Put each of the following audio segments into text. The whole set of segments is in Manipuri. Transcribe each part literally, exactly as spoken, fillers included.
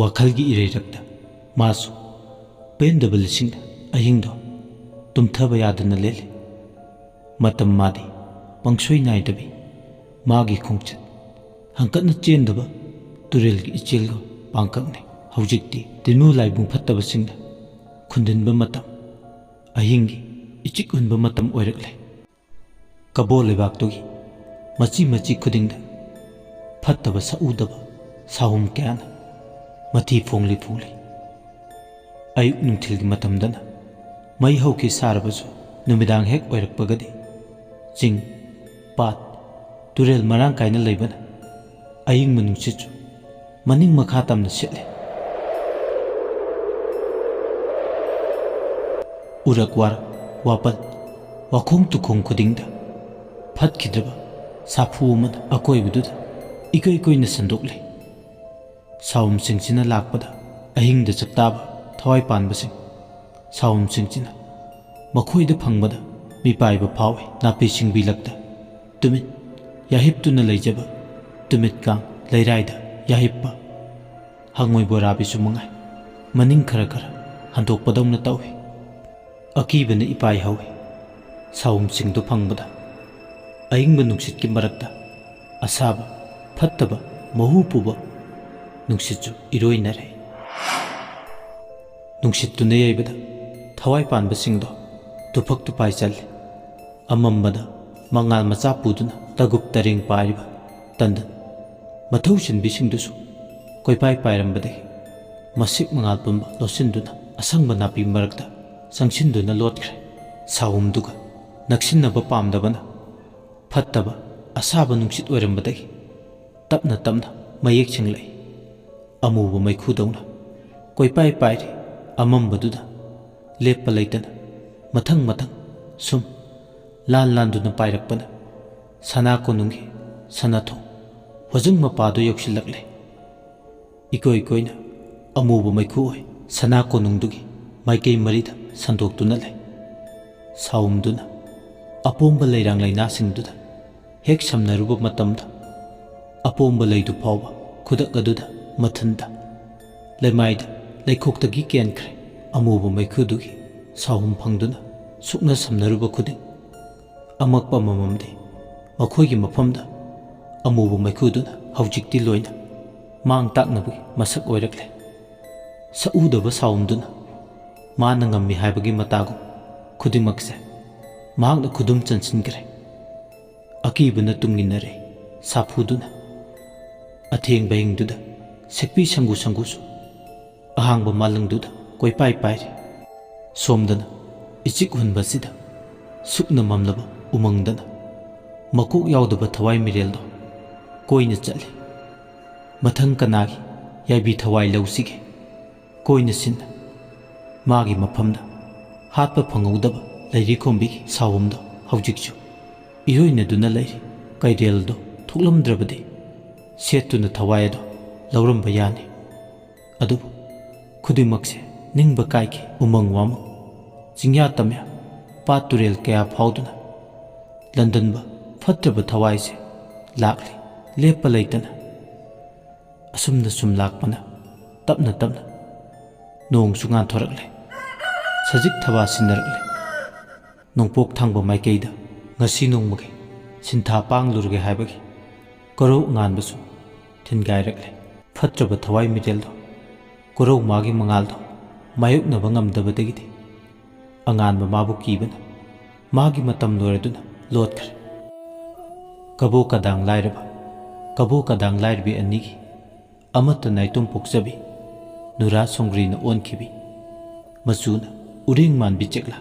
ꯋꯥꯈꯜꯒꯤ ꯏꯔꯩꯔꯛꯇ ꯃꯥꯁꯨ ꯄꯦꯟꯗꯕ ꯂꯤꯁꯤꯡꯗ ꯑꯍꯤꯡꯗꯣ ꯇꯨꯝꯊꯕ ꯌꯥꯗꯅ ꯂꯦꯜꯂꯤ꯫ ꯃꯇꯝ ꯃꯥꯗꯤ ꯄꯪꯁꯣꯏ ꯅꯥꯏꯗꯕꯤ ꯃꯥꯒꯤ ꯈꯣꯡꯆꯠ ꯍꯪꯀꯠꯅ ꯆꯦꯟꯗꯕ ꯇꯨꯔꯦꯜꯒꯤ ꯏꯆꯦꯜꯒ ꯄꯥꯡꯀꯛꯅꯤ꯫ ꯍꯧꯖꯤꯛꯇꯤ ꯇꯤꯟꯃꯨ ꯂꯥꯏꯕꯨꯡ ꯐꯠꯇꯕꯁꯤꯡꯅ ꯈꯨꯟꯗꯤꯟꯕ ꯃꯇꯝ, ꯑꯍꯤꯡꯒꯤ ꯏꯆꯤꯛ ꯍꯨꯟꯕ ꯃꯇꯝ ꯑꯣꯏꯔꯛꯂꯦ꯫ ꯀꯕꯣ ꯂꯩꯕꯥꯛꯇꯨꯒꯤ ꯃꯆꯤ ꯃꯆꯤ ꯈꯨꯗꯤꯡꯗ ꯐꯠꯇꯕ ꯁꯛꯎꯗꯕ ꯁꯥꯍꯨꯝ ꯀꯌꯥꯅ ꯃꯊꯤ ꯐꯣꯡꯂꯤ ꯐꯣꯡꯂꯤ꯫ ꯑꯌꯨꯛ ꯅꯨꯡꯊꯤꯜꯒꯤ ꯃꯇꯝꯗꯅ ꯃꯩ ꯍꯧꯈꯤ ꯁꯥꯔꯕꯁꯨ, ꯅꯨꯃꯤꯗꯥꯡ ꯍꯦꯛ ꯑꯣꯏꯔꯛꯄꯒꯗꯤ ꯆꯤꯡ, ꯄꯥꯠ, ꯇꯨꯔꯦꯜ ꯃꯔꯥꯡ ꯀꯥꯏꯅ ꯂꯩꯕꯅ ꯑꯏꯪꯕ ꯅꯨꯡꯁꯤꯠꯁꯨ ꯃꯅꯤꯡ ꯃꯈꯥ ꯇꯝꯅ ꯁꯤꯠꯂꯦ꯫ ꯎꯔꯛ ꯋꯥꯔꯛ, ꯋꯥꯄꯜ, ꯋꯥꯈꯣꯡ ꯇꯨꯈꯣꯡ ꯈꯨꯗꯤꯡꯗ ꯐꯠꯈꯤꯗ꯭ꯔꯕ ꯁꯥꯐꯨ ꯑꯃꯅ ꯑꯀꯣꯏꯕꯗꯨꯗ ꯏꯀꯣꯏ ꯀꯣꯏꯅ ꯁꯟꯗꯣꯛꯂꯤ꯫ ꯁꯥꯎꯝꯁꯤꯡꯁꯤꯅ ꯂꯥꯛꯄꯗ ꯑꯍꯤꯡꯗ ꯆꯥꯛꯇꯥꯕ ꯊꯋꯥꯏ ꯄꯥꯟꯕꯁꯤꯡ, ꯁꯥꯎꯝꯁꯤꯡꯁꯤꯅ ꯃꯈꯣꯏꯗ ꯐꯪꯕꯗ ꯃꯤꯄꯥꯏꯕ ꯐꯥꯎꯏ꯫ ꯅꯥꯄꯤ ꯁꯤꯡꯕꯤ ꯂꯛꯇ ꯇꯨꯃꯤꯟ ꯌꯥꯍꯤꯞꯇꯨꯅ ꯂꯩꯖꯕ ꯇꯨꯃꯤꯠꯀꯥꯡ ꯂꯩꯔꯥꯏꯗ ꯌꯥꯍꯤꯞꯄ ꯍꯪꯉꯣꯏ ꯕꯣꯔꯥꯕꯤꯁꯨ ꯃꯉꯥꯏ ꯃꯅꯤꯡ ꯈꯔ ꯈꯔ ꯍꯟꯗꯣꯛꯄꯗꯧꯅ ꯇꯧꯏ꯫ ꯑꯀꯤꯕꯅ ꯏꯄꯥꯏ ꯍꯧꯏ꯫ ꯁꯥꯎꯝꯁꯤꯡꯗꯨ ꯐꯪꯕꯗ ꯑꯏꯪꯕ ꯅꯨꯡꯁꯤꯠꯀꯤ ꯃꯔꯛꯇ ꯑꯁꯥꯕ, ꯐꯠꯇꯕ, ꯃꯍꯨ ꯄꯨꯕ ꯅꯨꯡꯁꯤꯠꯁꯨ ꯏꯔꯣꯏꯅꯔꯦ꯫ ꯅꯨꯡꯁꯤꯠꯇꯨꯅ ꯌꯩꯕꯗ ꯊꯋꯥꯏ ꯄꯥꯟꯕꯁꯤꯡꯗꯣ ꯇꯨꯐꯛ ꯇꯨꯄꯥꯏ ꯆꯜꯂꯤ꯫ ꯑꯃꯝꯕꯗ ꯃꯉꯥꯜ ꯃꯆꯥ ꯄꯨꯗꯨꯅ ꯇꯒꯨꯞ ꯇꯔꯦꯡ ꯄꯥꯏꯔꯤꯕ ꯇꯟꯗꯟ ꯃꯊꯧ ꯁꯤꯟꯕꯤꯁꯤꯡꯗꯨꯁꯨ ꯀꯣꯏꯄꯥꯏ ꯄꯥꯏꯔꯝꯕꯗꯒꯤ ꯃꯁꯤꯛ ꯃꯉꯥꯜ ꯄꯨꯝꯕ ꯂꯣꯠꯁꯤꯟꯗꯨꯅ ꯑꯁꯪꯕ ꯅꯥꯄꯤ ꯃꯔꯛꯇ ꯆꯪꯁꯤꯟꯗꯨꯅ ꯂꯣꯠꯈ꯭ꯔꯦ꯫ ꯁꯥꯎꯝꯗꯨꯒ ꯅꯛꯁꯤꯟꯅꯕ ꯄꯥꯝꯗꯕꯅ ꯐꯠꯇꯕ ꯑꯁꯥꯕ ꯅꯨꯡꯁꯤꯠ ꯑꯣꯏꯔꯝꯕꯗꯒꯤ ꯇꯞꯅ ꯇꯞꯅ ꯃꯌꯦꯛ ꯁꯦꯡꯂꯛꯏ꯫ ꯑꯃꯨꯕ ꯃꯩꯈꯨꯗꯧꯅ ꯀꯣꯏꯄꯥꯏ ꯄꯥꯏꯔꯤ꯫ ꯑꯃꯝꯕꯗꯨꯗ ꯂꯦꯞꯄ ꯂꯩꯇꯅ ꯃꯊꯪ ꯃꯊꯪ ꯁꯨꯝ ꯂꯥꯟ ꯂꯥꯟꯗꯨꯅ ꯄꯥꯏꯔꯛꯄꯅ ꯁꯅꯥ ꯀꯣꯅꯨꯡꯒꯤ ꯁꯅꯥꯊꯣꯡ ꯍꯣꯖꯪ ꯃꯄꯥꯗꯨ ꯌꯧꯁꯤꯜꯂꯛꯂꯦ꯫ ꯏꯀꯣꯏ ꯀꯣꯏꯅ ꯑꯃꯨꯕ ꯃꯩꯈꯨ ꯑꯣꯏ ꯁꯅꯥ ꯀꯣꯅꯨꯡꯗꯨꯒꯤ ꯃꯥꯏꯀꯩ ꯃꯔꯤꯗ ꯁꯟꯗꯣꯛꯇꯨꯅ ꯂꯩ꯫ ꯁꯥꯎꯝꯗꯨꯅ ꯑꯄꯣꯝꯕ ꯂꯩꯔꯥꯡ ꯂꯩꯅꯥꯁꯤꯡꯗꯨꯗ ꯍꯦꯛ ꯁꯝꯅꯔꯨꯕ ꯃꯇꯝꯗ, ꯑꯄꯣꯝꯕ ꯂꯩꯗꯨ ꯐꯥꯎꯕ ꯈꯨꯗꯛ ꯑꯗꯨꯗ ꯃꯊꯟꯇ ꯂꯩꯃꯥꯏꯗ ꯂꯩꯈꯣꯛꯇꯒꯤ ꯀꯦꯟꯈ꯭ꯔꯦ꯫ ꯑꯃꯨꯕ ꯃꯩꯈꯨꯗꯨꯒꯤ ꯁꯥꯍꯨꯝ ꯐꯪꯗꯨꯅ ꯁꯨꯞꯅ ꯁꯝꯅꯔꯨꯕ ꯈꯨꯗꯤꯡ, ꯑꯃꯛꯄ ꯑꯃꯃꯝꯗꯤ ꯃꯈꯣꯏꯒꯤ ꯃꯐꯝꯗ ꯑꯃꯨꯕ ꯃꯩꯈꯨꯗꯨꯅ ꯍꯧꯖꯤꯛꯇꯤ ꯂꯣꯏꯅ ꯃꯥꯡ ꯇꯥꯛꯅꯕꯒꯤ ꯃꯁꯛ ꯑꯣꯏꯔꯛꯂꯦ꯫ ꯁꯛꯎꯗꯕ ꯁꯥꯍꯨꯝꯗꯨꯅ ꯃꯥꯅ ꯉꯝꯃꯤ ꯍꯥꯏꯕꯒꯤ ꯃꯇꯥꯒꯨꯝ ꯈꯨꯗꯤꯡꯃꯛꯁꯦ ꯃꯍꯥꯛꯅ ꯈꯨꯗꯨꯝ ꯆꯟꯁꯤꯟꯈ꯭ꯔꯦ꯫ ꯑꯀꯤꯕꯅ ꯇꯨꯡ ꯏꯟꯅꯔꯦ ꯁꯥꯐꯨꯗꯨꯅ꯫ ꯑꯊꯦꯡꯕ ꯑꯍꯤꯡꯗꯨꯗ ꯁꯦꯛꯄꯤ ꯁꯪꯒꯨ ꯁꯪꯒꯨꯁꯨ ꯑꯍꯥꯡꯕ ꯃꯥꯂꯪꯗꯨꯗ ꯀꯣꯏꯄꯥꯏ ꯄꯥꯏꯔꯤ꯫ ꯁꯣꯝꯗꯅ ꯏꯆꯤꯛ ꯍꯨꯟꯕꯁꯤꯗ ꯁꯨꯞꯅ ꯃꯝꯂꯕ ꯎꯃꯪꯗꯅ ꯃꯀꯣꯛ ꯌꯥꯎꯗꯕ ꯊꯋꯥꯏ ꯃꯤꯔꯦꯜꯗꯣ ꯀꯣꯏꯅ ꯆꯠꯂꯤ꯫ ꯃꯊꯪ ꯀꯅꯥꯒꯤ ꯌꯥꯏꯕꯤ ꯊꯋꯥꯏ ꯂꯧꯁꯤꯒꯦ? ꯀꯣꯏꯅ ꯁꯤꯟꯅ ꯃꯥꯒꯤ ꯃꯐꯝꯗ ꯍꯥꯠꯄ ꯐꯪꯍꯧꯗꯕ ꯂꯩꯔꯤꯈꯣꯝꯕꯤꯒꯤ ꯁꯥꯎꯍꯨꯝꯗꯣ ꯍꯧꯖꯤꯛꯁꯨ ꯏꯔꯣꯏꯅꯗꯨꯅ ꯂꯩꯔꯤ꯫ ꯀꯩꯔꯦꯜꯗꯣ ꯊꯣꯛꯂꯝꯗ꯭ꯔꯕꯗꯤ ꯁꯦꯠꯇꯨꯅ ꯊꯋꯥꯏ ꯑꯗꯣ ꯂꯧꯔꯝꯕ ꯌꯥꯅꯤ꯫ ꯑꯗꯨꯕꯨ ꯈꯨꯗꯤꯡꯃꯛꯁꯦ ꯅꯤꯡꯕ ꯀꯥꯏꯈꯤ꯫ ꯎꯃꯪ ꯋꯥꯃꯪ, ꯆꯤꯡꯌꯥ ꯇꯝꯌꯥ, ꯄꯥꯠ ꯇꯨꯔꯦꯜ ꯀꯌꯥ ꯐꯥꯎꯗꯨꯅ ꯂꯟꯗꯟꯕ ꯐꯠꯇ꯭ꯔꯕ ꯊꯋꯥꯏꯁꯦ ꯂꯥꯛꯂꯤ, ꯂꯦꯞꯄ ꯂꯩꯇꯅ꯫ ꯑꯁꯨꯝꯅ ꯁꯨꯝ ꯂꯥꯛꯄꯅ ꯇꯞꯅ ꯇꯞꯅ ꯅꯣꯡꯁꯨ ꯉꯥꯟꯊꯣꯔꯛꯂꯦ꯫ ꯁꯖꯤꯛ ꯊꯕꯥ ꯁꯤꯟꯅꯔꯛꯂꯦ꯫ ꯅꯣꯡꯄꯣꯛ ꯊꯪꯕ ꯃꯥꯏꯀꯩꯗ ꯉꯁꯤ ꯅꯣꯡꯃꯒꯤ ꯁꯤꯟꯊꯥ ꯄꯥꯡꯂꯨꯔꯒꯦ ꯍꯥꯏꯕꯒꯤ ꯀꯣꯔꯧ ꯑꯉꯥꯟꯕꯁꯨ ꯊꯤꯟꯒꯥꯏꯔꯛꯂꯦ꯫ ꯐꯠꯇ꯭ꯔꯕ ꯊꯋꯥꯏ ꯃꯤꯔꯦꯜꯗꯣ ꯀꯣꯔꯧ ꯃꯥꯒꯤ ꯃꯉꯥꯜꯗꯣ ꯃꯥꯌꯣꯛꯅꯕ ꯉꯝꯗꯕꯗꯒꯤꯗꯤ ꯑꯉꯥꯟꯕ ꯃꯥꯕꯨ ꯀꯤꯕꯅ ꯃꯥꯒꯤ ꯃꯇꯝ ꯂꯣꯏꯔꯗꯨꯅ ꯂꯣꯠꯈ꯭ꯔꯦ꯫ ꯀꯕꯣ ꯀꯗꯥꯡ ꯂꯥꯏꯔꯕ, ꯀꯕꯣ ꯀꯗꯥꯡ ꯂꯥꯏꯔꯕꯤ ꯑꯅꯤꯒꯤ ꯑꯃꯠꯇ ꯅꯥꯏꯇꯣꯝ ꯄꯣꯛꯆꯕꯤ ꯅꯨꯔꯥ ꯁꯣꯡꯒ꯭ꯔꯤꯅ ꯑꯣꯟꯈꯤꯕꯤ ꯃꯆꯨꯅ ꯎꯔꯦꯡ ꯃꯥꯟꯕꯤ ꯆꯦꯛꯂꯥ,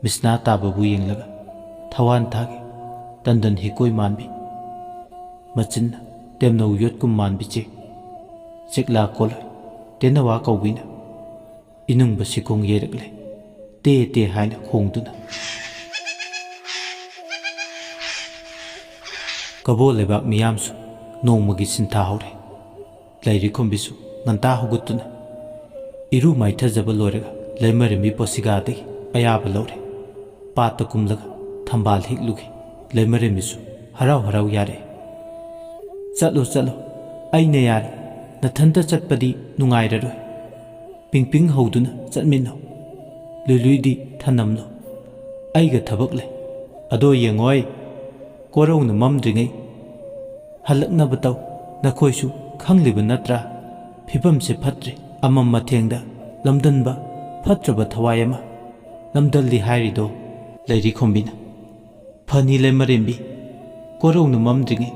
ꯃꯤꯁꯅꯥ ꯇꯥꯕꯕꯨ ꯌꯦꯡꯂꯒ ꯊꯋꯥꯟ ꯊꯥꯒꯤ ꯇꯟꯗꯟ ꯍꯤꯀꯣꯏ ꯃꯥꯟꯕꯤ, ꯃꯆꯤꯟꯅ ꯇꯦꯝꯅꯧ ꯌꯣꯠꯀꯨꯝ ꯃꯥꯟꯕꯤ ꯆꯦꯛ, ꯆꯦꯛꯂꯥ ꯀꯣꯜꯂꯣꯏ ꯇꯦꯅꯋꯥ ꯀꯧꯕꯤꯅ ꯏꯅꯨꯡꯕ ꯁꯤꯈꯣꯡ ꯌꯩꯔꯛꯂꯦ, ꯇꯦ ꯇꯦ ꯍꯥꯏꯅ ꯈꯣꯡꯗꯨꯅ꯫ ꯀꯕꯣ ꯂꯩꯕꯥꯛ ꯃꯤꯌꯥꯝꯁꯨ ꯅꯣꯡꯃꯒꯤ ꯁꯤꯟꯊꯥ ꯍꯧꯔꯦ꯫ ꯂꯩꯔꯤꯈꯣꯝꯕꯤꯁꯨ ꯉꯟꯇꯥ ꯍꯧꯒꯠꯇꯨꯅ ꯏꯔꯨ ꯃꯥꯏꯊꯖꯕ ꯂꯣꯏꯔꯒ ꯂꯩꯃꯔꯦꯝꯕꯤ ꯄꯣꯁꯤꯒꯥꯗꯒꯤ ꯑꯌꯥꯕ ꯂꯧꯔꯦ꯫ ꯄꯥꯠꯇ ꯀꯨꯝꯂꯒ ꯊꯝꯕꯥꯜ ꯍꯦꯛꯂꯨꯒꯦ꯫ ꯂꯩꯃꯔꯦꯝꯕꯤꯁꯨ ꯍꯔꯥꯎ ꯍꯔꯥꯎ ꯌꯥꯔꯦ꯫ "ꯆꯠꯂꯣ, ꯆꯠꯂꯣ, ꯑꯩꯅ ꯌꯥꯔꯦ, ꯅꯊꯟꯇ ꯆꯠꯄꯗꯤ ꯅꯨꯡꯉꯥꯏꯔꯔꯣꯏ꯫ ꯄꯤꯡꯄꯤꯡ ꯍꯧꯗꯨꯅ ꯆꯠꯃꯤꯟꯅꯧ꯫ ꯂꯨꯏꯂꯨꯏꯗꯤ ꯊꯅꯝꯂꯣ꯫ ꯑꯩꯒ ꯊꯕꯛ ꯂꯩ꯫ ꯑꯗꯣ ꯌꯦꯡꯉꯣꯏ, ꯀꯣꯔꯧꯅ ꯃꯝꯗ꯭ꯔꯤꯉꯩ ꯍꯜꯂꯛꯅꯕ ꯇꯧ꯫ ꯅꯈꯣꯏꯁꯨ ꯈꯪꯂꯤꯕ ꯅꯠꯇ꯭ꯔꯥ? ꯐꯤꯕꯝꯁꯦ ꯐꯠꯇ꯭ꯔꯦ꯫ ꯑꯃꯝ ꯑꯊꯦꯡꯗ ꯂꯝꯗꯟꯕ ꯐꯠꯇ꯭ꯔꯕ ꯊꯋꯥꯏ ꯑꯃ ꯂꯝꯗꯜꯂꯤ ꯍꯥꯏꯔꯤꯗꯣ꯫ ꯂꯩꯔꯤꯈꯣꯝꯕꯤꯅ, "ꯐꯅꯤ ꯂꯩꯃꯔꯦꯝꯕꯤ, ꯀꯣꯔꯧꯅ ꯃꯝꯗ꯭ꯔꯤꯉꯩ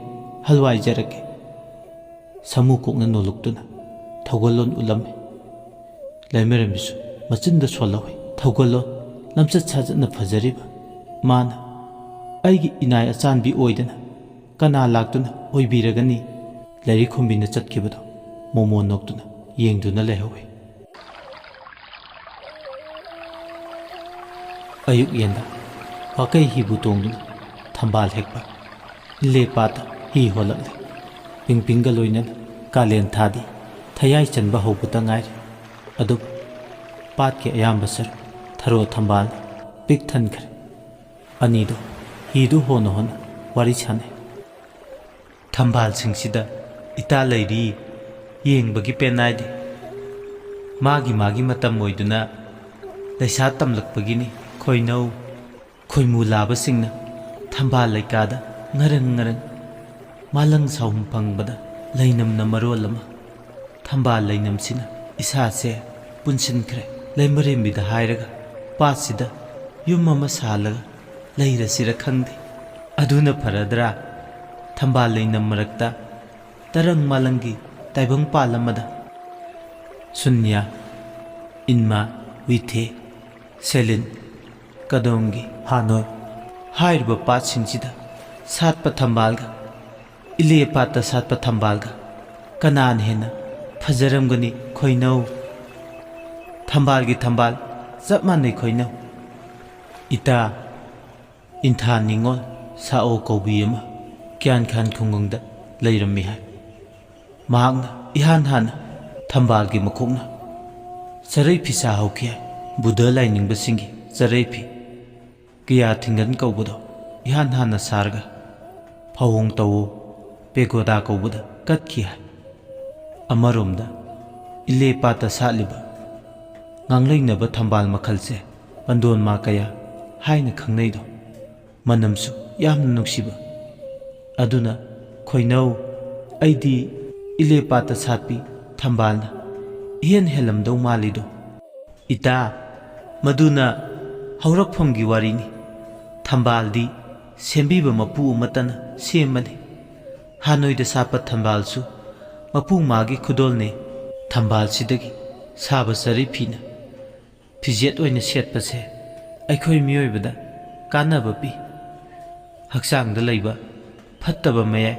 ꯍꯜꯋꯥꯏꯖꯔꯛꯀꯦ"꯫ ꯁꯥꯃꯨ ꯀꯣꯛꯅ ꯅꯣꯜꯂꯨꯛꯇꯨꯅ ꯊꯧꯒꯜꯂꯣꯟ ꯎꯠꯂꯝꯃꯤ꯫ ꯂꯩꯃꯔꯦꯝꯕꯤꯁꯨ ꯃꯆꯤꯟꯗ ꯁꯣꯜꯍꯧꯏ꯫ ꯊꯧꯒꯜꯂꯣꯟ ꯂꯝꯆꯠ ꯁꯥꯖꯠꯅ ꯐꯖꯔꯤꯕ ꯃꯥꯅ ꯑꯩꯒꯤ ꯏꯅꯥꯏ ꯑꯆꯥꯟꯕꯤ ꯑꯣꯏꯗꯅ ꯀꯅꯥ ꯂꯥꯛꯇꯨꯅ ꯑꯣꯏꯕꯤꯔꯒꯅꯤ? ꯂꯩꯔꯤꯈꯣꯝꯕꯤꯅ ꯆꯠꯈꯤꯕꯗꯣ ꯃꯣꯃꯣꯟ ꯅꯣꯛꯇꯨꯅ ꯌꯦꯡꯗꯨꯅ ꯂꯩꯍꯧꯏ꯫ ꯑꯌꯨꯛ ꯌꯦꯟꯗ ꯋꯥꯀꯩ ꯍꯤꯕꯨ ꯇꯣꯡꯗꯨꯅ ꯊꯝꯕꯥꯜ ꯍꯦꯛꯄ ꯏꯜꯂꯦ ꯄꯥꯠꯇ ꯍꯤ ꯍꯣꯜꯂꯛꯂꯦ꯫ ꯄꯤꯡꯄꯤꯡꯒ ꯂꯣꯏꯅꯅ ꯀꯥꯂꯦꯟ ꯊꯥꯗꯤ ꯊꯌꯥꯏ ꯆꯟꯕ ꯍꯧꯕꯇ ꯉꯥꯏꯔꯤ꯫ ꯑꯗꯨꯕꯨ ꯄꯥꯠꯀꯤ ꯑꯌꯥꯝꯕ ꯁꯔꯨꯛ ꯊꯔꯣ ꯊꯝꯕꯥꯜꯅ ꯄꯤꯛ ꯊꯟꯈ꯭ꯔꯦ꯫ ꯑꯅꯤꯗꯣ ꯍꯤꯗꯨ ꯍꯣꯟꯅ ꯍꯣꯟꯅ ꯋꯥꯔꯤ ꯁꯥꯟꯅꯩ꯫ ꯊꯝꯕꯥꯜꯁꯤꯡꯁꯤꯗ ꯏꯇꯥ ꯂꯩꯔꯤ ꯌꯦꯡꯕꯒꯤ ꯄꯦꯟꯅꯥꯏꯗꯦ꯫ ꯃꯥꯒꯤ ꯃꯥꯒꯤ ꯃꯇꯝ ꯑꯣꯏꯗꯨꯅ ꯂꯩꯁꯥ ꯇꯝꯂꯛꯄꯒꯤꯅꯤ꯫ ꯈꯣꯏꯅꯧ ꯈꯣꯏꯃꯨ ꯂꯥꯕꯁꯤꯡꯅ ꯊꯝꯕꯥꯜ ꯂꯩꯀꯥꯗ ꯉꯔꯪ ꯉꯔꯪ ꯃꯥꯂꯪ ꯁꯥꯍꯨꯝ ꯐꯪꯕꯗ ꯂꯩꯅꯝꯅ ꯃꯔꯣꯜ ꯑꯃ꯫ ꯊꯝꯕꯥꯜ ꯂꯩꯅꯝꯁꯤꯅ ꯏꯁꯥꯁꯦ ꯄꯨꯟꯁꯤꯟꯈ꯭ꯔꯦ꯫ ꯂꯩꯃꯔꯦꯝꯕꯤꯗ ꯍꯥꯏꯔꯒ ꯄꯥꯠꯁꯤꯗ ꯌꯨꯝ ꯑꯃ ꯁꯥꯍꯜꯂꯒ ꯂꯩꯔꯁꯤꯔ ꯈꯪꯗꯦ꯫ ꯑꯗꯨꯅ ꯐꯔꯗ꯭ꯔꯥ? ꯊꯝꯕꯥꯜ ꯂꯩꯅꯝ ꯃꯔꯛꯇ ꯇꯔꯪ ꯃꯥꯂꯪꯒꯤ ꯇꯥꯏꯕꯪꯄꯥꯜ ꯑꯃꯗ ꯁꯨꯟꯌꯥ, ꯏꯟꯃꯥ, ꯋꯤꯊꯦ, ꯁꯦꯂꯤꯟ, ꯀꯗꯣꯝꯒꯤ ꯍꯥꯅꯣꯏ ꯍꯥꯏꯔꯤꯕ ꯄꯥꯠꯁꯤꯡꯁꯤꯗ ꯁꯥꯠꯄ ꯊꯝꯕꯥꯜꯒ ꯏꯂꯦ ꯄꯥꯠꯇ ꯁꯥꯠꯄ ꯊꯝꯕꯥꯜꯒ ꯀꯅꯥꯅ ꯍꯦꯟꯅ ꯐꯖꯔꯝꯒꯅꯤ? ꯈꯣꯏꯅꯧ꯫ ꯊꯝꯕꯥꯜꯒꯤ ꯊꯝꯕꯥꯜ ꯆꯞ ꯃꯥꯟꯅꯩ ꯈꯣꯏꯅꯧ꯫ ꯏꯇꯥ, ꯏꯟꯊꯥ ꯅꯤꯉꯣꯜ ꯁꯥꯑꯣ ꯀꯧꯕꯤ ꯑꯃ ꯀ꯭ꯌꯥꯟꯈꯥꯟ ꯈꯨꯡꯒꯪꯗ ꯂꯩꯔꯝꯃꯤ ꯍꯥꯏ꯫ ꯃꯍꯥꯛꯅ ꯏꯍꯥꯟ ꯍꯥꯟꯅ ꯊꯝꯕꯥꯜꯒꯤ ꯃꯈꯣꯛꯅ ꯆꯔꯩ ꯐꯤ ꯁꯥꯍꯧꯈꯤ ꯍꯥꯏ꯫ ꯕꯨꯙ ꯂꯥꯏꯅꯤꯡꯕꯁꯤꯡꯒꯤ ꯆꯔꯩ ꯐꯤ ꯀꯌꯥ ꯊꯤꯡꯒꯟ ꯀꯧꯕꯗꯣ ꯏꯍꯥꯟ ꯍꯥꯟꯅ ꯁꯥꯔꯒ ꯐꯥꯎꯍꯣꯡ ꯇꯧꯋꯣ ꯄꯦꯒꯣꯗꯥ ꯀꯧꯕꯗ ꯀꯠꯈꯤ ꯍꯥꯏ꯫ ꯑꯃꯔꯣꯝꯗ ꯏꯂꯦ ꯄꯥꯠꯇ ꯁꯥꯠꯂꯤꯕ ꯉꯥꯡꯂꯩꯅꯕ ꯊꯝꯕꯥꯜ ꯃꯈꯜꯁꯦ ꯄꯟꯗꯣꯟꯃꯥ ꯀꯌꯥ ꯍꯥꯏꯅ ꯈꯪꯅꯩꯗꯣ꯫ ꯃꯅꯝꯁꯨ ꯌꯥꯝꯅ ꯅꯨꯡꯁꯤꯕ꯫ ꯑꯗꯨꯅ ꯈꯣꯏꯅꯧ, ꯑꯩꯗꯤ ꯏꯂꯦ ꯄꯥꯠꯇ ꯁꯥꯠꯄꯤ ꯊꯝꯕꯥꯜꯅ ꯏꯍꯦꯟ ꯍꯦꯜꯂꯝꯗꯧ ꯃꯥꯜꯂꯤꯗꯣ꯫ ꯏꯇꯥ, ꯃꯗꯨꯅ ꯍꯧꯔꯛꯐꯝꯒꯤ ꯋꯥꯔꯤꯅꯤ꯫ ꯊꯝꯕꯥꯜꯗꯤ ꯁꯦꯝꯕꯤꯕ ꯃꯄꯨ ꯑꯃꯠꯇꯅ ꯁꯦꯝꯕꯅꯤ꯫ ꯍꯥꯟꯅꯣꯏꯗ ꯁꯥꯠꯄ ꯊꯝꯕꯥꯜꯁꯨ ꯃꯄꯨ ꯃꯥꯒꯤ ꯈꯨꯗꯣꯜꯅꯦ꯫ ꯊꯝꯕꯥꯜꯁꯤꯗꯒꯤ ꯁꯥꯕ ꯆꯔꯩ ꯐꯤꯅ ꯐꯤꯖꯦꯠ ꯑꯣꯏꯅ ꯁꯦꯠꯄꯁꯦ ꯑꯩꯈꯣꯏ ꯃꯤꯑꯣꯏꯕꯗ ꯀꯥꯟꯅꯕ ꯄꯤ꯫ ꯍꯛꯆꯥꯡꯗ ꯂꯩꯕ ꯐꯠꯇꯕ ꯃꯌꯥꯏ,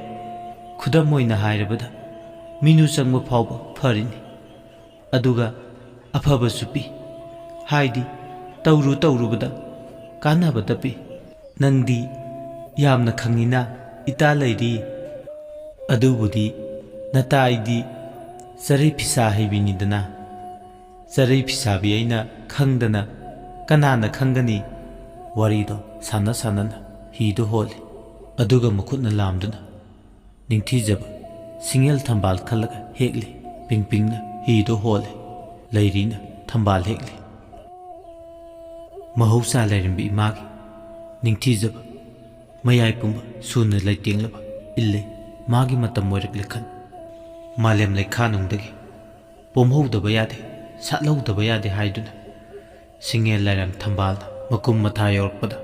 ꯈꯨꯗꯝ ꯑꯣꯏꯅ ꯍꯥꯏꯔꯕꯗ, ꯃꯤꯅꯨ ꯆꯪꯕ ꯐꯥꯎꯕ ꯐꯔꯤꯅꯤ꯫ ꯑꯗꯨꯒ ꯑꯐꯕꯁꯨ ꯄꯤ, ꯍꯥꯏꯗꯤ ꯇꯧꯔꯨ ꯇꯧꯔꯨꯕꯗ ꯀꯥꯟꯅꯕꯇ ꯄꯤ꯫ ꯅꯪꯗꯤ ꯌꯥꯝꯅ ꯈꯪꯉꯤꯅ, ꯏꯇꯥ ꯂꯩꯔꯤ꯫ ꯑꯗꯨꯕꯨꯗꯤ ꯅꯇꯥꯏꯗꯤ ꯆꯔꯩ ꯐꯤꯁꯥ ꯍꯩꯕꯤꯅꯤꯗꯅ꯫ ꯆꯔꯩ ꯐꯤꯁꯥꯕꯤ ꯑꯩꯅ ꯈꯪꯗꯅ ꯀꯅꯥꯅ ꯈꯪꯒꯅꯤ? ꯋꯥꯔꯤꯗꯣ ꯁꯥꯟꯅ ꯁꯥꯟꯅꯅ ꯍꯤꯗꯣ ꯍꯣꯜꯂꯤ꯫ ꯑꯗꯨꯒ ꯃꯈꯨꯠꯅ ꯂꯥꯝꯗꯨꯅ ꯅꯤꯡꯊꯤꯖꯕ ꯁꯤꯡꯉꯦꯜ ꯊꯝꯕꯥꯜ ꯈꯜꯂꯒ ꯍꯦꯛꯂꯤ꯫ ꯄꯤꯡ ꯄꯤꯡꯅ ꯍꯤꯗꯣ ꯍꯣꯜꯂꯤ꯫ ꯂꯩꯔꯤꯅ ꯊꯝꯕꯥꯜ ꯍꯦꯛꯂꯤ꯫ ꯃꯍꯧꯁꯥ ꯂꯥꯏꯔꯦꯝꯕꯤ ꯏꯃꯥꯒꯤ ꯅꯤꯡꯊꯤꯖꯕ ꯃꯌꯥꯏ ꯄꯨꯝꯕ ꯁꯨꯅ ꯂꯩꯇꯦꯡꯂꯕ ꯏꯜꯂꯦ꯫ ꯃꯥꯒꯤ ꯃꯇꯝ ꯑꯣꯏꯔꯛꯂꯦ ꯈꯟ꯫ ꯃꯥꯂꯦꯝ ꯂꯩꯈꯥ ꯅꯨꯡꯗꯒꯤ ꯄꯣꯝꯍꯧꯗꯕ ꯌꯥꯗꯦ, ꯁꯥꯠꯍꯧꯗꯕ ꯌꯥꯗꯦ ꯍꯥꯏꯗꯨꯅ ꯁꯤꯡꯉꯦꯜ ꯂꯥꯏꯔꯪ ꯊꯝꯕꯥꯜꯅ ꯃꯀꯨꯝ ꯃꯊꯥ ꯌꯧꯔꯛꯄꯗ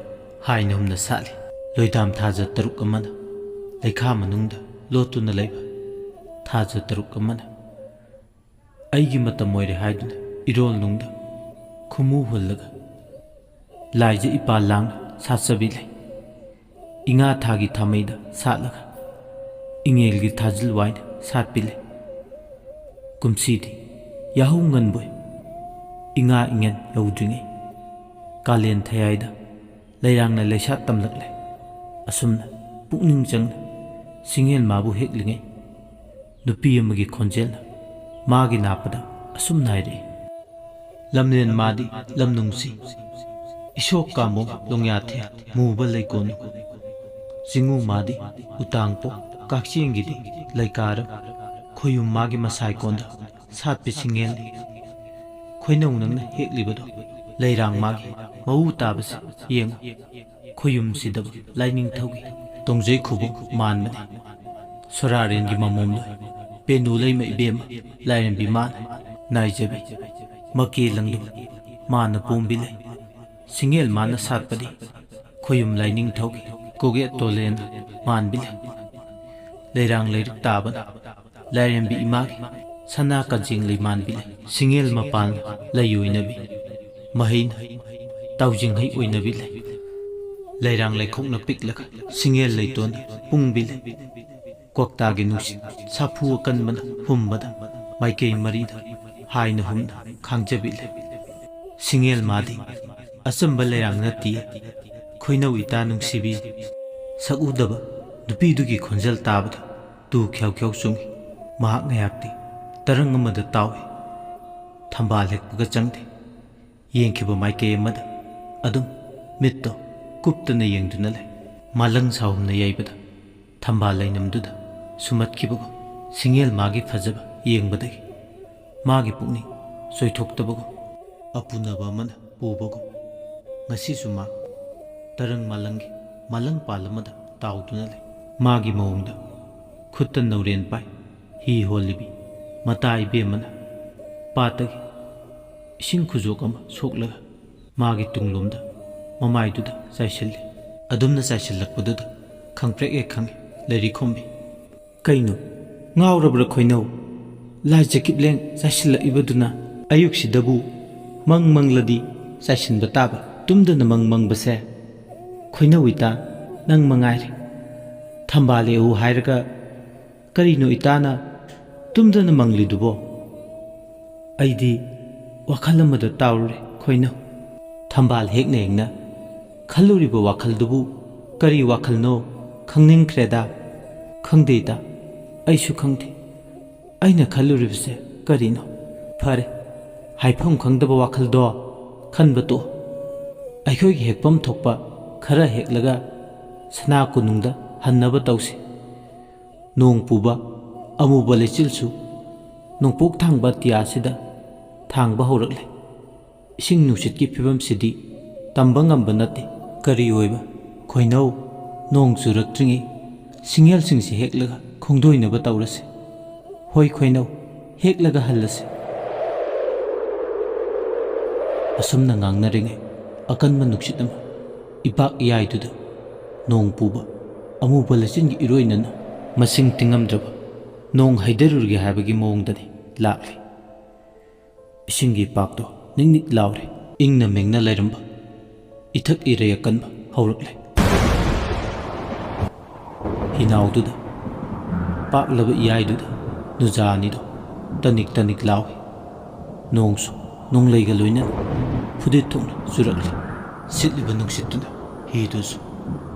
ꯍꯥꯏꯅ ꯍꯨꯝꯅ ꯁꯥꯠꯂꯤ꯫ ꯂꯣꯏꯗꯥꯝ ꯊꯥꯖ ꯇꯔꯨꯛ ꯑꯃꯅ ꯂꯩꯈꯥ ꯃꯅꯨꯡꯗ ꯂꯣꯠꯇꯨꯅ ꯂꯩꯕ ꯊꯥꯖ ꯇꯔꯨꯛ ꯑꯃꯅ ꯑꯩꯒꯤ ꯃꯇꯝ ꯑꯣꯏꯔꯦ ꯍꯥꯏꯗꯨꯅ ꯏꯔꯣꯜ ꯅꯨꯡꯗ ꯈꯨꯃꯨ ꯍꯨꯜꯂꯒ ꯂꯥꯏꯖ ꯏꯄꯥꯜ ꯂꯥꯡꯅ ꯁꯥꯠꯆꯕꯤ ꯂꯩ꯫ ꯏꯉꯥ ꯊꯥꯒꯤ ꯊꯥꯃꯩꯗ ꯁꯥꯠꯂꯒ ꯏꯉꯦꯜꯒꯤ ꯊꯥꯖꯤꯜ ꯋꯥꯏꯅ ꯁꯥꯠꯄꯤ ꯂꯩ꯫ ꯀꯨꯝꯁꯤꯗꯤ ꯌꯥꯍꯧ ꯉꯟꯕꯣꯏ ꯏꯉꯥ ꯏꯉꯦꯟ ꯌꯧꯗ꯭ꯔꯤꯉꯩ ꯀꯥꯂꯦꯟ ꯊꯌꯥꯏꯗ ꯂꯩꯔꯥꯡꯅ ꯂꯩꯁꯥꯠ ꯇꯝꯂꯛꯂꯦ꯫ ꯑꯁꯨꯝꯅ ꯄꯨꯛꯅꯤꯡ ꯆꯪꯅ ꯁꯤꯡꯉꯦꯜ ꯃꯥꯕꯨ ꯍꯦꯛꯂꯤꯉꯩ ꯅꯨꯄꯤ ꯑꯃꯒꯤ ꯈꯣꯟꯖꯦꯜꯅ ꯃꯥꯒꯤ ꯅꯥꯄꯗ ꯑꯁꯨꯝꯅ ꯍꯥꯏꯔꯛꯏ, "ꯂꯝꯂꯦꯟ ꯃꯥꯗꯤ ꯂꯝ ꯅꯨꯡꯁꯤ, ꯏꯁꯣꯛ ꯀꯥꯃꯣ ꯂꯣꯡꯌꯥꯊꯦ ꯃꯨꯕ ꯂꯩꯀꯣꯟꯅꯨ, ꯆꯤꯡꯉꯨ ꯃꯥꯗꯤ ꯎꯇꯥꯡꯄꯣꯛ ꯀꯛꯆꯤꯡꯒꯤꯗꯤ ꯂꯩꯀꯥꯔꯝ, ꯈꯣꯌꯨꯝ ꯃꯥꯒꯤ ꯃꯁꯥꯏꯀꯣꯟꯗ ꯁꯥꯠꯄꯤ ꯁꯤꯡꯉꯦꯜꯅꯤ꯫ ꯈꯣꯏꯅꯧ ꯅꯪꯅ ꯍꯦꯛꯂꯤꯕꯗꯣ ꯂꯩꯔꯥꯡ ꯃꯥꯒꯤ ꯃꯎ ꯇꯥꯕꯁꯦ ꯌꯦꯡꯉꯨ꯫ ꯈꯣꯌꯨꯝ ꯁꯤꯗꯕ ꯂꯥꯏꯅꯤꯡꯊꯧꯒꯤ ꯇꯣꯡꯖꯩ ꯈꯨꯕꯣꯡ ꯃꯥꯟꯕꯅꯤ꯫ ꯁꯣꯔꯥꯔꯦꯟꯒꯤ ꯃꯃꯣꯝ ꯂꯣꯏ ꯄꯦꯅꯨ ꯂꯩꯃ ꯏꯕꯦꯝꯃ ꯂꯥꯏꯔꯦꯝꯕꯤ ꯃꯥꯅ ꯅꯥꯏꯖꯕꯤ꯫ ꯃꯀꯦ ꯂꯪꯗꯨ ꯃꯥꯅ ꯄꯣꯝꯕꯤ ꯂꯩ꯫ ꯁꯤꯡꯉꯦꯜ ꯃꯥꯅ ꯁꯥꯠꯄꯗꯤ ꯈꯣꯌꯨꯝ ꯂꯥꯏꯅꯤꯡꯊꯧꯒꯤ ꯀꯣꯒꯦꯠ ꯇꯣꯂꯦꯟ ꯃꯥꯟꯕꯤ ꯂꯩ꯫ ꯂꯩꯔꯥꯡ ꯂꯩꯔꯤꯛ ꯇꯥꯕꯅ ꯂꯥꯏꯔꯦꯝꯕꯤ ꯏꯃꯥꯒꯤ ꯁꯅꯥ ꯀꯖꯦꯡ ꯂꯩ ꯃꯥꯟꯕꯤ ꯂꯩ꯫ ꯁꯤꯡꯉꯦꯜ ꯃꯄꯥꯟ ꯂꯩ ꯑꯣꯏꯅꯕꯤ, ꯃꯍꯩꯅ ꯇꯥꯎꯖꯤꯡꯍꯩ ꯑꯣꯏꯅꯕꯤ ꯂꯩ꯫ ꯂꯩꯔꯥꯡ ꯂꯩꯈꯣꯛꯅ ꯄꯤꯛꯂꯒ ꯁꯤꯡꯉꯦꯜ ꯂꯩꯇꯣꯟꯗ ꯄꯨꯡꯕꯤ ꯂꯩ꯫ ꯀ꯭ꯋꯥꯛꯇꯥꯒꯤ ꯅꯨꯡꯁꯤꯠ ꯁꯥꯐꯨ ꯑꯀꯟꯕꯅ ꯍꯨꯝꯕꯗ ꯃꯥꯏꯀꯩ ꯃꯔꯤꯗ ꯍꯥꯏꯅ ꯍꯨꯝꯅ ꯈꯥꯡꯖꯕꯤ ꯂꯩ꯫ ꯁꯤꯡꯉꯦꯜ ꯃꯥꯗꯤ ꯑꯆꯝꯕ ꯂꯩꯔꯥꯡ ꯅꯠꯇꯤꯌꯦ꯫ ꯈꯣꯏꯅꯧ ꯏꯇꯥ ꯅꯨꯡꯁꯤꯕꯤ, ꯁꯛ ꯎꯗꯕ ꯅꯨꯄꯤꯗꯨꯒꯤ ꯈꯣꯟꯖꯦꯜ ꯇꯥꯕꯗ ꯇꯨ ꯈ꯭ꯌꯥꯎ ꯈ꯭ꯌꯥꯎ ꯆꯨꯡꯏ꯫ ꯃꯍꯥꯛ ꯉꯥꯏꯍꯥꯛꯇꯤ ꯇꯔꯪ ꯑꯃꯗ ꯇꯥꯎꯏ꯫ ꯊꯝꯕꯥꯜ ꯍꯦꯛꯄꯒ ꯆꯪꯗꯦ꯫ ꯌꯦꯡꯈꯤꯕ ꯃꯥꯏꯀꯩ ꯑꯃꯗ ꯑꯗꯨꯝ ꯃꯤꯠꯇꯣ ꯀꯨꯞꯇꯅ ꯌꯦꯡꯗꯨꯅ ꯂꯩ꯫ ꯃꯥꯂꯪ ꯁꯥꯍꯨꯝꯅ ꯌꯩꯕꯗ ꯊꯝꯕꯥꯜ ꯂꯩꯅꯝꯗꯨꯗ ꯁꯨꯝꯍꯠꯈꯤꯕꯒꯨꯝ, ꯁꯤꯡꯉꯦꯜ ꯃꯥꯒꯤ ꯐꯖꯕ ꯌꯦꯡꯕꯗꯒꯤ ꯃꯥꯒꯤ ꯄꯨꯛꯅꯤꯡ ꯆꯣꯏꯊꯣꯛꯇꯕꯒꯨꯝ, ꯑꯄꯨꯅꯕ ꯑꯃꯅ ꯄꯨꯕꯒꯨꯝ, ꯉꯁꯤꯁꯨ ꯃꯥ ꯇꯔꯪ ꯃꯥꯂꯪꯒꯤ ꯃꯥꯂꯪ ꯄꯥꯜ ꯑꯃꯗ ꯇꯥꯎꯗꯨꯅ ꯂꯩ꯫ ꯃꯥꯒꯤ ꯃꯑꯣꯡꯗ ꯈꯨꯠꯇ ꯅꯧꯔꯦꯟ ꯄꯥꯏ, ꯍꯤ ꯍꯣꯜꯂꯤꯕꯤ ꯃꯇꯥ ꯏꯕꯦꯝꯃꯅ ꯄꯥꯠꯇꯒꯤ ꯏꯁꯤꯡ ꯈꯨꯖꯣꯛ ꯑꯃ ꯁꯣꯛꯂꯒ ꯃꯥꯒꯤ ꯇꯨꯡꯂꯣꯝꯗ ꯃꯃꯥꯏꯗꯨꯗ ꯆꯥꯏꯁꯤꯜꯂꯤ꯫ ꯑꯗꯨꯝꯅ ꯆꯥꯏꯁꯤꯜꯂꯛꯄꯗꯨꯗ ꯈꯪꯄ꯭ꯔꯦꯛ ꯍꯦꯛ ꯈꯪꯉꯤ ꯂꯩꯔꯤꯈꯣꯝꯕꯤ꯫ "ꯀꯩꯅꯣ, ꯉꯥꯎꯔꯕ꯭ꯔꯥ ꯈꯣꯏꯅꯧ? ꯂꯥꯏ ꯆꯀꯤꯞꯂꯦꯡ ꯆꯥꯏꯁꯤꯜꯂꯛꯏꯕꯗꯨꯅ? ꯑꯌꯨꯛꯁꯤꯗꯕꯨ ꯃꯪ ꯃꯪꯂꯗꯤ ꯆꯥꯏꯁꯤꯟꯕ ꯇꯥꯕ, ꯇꯨꯝꯗꯅ ꯃꯪ ꯃꯪꯕꯁꯦ꯫ ꯈꯣꯏꯅꯧ ꯏꯇꯥ, ꯅꯪ ꯃꯉꯥꯏꯔꯦ꯫ ꯊꯝꯕꯥꯜ ꯍꯦꯛꯎ ꯍꯥꯏꯔꯒ ꯀꯔꯤꯅꯣ ꯏꯇꯥꯅ ꯇꯨꯝꯗꯅ ꯃꯪꯂꯤꯗꯨꯕꯣ?" ꯑꯩꯗꯤ ꯋꯥꯈꯜ ꯑꯃꯗ ꯇꯥꯎꯔꯨꯔꯦ ꯈꯣꯏꯅꯧ꯫ ꯊꯝꯕꯥꯜ ꯍꯦꯛꯅ ꯍꯦꯛꯅ ꯈꯜꯂꯨꯔꯤꯕ ꯋꯥꯈꯜꯗꯨꯕꯨ ꯀꯔꯤ ꯋꯥꯈꯜꯅꯣ ꯈꯪꯅꯤꯡꯈ꯭ꯔꯦꯗ꯫ "ꯈꯪꯗꯦ ꯏꯇꯥ, ꯑꯩꯁꯨ ꯈꯪꯗꯦ꯫ ꯑꯩꯅ ꯈꯜꯂꯨꯔꯤꯕꯁꯦ ꯀꯔꯤꯅꯣ? ꯐꯔꯦ, ꯍꯥꯏꯐꯝ ꯈꯪꯗꯕ ꯋꯥꯈꯜꯗꯣ ꯈꯟꯕ ꯇꯣꯛꯑꯣ꯫ ꯑꯩꯈꯣꯏꯒꯤ ꯍꯦꯛꯐꯝ ꯊꯣꯛꯄ ꯈꯔ ꯍꯦꯛꯂꯒ ꯁꯅꯥ ꯀꯣꯅꯨꯡꯗ ꯍꯟꯅꯕ ꯇꯧꯁꯤ꯫ ꯅꯣꯡ ꯄꯨꯕ ꯑꯃꯨꯕ ꯂꯩꯆꯤꯜꯁꯨ ꯅꯣꯡꯄꯣꯛ ꯊꯪꯕ ꯑꯇꯤꯌꯥꯁꯤꯗ ꯊꯥꯡꯕ ꯍꯧꯔꯛꯂꯦ꯫ ꯏꯁꯤꯡ ꯅꯨꯡꯁꯤꯠꯀꯤ ꯐꯤꯕꯝꯁꯤꯗꯤ ꯇꯝꯕ ꯉꯝꯕ ꯅꯠꯇꯦ꯫ ꯀꯔꯤ ꯑꯣꯏꯕ ꯈꯣꯏꯅꯧ, ꯅꯣꯡ ꯆꯨꯔꯛꯇ꯭ꯔꯤꯉꯩ ꯁꯤꯡꯍꯦꯜꯁꯤꯡꯁꯤ ꯍꯦꯛꯂꯒ ꯈꯣꯡꯗꯣꯏꯅꯕ ꯇꯧꯔꯁꯤ꯫ ꯍꯣꯏ ꯈꯣꯏꯅꯧ, ꯍꯦꯛꯂꯒ ꯍꯜꯂꯁꯤ꯫ ꯑꯁꯨꯝꯅ ꯉꯥꯡꯅꯔꯤꯉꯩ ꯑꯀꯟꯕ ꯅꯨꯡꯁꯤꯠ ꯑꯃ ꯏꯄꯥꯛ ꯏꯌꯥꯏꯗꯨꯗ ꯅꯣꯡ ꯄꯨꯕ ꯑꯃꯨꯕ ꯂꯩꯆꯤꯟꯒꯤ ꯏꯔꯣꯏꯅꯅ ꯃꯁꯤꯡ ꯇꯤꯡꯉꯝꯗ꯭ꯔꯕ ꯅꯣꯡ ꯍꯩꯊꯔꯨꯔꯒꯦ ꯍꯥꯏꯕꯒꯤ ꯃꯑꯣꯡꯗꯅꯤ ꯂꯥꯛꯂꯤ꯫ ꯏꯁꯤꯡꯒꯤ ꯏꯄꯥꯛꯇꯣ ꯅꯤꯛ ꯅꯤꯛ ꯂꯥꯎꯔꯦ꯫ ꯏꯪꯅ ꯃꯦꯡꯅ ꯂꯩꯔꯝꯕ ꯏꯊꯛ ꯏꯔꯩ ꯑꯀꯟꯕ ꯍꯧꯔꯛꯂꯦ꯫ ꯍꯤꯅꯥꯎꯗꯨꯗ, ꯄꯥꯛꯂꯕ ꯏꯌꯥꯏꯗꯨꯗ ꯅꯨꯖꯥ ꯑꯅꯤꯗꯣ ꯇꯅꯤꯛ ꯇꯅꯤꯛ ꯂꯥꯎꯏ꯫ ꯅꯣꯡꯁꯨ ꯅꯣꯡꯂꯩꯒ ꯂꯣꯏꯅꯅ ꯐꯨꯗꯤꯠ ꯊꯣꯛꯅ ꯆꯨꯔꯛꯂꯤ꯫ ꯁꯤꯠꯂꯤꯕ ꯅꯨꯡꯁꯤꯠꯇꯨꯅ ꯍꯤꯗꯨꯁꯨ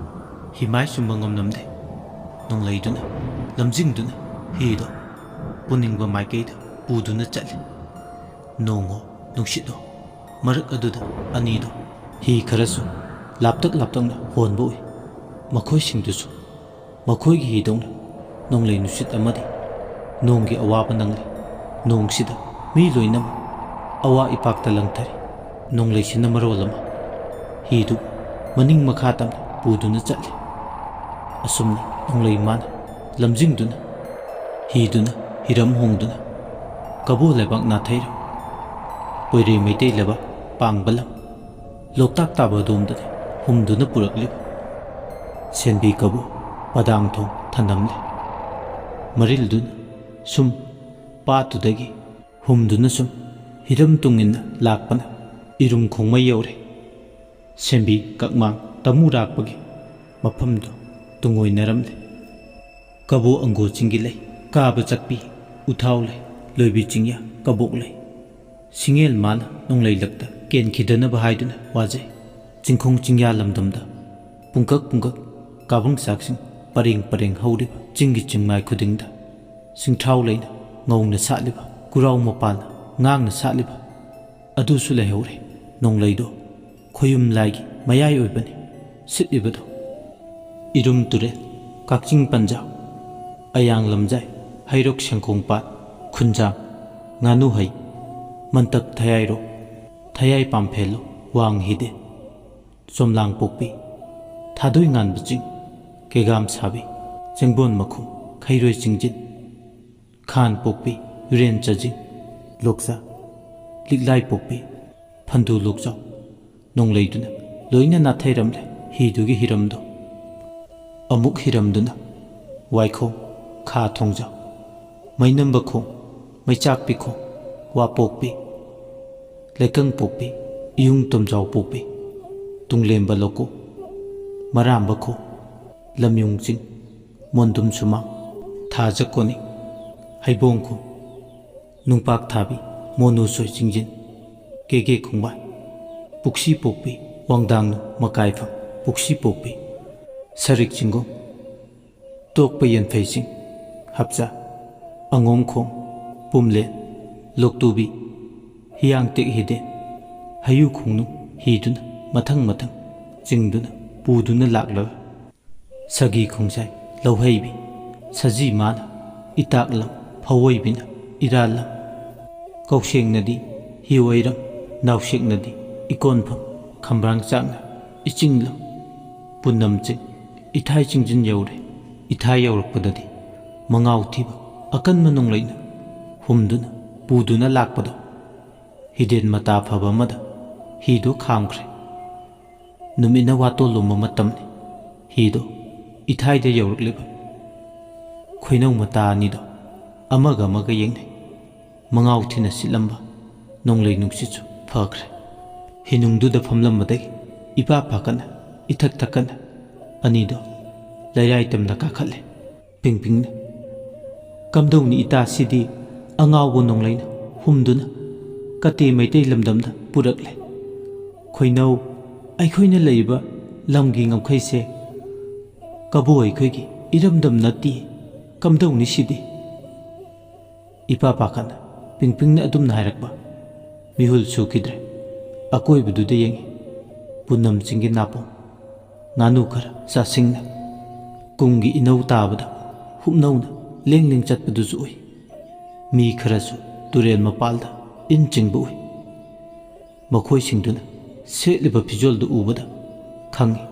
ꯍꯤꯃꯥꯏ ꯆꯨꯝꯕ ꯉꯝꯂꯝꯗꯦ꯫ ꯅꯣꯡꯂꯩꯗꯨꯅ ꯂꯝꯖꯤꯡꯗꯨꯅ ꯍꯤꯗꯣ ꯄꯨꯅꯤꯡꯕ ꯃꯥꯏꯀꯩꯗ ꯄꯨꯗꯨꯅ ꯆꯠꯂꯤ꯫ ꯅꯣꯡꯉꯣ ꯅꯨꯡꯁꯤꯠꯂꯣ ꯃꯔꯛ ꯑꯗꯨꯗ ꯑꯅꯤꯗꯣ ꯍꯤ ꯈꯔꯁꯨ ꯂꯥꯞꯇꯛ ꯂꯥꯞꯇꯛꯅ ꯍꯣꯟꯕ ꯎꯏ꯫ ꯃꯈꯣꯏꯁꯤꯡꯗꯨꯁꯨ ꯃꯈꯣꯏꯒꯤ ꯍꯤꯗꯧꯅ ꯅꯣꯡꯂꯩ ꯅꯨꯡꯁꯤꯠ ꯑꯃꯗꯤ ꯅꯣꯡꯒꯤ ꯑꯋꯥꯕ ꯅꯪꯂꯤ꯫ ꯅꯣꯡꯁꯤꯗ ꯃꯤ ꯂꯣꯏꯅꯃꯛ ꯑꯋꯥ ꯏꯄꯥꯛꯇ ꯂꯪꯊꯔꯤ꯫ ꯅꯣꯡꯂꯩꯁꯤꯅ ꯃꯔꯣꯜ ꯑꯃ ꯍꯤꯗꯨ ꯃꯅꯤꯡ ꯃꯈꯥ ꯇꯝꯅ ꯄꯨꯗꯨꯅ ꯆꯠꯂꯤ꯫ ꯑꯁꯨꯝꯅ ꯅꯣꯡꯂꯩ ꯃꯥꯅ ꯂꯝꯖꯤꯡꯗꯨꯅ ꯍꯤꯗꯨꯅ ꯍꯤꯔꯝ ꯍꯣꯡꯗꯨꯅ ꯀꯕꯣ ꯂꯩꯕꯥꯛ ꯅꯥꯊꯩꯔ ꯄꯣꯏꯔꯩ ꯃꯩꯇꯩ ꯂꯩꯕꯥꯛ ꯄꯥꯡꯕ ꯂꯝ ꯂꯣꯛꯇꯥꯛ ꯇꯥꯕ ꯑꯗꯣꯝꯗꯅꯤ ꯍꯨꯝꯗꯨꯅ ꯄꯨꯔꯛꯂꯤꯕ꯫ ꯁꯦꯟꯕꯤ ꯀꯕꯣ ꯄꯗꯥꯡ ꯊꯣꯡ ꯊꯅꯝꯂꯦ꯫ ꯃꯔꯤꯜꯗꯨꯅ ꯁꯨꯝ ꯄꯥꯠꯇꯨꯗꯒꯤ ꯍꯨꯝꯗꯨꯅ ꯁꯨꯝ ꯍꯤꯔꯝ ꯇꯨꯡꯏꯟꯅ ꯂꯥꯛꯄꯅ ꯏꯔꯨꯝ ꯈꯣꯡꯃꯩ ꯌꯧꯔꯦ꯫ ꯁꯦꯝꯕꯤ ꯀꯛꯃꯥꯡ ꯇꯃꯨ ꯔꯥꯛꯄꯒꯤ ꯃꯐꯝꯗꯨ ꯇꯨꯡꯑꯣꯏꯅꯔꯝꯂꯦ꯫ ꯀꯕꯣ ꯑꯪꯒꯣ ꯆꯤꯡꯒꯤ ꯂꯩ ꯀꯥꯕ ꯆꯠꯄꯤ ꯎꯊꯥꯎ ꯂꯩ ꯂꯣꯏꯕꯤ ꯆꯤꯡꯌꯥ ꯀꯕꯣꯛ ꯂꯩ꯫ ꯁꯤꯡꯉꯦꯜ ꯃꯥꯅ ꯅꯣꯡꯂꯩꯂꯛꯇ ꯀꯦꯟꯈꯤꯗꯅꯕ ꯍꯥꯏꯗꯨꯅ ꯋꯥꯖꯩ꯫ ꯆꯤꯡꯈꯣꯡ ꯆꯤꯡꯌꯥ ꯂꯝꯗꯝꯗ ꯄꯨꯡꯀꯛ ꯄꯨꯡꯀꯛ ꯀꯥꯕꯪ ꯆꯥꯛꯁꯤꯡ ꯄꯔꯦꯡ ꯄꯔꯦꯡ ꯍꯧꯔꯤꯕ ꯆꯤꯡꯒꯤ ꯆꯤꯡꯃꯥꯏ ꯈꯨꯗꯤꯡꯗ ꯁꯤꯡꯊ꯭ꯔꯥꯎ ꯂꯩꯅ ꯉꯧꯅ ꯁꯥꯠꯂꯤꯕ ꯀꯨꯔꯥꯎ ꯃꯄꯥꯟꯅ ꯉꯥꯡꯅ ꯁꯥꯠꯂꯤꯕ ꯑꯗꯨꯁꯨ ꯂꯩꯍꯧꯔꯦ꯫ ꯅꯣꯡꯂꯩꯗꯣ ꯈꯣꯌꯨꯝ ꯂꯥꯏꯒꯤ ꯃꯌꯥꯏ ꯑꯣꯏꯕꯅꯤ ꯁꯤꯠꯂꯤꯕꯗꯣ꯫ ꯏꯔꯨꯝ ꯇꯨꯔꯦꯜ, ꯀꯛꯆꯤꯡ ꯄꯟꯖꯥꯎ, ꯑꯌꯥꯡ ꯂꯝꯖꯥꯏ, ꯍꯩꯔꯣꯛ ꯁꯦꯡꯀꯣꯡꯄꯥꯠ, ꯈꯨꯟꯖꯥꯡ, ꯉꯥꯅꯨ ꯍꯩ, ꯃꯟꯇꯛ ꯊꯌꯥꯏꯔꯣ, ꯊꯌꯥꯏ ꯄꯥꯝꯐꯦꯜꯂꯣ, ꯋꯥꯡ ꯍꯤꯗꯦ, ꯆꯣꯝꯂꯥꯡ ꯄꯣꯛꯄꯤ, ꯊꯥꯗꯣꯏ ꯉꯥꯟꯕ ꯆꯤꯡ, ꯀꯦꯒꯥꯝ ꯁꯥꯕꯤ, ꯆꯦꯡꯕꯣꯟ ꯃꯈꯣꯡ, ꯈꯩꯔꯣꯏ ꯆꯤꯡꯖꯤꯟ, ꯈꯥꯟ ꯄꯣꯛꯄꯤ, ꯌꯨꯔꯦꯟ ꯆꯥꯖꯤꯡ, ꯂꯣꯛꯆꯥ, ꯂꯤꯛꯂꯥꯏ ꯄꯣꯛꯄꯤ, ꯐꯟꯗꯨ ꯂꯣꯛꯆꯥꯎ, ꯅꯣꯡꯂꯩꯗꯨꯅ ꯂꯣꯏꯅ ꯅꯥꯊꯩꯔꯝꯂꯦ ꯍꯤꯗꯨꯒꯤ ꯍꯤꯔꯝꯗꯣ꯫ ꯑꯃꯨꯛ ꯍꯤꯔꯝꯗꯨꯅ ꯋꯥꯏꯈꯣꯡ, ꯈꯥ ꯊꯣꯡꯖꯥꯎ, ꯃꯩꯅꯝꯕ ꯈꯣꯡ, ꯃꯩꯆꯥꯛꯄꯤ ꯈꯣꯡ, ꯋꯥꯄꯣꯛꯄꯤ, ꯂꯩꯀꯪ ꯄꯣꯛꯄꯤ, ꯏꯌꯨꯡ ꯇꯣꯝꯖꯥꯎ ꯄꯣꯛꯄꯤ, ꯇꯨꯡꯂꯦꯝꯕ ꯂꯧꯀꯣꯛ, ꯃꯔꯥꯝꯕ ꯈꯣꯡ, ꯂꯝꯌꯨꯡ ꯆꯤꯡ, ꯃꯣꯟꯗꯨꯝ ꯁꯨꯃꯥꯡ, ꯊꯥꯖ ꯀꯣꯅꯤꯡ, ꯍꯩꯕꯣꯡ ꯈꯣꯡ, ꯅꯨꯡꯄꯥꯛ ꯊꯥꯕꯤ, ꯃꯣꯅꯨ ꯁꯣꯏ ꯆꯤꯡꯖꯤꯟ, ꯀꯦꯒꯦ ꯈꯣꯡꯕꯥꯟ, ꯄꯨꯛꯁꯤ ꯄꯣꯛꯄꯤ, ꯋꯥꯡꯗꯥꯡꯅꯨ ꯃꯀꯥꯏꯐꯝ, ꯄꯨꯛꯁꯤ ꯄꯣꯛꯄꯤ, ꯁꯔꯤꯛ ꯆꯤꯡꯒꯣꯡ, ꯇꯣꯛꯄ ꯌꯦꯟꯐꯩꯁꯤꯡ, ꯍꯞꯆꯥ, ꯑꯉꯣꯝꯈꯣꯡ, ꯄꯨꯝꯂꯦꯟ, ꯂꯣꯛꯇꯨꯕꯤ, ꯍꯤꯌꯥꯡꯇꯦꯛ ꯍꯤꯗꯦꯟ, ꯍꯌꯨ ꯈꯣꯡꯅꯨꯡ ꯍꯤꯗꯨꯅ ꯃꯊꯪ ꯃꯊꯪ ꯆꯤꯡꯗꯨꯅ ꯄꯨꯗꯨꯅ ꯂꯥꯛꯂꯒ ꯁꯒꯤ ꯈꯣꯡꯖꯥꯏ ꯂꯧꯍꯩꯕꯤ, ꯁꯖꯤ ꯃꯥꯅ ꯏꯇꯥꯛꯂꯝ, ꯐꯧꯑꯣꯏꯕꯤꯅ ꯏꯔꯥꯜꯂꯝ, ꯀꯧꯁꯦꯡꯅꯗꯤ ꯍꯤꯑꯣꯏꯔꯝ, ꯅꯥꯎꯁꯦꯛꯅꯗꯤ ꯏꯀꯣꯟꯐꯝ, ꯈꯝꯕ꯭ꯔꯥꯡ ꯆꯥꯛꯅ ꯏꯆꯤꯡꯂꯝ, ꯄꯨꯅꯝ ꯆꯤꯡ, ꯏꯊꯥꯏ ꯆꯤꯡꯖꯤꯟ ꯌꯧꯔꯦ꯫ ꯏꯊꯥꯏ ꯌꯧꯔꯛꯄꯗꯗꯤ ꯃꯉꯥꯎ ꯊꯤꯕ ꯑꯀꯟꯕ ꯅꯣꯡꯂꯩꯅ ꯍꯨꯝꯗꯨꯅ ꯄꯨꯗꯨꯅ ꯂꯥꯛꯄꯗꯣ ꯍꯤꯗꯦꯟ ꯃꯇꯥ ꯐꯕ ꯑꯃꯗ ꯍꯤꯗꯨ ꯈꯥꯝꯈ꯭ꯔꯦ꯫ ꯅꯨꯃꯤꯠꯅ ꯋꯥꯇꯣꯜꯂꯨꯝꯕ ꯃꯇꯝꯅꯤ꯫ ꯍꯤꯗꯣ ꯏꯊꯥꯏꯗ ꯌꯧꯔꯛꯂꯤꯕ ꯈꯣꯏꯅꯧ ꯃꯇꯥ ꯑꯅꯤꯗꯣ ꯑꯃꯒ ꯑꯃꯒ ꯌꯦꯡꯅꯩ꯫ ꯃꯉꯥꯎ ꯊꯤꯅ ꯁꯤꯠꯂꯝꯕ ꯅꯣꯡꯂꯩ ꯅꯨꯡꯁꯤꯠꯁꯨ ꯐꯈ꯭ꯔꯦ꯫ ꯍꯤꯅꯨꯡꯗꯨꯗ ꯐꯝꯂꯝꯕꯗꯒꯤ ꯏꯄꯥ ꯄꯥꯈꯠꯅ ꯏꯊꯛ ꯊꯛꯀꯠꯅ ꯑꯅꯤꯗꯣ ꯂꯩꯔꯥꯏ ꯇꯝꯅ ꯀꯥꯈꯠꯂꯦ꯫ ꯄꯤꯡ ꯄꯤꯡꯅ, "ꯀꯝꯗꯧꯅꯤ ꯏꯇꯥꯁꯤꯗꯤ ꯑꯉꯥꯎꯕ ꯅꯣꯡꯂꯩꯅ ꯍꯨꯝꯗꯨꯅ ꯀꯇꯦ ꯃꯩꯇꯩ ꯂꯝꯗꯝꯗ ꯄꯨꯔꯛꯂꯦ꯫ ꯈꯣꯏꯅꯧ, ꯑꯩꯈꯣꯏꯅ ꯂꯩꯔꯤꯕ ꯂꯝꯒꯤ ꯉꯝꯈꯩꯁꯦ ꯀꯕꯣ ꯑꯩꯈꯣꯏꯒꯤ ꯏꯔꯝꯗꯝ ꯅꯠꯇꯦ꯫ ꯀꯝꯗꯧꯅꯤ ꯁꯤꯗꯤ?" ꯏꯄꯥ ꯄꯥꯈꯠꯅ ꯄꯤꯡ ꯄꯤꯡꯅ ꯑꯗꯨꯝꯅ ꯍꯥꯏꯔꯛꯄ꯫ ꯃꯤꯍꯨꯜ ꯁꯨꯈꯤꯗ꯭ꯔꯦ꯫ ꯑꯀꯣꯏꯕꯗꯨꯗ ꯌꯦꯡꯉꯤ꯫ ꯄꯨꯅꯝ ꯆꯤꯡꯒꯤ ꯅꯥꯄꯣꯝ꯫ ꯉꯥꯅꯨ ꯈꯔ ꯆꯥꯁꯤꯡꯅ ꯀꯨꯝꯒꯤ ꯏꯅꯧ ꯇꯥꯕꯗ ꯍꯨꯞꯅꯧꯅ ꯂꯦꯡ ꯂꯦꯡ ꯆꯠꯄꯗꯨꯁꯨ ꯎꯏ꯫ ꯃꯤ ꯈꯔꯁꯨ ꯇꯨꯔꯦꯜ ꯃꯄꯥꯜꯗ ꯏꯟ ꯆꯤꯡꯕ ꯎꯏ꯫ ꯃꯈꯣꯏꯁꯤꯡꯗꯨꯅ ꯁꯦꯠꯂꯤꯕ ꯐꯤꯖꯣꯜꯗꯨ ꯎꯕꯗ ꯈꯪꯏ,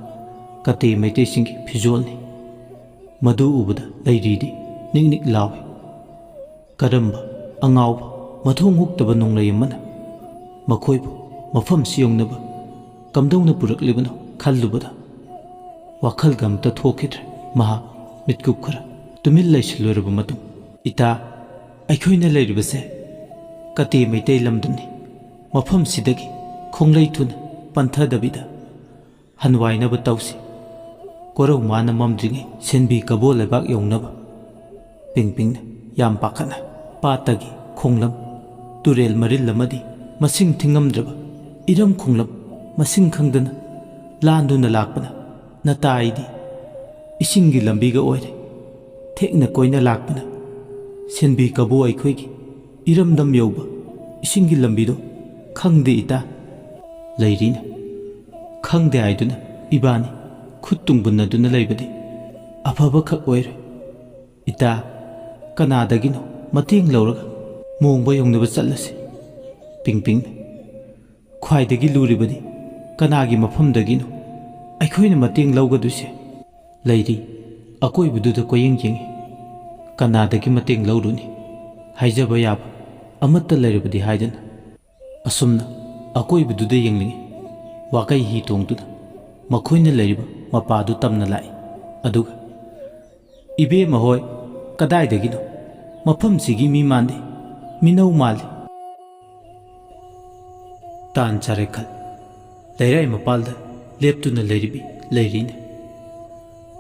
ꯀꯇꯦ ꯃꯩꯇꯩꯁꯤꯡꯒꯤ ꯐꯤꯖꯣꯜꯅꯤ꯫ ꯃꯗꯨ ꯎꯕꯗ ꯂꯩꯔꯤꯗꯤ ꯅꯤꯛ ꯅꯤꯛ ꯂꯥꯎꯏ꯫ ꯀꯔꯝꯕ ꯑꯉꯥꯎꯕ ꯃꯊꯣꯡ ꯍꯨꯛꯇꯕ ꯅꯣꯡꯂꯩ ꯑꯃꯅ ꯃꯈꯣꯏꯕꯨ ꯃꯐꯝꯁꯤ ꯌꯧꯅꯕ ꯀꯝꯗꯧꯅ ꯄꯨꯔꯛꯂꯤꯕꯅꯣ ꯈꯜꯂꯨꯕꯗ ꯋꯥꯈꯜꯒ ꯑꯝꯇ ꯊꯣꯛꯈꯤꯗ꯭ꯔꯦ꯫ ꯃꯍꯥꯛ ꯃꯤꯠꯀꯨꯞ ꯈꯔ ꯇꯨꯃꯤꯟ ꯂꯩꯁꯤꯜꯂꯣꯏꯔꯕ ꯃꯇꯨꯡ, "ꯏꯇꯥ, ꯑꯩꯈꯣꯏꯅ ꯂꯩꯔꯤꯕꯁꯦ ꯀꯇꯦ ꯃꯩꯇꯩ ꯂꯝꯗꯝꯅꯤ꯫ ꯃꯐꯝꯁꯤꯗꯒꯤ ꯈꯣꯡꯂꯩ ꯊꯨꯅ ꯄꯟꯊꯗꯕꯤꯗ ꯍꯟꯋꯥꯏꯅꯕ ꯇꯧꯁꯤ꯫ ꯀꯣꯔꯧ ꯃꯥꯅ ꯃꯝꯗ꯭ꯔꯤꯉꯩ ꯁꯦꯟꯕꯤ ꯀꯕꯣ ꯂꯩꯕꯥꯛ ꯌꯧꯅꯕ꯫" ꯄꯤꯡꯄꯤꯡꯅ ꯌꯥꯝ ꯄꯥꯈꯠꯅ ꯄꯥꯠꯇꯒꯤ ꯈꯣꯡꯂꯝ, ꯇꯨꯔꯦꯜ ꯃꯔꯤꯜ ꯑꯃꯗꯤ ꯃꯁꯤꯡ ꯊꯤꯉꯝꯗ꯭ꯔꯕ ꯏꯔꯝ ꯈꯣꯡꯂꯝ ꯃꯁꯤꯡ ꯈꯪꯗꯅ ꯂꯥꯟꯗꯨꯅ ꯂꯥꯛꯄꯅ ꯅꯇꯥꯏꯗꯤ ꯏꯁꯤꯡꯒꯤ ꯂꯝꯕꯤꯒ ꯑꯣꯏꯔꯦ꯫ ꯊꯦꯛꯅ ꯀꯣꯏꯅ ꯂꯥꯛꯄꯅ ꯁꯦꯟꯕꯤ ꯀꯕꯣ ꯑꯩꯈꯣꯏꯒꯤ ꯏꯔꯝꯗꯝ ꯌꯧꯕ ꯏꯁꯤꯡꯒꯤ ꯂꯝꯕꯤꯗꯣ ꯈꯪꯗꯦ ꯏꯇꯥ꯫ ꯂꯩꯔꯤꯅ ꯈꯪꯗꯦ ꯍꯥꯏꯗꯨꯅ ꯏꯕꯥꯅꯤ ꯈꯨꯠ ꯇꯨꯡꯕꯨꯟꯅꯗꯨꯅ ꯂꯩꯕꯗꯤ ꯑꯐꯕ ꯈꯛ ꯑꯣꯏꯔꯣꯏ꯫ ꯏꯇꯥ, ꯀꯅꯥꯗꯒꯤꯅꯣ ꯃꯇꯦꯡ ꯂꯧꯔꯒ ꯃꯣꯡꯕ ꯌꯧꯅꯕ ꯆꯠꯂꯁꯤ꯫ ꯄꯤꯡꯄꯤꯡꯅ, "ꯈ꯭ꯋꯥꯏꯗꯒꯤ ꯂꯨꯔꯤꯕꯗꯤ ꯀꯅꯥꯒꯤ ꯃꯐꯝꯗꯒꯤꯅꯣ ꯑꯩꯈꯣꯏꯅ ꯃꯇꯦꯡ ꯂꯧꯒꯗꯣꯏꯁꯦ?" ꯂꯩꯔꯤ ꯑꯀꯣꯏꯕꯗꯨꯗ ꯀꯣꯏꯌꯦꯡ ꯌꯦꯡꯉꯤ꯫ ꯀꯅꯥꯗꯒꯤ ꯃꯇꯦꯡ ꯂꯧꯔꯨꯅꯤ? ꯍꯥꯏꯖꯕ ꯌꯥꯕ ꯑꯃꯠꯇ ꯂꯩꯔꯕꯗꯤ ꯍꯥꯏꯗꯅ꯫ ꯑꯁꯨꯝꯅ ꯑꯀꯣꯏꯕꯗꯨꯗ ꯌꯦꯡꯂꯤꯉꯩ ꯋꯥꯀꯩ ꯍꯤ ꯇꯣꯡꯗꯨꯅ ꯃꯈꯣꯏꯅ ꯂꯩꯔꯤꯕ ꯃꯄꯥꯗꯨ ꯇꯝꯅ ꯂꯥꯛꯏ꯫ ꯑꯗꯨꯒ, "ꯏꯕꯦꯝꯃ ꯍꯣꯏ, ꯀꯗꯥꯏꯗꯒꯤꯅꯣ? ꯃꯐꯝꯁꯤꯒꯤ ꯃꯤ ꯃꯥꯟꯗꯦ, ꯃꯤꯅꯧ ꯃꯥꯜꯂꯤ꯫" ꯇꯥꯟ ꯆꯥꯔꯦ ꯈꯜ ꯂꯩꯔꯥꯏ ꯃꯄꯥꯜꯗ ꯂꯦꯞꯇꯨꯅ ꯂꯩꯔꯤꯕꯤ ꯂꯩꯔꯤꯅ,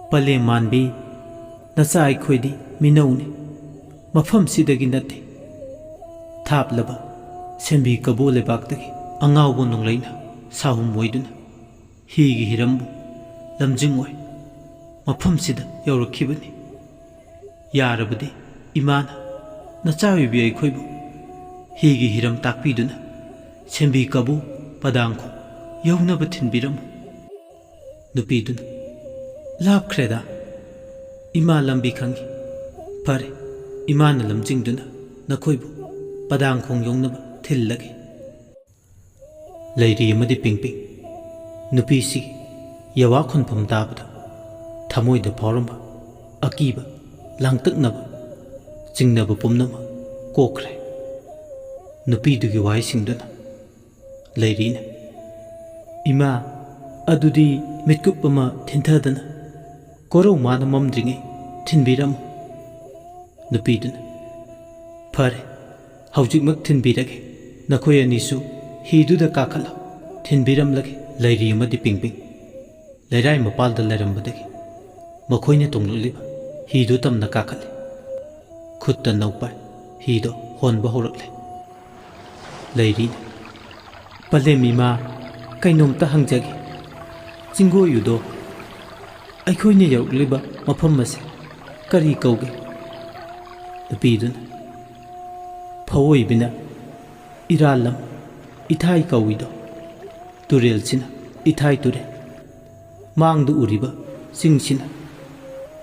"ꯄꯂꯦꯝ ꯃꯥꯟꯕꯤ, ꯅꯆꯥ ꯑꯩꯈꯣꯏꯗꯤ ꯃꯤꯅꯧꯅꯤ, ꯃꯐꯝꯁꯤꯗꯒꯤ ꯅꯠꯇꯦ꯫ ꯊꯥꯞꯂꯕ ꯁꯦꯝꯕꯤ ꯀꯕꯣ ꯂꯩꯕꯥꯛꯇꯒꯤ ꯑꯉꯥꯎꯕ ꯅꯣꯡꯂꯩꯅ ꯁꯥꯍꯨꯝ ꯑꯣꯏꯗꯨꯅ ꯍꯤꯒꯤ ꯍꯤꯔꯝꯕꯨ ꯂꯝꯖꯤꯡ ꯑꯣꯏ ꯃꯐꯝꯁꯤꯗ ꯌꯧꯔꯛꯈꯤꯕꯅꯤ꯫ ꯌꯥꯔꯕꯗꯤ ꯏꯃꯥꯅ ꯅꯆꯥ ꯑꯣꯏꯕꯤ ꯑꯩꯈꯣꯏꯕꯨ ꯍꯤꯒꯤ ꯍꯤꯔꯝ ꯇꯥꯛꯄꯤꯗꯨꯅ ꯁꯦꯝꯕꯤ ꯀꯕꯣ ꯄꯗꯥꯡꯈꯣꯡ ꯌꯧꯅꯕ ꯊꯤꯟꯕꯤꯔꯝꯃꯨ꯫" ꯅꯨꯄꯤꯗꯨꯅ, "ꯂꯥꯞꯈ꯭ꯔꯦꯗ, ꯏꯃꯥ ꯂꯝꯕꯤ ꯈꯪꯏ, "ꯐꯔꯦ, ꯏꯃꯥꯅ ꯂꯝꯖꯤꯡꯗꯨꯅ ꯅꯈꯣꯏꯕꯨ ꯄꯗꯥꯡꯈꯣꯡ ꯌꯧꯅꯕ ꯊꯤꯜꯂꯒꯦ꯫" ꯂꯩꯔꯤ ꯑꯃꯗꯤ ꯄꯤꯡꯄꯤꯡ ꯅꯨꯄꯤꯁꯤꯒꯤ ꯌꯥꯋꯥ ꯈꯨꯟꯐꯝ ꯇꯥꯕꯗ ꯊꯃꯣꯏꯗ ꯐꯥꯎꯔꯝꯕ ꯑꯀꯤꯕ, ꯂꯥꯡꯇꯛꯅꯕ, ꯆꯤꯡꯅꯕ ꯄꯨꯝꯅꯃꯛ ꯀꯣꯛꯈ꯭ꯔꯦ꯫ ꯅꯨꯄꯤꯗꯨꯒꯤ ꯋꯥꯍꯩꯁꯤꯡꯗꯨꯅ ꯂꯩꯔꯤꯅ, "ꯏꯃꯥ, ꯑꯗꯨꯗꯤ ꯃꯤꯠꯀꯨꯞ ꯑꯃ ꯊꯤꯟꯊꯗꯅ ꯀꯣꯔꯧ ꯃꯥꯅ ꯃꯝꯗ꯭ꯔꯤꯉꯩ ꯊꯤꯟꯕꯤꯔꯝꯃꯨ꯫" ꯅꯨꯄꯤꯗꯨꯅ, "ꯐꯔꯦ, ꯍꯧꯖꯤꯛꯃꯛ ꯊꯤꯟꯕꯤꯔꯒꯦ꯫ ꯅꯈꯣꯏ ꯑꯅꯤꯁꯨ ꯍꯤꯗꯨꯗ ꯀꯥꯈꯠꯂꯣ, ꯊꯤꯟꯕꯤꯔꯝꯂꯒꯦ꯫" ꯂꯩꯔꯤ ꯑꯃꯗꯤ ꯄꯤꯡꯄꯤꯡ ꯂꯩꯔꯥꯏ ꯃꯄꯥꯜꯗ ꯂꯩꯔꯝꯕꯗꯒꯤ ꯃꯈꯣꯏꯅ ꯇꯣꯡꯂꯛꯂꯤꯕ ꯍꯤꯗꯨ ꯇꯝꯅ ꯀꯥꯈꯠꯂꯤ꯫ ꯈꯨꯠꯇ ꯅꯧꯄꯥꯏ ꯍꯤꯗꯣ ꯍꯣꯟꯕ ꯍꯧꯔꯛꯂꯦ꯫ ꯂꯩꯔꯤꯅ, "ꯄꯂꯦꯝ ꯏꯃꯥ, ꯀꯩꯅꯣꯝꯇ ꯍꯪꯖꯒꯦ꯫ ꯆꯤꯡꯒꯣꯌꯨꯗꯣ, ꯑꯩꯈꯣꯏꯅ ꯌꯧꯔꯛꯂꯤꯕ ꯃꯐꯝ ꯑꯁꯦ ꯀꯔꯤ ꯀꯧꯒꯦ?" ꯅꯨꯄꯤꯗꯨꯅ, "ꯐꯑꯣꯏꯕꯤꯅ ꯏꯔꯥꯜꯂꯝ ꯏꯊꯥꯏ ꯀꯧꯏꯗꯣ, ꯇꯨꯔꯦꯜꯁꯤꯅ ꯏꯊꯥꯏ ꯇꯨꯔꯦꯜ, ꯃꯥꯡꯗ ꯎꯔꯤꯕ ꯆꯤꯡꯁꯤꯅ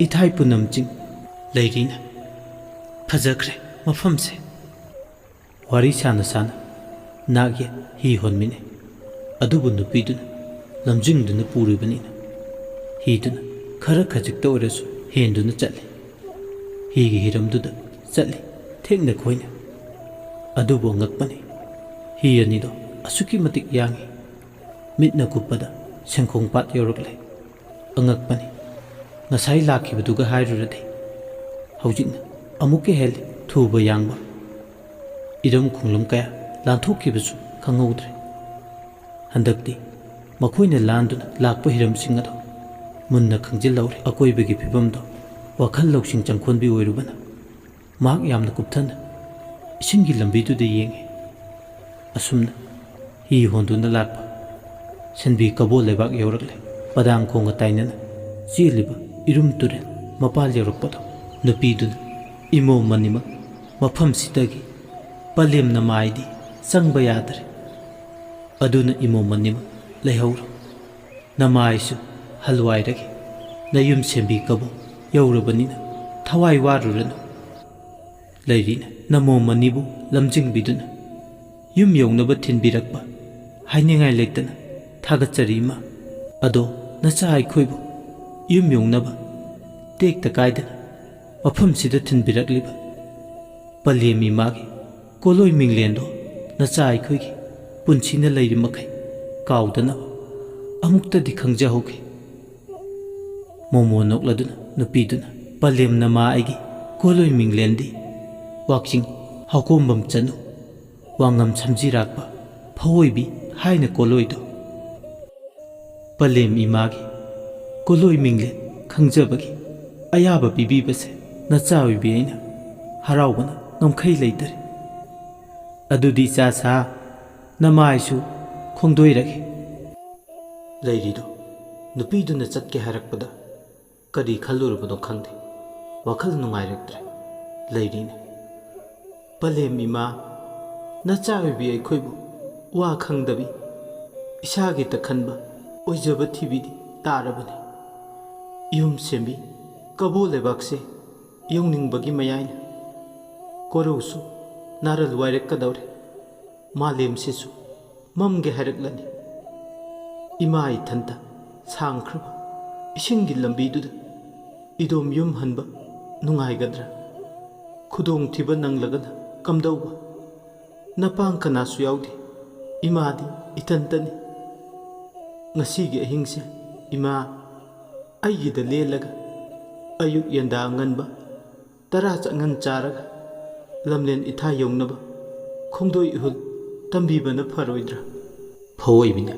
ꯏꯊꯥꯏ ꯄꯨꯅꯝ ꯆꯤꯡ꯫" ꯂꯩꯔꯤꯅ, "ꯐꯖꯈ꯭ꯔꯦ ꯃꯐꯝꯁꯦ꯫" ꯋꯥꯔꯤ ꯁꯥꯅ ꯁꯥꯅ ꯅꯥꯛ ꯌꯦꯠ ꯍꯤ ꯍꯣꯟꯃꯤꯟꯅꯩ꯫ ꯑꯗꯨꯕꯨ ꯅꯨꯄꯤꯗꯨꯅ ꯂꯝꯖꯤꯡꯗꯨꯅ ꯄꯨꯔꯤꯕꯅꯤꯅ ꯍꯤꯗꯨꯅ ꯈꯔ ꯈꯖꯤꯛꯇ ꯑꯣꯏꯔꯁꯨ ꯍꯦꯟꯗꯨꯅ ꯆꯠꯂꯤ꯫ ꯍꯤꯒꯤ ꯍꯤꯔꯝꯗꯨꯗ ꯆꯠꯂꯤ ꯊꯦꯛꯅ ꯈꯣꯏꯅ꯫ ꯑꯗꯨꯕꯨ ꯑꯉꯛꯄꯅꯤ, ꯍꯤ ꯑꯅꯤꯗꯣ ꯑꯁꯨꯛꯀꯤ ꯃꯇꯤꯛ ꯌꯥꯡꯏ꯫ ꯃꯤꯠꯅ ꯀꯨꯞꯄꯗ ꯁꯦꯡꯈꯣꯡ ꯄꯥꯠ ꯌꯧꯔꯛꯂꯦ꯫ ꯑꯉꯛꯄꯅꯤ, ꯉꯁꯥꯏ ꯂꯥꯛꯈꯤꯕꯗꯨꯒ ꯍꯥꯏꯔꯨꯔꯗꯤ ꯍꯧꯖꯤꯛꯅ ꯑꯃꯨꯛꯀ ꯍꯦꯜꯂꯤ ꯊꯨꯕ ꯌꯥꯡꯕ꯫ ꯏꯔꯝ ꯈꯣꯡꯂꯝ ꯀꯌꯥ ꯂꯥꯟꯊꯣꯛꯈꯤꯕꯁꯨ ꯈꯪꯍꯧꯗ꯭ꯔꯦ꯫ ꯍꯟꯗꯛꯇꯤ ꯃꯈꯣꯏꯅ ꯂꯥꯟꯗꯨꯅ ꯂꯥꯛꯄ ꯍꯤꯔꯝꯁꯤꯡ ꯑꯗꯣ ꯃꯨꯟꯅ ꯈꯪꯖꯤꯜꯍꯧꯔꯦ꯫ ꯑꯀꯣꯏꯕꯒꯤ ꯐꯤꯕꯝꯗꯣ ꯋꯥꯈꯜ ꯂꯧꯁꯤꯡ ꯆꯪꯈꯣꯟꯕꯤ ꯑꯣꯏꯔꯨꯕꯅ ꯃꯍꯥꯛ ꯌꯥꯝꯅ ꯀꯨꯞꯊꯅ ꯏꯁꯤꯡꯒꯤ ꯂꯝꯕꯤꯗꯨꯗ ꯌꯦꯡꯉꯤ꯫ ꯑꯁꯨꯝꯅ ꯍꯤ ꯍꯣꯟꯗꯨꯅ ꯂꯥꯛꯄ ꯁꯟꯕꯤ ꯀꯕꯣ ꯂꯩꯕꯥꯛ ꯌꯧꯔꯛꯂꯦ꯫ ꯄꯗꯥꯡ ꯈꯣꯡꯒ ꯇꯥꯏꯅꯅ ꯆꯦꯜꯂꯤꯕ ꯏꯔꯨꯝ ꯇꯨꯔꯦꯜ ꯃꯄꯥꯜ ꯌꯧꯔꯛꯄꯗꯣ ꯅꯨꯄꯤꯗꯨꯅ, "ꯏꯃꯣꯝ ꯃꯅꯤꯃꯛ ꯃꯐꯝꯁꯤꯗꯒꯤ ꯄꯂꯦꯝ ꯅꯃꯥꯏꯗꯤ ꯆꯪꯕ ꯌꯥꯗ꯭ꯔꯦ꯫ ꯑꯗꯨꯅ ꯏꯃꯣꯝ ꯃꯅꯤꯃꯛ ꯂꯩꯍꯧꯔꯣ꯫ ꯅꯃꯥꯏꯁꯨ ꯍꯜꯋꯥꯏꯔꯒꯦ ꯅꯌꯨꯝ ꯁꯦꯝꯕꯤ ꯀꯕꯣ ꯌꯧꯔꯕꯅꯤꯅ ꯊꯋꯥꯏ ꯋꯥꯔꯨꯔꯅꯨ꯫ ꯂꯩꯔꯤꯅ ꯅꯃꯣꯝ ꯑꯅꯤꯕꯨ ꯂꯝꯖꯤꯡꯕꯤꯗꯨꯅ ꯌꯨꯝ ꯌꯧꯅꯕ ꯊꯤꯟꯕꯤꯔꯛꯄ ꯍꯥꯏꯅꯤꯡꯉꯥꯏ ꯂꯩꯇꯅ ꯊꯥꯒꯠꯆꯔꯤ, ꯏꯃꯥ꯫ ꯑꯗꯣ ꯅꯆꯥ ꯑꯩꯈꯣꯏꯕꯨ ꯌꯨꯝ ꯌꯧꯅꯕ ꯇꯦꯛꯇ ꯀꯥꯏꯗꯅ ꯃꯐꯝꯁꯤꯗ ꯊꯤꯟꯕꯤꯔꯛꯂꯤꯕ ꯄꯂꯦꯝ ꯏꯃꯥꯒꯤ ꯀꯣꯂꯣꯏ ꯃꯤꯡꯂꯦꯟꯗꯣ ꯅꯆꯥ ꯑꯩꯈꯣꯏꯒꯤ ꯄꯨꯟꯁꯤꯅ ꯂꯩꯔꯤ ꯃꯈꯩ ꯀꯥꯎꯗꯅꯕ ꯑꯃꯨꯛꯇꯗꯤ ꯈꯪꯖꯍꯧꯒꯦ꯫ ꯃꯣꯃꯣ ꯅꯣꯛꯂꯗꯨꯅ ꯅꯨꯄꯤꯗꯨꯅ, "ꯄꯂꯦꯝ ꯅꯃꯥ ꯑꯩꯒꯤ ꯀꯣꯂꯣꯏ ꯃꯤꯡꯂꯦꯟꯗꯤ ꯋꯥꯛꯆꯤꯡ ꯍꯥꯎꯀꯣꯝꯕꯝ ꯆꯅꯨ, ꯋꯥꯉꯝ ꯁꯝꯖꯤꯔꯥꯛꯄ ꯐꯑꯣꯏꯕꯤ" ꯍꯥꯏꯅ ꯀꯣꯂꯣꯏꯗꯣ ꯄꯂꯦꯝ ꯏꯃꯥꯒꯤ ꯀꯣꯂꯣꯏ ꯃꯤꯡꯂꯦꯟ ꯈꯪꯖꯕꯒꯤ ꯑꯌꯥꯕ ꯄꯤꯕꯤꯕꯁꯦ ꯅꯆꯥ ꯑꯣꯏꯕꯤ ꯑꯩꯅ ꯍꯔꯥꯎꯕꯅ ꯉꯝꯈꯩ ꯂꯩꯇꯔꯦ꯫ ꯑꯗꯨꯗꯤ ꯏꯆꯥ ꯁꯥ, ꯅꯃꯥꯏꯁꯨ ꯈꯣꯡꯗꯣꯏꯔꯒꯦ꯫ ꯂꯩꯔꯤꯗꯣ ꯅꯨꯄꯤꯗꯨꯅ ꯆꯠꯀꯦ ꯍꯥꯏꯔꯛꯄꯗ ꯀꯔꯤ ꯈꯜꯂꯨꯔꯕꯅꯣ ꯈꯪꯗꯦ꯫ ꯋꯥꯈꯜ ꯅꯨꯡꯉꯥꯏꯔꯛꯇ꯭ꯔꯦ꯫ ꯂꯩꯔꯤꯅꯦ, "ꯄꯂꯦꯝ ꯏꯃꯥ, ꯅꯆꯥ ꯑꯣꯏꯕꯤ ꯑꯩꯈꯣꯏꯕꯨ ꯋꯥ ꯈꯪꯗꯕꯤ, ꯏꯁꯥꯒꯤꯇ ꯈꯟꯕ ꯑꯣꯏꯖꯕ ꯊꯤꯕꯤꯗꯤ ꯇꯥꯔꯕꯅꯤ꯫ ꯌꯨꯝ ꯁꯦꯝꯕꯤ ꯀꯕꯣ ꯂꯩꯕꯥꯛꯁꯦ ꯌꯧꯅꯤꯡꯕꯒꯤ ꯃꯌꯥꯏꯅ ꯀꯣꯔꯧꯁꯨ ꯅꯥꯔꯜ ꯋꯥꯏꯔꯛꯀꯗꯧꯔꯦ꯫ ꯃꯥꯂꯦꯝꯁꯤꯁꯨ ꯃꯝꯒꯦ ꯍꯥꯏꯔꯛꯂꯅꯤ꯫ ꯏꯃꯥ ꯏꯊꯟꯇ ꯁꯥꯡꯈ꯭ꯔꯕ ꯏꯁꯤꯡꯒꯤ ꯂꯝꯕꯤꯗꯨꯗ ꯏꯗꯣꯝ ꯌꯨꯝ ꯍꯟꯕ ꯅꯨꯡꯉꯥꯏꯒꯗ꯭ꯔꯥ? ꯈꯨꯗꯣꯡꯊꯤꯕ ꯅꯪꯂꯒꯅ ꯀꯝꯗꯧꯕ? ꯅꯄꯥꯡ ꯀꯅꯥꯁꯨ ꯌꯥꯎꯗꯦ꯫ ꯏꯃꯥꯗꯤ ꯏꯊꯟꯇꯅꯤ꯫ ꯉꯁꯤꯒꯤ ꯑꯍꯤꯡꯁꯦ ꯏꯃꯥ ꯑꯩꯒꯤꯗ ꯂꯦꯜꯂꯒ ꯑꯌꯨꯛ ꯌꯦꯟꯗꯥ ꯉꯟꯕ ꯇꯔꯥ ꯆꯠꯉꯟ ꯆꯥꯔꯒ ꯂꯝꯂꯦꯟ ꯏꯊꯥ ꯌꯧꯅꯕ ꯈꯣꯡꯗꯣꯏ ꯏꯍꯨꯜ ꯇꯝꯕꯤꯕꯅ ꯐꯔꯣꯏꯗ꯭ꯔꯥ?" ꯐꯑꯣꯏꯕꯤꯅ,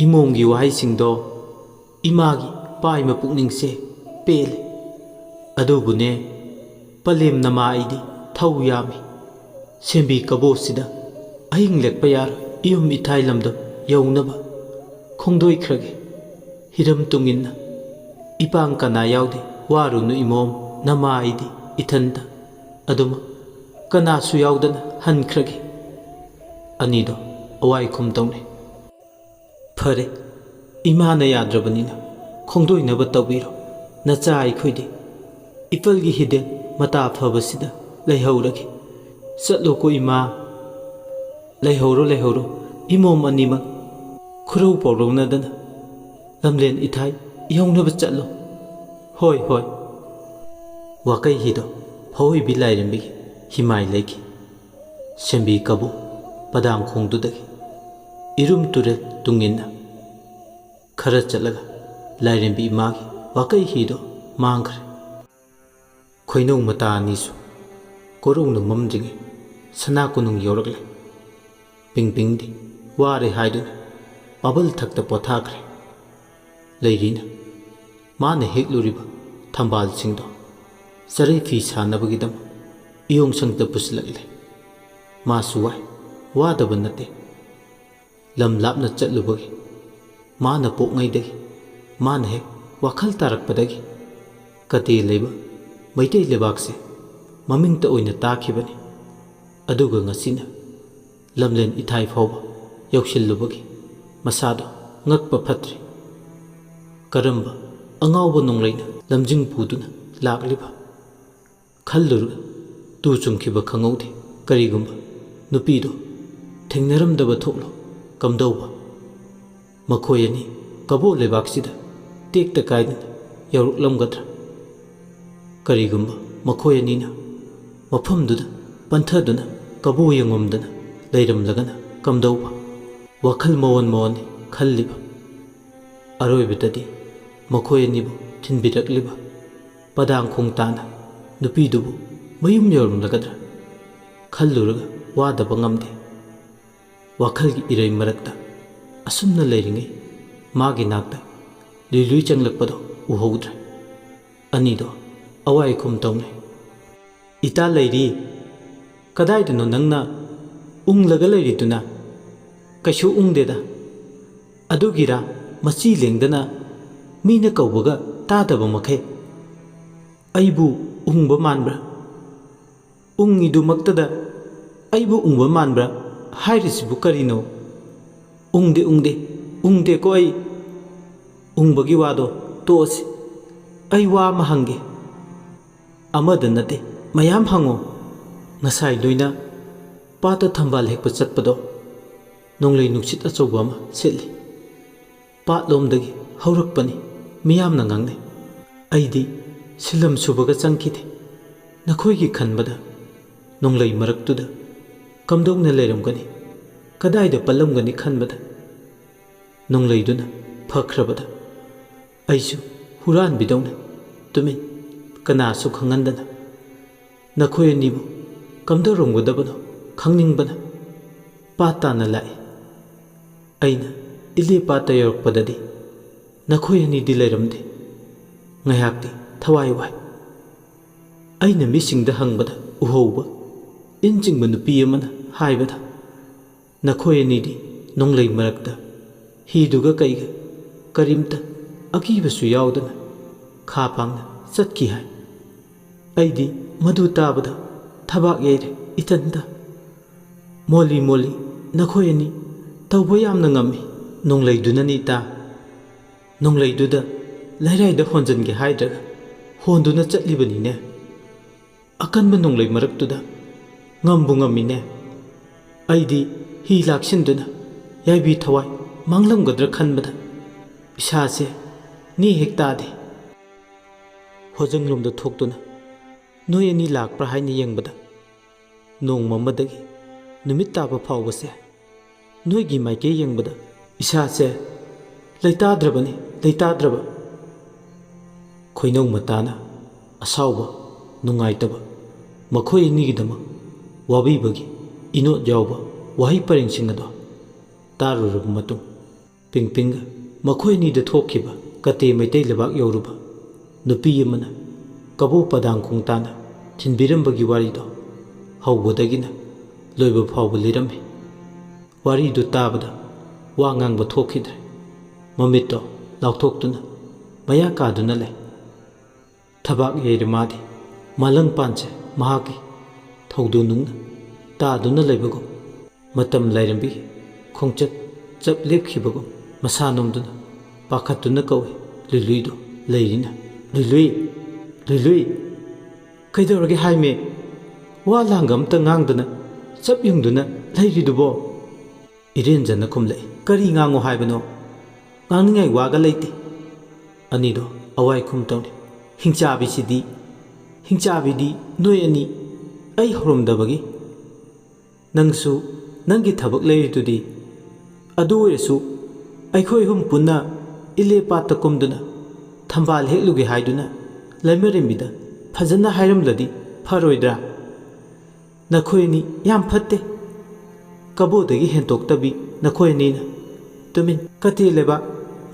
"ꯏꯃꯣꯝꯒꯤ ꯋꯥꯍꯩꯁꯤꯡꯗꯣ ꯏꯃꯥꯒꯤ ꯄꯥꯏꯃ ꯄꯨꯛꯅꯤꯡꯁꯦ ꯄꯦꯜꯂꯦ꯫ ꯑꯗꯨꯕꯨꯅꯦ, ꯄꯂꯦꯝ ꯅꯃꯥ ꯑꯩꯗꯤ ꯊꯧ ꯌꯥꯝꯃꯤ꯫ ꯁꯦꯝꯕꯤ ꯀꯕꯣꯁꯤꯗ ꯑꯍꯤꯡ ꯂꯦꯛꯄ ꯌꯥꯔꯣꯏ꯫ ꯏꯌꯨꯝ ꯏꯊꯥꯏ ꯂꯝꯗꯝ ꯌꯧꯅꯕ ꯈꯣꯡꯗꯣꯏꯈ꯭ꯔꯒꯦ꯫ ꯍꯤꯔꯝ ꯇꯨꯡꯏꯟꯅ ꯏꯄꯥꯡ ꯀꯅꯥ ꯌꯥꯎꯗꯦ꯫ ꯋꯥꯔꯨꯅꯨ ꯏꯃꯣꯝ, ꯅꯃꯥ ꯑꯩꯗꯤ ꯏꯊꯟꯇ ꯑꯗꯨꯃꯛ ꯀꯅꯥꯁꯨ ꯌꯥꯎꯗꯅ ꯍꯟꯈ꯭ꯔꯒꯦ꯫" ꯑꯅꯤꯗꯣ ꯑꯋꯥꯏꯈꯨꯝ ꯇꯧꯅꯩ꯫ "ꯐꯔꯦ, ꯏꯃꯥꯅ ꯌꯥꯗ꯭ꯔꯕꯅꯤꯅ ꯈꯣꯡꯗꯣꯏꯅꯕ ꯇꯧꯕꯤꯔꯣ꯫ ꯅꯆꯥ ꯑꯩꯈꯣꯏꯗꯤ ꯏꯄꯜꯒꯤ ꯍꯤꯗꯦꯟ ꯃꯇꯥ ꯐꯕꯁꯤꯗ ꯂꯩꯍꯧꯔꯒꯦ꯫ ꯆꯠꯂꯣꯀꯣ ꯏꯃꯥ꯫ ꯂꯩꯍꯧꯔꯣ, ꯂꯩꯍꯧꯔꯣ꯫ ꯏꯃꯣꯝ ꯑꯅꯤꯃꯛ ꯈꯨꯔꯧ ꯄꯥꯎꯔꯧꯅꯗꯅ ꯂꯝꯂꯦꯟ ꯏꯊꯥꯏ ꯌꯧꯅꯕ ꯆꯠꯂꯣ꯫ ꯍꯣꯏ, ꯍꯣꯏ꯫ ꯋꯥꯀꯩ ꯍꯤꯗꯣ ꯐꯧꯏꯕꯤ ꯂꯥꯏꯔꯦꯝꯕꯤꯒꯤ ꯍꯤꯃꯥꯏ ꯂꯩꯈꯤ꯫ ꯁꯦꯝꯕꯤ ꯀꯕꯨ ꯄꯗꯥꯡꯈꯣꯡꯗꯨꯗꯒꯤ ꯏꯔꯨꯝ ꯇꯨꯔꯦꯜ ꯇꯨꯡꯏꯟꯅ ꯈꯔ ꯆꯠꯂꯒ ꯂꯥꯏꯔꯦꯝꯕꯤ ꯏꯃꯥꯒꯤ ꯋꯥꯀꯩ ꯍꯤꯗꯣ ꯃꯥꯡꯈ꯭ꯔꯦ꯫ ꯈꯣꯏꯅꯧ ꯃꯇꯥ ꯑꯅꯤꯁꯨ ꯀꯣꯔꯧꯅ ꯃꯝꯗ꯭ꯔꯤꯉꯩ ꯁꯅꯥ ꯀꯣꯅꯨꯡ ꯌꯧꯔꯛꯂꯦ꯫ ꯄꯤꯡꯄꯤꯡꯗꯤ ꯋꯥꯔꯦ ꯍꯥꯏꯗꯨꯅ ꯃꯕꯜ ꯊꯛꯇ ꯄꯣꯊꯥꯈ꯭ꯔꯦ꯫ ꯂꯩꯔꯤꯅ ꯃꯥꯅ ꯍꯦꯛꯂꯨꯔꯤꯕ ꯊꯝꯕꯥꯜꯁꯤꯡꯗꯣ ꯆꯔꯩ ꯐꯤ ꯁꯥꯅꯕꯒꯤꯗꯃꯛ ꯏꯌꯣꯡꯁꯪꯗ ꯄꯨꯁꯤꯜꯂꯛꯂꯦ꯫ ꯃꯥꯁꯨ ꯋꯥꯏ, ꯋꯥꯗꯕ ꯅꯠꯇꯦ꯫ ꯂꯝ ꯂꯥꯞꯅ ꯆꯠꯂꯨꯕꯒꯤ, ꯃꯥꯅ ꯄꯣꯛꯉꯩꯗꯒꯤ, ꯃꯥꯅ ꯍꯦꯛ ꯋꯥꯈꯜ ꯇꯥꯔꯛꯄꯗꯒꯤ ꯀꯇꯦ ꯂꯩꯕ ꯃꯩꯇꯩ ꯂꯩꯕꯥꯛꯁꯦ ꯃꯃꯤꯡꯇ ꯑꯣꯏꯅ ꯇꯥꯈꯤꯕꯅꯤ꯫ ꯑꯗꯨꯒ ꯉꯁꯤꯅ ꯂꯝꯂꯦꯟ ꯏꯊꯥꯏ ꯐꯥꯎꯕ ꯌꯧꯁꯤꯜꯂꯨꯕꯒꯤ ꯃꯁꯥꯗꯣ ꯉꯛꯄ ꯐꯠꯇ꯭ꯔꯤ꯫ ꯀꯔꯝꯕ ꯑꯉꯥꯎꯕ ꯅꯣꯡꯂꯩꯅ ꯂꯝꯖꯤꯡ ꯄꯨꯗꯨꯅ ꯂꯥꯛꯂꯤꯕ? ꯈꯜꯂꯨꯔꯒ ꯇꯨ ꯆꯨꯡꯈꯤꯕ ꯈꯪꯍꯧꯗꯦ꯫ ꯀꯔꯤꯒꯨꯝꯕ ꯅꯨꯄꯤꯗꯣ ꯊꯦꯡꯅꯔꯝꯗꯕ ꯊꯣꯛꯂꯣ ꯀꯝꯗꯧꯕ? ꯃꯈꯣꯏ ꯑꯅꯤ ꯀꯕꯣ ꯂꯩꯕꯥꯛꯁꯤꯗ ꯇꯦꯛꯇ ꯀꯥꯏꯗꯅ ꯌꯧꯔꯛꯂꯝꯒꯗ꯭ꯔꯥ? ꯀꯔꯤꯒꯨꯝꯕ ꯃꯈꯣꯏ ꯑꯅꯤꯅ ꯃꯐꯝꯗꯨꯗ ꯄꯟꯊꯗꯨꯅ ꯀꯕꯣ ꯌꯦꯡꯉꯝꯗꯅ ꯂꯩꯔꯝꯂꯒꯅ ꯀꯝꯗꯧꯕ? ꯋꯥꯈꯜ ꯃꯑꯣꯟ ꯃꯑꯣꯟꯅꯤ ꯈꯜꯂꯤꯕ꯫ ꯑꯔꯣꯏꯕꯗꯗꯤ ꯃꯈꯣꯏ ꯑꯅꯤꯕꯨ ꯊꯤꯟꯕꯤꯔꯛꯂꯤꯕ ꯄꯗꯥꯡꯈꯣꯡ ꯇꯥꯅ ꯅꯨꯄꯤꯗꯨꯕꯨ ꯃꯌꯨꯝ ꯌꯧꯔꯝꯂꯒꯗ꯭ꯔꯥ ꯈꯜꯂꯨꯔꯒ ꯋꯥꯗꯕ ꯉꯝꯗꯦ꯫ ꯋꯥꯈꯜꯒꯤ ꯏꯔꯩ ꯃꯔꯛꯇ ꯑꯁꯨꯝꯅ ꯂꯩꯔꯤꯉꯩ ꯃꯥꯒꯤ ꯅꯥꯛꯇ ꯂꯨꯏ ꯂꯨꯏ ꯆꯪꯂꯛꯄꯗꯣ ꯎꯍꯧꯗ꯭ꯔꯦ꯫ ꯑꯅꯤꯗꯣ ꯑꯋꯥꯏ ꯈꯨꯝ ꯇꯧꯅꯩ꯫ "ꯏꯇꯥ ꯂꯩꯔꯤ, ꯀꯗꯥꯏꯗꯅꯣ ꯅꯪꯅ ꯎꯪꯂꯒ ꯂꯩꯔꯤꯗꯨꯅ?" "ꯀꯩꯁꯨ ꯎꯪꯗꯦꯗ꯫ ꯑꯗꯨꯒꯤꯔꯥ ꯃꯆꯤ ꯂꯦꯡꯗꯅ ꯃꯤꯅ ꯀꯧꯕꯒ ꯇꯥꯗꯕ ꯃꯈꯩ ꯑꯩꯕꯨ ꯎꯪꯕ ꯃꯥꯟꯕ꯭ꯔꯥ? ꯎꯪꯉꯤꯗꯨꯃꯛꯇꯗ ꯑꯩꯕꯨ ꯎꯪꯕ ꯃꯥꯟꯕ꯭ꯔꯥ ꯍꯥꯏꯔꯤꯁꯤꯕꯨ ꯀꯔꯤꯅꯣ?" "ꯎꯪꯗꯦ, ꯎꯪꯗꯦ, ꯎꯪꯗꯦꯀꯣ ꯑꯩ꯫ ꯎꯪꯕꯒꯤ ꯋꯥꯗꯣ ꯇꯣꯛꯑꯁꯤ꯫ ꯑꯩ ꯋꯥ ꯑꯃ ꯍꯪꯒꯦ꯫ "ꯑꯃꯗ ꯅꯠꯇꯦ, ꯃꯌꯥꯝ ꯍꯪꯉꯣ꯫ ꯉꯁꯥꯏ ꯅꯣꯏꯅ ꯄꯥꯠꯇ ꯊꯝꯕꯥꯜ ꯍꯦꯛꯄ ꯆꯠꯄꯗꯣ ꯅꯣꯡꯂꯩ ꯅꯨꯡꯁꯤꯠ ꯑꯆꯧꯕ ꯑꯃ ꯁꯤꯠꯂꯤ꯫ ꯄꯥꯠꯂꯣꯝꯗꯒꯤ ꯍꯧꯔꯛꯄꯅꯤ, ꯃꯤꯌꯥꯝꯅ ꯉꯥꯡꯅꯩ꯫ ꯑꯩꯗꯤ ꯁꯤꯜꯂꯝ ꯁꯨꯕꯒ ꯆꯪꯈꯤꯗꯦ꯫ ꯅꯈꯣꯏꯒꯤ ꯈꯟꯕꯗ ꯅꯣꯡꯂꯩ ꯃꯔꯛꯇꯨꯗ ꯀꯝꯗꯧꯅ ꯂꯩꯔꯝꯒꯅꯤ, ꯀꯗꯥꯏꯗ ꯄꯜꯂꯝꯒꯅꯤ ꯈꯟꯕꯗ ꯅꯣꯡꯂꯩꯗꯨꯅ ꯐꯈ꯭ꯔꯕꯗ ꯑꯩꯁꯨ ꯍꯨꯔꯥꯟꯕꯤꯗꯧꯅ ꯇꯨꯃꯤꯟ, ꯀꯅꯥꯁꯨ ꯈꯪꯍꯟꯗꯅ ꯅꯈꯣꯏ ꯑꯅꯤꯕꯨ ꯀꯝꯗꯧꯔꯝꯒꯗꯕꯅꯣ ꯈꯪꯅꯤꯡꯕꯅ ꯄꯥꯠ ꯇꯥꯅ ꯂꯥꯛꯏ꯫ ꯑꯩꯅ ꯏꯂꯦ ꯄꯥꯠꯇ ꯌꯧꯔꯛꯄꯗꯗꯤ ꯅꯈꯣꯏ ꯑꯅꯤꯗꯤ ꯂꯩꯔꯝꯗꯦ꯫ ꯉꯥꯏꯍꯥꯛꯇꯤ ꯊꯋꯥꯏ ꯋꯥꯏ꯫ ꯑꯩꯅ ꯃꯤꯁꯤꯡꯗ ꯍꯪꯕꯗ ꯎꯍꯧꯕ ꯏꯟ ꯆꯤꯡꯕ ꯅꯨꯄꯤ ꯑꯃꯅ ꯍꯥꯏꯕꯗ, ꯅꯈꯣꯏ ꯑꯅꯤꯗꯤ ꯅꯣꯡꯂꯩ ꯃꯔꯛꯇ ꯍꯤꯗꯨꯒ ꯀꯩꯒ ꯀꯔꯤꯝꯇ ꯑꯀꯤꯕꯁꯨ ꯌꯥꯎꯗꯅ ꯈꯥ ꯄꯥꯡꯅ ꯆꯠꯈꯤ ꯍꯥꯏ꯫ ꯑꯩꯗꯤ ꯃꯗꯨ ꯇꯥꯕꯗ ꯊꯕꯥꯛ ꯌꯩꯔꯦ ꯏꯊꯟꯇ꯫ ꯃꯣꯂꯤ ꯃꯣꯂꯤ, ꯅꯈꯣꯏ ꯑꯅꯤ ꯇꯧꯕ ꯌꯥꯝꯅ ꯉꯝꯃꯤ꯫ ꯅꯣꯡꯂꯩꯗꯨꯅꯅꯤ ꯇꯥ꯫ ꯅꯣꯡꯂꯩꯗꯨꯗ ꯂꯩꯔꯥꯏꯗ ꯍꯣꯟꯖꯟꯒꯦ ꯍꯥꯏꯗ꯭ꯔꯒ ꯍꯣꯟꯗꯨꯅ ꯆꯠꯂꯤꯕꯅꯤꯅꯦ꯫ ꯑꯀꯟꯕ ꯅꯣꯡꯂꯩ ꯃꯔꯛꯇꯨꯗ ꯉꯝꯕꯨ ꯉꯝꯃꯤꯅꯦ꯫ ꯑꯩꯗꯤ ꯍꯤ ꯂꯥꯛꯁꯤꯟꯗꯨꯅ ꯌꯥꯏꯕꯤ ꯊꯋꯥꯏ ꯃꯥꯡꯂꯝꯒꯗ꯭ꯔꯥ ꯈꯟꯕꯗ ꯏꯁꯥꯁꯦ ꯅꯦ ꯍꯦꯛ ꯇꯥꯗꯦ꯫ ꯍꯣꯖꯪꯂꯣꯝꯗ ꯊꯣꯛꯇꯨꯅ ꯅꯣꯏ ꯑꯅꯤ ꯂꯥꯛꯄ꯭ꯔꯥ ꯍꯥꯏꯅ ꯌꯦꯡꯕꯗ, ꯅꯣꯡꯃ ꯑꯃꯗꯒꯤ ꯅꯨꯃꯤꯠ ꯇꯥꯕ ꯐꯥꯎꯕꯁꯦ ꯅꯣꯏꯒꯤ ꯃꯥꯏꯀꯩ ꯌꯦꯡꯕꯗ ꯏꯁꯥꯁꯦ ꯂꯩꯇꯥꯗ꯭ꯔꯕꯅꯤ, ꯂꯩꯇꯥꯗ꯭ꯔꯕ꯫ ꯈꯣꯏꯅꯧ ꯃꯇꯥꯅ ꯑꯁꯥꯎꯕ, ꯅꯨꯡꯉꯥꯏꯇꯕ, ꯃꯈꯣꯏ ꯑꯅꯤꯒꯤꯗꯃꯛ ꯋꯥꯕꯤꯕꯒꯤ ꯏꯅꯣꯠ ꯌꯥꯎꯕ ꯋꯥꯍꯩ ꯄꯔꯦꯡꯁꯤꯡ ꯑꯗꯣ ꯇꯥꯔꯨꯔꯕ ꯃꯇꯨꯡ, ꯄꯤꯡꯄꯤꯡꯒ ꯃꯈꯣꯏ ꯑꯅꯤꯗ ꯊꯣꯛꯈꯤꯕ ꯀꯇꯦ ꯃꯩꯇꯩ ꯂꯩꯕꯥꯛ ꯌꯧꯔꯨꯕ ꯅꯨꯄꯤ ꯑꯃꯅ ꯀꯕꯣꯛ ꯄꯗꯥꯡ ꯈꯣꯡ ꯇꯥꯅ ꯊꯤꯟꯕꯤꯔꯝꯕꯒꯤ ꯋꯥꯔꯤꯗꯣ ꯍꯧꯕꯗꯒꯤꯅ ꯂꯣꯏꯕ ꯐꯥꯎꯕ ꯂꯤꯔꯝꯃꯤ꯫ ꯋꯥꯔꯤꯗꯨ ꯇꯥꯕꯗ ꯋꯥ ꯉꯥꯡꯕ ꯊꯣꯛꯈꯤꯗ꯭ꯔꯦ꯫ ꯃꯃꯤꯠꯇꯣ ꯂꯥꯎꯊꯣꯛꯇꯨꯅ ꯃꯌꯥ ꯀꯥꯗꯨꯅ ꯂꯩ꯫ ꯊꯕꯥꯛ ꯌꯩꯔꯦ ꯃꯥꯗꯤ꯫ ꯃꯥꯂꯪ ꯄꯥꯟꯁꯦ ꯃꯍꯥꯛꯀꯤ ꯊꯧꯗꯣ ꯅꯨꯡꯅ ꯇꯥꯗꯨꯅ ꯂꯩꯕꯒꯨꯝ, ꯃꯇꯝ ꯂꯥꯏꯔꯦꯝꯕꯤꯒꯤ ꯈꯣꯡꯆꯠ ꯆꯞ ꯂꯦꯞꯈꯤꯕꯒꯨꯝ ꯃꯁꯥ ꯅꯣꯝꯗꯨꯅ ꯄꯥꯈꯠꯇꯨꯅ ꯀꯧꯏ ꯂꯨꯏꯂꯨꯏꯗꯣ ꯂꯩꯔꯤꯅ꯫ "ꯂꯨꯏꯂꯨꯏ! ꯂꯨꯏꯂꯨꯏ!" "ꯀꯩꯗꯧꯔꯒꯦ ꯍꯥꯏꯃꯦ? ꯋꯥ ꯂꯥꯡꯒ ꯑꯝꯇ ꯉꯥꯡꯗꯅ ꯆꯞ ꯌꯨꯡꯗꯨꯅ ꯂꯩꯔꯤꯗꯨꯕꯣ?" ꯏꯔꯦꯟꯖꯅ ꯈꯨꯝꯂꯛꯏ꯫ "ꯀꯔꯤ ꯉꯥꯡꯉꯣ ꯍꯥꯏꯕꯅꯣ? ꯉꯥꯡꯅꯤꯡꯉꯥꯏ ꯋꯥꯒ ꯂꯩꯇꯦ꯫" ꯑꯅꯤꯗꯣ ꯑꯋꯥꯏ ꯈꯨꯝ ꯇꯧꯅꯤ꯫ "ꯍꯤꯡꯆꯥꯕꯤꯁꯤꯗꯤ, ꯍꯤꯡꯆꯥꯕꯤꯗꯤ ꯅꯣꯏ ꯑꯅꯤ ꯑꯩ ꯍꯧꯔꯝꯗꯕꯒꯤ꯫ ꯅꯪꯁꯨ ꯅꯪꯒꯤ ꯊꯕꯛ ꯂꯩꯔꯤꯗꯨꯗꯤ꯫ ꯑꯗꯨ ꯑꯣꯏꯔꯁꯨ ꯑꯩꯈꯣꯏ ꯑꯍꯨꯝ ꯄꯨꯟꯅ ꯏꯂꯦ ꯄꯥꯠꯇ ꯀꯨꯝꯗꯨꯅ ꯊꯝꯕꯥꯜ ꯍꯦꯛꯂꯨꯒꯦ ꯍꯥꯏꯗꯨꯅ ꯂꯩꯃꯔꯦꯝꯕꯤꯗ ꯐꯖꯅ ꯍꯥꯏꯔꯝꯂꯗꯤ ꯐꯔꯣꯏꯗ꯭ꯔꯥ? ꯅꯈꯣꯏ ꯑꯅꯤ ꯌꯥꯝ ꯐꯠꯇꯦ꯫ ꯀꯕꯣꯗꯒꯤ ꯍꯦꯟꯇꯣꯛꯇꯕꯤ ꯅꯈꯣꯏ ꯑꯅꯤꯅ꯫ ꯇꯨꯃꯤꯟ꯫ ꯀꯇꯦ ꯂꯩꯕꯥꯛ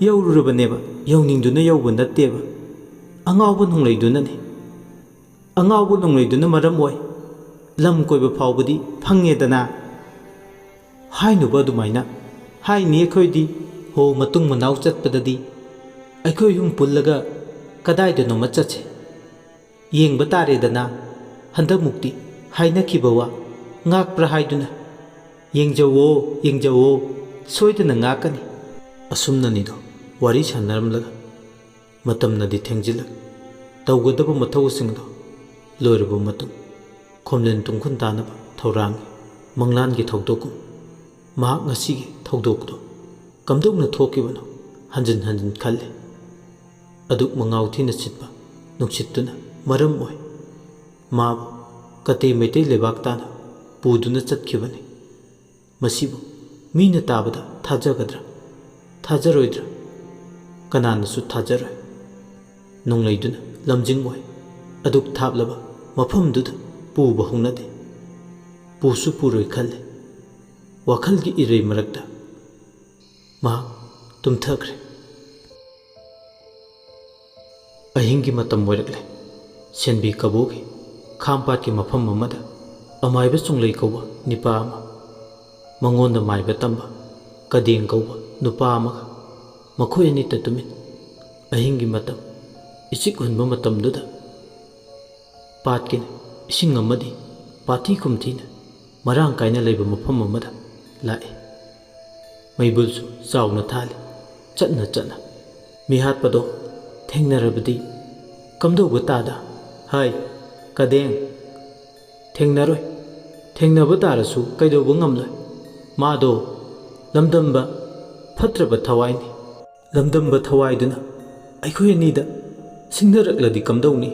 ꯌꯧꯔꯨꯔꯕꯅꯦꯕ, ꯌꯧꯅꯤꯡꯗꯨꯅ ꯌꯧꯕ ꯅꯠꯇꯦꯕ꯫ ꯑꯉꯥꯎꯕ ꯅꯣꯡꯂꯩꯗꯨꯅꯅꯤ꯫ ꯑꯉꯥꯎꯕ ꯅꯣꯡꯂꯩꯗꯨꯅ ꯃꯔꯝ ꯑꯣꯏ ꯂꯝ ꯀꯣꯏꯕ ꯐꯥꯎꯕꯗꯤ ꯐꯪꯉꯦꯗꯅ꯫" "ꯍꯥꯏꯅꯨꯕ ꯑꯗꯨꯃꯥꯏꯅ꯫ ꯍꯥꯏꯅꯤ ꯑꯩꯈꯣꯏꯗꯤ꯫ ꯍꯣ, ꯃꯇꯨꯡ ꯃꯅꯥꯎ ꯆꯠꯄꯗꯗꯤ ꯑꯩꯈꯣꯏ ꯑꯍꯨꯝ ꯄꯨꯜꯂꯒ ꯀꯗꯥꯏꯗꯅꯣꯃ ꯆꯠꯁꯦ꯫ ꯌꯦꯡꯕ ꯇꯥꯔꯦꯗꯅ꯫ ꯍꯟꯗꯛꯃꯨꯛꯇꯤ ꯍꯥꯏꯅꯈꯤꯕ ꯋꯥ ꯉꯥꯛꯄ꯭ꯔꯥ ꯍꯥꯏꯗꯨꯅ꯫ ꯌꯦꯡꯖꯧꯋꯣ, ꯌꯦꯡꯖꯧꯋꯣ, ꯁꯣꯏꯗꯅ ꯉꯥꯛꯀꯅꯤ꯫" ꯑꯁꯨꯝꯅꯅꯤꯗꯣ ꯋꯥꯔꯤ ꯁꯥꯟꯅꯔꯝꯂꯒ ꯃꯇꯝꯅꯗꯤ ꯊꯦꯡꯖꯤꯜꯂꯛ꯫ ꯇꯧꯒꯗꯕ ꯃꯊꯧꯁꯤꯡꯗꯣ ꯂꯣꯏꯔꯕ ꯃꯇꯨꯡ, ꯈꯣꯝꯂꯦꯟ ꯇꯨꯡꯈꯨꯟ ꯇꯥꯅꯕ ꯊꯧꯔꯥꯡꯒꯤ ꯃꯪꯂꯥꯟꯒꯤ ꯊꯧꯗꯣꯛꯀꯨꯝ ꯃꯍꯥꯛ ꯉꯁꯤꯒꯤ ꯊꯧꯗꯣꯛꯇꯣ ꯀꯝꯗꯧꯅ ꯊꯣꯛꯈꯤꯕꯅꯣ ꯍꯟꯖꯤꯟ ꯍꯟꯖꯤꯟ ꯈꯜꯂꯤ꯫ ꯑꯗꯨꯛ ꯃꯉꯥꯎ ꯊꯤꯅ ꯁꯤꯠꯄ ꯅꯨꯡꯁꯤꯠꯇꯨꯅ ꯃꯔꯝ ꯑꯣꯏ ꯃꯥꯕꯨ ꯀꯇꯦ ꯃꯩꯇꯩ ꯂꯩꯕꯥꯛ ꯇꯥꯅ ꯄꯨꯗꯨꯅ ꯆꯠꯈꯤꯕꯅꯤ꯫ ꯃꯁꯤꯕꯨ ꯃꯤꯅ ꯇꯥꯕꯗ ꯊꯥꯖꯒꯗ꯭ꯔꯥ? ꯊꯥꯖꯔꯣꯏꯗ꯭ꯔꯥ? ꯀꯅꯥꯅꯁꯨ ꯊꯥꯖꯔꯣꯏ꯫ ꯅꯣꯡꯂꯩꯗꯨꯅ ꯂꯝꯖꯤꯡ ꯑꯣꯏ ꯑꯗꯨꯛ ꯊꯥꯞꯂꯕ ꯃꯐꯝꯗꯨꯗ ꯄꯨꯕ ꯍꯧꯅꯗꯦ꯫ ꯄꯨꯁꯨ ꯄꯨꯔꯣꯏ ꯈꯜꯂꯤ꯫ ꯋꯥꯈꯜꯒꯤ ꯏꯔꯩ ꯃꯔꯛꯇ ꯃꯍꯥꯛ ꯇꯨꯝꯊꯈ꯭ꯔꯦ꯫ ꯑꯍꯤꯡꯒꯤ ꯃꯇꯝ ꯑꯣꯏꯔꯛꯂꯦ꯫ ꯁꯦꯟꯕꯤ ꯀꯕꯣꯒꯤ ꯈꯥꯝꯄꯥꯠꯀꯤ ꯃꯐꯝ ꯑꯃꯗ ꯑꯃꯥꯏꯕ ꯆꯣꯡꯂꯩ ꯀꯧꯕ ꯅꯤꯄꯥ ꯑꯃ, ꯃꯉꯣꯟꯗ ꯃꯥꯏꯕ ꯇꯝꯕ ꯀꯗꯦꯡ ꯀꯧꯕ ꯅꯨꯄꯥ ꯑꯃꯒ, ꯃꯈꯣꯏ ꯑꯅꯤꯇ ꯇꯨꯃꯤꯟ꯫ ꯑꯍꯤꯡꯒꯤ ꯃꯇꯝ, ꯏꯆꯤꯛ ꯍꯨꯟꯕ ꯃꯇꯝꯗꯨꯗ ꯄꯥꯠꯀꯤꯅ ꯏꯁꯤꯡ ꯑꯃꯗꯤ ꯄꯥꯊꯤ ꯈꯨꯝꯊꯤꯅ ꯃꯔꯥꯡ ꯀꯥꯏꯅ ꯂꯩꯕ ꯃꯐꯝ ꯑꯃꯗ ꯂꯥꯛꯏ꯫ ꯃꯩꯕꯨꯜꯁꯨ ꯆꯥꯎꯅ ꯊꯥꯜꯂꯤ꯫ ꯆꯠꯅ ꯆꯠꯅ ꯃꯤꯍꯥꯠꯄꯗꯣ ꯊꯦꯡꯅꯔꯕꯗꯤ ꯀꯝꯗꯧꯕ ꯇꯥꯗ? ꯍꯥꯏ, "ꯀꯗꯦꯡ, ꯊꯦꯡꯅꯔꯣꯏ꯫ ꯊꯦꯡꯅꯕ ꯇꯥꯔꯁꯨ ꯀꯩꯗꯧꯕ ꯉꯝꯂꯣꯏ꯫ ꯃꯥꯗꯣ ꯂꯝꯗꯝꯕ ꯐꯠꯇ꯭ꯔꯕ ꯊꯋꯥꯏꯅꯤ꯫ ꯂꯝꯗꯝꯕ ꯊꯋꯥꯏꯗꯨꯅ ꯑꯩꯈꯣꯏ ꯑꯅꯤꯗ ꯁꯤꯡꯅꯔꯛꯂꯗꯤ ꯀꯝꯗꯧꯅꯤ?"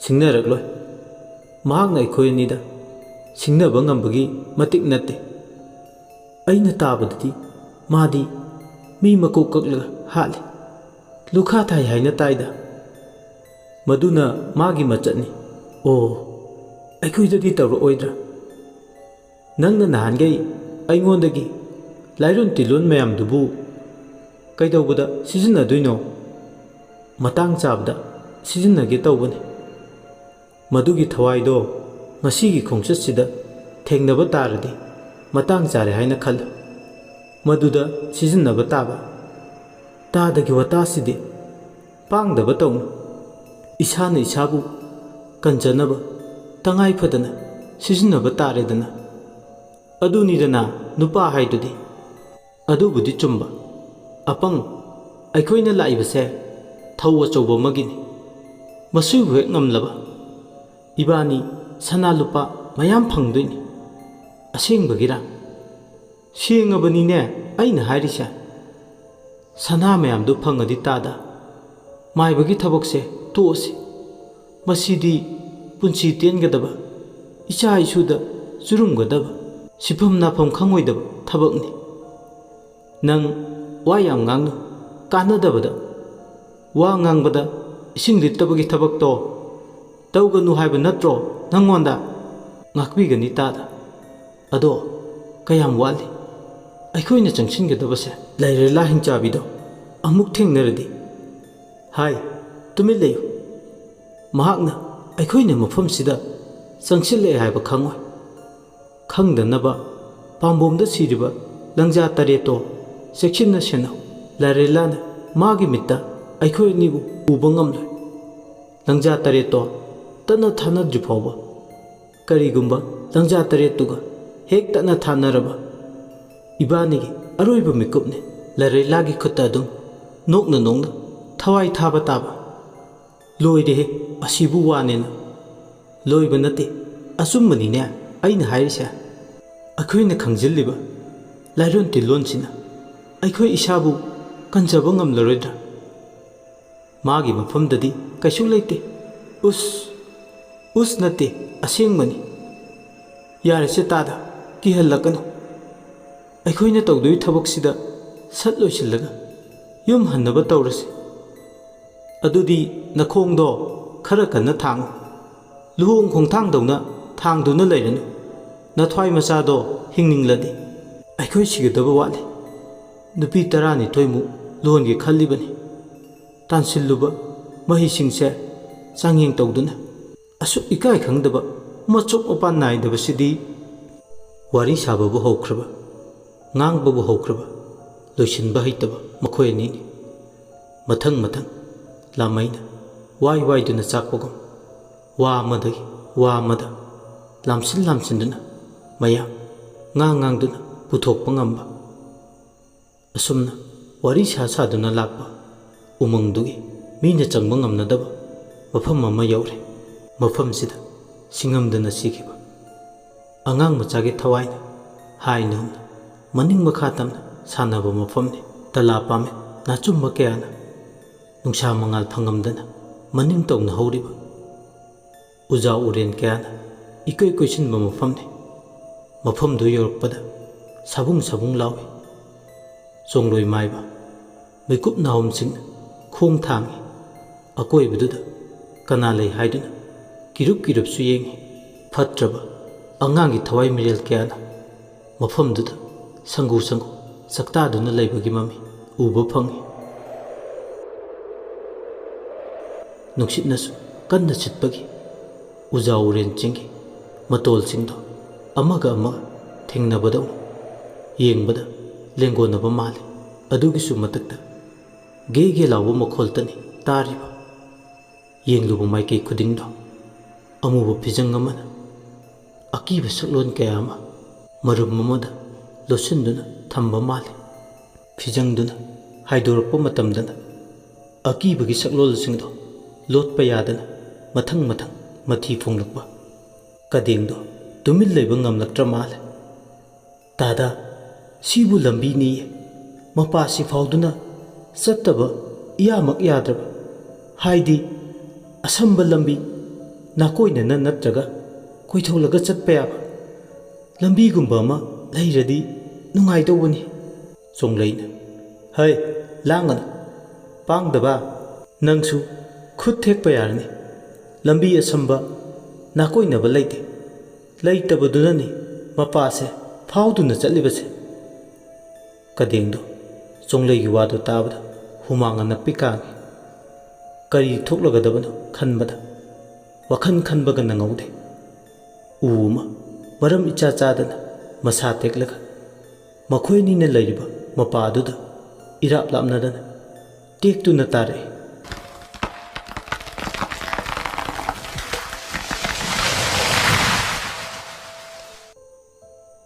"ꯁꯤꯡꯅꯔꯛꯂꯣꯏ꯫ ꯃꯍꯥꯛꯅ ꯑꯩꯈꯣꯏ ꯑꯅꯤꯗ ꯁꯤꯡꯅꯕ ꯉꯝꯕꯒꯤ ꯃꯇꯤꯛ ꯅꯠꯇꯦ꯫ ꯑꯩꯅ ꯇꯥꯕꯗꯗꯤ ꯃꯥꯗꯤ ꯃꯤ ꯃꯀꯣꯛ ꯀꯛꯂꯒ ꯍꯥꯠꯂꯤ꯫ ꯂꯨꯈꯥ ꯊꯥꯏ ꯍꯥꯏꯅ ꯇꯥꯏꯗ꯫ ꯃꯗꯨꯅ ꯃꯥꯒꯤ ꯃꯆꯠꯅꯤ꯫ ꯑꯣ, ꯑꯩꯈꯣꯏꯗꯗꯤ ꯇꯧꯔꯛꯑꯣꯏꯗ꯭ꯔꯥ? ꯅꯪꯅ ꯅꯍꯥꯟꯒꯩ ꯑꯩꯉꯣꯟꯗꯒꯤ ꯂꯥꯏꯔꯣꯟ ꯇꯤꯜꯂꯣꯟ ꯃꯌꯥꯝꯗꯨꯕꯨ ꯀꯩꯗꯧꯕꯗ ꯁꯤꯖꯤꯟꯅꯗꯣꯏꯅꯣ? ꯃꯇꯥꯡ ꯆꯥꯕꯗ ꯁꯤꯖꯤꯟꯅꯒꯦ ꯇꯧꯕꯅꯤ꯫ ꯃꯗꯨꯒꯤ ꯊꯋꯥꯏꯗꯣ ꯉꯁꯤꯒꯤ ꯈꯣꯡꯆꯠꯁꯤꯗ ꯊꯦꯡꯅꯕ ꯇꯥꯔꯗꯤ ꯃꯇꯥꯡ ꯆꯥꯔꯦ ꯍꯥꯏꯅ ꯈꯜꯂꯨ꯫ ꯃꯗꯨꯗ ꯁꯤꯖꯤꯟꯅꯕ ꯇꯥꯕ꯫ ꯇꯥꯗꯒꯤ ꯋꯥꯇꯥꯁꯤꯗꯤ ꯄꯥꯡꯗꯕ ꯇꯧꯅꯨ꯫ ꯏꯁꯥꯅ ꯏꯁꯥꯕꯨ ꯀꯟꯖꯅꯕ ꯇꯉꯥꯏ ꯐꯗꯅ ꯁꯤꯖꯤꯟꯅꯕ ꯇꯥꯔꯦꯗꯅ꯫ ꯑꯗꯨꯅꯤꯗꯅ ꯅꯨꯄꯥ ꯍꯥꯏꯗꯨꯗꯤ꯫ ꯑꯗꯨꯕꯨꯗꯤ ꯆꯨꯝꯕ꯫ ꯑꯄꯪ ꯑꯩꯈꯣꯏꯅ ꯂꯥꯛꯏꯕꯁꯦ ꯊꯧ ꯑꯆꯧꯕ ꯑꯃꯒꯤꯅꯤ꯫ ꯃꯁꯤꯕꯨ ꯍꯦꯛ ꯉꯝꯂꯕ ꯏꯕꯥꯅꯤ ꯁꯅꯥ ꯂꯨꯄꯥ ꯃꯌꯥꯝ ꯐꯪꯗꯣꯏꯅꯤ꯫ ꯑꯁꯦꯡꯕꯒꯤꯔꯥ? ꯁꯦꯡꯉꯕꯅꯤꯅꯦ ꯑꯩꯅ ꯍꯥꯏꯔꯤꯁꯦ꯫ ꯁꯅꯥ ꯃꯌꯥꯝꯗꯨ ꯐꯪꯉꯗꯤ ꯇꯥꯗ, ꯃꯥꯏꯕꯒꯤ ꯊꯕꯛꯁꯦ ꯇꯣꯛꯑꯁꯤ꯫ ꯃꯁꯤꯗꯤ ꯄꯨꯟꯁꯤ ꯇꯦꯟꯒꯗꯕ, ꯏꯆꯥ ꯏꯁꯨꯗ ꯆꯨꯔꯨꯝꯒꯗꯕ, ꯁꯤꯐꯝ ꯅꯥꯐꯝ ꯈꯪꯉꯣꯏꯗꯕ ꯊꯕꯛꯅꯤ꯫ ꯅꯪ ꯋꯥ ꯌꯥꯝ ꯉꯥꯡꯅꯨ, ꯀꯥꯟꯅꯗꯕꯗ꯫ ꯋꯥ ꯉꯥꯡꯕꯗ ꯏꯁꯤꯡ ꯂꯤꯠꯇꯕꯒꯤ ꯊꯕꯛꯇꯣ ꯇꯧꯒꯅꯨ ꯍꯥꯏꯕ ꯅꯠꯇ꯭ꯔꯣ ꯅꯪꯉꯣꯟꯗ? ꯉꯥꯛꯄꯤꯒꯅꯤ ꯇꯥꯗ꯫ ꯑꯗꯣ ꯀꯌꯥꯝ ꯋꯥꯠꯂꯤ ꯑꯩꯈꯣꯏꯅ ꯆꯪꯁꯤꯟꯒꯗꯕꯁꯦ? ꯂꯥꯏꯔꯦꯂꯥ ꯍꯤꯡꯆꯥꯕꯤꯗꯣ ꯑꯃꯨꯛ ꯊꯦꯡꯅꯔꯗꯤ꯫ ꯍꯥꯏ, ꯇꯨꯃꯤꯟ ꯂꯩꯌꯨ꯫ ꯃꯍꯥꯛꯅ ꯑꯩꯈꯣꯏꯅ ꯃꯐꯝꯁꯤꯗ ꯆꯪꯁꯤꯜꯂꯛꯑꯦ ꯍꯥꯏꯕ ꯈꯪꯉꯣꯏ꯫ ꯈꯪꯗꯅꯕ ꯄꯥꯝꯕꯣꯝꯗ ꯁꯤꯔꯤꯕ ꯂꯪꯖꯥ ꯇꯔꯦꯠꯇꯣ ꯆꯦꯛꯁꯤꯟꯅ ꯁꯦꯟꯅꯧ꯫ ꯂꯥꯏꯔꯦꯂꯥꯅ ꯃꯥꯒꯤ ꯃꯤꯠꯇ ꯑꯩꯈꯣꯏ ꯑꯅꯤꯕꯨ ꯎꯕ ꯉꯝꯂꯣꯏ꯫ ꯂꯪꯖꯥ ꯇꯔꯦꯠꯇꯣ ꯇꯠꯅ ꯊꯥꯅꯗ꯭ꯔꯤ ꯐꯥꯎꯕ꯫ ꯀꯔꯤꯒꯨꯝꯕ ꯂꯪꯖꯥ ꯇꯔꯦꯠꯇꯨꯒ ꯍꯦꯛ ꯇꯠꯅ ꯊꯥꯅꯔꯕ, ꯏꯕꯥꯅꯤꯒꯤ ꯑꯔꯣꯏꯕ ꯃꯤꯀꯨꯞꯅꯤ꯫ ꯂꯥꯏꯔꯦꯂꯥꯒꯤ ꯈꯨꯠꯇ ꯑꯗꯨꯝ ꯅꯣꯛꯅ ꯅꯣꯛꯅ ꯊꯋꯥꯏ ꯊꯥꯕ ꯇꯥꯕ꯫ ꯂꯣꯏꯔꯦꯍꯦ, ꯑꯁꯤꯕꯨ ꯋꯥꯅꯦꯅ꯫ ꯂꯣꯏꯕ ꯅꯠꯇꯦ꯫ ꯑꯆꯨꯝꯕꯅꯤꯅꯦ ꯑꯩꯅ ꯍꯥꯏꯔꯤꯁꯦ꯫ ꯑꯩꯈꯣꯏꯅ ꯈꯪꯖꯤꯜꯂꯤꯕ ꯂꯥꯏꯔꯣꯟ ꯇꯤꯜꯂꯣꯟꯁꯤꯅ ꯑꯩꯈꯣꯏ ꯏꯁꯥꯕꯨ ꯀꯟꯖꯕ ꯉꯝꯂꯔꯣꯏꯗ꯭ꯔꯥ? ꯃꯥꯒꯤ ꯃꯐꯝꯗꯗꯤ ꯀꯩꯁꯨ ꯂꯩꯇꯦ꯫ ꯎꯁ, ꯎꯁ ꯅꯠꯇꯦ, ꯑꯁꯦꯡꯕꯅꯤ꯫ ꯌꯥꯔꯦꯁꯦ ꯇꯥꯗ, ꯀꯤꯍꯜꯂꯛꯀꯅꯨ꯫ ꯑꯩꯈꯣꯏꯅ ꯇꯧꯗꯣꯏ ꯊꯕꯛꯁꯤꯗ ꯁꯠ ꯂꯣꯏꯁꯤꯜꯂꯒ ꯌꯨꯝ ꯍꯟꯅꯕ ꯇꯧꯔꯁꯤ꯫ ꯑꯗꯨꯗꯤ ꯅꯈꯣꯡꯗꯣ ꯈꯔ ꯀꯟꯅ ꯊꯥꯡꯉꯨ꯫ ꯂꯨꯍꯣꯡ ꯈꯣꯡꯊꯥꯡꯗꯧꯅ ꯊꯥꯡꯗꯨꯅ ꯂꯩꯔꯅꯨ꯫ ꯅꯊ꯭ꯋꯥꯏ ꯃꯆꯥꯗꯣ ꯍꯤꯡꯅꯤꯡꯂꯗꯤ꯫ ꯑꯩꯈꯣꯏ ꯁꯤꯒꯗꯕ ꯋꯥꯠꯂꯤ꯫ ꯅꯨꯄꯤ ꯇꯔꯥꯅꯤꯊꯣꯏꯃꯨꯛ ꯂꯨꯍꯣꯟꯒꯦ ꯈꯜꯂꯤꯕꯅꯤ꯫ ꯇꯥꯟꯁꯤꯜꯂꯨꯕ ꯃꯍꯩꯁꯤꯡꯁꯦ ꯆꯥꯡꯌꯦꯡ ꯇꯧꯗꯨꯅ꯫ ꯑꯁꯨꯛ ꯏꯀꯥꯏ ꯈꯪꯗꯕ, ꯃꯆꯣꯛ ꯃꯄꯥꯟ ꯅꯥꯏꯗꯕꯁꯤꯗꯤ꯫ ꯋꯥꯔꯤ ꯁꯥꯕꯕꯨ ꯍꯧꯈ꯭ꯔꯕ, ꯉꯥꯡꯕꯕꯨ ꯍꯧꯈ꯭ꯔꯕ, ꯂꯣꯏꯁꯤꯟꯕ ꯍꯩꯇꯕ ꯃꯈꯣꯏ ꯑꯅꯤꯅꯤ꯫ ꯃꯊꯪ ꯃꯊꯪ ꯂꯥꯃꯩꯅ ꯋꯥꯏ ꯋꯥꯏꯗꯨꯅ ꯆꯥꯛꯄꯒꯨꯝ, ꯋꯥ ꯑꯃꯗꯒꯤ ꯋꯥ ꯑꯃꯗ ꯂꯥꯝꯁꯤꯟ ꯂꯥꯝꯁꯤꯟꯗꯨꯅ, ꯃꯌꯥꯝ ꯉꯥꯡ ꯉꯥꯡꯗꯨꯅ ꯄꯨꯊꯣꯛꯄ ꯉꯝꯕ꯫ ꯑꯁꯨꯝꯅ ꯋꯥꯔꯤ ꯁꯥ ꯁꯥꯗꯨꯅ ꯂꯥꯛꯄ ꯎꯃꯪꯗꯨꯒꯤ ꯃꯤꯅ ꯆꯪꯕ ꯉꯝꯅꯗꯕ ꯃꯐꯝ ꯑꯃ ꯌꯧꯔꯦ꯫ ꯃꯐꯝꯁꯤꯗ ꯁꯤꯡꯉꯝꯗꯅ ꯁꯤꯈꯤꯕ ꯑꯉꯥꯡ ꯃꯆꯥꯒꯤ ꯊꯋꯥꯏꯅ ꯍꯥꯏ ꯅꯣꯝꯅ ꯃꯅꯤꯡ ꯃꯈꯥ ꯇꯝꯅ ꯁꯥꯟꯅꯕ ꯃꯐꯝꯅꯤ꯫ ꯇꯂꯥ ꯄꯥꯃꯦꯟ ꯅꯥꯆꯨꯝꯕ ꯀꯌꯥꯅ ꯅꯨꯡꯁꯥ ꯃꯉꯥꯜ ꯐꯪꯉꯝꯗꯅ ꯃꯅꯤꯡ ꯇꯧꯅ ꯍꯧꯔꯤꯕ ꯎꯖꯥ ꯎꯔꯦꯟ ꯀꯌꯥꯅ ꯏꯀꯣꯏ ꯀꯣꯏꯁꯤꯟꯕ ꯃꯐꯝꯅꯤ꯫ ꯃꯐꯝꯗꯨ ꯌꯧꯔꯛꯄꯗ ꯁꯥꯕꯨꯡ ꯁꯥꯕꯨꯡ ꯂꯥꯎꯏ꯫ ꯆꯣꯡꯂꯣꯏ ꯃꯥꯏꯕ ꯃꯤꯀꯨꯞ ꯅꯥꯍꯣꯝꯁꯤꯡꯅ ꯈꯣꯡ ꯊꯥꯡꯏ꯫ ꯑꯀꯣꯏꯕꯗꯨꯗ ꯀꯅꯥ ꯂꯩ ꯍꯥꯏꯗꯨꯅ ꯀꯤꯔꯨꯞ ꯀꯤꯔꯨꯞꯁꯨ ꯌꯦꯡꯏ꯫ ꯐꯠꯇ꯭ꯔꯕ ꯑꯉꯥꯡꯒꯤ ꯊꯋꯥꯏ ꯃꯤꯔꯦꯜ ꯀꯌꯥꯅ ꯃꯐꯝꯗꯨꯗ ꯁꯪꯒꯨ ꯁꯪꯒꯨ ꯆꯥꯛꯇꯥꯗꯨꯅ ꯂꯩꯕꯒꯤ ꯃꯃꯤ ꯎꯕ ꯐꯪꯏ꯫ ꯅꯨꯡꯁꯤꯠꯅꯁꯨ ꯀꯟꯅ ꯁꯤꯠꯄꯒꯤ ꯎꯖꯥ ꯎꯔꯦꯟ ꯆꯤꯡꯒꯤ ꯃꯇꯣꯜꯁꯤꯡꯗꯣ ꯑꯃꯒ ꯑꯃꯒ ꯊꯦꯡꯅꯕꯗꯧꯅ ꯌꯦꯡꯕꯗ ꯂꯦꯡꯒꯣꯟꯅꯕ ꯃꯥꯜꯂꯤ꯫ ꯑꯗꯨꯒꯤꯁꯨ ꯃꯊꯛꯇ ꯒꯦ ꯒꯦ ꯂꯥꯎꯕ ꯃꯈꯣꯜꯇꯅꯤ ꯇꯥꯔꯤꯕ꯫ ꯌꯦꯡꯂꯨꯕ ꯃꯥꯏꯀꯩ ꯈꯨꯗꯤꯡꯗꯣ ꯑꯃꯨꯕ ꯐꯤꯖꯪ ꯑꯃꯅ ꯑꯀꯤꯕ ꯁꯛꯂꯣꯟ ꯀꯌꯥ ꯑꯃ ꯃꯔꯨꯝ ꯑꯃꯗ ꯂꯣꯠꯁꯤꯟꯗꯨꯅ ꯊꯝꯕ ꯃꯥꯜꯂꯤ꯫ ꯐꯤꯖꯪꯗꯨꯅ ꯍꯥꯏꯗꯣꯔꯛꯄ ꯃꯇꯝꯗꯅ ꯑꯀꯤꯕꯒꯤ ꯁꯛꯂꯣꯜꯁꯤꯡꯗꯣ ꯂꯣꯠꯄ ꯌꯥꯗꯅ ꯃꯊꯪ ꯃꯊꯪ ꯃꯊꯤ ꯐꯣꯡꯂꯛꯄ꯫ ꯀꯗꯦꯡꯗꯣ ꯇꯨꯃꯤꯟ ꯂꯩꯕ ꯉꯝꯂꯛꯇ꯭ꯔ ꯃꯥꯜꯂꯦ꯫ "ꯇꯥꯗꯥ, ꯁꯤꯕꯨ ꯂꯝꯕꯤꯅꯤꯌꯦ꯫ ꯃꯄꯥꯁꯤ ꯐꯥꯎꯗꯨꯅ ꯆꯠꯇꯕ ꯏꯌꯥꯃꯛ ꯌꯥꯗ꯭ꯔꯕ, ꯍꯥꯏꯗꯤ ꯑꯁꯝꯕ ꯂꯝꯕꯤ, ꯅꯥꯀꯣꯏꯅꯅ ꯅꯠꯇ꯭ꯔꯒ ꯀꯣꯏꯊꯣꯛꯂꯒ ꯆꯠꯄ ꯌꯥꯕ ꯂꯝꯕꯤꯒꯨꯝꯕ ꯑꯃ ꯂꯩꯔꯗꯤ ꯅꯨꯡꯉꯥꯏꯗꯧꯕꯅꯤ꯫" ꯆꯣꯡꯂꯩꯅ, "ꯍꯩ, ꯂꯥꯡꯒꯅꯨ꯫ ꯄꯥꯡꯗꯕ, ꯅꯪꯁꯨ ꯈꯨꯠ ꯊꯦꯛꯄ ꯌꯥꯔꯅꯤ꯫ ꯂꯝꯕꯤ ꯑꯁꯝꯕ ꯅꯥꯀꯣꯏꯅꯕ ꯂꯩꯇꯦ꯫ ꯂꯩꯇꯕꯗꯨꯅꯅꯤ ꯃꯄꯥꯁꯦ ꯐꯥꯎꯗꯨꯅ ꯆꯠꯂꯤꯕꯁꯦ꯫" ꯀꯗꯦꯡꯗꯣ ꯆꯣꯡꯂꯩꯒꯤ ꯋꯥꯗꯨ ꯇꯥꯕꯗ ꯍꯨꯃꯥꯡ ꯑꯅꯞꯄꯤ ꯀꯥꯡꯉꯤ꯫ ꯀꯔꯤ ꯊꯣꯛꯂꯒꯗꯕꯅꯣ ꯈꯟꯕꯗ ꯋꯥꯈꯜ ꯈꯟꯕꯒ ꯅꯪꯍꯧꯗꯦ꯫ ꯎ ꯑꯃ ꯃꯔꯝ ꯏꯆꯥ ꯆꯥꯗꯅ ꯃꯁꯥ ꯇꯦꯛꯂꯒ ꯃꯈꯣꯏ ꯑꯅꯤꯅ ꯂꯩꯔꯤꯕ ꯃꯄꯥ ꯑꯗꯨꯗ ꯏꯔꯥꯞ ꯂꯥꯞꯅꯗꯅ ꯇꯦꯛꯇꯨꯅ ꯇꯥꯔꯛꯏ꯫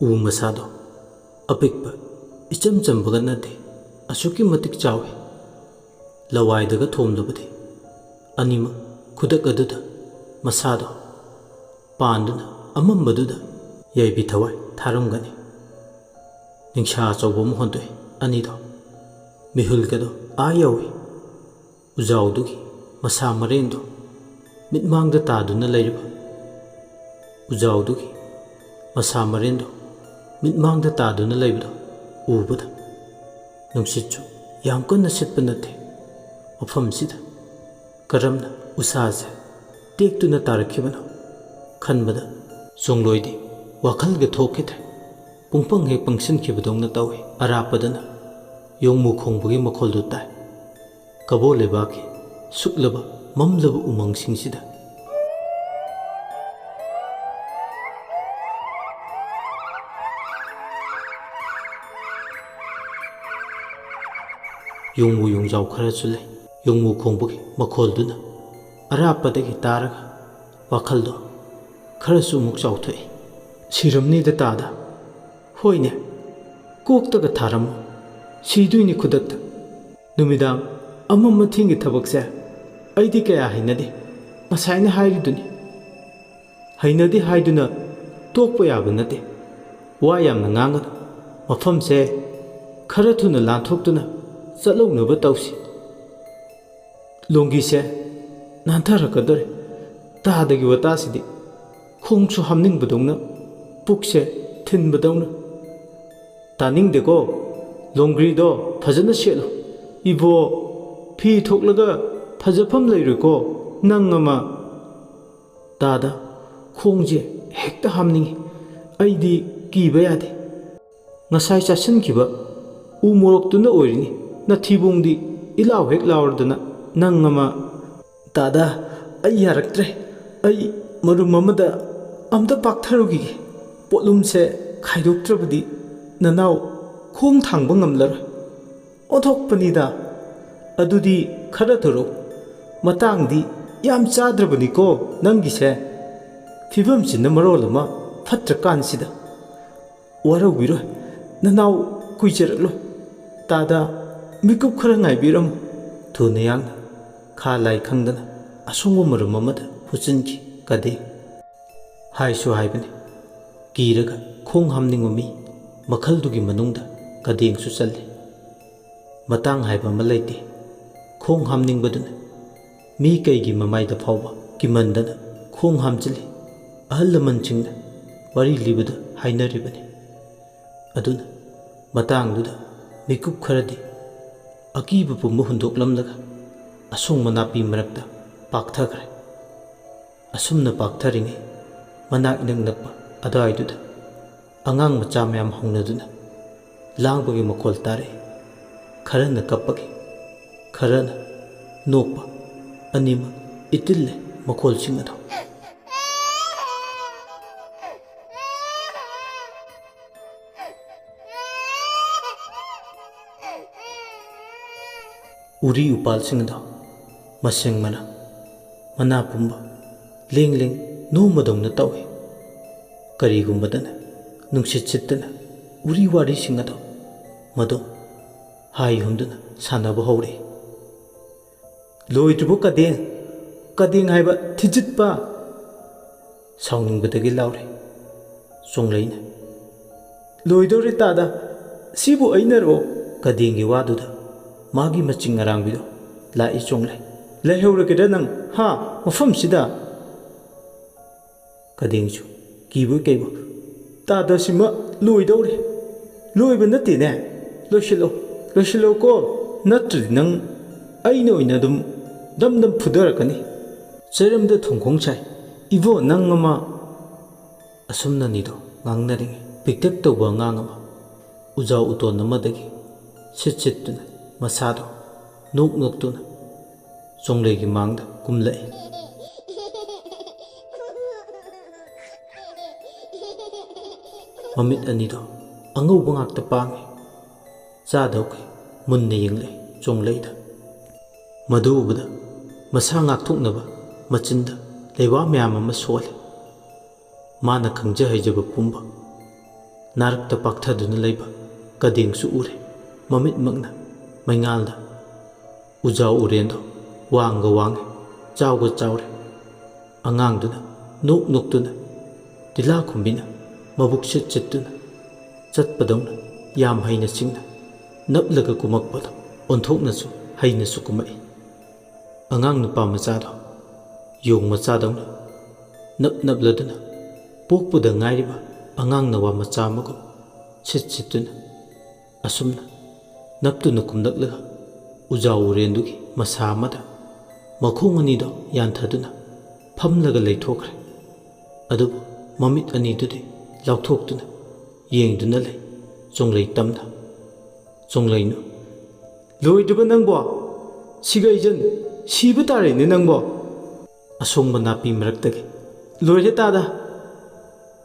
ꯎ ꯃꯁꯥꯗꯣ ꯑꯄꯤꯛꯄ, ꯏꯆꯝ ꯆꯝꯕꯒ ꯅꯠꯇꯦ, ꯑꯁꯨꯛꯀꯤ ꯃꯇꯤꯛ ꯆꯥꯎꯏ꯫ ꯂꯋꯥꯏꯗꯒ ꯊꯣꯝꯂꯨꯕꯗꯤ ꯑꯅꯤꯃꯛ ꯈꯨꯗꯛ ꯑꯗꯨꯗ ꯃꯁꯥꯗꯣ ꯄꯥꯟꯗꯨꯅ ꯑꯃꯝꯕꯗꯨꯗ ꯌꯥꯏꯕꯤ ꯊꯋꯥꯏ ꯊꯥꯔꯝꯒꯅꯤ꯫ ꯅꯤꯡꯁꯥ ꯑꯆꯧꯕ ꯑꯃ ꯍꯣꯟꯗꯣꯛꯏ ꯑꯅꯤꯗꯣ꯫ ꯃꯤꯍꯨꯜꯒꯗꯣ ꯑꯥ ꯌꯧꯏ꯫ ꯎꯖꯥꯎꯗꯨꯒꯤ ꯃꯁꯥ ꯃꯔꯦꯟꯗꯣ ꯃꯤꯠꯃꯥꯡꯗ ꯇꯥꯗꯨꯅ ꯂꯩꯔꯤꯕ, ꯎꯖꯥꯎꯗꯨꯒꯤ ꯃꯁꯥ ꯃꯔꯦꯟꯗꯣ ꯃꯤꯠꯃꯥꯡꯗ ꯇꯥꯗꯨꯅ ꯂꯩꯕꯗꯣ ꯎꯕꯗ, ꯅꯨꯡꯁꯤꯠꯁꯨ ꯌꯥꯝ ꯀꯟꯅ ꯁꯤꯠꯄ ꯅꯠꯇꯦ꯫ ꯃꯐꯝꯁꯤꯗ ꯀꯔꯝꯅ ꯎꯁꯥꯁꯦ ꯇꯦꯛꯇꯨꯅ ꯇꯥꯔꯛꯈꯤꯕꯅꯣ ꯈꯟꯕꯗ ꯆꯣꯡꯂꯣꯏꯗꯤ ꯋꯥꯈꯜꯒ ꯊꯣꯛꯈꯤꯗ꯭ꯔꯦ꯫ ꯄꯨꯡꯄꯪ ꯍꯦꯛ ꯄꯪꯁꯤꯟꯈꯤꯕꯗꯧꯅ ꯇꯧꯏ꯫ ꯑꯔꯥꯞꯄꯗꯅ ꯌꯣꯡꯃꯨ ꯈꯣꯡꯕꯒꯤ ꯃꯈꯣꯜꯗꯨ ꯇꯥꯏ꯫ ꯀꯕꯣ ꯂꯩꯕꯥꯛꯀꯤ ꯁꯨꯛꯂꯕ ꯃꯝꯂꯕ ꯎꯃꯪꯁꯤꯡꯁꯤꯗ ꯌꯣꯡꯃꯨ ꯌꯣꯡꯖꯥꯎ ꯈꯔꯁꯨ ꯂꯩ꯫ ꯌꯣꯡꯃꯨ ꯈꯣꯡꯕꯒꯤ ꯃꯈꯣꯜꯗꯨꯅ ꯑꯔꯥꯞꯄꯗꯒꯤ ꯇꯥꯔꯒ ꯋꯥꯈꯜꯗꯣ ꯈꯔꯁꯨ ꯑꯃꯨꯛ ꯆꯥꯎꯊꯣꯛꯏ꯫ "ꯁꯤꯔꯝꯅꯤꯗ ꯇꯥꯗ꯫ ꯍꯣꯏꯅꯦ, ꯀꯣꯛꯇꯒ ꯊꯥꯔꯝꯃꯣ꯫ ꯁꯤꯗꯣꯏꯅꯤ ꯈꯨꯗꯛꯇ꯫ ꯅꯨꯃꯤꯗꯥꯡ ꯑꯃꯝ ꯑꯊꯦꯡꯒꯤ ꯊꯕꯛꯁꯦ ꯑꯩꯗꯤ ꯀꯌꯥ ꯍꯩꯅꯗꯦ꯫ ꯉꯁꯥꯏꯅ ꯍꯥꯏꯔꯤꯗꯨꯅꯤ, ꯍꯩꯅꯗꯦ ꯍꯥꯏꯗꯨꯅ ꯇꯣꯛꯄ ꯌꯥꯕ ꯅꯠꯇꯦ꯫ ꯋꯥ ꯌꯥꯝꯅ ꯉꯥꯡꯒꯅꯨ꯫ ꯃꯐꯝꯁꯦ ꯈꯔ ꯊꯨꯅ ꯂꯥꯟꯊꯣꯛꯇꯨꯅ ꯆꯠꯍꯧꯅꯕ ꯇꯧꯁꯤ꯫ ꯂꯣꯡꯒꯤꯁꯦ ꯅꯥꯟꯊꯔꯛꯀꯗꯧꯔꯦ꯫ ꯇꯥꯗꯒꯤ ꯋꯥꯇꯥꯁꯤꯗꯤ ꯈꯣꯡꯁꯨ ꯍꯥꯝꯅꯤꯡꯕꯗꯧꯅ, ꯄꯨꯛꯁꯦ ꯊꯤꯟꯕꯗꯧꯅ꯫ ꯇꯥꯅꯤꯡꯗꯦꯀꯣ꯫ ꯂꯣꯡꯒ꯭ꯔꯤꯗꯣ ꯐꯖꯅ ꯁꯦꯠꯂꯨ꯫ ꯏꯕꯣ, ꯐꯤ ꯊꯣꯛꯂꯒ ꯐꯖꯐꯝ ꯂꯩꯔꯣꯏꯀꯣ꯫ ꯅꯪ ꯑꯃ꯫ ꯇꯥꯗ, ꯈꯣꯡꯁꯦ ꯍꯦꯛꯇ ꯍꯥꯝꯅꯤꯡꯉꯤ꯫ ꯑꯩꯗꯤ ꯀꯤꯕ ꯌꯥꯗꯦ꯫ ꯉꯁꯥꯏ ꯆꯥꯁꯤꯟꯈꯤꯕ ꯎ ꯃꯣꯔꯣꯛꯇꯨꯅ ꯑꯣꯏꯔꯤꯅꯤ꯫ ꯅꯊꯤꯕꯣꯡꯗꯤ ꯏꯂꯥꯎ ꯍꯦꯛ ꯂꯥꯎꯔꯗꯅ ꯅꯪ ꯑꯃ꯫ ꯇꯥꯗ, ꯑꯩ ꯌꯥꯔꯛꯇ꯭ꯔꯦ꯫ ꯑꯩ ꯃꯔꯨꯝ ꯑꯃꯗ ꯑꯝꯇ ꯄꯥꯛꯊꯔꯨꯈꯤꯒꯦ꯫ ꯄꯣꯠꯂꯨꯝꯁꯦ ꯈꯥꯏꯗꯣꯛꯇ꯭ꯔꯕꯗꯤ ꯅꯅꯥꯎ ꯈꯣꯡ ꯊꯥꯡꯕ ꯉꯝꯂꯔꯣꯏ꯫ ꯑꯣꯟꯊꯣꯛꯄꯅꯤꯗ꯫ ꯑꯗꯨꯗꯤ ꯈꯔ ꯊꯨꯔꯣ꯫ ꯃꯇꯥꯡꯗꯤ ꯌꯥꯝ ꯆꯥꯗ꯭ꯔꯕꯅꯤꯀꯣ ꯅꯪꯒꯤꯁꯦ꯫ ꯐꯤꯕꯝꯁꯤꯅ ꯃꯔꯣꯜ ꯑꯃ ꯐꯠꯇ꯭ꯔꯀꯥꯟꯁꯤꯗ꯫ ꯋꯥꯔꯧꯕꯤꯔꯣꯏ, ꯅꯅꯥꯎ ꯀꯨꯏꯖꯔꯛꯂꯣꯏ꯫ ꯇꯥꯗ, ꯃꯤꯀꯨꯞ ꯈꯔ ꯉꯥꯏꯕꯤꯔꯝꯃꯨ꯫ ꯊꯨꯅ ꯌꯥꯡꯅ ꯈꯥ ꯂꯥꯏ ꯈꯪꯗꯅ ꯑꯁꯣꯡꯕ ꯃꯔꯨꯝ ꯑꯃꯗ ꯐꯨꯠꯆꯤꯟꯈꯤ ꯀꯗꯦ꯫ ꯍꯥꯏꯁꯨ ꯍꯥꯏꯕꯅꯤ, ꯀꯤꯔꯒ ꯈꯣꯡ ꯍꯥꯝꯅꯤꯡꯕ ꯃꯤ ꯃꯈꯜꯗꯨꯒꯤ ꯃꯅꯨꯡꯗ ꯀꯗꯦꯡꯁꯨ ꯆꯜꯂꯤ꯫ ꯃꯇꯥꯡ ꯍꯥꯏꯕ ꯑꯃ ꯂꯩꯇꯦ꯫ ꯈꯣꯡ ꯍꯥꯝꯅꯤꯡꯕꯗꯨꯅ ꯃꯤ ꯀꯩꯒꯤ ꯃꯃꯥꯏꯗ ꯐꯥꯎꯕ ꯀꯤꯃꯟꯗꯅ ꯈꯣꯡ ꯍꯥꯝꯖꯤꯜꯂꯤ꯫ ꯑꯍꯜ ꯂꯃꯟꯁꯤꯡꯅ ꯋꯥꯔꯤ ꯂꯤꯕꯗ ꯍꯥꯏꯅꯔꯤꯕꯅꯤ꯫ ꯑꯗꯨꯅ ꯃꯇꯥꯡꯗꯨꯗ ꯃꯤꯀꯨꯞ ꯈꯔꯗꯤ ꯑꯀꯤꯕ ꯄꯨꯝꯕ ꯍꯨꯟꯗꯣꯛꯂꯝꯂꯒ ꯑꯁꯣꯡꯕ ꯅꯥꯄꯤ ꯃꯔꯛꯇ ꯄꯥꯛꯊꯈ꯭ꯔꯦ꯫ ꯑꯁꯨꯝꯅ ꯄꯥꯛꯊꯔꯤꯉꯩ ꯃꯅꯥꯛ ꯏꯅꯛ ꯅꯛꯄ ꯑꯗꯨꯋꯥꯏꯗꯨꯗ ꯑꯉꯥꯡ ꯃꯆꯥ ꯃꯌꯥꯝ ꯍꯧꯅꯗꯨꯅ ꯂꯥꯡꯕꯒꯤ ꯃꯈꯣꯜ ꯇꯥꯔꯛꯏ꯫ ꯈꯔꯅ ꯀꯞꯄꯒꯤ, ꯈꯔꯅ ꯅꯣꯛꯄ, ꯑꯅꯤꯃꯛ ꯏꯇꯤꯜꯂꯦ ꯃꯈꯣꯜꯁꯤꯡ ꯑꯗꯨ꯫ ꯎꯔꯤ ꯎꯄꯥꯜꯁꯤꯡ ꯑꯗꯣ ꯃꯁꯦꯡ ꯃꯅꯥ, ꯃꯅꯥ ꯄꯨꯝꯕ ꯂꯦꯡ ꯂꯦꯡ ꯅꯣꯝꯕꯗꯧꯅ ꯇꯧꯏ꯫ ꯀꯔꯤꯒꯨꯝꯕꯗꯅ ꯅꯨꯡꯁꯤꯠ ꯁꯤꯠꯇꯅ ꯎꯔꯤ ꯋꯥꯔꯤꯁꯤꯡ ꯑꯗꯣ ꯃꯗꯣ ꯍꯥꯏ ꯍꯨꯝꯗꯨꯅ ꯁꯥꯟꯅꯕ ꯍꯧꯔꯛꯏ꯫ ꯂꯣꯏꯗ꯭ꯔꯤꯕꯣ ꯀꯗꯦꯡ? ꯀꯗꯦꯡ ꯍꯥꯏꯕ ꯊꯤꯖꯤꯠꯄ꯫ ꯁꯥꯎꯅꯤꯡꯕꯗꯒꯤ ꯂꯥꯎꯔꯦ ꯆꯣꯡꯂꯩꯅ꯫ "ꯂꯣꯏꯗꯧꯔꯦ ꯇꯥꯗ, ꯁꯤꯕꯨ ꯑꯩꯅꯔꯣ?" ꯀꯗꯦꯡꯒꯤ ꯋꯥꯗꯨꯗ ꯃꯥꯒꯤ ꯃꯆꯤꯡ ꯑꯔꯥꯡꯕꯤꯗꯣ ꯂꯥꯛꯏ ꯆꯣꯡꯂꯩ꯫ "ꯂꯩꯍꯧꯔꯒꯦꯗ ꯅꯪ, ꯍꯥ, ꯃꯐꯝꯁꯤꯗ?" ꯀꯗꯦꯡꯁꯨ ꯀꯤꯕꯣꯏ ꯀꯩꯕꯣꯏ, "ꯇꯥꯗ, ꯁꯤꯃ ꯂꯣꯏꯗꯧꯔꯦ꯫ ꯂꯣꯏꯕ ꯅꯠꯇꯦꯅꯦ꯫ ꯂꯣꯏꯁꯤꯜꯂꯣ, ꯂꯣꯏꯁꯤꯜꯂꯣꯀꯣ, ꯅꯠꯇ꯭ꯔꯗꯤ ꯅꯪ ꯑꯩꯅ ꯑꯣꯏꯅ ꯑꯗꯨꯝ ꯗꯝ ꯗꯝ ꯐꯨꯗꯔꯛꯀꯅꯤ꯫" ꯆꯩꯔꯝꯗ ꯊꯣꯡꯈꯣꯡ ꯁꯥꯏ꯫ "ꯏꯕꯣ, ꯅꯪ ꯑꯃ!" ꯑꯁꯨꯝꯅꯅꯤꯗꯣ ꯉꯥꯡꯅꯔꯤꯉꯩ, ꯄꯤꯛꯇꯛ ꯇꯧꯕ ꯑꯉꯥꯡ ꯑꯃ ꯎꯖꯥꯎ ꯎꯇꯣꯟ ꯑꯃꯗꯒꯤ ꯁꯤꯠ ꯁꯤꯠꯇꯨꯅ ꯃꯁꯥꯗꯣ ꯅꯣꯛ ꯅꯣꯛꯇꯨꯅ ꯆꯣꯡꯂꯩꯒꯤ ꯃꯥꯡꯗ ꯀꯨꯝꯂꯛꯏ꯫ ꯃꯃꯤꯠ ꯑꯅꯤꯗꯣ ꯑꯉꯧꯕ ꯉꯥꯛꯇ ꯄꯥꯡꯉꯤ꯫ ꯆꯥꯗꯧꯈꯩ ꯃꯨꯟꯅ ꯌꯦꯡꯂꯛꯏ ꯆꯣꯡꯂꯩꯗ꯫ ꯃꯗꯨ ꯎꯕꯗ ꯃꯁꯥ ꯉꯥꯛꯊꯣꯛꯅꯕ ꯃꯆꯤꯟꯗ ꯂꯩꯋꯥ ꯃꯌꯥꯝ ꯑꯃ ꯁꯣꯜꯂꯤ꯫ ꯃꯥꯅ ꯈꯪꯖ ꯍꯩꯖꯕ ꯄꯨꯝꯕ ꯅꯥꯔꯛꯇ ꯄꯥꯛꯊꯗꯨꯅ ꯂꯩꯕ ꯀꯗꯦꯡꯁꯨ ꯎꯔꯦ꯫ ꯃꯃꯤꯠꯃꯛꯅ ꯃꯩꯉꯥꯜꯗ ꯎꯖꯥꯎ ꯎꯔꯦꯟꯗꯣ ꯋꯥꯡꯒ ꯋꯥꯡꯉꯦ, ꯆꯥꯎꯒ ꯆꯥꯎꯔꯦ꯫ ꯑꯉꯥꯡꯗꯨꯅ ꯅꯣꯛ ꯅꯣꯛꯇꯨꯅ, ꯇꯤꯂꯥꯈꯨꯝꯕꯤꯅ ꯃꯕꯨꯛ ꯁꯤꯠ ꯁꯤꯠꯇꯨꯅ ꯆꯠꯄꯗꯧꯅ ꯌꯥꯝ ꯍꯩꯅ ꯁꯤꯡꯅ ꯅꯞꯂꯒ ꯀꯨꯝꯃꯛꯄꯗꯣ ꯑꯣꯟꯊꯣꯛꯅꯁꯨ ꯍꯩꯅꯁꯨ ꯀꯨꯝꯃꯛꯏ꯫ ꯑꯉꯥꯡ ꯅꯨꯄꯥ ꯃꯆꯥꯗꯣ ꯌꯣꯡ ꯃꯆꯥꯗꯧꯅ ꯅꯞ ꯅꯞꯂꯗꯨꯅ, ꯄꯣꯛꯄꯗ ꯉꯥꯏꯔꯤꯕ ꯑꯉꯥꯡ ꯅꯋꯥ ꯃꯆꯥ ꯑꯃꯒꯨꯝ ꯁꯤꯠ ꯁꯤꯠꯇꯨꯅ, ꯑꯁꯨꯝꯅ ꯅꯞꯇꯨꯅ ꯀꯨꯝꯂꯛꯂꯒ ꯎꯖꯥꯎ ꯎꯔꯦꯟꯗꯨꯒꯤ ꯃꯁꯥ ꯑꯃꯗ ꯃꯈꯣꯡ ꯑꯅꯤꯗꯣ ꯌꯥꯟꯊꯗꯨꯅ ꯐꯝꯂꯒ ꯂꯩꯊꯣꯛꯈ꯭ꯔꯦ꯫ ꯑꯗꯨꯕꯨ ꯃꯃꯤꯠ ꯑꯅꯤꯗꯨꯗꯤ ꯂꯥꯎꯊꯣꯛꯇꯨꯅ ꯌꯦꯡꯗꯨꯅ ꯂꯩ ꯆꯣꯡꯂꯩ ꯇꯝꯅ꯫ ꯆꯣꯡꯂꯩꯅ, "ꯂꯣꯏꯗ꯭ꯔꯤꯕ ꯅꯪꯕꯣ? ꯁꯤꯒꯩꯖꯟ, ꯁꯤꯕ ꯇꯥꯔꯦꯅꯦ ꯅꯪꯕꯣ!" ꯑꯁꯣꯡꯕ ꯅꯥꯄꯤ ꯃꯔꯛꯇꯒꯤ, "ꯂꯣꯏꯔꯦ ꯇꯥꯗ!"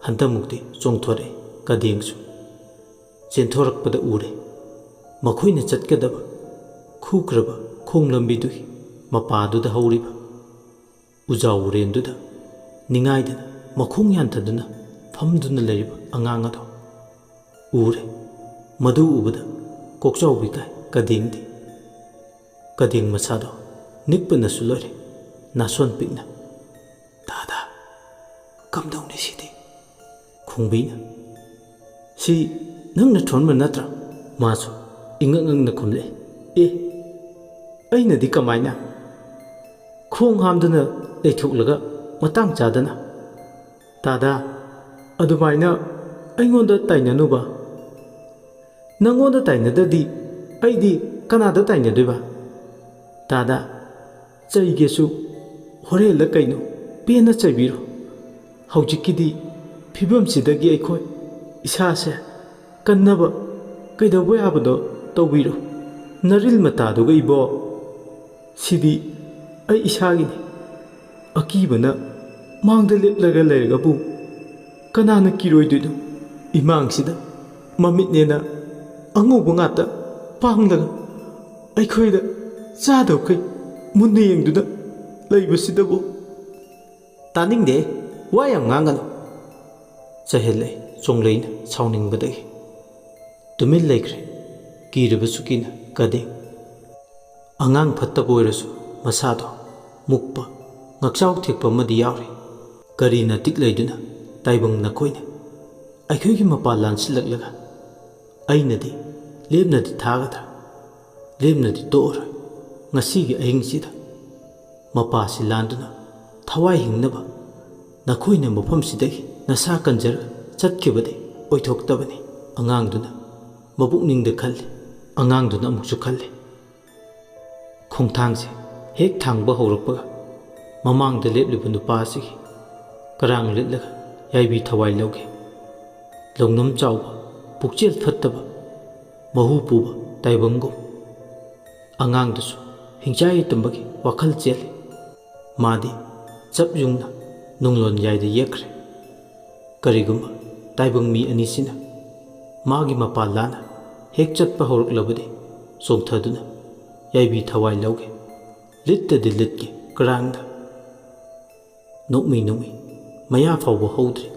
ꯍꯟꯗꯛꯃꯨꯛꯇꯤ ꯆꯣꯡꯊꯣꯔꯛꯏ ꯀꯗꯦꯡꯁꯨ꯫ ꯆꯦꯟꯊꯣꯔꯛꯄꯗ ꯎꯔꯦ ꯃꯈꯣꯏꯅ ꯆꯠꯀꯗꯕ ꯈꯨꯈ꯭ꯔꯕ ꯈꯣꯡ ꯂꯝꯕꯤꯗꯨꯒꯤ ꯃꯄꯥꯗꯨꯗ ꯍꯧꯔꯤꯕ ꯎꯖꯥꯎ ꯎꯔꯦꯟꯗꯨꯗ ꯅꯤꯡꯉꯥꯏꯗꯅ ꯃꯈꯣꯡ ꯌꯥꯟꯊꯗꯨꯅ ꯐꯝꯗꯨꯅ ꯂꯩꯔꯤꯕ ꯑꯉꯥꯡ ꯑꯗꯣ ꯎꯔꯦ꯫ ꯃꯗꯨ ꯎꯕꯗ ꯀꯣꯛꯆꯥꯎꯕꯤ ꯀꯥꯏ ꯀꯗꯦꯡꯗꯤ꯫ ꯀꯗꯦꯡ ꯃꯁꯥꯗꯣ ꯅꯤꯛꯄꯅꯁꯨ ꯂꯣꯏꯔꯦ, ꯅꯥꯁꯣꯟ ꯄꯤꯛꯅ꯫ "ꯇꯥꯗ, ꯀꯝꯗꯧꯅꯤ ꯁꯤꯗꯤ?" ꯈꯣꯡꯕꯤꯅ, "ꯁꯤ ꯅꯪꯅ ꯊꯣꯟꯕ ꯅꯠꯇ꯭ꯔꯥ?" ꯃꯥꯁꯨ ꯏꯉꯛ ꯉꯛꯅ ꯈꯨꯝꯂꯛꯏ, "ꯑꯦ, ꯑꯩꯅꯗꯤ ꯀꯃꯥꯏꯅ?" ꯈꯣꯡ ꯍꯥꯝꯗꯨꯅ ꯂꯩꯊꯣꯛꯂꯒ ꯃꯇꯥꯡ ꯆꯥꯗꯅ, "ꯇꯥꯗꯥ, ꯑꯗꯨꯃꯥꯏꯅ ꯑꯩꯉꯣꯟꯗ ꯇꯥꯏꯅꯅꯨꯕ꯫ ꯅꯪꯉꯣꯟꯗ ꯇꯥꯏꯅꯗ꯭ꯔꯗꯤ ꯑꯩꯗꯤ ꯀꯅꯥꯗ ꯇꯥꯏꯅꯗꯣꯏꯕ? ꯇꯥꯗꯥ, ꯆꯩꯒꯦꯁꯨ ꯍꯣꯔꯦꯟꯂ ꯀꯩꯅꯣ ꯄꯦꯟꯅ ꯆꯩꯕꯤꯔꯣ꯫ ꯍꯧꯖꯤꯛꯀꯤꯗꯤ ꯐꯤꯕꯝꯁꯤꯗꯒꯤ ꯑꯩꯈꯣꯏ ꯏꯁꯥꯁꯦ ꯀꯟꯅꯕ ꯀꯩꯗꯧꯕ ꯌꯥꯕꯗꯣ ꯇꯧꯕꯤꯔꯣ꯫ ꯅꯔꯤꯜ ꯃꯇꯥꯗꯨꯒ ꯏꯕꯣ, ꯁꯤꯗꯤ ꯑꯩ ꯏꯁꯥꯒꯤꯅꯤ꯫ ꯑꯀꯤꯕꯅ ꯃꯥꯡꯗ ꯂꯦꯞꯂꯒ ꯂꯩꯔꯒꯕꯨ ꯀꯅꯥꯅ ꯀꯤꯔꯣꯏꯗꯣꯏꯅꯣ? ꯏꯃꯥꯡꯁꯤꯗ ꯃꯃꯤꯠꯅꯦꯅ ꯑꯉꯧꯕ ꯉꯥꯛꯇ ꯄꯥꯡꯂꯒ ꯑꯩꯈꯣꯏꯗ ꯆꯥꯗꯕꯈꯩ ꯃꯨꯟꯅ ꯌꯦꯡꯗꯨꯅ ꯂꯩꯕꯁꯤꯗꯕꯨ?" "ꯇꯥꯅꯤꯡꯗꯦ, ꯋꯥ ꯌꯥꯝ ꯉꯥꯡꯒꯅꯨ!" ꯆꯩꯍꯜꯂꯦ ꯆꯣꯡꯂꯩꯅ ꯁꯥꯎꯅꯤꯡꯕꯗꯒꯤ꯫ ꯇꯨꯃꯤꯟ ꯂꯩꯈ꯭ꯔꯦ ꯀꯤꯔꯕꯁꯨ ꯀꯤꯅ ꯀꯗꯦ꯫ ꯑꯉꯥꯡ ꯐꯠꯇꯕ ꯑꯣꯏꯔꯁꯨ ꯃꯁꯥꯗꯣ ꯃꯨꯛꯄ, ꯉꯛꯆꯥꯎ ꯊꯦꯛꯄ ꯑꯃꯗꯤ ꯌꯥꯎꯔꯤ꯫ ꯀꯔꯤꯅ ꯇꯤꯛ ꯂꯩꯗꯨꯅ ꯇꯥꯏꯕꯪ ꯅꯈꯣꯏꯅ ꯑꯩꯈꯣꯏꯒꯤ ꯃꯄꯥ ꯂꯥꯟꯁꯤꯜꯂꯛꯂꯒ ꯑꯩꯅꯗꯤ ꯂꯦꯝꯅꯗꯤ ꯊꯥꯒꯗ꯭ꯔꯥ? ꯂꯦꯝꯅꯗꯤ ꯇꯣꯛꯑꯔꯣꯏ꯫ ꯉꯁꯤꯒꯤ ꯑꯍꯤꯡꯁꯤꯗ ꯃꯄꯥꯁꯤ ꯂꯥꯟꯗꯨꯅ ꯊꯋꯥꯏ ꯍꯤꯡꯅꯕ ꯅꯈꯣꯏꯅ ꯃꯐꯝꯁꯤꯗꯒꯤ ꯅꯁꯥ ꯀꯟꯖꯔ ꯆꯠꯈꯤꯕꯗꯤ ꯑꯣꯏꯊꯣꯛꯇꯕꯅꯤ꯫ ꯑꯉꯥꯡꯗꯨꯅ ꯃꯄꯨꯛꯅꯤꯡꯗ ꯈꯜꯂꯤ꯫ ꯑꯉꯥꯡꯗꯨꯅ ꯑꯃꯨꯛꯁꯨ ꯈꯜꯂꯤ꯫ ꯈꯣꯡꯊꯥꯡꯁꯦ ꯍꯦꯛ ꯊꯥꯡꯕ ꯍꯧꯔꯛꯄꯒ ꯃꯃꯥꯡꯗ ꯂꯦꯞꯂꯤꯕ ꯅꯨꯄꯥ ꯑꯁꯤꯒꯤ ꯀꯔꯥꯡ ꯂꯤꯠꯂꯒ ꯌꯥꯏꯕꯤ ꯊꯋꯥꯏ ꯂꯧꯒꯦ꯫ ꯂꯧꯅꯝ ꯆꯥꯎꯕ, ꯄꯨꯛꯆꯦꯜ ꯐꯠꯇꯕ, ꯃꯍꯨ ꯄꯨꯕ ꯇꯥꯏꯕꯪꯒꯨꯝ꯫ ꯑꯉꯥꯡꯗꯨꯁꯨ ꯍꯤꯡꯆꯥꯏ ꯌꯥꯏꯇꯝꯕꯒꯤ ꯋꯥꯈꯜ ꯆꯦꯜꯂꯤ꯫ ꯃꯥꯗꯤ ꯆꯞ ꯌꯨꯡꯅ ꯅꯨꯡꯂꯣꯟ ꯌꯥꯏꯗ ꯌꯦꯛꯈ꯭ꯔꯦ꯫ ꯀꯔꯤꯒꯨꯝꯕ ꯇꯥꯏꯕꯪ ꯃꯤ ꯑꯅꯤꯁꯤꯅ ꯃꯥꯒꯤ ꯃꯄꯥ ꯂꯥꯟꯅ ꯍꯦꯛ ꯆꯠꯄ ꯍꯧꯔꯛꯂꯕꯗꯤ ꯆꯣꯡꯊꯗꯨꯅ ꯌꯥꯏꯕꯤ ꯊꯋꯥꯏ ꯂꯧꯒꯦ꯫ ꯂꯤꯠꯇꯗꯤ ꯂꯤꯠꯀꯦ ꯀꯔꯥꯡꯗ꯫ ꯅꯣꯛꯃꯤ ꯅꯣꯛꯃꯤ ꯃꯌꯥ ꯐꯥꯎꯕ ꯍꯧꯗ꯭ꯔꯤ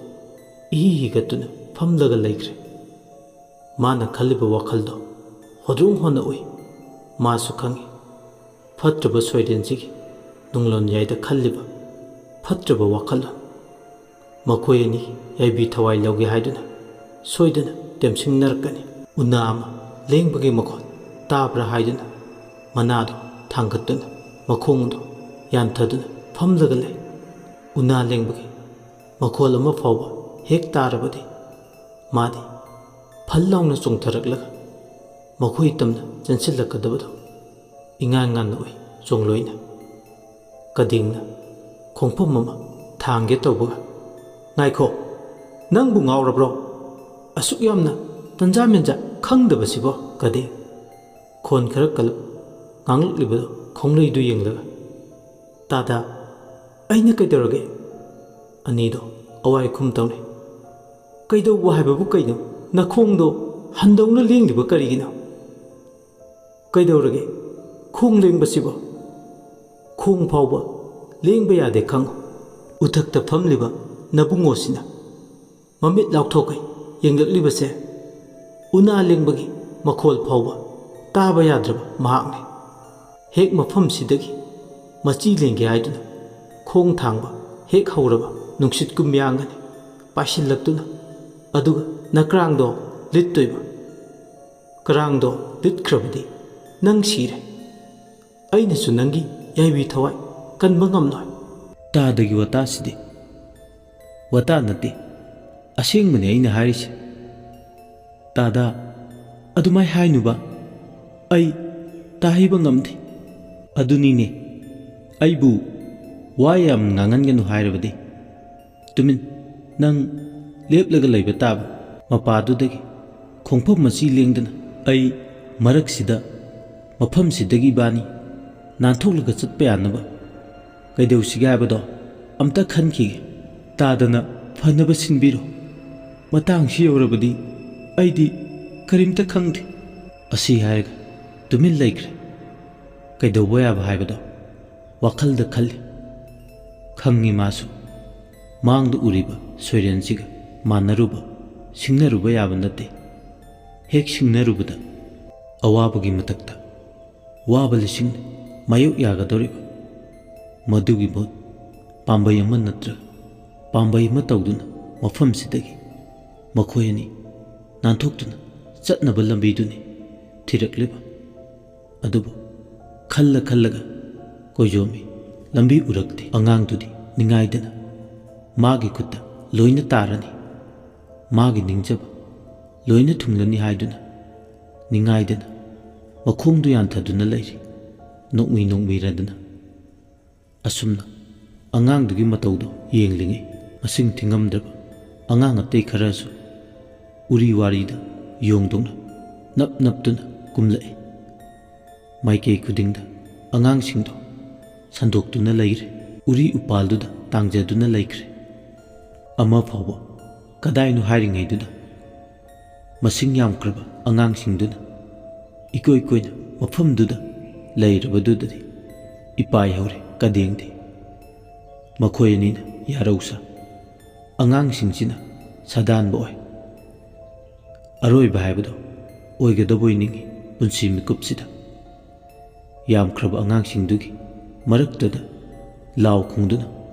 ꯏꯍꯤ ꯍꯤꯒꯠꯇꯨꯅ ꯐꯝꯂꯒ ꯂꯩꯈ꯭ꯔꯦ꯫ ꯃꯥꯅ ꯈꯜꯂꯤꯕ ꯋꯥꯈꯜꯗꯣ ꯍꯣꯗ꯭ꯔꯣꯡ ꯍꯣꯟꯅ ꯎꯏ꯫ ꯃꯥꯁꯨ ꯈꯪꯏ ꯐꯠꯇ꯭ꯔꯕ ꯁꯣꯏꯔꯦꯟꯁꯤꯒꯤ ꯅꯨꯡꯂꯣꯟ ꯌꯥꯏꯗ ꯈꯜꯂꯤꯕ ꯐꯠꯇ꯭ꯔꯕ ꯋꯥꯈꯜꯂꯣꯟ꯫ ꯃꯈꯣꯏ ꯑꯅꯤ ꯌꯥꯏꯕꯤ ꯊꯋꯥꯏ ꯂꯧꯒꯦ ꯍꯥꯏꯗꯨꯅ ꯁꯣꯏꯗꯅ ꯇꯦꯝꯁꯤꯡꯅꯔꯛꯀꯅꯤ꯫ ꯎꯅꯥ ꯑꯃ ꯂꯦꯡꯕꯒꯤ ꯃꯈꯣꯜ ꯇꯥꯕ꯭ꯔꯥ ꯍꯥꯏꯗꯨꯅ ꯃꯅꯥꯗꯣ ꯊꯥꯡꯒꯠꯇꯨꯅ ꯃꯈꯣꯡꯗꯣ ꯌꯥꯟꯊꯗꯨꯅ ꯐꯝꯂꯒ ꯂꯩ꯫ ꯎꯅꯥ ꯂꯦꯡꯕꯒꯤ ꯃꯈꯣꯜ ꯑꯃ ꯐꯥꯎꯕ ꯍꯦꯛ ꯇꯥꯔꯕꯗꯤ ꯃꯥꯗꯤ ꯐꯜ ꯂꯥꯎꯅ ꯆꯣꯡꯊꯔꯛꯂꯒ ꯃꯈꯣꯏ ꯇꯝꯅ ꯆꯦꯟꯁꯤꯜꯂꯛꯀꯗꯕꯗꯣ ꯏꯉꯥꯟ ꯉꯥꯟꯅ ꯎꯏ꯫ ꯆꯣꯡꯂꯣꯏꯅ ꯀꯗꯤꯡꯅ ꯈꯣꯡꯐꯝ ꯑꯃ ꯊꯥꯡꯒꯦ ꯇꯧꯕꯒ, "ꯉꯥꯏꯈꯣ, ꯅꯪꯕꯨ ꯉꯥꯎꯔꯕ꯭ꯔꯣ? ꯑꯁꯨꯛ ꯌꯥꯝꯅ ꯇꯟꯖꯥ ꯃꯦꯟꯖꯥ ꯈꯪꯗꯕꯁꯤꯕꯣ?" ꯀꯗꯤꯡ ꯈꯣꯟ ꯈꯔ ꯀꯜꯂꯞ ꯉꯥꯡꯂꯛꯂꯤꯕꯗꯣ ꯈꯣꯡꯂꯩꯗꯨ ꯌꯦꯡꯂꯒ, "ꯇꯥꯗꯥ, ꯑꯩꯅ ꯀꯩꯗꯧꯔꯒꯦ?" ꯑꯅꯤꯗꯣ ꯑꯋꯥꯏ ꯈꯨꯝ ꯇꯧꯅꯩ꯫ "ꯀꯩꯗꯧꯕ ꯍꯥꯏꯕꯕꯨ ꯀꯩꯅꯣ? ꯅꯈꯣꯡꯗꯣ ꯍꯟꯗꯧꯅ ꯂꯦꯡꯂꯤꯕ ꯀꯔꯤꯒꯤꯅꯣ? ꯀꯩꯗꯧꯔꯒꯦ ꯈꯣꯡ ꯂꯦꯡꯕꯁꯤꯕꯣ? ꯈꯣꯡ ꯐꯥꯎꯕ ꯂꯦꯡꯕ ꯌꯥꯗꯦ ꯈꯪꯉꯨ꯫" ꯎꯊꯛꯇ ꯐꯝꯂꯤꯕ ꯅꯕꯨꯡꯉꯣꯁꯤꯅ ꯃꯃꯤꯠ ꯂꯥꯎꯊꯣꯛꯀꯩ ꯌꯦꯡꯂꯛꯂꯤꯕꯁꯦ ꯎꯅꯥ ꯂꯦꯡꯕꯒꯤ ꯃꯈꯣꯜ ꯐꯥꯎꯕ ꯇꯥꯕ ꯌꯥꯗ꯭ꯔꯕ ꯃꯍꯥꯛꯅꯤ꯫ ꯍꯦꯛ ꯃꯐꯝꯁꯤꯗꯒꯤ ꯃꯆꯤ ꯂꯦꯡꯒꯦ ꯍꯥꯏꯗꯨꯅ ꯈꯣꯡ ꯊꯥꯡꯕ ꯍꯦꯛ ꯍꯧꯔꯕ ꯅꯨꯡꯁꯤꯠ ꯀꯨꯝꯌꯥꯡꯒꯅꯤ ꯄꯥꯏꯁꯤꯜꯂꯛꯇꯨꯅ, ꯑꯗꯨꯒ ꯅꯀ꯭ꯔꯥꯡꯗꯣ ꯂꯤꯠꯇꯣꯏꯕ꯫ ꯀ꯭ꯔꯥꯡꯗꯣ ꯂꯤꯠꯈ꯭ꯔꯕꯗꯤ ꯅꯪ ꯁꯤꯔꯦ꯫ ꯑꯩꯅꯁꯨ ꯅꯪꯒꯤ ꯌꯥꯏꯕꯤ ꯊꯋꯥꯏ ꯀꯟꯕ ꯉꯝꯂꯣꯏ꯫ ꯇꯥꯗꯒꯤ ꯋꯥꯇꯥꯁꯤꯗꯤ꯫ ꯋꯥꯇꯥ ꯅꯠꯇꯦ, ꯑꯁꯦꯡꯕꯅꯦ ꯑꯩꯅ ꯍꯥꯏꯔꯤꯁꯦ꯫ ꯇꯥꯗꯥ, ꯑꯗꯨꯃꯥꯏ ꯍꯥꯏꯅꯨꯕ꯫ ꯑꯩ ꯇꯥꯍꯩꯕ ꯉꯝꯗꯦ꯫ ꯑꯗꯨꯅꯤꯅꯦ, ꯑꯩꯕꯨ ꯋꯥ ꯌꯥꯝ ꯉꯥꯡꯍꯟꯒꯅꯨ ꯍꯥꯏꯔꯕꯗꯤ꯫ ꯇꯨꯃꯤꯟ, ꯅꯪ ꯂꯦꯞꯂꯒ ꯂꯩꯕ ꯇꯥꯕ꯫ ꯃꯄꯥꯗꯨꯗꯒꯤ ꯈꯣꯡꯐꯝ ꯃꯆꯤ ꯂꯦꯡꯗꯅ ꯑꯩ ꯃꯔꯛꯁꯤꯗ, ꯃꯐꯝꯁꯤꯗꯒꯤ ꯏꯕꯥꯅꯤ ꯅꯥꯟꯊꯣꯛꯂꯒ ꯆꯠꯄ ꯌꯥꯅꯕ ꯀꯩꯗꯧꯁꯤꯒꯦ ꯍꯥꯏꯕꯗꯣ ꯑꯝꯇ ꯈꯟꯈꯤꯒꯦ꯫ ꯇꯥꯗꯅ ꯐꯅꯕ ꯁꯤꯟꯕꯤꯔꯣ꯫ ꯃꯇꯥꯡꯁꯤ ꯌꯧꯔꯕꯗꯤ ꯑꯩꯗꯤ ꯀꯔꯤꯝꯇ ꯈꯪꯗꯦ꯫ ꯑꯁꯤ ꯍꯥꯏꯔꯒ ꯇꯨꯃꯤꯟ ꯂꯩꯈ꯭ꯔꯦ꯫ ꯀꯩꯗꯧꯕ ꯌꯥꯕ ꯍꯥꯏꯕꯗꯣ ꯋꯥꯈꯜꯗ ꯈꯜꯂꯤ꯫ ꯈꯪꯉꯤ ꯃꯥꯁꯨ ꯃꯥꯡꯗ ꯎꯔꯤꯕ ꯁꯣꯏꯔꯦꯟꯁꯤꯒ ꯃꯥꯟꯅꯔꯨꯕ, ꯁꯤꯡꯅꯔꯨꯕ ꯌꯥꯕ ꯅꯠꯇꯦ꯫ ꯍꯦꯛ ꯁꯤꯡꯅꯔꯨꯕꯗ ꯑꯋꯥꯕꯒꯤ ꯃꯊꯛꯇ ꯋꯥꯕ ꯂꯤꯁꯤꯡꯅ ꯃꯥꯌꯣꯛ ꯌꯥꯒꯗꯧꯔꯤꯕ ꯃꯗꯨꯒꯤ ꯃꯍꯨꯠ ꯄꯥꯝꯕꯩ ꯑꯃ ꯅꯠꯇ꯭ꯔꯒ ꯄꯥꯝꯕꯩ ꯑꯃ ꯇꯧꯗꯨꯅ ꯃꯐꯝꯁꯤꯗꯒꯤ ꯃꯈꯣꯏ ꯑꯅꯤ ꯅꯥꯟꯊꯣꯛꯇꯨꯅ ꯆꯠꯅꯕ ꯂꯝꯕꯤꯗꯨꯅꯤ ꯊꯤꯔꯛꯂꯤꯕ꯫ ꯑꯗꯨꯕꯨ ꯈꯜꯂ ꯈꯜꯂꯒ ꯀꯣꯏꯖꯣꯝꯃꯤ꯫ ꯂꯝꯕꯤ ꯎꯔꯛꯇꯦ꯫ ꯑꯉꯥꯡꯗꯨꯗꯤ ꯅꯤꯡꯉꯥꯏꯗꯅ ꯃꯥꯒꯤ ꯈꯨꯠꯇ ꯂꯣꯏꯅ ꯇꯥꯔꯅꯤ, ꯃꯥꯒꯤ ꯅꯤꯡꯖꯕ ꯂꯣꯏꯅ ꯊꯨꯡꯂꯅꯤ ꯍꯥꯏꯗꯨꯅ ꯅꯤꯡꯉꯥꯏꯗꯅ ꯃꯈꯣꯡꯗꯨ ꯌꯥꯟꯊꯗꯨꯅ ꯂꯩꯔꯤ, ꯅꯣꯛꯃꯤ ꯅꯣꯛꯃꯤꯔꯗꯅ꯫ ꯑꯁꯨꯝꯅ ꯑꯉꯥꯡꯗꯨꯒꯤ ꯃꯇꯧꯗꯨ ꯌꯦꯡꯂꯤꯉꯩ ꯃꯁꯤꯡ ꯊꯤꯉꯝꯗ꯭ꯔꯕ ꯑꯉꯥꯡ ꯑꯇꯩ ꯈꯔꯁꯨ ꯎꯔꯤ ꯋꯥꯔꯤꯗ ꯌꯣꯡꯗꯧꯅ ꯅꯞ ꯅꯞꯇꯨꯅ ꯀꯨꯝꯂꯛꯏ꯫ ꯃꯥꯏꯀꯩ ꯈꯨꯗꯤꯡꯗ ꯑꯉꯥꯡꯁꯤꯡꯗꯣ ꯁꯟꯗꯣꯛꯇꯨꯅ ꯂꯩꯔꯦ꯫ ꯎꯔꯤ ꯎꯄꯥꯜꯗꯨꯗ ꯇꯥꯡꯖꯗꯨꯅ ꯂꯩꯈ꯭ꯔꯦ꯫ ꯑꯃ ꯐꯥꯎꯕ ꯀꯗꯥꯏꯅꯣ ꯍꯥꯏꯔꯤꯉꯩꯗꯨꯗ ꯃꯁꯤꯡ ꯌꯥꯝꯈ꯭ꯔꯕ ꯑꯉꯥꯡꯁꯤꯡꯗꯨꯅ ꯏꯀꯣꯏ ꯀꯣꯏꯅ ꯃꯐꯝꯗꯨꯗ ꯂꯩꯔꯕꯗꯨꯗꯗꯤ ꯏꯄꯥꯏ ꯍꯧꯔꯦ ꯀꯗꯦꯡꯗꯦ꯫ ꯃꯈꯣꯏ ꯑꯅꯤꯅ ꯌꯥꯔꯧꯁꯥ꯫ ꯑꯉꯥꯡꯁꯤꯡꯁꯤꯅ ꯁꯥꯗꯥꯟꯕ ꯑꯣꯏ꯫ ꯑꯔꯣꯏꯕ ꯍꯥꯏꯕꯗꯣ ꯑꯣꯏꯒꯗꯕꯣꯏ ꯅꯤꯡꯏ ꯄꯨꯟꯁꯤ ꯃꯤꯀꯨꯞꯁꯤꯗ꯫ ꯌꯥꯝꯈ꯭ꯔꯕ ꯑꯉꯥꯡꯁꯤꯡꯗꯨꯒꯤ ꯃꯔꯛꯇꯨꯗ ꯂꯥꯎ ꯈꯣꯡꯗꯨꯅ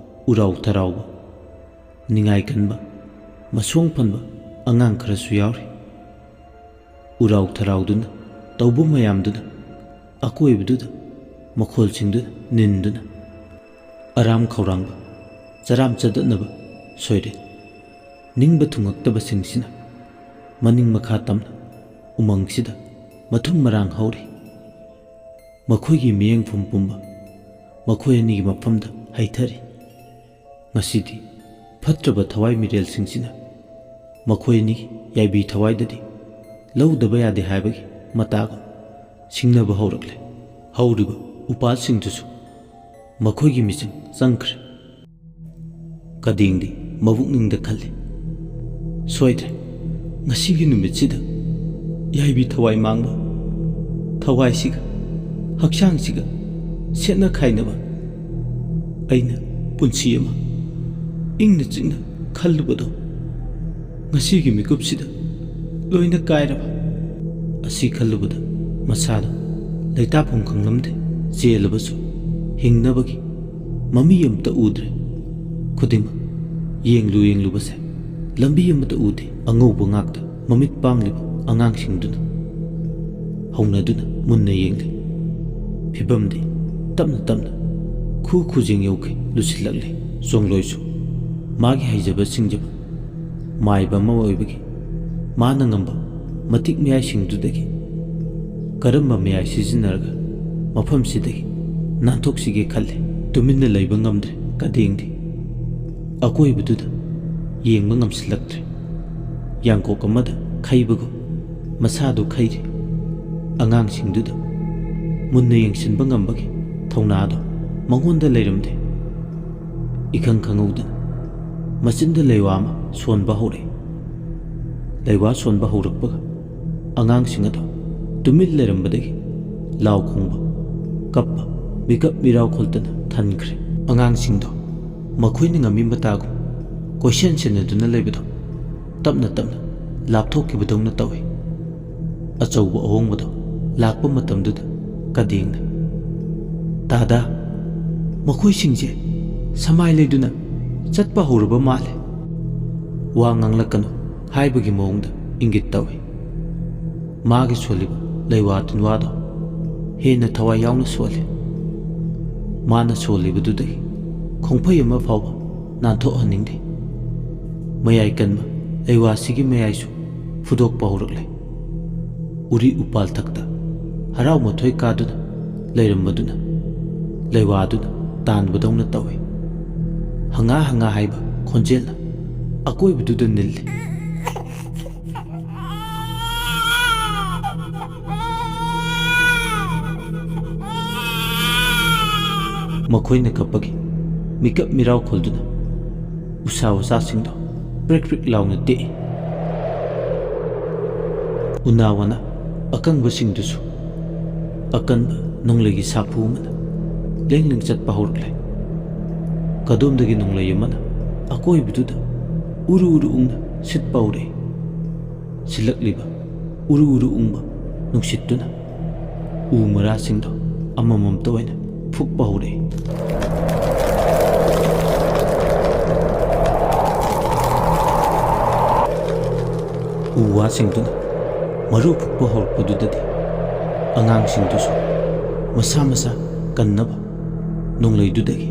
ꯎꯔꯥꯎ ꯊꯔꯥꯎꯕ, ꯅꯤꯡꯉꯥꯏ ꯀꯟꯕ, ꯃꯁꯣꯡ ꯐꯟꯕ ꯑꯉꯥꯡ ꯈꯔꯁꯨ ꯌꯥꯎꯔꯤ꯫ ꯎꯔꯥꯎ ꯊꯔꯥꯎꯗꯨꯅ ꯇꯧꯕ ꯃꯌꯥꯝꯗꯨꯅ ꯑꯀꯣꯏꯕꯗꯨꯗ ꯃꯈꯣꯜꯁꯤꯡꯗꯨꯅ ꯅꯤꯟꯗꯨꯅ ꯑꯔꯥꯝ ꯈꯧꯔꯥꯡꯕ, ꯆꯔꯥꯝ ꯆꯗꯠꯅꯕ ꯁꯣꯏꯔꯦ꯫ ꯅꯤꯡꯕ ꯊꯨꯡꯉꯛꯇꯕꯁꯤꯡꯁꯤꯅ ꯃꯅꯤꯡ ꯃꯈꯥ ꯇꯝꯅ ꯎꯃꯪꯁꯤꯗ ꯃꯊꯨꯝ ꯃꯔꯥꯡ ꯍꯧꯔꯤ꯫ ꯃꯈꯣꯏꯒꯤ ꯃꯤꯠꯌꯦꯡꯐꯝ ꯄꯨꯝꯕ ꯃꯈꯣꯏ ꯑꯅꯤꯒꯤ ꯃꯐꯝꯗ ꯍꯩꯊꯔꯤ꯫ ꯉꯁꯤꯗꯤ ꯐꯠꯇ꯭ꯔꯕ ꯊꯋꯥꯏ ꯃꯤꯔꯦꯜꯁꯤꯡꯁꯤꯅ ꯃꯈꯣꯏ ꯑꯅꯤꯒꯤ ꯌꯥꯏꯕꯤ ꯊꯋꯥꯏꯗꯗꯤ ꯂꯧꯗꯕ ꯌꯥꯗꯦ ꯍꯥꯏꯕꯒꯤ ꯃꯇꯥꯒꯨꯝ ꯁꯤꯡꯅꯕ ꯍꯧꯔꯛꯂꯦ꯫ ꯍꯧꯔꯤꯕ ꯎꯄꯥꯜꯁꯤꯡꯗꯨꯁꯨ ꯃꯈꯣꯏꯒꯤ ꯃꯤꯆꯪ ꯆꯪꯈ꯭ꯔꯦ꯫ ꯀꯗꯦꯡꯗꯤ ꯃꯕꯨꯛꯅꯤꯡꯗ ꯈꯜꯂꯤ, "ꯁꯣꯏꯗ꯭ꯔꯦ, ꯉꯁꯤꯒꯤ ꯅꯨꯃꯤꯠꯁꯤꯗ ꯌꯥꯏꯕꯤ ꯊꯋꯥꯏ ꯃꯥꯡꯕ, ꯊꯋꯥꯏꯁꯤꯒ ꯍꯛꯆꯥꯡꯁꯤꯒ ꯁꯦꯠꯅ ꯈꯥꯏꯅꯕ ꯑꯩꯅ ꯄꯨꯟꯁꯤ ꯑꯃ ꯏꯪꯅ ꯆꯤꯛꯅ ꯈꯜꯂꯨꯕꯗꯣ ꯉꯁꯤꯒꯤ ꯃꯤꯀꯨꯞꯁꯤꯗ ꯂꯣꯏꯅ ꯀꯥꯏꯔꯕ?" ꯑꯁꯤ ꯈꯜꯂꯨꯕꯗ ꯃꯁꯥꯗ ꯂꯩꯇꯥꯐꯝ ꯈꯪꯂꯝꯗꯦ꯫ ꯆꯦꯜꯂꯕꯁꯨ ꯍꯤꯡꯅꯕꯒꯤ ꯃꯃꯤ ꯑꯃꯇ ꯎꯗ꯭ꯔꯦ꯫ ꯈꯨꯗꯤꯡꯃꯛ ꯌꯦꯡꯂꯨ ꯌꯦꯡꯂꯨꯕꯁꯦ ꯂꯝꯕꯤ ꯑꯃꯠꯇ ꯎꯗꯦ꯫ ꯑꯉꯧꯕ ꯉꯥꯛꯇ ꯃꯃꯤꯠ ꯄꯥꯡꯂꯤꯕ ꯑꯉꯥꯡꯁꯤꯡꯗꯨꯅ ꯍꯧꯅꯗꯨꯅ ꯃꯨꯟꯅ ꯌꯦꯡꯂꯤ꯫ ꯐꯤꯕꯝꯗꯤ ꯇꯞꯅ ꯇꯞꯅ ꯈꯨ ꯈꯨꯖꯦꯡ ꯌꯧꯈꯩ ꯂꯨꯁꯤꯜꯂꯛꯂꯤ꯫ ꯆꯣꯡꯂꯣꯏꯁꯨ ꯃꯥꯒꯤ ꯍꯩꯖꯕ ꯁꯤꯡꯖꯕ ꯃꯥꯏꯕ ꯑꯃ ꯑꯣꯏꯕꯒꯤ ꯃꯥꯅ ꯉꯝꯕ ꯃꯇꯤꯛ ꯃꯌꯥꯏꯁꯤꯡꯗꯨꯗꯒꯤ ꯀꯔꯝꯕ ꯃꯌꯥꯏ ꯁꯤꯖꯤꯟꯅꯔꯒ ꯃꯐꯝꯁꯤꯗꯒꯤ ꯅꯥꯟꯊꯣꯛꯁꯤꯒꯦ ꯈꯜꯂꯤ꯫ ꯇꯨꯃꯤꯟꯅ ꯂꯩꯕ ꯉꯝꯗ꯭ꯔꯦ꯫ ꯀꯗꯦꯡꯗꯤ ꯑꯀꯣꯏꯕꯗꯨꯗ ꯌꯦꯡꯕ ꯉꯝꯁꯤꯜꯂꯛꯇ꯭ꯔꯦ꯫ ꯌꯥꯡꯀꯣꯛ ꯑꯃꯗ ꯈꯩꯕꯒꯨꯝ ꯃꯁꯥꯗꯨ ꯈꯩꯔꯤ꯫ ꯑꯉꯥꯡꯁꯤꯡꯗꯨꯗ ꯃꯨꯟꯅ ꯌꯦꯡꯁꯤꯟꯕ ꯉꯝꯕꯒꯤ ꯊꯧꯅꯥꯗꯣ ꯃꯉꯣꯟꯗ ꯂꯩꯔꯝꯗꯦ꯫ ꯏꯈꯪ ꯈꯪꯍꯧꯗꯅ ꯃꯆꯤꯟꯗ ꯂꯩꯋꯥ ꯑꯃ ꯁꯣꯟꯕ ꯍꯧꯔꯛꯏ꯫ ꯂꯩꯋꯥ ꯁꯣꯟꯕ ꯍꯧꯔꯛꯄꯒ ꯑꯉꯥꯡꯁꯤꯡ ꯑꯗꯣ ꯇꯨꯃꯤꯟ ꯂꯩꯔꯝꯕꯗꯒꯤ ꯂꯥꯎ ꯈꯣꯡꯕ, ꯀꯞꯄ, ꯃꯤꯀꯞ ꯃꯤꯔꯥꯎ ꯈꯣꯜꯇꯅ ꯊꯟꯈ꯭ꯔꯦ꯫ ꯑꯉꯥꯡꯁꯤꯡꯗꯣ ꯃꯈꯣꯏꯅ ꯉꯝꯃꯤ ꯃꯇꯥꯒꯨꯝ ꯀꯣꯏꯁꯦꯟ ꯁꯦꯟꯅꯗꯨꯅ ꯂꯩꯕꯗꯣ ꯇꯞꯅ ꯇꯞꯅ ꯂꯥꯞꯊꯣꯛꯈꯤꯕꯗꯧꯅ ꯇꯧꯏ꯫ ꯑꯆꯧꯕ ꯑꯍꯣꯡꯕꯗꯣ ꯂꯥꯛꯄ ꯃꯇꯝꯗꯨꯗ ꯀꯗꯦꯡꯅ, "ꯗꯥꯗꯥ, ꯃꯈꯣꯏꯁꯤꯡꯁꯦ ꯁꯃꯥꯏ ꯂꯩꯗꯨꯅ ꯆꯠꯄ ꯍꯧꯔꯕ ꯃꯥꯜꯂꯦ꯫ ꯋꯥ ꯉꯥꯡꯂꯛꯀꯅꯨ" ꯍꯥꯏꯕꯒꯤ ꯃꯑꯣꯡꯗ ꯏꯪꯒꯤꯠ ꯇꯧꯏ꯫ ꯃꯥꯒꯤ ꯁꯣꯜꯂꯤꯕ ꯂꯩꯋꯥ ꯇꯤꯟꯋꯥꯗꯣ ꯍꯦꯟꯅ ꯊꯋꯥꯏ ꯌꯥꯎꯅ ꯁꯣꯜꯂꯤ꯫ ꯃꯥꯅ ꯁꯣꯜꯂꯤꯕꯗꯨꯗꯒꯤ ꯈꯣꯡꯐꯩ ꯑꯃ ꯐꯥꯎꯕ ꯅꯥꯟꯊꯣꯛꯍꯟꯅꯤꯡꯗꯦ꯫ ꯃꯌꯥꯏ ꯀꯟꯕ ꯂꯩꯋꯥꯁꯤꯒꯤ ꯃꯌꯥꯏꯁꯨ ꯐꯨꯗꯣꯛꯄ ꯍꯧꯔꯛꯂꯦ꯫ ꯎꯔꯤ ꯎꯄꯥꯜ ꯊꯛꯇ ꯍꯔꯥꯎ ꯃꯊꯣꯏ ꯀꯥꯗꯨꯅ ꯂꯩꯔꯝꯕꯗꯨꯅ ꯂꯩꯋꯥꯗꯨꯅ ꯇꯥꯟꯕꯗꯧꯅ ꯇꯧꯏ꯫ ꯍꯪꯉꯥ ꯍꯪꯉꯥ ꯍꯥꯏꯕ ꯈꯣꯟꯖꯦꯜꯅ ꯑꯀꯣꯏꯕꯗꯨꯗ ꯅꯤꯜꯂꯤ꯫ ꯃꯈꯣꯏꯅ ꯀꯞꯄꯒꯤ ꯃꯤꯀꯞ ꯃꯤꯔꯥꯎ ꯈꯣꯜꯗꯨꯅ ꯎꯁꯥ ꯋꯥꯁꯥꯁꯤꯡꯗꯣ ꯄ꯭ꯔꯤꯛ ꯄ꯭ꯔꯤꯛ ꯂꯥꯎꯅ ꯇꯦꯛꯏ꯫ ꯎꯅꯥ ꯋꯥꯅꯥ ꯑꯀꯪꯕꯁꯤꯡꯗꯨꯁꯨ ꯑꯀꯟꯕ ꯅꯣꯡꯂꯩꯒꯤ ꯁꯥꯐꯨ ꯑꯃꯅ ꯂꯦꯡ ꯂꯦꯡ ꯆꯠꯄ ꯍꯧꯔꯛꯂꯦ꯫ ꯀꯗꯣꯝꯗꯒꯤ ꯅꯣꯡꯂꯩ ꯑꯃꯅ ꯑꯀꯣꯏꯕꯗꯨꯗ ꯎꯔꯨ ꯎꯔꯨ ꯎꯪꯅ ꯁꯤꯠꯄ ꯍꯧꯔꯛꯏ꯫ ꯁꯤꯜꯂꯛꯂꯤꯕ ꯎꯔꯨ ꯎꯔꯨ ꯎꯪꯕ ꯅꯨꯡꯁꯤꯠꯇꯨꯅ ꯎ ꯃꯔꯥꯁꯤꯡꯗꯣ ꯑꯃꯃꯝꯇ ꯑꯣꯏꯅ ꯐꯨꯛꯄ ꯍꯧꯔꯛꯏ꯫ ꯎ ꯋꯥꯁꯤꯡꯗꯨꯅ ꯃꯔꯨ ꯐꯨꯛꯄ ꯍꯧꯔꯛꯄꯗꯨꯗꯗꯤ ꯑꯉꯥꯡꯁꯤꯡꯗꯨꯁꯨ ꯃꯁꯥ ꯃꯁꯥ ꯀꯟꯅꯕ ꯅꯣꯡꯂꯩꯗꯨꯗꯒꯤ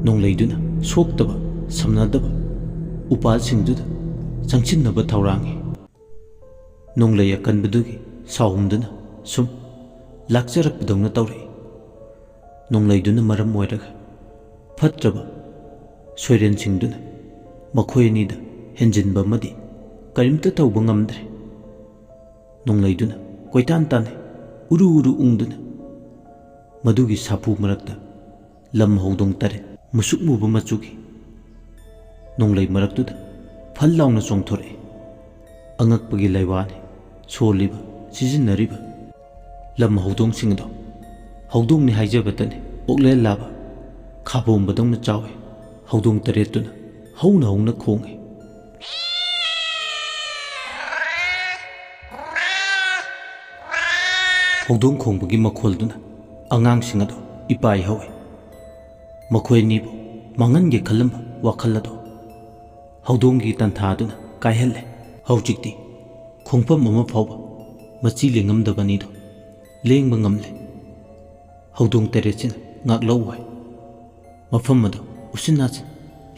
ꯅꯣꯡꯂꯩꯗꯨꯅ ꯁꯣꯛꯇꯕ ꯁꯝꯅꯗꯕ ꯎꯄꯥꯜꯁꯤꯡꯗꯨꯗ ꯆꯪꯁꯤꯟꯅꯕ ꯊꯧꯔꯥꯡꯉꯤ꯫ ꯅꯣꯡꯂꯩ ꯑꯀꯟꯕꯗꯨꯒꯤ ꯁꯥꯎꯍꯨꯝꯗꯨꯅ ꯁꯨꯝ ꯂꯥꯛꯆꯔꯛꯄꯗꯧꯅ ꯇꯧꯔꯛꯏ꯫ ꯅꯣꯡꯂꯩꯗꯨꯅ ꯃꯔꯝ ꯑꯣꯏꯔꯒ ꯐꯠꯇ꯭ꯔꯕ ꯁꯣꯏꯔꯦꯟꯁꯤꯡꯗꯨꯅ ꯃꯈꯣꯏ ꯑꯅꯤꯗ ꯍꯦꯟꯖꯤꯟꯕ ꯑꯃꯗꯤ ꯀꯔꯤꯝꯇ ꯇꯧꯕ ꯉꯝꯗ꯭ꯔꯦ꯫ ꯅꯣꯡꯂꯩꯗꯨꯅ ꯀꯣꯏꯇꯥꯟ ꯇꯥꯟꯅꯩ, ꯎꯔꯨ ꯎꯔꯨ ꯎꯪꯗꯨꯅ꯫ ꯃꯗꯨꯒꯤ ꯁꯥꯐꯨ ꯃꯔꯛꯇ ꯂꯝ ꯍꯧꯗꯣꯡ ꯇꯔꯦꯠ, ꯃꯨꯁꯨꯛ ꯃꯨꯕ ꯃꯆꯨꯒꯤ ꯅꯣꯡꯂꯩ ꯃꯔꯛꯇꯨꯗ ꯐꯜ ꯂꯥꯎꯅ ꯆꯣꯡꯊꯣꯔꯛꯏ꯫ ꯑꯉꯛꯄꯒꯤ ꯂꯩꯋꯥꯅꯤ ꯁꯣꯜꯂꯤꯕ, ꯁꯤꯖꯤꯟꯅꯔꯤꯕ꯫ ꯂꯝ ꯍꯧꯗꯣꯡꯁꯤꯡ ꯑꯗꯣ ꯍꯧꯗꯣꯡꯅꯤ ꯍꯥꯏꯖꯕꯇꯅꯤ, ꯑꯣꯛꯂꯦꯜ ꯂꯥꯕ ꯈꯥꯕꯣꯝꯕꯗꯧꯅ ꯆꯥꯎꯏ꯫ ꯍꯧꯗꯣꯡ ꯇꯔꯦꯠꯇꯨꯅ ꯍꯧꯅ ꯍꯧꯅ ꯈꯣꯡꯏ꯫ ꯍꯧꯗꯣꯡ ꯈꯣꯡꯕꯒꯤ ꯃꯈꯣꯜꯗꯨꯅ ꯑꯉꯥꯡꯁꯤꯡ ꯑꯗꯨ ꯏꯄꯥꯏ ꯍꯧꯏ꯫ ꯃꯈꯣꯏ ꯑꯅꯤꯕꯨ ꯃꯥꯡꯍꯟꯒꯦ ꯈꯜꯂꯝꯕ ꯋꯥꯈꯜ ꯑꯗꯨ ꯍꯧꯗꯣꯡꯒꯤ ꯇꯟꯊꯥꯗꯨꯅ ꯀꯥꯏꯍꯜꯂꯦ꯫ ꯍꯧꯖꯤꯛꯇꯤ ꯈꯣꯡꯐꯝ ꯑꯃ ꯐꯥꯎꯕ ꯃꯆꯤ ꯂꯦꯡꯉꯝꯗꯕ ꯑꯅꯤꯗꯨ ꯂꯦꯡꯕ ꯉꯝꯂꯦ꯫ ꯍꯧꯗꯣꯡ ꯇꯔꯦꯠꯁꯤꯅ ꯉꯥꯛꯂꯧ ꯍꯥꯏ꯫ ꯃꯐꯝ ꯑꯗꯨ ꯎꯆꯤꯟ ꯅꯥꯆꯤꯟ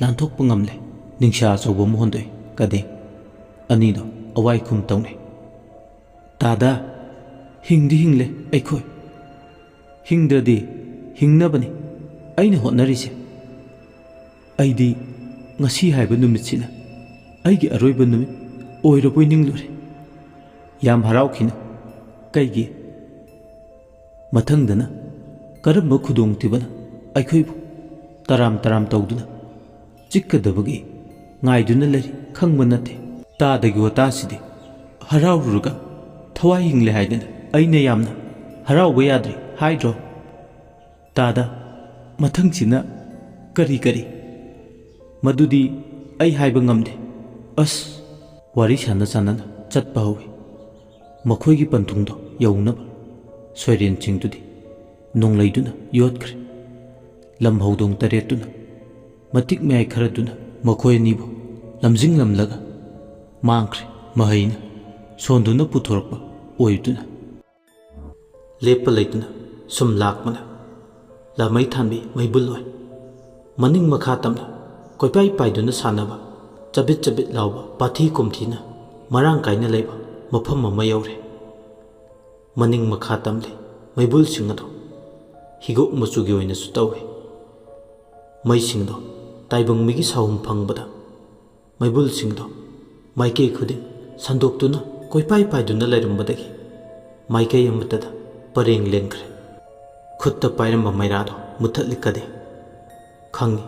ꯂꯥꯟꯊꯣꯛꯄ ꯉꯝꯂꯦ꯫ ꯅꯤꯡꯁꯥ ꯑꯆꯧꯕ ꯑꯃ ꯍꯣꯟꯗꯣꯛꯏ꯫ ꯀꯗꯦꯡ ꯑꯅꯤꯗꯣ ꯑꯋꯥꯏ ꯈꯨꯝ ꯇꯧꯅꯩ꯫ "ꯇꯥꯗ, ꯍꯤꯡꯗꯤ ꯍꯤꯡꯂꯦ ꯑꯩꯈꯣꯏ꯫ ꯍꯤꯡꯗ꯭ꯔꯗꯤ ꯍꯤꯡꯅꯕꯅꯤ ꯑꯩꯅ ꯍꯣꯠꯅꯔꯤꯁꯦ꯫ ꯑꯩꯗꯤ ꯉꯁꯤ ꯍꯥꯏꯕ ꯅꯨꯃꯤꯠꯁꯤꯅ ꯑꯩꯒꯤ ꯑꯔꯣꯏꯕ ꯅꯨꯃꯤꯠ ꯑꯣꯏꯔꯕꯣꯏ ꯅꯤꯡꯂꯨꯔꯦ꯫ ꯌꯥꯝ ꯍꯔꯥꯎꯈꯤꯅꯨ꯫ ꯀꯩꯒꯤ? ꯃꯊꯪꯗꯅ ꯀꯔꯝꯕ ꯈꯨꯗꯣꯡꯊꯤꯕꯅ ꯑꯩꯈꯣꯏꯕꯨ ꯇꯔꯥꯝ ꯇꯔꯥꯝ ꯇꯧꯗꯨꯅ ꯆꯤꯛꯀꯗꯕꯒꯦ ꯉꯥꯏꯗꯨꯅ ꯂꯩꯔꯤ ꯈꯪꯕ ꯅꯠꯇꯦ꯫ ꯇꯥꯗꯒꯤ ꯋꯥꯇꯥꯁꯤꯗꯤ ꯍꯔꯥꯎꯔꯨꯔꯒ ꯊꯋꯥꯏ ꯍꯤꯡꯂꯦ ꯍꯥꯏꯗꯅ ꯑꯩꯅ ꯌꯥꯝꯅ ꯍꯔꯥꯎꯕ ꯌꯥꯗ꯭ꯔꯤ ꯍꯥꯏꯗ꯭ꯔꯣ? ꯇꯥꯗ, ꯃꯊꯪꯁꯤꯅ ꯀꯔꯤ ꯀꯔꯤ? ꯃꯗꯨꯗꯤ ꯑꯩ ꯍꯥꯏꯕ ꯉꯝꯗꯦ꯫ ꯑꯁ!" ꯋꯥꯔꯤ ꯁꯥꯟꯅ ꯁꯥꯟꯅꯅ ꯆꯠꯄ ꯍꯧꯏ꯫ ꯃꯈꯣꯏꯒꯤ ꯄꯟꯊꯨꯡꯗꯣ ꯌꯧꯅꯕ ꯁꯣꯏꯔꯦꯟꯁꯤꯡꯗꯨꯗꯤ ꯅꯣꯡꯂꯩꯗꯨꯅ ꯌꯣꯠꯈ꯭ꯔꯦ꯫ ꯂꯝ ꯍꯧꯗꯣꯡ ꯇꯔꯦꯠꯇꯨꯅ ꯃꯇꯤꯛ ꯃꯌꯥꯏ ꯈꯔꯗꯨꯅ ꯃꯈꯣꯏ ꯑꯅꯤꯕꯨ ꯂꯝꯖꯤꯡꯂꯝꯂꯒ ꯃꯥꯡꯈ꯭ꯔꯦ꯫ ꯃꯍꯩꯅ ꯁꯣꯟꯗꯨꯅ ꯄꯨꯊꯣꯔꯛꯄ ꯑꯣꯏꯗꯨꯅ꯫ ꯂꯦꯞꯄ ꯂꯩꯇꯅ ꯁꯨꯝ ꯂꯥꯛꯄꯅ ꯂꯥꯃꯩ ꯊꯥꯟꯕꯤ ꯃꯩꯕꯨꯜ ꯑꯣꯏ꯫ ꯃꯅꯤꯡ ꯃꯈꯥ ꯇꯝꯅ ꯀꯣꯏꯄꯥꯏ ꯄꯥꯏꯗꯨꯅ ꯁꯥꯟꯅꯕ, ꯆꯕꯤꯠ ꯆꯕꯤꯠ ꯂꯥꯎꯕ ꯄꯥꯊꯤ ꯀꯣꯝꯊꯤꯅ ꯃꯔꯥꯡ ꯀꯥꯏꯅ ꯂꯩꯕ ꯃꯐꯝ ꯑꯃ ꯌꯧꯔꯦ꯫ ꯃꯅꯤꯡ ꯃꯈꯥ ꯇꯝꯂꯤ ꯃꯩꯕꯨꯜꯁꯤꯡ ꯑꯗꯨ ꯍꯤꯒꯣꯛ ꯃꯆꯨꯒꯤ ꯑꯣꯏꯅꯁꯨ ꯇꯧꯏ꯫ ꯃꯩꯁꯤꯡꯗꯣ ꯇꯥꯏꯕꯪ ꯃꯤꯒꯤ ꯁꯥꯍꯨꯝ ꯐꯪꯕꯗ ꯃꯩꯕꯨꯜꯁꯤꯡꯗꯣ ꯃꯥꯏꯀꯩ ꯈꯨꯗꯤꯡ ꯁꯟꯗꯣꯛꯇꯨꯅ ꯀꯣꯏꯄꯥꯏ ꯄꯥꯏꯗꯨꯅ ꯂꯩꯔꯝꯕꯗꯒꯤ ꯃꯥꯏꯀꯩ ꯑꯃꯠꯇꯗ ꯄꯔꯦꯡ ꯂꯦꯟꯈ꯭ꯔꯦ꯫ ꯈꯨꯠꯇ ꯄꯥꯏꯔꯝꯕ ꯃꯩꯔꯥꯗꯣ ꯃꯨꯊꯠꯂꯤ ꯀꯗꯦ꯫ ꯈꯪꯉꯤ,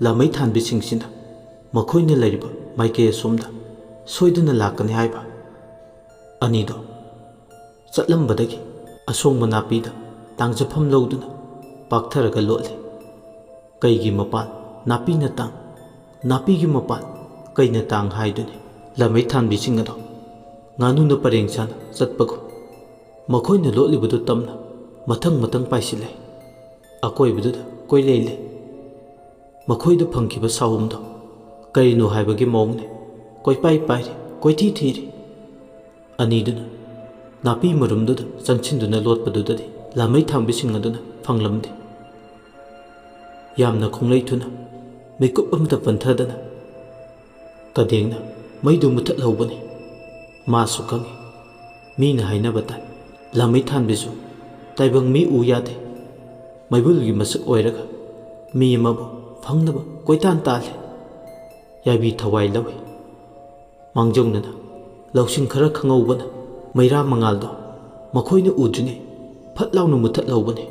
ꯂꯥꯃꯩ ꯊꯥꯟꯕꯤꯁꯤꯡꯁꯤꯅ ꯃꯈꯣꯏꯅ ꯂꯩꯔꯤꯕ ꯃꯥꯏꯀꯩ ꯑꯁꯣꯝꯗ ꯁꯣꯏꯗꯅ ꯂꯥꯛꯀꯅꯤ ꯍꯥꯏꯕ꯫ ꯑꯅꯤꯗꯣ ꯆꯠꯂꯝꯕꯗꯒꯤ ꯑꯁꯣꯡꯕ ꯅꯥꯄꯤꯗ ꯇꯥꯡꯖꯐꯝ ꯂꯧꯗꯨꯅ ꯄꯥꯛꯊꯔꯒ ꯂꯣꯠꯂꯤ꯫ ꯀꯩꯒꯤ ꯃꯄꯥꯟ ꯅꯥꯄꯤꯅ ꯇꯥꯡ, ꯅꯥꯄꯤꯒꯤ ꯃꯄꯥꯟ ꯀꯩꯅ ꯇꯥꯡ ꯍꯥꯏꯗꯨꯅꯤ꯫ ꯂꯥꯃꯩ ꯊꯥꯟꯕꯤꯁꯤꯡ ꯑꯗꯣ ꯉꯥꯅꯨꯅ ꯄꯔꯦꯡ ꯁꯥꯅ ꯆꯠꯄꯒꯨꯝ ꯃꯈꯣꯏꯅ ꯂꯣꯠꯂꯤꯕꯗꯨ ꯇꯝꯅ ꯃꯊꯪ ꯃꯊꯪ ꯄꯥꯏꯁꯤꯜꯂꯦ꯫ ꯑꯀꯣꯏꯕꯗꯨꯗ ꯀꯣꯏꯂꯩ ꯂꯩ꯫ ꯃꯈꯣꯏꯗ ꯐꯪꯈꯤꯕ ꯁꯥꯍꯨꯝꯗꯣ ꯀꯔꯤꯅꯣ ꯍꯥꯏꯕꯒꯤ ꯃꯑꯣꯡꯅꯤ꯫ ꯀꯣꯏꯄꯥꯏ ꯄꯥꯏꯔꯤ, ꯀꯣꯏꯊꯤ ꯊꯤꯔꯤ꯫ ꯑꯅꯤꯗꯨꯅ ꯅꯥꯄꯤ ꯃꯔꯨꯝꯗꯨꯗ ꯆꯪꯁꯤꯟꯗꯨꯅ ꯂꯣꯠꯄꯗꯨꯗꯗꯤ ꯂꯥꯃꯩ ꯊꯥꯟꯕꯤꯁꯤꯡ ꯑꯗꯨꯅ ꯐꯪꯂꯝꯗꯦ꯫ ꯌꯥꯝꯅ ꯈꯣꯡꯂꯩ ꯊꯨꯅ ꯃꯤꯀꯨꯞ ꯑꯃꯇ ꯄꯟꯊꯗꯅ ꯀꯗꯦꯡꯅ ꯃꯩꯗꯨ ꯃꯨꯊꯠꯍꯧꯕꯅꯤ꯫ ꯃꯥꯁꯨ ꯈꯪꯏ, ꯃꯤꯅ ꯍꯥꯏꯅꯕ ꯇꯥꯏ, ꯂꯥꯃꯩ ꯊꯥꯟꯕꯤꯁꯨ ꯇꯥꯏꯕꯪ ꯃꯤ ꯎ ꯌꯥꯗꯦ꯫ ꯃꯩꯕꯨꯜꯒꯤ ꯃꯁꯛ ꯑꯣꯏꯔꯒ ꯃꯤ ꯑꯃꯕꯨ ꯐꯪꯅꯕ ꯀꯣꯏꯇꯥꯟ ꯇꯥꯜꯂꯤ꯫ ꯌꯥꯏꯕꯤ ꯊꯋꯥꯏ ꯂꯧꯏ꯫ ꯃꯥꯡꯖꯧꯅꯅ ꯂꯧꯁꯤꯡ ꯈꯔ ꯈꯪꯍꯧꯕꯅ ꯃꯩꯔꯥ ꯃꯉꯥꯜꯗꯣ ꯃꯈꯣꯏꯅ ꯎꯗ꯭ꯔꯤꯉꯩ ꯐꯠ ꯂꯥꯎꯅ ꯃꯨꯊꯠꯍꯧꯕꯅꯤ꯫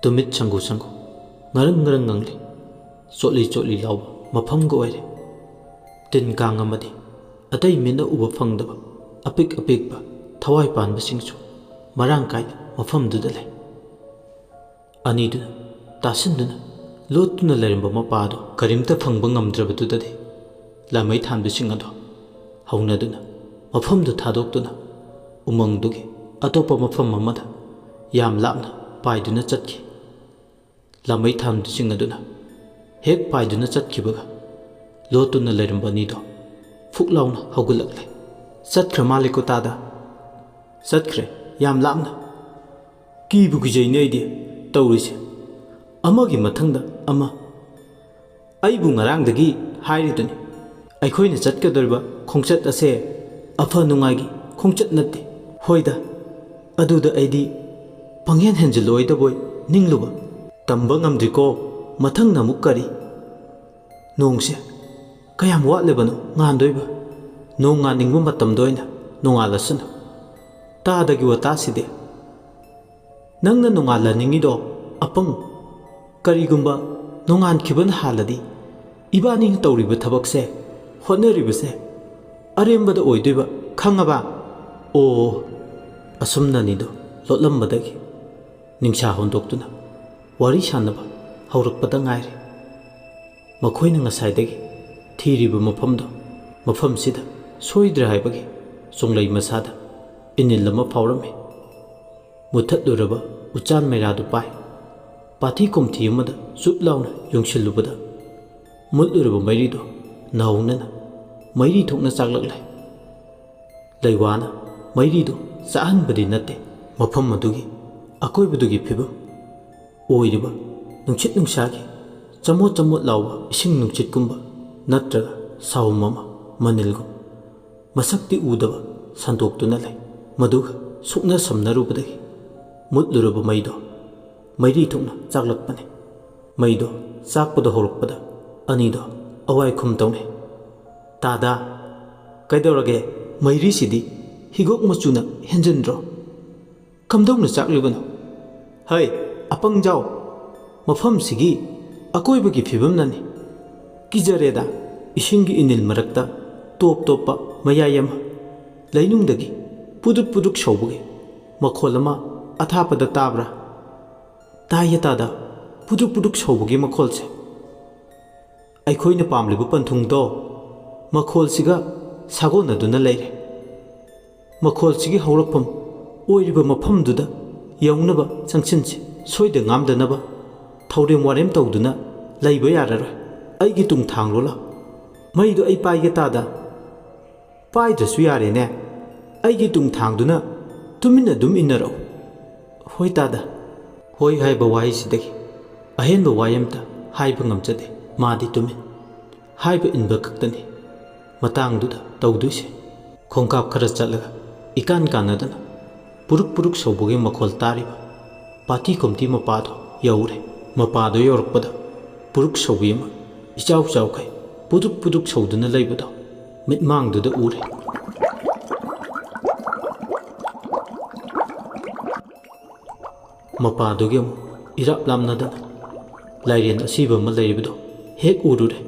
ꯇꯨꯃꯤꯠ ꯁꯪꯒꯨ ꯁꯪꯒꯨ, ꯉꯔꯪ ꯉꯔꯪ ꯉꯪꯂꯤ꯫ ꯆꯣꯠꯂꯤ ꯆꯣꯠꯂꯤ ꯂꯥꯎꯕ ꯃꯐꯝꯒ ꯑꯣꯏꯔꯦ꯫ ꯇꯤꯟ ꯀꯥꯡ ꯑꯃꯗꯤ ꯑꯇꯩ ꯃꯤꯠꯅ ꯎꯕ ꯐꯪꯗꯕ ꯑꯄꯤꯛ ꯑꯄꯤꯛꯄ ꯊꯋꯥꯏ ꯄꯥꯟꯕꯁꯤꯡꯁꯨ ꯃꯔꯥꯡ ꯀꯥꯏꯅ ꯃꯐꯝꯗꯨꯗ ꯂꯩ꯫ ꯑꯅꯤꯗꯨꯅ ꯇꯥꯁꯤꯟꯗꯨꯅ ꯂꯣꯠꯇꯨꯅ ꯂꯩꯔꯝꯕ ꯃꯄꯥꯗꯨ ꯀꯔꯤꯝꯇ ꯐꯪꯕ ꯉꯝꯗ꯭ꯔꯕꯗꯨꯗꯗꯤ ꯂꯥꯃꯩ ꯊꯥꯟꯕꯁꯤꯡ ꯑꯗꯨ ꯍꯧꯅꯗꯨꯅ ꯃꯐꯝꯗꯨ ꯊꯥꯗꯣꯛꯇꯨꯅ ꯎꯃꯪꯗꯨꯒꯤ ꯑꯇꯣꯞꯄ ꯃꯐꯝ ꯑꯃꯗ ꯌꯥꯝ ꯂꯥꯞꯅ ꯄꯥꯏꯗꯨꯅ ꯆꯠꯈꯤ꯫ ꯂꯥꯃꯩ ꯊꯥꯟꯕꯁꯤꯡ ꯑꯗꯨꯅ ꯍꯦꯛ ꯄꯥꯏꯗꯨꯅ ꯆꯠꯈꯤꯕꯒ ꯂꯣꯠꯇꯨꯅ ꯂꯩꯔꯝꯕ ꯑꯅꯤꯗꯣ ꯐꯨꯛ ꯂꯥꯎꯅ ꯍꯧꯒꯠꯂꯛꯂꯦ꯫ "ꯆꯠꯈ꯭ꯔ ꯃꯥꯜꯂꯦꯀꯣ ꯇꯥꯗ?" "ꯆꯠꯈ꯭ꯔꯦ, ꯌꯥꯝ ꯂꯥꯞꯅ꯫ ꯀꯤꯕꯨ ꯀꯤꯖꯩꯅꯦ ꯑꯩꯗꯤ ꯇꯧꯔꯤꯁꯦ꯫ ꯑꯃꯒꯤ ꯃꯊꯪꯗ ꯑꯃ꯫ ꯑꯩꯕꯨ ꯉꯔꯥꯡꯗꯒꯤ ꯍꯥꯏꯔꯤꯗꯨꯅꯤ, ꯑꯩꯈꯣꯏꯅ ꯆꯠꯀꯗꯧꯔꯤꯕ ꯈꯣꯡꯆꯠ ꯑꯁꯦ ꯑꯐ ꯅꯨꯡꯉꯥꯏꯒꯤ ꯈꯣꯡꯆꯠ ꯅꯠꯇꯦ꯫ ꯍꯣꯏꯗ, ꯑꯗꯨꯗ ꯑꯩꯗꯤ ꯄꯪꯍꯦꯟ ꯍꯦꯟꯖꯤꯜꯂꯣꯏꯗꯕꯣꯏ ꯅꯤꯡꯂꯨꯕ꯫ ꯇꯝꯕ ꯉꯝꯗ꯭ꯔꯤꯀꯣ, ꯃꯊꯪꯅ ꯑꯃꯨꯛ ꯀꯔꯤ? ꯅꯣꯡꯁꯦ ꯀꯌꯥꯝ ꯋꯥꯠꯂꯤꯕꯅꯣ ꯉꯥꯟꯗꯣꯏꯕ? ꯅꯣꯡ ꯉꯥꯟꯅꯤꯡꯕ ꯃꯇꯝꯗ ꯑꯣꯏꯅ ꯅꯣꯡꯉꯥꯜꯂꯁꯅꯨ꯫ ꯇꯥꯗꯒꯤ ꯋꯥꯇꯥꯁꯤꯗꯤ꯫ ꯅꯪꯅ ꯅꯣꯡꯉꯥꯜꯍꯟꯅꯤꯡꯉꯤꯗꯣ ꯑꯄꯪ꯫ ꯀꯔꯤꯒꯨꯝꯕ ꯅꯣꯡꯉꯥꯟꯈꯤꯕꯅ ꯍꯥꯜꯂꯗꯤ ꯏꯕꯥꯅꯤꯅ ꯇꯧꯔꯤꯕ ꯊꯕꯛꯁꯦ, ꯍꯣꯠꯅꯔꯤꯕꯁꯦ ꯑꯔꯦꯝꯕꯗ ꯑꯣꯏꯗꯣꯏꯕ, ꯈꯪꯉꯕ? ꯑꯣ, ꯑꯁꯨꯝꯅꯅꯤꯗꯣ ꯂꯣꯠꯂꯝꯕꯗꯒꯤ ꯅꯤꯡꯁꯥ ꯍꯣꯟꯗꯣꯛꯇꯨꯅ ꯋꯥꯔꯤ ꯁꯥꯟꯅꯕ ꯍꯧꯔꯛꯄꯗ ꯉꯥꯏꯔꯤ꯫ ꯃꯈꯣꯏꯅ ꯉꯁꯥꯏꯗꯒꯤ ꯊꯤꯔꯤꯕ ꯃꯐꯝꯗꯣ, ꯃꯐꯝꯁꯤꯗ ꯁꯣꯏꯗ꯭ꯔꯦ ꯍꯥꯏꯕꯒꯤ ꯆꯣꯡꯂꯩ ꯃꯁꯥꯗ ꯏꯅꯤꯜ ꯑꯃ ꯐꯥꯎꯔꯝꯃꯤ꯫ ꯃꯨꯊꯠꯂꯨꯔꯕ ꯎꯆꯥꯟ ꯃꯩꯔꯥꯗꯨ ꯄꯥꯏ꯫ ꯄꯥꯊꯤ ꯀꯣꯝꯊꯤ ꯑꯃꯗ ꯆꯨꯞ ꯂꯥꯎꯅ ꯌꯨꯡꯁꯤꯜꯂꯨꯕꯗ, ꯃꯨꯠꯂꯨꯔꯕ ꯃꯩꯔꯤꯗꯨ ꯅꯧꯅꯅ ꯃꯩꯔꯤ ꯊꯣꯛꯅ ꯆꯥꯛꯂꯛꯂꯦ꯫ ꯂꯩꯋꯥꯅ ꯃꯩꯔꯤꯗꯨ ꯆꯥꯛꯍꯟꯕꯗꯤ ꯅꯠꯇꯦ, ꯃꯐꯝ ꯑꯗꯨꯒꯤ ꯑꯀꯣꯏꯕꯗꯨꯒꯤ ꯐꯤꯕꯝ ꯑꯣꯏꯔꯤꯕ ꯅꯨꯡꯁꯤꯠ ꯅꯨꯡꯁꯥꯒꯤ ꯆꯃꯣꯠ ꯆꯃꯣꯠ ꯂꯥꯎꯕ ꯏꯁꯤꯡ ꯅꯨꯡꯁꯤꯠꯀꯨꯝꯕ ꯅꯠꯇ꯭ꯔꯒ ꯁꯥꯎꯝ ꯑꯃ ꯃꯅꯤꯜꯒꯨꯝ ꯃꯁꯛꯇꯤ ꯎꯗꯕ ꯁꯟꯗꯣꯛꯇꯨꯅ ꯂꯩ꯫ ꯃꯗꯨꯒ ꯁꯨꯛꯅ ꯁꯝꯅꯔꯨꯕꯗꯒꯤ ꯃꯨꯠꯂꯨꯔꯕ ꯃꯩꯗꯣ ꯃꯩꯔꯤ ꯊꯣꯛꯅ ꯆꯥꯛꯂꯛꯄꯅꯤ꯫ ꯃꯩꯗꯣ ꯆꯥꯛꯄꯗꯣ ꯍꯧꯔꯛꯄꯗ ꯑꯅꯤꯗꯣ ꯑꯋꯥꯏ ꯈꯨꯝ ꯇꯧꯅꯩ꯫ "ꯇꯥꯗꯥ, ꯀꯩꯗꯧꯔꯒꯦ? ꯃꯩꯔꯤꯁꯤꯗꯤ ꯍꯤꯒꯣꯛ ꯃꯆꯨꯅ ꯍꯦꯟꯖꯤꯟꯗ꯭ꯔꯣ? ꯀꯝꯗꯧꯅ ꯆꯥꯛꯂꯤꯕꯅꯣ? ꯍꯩ, ꯑꯄꯪꯖꯥꯎ, ꯃꯐꯝꯁꯤꯒꯤ ꯑꯀꯣꯏꯕꯒꯤ ꯐꯤꯕꯝꯅꯅꯤ꯫ ꯀꯤꯖꯔꯦꯗ, ꯏꯁꯤꯡꯒꯤ ꯏꯅꯤꯜ ꯃꯔꯛꯇ ꯇꯣꯞ ꯇꯣꯞꯄ ꯃꯌꯥꯏ ꯑꯃ, ꯂꯩꯅꯨꯡꯗꯒꯤ ꯄꯨꯗꯨꯛ ꯄꯨꯗꯨꯛ ꯁꯧꯕꯒꯤ ꯃꯈꯣꯜ ꯑꯃ ꯑꯊꯥꯞꯄꯗ ꯇꯥꯕ꯭ꯔꯥ?" "ꯇꯥꯏꯌꯦ ꯇꯥꯗ, ꯄꯨꯗꯨꯛ ꯄꯨꯗꯨꯛ ꯁꯧꯕꯒꯤ ꯃꯈꯣꯜꯁꯦ꯫ ꯑꯩꯈꯣꯏꯅ ꯄꯥꯝꯂꯤꯕ ꯄꯟꯊꯨꯡꯗꯣ ꯃꯈꯣꯜꯁꯤꯒ ꯁꯥꯒꯣꯟꯅꯗꯨꯅ ꯂꯩꯔꯦ꯫ ꯃꯈꯣꯜꯁꯤꯒꯤ ꯍꯧꯔꯛꯐꯝ ꯑꯣꯏꯔꯤꯕ ꯃꯐꯝꯗꯨꯗ ꯌꯧꯅꯕ ꯆꯪꯁꯤꯟꯁꯤ꯫ ꯁꯣꯏꯗ ꯉꯥꯝꯗꯅꯕ ꯊꯧꯔꯦꯝ ꯋꯥꯔꯦꯝ ꯇꯧꯗꯨꯅ ꯂꯩꯕ ꯌꯥꯔꯔꯣꯏ꯫ ꯑꯩꯒꯤ ꯇꯨꯡ ꯊꯥꯡꯂꯣ ꯂꯥꯎ꯫ ꯃꯩꯗꯨ ꯑꯩ ꯄꯥꯏꯒꯦ ꯇꯥꯗ꯫ "ꯄꯥꯏꯗ꯭ꯔꯁꯨ ꯌꯥꯔꯦꯅꯦ꯫ ꯑꯩꯒꯤ ꯇꯨꯡ ꯊꯥꯡꯗꯨꯅ ꯇꯨꯃꯤꯟꯅ ꯑꯗꯨꯝ ꯏꯟꯅꯔꯛꯎ꯫" "ꯍꯣꯏ ꯇꯥꯗ꯫" "ꯍꯣꯏ" ꯍꯥꯏꯕ ꯋꯥꯍꯩꯁꯤꯗꯒꯤ ꯑꯍꯦꯟꯕ ꯋꯥꯍꯩ ꯑꯝꯇ ꯍꯥꯏꯕ ꯉꯝꯖꯗꯦ꯫ ꯃꯥꯗꯤ ꯇꯨꯃꯤꯟ ꯍꯥꯏꯕ ꯏꯟꯕ ꯈꯛꯇꯅꯤ ꯃꯇꯥꯡꯗꯨꯗ ꯇꯧꯗꯣꯏꯁꯦ꯫ ꯈꯣꯡꯀꯥꯞ ꯈꯔ ꯆꯠꯂꯒ ꯏꯀꯥꯟ ꯀꯥꯟꯅꯗꯅ ꯄꯨꯔꯨꯛ ꯄꯨꯔꯨꯛ ꯁꯧꯕꯒꯤ ꯃꯈꯣꯜ ꯇꯥꯔꯤꯕ ꯄꯥꯇꯤ ꯈꯣꯝꯇꯤ ꯃꯄꯥꯗꯣ ꯌꯧꯔꯦ꯫ ꯃꯄꯥꯗꯣ ꯌꯧꯔꯛꯄꯗ ꯄꯨꯔꯨꯛ ꯁꯧꯕꯤ ꯑꯃ ꯏꯆꯥꯎ ꯆꯥꯎꯈꯩ ꯄꯨꯗꯨꯛ ꯄꯨꯗꯨꯛ ꯁꯧꯗꯨꯅ ꯂꯩꯕꯗꯣ ꯃꯤꯠꯃꯥꯡꯗꯨꯗ ꯎꯔꯦ꯫ ꯃꯄꯥꯗꯨꯒꯤ ꯑꯃꯨꯛ ꯏꯔꯥꯞ ꯂꯥꯞꯅꯗꯅ ꯂꯥꯏꯔꯦꯟ ꯑꯁꯤꯕ ꯑꯃ ꯂꯩꯔꯤꯕꯗꯣ ꯍꯦꯛ ꯎꯔꯨꯔꯦ꯫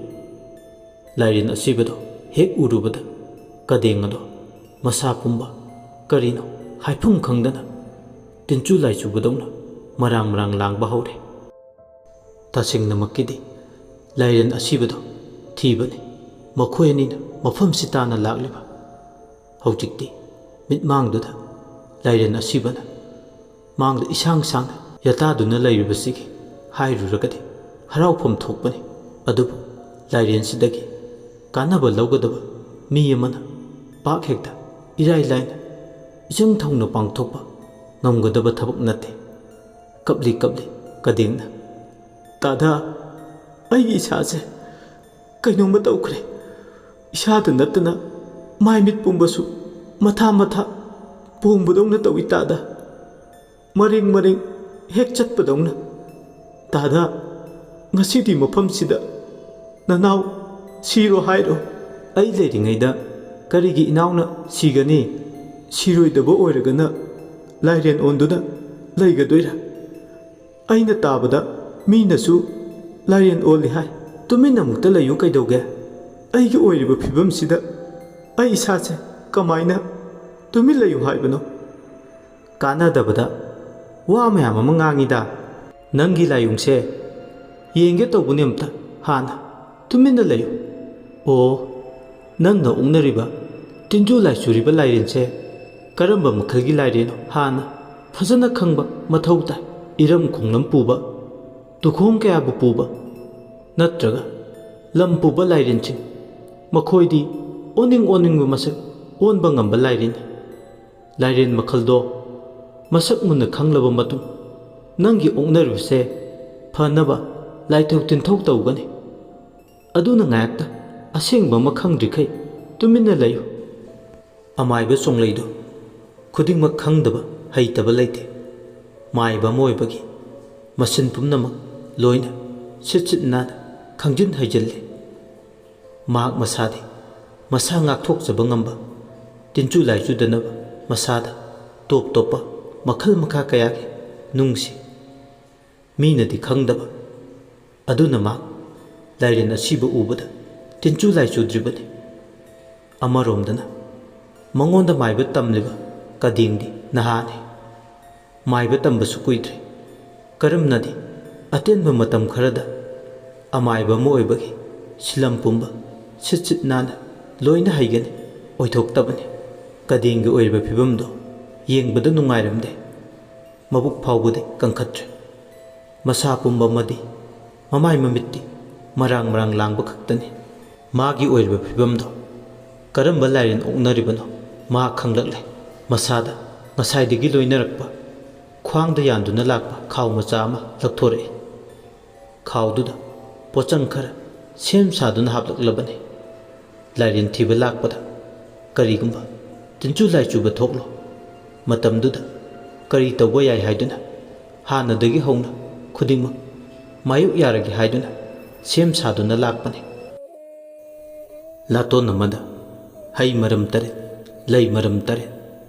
ꯂꯥꯏꯔꯦꯟ ꯑꯁꯤꯕꯗꯣ ꯍꯦꯛ ꯎꯔꯨꯕꯗ ꯀꯗꯦꯡ ꯑꯗꯣ ꯃꯁꯥ ꯄꯨꯝꯕ ꯀꯔꯤꯅꯣ ꯍꯥꯏꯐꯝ ꯈꯪꯗꯅ ꯇꯤꯟꯆꯨ ꯂꯥꯏꯆꯨꯕꯗꯧꯅ ꯃꯔꯥꯡ ꯃꯔꯥꯡ ꯂꯥꯡꯕ ꯍꯧꯔꯦ꯫ ꯇꯁꯦꯡꯅꯃꯛꯀꯤꯗꯤ ꯂꯥꯏꯔꯦꯟ ꯑꯁꯤꯕꯗꯣ ꯊꯤꯕꯅꯤ ꯃꯈꯣꯏ ꯑꯅꯤꯅ ꯃꯐꯝꯁꯤ ꯇꯥꯅ ꯂꯥꯛꯂꯤꯕ꯫ ꯍꯧꯖꯤꯛꯇꯤ ꯃꯤꯠꯃꯥꯡꯗꯨꯗ ꯂꯥꯏꯔꯦꯟ ꯑꯁꯤꯕꯅ ꯃꯥꯡꯗ ꯏꯁꯥꯡ ꯁꯥꯡꯅ ꯌꯥꯇꯥꯗꯨꯅ ꯂꯩꯔꯤꯕꯁꯤꯒꯤ ꯍꯥꯏꯔꯨꯔꯒꯗꯤ ꯍꯔꯥꯎꯐꯝ ꯊꯣꯛꯄꯅꯤ꯫ ꯑꯗꯨꯕꯨ ꯂꯥꯏꯔꯦꯟꯁꯤꯗꯒꯤ ꯀꯥꯟꯅꯕ ꯂꯧꯒꯗꯕ ꯃꯤ ꯑꯃꯅ ꯄꯥꯛ ꯍꯦꯛꯇ ꯏꯔꯥꯏ ꯂꯥꯏꯅ ꯏꯆꯪ ꯊꯧꯅ ꯄꯥꯡꯊꯣꯛꯄ ꯉꯝꯒꯗꯕ ꯊꯕꯛ ꯅꯠꯇꯦ꯫ ꯀꯞꯂꯤ ꯀꯞꯂꯤ ꯀꯗꯦꯡꯅ, "ꯇꯥꯗ, ꯑꯩꯒꯤ ꯏꯁꯥꯁꯦ ꯀꯩꯅꯣꯝꯃ ꯇꯧꯈ꯭ꯔꯦ꯫ ꯏꯁꯥꯗ ꯅꯠꯇꯅ ꯃꯥꯏ ꯃꯤꯠ ꯄꯨꯝꯕꯁꯨ ꯃꯊꯥ ꯃꯊꯥ ꯄꯣꯡꯕꯗꯧꯅ ꯇꯧꯏ ꯇꯥꯗ꯫ ꯃꯔꯦꯡ ꯃꯔꯦꯡ ꯍꯦꯛ ꯆꯠꯄꯗꯧꯅ꯫ ꯇꯥꯗ, ꯉꯁꯤꯗꯤ ꯃꯐꯝꯁꯤꯗ ꯅꯅꯥꯎ ꯁꯤꯔꯣ ꯍꯥꯏꯔꯣ?" "ꯑꯩ ꯂꯩꯔꯤꯉꯩꯗ ꯀꯔꯤꯒꯤ ꯏꯅꯥꯎꯅ ꯁꯤꯒꯅꯤ? ꯁꯤꯔꯣꯏꯗꯕ ꯑꯣꯏꯔꯒꯅ ꯂꯥꯏꯔꯦꯟ ꯑꯣꯟꯗꯨꯅ ꯂꯩꯒꯗꯣꯏꯔꯥ? ꯑꯩꯅ ꯇꯥꯕꯗ ꯃꯤꯅꯁꯨ ꯂꯥꯏꯔꯦꯟ ꯑꯣꯜꯂꯤ ꯍꯥꯏ꯫ ꯇꯨꯃꯤꯟꯅ ꯑꯃꯨꯛꯇ ꯂꯩꯌꯨ ꯀꯩꯗꯧꯒꯦ? ꯑꯩꯒꯤ ꯑꯣꯏꯔꯤꯕ ꯐꯤꯕꯝꯁꯤꯗ ꯑꯩ ꯏꯁꯥꯁꯦ ꯀꯃꯥꯏꯅ ꯇꯨꯃꯤꯟ ꯂꯩꯌꯨ ꯍꯥꯏꯕꯅꯣ?" "ꯀꯥꯟꯅꯗꯕꯗ ꯋꯥ ꯃꯌꯥꯝ ꯑꯃ ꯉꯥꯡꯉꯤꯗ꯫ ꯅꯪꯒꯤ ꯂꯥꯏꯑꯣꯡꯁꯦ ꯌꯦꯡꯒꯦ ꯇꯧꯕꯅꯦ ꯑꯝꯇ ꯍꯥꯟꯅ꯫ ꯇꯨꯃꯤꯟꯅ ꯂꯩꯌꯨ꯫" "ꯑꯣ, ꯅꯪꯅ ꯑꯣꯛꯅꯔꯤꯕ ꯇꯤꯟꯖꯨ ꯂꯥꯏꯆꯨꯔꯤꯕ ꯂꯥꯏꯔꯦꯟꯁꯦ ꯀꯔꯝꯕ ꯃꯈꯜꯒꯤ ꯂꯥꯏꯔꯦꯟꯅꯣ ꯍꯥꯟꯅ ꯐꯖꯅ ꯈꯪꯕ ꯃꯊꯧ ꯇꯥꯏ꯫ ꯏꯔꯝ ꯈꯣꯡꯂꯝ ꯄꯨꯕ, ꯇꯨꯈꯣꯡ ꯀꯌꯥꯕꯨ ꯄꯨꯕ, ꯅꯠꯇ꯭ꯔꯒ ꯂꯝ ꯄꯨꯕ ꯂꯥꯏꯔꯦꯟꯁꯤꯡ, ꯃꯈꯣꯏꯗꯤ ꯑꯣꯟꯅꯤꯡ ꯑꯣꯟꯅꯤꯡꯕ ꯃꯁꯛ ꯑꯣꯟꯕ ꯉꯝꯕ ꯂꯥꯏꯔꯦꯟꯅꯤ꯫ ꯂꯥꯏꯔꯦꯟ ꯃꯈꯜꯗꯣ ꯃꯁꯛ ꯃꯨꯟꯅ ꯈꯪꯂꯕ ꯃꯇꯨꯡ, ꯅꯪꯒꯤ ꯑꯣꯛꯅꯔꯤꯕꯁꯦ ꯐꯅꯕ ꯂꯥꯏꯊꯧ ꯇꯤꯟꯊꯧ ꯇꯧꯒꯅꯤ꯫ ꯑꯗꯨꯅ ꯉꯥꯏꯍꯥꯛꯇ ꯑꯁꯦꯡꯕ ꯑꯃ ꯈꯪꯗ꯭ꯔꯤꯈꯩ ꯇꯨꯃꯤꯟꯅ ꯂꯩꯌꯨ꯫ ꯑꯃꯥꯏꯕ ꯆꯣꯡꯂꯩꯗꯣ ꯈꯨꯗꯤꯡꯃꯛ ꯈꯪꯗꯕ ꯍꯩꯇꯕ ꯂꯩꯇꯦ꯫ ꯃꯥꯏꯕ ꯑꯃ ꯑꯣꯏꯕꯒꯤ ꯃꯁꯤꯟ ꯄꯨꯝꯅꯃꯛ ꯂꯣꯏꯅ ꯁꯤꯠ ꯁꯤꯠ ꯅꯥꯟꯅ ꯈꯪꯖꯤꯟ ꯍꯩꯖꯤꯜꯂꯤ꯫ ꯃꯍꯥꯛ ꯃꯁꯥꯗꯤ ꯃꯁꯥ ꯉꯥꯛꯊꯣꯛꯆꯕ ꯉꯝꯕ, ꯇꯤꯟꯆꯨ ꯂꯥꯏꯆꯨꯗꯅꯕ ꯃꯁꯥꯗ ꯇꯣꯞ ꯇꯣꯞꯄ ꯃꯈꯜ ꯃꯈꯥ ꯀꯌꯥꯒꯤ ꯅꯨꯡꯁꯤ꯫ ꯃꯤꯅꯗꯤ ꯈꯪꯗꯕ꯫ ꯑꯗꯨꯅ ꯃꯍꯥꯛ ꯂꯥꯏꯔꯦꯟ ꯑꯁꯤꯕ ꯎꯕꯗ ꯇꯤꯟꯆꯨ ꯂꯥꯏꯆꯨꯗ꯭ꯔꯤꯕꯅꯤ꯫ ꯑꯃꯔꯣꯝꯗꯅ ꯃꯉꯣꯟꯗ ꯃꯥꯏꯕ ꯇꯝꯂꯤꯕ ꯀꯗꯦꯡꯗꯤ ꯅꯍꯥꯅꯤ꯫ ꯃꯥꯏꯕ ꯇꯝꯕꯁꯨ ꯀꯨꯏꯗ꯭ꯔꯤ꯫ ꯀꯔꯝꯅꯗꯤ ꯑꯇꯦꯟꯕ ꯃꯇꯝ ꯈꯔꯗ ꯑꯃꯥꯏꯕ ꯑꯃ ꯑꯣꯏꯕꯒꯤ ꯁꯤꯂꯝ ꯄꯨꯝꯕ ꯁꯤꯠ ꯁꯤꯠ ꯅꯥꯟꯅ ꯂꯣꯏꯅ ꯍꯩꯒꯅꯤ? ꯑꯣꯏꯊꯣꯛꯇꯕꯅꯤ꯫ ꯀꯗꯦꯡꯒꯤ ꯑꯣꯏꯔꯤꯕ ꯐꯤꯕꯝꯗꯣ ꯌꯦꯡꯕꯗ ꯅꯨꯡꯉꯥꯏꯔꯝꯗꯦ꯫ ꯃꯕꯨꯛ ꯐꯥꯎꯕꯗꯤ ꯀꯟꯈꯠꯇ꯭ꯔꯦ꯫ ꯃꯁꯥ ꯄꯨꯝꯕ ꯑꯃꯗꯤ ꯃꯃꯥꯏ ꯃꯃꯤꯠꯇꯤ ꯃꯔꯥꯡ ꯃꯔꯥꯡ ꯂꯥꯡꯕ ꯈꯛꯇꯅꯤ꯫ ꯃꯥꯒꯤ ꯑꯣꯏꯔꯤꯕ ꯐꯤꯕꯝꯗꯣ ꯀꯔꯝꯕ ꯂꯥꯏꯔꯦꯟ ꯑꯣꯛꯅꯔꯤꯕꯅꯣ ꯃꯍꯥꯛ ꯈꯪꯂꯛꯂꯦ꯫ ꯃꯁꯥꯗ ꯉꯁꯥꯏꯗꯒꯤ ꯂꯣꯏꯅꯔꯛꯄ ꯈ꯭ꯋꯥꯡꯗ ꯌꯥꯟꯗꯨꯅ ꯂꯥꯛꯄ ꯈꯥꯎ ꯃꯆꯥ ꯑꯃ ꯂꯧꯊꯣꯔꯛꯏ꯫ ꯈꯥꯎꯗꯨꯗ ꯄꯣꯠꯆꯪ ꯈꯔ ꯁꯦꯝ ꯁꯥꯗꯨꯅ ꯍꯥꯞꯂꯛꯂꯕꯅꯤ꯫ ꯂꯥꯏꯔꯦꯟ ꯊꯤꯕ ꯂꯥꯛꯄꯗ ꯀꯔꯤꯒꯨꯝꯕ ꯇꯤꯟꯆꯨ ꯂꯥꯏꯆꯨꯕ ꯊꯣꯛꯂꯣ꯫ ꯃꯇꯝꯗꯨꯗ ꯀꯔꯤ ꯇꯧꯕ ꯌꯥꯏ ꯍꯥꯏꯗꯨꯅ ꯍꯥꯟꯅꯗꯒꯤ ꯍꯧꯅ ꯈꯨꯗꯤꯡꯃꯛ ꯃꯥꯌꯣꯛ ꯌꯥꯔꯒꯦ ꯍꯥꯏꯗꯨꯅ ꯁꯦꯝ ꯁꯥꯗꯨꯅ ꯂꯥꯛꯄꯅꯤ꯫ ꯂꯥꯇꯣꯟ ꯑꯃꯗ ꯍꯩ ꯃꯔꯝ ꯇꯔꯦꯠ, ꯂꯩ ꯃꯔꯝ ꯇꯔꯦꯠ,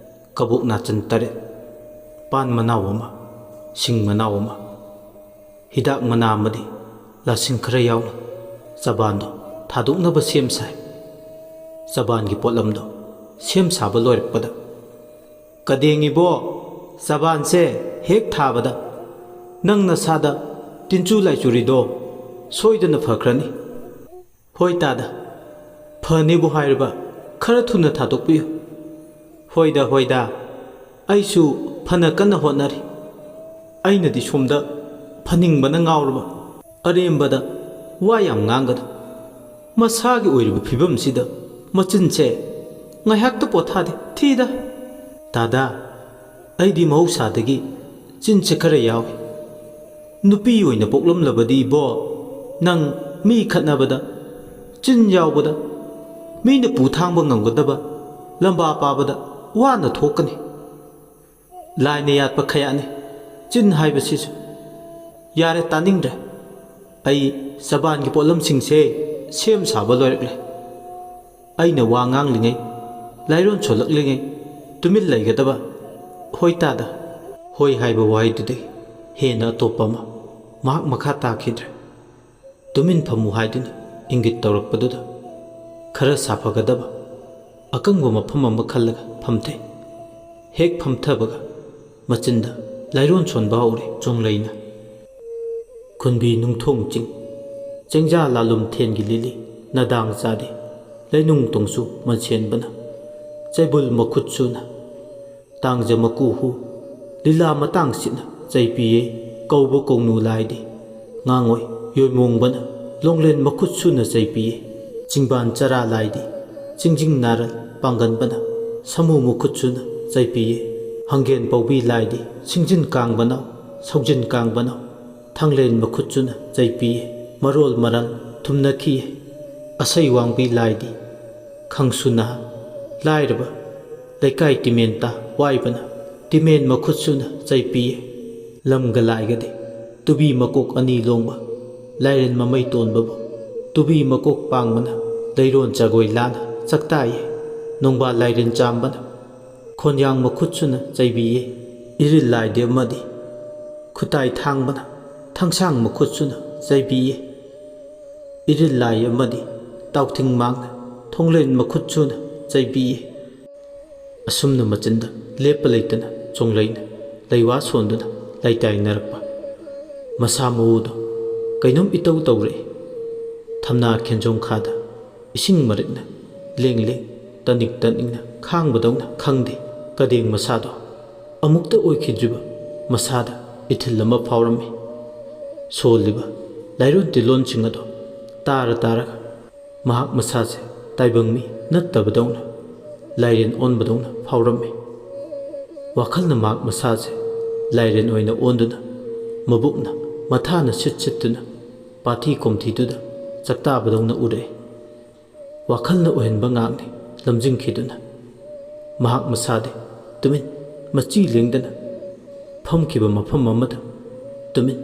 ꯀꯕꯣꯛ ꯅꯥꯆꯟ ꯇꯔꯦꯠ, ꯄꯥꯟ ꯃꯅꯥꯎ ꯑꯃ, ꯁꯤꯡ ꯃꯅꯥꯎ ꯑꯃ, ꯍꯤꯗꯥꯛ ꯃꯅꯥ ꯑꯃꯗꯤ ꯂꯥꯁꯤꯡ ꯈꯔ ꯌꯥꯎꯅ ꯆꯕꯥꯟꯗꯣ ꯊꯥꯗꯣꯛꯅꯕ ꯁꯦꯝ ꯁꯥꯏ꯫ ꯆꯕꯥꯟꯒꯤ ꯄꯣꯠꯂꯝꯗꯣ ꯁꯦꯝ ꯁꯥꯕ ꯂꯣꯏꯔꯛꯄꯗ, "ꯀꯗꯦꯡ ꯏꯕꯣ, ꯆꯕꯥꯟꯁꯦ ꯍꯦꯛ ꯊꯥꯕꯗ ꯅꯪ ꯅꯁꯥꯗ ꯇꯤꯟꯆꯨ ꯂꯥꯏꯆꯨꯔꯤꯗꯣ ꯁꯣꯏꯗꯅ ꯐꯈ꯭ꯔꯅꯤ꯫" "ꯍꯣꯏ ꯇꯥꯗ, ꯐꯅꯤꯕꯨ ꯍꯥꯏꯔꯕ ꯈꯔ ꯊꯨꯅ ꯊꯥꯗꯣꯛꯄꯤꯌꯨ꯫" "ꯍꯣꯏꯗ, ꯍꯣꯏꯗ, ꯑꯩꯁꯨ ꯐꯅ ꯀꯟꯅ ꯍꯣꯠꯅꯔꯤ꯫ ꯑꯩꯅꯗꯤ ꯁꯣꯝꯗ ꯐꯅꯤꯡꯕꯅ ꯉꯥꯎꯔꯕ꯫ ꯑꯔꯦꯝꯕꯗ ꯋꯥ ꯌꯥꯝ ꯉꯥꯡꯒꯅꯨ꯫ ꯃꯁꯥꯒꯤ ꯑꯣꯏꯔꯤꯕ ꯐꯤꯕꯝꯁꯤꯗ ꯃꯆꯤꯟꯁꯦ ꯉꯥꯏꯍꯥꯛꯇ ꯄꯣꯊꯥꯗꯦ꯫ ꯊꯤꯗ꯫ ꯗꯥꯗꯥ, ꯑꯩꯗꯤ ꯃꯍꯧꯁꯥꯗꯒꯤ ꯆꯤꯟꯁꯦ ꯈꯔ ꯌꯥꯎꯏ꯫ ꯅꯨꯄꯤ ꯑꯣꯏꯅ ꯄꯣꯛꯂꯝꯂꯕꯗꯤ ꯏꯕꯣ, ꯅꯪ ꯃꯤ ꯈꯠꯅꯕꯗ, ꯆꯤꯟ ꯌꯥꯎꯕꯗ, ꯃꯤꯅ ꯄꯨ ꯊꯥꯡꯕ ꯉꯝꯒꯗꯕ ꯂꯝꯕꯥ ꯄꯥꯕꯗ ꯋꯥꯅ ꯊꯣꯛꯀꯅꯤ꯫ ꯂꯥꯏꯅ ꯌꯥꯠꯄ ꯈꯌꯥꯠꯅꯤ ꯆꯤꯟ ꯍꯥꯏꯕꯁꯤꯁꯨ꯫ ꯌꯥꯔꯦ, ꯇꯥꯅꯤꯡꯗ꯭ꯔꯦ꯫ ꯑꯩ ꯆꯕꯥꯟꯒꯤ ꯄꯣꯠꯂꯝꯁꯤꯡꯁꯦ ꯁꯦꯝ ꯁꯥꯕ ꯂꯣꯏꯔꯛꯂꯦ꯫ ꯑꯩꯅ ꯋꯥ ꯉꯥꯡꯂꯤꯉꯩ, ꯂꯥꯏꯔꯣꯟ ꯁꯣꯜꯂꯛꯂꯤꯉꯩ ꯇꯨꯃꯤꯟ ꯂꯩꯒꯗꯕ꯫ ꯍꯣꯏ ꯇꯥꯗ꯫ ꯍꯣꯏ ꯍꯥꯏꯕ ꯋꯥꯍꯩꯗꯨꯗꯒꯤ ꯍꯦꯟꯅ ꯑꯇꯣꯞꯄ ꯑꯃ ꯃꯍꯥꯛ ꯃꯈꯥ ꯇꯥꯈꯤꯗ꯭ꯔꯦ꯫ ꯇꯨꯃꯤꯟ ꯐꯝꯃꯨ ꯍꯥꯏꯗꯨꯅ ꯏꯪꯒꯤꯠ ꯇꯧꯔꯛꯄꯗꯨꯗ ꯈꯔ ꯁꯥꯐꯒꯗꯕ ꯑꯀꯪꯕ ꯃꯐꯝ ꯑꯃ ꯈꯜꯂꯒ ꯐꯝꯊꯩ꯫ ꯍꯦꯛ ꯐꯝꯊꯕꯒ ꯃꯆꯤꯟꯗ ꯂꯥꯏꯔꯣꯟ ꯁꯣꯟꯕ ꯍꯧꯔꯦ ꯆꯣꯡꯂꯩꯅ꯫ ꯈꯨꯟꯕꯤ ꯅꯨꯡꯊꯣꯡ ꯆꯤꯡ, ꯆꯦꯡꯖꯥ ꯂꯥꯂꯨꯝ ꯊꯦꯟꯒꯤ ꯂꯤꯂꯤ, ꯅꯗꯥꯡ ꯆꯥꯗꯤ, ꯂꯩꯅꯨꯡ ꯇꯣꯡꯁꯨ ꯃꯟꯁꯦꯟꯕꯅ, ꯆꯩꯕꯨꯜ ꯃꯈꯨꯠ ꯁꯨꯅ, ꯇꯥꯡꯖ ꯃꯀꯨ ꯍꯨ, ꯂꯤꯂꯥ ꯃꯇꯥꯡ ꯁꯤꯠꯅ ꯆꯩꯄꯤꯌꯦ, ꯀꯧꯕ ꯀꯧꯅꯨ ꯂꯥꯏꯗꯤ, ꯉꯥꯡꯉꯣꯏ ꯌꯣꯏꯃꯣꯡꯕꯅ, ꯂꯣꯡꯂꯦꯟ ꯃꯈꯨꯠ ꯁꯨꯅ ꯆꯩꯄꯤꯌꯦ, ꯆꯤꯡꯕꯥꯟ ꯆꯔꯥ ꯂꯥꯏꯗꯤ, ꯆꯤꯡꯖꯤꯡ ꯅꯥꯔꯜ ꯄꯥꯡꯒꯟꯕꯅ, ꯁꯃꯨ ꯃꯈꯨꯠ ꯁꯨꯅ ꯆꯩꯄꯤꯌꯦ, ꯍꯪꯒꯦꯟ ꯄꯧꯕꯤ ꯂꯥꯏꯗꯤ, ꯁꯤꯡꯖꯤꯟ ꯀꯥꯡꯕꯅ, ꯁꯧꯖꯤꯟ ꯀꯥꯡꯕꯅ, ꯊꯥꯡꯂꯦꯟ ꯃꯈꯨꯠꯁꯨꯅ ꯆꯩꯄꯤꯌꯦ, ꯃꯔꯣꯜ ꯃꯔꯜ ꯊꯨꯝꯅꯈꯤꯌꯦ꯫ ꯑꯁꯩ ꯋꯥꯡꯕꯤ ꯂꯥꯏꯗꯤ ꯈꯪꯁꯨ ꯅꯍꯥ, ꯂꯥꯏꯔꯕ ꯂꯩꯀꯥꯏ ꯇꯤꯃꯦꯟ ꯇꯥ ꯋꯥꯏꯕꯅ, ꯇꯤꯃꯦꯟ ꯃꯈꯨꯠꯁꯨꯅ ꯆꯩꯄꯤꯌꯦ꯫ ꯂꯝꯒ ꯂꯥꯏꯒꯗꯤ ꯇꯨꯕꯤ ꯃꯀꯣꯛ ꯑꯅꯤ ꯂꯣꯡꯕ, ꯂꯥꯏꯔꯦꯟ ꯃꯃꯩ ꯇꯣꯟꯕꯕꯨ ꯇꯨꯕꯤ ꯃꯀꯣꯛ ꯄꯥꯡꯕꯅ, ꯂꯩꯔꯣꯟ ꯆꯒꯣꯏ ꯂꯥꯅ ꯆꯥꯛꯇꯥꯏꯌꯦ꯫ ꯅꯣꯡꯕꯥꯜ ꯂꯥꯏꯔꯦꯟ ꯆꯥꯝꯕꯅ ꯈꯣꯟꯌꯥꯡ ꯃꯈꯨꯠꯁꯨꯅ ꯆꯩꯕꯤꯌꯦ꯫ ꯏꯔꯤꯜ ꯂꯥꯏꯗꯤ ꯑꯃꯗꯤ ꯈꯨꯇꯥꯏ ꯊꯥꯡꯕꯅ ꯊꯥꯡꯁꯥꯡ ꯃꯈꯨꯠꯁꯨꯅ ꯆꯩꯕꯤꯌꯦ꯫ ꯏꯔꯤꯜ ꯂꯥꯏ ꯑꯃꯗꯤ ꯇꯥꯎꯊꯤꯡ ꯃꯥꯡꯅ ꯊꯣꯡꯂꯦꯟ ꯃꯈꯨꯠꯁꯨꯅ ꯆꯩꯕꯤꯌꯦ꯫ ꯑꯁꯨꯝꯅ ꯃꯆꯤꯟꯗ ꯂꯦꯞꯄ ꯂꯩꯇꯅ ꯆꯣꯡꯂꯩꯅ ꯂꯩꯋꯥ ꯁꯣꯟꯗꯨꯅ ꯂꯩꯇꯥꯏꯅꯔꯛꯄ ꯃꯁꯥ ꯃꯎꯗꯣ ꯀꯩꯅꯣꯝ ꯏꯇꯧ ꯇꯧꯔꯛꯏ꯫ ꯊꯝꯅꯥ ꯈꯦꯟꯖꯣꯡ ꯈꯥꯗ ꯏꯁꯤꯡ ꯃꯔꯤꯛꯅ ꯂꯦꯡ ꯂꯦꯡ ꯇꯅꯤꯛ ꯇꯅꯤꯛꯅ ꯈꯥꯡꯕꯗꯧꯅ ꯈꯪꯗꯦ꯫ ꯀꯗꯦꯡ ꯃꯁꯥꯗꯣ ꯑꯃꯨꯛꯇ ꯑꯣꯏꯈꯤꯗ꯭ꯔꯤꯕ ꯃꯁꯥꯗ ꯏꯊꯤꯜ ꯑꯃ ꯐꯥꯎꯔꯝꯃꯤ꯫ ꯁꯣꯜꯂꯤꯕ ꯂꯥꯏꯔꯣꯟ ꯇꯤꯜꯂꯣꯟꯁꯤꯡ ꯑꯗꯣ ꯇꯥꯔ ꯇꯥꯔꯒ ꯃꯍꯥꯛ ꯃꯁꯥꯁꯦ ꯇꯥꯏꯕꯪ ꯃꯤ ꯅꯠꯇꯕꯗꯧꯅ, ꯂꯥꯏꯔꯦꯟ ꯑꯣꯟꯕꯗꯧꯅ ꯐꯥꯎꯔꯝꯃꯤ꯫ ꯋꯥꯈꯜꯅ ꯃꯍꯥꯛ ꯃꯁꯥꯁꯦ ꯂꯥꯏꯔꯦꯟ ꯑꯣꯏꯅ ꯑꯣꯟꯗꯨꯅ, ꯃꯕꯨꯛꯅ ꯃꯊꯥꯅ ꯁꯤꯠ ꯁꯤꯠꯇꯨꯅ ꯄꯥꯊꯤ ꯀꯣꯝꯊꯤꯗꯨꯗ ꯆꯥꯛꯇꯥꯕꯗꯧꯅ ꯎꯔꯛꯏ꯫ ꯋꯥꯈꯜꯅ ꯑꯣꯏꯍꯟꯕ ꯉꯥꯛꯅꯤ ꯂꯝꯖꯤꯡꯈꯤꯗꯨꯅ꯫ ꯃꯍꯥꯛ ꯃꯁꯥꯗꯤ ꯇꯨꯃꯤꯟ, ꯃꯆꯤ ꯂꯦꯡꯗꯅ ꯐꯝꯈꯤꯕ ꯃꯐꯝ ꯑꯃꯗ ꯇꯨꯃꯤꯟ,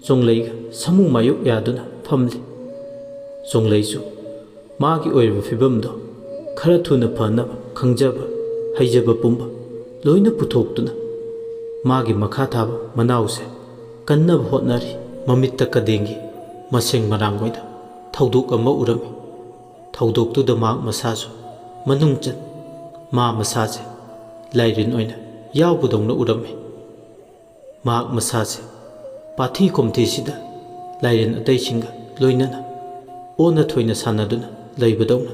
ꯆꯣꯡꯂꯩꯒ ꯁꯃꯨ ꯃꯥꯌꯣꯛ ꯌꯥꯗꯨꯅ ꯐꯝꯂꯤ꯫ ꯆꯣꯡꯂꯩꯁꯨ ꯃꯥꯒꯤ ꯑꯣꯏꯔꯤꯕ ꯐꯤꯕꯝꯗꯣ ꯈꯔ ꯊꯨꯅ ꯐꯅꯕ ꯈꯪꯖꯕ, ꯍꯩꯖꯕ ꯄꯨꯝꯕ ꯂꯣꯏꯅ ꯄꯨꯊꯣꯛꯇꯨꯅ ꯃꯥꯒꯤ ꯃꯈꯥ ꯊꯥꯕ ꯃꯅꯥꯎꯁꯦ ꯀꯟꯅꯕ ꯍꯣꯠꯅꯔꯤ꯫ ꯃꯃꯤꯠꯇ ꯀꯗꯦꯡꯒꯤ ꯃꯁꯦꯡ ꯃꯔꯥꯡ ꯑꯣꯏꯅ ꯊꯧꯗꯣꯛ ꯑꯃ ꯎꯔꯝꯃꯤ꯫ ꯊꯧꯗꯣꯛꯇꯨꯗ ꯃꯍꯥꯛ ꯃꯁꯥꯁꯨ ꯃꯅꯨꯡ ꯆꯟ, ꯃꯥ ꯃꯁꯥꯁꯦ ꯂꯥꯏꯔꯦꯟ ꯑꯣꯏꯅ ꯌꯥꯎꯕꯗꯧꯅ ꯎꯔꯝꯃꯤ꯫ ꯃꯍꯥꯛ ꯃꯁꯥꯁꯦ ꯄꯥꯊꯤ ꯀꯣꯝꯊꯤꯁꯤꯗ ꯂꯥꯏꯔꯦꯟ ꯑꯇꯩꯁꯤꯡꯒ ꯂꯣꯏꯅꯅ ꯑꯣꯟꯅ ꯊꯣꯏꯅ ꯁꯥꯟꯅꯗꯨꯅ ꯂꯩꯕꯗꯧꯅ,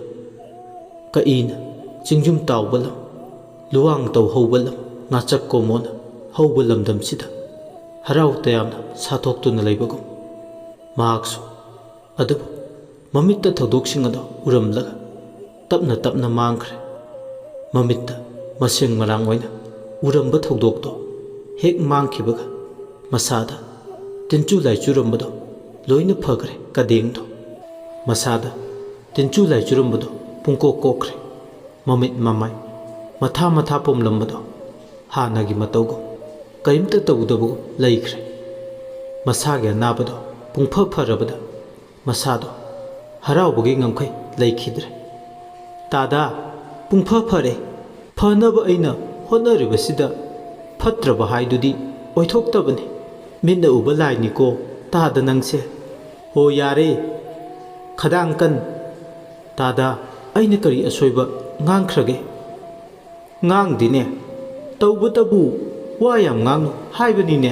ꯀꯛꯏꯅ ꯆꯤꯡꯖꯨꯝ ꯇꯥꯎꯕ ꯂꯝ, ꯂꯨꯋꯥꯡ ꯇꯧ ꯍꯧꯕ ꯂꯝ, ꯉꯥꯆꯛ ꯀꯣꯃꯣꯅ ꯍꯧꯕ ꯂꯝꯗꯝꯁꯤꯗ ꯍꯔꯥꯎ ꯇꯌꯥꯝꯅ ꯁꯥꯊꯣꯛꯇꯨꯅ ꯂꯩꯕꯒꯨꯝ, ꯃꯍꯥꯛꯁꯨ ꯑꯗꯨꯕꯨ ꯃꯃꯤꯠꯇ ꯊꯧꯗꯣꯛꯁꯤꯡ ꯑꯗꯨ ꯎꯔꯝꯂꯒ ꯇꯞꯅ ꯇꯞꯅ ꯃꯥꯡꯈ꯭ꯔꯦ꯫ ꯃꯃꯤꯠꯇ ꯃꯁꯦꯡ ꯃꯔꯥꯡ ꯑꯣꯏꯅ ꯎꯔꯝꯕ ꯊꯧꯗꯣꯛꯇꯣ ꯍꯦꯛ ꯃꯥꯡꯈꯤꯕꯒ ꯃꯁꯥꯗ ꯇꯤꯟꯆꯨ ꯂꯥꯏꯆꯨꯔꯝꯕꯗꯣ ꯂꯣꯏꯅ ꯐꯈ꯭ꯔꯦ꯫ ꯀꯗꯦꯡꯗꯣ ꯃꯁꯥꯗ ꯇꯤꯟꯆꯨ ꯂꯥꯏꯆꯨꯔꯝꯕꯗꯣ ꯄꯨꯡꯀꯣꯛ ꯀꯣꯛꯈ꯭ꯔꯦ꯫ ꯃꯃꯤꯠ ꯃꯃꯥꯏ ꯃꯊꯥ ꯃꯊꯥ ꯄꯣꯝꯂꯝꯕꯗꯣ ꯍꯥꯟꯅꯒꯤ ꯃꯇꯧꯒꯨꯝ ꯀꯔꯤꯝꯇ ꯇꯧꯗꯕꯒꯨꯝ ꯂꯩꯈ꯭ꯔꯦ꯫ ꯃꯁꯥꯒꯤ ꯑꯅꯥꯕꯗꯣ ꯄꯨꯡꯐ ꯐꯔꯕꯗ ꯃꯁꯥꯗꯣ ꯍꯔꯥꯎꯕꯒꯤ ꯉꯝꯈꯩ ꯂꯩꯈꯤꯗ꯭ꯔꯦ꯫ "ꯇꯥꯗꯥ, ꯄꯨꯡꯐ ꯐꯔꯦ꯫ ꯐꯅꯕ ꯑꯩꯅ ꯍꯣꯠꯅꯔꯤꯕꯁꯤꯗ ꯐꯠꯇ꯭ꯔꯕ ꯍꯥꯏꯗꯨꯗꯤ ꯑꯣꯏꯊꯣꯛꯇꯕꯅꯤ꯫ ꯃꯤꯠꯅ ꯎꯕ ꯂꯥꯏꯅꯤꯀꯣ ꯇꯥꯗ ꯅꯪꯁꯦ꯫ ꯍꯣ ꯌꯥꯔꯦ, ꯈꯗꯥꯡ ꯀꯟ꯫ ꯇꯥꯗꯥ, ꯑꯩꯅ ꯀꯔꯤ ꯑꯁꯣꯏꯕ ꯉꯥꯡꯈ꯭ꯔꯒꯦ?" "ꯉꯥꯡꯗꯦꯅꯦ꯫ ꯇꯧꯕꯇꯕꯨ ꯋꯥ ꯌꯥꯝ ꯉꯥꯡꯅꯨ ꯍꯥꯏꯕꯅꯤꯅꯦ꯫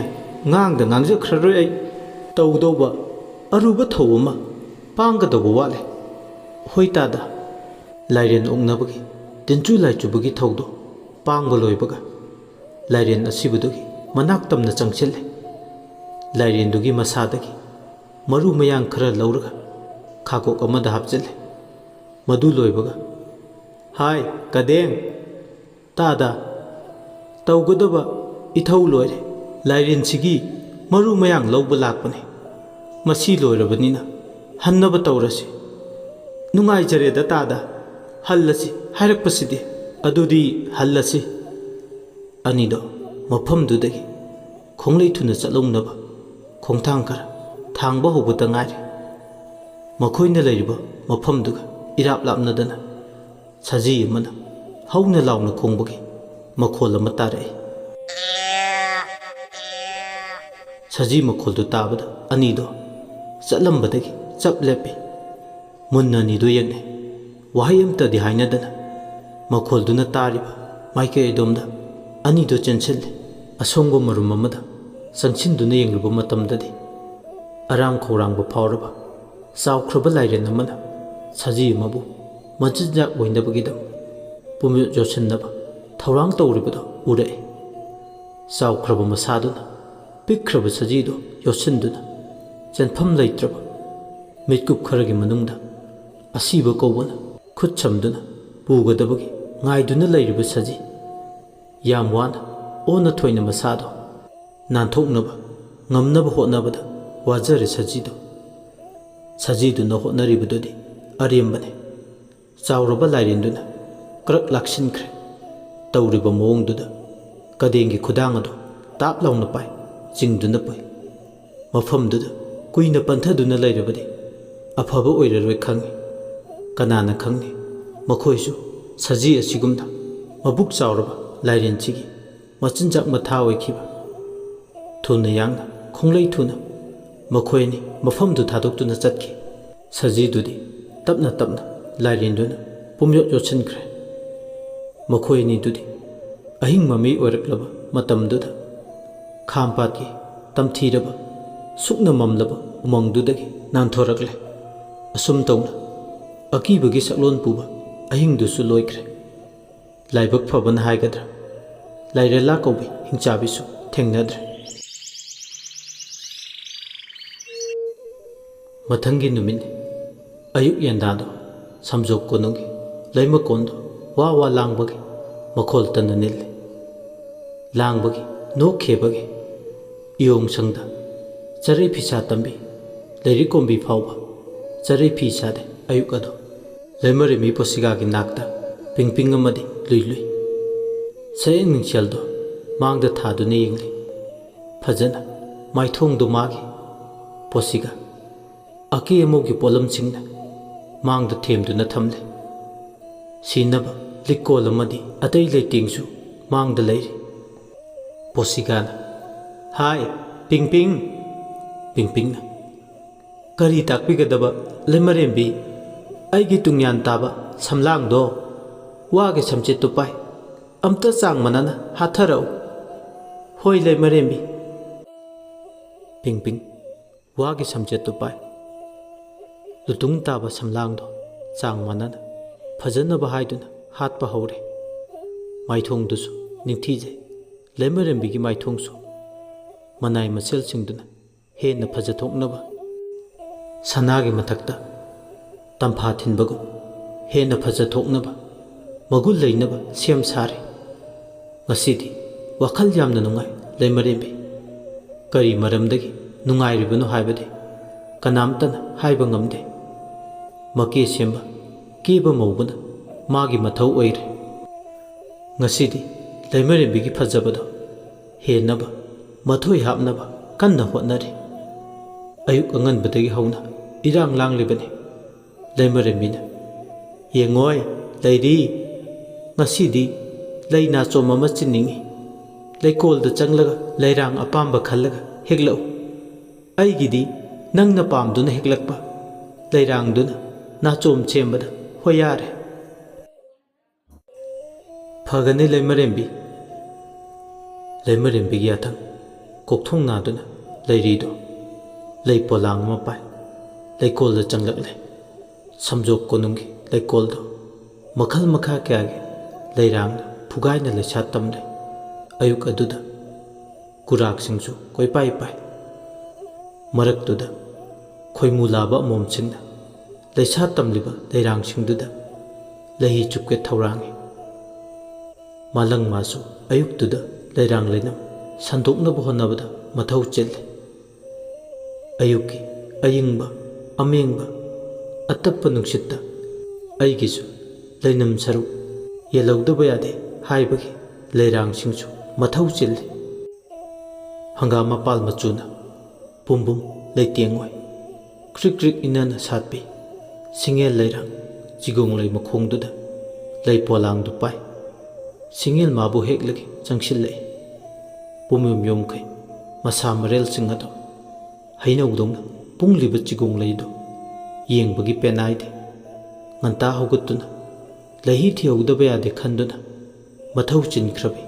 ꯉꯥꯡꯗ ꯉꯥꯡꯖꯈ꯭ꯔꯔꯣꯏ ꯑꯩ꯫ ꯇꯧꯗꯧꯕ ꯑꯔꯨꯕ ꯊꯧ ꯑꯃ ꯄꯥꯡꯒꯗꯧꯕ ꯋꯥꯠꯂꯦ꯫" "ꯍꯣꯏ ꯇꯥꯗ꯫" ꯂꯥꯏꯔꯦꯟ ꯑꯣꯛꯅꯕꯒꯤ ꯇꯤꯟꯆꯨ ꯂꯥꯏꯆꯨꯕꯒꯤ ꯊꯧꯗꯣ ꯄꯥꯡꯕ ꯂꯣꯏꯕꯒ ꯂꯥꯏꯔꯦꯟ ꯑꯁꯤꯕꯗꯨꯒꯤ ꯃꯅꯥꯛ ꯇꯝꯅ ꯆꯪꯁꯤꯜꯂꯦ꯫ ꯂꯥꯏꯔꯦꯟꯗꯨꯒꯤ ꯃꯁꯥꯗꯒꯤ ꯃꯔꯨ ꯃꯌꯥꯡ ꯈꯔ ꯂꯧꯔꯒ ꯈꯥꯀꯣꯛ ꯑꯃꯗ ꯍꯥꯞꯆꯤꯜꯂꯦ꯫ ꯃꯗꯨ ꯂꯣꯏꯕꯒ "ꯍꯥꯏ, ꯀꯗꯦꯡ, ꯇꯥꯗ, ꯇꯧꯒꯗꯕ ꯏꯊꯧ ꯂꯣꯏꯔꯦ꯫ ꯂꯥꯏꯔꯦꯟꯁꯤꯒꯤ ꯃꯔꯨ ꯃꯌꯥꯡ ꯂꯧꯕ ꯂꯥꯛꯄꯅꯤ꯫ ꯃꯁꯤ ꯂꯣꯏꯔꯕꯅꯤꯅ ꯍꯟꯅꯕ ꯇꯧꯔꯁꯤ꯫ ꯅꯨꯡꯉꯥꯏꯖꯔꯦꯗ ꯇꯥꯗ, ꯍꯜꯂꯁꯤ ꯍꯥꯏꯔꯛꯄꯁꯤꯗꯤ꯫ ꯑꯗꯨꯗꯤ ꯍꯜꯂꯁꯤ꯫" ꯑꯅꯤꯗꯣ ꯃꯐꯝꯗꯨꯗꯒꯤ ꯈꯣꯡꯂꯩ ꯊꯨꯅ ꯆꯠꯍꯧꯅꯕ ꯈꯣꯡꯊꯥꯡ ꯈꯔ ꯊꯥꯡꯕ ꯍꯧꯕꯇ ꯉꯥꯏꯔꯤ꯫ ꯃꯈꯣꯏꯅ ꯂꯩꯔꯤꯕ ꯃꯐꯝꯗꯨꯒ ꯏꯔꯥꯞ ꯂꯥꯞꯅꯗꯅ ꯁꯖꯤ ꯑꯃꯅ ꯍꯧꯅ ꯂꯥꯎꯅ ꯈꯣꯡꯕꯒꯤ ꯃꯈꯣꯜ ꯑꯃ ꯇꯥꯔꯛꯏ꯫ ꯁꯖꯤ ꯃꯈꯣꯜꯗꯨ ꯇꯥꯕꯗ ꯑꯅꯤꯗꯣ ꯆꯠꯂꯝꯕꯗꯒꯤ ꯆꯞ ꯂꯦꯞꯄꯤ꯫ ꯃꯨꯟꯅ ꯑꯅꯤꯗꯣ ꯌꯦꯡꯅꯩ꯫ ꯋꯥꯍꯩ ꯑꯃꯇꯗꯤ ꯍꯥꯏꯅꯗꯅ ꯃꯈꯣꯜꯗꯨꯅ ꯇꯥꯔꯤꯕ ꯃꯥꯏꯀꯩ ꯑꯗꯣꯝꯗ ꯑꯅꯤꯗꯣ ꯆꯦꯟꯁꯤꯜꯂꯤ꯫ ꯑꯁꯣꯡꯕ ꯃꯔꯨꯝ ꯑꯃꯗ ꯆꯪꯁꯤꯟꯗꯨꯅ ꯌꯦꯡꯂꯨꯕ ꯃꯇꯝꯗꯗꯤ ꯑꯔꯥꯝ ꯈꯧꯔꯥꯡꯕ ꯐꯥꯎꯔꯕ ꯆꯥꯎꯈ꯭ꯔꯕ ꯂꯥꯏꯔꯦꯟ ꯑꯃꯅ ꯁꯖꯤ ꯑꯃꯕꯨ ꯃꯆꯤꯟꯖꯥꯛ ꯑꯣꯏꯅꯕꯒꯤꯗꯃꯛ ꯄꯨꯝꯌꯣꯠ ꯌꯣꯠꯁꯤꯟꯅꯕ ꯊꯧꯔꯥꯡ ꯇꯧꯔꯤꯕꯗꯨ ꯎꯔꯛꯏ꯫ ꯆꯥꯎꯈ꯭ꯔꯕ ꯃꯁꯥꯗꯨꯅ ꯄꯤꯛꯈ꯭ꯔꯕ ꯁꯖꯤꯗꯨ ꯌꯣꯠꯁꯤꯟꯗꯨꯅ ꯆꯦꯟꯐꯝ ꯂꯩꯇ꯭ꯔꯕ ꯃꯤꯠꯀꯨꯞ ꯈꯔꯒꯤ ꯃꯅꯨꯡꯗ ꯑꯁꯤꯕ ꯀꯧꯕꯅ ꯈꯨꯠ ꯁꯝꯗꯨꯅ ꯄꯨꯒꯗꯕꯒꯤ ꯉꯥꯏꯗꯨꯅ ꯂꯩꯔꯤꯕ ꯁꯖꯤ, ꯌꯥꯝ ꯋꯥꯅ ꯑꯣꯟꯅ ꯊꯣꯏꯅ ꯃꯁꯥꯗꯣ ꯅꯥꯟꯊꯣꯛꯅꯕ ꯉꯝꯅꯕ ꯍꯣꯠꯅꯕꯗ ꯋꯥꯖꯔꯦ ꯁꯖꯤꯗꯣ꯫ ꯁꯖꯤꯗꯨꯅ ꯍꯣꯠꯅꯔꯤꯕꯗꯨꯗꯤ ꯑꯔꯦꯝꯕꯅꯤ꯫ ꯆꯥꯎꯔꯕ ꯂꯥꯏꯔꯦꯟꯗꯨꯅ ꯀ꯭ꯔꯛ ꯂꯥꯛꯁꯤꯟꯈ꯭ꯔꯦ꯫ ꯇꯧꯔꯤꯕ ꯃꯑꯣꯡꯗꯨꯗ ꯀꯗꯦꯡꯒꯤ ꯈꯨꯗꯥꯡ ꯑꯗꯨ ꯇꯥꯞ ꯂꯥꯎꯅ ꯄꯥꯏ, ꯆꯤꯡꯗꯨꯅ ꯄꯨꯏ꯫ ꯃꯐꯝꯗꯨꯗ ꯀꯨꯏꯅ ꯄꯟꯊꯗꯨꯅ ꯂꯩꯔꯕꯗꯤ ꯑꯐꯕ ꯑꯣꯏꯔꯔꯣꯏ ꯈꯪꯏ꯫ ꯀꯅꯥꯅ ꯈꯪꯅꯤ, ꯃꯈꯣꯏꯁꯨ ꯁꯖꯤ ꯑꯁꯤꯒꯨꯝꯅ ꯃꯕꯨꯛ ꯆꯥꯎꯔꯕ ꯂꯥꯏꯔꯦꯟꯁꯤꯒꯤ ꯃꯆꯤꯟꯖꯥꯛ ꯃꯊꯥ ꯑꯣꯏꯈꯤꯕ꯫ ꯊꯨꯅ ꯌꯥꯡꯅ, ꯈꯣꯡꯂꯩ ꯊꯨꯅ ꯃꯈꯣꯏ ꯑꯅꯤ ꯃꯐꯝꯗꯨ ꯊꯥꯗꯣꯛꯇꯨꯅ ꯆꯠꯈꯤ꯫ ꯁꯖꯤꯗꯨꯗꯤ ꯇꯞꯅ ꯇꯞꯅ ꯂꯥꯏꯔꯦꯟꯗꯨꯅ ꯄꯨꯝꯌꯣꯠ ꯌꯣꯠꯁꯤꯟꯈ꯭ꯔꯦ꯫ ꯃꯈꯣꯏ ꯑꯅꯤꯗꯨꯗꯤ ꯑꯍꯤꯡ ꯃꯃꯤ ꯑꯣꯏꯔꯛꯂꯕ ꯃꯇꯝꯗꯨꯗ ꯈꯥꯝꯄꯥꯠꯀꯤ ꯇꯝꯊꯤꯔꯕ, ꯁꯨꯛꯅ ꯃꯝꯂꯕ ꯎꯃꯪꯗꯨꯗꯒꯤ ꯅꯥꯟꯊꯣꯔꯛꯂꯦ꯫ ꯑꯁꯨꯝ ꯇꯧꯅ ꯑꯀꯤꯕꯒꯤ ꯁꯛꯂꯣꯟ ꯄꯨꯕ ꯑꯍꯤꯡꯗꯨꯁꯨ ꯂꯣꯏꯈ꯭ꯔꯦ꯫ ꯂꯥꯏꯕꯛ ꯐꯕꯅ ꯍꯥꯏꯒꯗ꯭ꯔꯥ, ꯂꯥꯏꯔꯦꯂꯥ ꯀꯧꯕꯤ ꯍꯤꯡꯆꯥꯕꯤꯁꯨ ꯊꯦꯡꯅꯗ꯭ꯔꯦ꯫ ꯃꯊꯪꯒꯤ ꯅꯨꯃꯤꯠ ꯑꯌꯨꯛ ꯌꯦꯟꯗꯥꯗꯣ ꯁꯝꯖꯣꯛ ꯀꯣꯅꯨꯡꯒꯤ ꯂꯩꯃꯀꯣꯟꯗꯣ ꯋꯥ ꯋꯥ ꯂꯥꯡꯕꯒꯤ ꯃꯈꯣꯜ ꯇꯟꯅ ꯅꯤꯜꯂꯤ꯫ ꯂꯥꯡꯕꯒꯤ, ꯅꯣꯛꯈꯤꯕꯒꯤ ꯏꯌꯣꯡ ꯁꯪꯗ ꯆꯔꯩ ꯐꯤꯁꯥ ꯇꯝꯕꯤ ꯂꯩꯔꯤꯛ ꯀꯣꯝꯕꯤ ꯐꯥꯎꯕ ꯆꯔꯩ ꯐꯤ ꯁꯥꯗꯦ꯫ ꯑꯌꯨꯛ ꯑꯗꯣ ꯂꯩꯃꯔꯦꯝꯕꯤ ꯄꯣꯁꯤꯒꯥꯒꯤ ꯅꯥꯛꯇ ꯄꯤꯡꯄꯤꯡ ꯑꯃꯗꯤ ꯂꯨꯏ ꯂꯨꯏ꯫ ꯁꯌꯦꯡ ꯅꯤꯡꯁꯦꯜꯗꯣ ꯃꯥꯡꯗ ꯊꯥꯗꯨꯅ ꯌꯦꯡꯂꯤ꯫ ꯐꯖꯅ ꯃꯥꯏꯊꯣꯡꯗꯨ ꯃꯥꯒꯤ꯫ ꯄꯣꯁꯤꯒ ꯑꯀꯦ ꯑꯃꯧꯒꯤ ꯄꯣꯠꯂꯝꯁꯤꯡꯅ ꯃꯥꯡꯗ ꯊꯦꯝꯗꯨꯅ ꯊꯝꯂꯤ꯫ ꯁꯤꯅꯕ ꯂꯤꯛꯀꯣꯜ ꯑꯃꯗꯤ ꯑꯇꯩ ꯂꯩꯇꯦꯡꯁꯨ ꯃꯥꯡꯗ ꯂꯩꯔꯤ꯫ ꯄꯣꯁꯤꯒꯥꯅ, "ꯍꯥꯏ, ꯄꯤꯡꯄꯤꯡ!" ꯄꯤꯡꯄꯤꯡꯅ, "ꯀꯔꯤ ꯇꯥꯛꯄꯤꯒꯗꯕ ꯂꯩꯃꯔꯦꯝꯕꯤ? ꯑꯩꯒꯤ ꯇꯨꯡꯌꯥꯟ ꯇꯥꯕ ꯁꯝꯂꯥꯡꯗꯣ ꯋꯥꯒꯤ ꯁꯝꯆꯦꯠꯇꯨ ꯄꯥꯏ꯫ ꯑꯝꯇ ꯆꯥꯡ ꯃꯥꯟꯅꯅ ꯍꯥꯠꯊꯔꯛꯎ꯫" "ꯍꯣꯏ, ꯂꯩꯃꯔꯦꯝꯕꯤ꯫" ꯄꯤꯡꯄꯤꯡ ꯋꯥꯒꯤ ꯁꯝꯆꯦꯠꯇꯨ ꯄꯥꯏ꯫ ꯂꯨꯇꯨꯡ ꯇꯥꯕ ꯁꯝꯂꯥꯡꯗꯣ ꯆꯥꯡ ꯃꯥꯟꯅꯅ ꯐꯖꯅꯕ ꯍꯥꯏꯗꯨꯅ ꯍꯥꯠꯄ ꯍꯧꯔꯦ꯫ ꯃꯥꯏꯊꯣꯡꯗꯨꯁꯨ ꯅꯤꯡꯊꯤꯖꯩ꯫ ꯂꯩꯃꯔꯦꯝꯕꯤꯒꯤ ꯃꯥꯏꯊꯣꯡꯁꯨ ꯃꯅꯥꯏ ꯃꯁꯦꯜꯁꯤꯡꯗꯨꯅ ꯍꯦꯟꯅ ꯐꯖꯊꯣꯛꯅꯕ, ꯁꯅꯥꯒꯤ ꯃꯊꯛꯇ ꯇꯝꯐꯥ ꯊꯤꯟꯕꯒꯨꯝ ꯍꯦꯟꯅ ꯐꯖꯊꯣꯛꯅꯕ, ꯃꯒꯨꯟ ꯂꯩꯅꯕ ꯁꯦꯝ ꯁꯥꯔꯦ꯫ ꯉꯁꯤꯗꯤ ꯋꯥꯈꯜ ꯌꯥꯝꯅ ꯅꯨꯡꯉꯥꯏ ꯂꯩꯃꯔꯦꯝꯕꯤ꯫ ꯀꯔꯤ ꯃꯔꯝꯗꯒꯤ ꯅꯨꯡꯉꯥꯏꯔꯤꯕꯅꯣ ꯍꯥꯏꯕꯗꯤ ꯀꯅꯥꯝꯇꯅ ꯍꯥꯏꯕ ꯉꯝꯗꯦ꯫ ꯃꯀꯦ ꯁꯦꯝꯕ ꯀꯦꯕ ꯃꯧꯕꯅ ꯃꯥꯒꯤ ꯃꯊꯧ ꯑꯣꯏꯔꯦ꯫ ꯉꯁꯤꯗꯤ ꯂꯩꯃꯔꯦꯝꯕꯤꯒꯤ ꯐꯖꯕꯗꯣ ꯍꯦꯟꯅꯕ ꯃꯊꯣꯏ ꯍꯥꯞꯅꯕ ꯀꯟꯅ ꯍꯣꯠꯅꯔꯤ꯫ ꯑꯌꯨꯛ ꯑꯉꯟꯕꯗꯒꯤ ꯍꯧꯅ ꯏꯔꯥꯡ ꯂꯥꯡꯂꯤꯕꯅꯤ꯫ ꯂꯩꯃꯔꯦꯝꯕꯤꯅ, "ꯌꯦꯡꯉꯣꯏ, ꯂꯩꯔꯤ, ꯉꯁꯤꯗꯤ ꯂꯩ ꯅꯥꯆꯣꯝ ꯑꯃ ꯆꯤꯟꯅꯤꯡꯏ꯫ ꯂꯩꯀꯣꯜꯗ ꯆꯪꯂꯒ ꯂꯩꯔꯥꯡ ꯑꯄꯥꯝꯕ ꯈꯜꯂꯒ ꯍꯦꯛꯂꯛꯎ꯫ ꯑꯩꯒꯤꯗꯤ ꯅꯪꯅ ꯄꯥꯝꯗꯨꯅ ꯍꯦꯛꯂꯛꯄ ꯂꯩꯔꯥꯡꯗꯨꯅ ꯅꯥꯆꯣꯝ ꯁꯦꯝꯕꯗ ꯍꯣꯌꯥꯔꯦ꯫" "ꯐꯒꯅꯤ ꯂꯩꯃꯔꯦꯝꯕꯤ꯫" ꯂꯩꯃꯔꯦꯝꯕꯤꯒꯤ ꯌꯥꯊꯪ ꯀꯣꯛꯊꯣꯡ ꯅꯥꯗꯨꯅ ꯂꯩꯔꯤꯗꯣ ꯂꯩ ꯄꯣꯂꯥꯡ ꯑꯃ ꯄꯥꯏ ꯂꯩꯀꯣꯜꯗ ꯆꯪꯂꯛꯂꯦ꯫ ꯁꯝꯖꯣꯛ ꯀꯣꯅꯨꯡꯒꯤ ꯂꯩꯀꯣꯜꯗꯣ ꯃꯈꯜ ꯃꯈꯥ ꯀꯌꯥꯒꯤ ꯂꯩꯔꯥꯡꯅ ꯐꯨꯒꯥꯏꯅ ꯂꯩꯁꯥꯠ ꯇꯝꯂꯦ꯫ ꯑꯌꯨꯛ ꯑꯗꯨꯗ ꯀꯨꯔꯥꯛꯁꯤꯡꯁꯨ ꯀꯣꯏꯄꯥꯏ ꯄꯥꯏ꯫ ꯃꯔꯛꯇꯨꯗ ꯈꯣꯏꯃꯨ ꯂꯥꯕ ꯑꯃꯣꯝꯁꯤꯡꯅ ꯂꯩꯁꯥꯠ ꯇꯝꯂꯤꯕ ꯂꯩꯔꯥꯡꯁꯤꯡꯗꯨꯗ ꯂꯩꯍꯤ ꯆꯨꯞꯀꯦ ꯊꯧꯔꯥꯡꯉꯤ꯫ ꯃꯥꯂꯪ ꯃꯥꯁꯨ ꯑꯌꯨꯛꯇꯨꯗ ꯂꯩꯔꯥꯡ ꯂꯩꯅꯝ ꯁꯟꯗꯣꯛꯅꯕ ꯍꯣꯠꯅꯕꯗ ꯃꯊꯧ ꯆꯤꯜꯂꯤ꯫ ꯑꯌꯨꯛꯀꯤ ꯑꯏꯪꯕ, ꯑꯃꯦꯡꯕ, ꯑꯇꯞꯄ ꯅꯨꯡꯁꯤꯠꯇ ꯑꯩꯒꯤꯁꯨ ꯂꯩꯅꯝ ꯁꯔꯨꯛ ꯌꯦꯜꯍꯧꯗꯕ ꯌꯥꯗꯦ ꯍꯥꯏꯕꯒꯤ ꯂꯩꯔꯥꯡꯁꯤꯡꯁꯨ ꯃꯊꯧ ꯆꯤꯜꯂꯤ꯫ ꯍꯪꯒꯥꯝ ꯃꯄꯥꯜ ꯃꯆꯨꯅ ꯄꯨꯝꯕꯨꯝ ꯂꯩꯇꯦꯡ ꯑꯣꯏ꯫ ꯀ꯭ꯔꯤꯛ ꯀ꯭ꯔꯤꯛ ꯏꯅꯅ ꯁꯥꯠꯄꯤ ꯁꯤꯡꯉꯦꯜ ꯂꯩꯔꯥꯡ ꯆꯤꯒꯣꯡ ꯂꯩ ꯃꯈꯣꯡꯗꯨꯗ ꯂꯩ ꯄꯣꯂꯥꯡꯗꯨ ꯄꯥꯏ꯫ ꯁꯤꯡꯉꯦꯜ ꯃꯥꯕꯨ ꯍꯦꯛꯂꯒ ꯆꯪꯁꯤꯜꯂꯛꯏ꯫ ꯄꯨꯝꯌꯨꯝ ꯌꯨꯝꯈꯩ ꯃꯁꯥ ꯃꯔꯦꯜꯁꯤꯡ ꯑꯗꯨ ꯍꯩꯅꯧꯗꯧꯅ ꯄꯨꯡꯂꯤꯕ ꯆꯤꯒꯣꯡ ꯂꯩꯗꯨ ꯌꯦꯡꯕꯒꯤ ꯄꯦꯅꯥꯏꯗꯦ꯫ ꯉꯟꯇꯥ ꯍꯧꯒꯠꯇꯨꯅ ꯂꯩꯍꯤ ꯊꯤꯍꯧꯗꯕ ꯌꯥꯗꯦ ꯈꯟꯗꯨꯅ ꯃꯊꯧ ꯆꯤꯟꯈ꯭ꯔꯕꯤ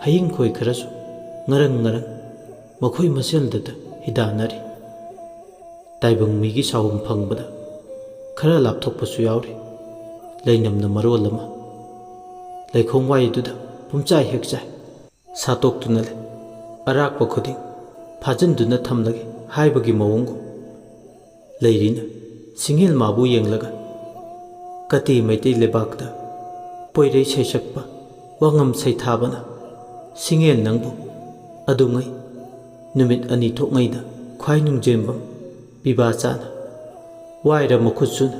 ꯍꯌꯤꯡ ꯈꯣꯏ ꯈꯔꯁꯨ ꯉꯔꯪ ꯉꯔꯪ ꯃꯈꯣꯏ ꯃꯁꯦꯜꯗꯇ ꯍꯤꯗꯥꯟꯅꯔꯤ꯫ ꯇꯥꯏꯕꯪ ꯃꯤꯒꯤ ꯁꯥꯍꯨꯝ ꯐꯪꯕꯗ ꯈꯔ ꯂꯥꯞꯊꯣꯛꯄꯁꯨ ꯌꯥꯎꯔꯤ꯫ ꯂꯩꯅꯝꯅ ꯃꯔꯣꯜ ꯑꯃ ꯂꯩꯈꯣꯡ ꯋꯥꯏꯗꯨꯗ ꯄꯨꯝꯆꯥꯏ ꯍꯦꯛ ꯆꯥꯏ꯫ ꯁꯥꯠꯇꯣꯛꯇꯨꯅ ꯂꯩ꯫ ꯑꯔꯥꯛꯄ ꯈꯨꯗꯤꯡ ꯐꯥꯖꯤꯟꯗꯨꯅ ꯊꯝꯂꯒꯦ ꯍꯥꯏꯕꯒꯤ ꯃꯑꯣꯡꯒꯨꯝ꯫ ꯂꯩꯔꯤꯅ ꯁꯤꯡꯍꯦꯜ ꯃꯥꯕꯨ ꯌꯦꯡꯂꯒ, ꯀꯇꯤ ꯃꯩꯇꯩ ꯂꯩꯕꯥꯛꯇ ꯄꯣꯏꯔꯩ ꯁꯩꯁꯛꯄ ꯋꯥꯉꯝ ꯁꯩꯊꯥꯕꯅ ꯁꯤꯡꯍꯦꯜ ꯅꯪꯕꯨ ꯑꯗꯨꯉꯩ ꯅꯨꯃꯤꯠ ꯑꯅꯤ ꯊꯣꯛꯉꯩꯗ ꯈ꯭ꯋꯥꯏ ꯅꯨꯡꯖꯦꯝꯕꯝ ꯄꯤꯕꯥ ꯆꯥꯅ ꯋꯥꯏꯔ ꯃꯈꯨꯠ ꯁꯨꯅ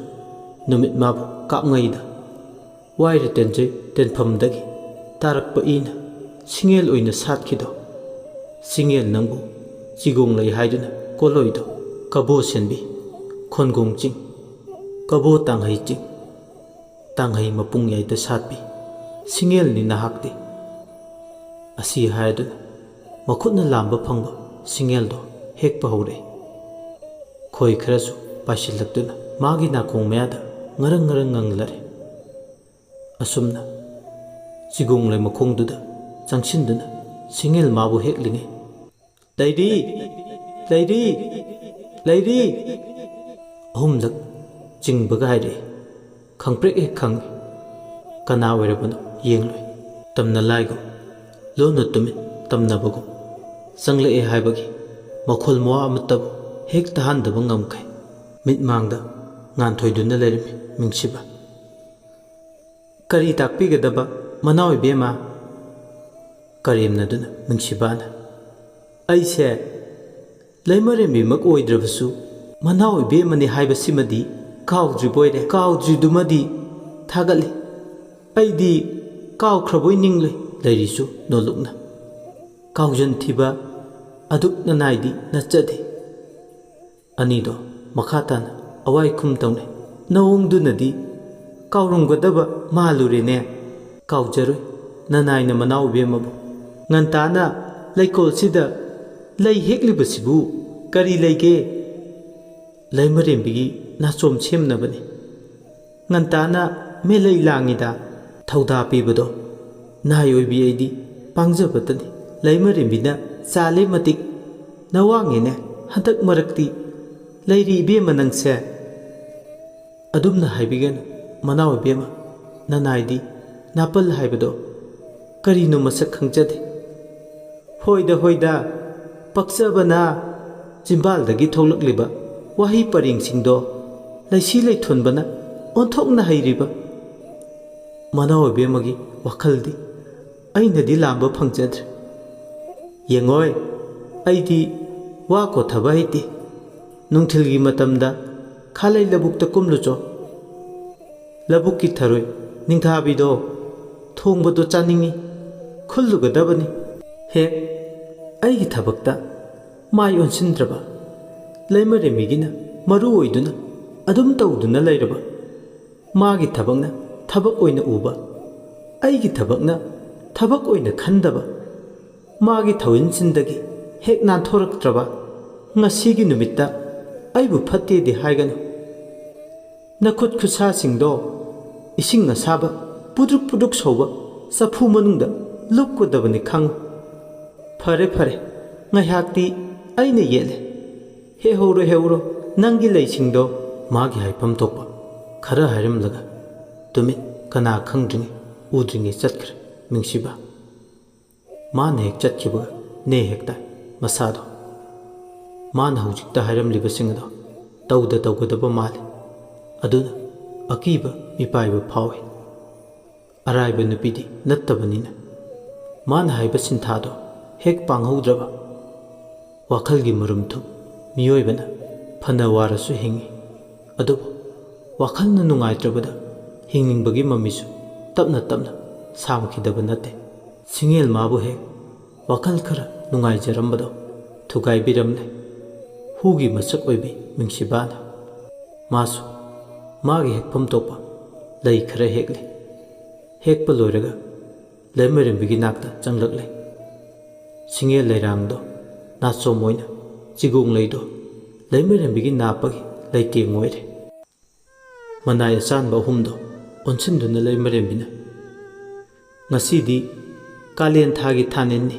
ꯅꯨꯃꯤꯠ ꯃꯥꯕꯨ ꯀꯥꯞꯉꯩꯗ ꯋꯥꯏꯔ ꯇꯦꯟꯖꯩ ꯇꯦꯟꯐꯝꯗꯒꯤ ꯇꯥꯔꯛꯄ ꯏꯅ ꯁꯤꯡꯍꯦꯜ ꯑꯣꯏꯅ ꯁꯥꯠꯈꯤꯗꯣ꯫ ꯁꯤꯡꯍꯦꯜ ꯅꯪꯕꯨ ꯆꯤꯒꯣꯡ ꯂꯩ ꯍꯥꯏꯗꯨꯅ ꯀꯣꯜꯂꯣꯏꯗꯣ꯫ ꯀꯕꯣ ꯁꯦꯟꯕꯤ, ꯈꯣꯟꯒꯣꯡ ꯆꯤꯡ, ꯀꯕꯣ ꯇꯥꯡꯍꯩ ꯆꯤꯡ, ꯇꯥꯡꯍꯩ ꯃꯄꯨꯡ ꯌꯥꯏꯗ ꯁꯥꯠꯄꯤ ꯁꯤꯡꯍꯦꯜꯅꯤ ꯅꯍꯥꯛꯇꯤ꯫ ꯑꯁꯤ ꯍꯥꯏꯗꯨꯅ ꯃꯈꯨꯠꯅ ꯂꯥꯝꯕ ꯐꯪꯕ ꯁꯤꯡꯍꯦꯜꯗꯣ ꯍꯦꯛꯄ ꯍꯧꯔꯛꯏ꯫ ꯈꯣꯏ ꯈꯔꯁꯨ ꯄꯥꯏꯁꯤꯜꯂꯛꯇꯨꯅ ꯃꯥꯒꯤ ꯅꯥꯀꯣꯡ ꯃꯌꯥꯗ ꯉꯔꯪ ꯉꯔꯪ ꯉꯪꯂꯔꯦ꯫ ꯑꯁꯨꯝꯅ ꯆꯤꯒꯣꯡ ꯂꯩ ꯃꯈꯣꯡꯗꯨꯗ ꯆꯪꯁꯤꯟꯗꯨꯅ ꯁꯤꯡꯍꯦꯜ ꯃꯥꯕꯨ ꯍꯦꯛꯂꯤꯉꯩ, "ꯂꯩꯔꯤ! ꯂꯩꯔꯤ! ꯂꯩꯔꯤ!" ꯑꯍꯨꯝꯂꯛ ꯆꯤꯡꯕꯒ ꯍꯥꯏꯔꯛꯏ꯫ ꯈꯪꯄ꯭ꯔꯦꯛ ꯍꯦꯛ ꯈꯪꯏ꯫ ꯀꯅꯥ ꯑꯣꯏꯔꯕꯅꯣ ꯌꯦꯡꯂꯨꯏ꯫ ꯇꯝꯅ ꯂꯥꯏꯒꯨꯝ, ꯂꯣꯟꯅ ꯇꯨꯃꯤꯟ ꯇꯝꯅꯕꯒꯨꯝ ꯆꯪꯂꯛꯑꯦ ꯍꯥꯏꯕꯒꯤ ꯃꯈꯣꯜ ꯃꯋꯥ ꯑꯃꯠꯇꯕꯨ ꯍꯦꯛ ꯇꯥꯍꯟꯗꯕ ꯉꯝꯈꯩ ꯃꯤꯠꯃꯥꯡꯗ ꯉꯥꯟꯊꯣꯏꯗꯨꯅ ꯂꯩꯔꯝꯃꯤ ꯃꯤꯡꯁꯤꯕ꯫ "ꯀꯔꯤ ꯇꯥꯛꯄꯤꯒꯗꯕ, ꯃꯅꯥꯎ ꯏꯕꯦꯝꯃ?" ꯀꯔꯦꯝꯅꯗꯨꯅ ꯃꯤꯡꯁꯤꯕꯥꯅ, "ꯑꯩꯁꯦ ꯂꯩꯃꯔꯦꯝꯕꯤꯃꯛ ꯑꯣꯏꯗ꯭ꯔꯕꯁꯨ, ꯃꯅꯥꯎ ꯏꯕꯦꯝꯃꯅꯤ ꯍꯥꯏꯕꯁꯤꯃꯗꯤ ꯀꯥꯎꯗ꯭ꯔꯤꯕꯣꯏꯔꯦ, ꯀꯥꯎꯗ꯭ꯔꯤꯗꯨꯃꯗꯤ ꯊꯥꯒꯠꯂꯤ꯫ ꯑꯩꯗꯤ ꯀꯥꯎꯈ꯭ꯔꯕꯣꯏ ꯅꯤꯡꯂꯨꯏ", ꯂꯩꯔꯤꯁꯨ ꯅꯣꯜꯂꯨꯛꯅ꯫ "ꯀꯥꯎꯖꯟꯊꯤꯕ, ꯑꯗꯨꯛ ꯅꯅꯥꯏꯗꯤ ꯅꯠꯆꯗꯦ"꯫ ꯑꯅꯤꯗꯣ ꯃꯈꯥ ꯇꯥꯅ ꯑꯋꯥꯏ ꯈꯨꯝ ꯇꯧꯅꯩ꯫ "ꯅꯑꯣꯡꯗꯨꯅꯗꯤ ꯀꯥꯎꯔꯝꯒꯗꯕ ꯃꯥꯜꯂꯨꯔꯦꯅꯦ"꯫ "ꯀꯥꯎꯖꯔꯣꯏ ꯅꯅꯥꯏꯅ ꯃꯅꯥꯎ ꯏꯕꯦꯝꯃꯕꯨ꯫ ꯉꯟꯇꯥꯅ ꯂꯩꯀꯣꯜꯁꯤꯗ ꯂꯩ ꯍꯦꯛꯂꯤꯕꯁꯤꯕꯨ ꯀꯔꯤ ꯂꯩꯒꯦ? ꯂꯩꯃꯔꯦꯝꯕꯤꯒꯤ ꯅꯥꯆꯣꯝ ꯁꯦꯝꯅꯕꯅꯤ꯫ ꯉꯟꯇꯥꯅ ꯃꯦꯂꯩ ꯂꯥꯡꯉꯤꯗ"꯫ "ꯊꯧꯗꯥ ꯄꯤꯕꯗꯣ ꯅꯥꯏ ꯑꯣꯏꯕꯤ ꯑꯩꯗꯤ ꯄꯥꯡꯖꯕꯇꯅꯤ꯫ ꯂꯩꯃꯔꯦꯝꯕꯤꯅ ꯆꯥꯂꯦ ꯃꯇꯤꯛ ꯅꯋꯥꯡꯉꯦꯅꯦ ꯍꯟꯗꯛ ꯃꯔꯛꯇꯤ꯫ ꯂꯩꯔꯤ ꯏꯕꯦꯝꯃ ꯅꯪꯁꯦ"꯫ "ꯑꯗꯨꯝꯅ ꯍꯥꯏꯕꯤꯒꯅꯨ ꯃꯅꯥꯎ ꯏꯕꯦꯝꯃ, ꯅꯅꯥꯏꯗꯤ ꯅꯥꯄꯜ ꯍꯥꯏꯕꯗꯣ ꯀꯔꯤꯅꯣ ꯃꯁꯛ ꯈꯪꯖꯗꯦ"꯫ "ꯍꯣꯏꯗ ꯍꯣꯏꯗ, ꯄꯛꯆꯕꯅ ꯆꯤꯝꯕꯥꯜꯗꯒꯤ ꯊꯣꯛꯂꯛꯂꯤꯕ ꯋꯥꯍꯩ ꯄꯔꯦꯡꯁꯤꯡꯗꯣ ꯂꯩꯁꯤ ꯂꯩꯊꯣꯟꯕꯅ ꯑꯣꯟꯊꯣꯛꯅ ꯍꯩꯔꯤꯕ ꯃꯅꯥꯎ ꯏꯕꯦꯝꯃꯒꯤ ꯋꯥꯈꯜꯗꯤ ꯑꯩꯅꯗꯤ ꯂꯥꯝꯕ ꯐꯪꯖꯗ꯭ꯔꯦ꯫ ꯌꯦꯡꯉꯣꯏ, ꯑꯩꯗꯤ ꯋꯥ ꯀꯣꯊꯕ ꯍꯩꯇꯦ꯫ ꯅꯨꯡꯊꯤꯜꯒꯤ ꯃꯇꯝꯗ ꯈꯥꯂꯩ ꯂꯧꯕꯨꯛꯇ ꯀꯨꯝꯂꯨꯆꯣ꯫ ꯂꯧꯕꯨꯛꯀꯤ ꯊꯔꯣꯏ ꯅꯤꯡꯊꯥꯕꯤꯗꯣ ꯊꯣꯡꯕꯗꯣ ꯆꯥꯅꯤꯡꯏ, ꯈꯨꯜꯂꯨꯒꯗꯕꯅꯤ"꯫ ꯍꯦꯛ ꯑꯩꯒꯤ ꯊꯕꯛꯇ ꯃꯥꯏ ꯑꯣꯟꯁꯤꯟꯗ꯭ꯔꯕ ꯂꯩꯃꯔꯦꯝꯕꯤꯒꯤꯅ ꯃꯔꯨ ꯑꯣꯏꯗꯨꯅ ꯑꯗꯨꯝ ꯇꯧꯗꯨꯅ ꯂꯩꯔꯕ, ꯃꯥꯒꯤ ꯊꯕꯛꯅ ꯊꯕꯛ ꯑꯣꯏꯅ ꯎꯕ, ꯑꯩꯒꯤ ꯊꯕꯛꯅ ꯊꯕꯛ ꯑꯣꯏꯅ ꯈꯟꯗꯕ, ꯃꯥꯒꯤ ꯊꯧꯏꯟꯁꯤꯟꯗꯒꯤ ꯍꯦꯛ ꯅꯥꯟꯊꯣꯔꯛꯇ꯭ꯔꯕ ꯉꯁꯤꯒꯤ ꯅꯨꯃꯤꯠꯇ ꯑꯩꯕꯨ ꯐꯠꯇꯦꯗꯤ ꯍꯥꯏꯒꯅꯨ꯫ ꯅꯈꯨꯠ ꯈꯨꯠꯁꯥꯁꯤꯡꯗꯣ ꯏꯁꯤꯡ ꯑꯁꯥꯕ ꯄꯨꯗ꯭ꯔꯨꯛ ꯄꯨꯗ꯭ꯔꯨꯛ ꯁꯧꯕ ꯆꯐꯨ ꯃꯅꯨꯡꯗ ꯂꯨꯞꯀꯗꯕꯅꯤ ꯈꯪꯉꯨ꯫ ꯐꯔꯦ, ꯐꯔꯦ, ꯉꯥꯏꯍꯥꯛꯇꯤ ꯑꯩꯅ ꯌꯦꯠꯂꯦ꯫ ꯍꯦꯛꯍꯧꯔꯣ, ꯍꯦꯛꯍꯧꯔꯣ, ꯅꯪꯒꯤ ꯂꯩꯁꯤꯡꯗꯣ꯫ ꯃꯥꯒꯤ ꯍꯥꯏꯐꯝ ꯊꯣꯛꯄ ꯈꯔ ꯍꯥꯏꯔꯝꯂꯒ ꯇꯨꯃꯤꯟ, ꯀꯅꯥ ꯈꯪꯗ꯭ꯔꯤꯉꯩ ꯎꯗ꯭ꯔꯤꯉꯩ ꯆꯠꯈ꯭ꯔꯦ ꯃꯤꯡꯁꯤꯕ꯫ ꯃꯥꯅ ꯍꯦꯛ ꯆꯠꯈꯤꯕꯒ ꯅꯦ ꯍꯦꯛ ꯇꯥꯏ ꯃꯁꯥꯗꯣ꯫ ꯃꯥꯅ ꯍꯧꯖꯤꯛꯇ ꯍꯥꯏꯔꯝꯂꯤꯕꯁꯤꯡ ꯑꯗꯣ ꯇꯧꯗ ꯇꯧꯒꯗꯕ ꯃꯥꯜꯂꯤ꯫ ꯑꯗꯨꯅ ꯑꯀꯤꯕ ꯃꯤꯄꯥꯏꯕ ꯐꯥꯎꯏ꯫ ꯑꯔꯥꯏꯕ ꯅꯨꯄꯤꯗꯤ ꯅꯠꯇꯕꯅꯤꯅ ꯃꯥꯅ ꯍꯥꯏꯕ ꯁꯤꯟꯊꯥꯗꯣ ꯍꯦꯛ ꯄꯥꯡꯍꯧꯗ꯭ꯔꯕ꯫ ꯋꯥꯈꯜꯒꯤ ꯃꯔꯨꯝ ꯊꯨꯞ ꯃꯤꯑꯣꯏꯕꯅ ꯐꯅ ꯋꯥꯔꯁꯨ ꯍꯤꯡꯏ꯫ ꯑꯗꯨꯕꯨ ꯋꯥꯈꯜꯅ ꯅꯨꯡꯉꯥꯏꯇ꯭ꯔꯕꯗ ꯍꯤꯡꯅꯤꯡꯕꯒꯤ ꯃꯃꯤꯁꯨ ꯇꯞꯅ ꯇꯞꯅ ꯁꯥꯝꯈꯤꯗꯕ ꯅꯠꯇꯦ꯫ ꯁꯤꯡꯉꯦꯜ ꯃꯥꯕꯨ ꯍꯦꯛ ꯋꯥꯈꯜ ꯈꯔ ꯅꯨꯡꯉꯥꯏꯖꯔꯝꯕꯗꯣ ꯊꯨꯒꯥꯏꯕꯤꯔꯝꯂꯦ꯫ ꯍꯨꯒꯤ ꯃꯁꯛ ꯑꯣꯏꯕꯤ ꯃꯤꯡꯁꯤꯕꯥꯅ꯫ ꯃꯥꯁꯨ ꯃꯥꯒꯤ ꯍꯦꯛꯐꯝ ꯊꯣꯛꯄ ꯂꯩ ꯈꯔ ꯍꯦꯛꯂꯦ꯫ ꯍꯦꯛꯄ ꯂꯣꯏꯔꯒ ꯂꯩꯃꯔꯦꯝꯕꯤꯒꯤ ꯅꯥꯛꯇ ꯆꯪꯂꯛꯂꯦ꯫ ꯁꯤꯡꯉꯦꯜ ꯂꯩꯔꯥꯡꯗꯣ ꯅꯥꯆꯣꯝ ꯑꯣꯏꯅ ꯆꯤꯒꯣꯡ ꯂꯩꯗꯣ ꯂꯩꯃꯔꯦꯝꯕꯤꯒꯤ ꯅꯥꯞꯄꯒꯤ ꯂꯩꯇꯦꯡ ꯑꯣꯏꯔꯦ꯫ ꯃꯅꯥꯏ ꯑꯆꯥꯟꯕ ꯑꯍꯨꯝꯗꯣ ꯑꯣꯟꯁꯤꯟꯗꯨꯅ ꯂꯩꯃꯔꯦꯝꯕꯤꯅ, "ꯉꯁꯤꯗꯤ ꯀꯥꯂꯦꯟ ꯊꯥꯒꯤ ꯊꯥꯅꯤꯟꯅꯤ꯫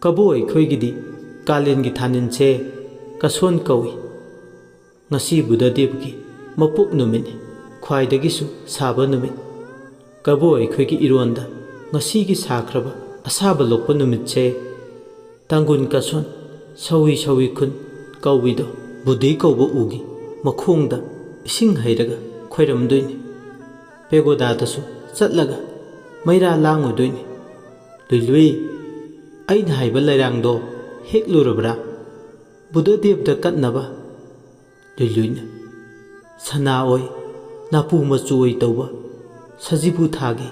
ꯀꯕꯣ ꯑꯩꯈꯣꯏꯒꯤꯗꯤ ꯀꯥꯂꯦꯟꯒꯤ ꯊꯥꯅꯤꯟꯁꯦ ꯀꯁꯣꯟ ꯀꯧꯏ꯫ ꯉꯁꯤ ꯕꯨꯙꯗꯦꯕꯒꯤ ꯃꯄꯣꯛ ꯅꯨꯃꯤꯠꯅꯤ, ꯈ꯭ꯋꯥꯏꯗꯒꯤꯁꯨ ꯁꯥꯕ ꯅꯨꯃꯤꯠ꯫ ꯀꯕꯣ ꯑꯩꯈꯣꯏꯒꯤ ꯏꯔꯣꯟꯗ ꯉꯁꯤꯒꯤ ꯁꯥꯈ꯭ꯔꯕ ꯑꯁꯥꯕ ꯂꯣꯛꯄ ꯅꯨꯃꯤꯠꯁꯦ ꯇꯥꯡꯒꯨꯟ ꯀꯁꯣꯟ, ꯁꯧꯏ ꯁꯧꯏ ꯈꯨꯟ ꯀꯧꯏꯗꯣ ꯕꯨꯙꯤ ꯀꯧꯕ ꯎꯒꯤ ꯃꯈꯣꯡꯗ ꯏꯁꯤꯡ ꯍꯩꯔꯒ ꯈꯣꯏꯔꯝꯗꯣꯏꯅꯤ꯫ ꯄꯦꯒꯣꯗꯥꯗꯁꯨ ꯆꯠꯂꯒ ꯃꯩꯔꯥ ꯂꯥꯡꯉꯨꯗꯣꯏꯅꯤ꯫ ꯂꯨꯏ ꯂꯨꯏ, ꯑꯩꯅ ꯍꯥꯏꯕ ꯂꯩꯔꯥꯡꯗꯣ ꯍꯦꯛꯂꯨꯔꯕ꯭ꯔꯥ? ꯕꯨꯙꯗꯦꯕꯗ ꯀꯠꯅꯕ?" ꯂꯨꯏꯂꯨꯏꯅ ꯁꯅꯥ ꯑꯣꯏ, ꯅꯥꯄꯨ ꯃꯆꯨ ꯑꯣꯏ ꯇꯧꯕ ꯁꯖꯤꯕꯨ ꯊꯥꯒꯤ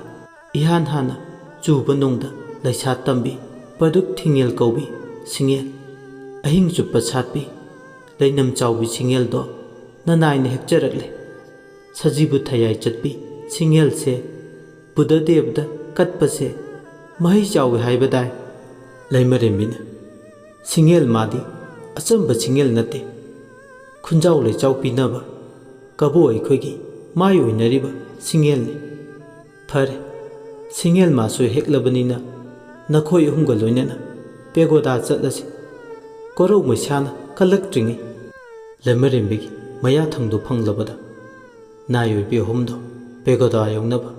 ꯏꯍꯥꯟ ꯍꯥꯟꯅ ꯆꯨꯕ ꯅꯣꯡꯗ ꯂꯩꯁꯥ ꯇꯝꯕꯤ ꯄꯗꯨꯛ ꯊꯤꯡꯉꯦꯜ ꯀꯧꯕꯤ ꯁꯤꯡꯉꯦꯜ, ꯑꯍꯤꯡ ꯆꯨꯞꯄ ꯁꯥꯠꯄꯤ ꯂꯩꯅꯝ ꯆꯥꯎꯕꯤ ꯁꯤꯡꯉꯦꯜꯗꯣ ꯅꯅꯥꯏꯅ ꯍꯦꯛꯆꯔꯛꯂꯦ꯫ ꯁꯖꯤꯕꯨ ꯊꯌꯥꯏ ꯆꯠꯄꯤ ꯁꯤꯡꯉꯦꯜꯁꯦ ꯕꯨꯙꯗꯦꯕꯗ ꯀꯠꯄꯁꯦ ꯃꯍꯩ ꯆꯥꯎꯏ ꯍꯥꯏꯕꯗꯥꯏ? ꯂꯩꯃꯔꯦꯝꯕꯤꯅ, "ꯁꯤꯡꯉꯦꯜ ꯃꯥꯗꯤ ꯑꯆꯝꯕ ꯁꯤꯡꯉꯦꯜ ꯅꯠꯇꯦ꯫ ꯈꯨꯟꯖꯥꯎ ꯂꯩꯆꯥꯎ ꯄꯤꯅꯕ ꯀꯕꯣ ꯑꯩꯈꯣꯏꯒꯤ ꯃꯥꯏ ꯑꯣꯏꯅꯔꯤꯕ ꯁꯤꯡꯉꯦꯜꯅꯤ꯫ ꯐꯔꯦ, ꯁꯤꯡꯉꯦꯜ ꯃꯥꯁꯨ ꯍꯦꯛꯂꯕꯅꯤꯅ ꯅꯈꯣꯏ ꯑꯍꯨꯝꯒ ꯂꯣꯏꯅꯅ ꯄꯦꯒꯣꯗꯥ ꯆꯠꯂꯁꯤ꯫ ꯀꯣꯔꯧ ꯃꯩꯁꯥꯅ ꯀꯜꯂꯛꯇ꯭ꯔꯤꯉꯩ ꯂꯩꯃꯔꯦꯝꯕꯤꯒꯤ ꯃꯌꯥꯊꯪꯗꯨ ꯐꯪꯂꯕꯗ ꯅꯥꯏ ꯑꯣꯏꯕꯤ ꯑꯍꯨꯝꯗꯣ ꯄꯦꯒꯣꯗꯥ ꯌꯧꯅꯕ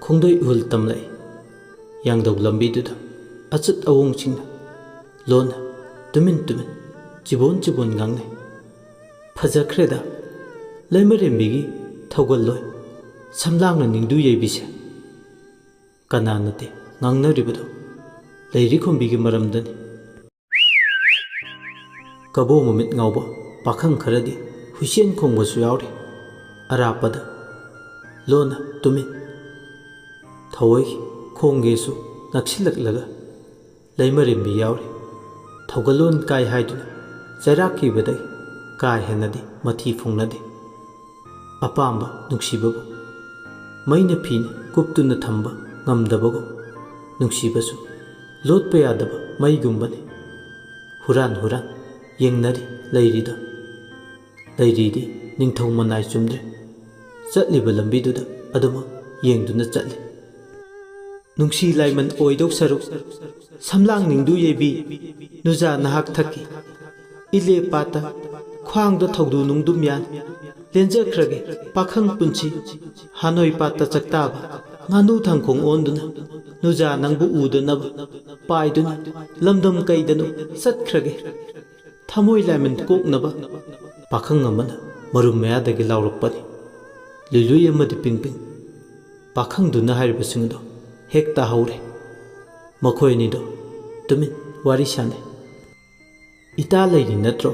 ꯈꯣꯡꯗꯣꯏ ꯎꯍꯨꯜ ꯇꯝꯂꯛꯏ꯫ ꯌꯥꯡꯗꯧ ꯂꯝꯕꯤꯗꯨꯗ ꯑꯆꯠ ꯑꯋꯣꯡꯁꯤꯡꯅ ꯂꯣꯟꯅ ꯇꯨꯃꯤꯟ ꯇꯨꯃꯤꯟ ꯆꯤꯕꯣꯟ ꯆꯤꯕꯣꯟ ꯉꯥꯡꯅꯩ꯫ ꯐꯖꯈ꯭ꯔꯦꯗ ꯂꯩꯃꯔꯦꯝꯕꯤꯒꯤ ꯊꯧꯒꯜꯂꯣꯏ ꯁꯝꯂꯥꯡꯅ ꯅꯤꯡꯗꯨ ꯌꯩꯕꯤꯁꯦ꯫ ꯀꯅꯥ ꯅꯠꯇꯦ ꯉꯥꯡꯅꯔꯤꯕꯗꯣ? ꯂꯩꯔꯤꯈꯣꯝꯕꯤꯒꯤ ꯃꯔꯝꯗꯅꯤ꯫ ꯀꯕꯣ ꯃꯃꯤꯠ ꯉꯥꯎꯕ ꯄꯥꯈꯪ ꯈꯔꯗꯤ ꯍꯨꯏꯁꯦꯟ ꯈꯣꯡꯕꯁꯨ ꯌꯥꯎꯔꯤ꯫ ꯑꯔꯥꯞꯄꯗ ꯂꯣꯟꯅ ꯇꯨꯃꯤꯟ꯫ ꯊꯑꯣꯏ ꯈꯣꯡꯒꯦꯁꯨ ꯅꯛꯁꯤꯜꯂꯛꯂꯒ ꯂꯩꯃꯔꯦꯝꯕꯤ ꯌꯥꯎꯔꯤ꯫ ꯊꯧꯒꯜꯂꯣꯟ ꯀꯥꯏ ꯍꯥꯏꯗꯨꯅ ꯆꯩꯔꯥꯛ ꯀꯤꯕꯗꯒꯤ ꯀꯥ ꯍꯦꯟꯅꯗꯤ ꯃꯊꯤ ꯐꯣꯡꯅꯗꯦ꯫ ꯑꯄꯥꯝꯕ ꯅꯨꯡꯁꯤꯕꯕꯨ ꯃꯩꯅ ꯐꯤꯅ ꯀꯨꯞꯇꯨꯅ ꯊꯝꯕ ꯉꯝꯗꯕꯒꯨꯝ, ꯅꯨꯡꯁꯤꯕꯁꯨ ꯂꯣꯠꯄ ꯌꯥꯗꯕ ꯃꯩꯒꯨꯝꯕꯅꯤ꯫ ꯍꯨꯔꯥꯟ ꯍꯨꯔꯥꯟ ꯌꯦꯡꯅꯔꯤ ꯂꯩꯔꯤꯗ꯫ ꯂꯩꯔꯤꯗꯤ ꯅꯤꯡꯊꯧ ꯃꯅꯥꯏ ꯆꯨꯝꯗ꯭ꯔꯦ꯫ ꯆꯠꯂꯤꯕ ꯂꯝꯕꯤꯗꯨꯗ ꯑꯗꯨꯃꯛ ꯌꯦꯡꯗꯨꯅ ꯆꯠꯂꯤ꯫ ꯅꯨꯡꯁꯤ ꯂꯥꯏꯃꯟ ꯑꯣꯏꯗꯧ ꯁꯔꯨꯛ, ꯁꯝꯂꯥꯡ ꯅꯤꯡꯗꯨ ꯌꯩꯕꯤ, ꯅꯨꯖꯥ ꯅꯍꯥꯛ ꯊꯛꯀꯤ꯫ ꯏꯂꯦ ꯄꯥꯠꯇ, ꯈ꯭ꯋꯥꯡꯗ ꯊꯧꯗꯨ ꯅꯨꯡꯗꯨꯝ ꯌꯥꯟ, ꯂꯦꯟꯖꯈ꯭ꯔꯒꯦ ꯄꯥꯈꯪ ꯄꯨꯟꯁꯤ꯫ ꯍꯥꯅꯣꯏ ꯄꯥꯠꯇ ꯆꯥꯛꯇꯥꯕ, ꯉꯥꯅꯨ ꯊꯥꯡꯈꯣꯡ ꯑꯣꯟꯗꯨꯅ, ꯅꯨꯖꯥ ꯅꯪꯕꯨ ꯎꯗꯅꯕ ꯄꯥꯏꯗꯨꯅ, ꯂꯝꯗꯝ ꯀꯩꯗꯅꯣ ꯆꯠꯈ꯭ꯔꯒꯦ꯫ ꯊꯃꯣꯏ ꯂꯥꯏꯃꯟ ꯀꯣꯛꯅꯕ ꯄꯥꯈꯪ ꯑꯃꯅ ꯃꯔꯨꯝ ꯃꯌꯥꯗꯒꯤ ꯂꯥꯎꯔꯛꯄꯅꯤ꯫ ꯂꯨꯏꯂꯨꯏ ꯑꯃꯗꯤ ꯄꯤꯡ ꯄꯤꯡ꯫ ꯄꯥꯈꯪꯗꯨꯅ ꯍꯥꯏꯔꯤꯕꯁꯤꯡ ꯑꯗꯨ ꯍꯦꯛ ꯇꯥꯍꯧꯔꯦ꯫ ꯃꯈꯣꯏ ꯑꯅꯤꯗꯨ ꯇꯨꯃꯤꯟ ꯋꯥꯔꯤ ꯁꯥꯅꯩ꯫ "ꯏꯇꯥ ꯂꯩꯔꯤ ꯅꯠꯇ꯭ꯔꯣ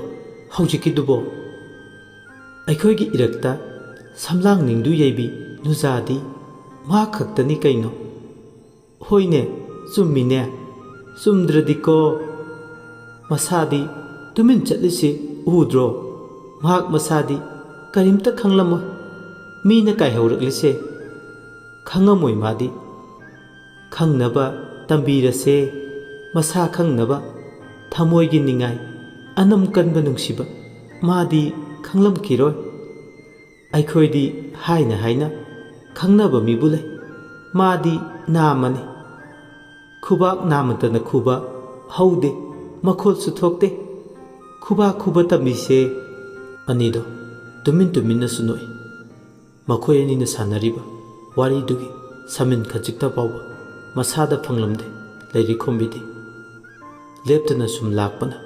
ꯍꯧꯖꯤꯛꯀꯤꯗꯨꯕꯣ? ꯑꯩꯈꯣꯏꯒꯤ ꯏꯔꯛꯇ ꯁꯝꯂꯥꯡ ꯅꯤꯡꯗꯨ ꯌꯩꯕꯤ ꯅꯨꯖꯥꯗꯤ ꯃꯍꯥꯛ ꯈꯛꯇꯅꯤ ꯀꯩꯅꯣ?" "ꯍꯣꯏꯅꯦ, ꯆꯨꯝꯃꯤꯅꯦ꯫ ꯆꯨꯝꯗ꯭ꯔꯗꯤꯀꯣ? ꯃꯁꯥꯗꯤ ꯇꯨꯃꯤꯟ ꯆꯠꯂꯤꯁꯤ ꯎꯗ꯭ꯔꯣ? ꯃꯍꯥꯛ ꯃꯁꯥꯗꯤ ꯀꯔꯤꯝꯇ ꯈꯪꯂꯝꯃꯣꯏ꯫ ꯃꯤꯅ ꯀꯥꯏꯍꯧꯔꯛꯂꯤꯁꯦ ꯈꯪꯉꯝꯃꯣꯏ ꯃꯥꯗꯤ꯫ ꯈꯪꯅꯕ ꯇꯝꯕꯤꯔꯁꯦ, ꯃꯁꯥ ꯈꯪꯅꯕ꯫ ꯊꯃꯣꯏꯒꯤ ꯅꯤꯡꯉꯥꯏ, ꯑꯅꯝ ꯀꯟꯕ ꯅꯨꯡꯁꯤꯕ ꯃꯥꯗꯤ ꯈꯪꯂꯝꯈꯤꯔꯣꯏ꯫ ꯑꯩꯈꯣꯏꯗꯤ ꯍꯥꯏꯅ ꯍꯥꯏꯅ ꯈꯪꯅꯕ ꯃꯤꯕꯨ ꯂꯩ꯫ ꯃꯥꯗꯤ ꯅꯥꯝꯃꯅꯤ꯫ ꯈꯨꯕꯥꯛ ꯅꯥꯝꯃꯇꯅ ꯈꯨꯕ ꯍꯧꯗꯦ, ꯃꯈꯣꯜꯁꯨ ꯊꯣꯛꯇꯦ꯫ ꯈꯨꯕꯥꯛ ꯈꯨꯕ ꯇꯝꯕꯤꯁꯦ꯫" ꯑꯅꯤꯗꯣ ꯇꯨꯃꯤꯟ ꯇꯨꯃꯤꯟꯅꯁꯨ ꯅꯣꯛꯏ꯫ ꯃꯈꯣꯏ ꯑꯅꯤꯅ ꯁꯥꯟꯅꯔꯤꯕ ꯋꯥꯔꯤꯗꯨꯒꯤ ꯁꯃꯤꯟ ꯈꯖꯤꯛꯇ ꯐꯥꯎꯕ ꯃꯁꯥꯗ ꯐꯪꯂꯝꯗꯦ ꯂꯩꯔꯤꯈꯣꯝꯕꯤꯗꯤ꯫ ꯂꯦꯞꯇꯅ ꯁꯨꯝ ꯂꯥꯛꯄꯅ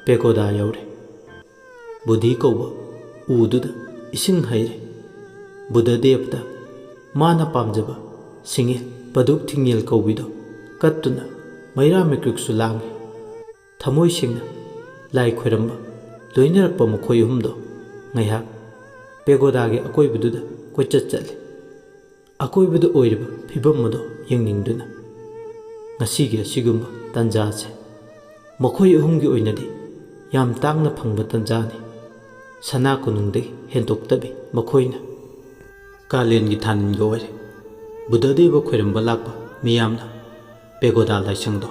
ꯄꯦꯒꯣꯗꯥ ꯌꯧꯔꯦ꯫ ꯕꯨꯙꯤ ꯀꯧꯕ ꯎꯗꯨꯗ ꯏꯁꯤꯡ ꯍꯩꯔꯦ꯫ ꯕꯨꯙꯗꯦꯕꯗ ꯃꯥꯅ ꯄꯥꯝꯖꯕ ꯁꯤꯡꯉꯦꯜ ꯄꯗꯨꯛ ꯊꯤꯡꯉꯦꯜ ꯀꯧꯕꯤꯗꯣ ꯀꯠꯇꯨꯅ ꯃꯩꯔꯥ ꯃꯤꯀ꯭ꯔꯨꯛꯁꯨ ꯂꯥꯡꯉꯤ꯫ ꯊꯃꯣꯏ ꯁꯦꯡꯅ ꯂꯥꯏ ꯈꯣꯏꯔꯝꯕ ꯂꯣꯏꯅꯔꯛꯄ ꯃꯈꯣꯏ ꯑꯍꯨꯝꯗꯣ ꯉꯥꯏꯍꯥꯛ ꯄꯦꯒꯣꯗꯥꯒꯤ ꯑꯀꯣꯏꯕꯗꯨꯗ ꯀꯣꯏꯆꯠ ꯆꯠꯂꯤ꯫ ꯑꯀꯣꯏꯕꯗ ꯑꯣꯏꯔꯤꯕ ꯐꯤꯕꯝ ꯑꯗꯣ ꯌꯦꯡꯅꯤꯡꯗꯨꯅ꯫ ꯉꯁꯤꯒꯤ ꯑꯁꯤꯒꯨꯝꯕ ꯇꯥꯟꯖꯥꯁꯦ ꯃꯈꯣꯏ ꯑꯍꯨꯝꯒꯤ ꯑꯣꯏꯅꯗꯤ ꯌꯥꯝ ꯇꯥꯡꯅ ꯐꯪꯕ ꯇꯥꯟꯖꯥꯅꯤ꯫ ꯁꯅꯥ ꯀꯣꯅꯨꯡꯗꯒꯤ ꯍꯦꯟꯗꯣꯛꯇꯕꯤ ꯃꯈꯣꯏꯅ꯫ ꯀꯥꯂꯦꯟꯒꯤ ꯊꯥꯅꯤꯟꯒ ꯑꯣꯏꯔꯦ꯫ ꯕꯨꯙꯗꯦꯕ ꯈꯣꯏꯔꯝꯕ ꯂꯥꯛꯄ ꯃꯤꯌꯥꯝꯅ ꯄꯦꯒꯣꯗꯥ ꯂꯥꯏꯁꯪꯗꯣ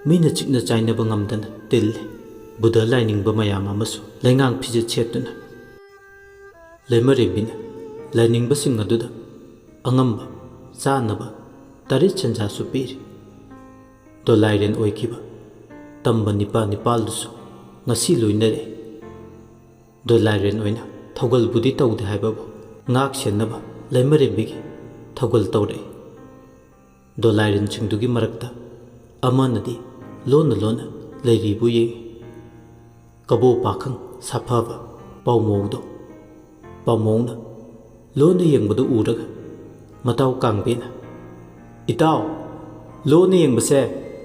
ꯃꯤꯅ ꯆꯤꯛꯅ ꯆꯥꯏꯅꯕ ꯉꯝꯗꯅ ꯇꯤꯜꯂꯤ꯫ ꯕꯨꯙ ꯂꯥꯏꯅꯤꯡꯕ ꯃꯌꯥꯝ ꯑꯃꯁꯨ ꯂꯩꯉꯥꯛ ꯐꯤꯖꯦꯠ ꯁꯦꯠꯇꯨꯅ ꯂꯩꯃꯔꯦꯝꯕꯤꯅ ꯂꯥꯏꯅꯤꯡꯕꯁꯤꯡ ꯑꯗꯨꯗ ꯑꯉꯝꯕ ꯆꯥꯅꯕ ꯇꯔꯦꯠ ꯁꯦꯟꯖꯥꯁꯨ ꯄꯤꯔꯤ꯫ ꯗꯣꯂꯥꯏꯔꯦꯟ ꯑꯣꯏꯈꯤꯕ ꯇꯝꯕ ꯅꯤꯄꯥ ꯅꯤꯄꯥꯜꯗꯨꯁꯨ ꯉꯁꯤ ꯂꯣꯏꯅꯔꯦ꯫ ꯗꯣꯂꯥꯏꯔꯦꯟ ꯑꯣꯏꯅ ꯊꯧꯒꯜꯕꯨꯗꯤ ꯇꯧꯗꯦ ꯍꯥꯏꯕꯕꯨ ꯉꯥꯛ ꯁꯦꯟꯅꯕ ꯂꯩꯃꯔꯦꯝꯕꯤꯒꯤ ꯊꯧꯒꯜ ꯇꯧꯔꯛꯏ꯫ ꯗꯣꯂꯥꯏꯔꯦꯟꯁꯤꯡꯗꯨꯒꯤ ꯃꯔꯛꯇ ꯑꯃꯅꯗꯤ ꯂꯣꯟꯅ ꯂꯣꯟꯅ ꯂꯩꯔꯤꯕꯨ ꯌꯦꯡꯏ꯫ ꯀꯕꯣ ꯄꯥꯈꯪ ꯁꯥꯐꯕ ꯄꯥꯎꯃꯧꯗꯣ꯫ ꯄꯥꯎꯃꯧꯅ ꯂꯣꯟꯅ ꯌꯦꯡꯕꯗꯨ ꯎꯔꯒ ꯃꯇꯥꯎ ꯀꯥꯡꯕꯦꯅ, "ꯏꯇꯥꯎ, ꯂꯣꯟꯅ ꯌꯦꯡꯕꯁꯦ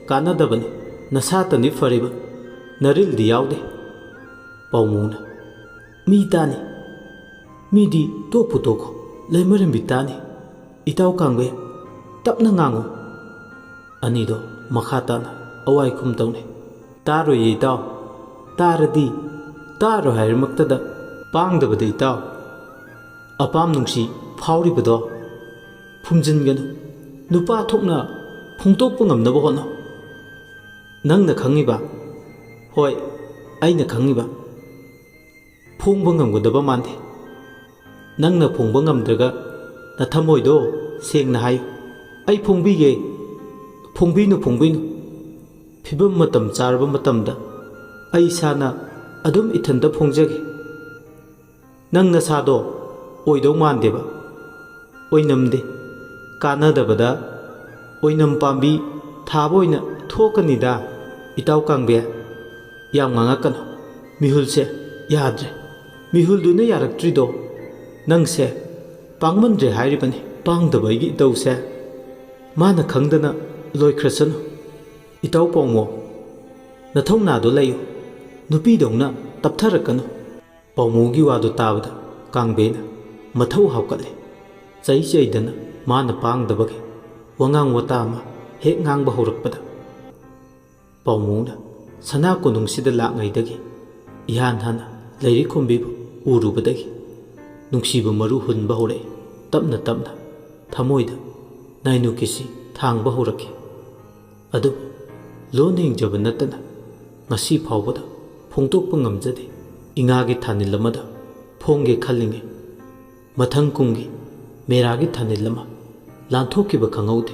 ꯀꯥꯟꯅꯗꯕꯅꯤ, ꯅꯁꯥꯇꯅꯤ ꯐꯔꯤꯕ, ꯅꯔꯤꯜꯗꯤ ꯌꯥꯎꯗꯦ꯫" ꯄꯥꯎꯃꯧꯅ, "ꯃꯤ ꯇꯥꯅꯤ, ꯃꯤꯗꯤ ꯇꯣꯛꯄꯨ ꯇꯣꯛꯈꯣ, ꯂꯩꯃꯔꯦꯝꯕꯤ ꯇꯥꯅꯤ꯫ ꯏꯇꯥꯎ ꯀꯥꯡꯕꯦ, ꯇꯞꯅ ꯉꯥꯡꯉꯨ꯫" ꯑꯅꯤꯗꯣ ꯃꯈꯥ ꯇꯥꯅ ꯑꯋꯥꯏ ꯈꯨꯝ ꯇꯧꯅꯩ꯫ "ꯇꯥꯔꯣꯏꯌꯦ ꯏꯇꯥꯎ, ꯇꯥꯔꯗꯤ ꯇꯥꯔꯣꯏ ꯍꯥꯏꯔꯃꯛꯇꯗ ꯄꯥꯡꯗꯕꯗ ꯏꯇꯥꯎ, ꯑꯄꯥꯝ ꯅꯨꯡꯁꯤ ꯐꯥꯎꯔꯤꯕꯗꯣ ꯐꯨꯝꯖꯤꯟꯒꯅꯨ, ꯅꯨꯄꯥ ꯊꯣꯛꯅ ꯐꯣꯡꯗꯣꯛꯄ ꯉꯝꯅꯕ ꯍꯣꯠꯅꯧ꯫ ꯅꯪꯅ ꯈꯪꯉꯤꯕ, ꯍꯣꯏ, ꯑꯩꯅ ꯈꯪꯉꯤꯕ, ꯐꯣꯡꯕ ꯉꯝꯒꯗꯕ ꯃꯥꯟꯗꯦ꯫ ꯅꯪꯅ ꯐꯣꯡꯕ ꯉꯝꯗ꯭ꯔꯒ ꯅꯊꯃꯣꯏꯗꯣ ꯁꯦꯡꯅ ꯍꯥꯏꯌꯨ꯫ ꯑꯩ ꯐꯣꯡꯕꯤꯒꯦ꯫ ꯐꯣꯡꯕꯤꯅꯨ, ꯐꯣꯡꯕꯤꯅꯨ꯫ ꯐꯤꯕꯝ ꯃꯇꯝ ꯆꯥꯔꯕ ꯃꯇꯝꯗ ꯑꯩ ꯏꯁꯥꯅ ꯑꯗꯨꯝ ꯏꯊꯟꯇ ꯐꯣꯡꯖꯒꯦ꯫ ꯅꯪ ꯅꯁꯥꯗꯣ ꯑꯣꯏꯗꯧ ꯃꯥꯟꯗꯦꯕ꯫ ꯑꯣꯏꯅꯝꯗꯦ꯫ ꯀꯥꯟꯅꯗꯕꯗ ꯑꯣꯏꯅꯝ ꯄꯥꯝꯕꯤ ꯊꯥꯕ ꯑꯣꯏꯅ ꯊꯣꯛꯀꯅꯤꯗ, ꯏꯇꯥꯎ ꯀꯥꯡꯕꯦ꯫ ꯌꯥꯝ ꯉꯥꯡꯉꯛꯀꯅꯨ꯫ ꯃꯤꯍꯨꯜꯁꯦ ꯌꯥꯗ꯭ꯔꯦ꯫ ꯃꯤꯍꯨꯜꯗꯨꯅ ꯌꯥꯔꯛꯇ꯭ꯔꯤꯗꯣ ꯅꯪꯁꯦ ꯄꯥꯡꯃꯟꯗ꯭ꯔꯦ ꯍꯥꯏꯔꯤꯕꯅꯤ꯫ ꯄꯥꯡꯗꯕ ꯑꯩꯒꯤ ꯏꯇꯧꯁꯦ ꯃꯥꯅ ꯈꯪꯗꯅ ꯂꯣꯏꯈ꯭ꯔꯁꯅꯨ꯫ ꯏꯇꯥꯎ ꯄꯥꯎꯃꯣ, ꯅꯊꯧꯅꯥꯗꯣ ꯂꯩꯌꯨ, ꯅꯨꯄꯤꯗꯧꯅ ꯇꯞꯊꯔꯛꯀꯅꯨ꯫ ꯄꯥꯎꯃꯣꯒꯤ ꯋꯥꯗꯨ ꯇꯥꯕꯗ ꯀꯥꯡꯕꯦꯅ ꯃꯊꯧ ꯍꯥꯞꯀꯠꯂꯦ꯫ ꯆꯩ ꯆꯩꯗꯅ ꯃꯥꯅ ꯄꯥꯡꯗꯕꯒꯤ ꯋꯥꯉꯥꯡ ꯋꯥꯇꯥ ꯑꯃ ꯍꯦꯛ ꯉꯥꯡꯕ ꯍꯧꯔꯛꯄꯗ, ꯄꯥꯎꯃꯣꯅ ꯁꯅꯥ ꯀꯣꯅꯨꯡꯁꯤꯗ ꯂꯥꯛꯉꯩꯗꯒꯤ ꯏꯍꯥꯟ ꯍꯥꯟꯅ ꯂꯩꯔꯤ ꯈꯣꯝꯕꯤꯕꯨ ꯎꯔꯨꯕꯗꯒꯤ ꯅꯨꯡꯁꯤꯕ ꯃꯔꯨ ꯍꯨꯟꯕ ꯍꯧꯔꯛꯏ꯫ ꯇꯞꯅ ꯇꯞꯅ ꯊꯃꯣꯏꯗ ꯅꯥꯏꯅꯨꯀꯤꯁꯤ ꯊꯥꯡꯕ ꯍꯧꯔꯛꯈꯤ꯫ ꯑꯗꯨꯕꯨ ꯂꯣꯟ ꯍꯤꯡꯖꯕ ꯅꯠꯇꯅ ꯉꯁꯤ ꯐꯥꯎꯕꯗ ꯐꯣꯡꯗꯣꯛꯄ ꯉꯝꯖꯗꯦ꯫ ꯏꯉꯥꯒꯤ ꯊꯥꯅꯤꯜ ꯑꯃꯗ ꯐꯣꯡꯒꯦ ꯈꯜꯂꯤꯉꯩ, ꯃꯊꯪ ꯀꯨꯝꯒꯤ ꯃꯦꯔꯥꯒꯤ ꯊꯥꯅꯤꯜ ꯑꯃ ꯂꯥꯟꯊꯣꯛꯈꯤꯕ ꯈꯪꯍꯧꯗꯦ꯫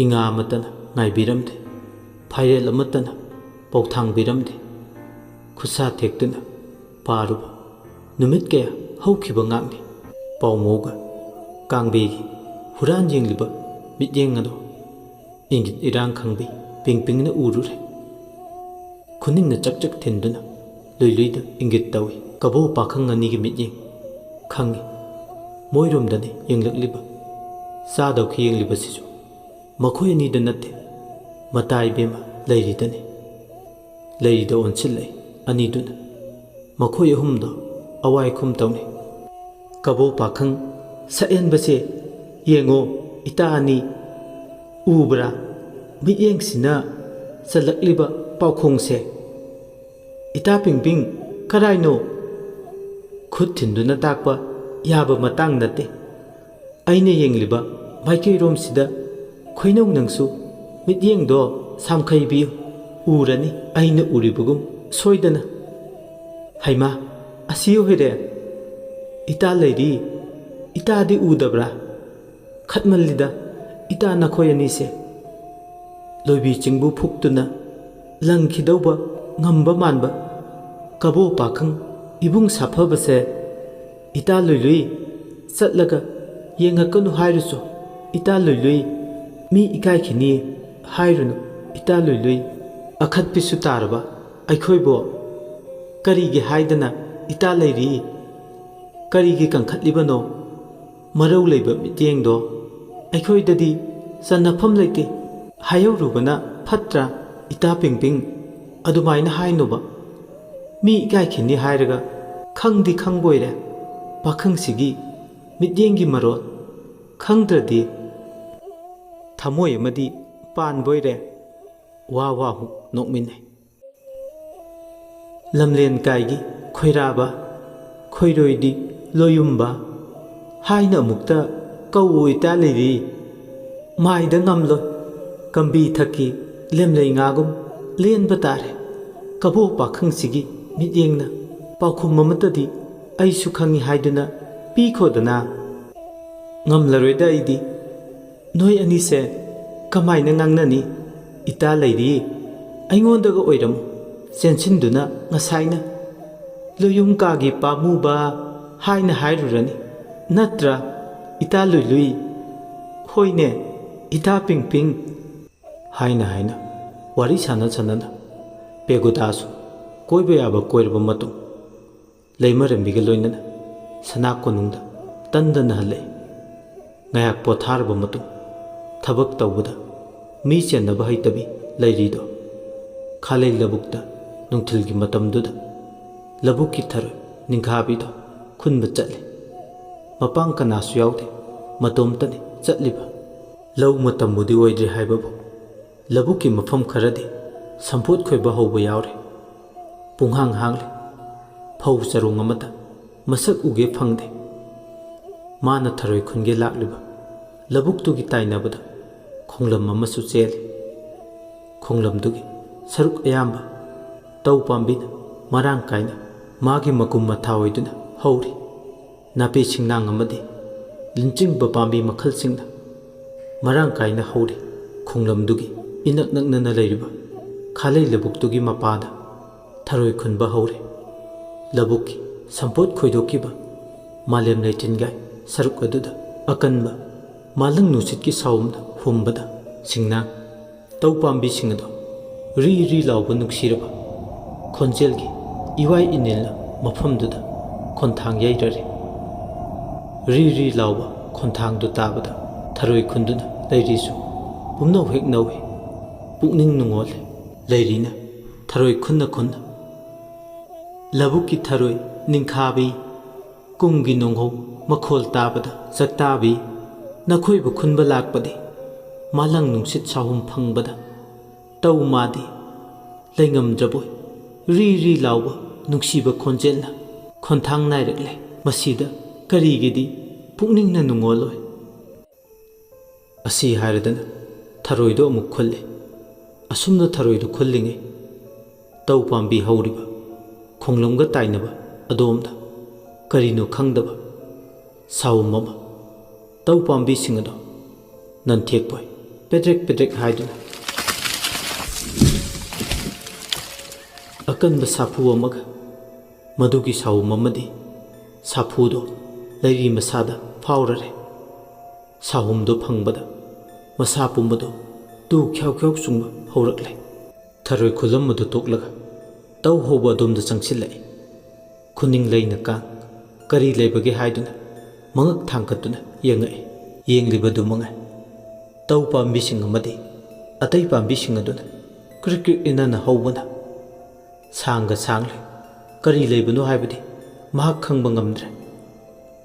ꯏꯉꯥ ꯑꯃꯠꯇꯅ ꯉꯥꯏꯕꯤꯔꯝꯗꯦ, ꯐꯥꯏꯔꯦꯜ ꯑꯃꯠꯇꯅ ꯄꯧꯊꯥꯡꯕꯤꯔꯝꯗꯦ꯫ ꯈꯨꯠꯁꯥ ꯊꯦꯛꯇꯨꯅ ꯄꯥꯔꯨꯕ ꯅꯨꯃꯤꯠ ꯀꯌꯥ ꯍꯧꯈꯤꯕ ꯉꯥꯛꯅꯤ꯫ ꯄꯥꯎꯃꯣꯒ ꯀꯥꯡꯕꯦꯒꯤ ꯍꯨꯔꯥꯟ ꯌꯦꯡꯂꯤꯕ ꯃꯤꯠꯌꯦꯡ ꯑꯗꯣ ꯏꯪꯒꯤꯠ ꯏꯔꯥꯡ ꯈꯪꯕꯤ ꯄꯤꯡ ꯄꯤꯡꯅ ꯎꯔꯨꯔꯦ꯫ ꯈꯨꯅꯤꯡꯅ ꯆꯛ ꯆꯛ ꯊꯤꯟꯗꯨꯅ ꯂꯨꯏꯂꯨꯏꯗ ꯏꯪꯒꯤꯠ ꯇꯧꯏ꯫ ꯀꯕꯣ ꯄꯥꯈꯪ ꯑꯅꯤꯒꯤ ꯃꯤꯠꯌꯦꯡ ꯈꯪꯏ꯫ ꯃꯣꯏꯔꯣꯝꯗꯅꯤ ꯌꯦꯡꯂꯛꯂꯤꯕ꯫ ꯆꯥꯗꯧꯈꯤ ꯌꯦꯡꯂꯤꯕꯁꯤꯁꯨ ꯃꯈꯣꯏ ꯑꯅꯤꯗ ꯅꯠꯇꯦ, ꯃꯇꯥ ꯏꯕꯦꯝꯃ ꯂꯩꯔꯤꯗꯅꯤ꯫ ꯂꯩꯔꯤꯗ ꯑꯣꯟꯁꯤꯜꯂꯛꯏ ꯑꯅꯤꯗꯨꯅ꯫ ꯃꯈꯣꯏ ꯑꯍꯨꯝꯗꯣ ꯑꯋꯥꯏꯈꯨꯝ ꯇꯧꯅꯩ꯫ ꯀꯕꯣ ꯄꯥꯈꯪ ꯁꯛꯍꯦꯟꯕꯁꯦ ꯌꯦꯡꯉꯣ, ꯏꯇꯥ ꯑꯅꯤ ꯎꯕ꯭ꯔꯥ? ꯃꯤꯠꯌꯦꯡꯁꯤꯅ ꯆꯜꯂꯛꯂꯤꯕ ꯄꯥꯎꯈꯣꯡꯁꯦ꯫ ꯏꯇꯥ ꯄꯤꯡꯄꯤꯡ, ꯀꯔꯥꯏꯅꯣ? ꯈꯨꯠ ꯊꯤꯟꯗꯨꯅ ꯇꯥꯛꯄ ꯌꯥꯕ ꯃꯇꯥꯡ ꯅꯠꯇꯦ꯫ ꯑꯩꯅ ꯌꯦꯡꯂꯤꯕ ꯃꯥꯏꯀꯩꯔꯣꯝꯁꯤꯗ ꯈꯣꯏꯅꯧ ꯅꯪꯁꯨ ꯃꯤꯠꯌꯦꯡꯗꯣ ꯁꯥꯝꯈꯩꯕꯤꯌꯨ, ꯎꯔꯅꯤ ꯑꯩꯅ ꯎꯔꯤꯕꯒꯨꯝ ꯁꯣꯏꯗꯅ꯫ ꯍꯩꯃꯥ, ꯑꯁꯤ ꯑꯣꯏꯔꯦ꯫ ꯏꯇꯥ ꯂꯩꯔꯤ, ꯏꯇꯥꯗꯤ ꯎꯗꯕ꯭ꯔꯥ? ꯈꯠꯃꯜꯂꯤꯗ ꯏꯇꯥ ꯅꯈꯣꯏ ꯑꯅꯤꯁꯦ꯫ ꯂꯣꯏꯕꯤ ꯆꯤꯡꯕꯨ ꯐꯨꯛꯇꯨꯅ ꯂꯪꯈꯤꯗꯧꯕ ꯉꯝꯕ ꯃꯥꯟꯕ ꯀꯕꯣ ꯄꯥꯈꯪ ꯏꯕꯨꯡ ꯁꯥꯐꯕꯁꯦ꯫ ꯏꯇꯥ ꯂꯨꯏꯂꯨꯏ, ꯆꯠꯂꯒ ꯌꯦꯡꯉꯛꯀꯅꯨ ꯍꯥꯏꯔꯨꯆꯣ꯫ ꯏꯇꯥ ꯂꯨꯏꯂꯨꯏ, ꯃꯤ ꯏꯀꯥꯏꯈꯤꯅꯤ ꯍꯥꯏꯔꯨꯅꯨ꯫ ꯏꯇꯥ ꯂꯨꯏꯂꯨꯏ, ꯑꯈꯠꯄꯤꯁꯨ ꯇꯥꯔꯕ ꯑꯩꯈꯣꯏꯕꯨ ꯀꯔꯤꯒꯤ ꯍꯥꯏꯗꯅ ꯏꯇꯥ ꯂꯩꯔꯤ? ꯀꯔꯤꯒꯤ ꯀꯟꯈꯠꯂꯤꯕꯅꯣ? ꯃꯔꯧ ꯂꯩꯕ ꯃꯤꯠꯌꯦꯡꯗꯣ ꯑꯩꯈꯣꯏꯗꯗꯤ ꯆꯟꯅꯐꯝ ꯂꯩꯇꯦ꯫ ꯍꯥꯏꯍꯧꯔꯨꯕꯅ ꯐꯠꯇ꯭ꯔꯥ? ꯏꯇꯥ ꯄꯤꯡꯄꯤꯡ, ꯑꯗꯨꯃꯥꯏꯅ ꯍꯥꯏꯅꯣꯕ꯫ ꯃꯤ ꯏꯀꯥꯏꯈꯤꯅꯤ ꯍꯥꯏꯔꯒ ꯈꯪꯗꯤ ꯈꯪꯕꯣꯏꯔꯦ꯫ ꯄꯥꯈꯪꯁꯤꯒꯤ ꯃꯤꯠꯌꯦꯡꯒꯤ ꯃꯔꯣꯜ ꯈꯪꯗ꯭ꯔꯗꯤ ꯊꯃꯣꯏ ꯑꯃꯗꯤ ꯄꯥꯟꯕꯣꯏꯔꯦ꯫ ꯋꯥ ꯋꯥ ꯍꯨꯛ ꯅꯣꯛꯃꯤꯟꯅꯩ꯫ ꯂꯝꯂꯦꯟ ꯀꯥꯏꯒꯤ ꯈꯣꯏꯔꯥꯕ, ꯈꯣꯏꯔꯣꯏꯗꯤ ꯂꯣꯌꯨꯝꯕ ꯍꯥꯏꯅ ꯑꯃꯨꯛꯇ ꯀꯧ ꯏꯇꯥ ꯂꯩꯔꯤ꯫ ꯃꯥꯏꯗ ꯉꯝꯂꯣꯏ, ꯀꯝꯕꯤ ꯊꯛꯀꯤ ꯂꯦꯝꯂꯩ ꯉꯥꯒꯨꯝ ꯂꯦꯟꯕ ꯇꯥꯔꯦ꯫ ꯀꯕꯣꯛ ꯄꯥꯈꯪꯁꯤꯒꯤ ꯃꯤꯠꯌꯦꯡꯅ ꯄꯥꯎꯈꯨꯝ ꯑꯃꯠꯇꯗꯤ ꯑꯩꯁꯨ ꯈꯪꯏ ꯍꯥꯏꯗꯨꯅ ꯄꯤꯈꯣꯗꯅ꯫ ꯉꯝꯂꯔꯣꯏꯗ ꯑꯩꯗꯤ꯫ ꯅꯣꯏ ꯑꯅꯤꯁꯦ ꯀꯃꯥꯏꯅ ꯉꯥꯡꯅꯅꯤ? ꯏꯇꯥ ꯂꯩꯔꯤ, ꯑꯩꯉꯣꯟꯗꯒ ꯑꯣꯏꯔꯝꯃꯨ꯫ ꯆꯦꯟꯁꯤꯟꯗꯨꯅ ꯉꯁꯥꯏꯅ ꯂꯣꯌꯨꯝ ꯀꯥꯒꯤ ꯄꯥꯝꯃꯨꯕ ꯍꯥꯏꯅ ꯍꯥꯏꯔꯨꯔꯅꯤ꯫ ꯅꯠꯇ꯭ꯔꯥ, ꯏꯇꯥ ꯂꯨꯏ ꯂꯨꯏ? ꯍꯣꯏꯅꯦ, ꯏꯇꯥ ꯄꯤꯡ ꯄꯤꯡ꯫ ꯍꯥꯏꯅ ꯍꯥꯏꯅ ꯋꯥꯔꯤ ꯁꯥꯟꯅ ꯁꯥꯟꯅꯅ ꯄꯦꯒꯣꯗꯥꯁꯨ ꯀꯣꯏꯕ ꯌꯥꯕ ꯀꯣꯏꯔꯕ ꯃꯇꯨꯡ, ꯂꯩꯃꯔꯦꯝꯕꯤꯒ ꯂꯣꯏꯅꯅ ꯁꯅꯥ ꯀꯣꯅꯨꯡꯗ ꯇꯟꯗꯅ ꯍꯜꯂꯛꯏ꯫ ꯉꯥꯏꯍꯥꯛ ꯄꯣꯊꯥꯔꯕ ꯃꯇꯨꯡ, ꯊꯕꯛ ꯇꯧꯕꯗ ꯃꯤ ꯆꯦꯟꯅꯕ ꯍꯩꯇꯕꯤ ꯂꯩꯔꯤꯗꯣ, ꯈꯥꯂꯩ ꯂꯧꯕꯨꯛꯇ ꯅꯨꯡꯊꯤꯜꯒꯤ ꯃꯇꯝꯗꯨꯗ ꯂꯧꯕꯨꯛꯀꯤ ꯊꯔꯣꯏ ꯅꯤꯡꯈꯥꯕꯤꯗꯣ ꯈꯨꯟꯕ ꯆꯠꯂꯤ꯫ ꯃꯄꯥꯡ ꯀꯅꯥꯁꯨ ꯌꯥꯎꯗꯦ, ꯃꯇꯣꯝꯇꯅꯤ ꯆꯠꯂꯤꯕ꯫ ꯂꯧ ꯃꯇꯝꯕꯨꯗꯤ ꯑꯣꯏꯗ꯭ꯔꯤ ꯍꯥꯏꯕꯕꯨ, ꯂꯧꯕꯨꯛꯀꯤ ꯃꯐꯝ ꯈꯔꯗꯤ ꯁꯝꯄꯣꯠ ꯈꯣꯏꯕ ꯍꯧꯕ ꯌꯥꯎꯔꯦ꯫ ꯄꯨꯡꯍꯥꯡ ꯍꯥꯡꯂꯦ꯫ ꯐꯧ ꯆꯔꯣꯡ ꯑꯃꯠꯇ ꯃꯁꯛ ꯎꯒꯦ ꯐꯪꯗꯦ꯫ ꯃꯥꯅ ꯊꯔꯣꯏ ꯈꯨꯟꯒꯦ ꯂꯥꯛꯂꯤꯕ ꯂꯧꯕꯨꯛꯇꯨꯒꯤ ꯇꯥꯏꯅꯕꯗ ꯈꯣꯡꯂꯝ ꯑꯃꯁꯨ ꯆꯦꯜꯂꯤ꯫ ꯈꯣꯡꯂꯝꯗꯨꯒꯤ ꯁꯔꯨꯛ ꯑꯌꯥꯝꯕ ꯇꯧ ꯄꯥꯝꯕꯤꯅ ꯃꯔꯥꯡ ꯀꯥꯏꯅ ꯃꯥꯒꯤ ꯃꯀꯨꯝ ꯃꯊꯥ ꯑꯣꯏꯗꯨꯅ ꯍꯧꯔꯤ꯫ ꯅꯥꯄꯤ ꯁꯤꯡꯅꯥꯡ ꯑꯃꯗꯤ ꯂꯤꯟꯆꯤꯡꯕ ꯄꯥꯝꯕꯤ ꯃꯈꯜꯁꯤꯡꯅ ꯃꯔꯥꯡ ꯀꯥꯏꯅ ꯍꯧꯔꯤ꯫ ꯈꯣꯡꯂꯝꯗꯨꯒꯤ ꯏꯅꯛ ꯅꯛꯅꯅ ꯂꯩꯔꯤꯕ ꯈꯥꯂꯩ ꯂꯧꯕꯨꯛꯇꯨꯒꯤ ꯃꯄꯥꯗ ꯊꯔꯣꯏ ꯈꯨꯟꯕ ꯍꯧꯔꯦ꯫ ꯂꯧꯕꯨꯛꯀꯤ ꯁꯝꯄꯣꯠ ꯈꯣꯏꯗꯣꯛꯈꯤꯕ ꯃꯥꯂꯦꯝ ꯂꯩꯇꯤꯟꯒꯥꯏ ꯁꯔꯨꯛ ꯑꯗꯨꯗ ꯑꯀꯟꯕ ꯃꯥꯂꯪ ꯅꯨꯡꯁꯤꯠꯀꯤ ꯁꯥꯎꯝꯅ ꯍꯨꯝꯕꯗ ꯁꯤꯡꯅꯥꯡ ꯇꯧ ꯄꯥꯝꯕꯤꯁꯤꯡ ꯑꯗꯨ ꯔꯤ ꯔꯤ ꯂꯥꯎꯕ ꯅꯨꯡꯁꯤꯔꯕ ꯈꯣꯟꯖꯦꯜꯒꯤ ꯏꯋꯥꯏ ꯏꯅꯤꯜꯅ ꯃꯐꯝꯗꯨꯗ ꯈꯣꯟꯊꯥꯡ ꯌꯩꯔꯔꯦ꯫ ꯔꯤ ꯔꯤ ꯂꯥꯎꯕ ꯈꯣꯟꯊꯥꯡꯗꯨ ꯇꯥꯕꯗ ꯊꯔꯣꯏ ꯈꯨꯟꯗꯨꯅ ꯂꯩꯔꯤꯁꯨ ꯄꯨꯝꯅꯧ ꯍꯦꯛ ꯅꯧꯏ꯫ ꯄꯨꯛꯅꯤꯡ ꯅꯨꯡꯉꯣꯜꯂꯦ꯫ ꯂꯩꯔꯤꯅ ꯊꯔꯣꯏ ꯈꯨꯟꯅ ꯈꯨꯟꯅ ꯂꯧꯕꯨꯛꯀꯤ ꯊꯔꯣꯏ ꯅꯤꯡꯈꯥꯕꯤ, ꯀꯨꯝꯒꯤ ꯅꯣꯡꯍꯧ ꯃꯈꯣꯜ ꯇꯥꯕꯗ ꯆꯥꯛꯇꯥꯕꯤ, ꯅꯈꯣꯏꯕꯨ ꯈꯨꯟꯕ ꯂꯥꯛꯄꯗꯤ ꯃꯥꯂꯪ ꯅꯨꯡꯁꯤꯠ ꯁꯥꯍꯨꯝ ꯐꯪꯕꯗ ꯇꯧ ꯃꯥꯗꯤ ꯂꯩꯉꯝꯗ꯭ꯔꯕꯣꯏ ꯔꯤ ꯔꯤ ꯂꯥꯎꯕ ꯅꯨꯡꯁꯤꯕ ꯈꯣꯟꯖꯦꯜꯅ ꯈꯣꯟꯊꯥꯡ ꯅꯥꯏꯔꯛꯂꯦ꯫ ꯃꯁꯤꯗ ꯀꯔꯤꯒꯤꯗꯤ ꯄꯨꯛꯅꯤꯡꯅ ꯅꯨꯡꯉꯣꯜꯂꯣꯏ? ꯑꯁꯤ ꯍꯥꯏꯔꯗꯅ ꯊꯔꯣꯏꯗꯣ ꯑꯃꯨꯛ ꯈꯨꯜꯂꯦ꯫ ꯑꯁꯨꯝꯅ ꯊꯔꯣꯏꯗꯣ ꯈꯨꯜꯂꯤꯉꯩ ꯇꯧ ꯄꯥꯝꯕꯤ ꯍꯧꯔꯤꯕ ꯈꯣꯡꯂꯝꯒ ꯇꯥꯏꯅꯕ ꯑꯗꯣꯝꯗ ꯀꯔꯤꯅꯣ ꯈꯪꯗꯕ ꯁꯥꯎꯝ ꯑꯃ ꯇꯧ ꯄꯥꯝꯕꯤꯁꯤꯡ ꯑꯗꯣ ꯅꯟꯊꯦꯛꯄꯣꯏ ꯄꯦꯗ꯭ꯔꯦꯛ ꯄꯦꯗ꯭ꯔꯦꯛ ꯍꯥꯏꯗꯨꯅ ꯑꯀꯟꯕ ꯁꯥꯐꯨ ꯑꯃꯒ ꯃꯗꯨꯒꯤ ꯁꯥꯎꯝ ꯑꯃꯗꯤ ꯁꯥꯐꯨꯗꯣ ꯂꯩꯔꯤ ꯃꯁꯥꯗ ꯐꯥꯎꯔꯔꯦ꯫ ꯁꯥꯍꯨꯝꯗꯣ ꯐꯪꯕꯗ ꯃꯁꯥ ꯄꯨꯝꯕꯗꯣ ꯇꯨ ꯈ꯭ꯌꯥꯎ ꯈ꯭ꯌꯥꯎ ꯆꯨꯡꯕ ꯍꯧꯔꯛꯂꯦ꯫ ꯊꯔꯣꯏ ꯈꯨꯜꯂꯝꯕꯗꯨ ꯇꯣꯛꯂꯒ ꯇꯧ ꯍꯧꯕ ꯑꯗꯣꯝꯗ ꯆꯪꯁꯤꯜꯂꯛꯏ꯫ ꯈꯨꯅꯤꯡ ꯂꯩꯅ ꯀꯥꯡ ꯀꯔꯤ ꯂꯩꯕꯒꯦ ꯍꯥꯏꯗꯨꯅ ꯃꯉꯛ ꯊꯥꯡꯒꯠꯇꯨꯅ ꯌꯦꯡꯉꯛꯏ꯫ ꯌꯦꯡꯂꯤꯕꯗꯨ ꯃꯉꯥꯏ꯫ ꯇꯧ ꯄꯥꯝꯕꯤꯁꯤꯡ ꯑꯃꯗꯤ ꯑꯇꯩ ꯄꯥꯝꯕꯤꯁꯤꯡ ꯑꯗꯨꯅ ꯀ꯭ꯔꯤꯛ ꯀ꯭ꯔꯤꯛ ꯏꯟꯅꯅ ꯍꯧꯕꯅ ꯁꯥꯡꯒ ꯁꯥꯡꯂꯦ꯫ ꯀꯔꯤ ꯂꯩꯕꯅꯣ ꯍꯥꯏꯕꯗꯤ ꯃꯍꯥꯛ ꯈꯪꯕ ꯉꯝꯗ꯭ꯔꯦ꯫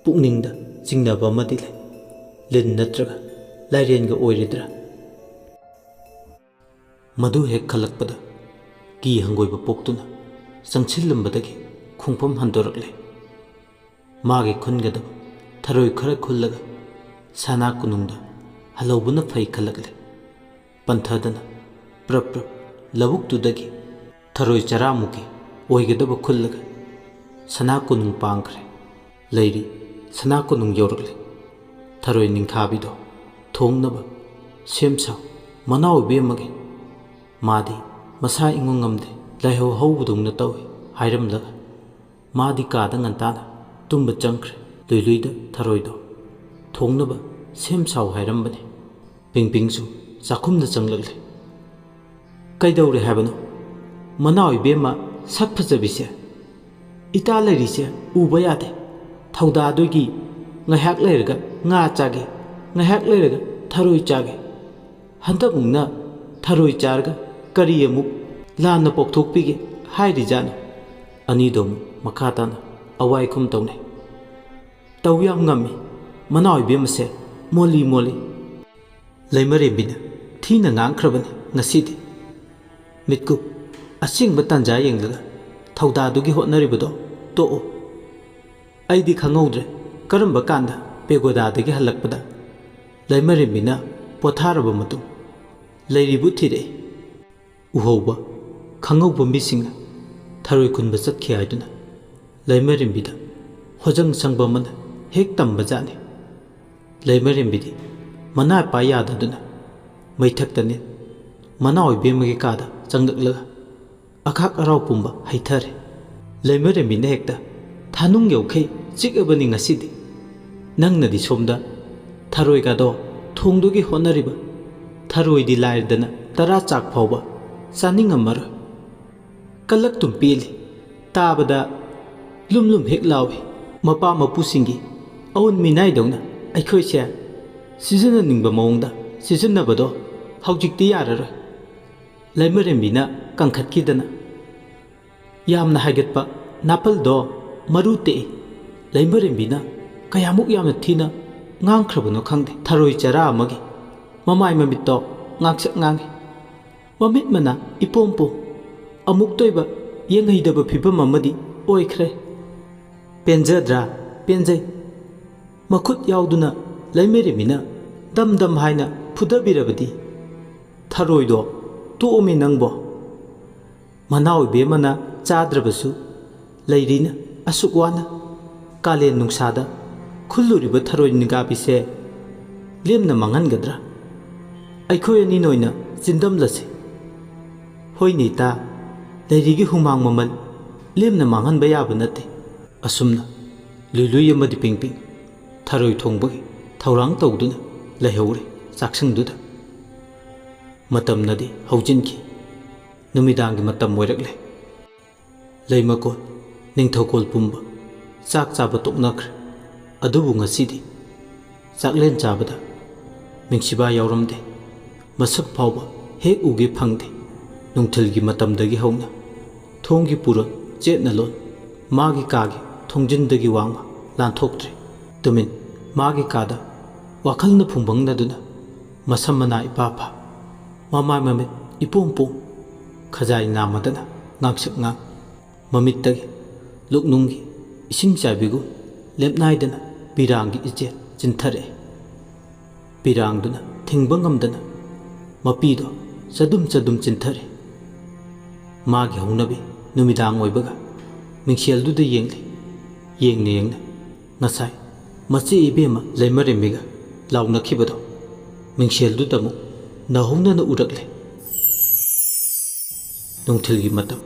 ꯄꯨꯛꯅꯤꯡꯗ ꯆꯤꯡꯅꯕ ꯑꯃꯗꯤ ꯂꯩ꯫ ꯂꯤꯟ ꯅꯠꯇ꯭ꯔꯒ ꯂꯥꯏꯔꯦꯟꯒ ꯑꯣꯏꯔꯤꯗ꯭ꯔꯥ? ꯃꯗꯨ ꯍꯦꯛ ꯈꯜꯂꯛꯄꯗ ꯀꯤ ꯍꯪꯒꯣꯏꯕ ꯄꯣꯛꯇꯨꯅ ꯆꯪꯁꯤꯜꯂꯝꯕꯗꯒꯤ ꯈꯣꯡꯐꯝ ꯍꯟꯗꯣꯔꯛꯂꯦ꯫ ꯃꯥꯒꯤ ꯈꯨꯟꯒꯗꯕ ꯊꯔꯣꯏ ꯈꯔ ꯈꯨꯜꯂꯒ ꯁꯅꯥ ꯀꯣꯅꯨꯡꯗ ꯍꯜꯍꯧꯕꯅ ꯐꯩ ꯈꯜꯂꯛꯂꯦ꯫ ꯄꯟꯊꯗꯅ ꯄ꯭ꯔꯞ ꯄ꯭ꯔꯞ ꯂꯧꯕꯨꯛꯇꯨꯗꯒꯤ ꯊꯔꯣꯏ ꯆꯔꯥꯃꯨꯛꯀꯤ ꯑꯣꯏꯒꯗꯕ ꯈꯨꯜꯂꯒ ꯁꯅꯥ ꯀꯣꯅꯨꯡ ꯄꯥꯡꯈ꯭ꯔꯦ꯫ ꯂꯩꯔꯤ ꯁꯅꯥ ꯀꯣꯅꯨꯡ ꯌꯧꯔꯛꯂꯦ꯫ ꯊꯔꯣꯏ ꯅꯤꯡꯈꯥꯕꯤꯗꯣ ꯊꯣꯡꯅꯕ ꯁꯦꯝ ꯁꯥꯎ ꯃꯅꯥꯎ ꯏꯕꯦꯝꯃꯒꯤ꯫ ꯃꯥꯗꯤ ꯃꯁꯥ ꯏꯉꯝ ꯉꯝꯗꯦ, ꯂꯥꯏꯍꯧ ꯍꯧꯕꯗꯧꯅ ꯇꯧꯏ ꯍꯥꯏꯔꯝꯂꯒ ꯃꯥꯗꯤ ꯀꯥꯗ ꯉꯟꯇꯥꯅ ꯇꯨꯝꯕ ꯆꯪꯈ꯭ꯔꯦ꯫ ꯂꯨꯏ ꯂꯨꯏꯗ ꯊꯔꯣꯏꯗꯣ ꯊꯣꯡꯅꯕ ꯁꯦꯝ ꯁꯥꯎ ꯍꯥꯏꯔꯝꯕꯅꯤ꯫ ꯄꯤꯡ ꯄꯤꯡꯁꯨ ꯆꯥꯛꯈꯨꯝꯗ ꯆꯪꯂꯛꯂꯦ꯫ "ꯀꯩꯗꯧꯔꯦ ꯍꯥꯏꯕꯅꯣ? ꯃꯅꯥꯎ ꯏꯕꯦꯝꯃ ꯁꯛ ꯐꯖꯕꯤꯁꯦ, ꯏꯇꯥ ꯂꯩꯔꯤꯁꯦ ꯎꯕ ꯌꯥꯗꯦ꯫ ꯊꯧꯗꯥꯗꯣꯏꯒꯤ ꯉꯥꯏꯍꯥꯛ ꯂꯩꯔꯒ ꯉꯥ ꯆꯥꯒꯦ, ꯉꯥꯏꯍꯥꯛ ꯂꯩꯔꯒ ꯊꯔꯣꯏ ꯆꯥꯒꯦ꯫ ꯍꯟꯗꯛꯃꯨꯛꯅ ꯊꯔꯣꯏ ꯆꯥꯔꯒ ꯀꯔꯤ ꯑꯃꯨꯛ ꯂꯥꯟꯅ ꯄꯣꯛꯊꯣꯛꯄꯤꯒꯦ ꯍꯥꯏꯔꯤꯖꯥꯠꯅꯣ? ꯑꯅꯤꯗꯣ ꯑꯃꯨꯛ ꯃꯈꯥ ꯇꯥꯅ ꯑꯋꯥꯏ ꯈꯨꯝ ꯇꯧꯅꯩ꯫ ꯇꯧ ꯌꯥꯝ ꯉꯝꯃꯤ, ꯃꯅꯥꯎ ꯏꯕꯦꯝꯃꯁꯦ ꯃꯣꯜꯂꯤ ꯃꯣꯜꯂꯤ꯫ ꯂꯩꯃꯔꯦꯝꯕꯤꯅ ꯊꯤꯅ ꯉꯥꯡꯈ꯭ꯔꯕꯅꯤ ꯉꯁꯤꯗꯤ꯫ ꯃꯤꯠꯀꯨꯞ ꯑꯁꯦꯡꯕ ꯇꯥꯟꯖꯥ ꯌꯦꯡꯂꯒ ꯊꯧꯗꯥꯗꯨꯒꯤ ꯍꯣꯠꯅꯔꯤꯕꯗꯣ ꯇꯣꯛꯎ꯫ ꯑꯩꯗꯤ ꯈꯪꯍꯧꯗ꯭ꯔꯦ ꯀꯔꯝꯕ ꯀꯥꯟꯗ ꯄꯦꯒꯣꯗꯥꯗꯒꯤ ꯍꯜꯂꯛꯄꯗ ꯂꯩꯃꯔꯦꯝꯕꯤꯅ ꯄꯣꯊꯥꯔꯕ ꯃꯇꯨꯡ ꯂꯩꯔꯤꯕꯨ ꯊꯤꯔꯛꯏ꯫ ꯎꯍꯧꯕ, ꯈꯪꯍꯧꯕ ꯃꯤꯁꯤꯡꯅ ꯊꯔꯣꯏ ꯈꯨꯟꯕ ꯆꯠꯈꯤ ꯍꯥꯏꯗꯨꯅ ꯂꯩꯃꯔꯦꯝꯕꯤꯗ ꯍꯣꯖꯪ ꯁꯪꯕ ꯑꯃꯅ ꯍꯦꯛ ꯇꯝꯕꯖꯥꯠꯅꯤ꯫ ꯂꯩꯃꯔꯦꯝꯕꯤꯗꯤ ꯃꯅꯥ ꯄꯥꯏ ꯌꯥꯗꯗꯨꯅ ꯃꯩꯊꯛꯇꯅꯤ ꯃꯅꯥꯎ ꯏꯕꯦꯝꯃꯒꯤ ꯀꯥꯗ ꯆꯪꯂꯛꯂꯒ ꯑꯈꯥꯛ ꯑꯔꯥꯎ ꯄꯨꯝꯕ ꯍꯩꯊꯔꯦ꯫ ꯂꯩꯃꯔꯦꯝꯕꯤꯅ ꯍꯦꯛꯇ ꯊꯥꯅꯨꯡ ꯌꯧꯈꯩ ꯆꯤꯛꯑꯕꯅꯤ ꯉꯁꯤꯗꯤ꯫ ꯅꯪꯅꯗꯤ ꯁꯣꯝꯗ ꯊꯔꯣꯏꯒꯗꯣ ꯊꯣꯡꯗꯨꯒꯤ ꯍꯣꯠꯅꯔꯤꯕ꯫ ꯊꯔꯣꯏꯗꯤ ꯂꯥꯏꯔꯗꯅ ꯇꯔꯥ ꯆꯥꯛ ꯐꯥꯎꯕ ꯆꯥꯅꯤꯡꯉꯝꯃꯔꯣꯏ꯫ ꯀꯜꯂꯛꯇꯨꯝ ꯄꯦꯜꯂꯤ꯫ ꯇꯥꯕꯗ ꯂꯨꯝ ꯂꯨꯝ ꯍꯦꯛ ꯂꯥꯎꯏ꯫ ꯃꯄꯥ ꯃꯄꯨꯁꯤꯡꯒꯤ ꯑꯎꯟ ꯃꯤꯅꯥꯏꯗꯧꯅ ꯑꯩꯈꯣꯏꯁꯦ ꯁꯤꯖꯤꯟꯅꯅꯤꯡꯕ ꯃꯑꯣꯡꯗ ꯁꯤꯖꯤꯟꯅꯕꯗꯣ ꯍꯧꯖꯤꯛꯇꯤ ꯌꯥꯔꯔꯣꯏ꯫ ꯂꯩꯃꯔꯦꯝꯕꯤꯅ ꯀꯟꯈꯠꯈꯤꯗꯅ ꯌꯥꯝꯅ ꯍꯥꯏꯒꯠꯄ ꯅꯥꯄꯜꯗꯣ ꯃꯔꯨ ꯇꯦꯛꯏ꯫ ꯂꯩꯃꯔꯦꯝꯕꯤꯅ ꯀꯌꯥꯃꯨꯛ ꯌꯥꯝꯅ ꯊꯤꯅ ꯉꯥꯡꯈ꯭ꯔꯕꯅꯣ ꯈꯪꯗꯦ꯫ ꯊꯔꯣꯏ ꯆꯔꯥ ꯑꯃꯒꯤ ꯃꯃꯥꯏ ꯃꯃꯤꯠꯇꯣ ꯉꯥꯡꯁꯛ ꯉꯥꯡꯏ꯫ ꯃꯃꯤꯠ ꯃꯅꯥ ꯏꯄꯣꯝ ꯄꯣꯝ꯫ ꯑꯃꯨꯛꯇꯣꯏꯕ ꯌꯦꯡꯍꯩꯗꯕ ꯐꯤꯕꯝ ꯑꯃꯗꯤ ꯑꯣꯏꯈ꯭ꯔꯦ꯫ ꯄꯦꯟꯖꯗ꯭ꯔꯥ? ꯄꯦꯟꯖꯩ꯫ ꯃꯈꯨꯠ ꯌꯥꯎꯗꯨꯅ ꯂꯩꯃꯔꯦꯝꯕꯤꯅ ꯗꯝ ꯗꯝ ꯍꯥꯏꯅ ꯐꯨꯗꯕꯤꯔꯕꯗꯤ꯫ ꯊꯔꯣꯏꯗꯣ ꯇꯣꯛꯑꯝꯃꯤ ꯅꯪꯕꯣ꯫ ꯃꯅꯥꯎ ꯏꯕꯦꯝꯃꯅ ꯆꯥꯗ꯭ꯔꯕꯁꯨ ꯂꯩꯔꯤꯅ ꯑꯁꯨꯛ ꯋꯥꯅ ꯀꯥꯂꯦꯟ ꯅꯨꯡꯁꯥꯗ ꯈꯨꯜꯂꯨꯔꯤꯕ ꯊꯔꯣꯏ ꯅꯤꯡꯒꯥꯕꯤꯁꯦ ꯂꯦꯝꯅ ꯃꯥꯡꯍꯟꯒꯗ꯭ꯔꯥ? ꯑꯩꯈꯣꯏ ꯑꯅꯤꯅ ꯑꯣꯏꯅ ꯆꯤꯟꯗꯝꯂꯁꯤ꯫ ꯍꯣꯏꯅꯦ ꯏꯇꯥ, ꯂꯩꯔꯤꯒꯤ ꯍꯨꯃꯥꯡ ꯃꯃꯜ ꯂꯦꯝꯅ ꯃꯥꯡꯍꯟꯕ ꯌꯥꯕ ꯅꯠꯇꯦ꯫ ꯑꯁꯨꯝꯅ ꯂꯨꯏ ꯂꯨꯏ ꯑꯃꯗꯤ ꯄꯤꯡ ꯄꯤꯡ ꯊꯔꯣꯏ ꯊꯣꯡꯕꯒꯤ ꯊꯧꯔꯥꯡ ꯇꯧꯗꯨꯅ ꯂꯩꯍꯧꯔꯦ ꯆꯥꯛꯁꯪꯗꯨꯗ꯫ ꯃꯇꯝꯅꯗꯤ ꯍꯧꯖꯤꯟꯈꯤ꯫ ꯅꯨꯃꯤꯗꯥꯡꯒꯤ ꯃꯇꯝ ꯑꯣꯏꯔꯛꯂꯦ꯫ ꯂꯩꯃꯀꯣꯜ, ꯅꯤꯡꯊꯧꯀꯣꯜ ꯄꯨꯝꯕ ꯆꯥꯛ ꯆꯥꯕ ꯇꯣꯛꯅꯈ꯭ꯔꯦ꯫ ꯑꯗꯨꯕꯨ ꯉꯁꯤꯗꯤ ꯆꯥꯛꯂꯦꯟ ꯆꯥꯕꯗ ꯃꯤꯡꯁꯤꯕꯥ ꯌꯥꯎꯔꯝꯗꯦ꯫ ꯃꯁꯛ ꯐꯥꯎꯕ ꯍꯦꯛ ꯎꯒꯦ ꯐꯪꯗꯦ꯫ ꯅꯨꯡꯊꯤꯜꯒꯤ ꯃꯇꯝꯗꯒꯤ ꯍꯧꯅ ꯊꯣꯡꯒꯤ ꯄꯨꯔꯣꯟ ꯆꯦꯠꯅ ꯂꯣꯟ, ꯃꯥꯒꯤ ꯀꯥꯒꯤ ꯊꯣꯡꯖꯤꯟꯗꯒꯤ ꯋꯥꯡꯃ ꯂꯥꯟꯊꯣꯛꯇ꯭ꯔꯦ꯫ ꯇꯨꯃꯤꯟ ꯃꯥꯒꯤ ꯀꯥꯗ ꯋꯥꯈꯜꯅ ꯐꯨꯡꯕꯪꯅꯗꯨꯅ ꯃꯁꯝ ꯃꯅꯥ ꯏꯄꯥ ꯄꯥ, ꯃꯃꯥꯏ ꯃꯃꯤꯠ ꯏꯄꯣꯝ ꯄꯣꯝ, ꯈꯖꯥꯏ ꯅꯥꯝꯃꯗꯅ ꯉꯥꯡꯁꯛ ꯉꯥꯡ, ꯃꯃꯤꯠꯇꯒꯤ ꯂꯨꯛꯅꯨꯡꯒꯤ ꯏꯁꯤꯡ ꯆꯥꯏꯕꯤꯒꯨꯝ ꯂꯦꯞꯅꯥꯏꯗꯅ ꯄꯤꯔꯥꯡꯒꯤ ꯏꯆꯦꯜ ꯆꯤꯟꯊꯔꯛꯑꯦ꯫ ꯄꯤꯔꯥꯡꯗꯨꯅ ꯊꯤꯡꯕ ꯉꯝꯗꯅ ꯃꯄꯤꯗꯣ ꯆꯗꯨꯝ ꯆꯗꯨꯝ ꯆꯤꯟꯊꯔꯦ꯫ ꯃꯥꯒꯤ ꯍꯧꯅꯕꯤ ꯅꯨꯃꯤꯗꯥꯡ ꯑꯣꯏꯕꯒ ꯃꯤꯡꯁꯦꯜꯗꯨꯗ ꯌꯦꯡꯂꯤ꯫ ꯌꯦꯡꯅ ꯌꯦꯡꯅ ꯉꯁꯥꯏ ꯃꯆꯦ ꯏꯕꯦꯝꯃ ꯂꯩꯃꯔꯦꯝꯕꯤꯒ ꯂꯥꯎꯅꯈꯤꯕꯗꯣ ꯃꯤꯡꯁꯦꯜꯗꯨꯗ ꯑꯃꯨꯛ ꯅꯧꯍꯧꯅꯅ ꯎꯔꯛꯂꯦ꯫ ꯅꯨꯡꯊꯤꯜꯒꯤ ꯃꯇꯝ,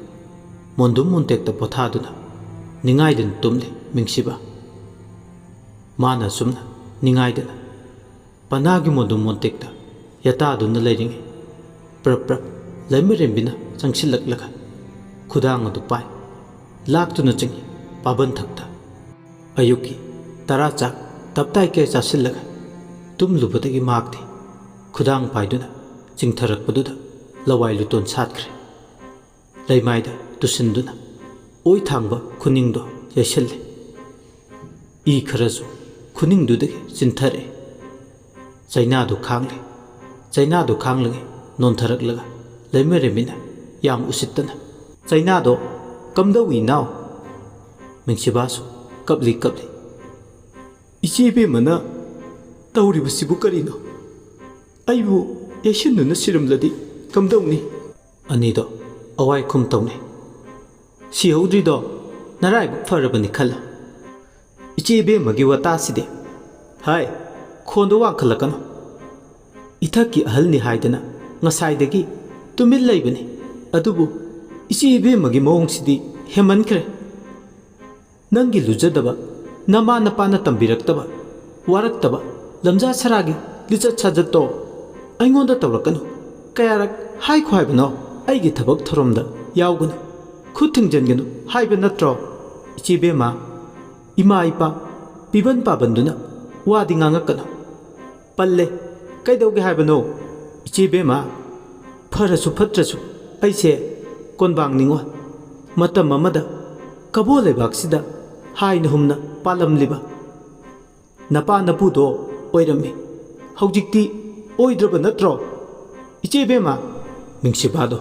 ꯃꯣꯟꯗꯨꯝ ꯃꯣꯟꯇꯦꯛꯇ ꯄꯣꯊꯥꯗꯨꯅ ꯅꯤꯡꯉꯥꯏꯗꯨꯅ ꯇꯨꯝꯂꯤ ꯃꯤꯡꯁꯤꯕ꯫ ꯃꯥꯅ ꯑꯁꯨꯝꯅ ꯅꯤꯡꯉꯥꯏꯗꯅ ꯄꯅꯥꯒꯤ ꯃꯣꯟꯗꯨꯝ ꯃꯣꯟꯇꯦꯛꯇ ꯌꯥꯇꯥꯗꯨꯅ ꯂꯩꯔꯤꯉꯩ, ꯄ꯭ꯔꯞ ꯄ꯭ꯔꯞ ꯂꯩꯃꯔꯦꯝꯕꯤꯅ ꯆꯪꯁꯤꯜꯂꯛꯂꯒ ꯈꯨꯗꯥꯡ ꯑꯗꯨ ꯄꯥꯏ, ꯂꯥꯛꯇꯨꯅ ꯆꯪꯏ ꯄꯥꯕꯟꯊꯛꯇ꯫ ꯑꯌꯨꯛꯀꯤ ꯇꯔꯥ ꯆꯥꯛ ꯇꯞꯇꯥꯏ ꯀꯌꯥ ꯆꯥꯁꯤꯜꯂꯒ ꯇꯨꯝꯂꯨꯕꯗꯒꯤ ꯃꯍꯥꯛꯇꯤ ꯈꯨꯗꯥꯡ ꯄꯥꯏꯗꯨꯅ ꯆꯤꯡꯊꯔꯛꯄꯗꯨꯗ ꯂꯋꯥꯏ ꯂꯨꯇꯣꯟ ꯁꯥꯠꯈ꯭ꯔꯦ꯫ ꯂꯩꯃꯥꯏꯗ ꯇꯨꯁꯤꯟꯗꯨꯅ ꯑꯣꯏ ꯊꯥꯡꯕ ꯈꯨꯅꯤꯡꯗꯣ ꯌꯩꯁꯤꯜꯂꯦ꯫ ꯏ ꯈꯔꯁꯨ ꯈꯨꯅꯤꯡꯗꯨꯗꯒꯤ ꯆꯤꯟꯊꯔꯛꯑꯦ꯫ ꯆꯩꯅꯥꯗꯨ ꯈꯥꯡꯂꯦ꯫ ꯆꯩꯅꯥꯗꯨ ꯈꯥꯡꯂꯒ ꯅꯣꯟꯊꯔꯛꯂꯒ ꯂꯩꯃꯔꯦꯝꯕꯤꯅ ꯌꯥꯝ ꯎꯁꯤꯠꯇꯅ, "ꯆꯩꯅꯥꯗꯣ ꯀꯝꯗꯧꯏ ꯏꯅꯥꯎ?" ꯃꯤꯡꯁꯤꯕꯥꯁꯨ ꯀꯞꯂꯤ ꯀꯞꯂꯤ꯫ "ꯏꯆꯦ ꯏꯕꯦꯝꯃꯅ ꯇꯧꯔꯤꯕꯁꯤꯕꯨ ꯀꯔꯤꯅꯣ? ꯑꯩꯕꯨ ꯌꯩꯁꯤꯟꯗꯨꯅ ꯁꯤꯔꯝꯂꯗꯤ ꯀꯝꯗꯧꯅꯤ?" ꯑꯅꯤꯗꯣ ꯑꯋꯥꯏ ꯈꯨꯝ ꯇꯧꯅꯩ꯫ "ꯁꯤꯍꯧꯗ꯭ꯔꯤꯗꯣ ꯅꯔꯥꯏꯕꯛ ꯐꯔꯕꯅꯤ ꯈꯜꯂꯣ꯫ ꯏꯆꯦ ꯏꯕꯦꯝꯃꯒꯤ ꯋꯥꯇꯥꯁꯤꯗꯤ꯫ ꯍꯥꯏ, ꯈꯣꯟꯗꯣ ꯋꯥꯡꯈꯠꯂꯛꯀꯅꯨ꯫ ꯏꯊꯛꯀꯤ ꯑꯍꯜꯅꯤ ꯍꯥꯏꯗꯅ ꯉꯁꯥꯏꯗꯒꯤ ꯇꯨꯃꯤꯟ ꯂꯩꯕꯅꯤ꯫ ꯑꯗꯨꯕꯨ ꯏꯆꯦ ꯏꯕꯦꯝꯃꯒꯤ ꯃꯑꯣꯡꯁꯤꯗꯤ ꯍꯦꯟꯃꯟꯈ꯭ꯔꯦ꯫ ꯅꯪꯒꯤ ꯂꯨꯖꯗꯕ, ꯅꯃꯥ ꯅꯄꯥꯅ ꯇꯝꯕꯤꯔꯛꯇꯕ, ꯋꯥꯔꯛꯇꯕ ꯂꯝꯖꯥ ꯁꯔꯥꯒꯤ ꯂꯤꯆꯠ ꯁꯥꯖꯠꯇꯣ ꯑꯩꯉꯣꯟꯗ ꯇꯧꯔꯛꯀꯅꯨ꯫ ꯀꯌꯥꯔꯛ ꯍꯥꯏꯈꯣ ꯍꯥꯏꯕꯅꯣ? ꯑꯩꯒꯤ ꯊꯕꯛ ꯊꯧꯔꯝꯗ ꯌꯥꯎꯒꯅꯨ, ꯈꯨꯠ ꯊꯤꯡꯖꯤꯟꯒꯅꯨ ꯍꯥꯏꯕ ꯅꯠꯇ꯭ꯔꯣ? ꯏꯆꯦ ꯏꯕꯦꯝꯃ, ꯏꯃꯥ ꯏꯄꯥ ꯄꯤꯕꯟ ꯄꯥꯕꯟꯗꯨꯅ ꯋꯥꯗꯤ ꯉꯥꯡꯉꯛꯀꯅꯨ꯫ ꯄꯜꯂꯦ꯫ ꯀꯩꯗꯧꯒꯦ ꯍꯥꯏꯕꯅꯣ? ꯏꯆꯦ ꯕꯦꯝꯃ, ꯐꯔꯁꯨ ꯐꯠꯇ꯭ꯔꯁꯨ ꯑꯩꯁꯦ ꯀꯣꯟꯕꯥꯡ ꯅꯤꯉꯣꯜ, ꯃꯇꯝ ꯑꯃꯗ ꯀꯕꯣ ꯂꯩꯕꯥꯛꯁꯤꯗ ꯍꯥꯏꯅ ꯍꯨꯝꯅ ꯄꯥꯜꯂꯝꯂꯤꯕ ꯅꯄꯥ ꯅꯄꯨꯗꯣ ꯑꯣꯏꯔꯝꯃꯤ꯫ ꯍꯧꯖꯤꯛꯇꯤ ꯑꯣꯏꯗ꯭ꯔꯕ ꯅꯠꯇ꯭ꯔꯣ? ꯏꯆꯦ ꯕꯦꯝꯃ, ꯃꯤꯡꯁꯤꯕꯥꯗꯣ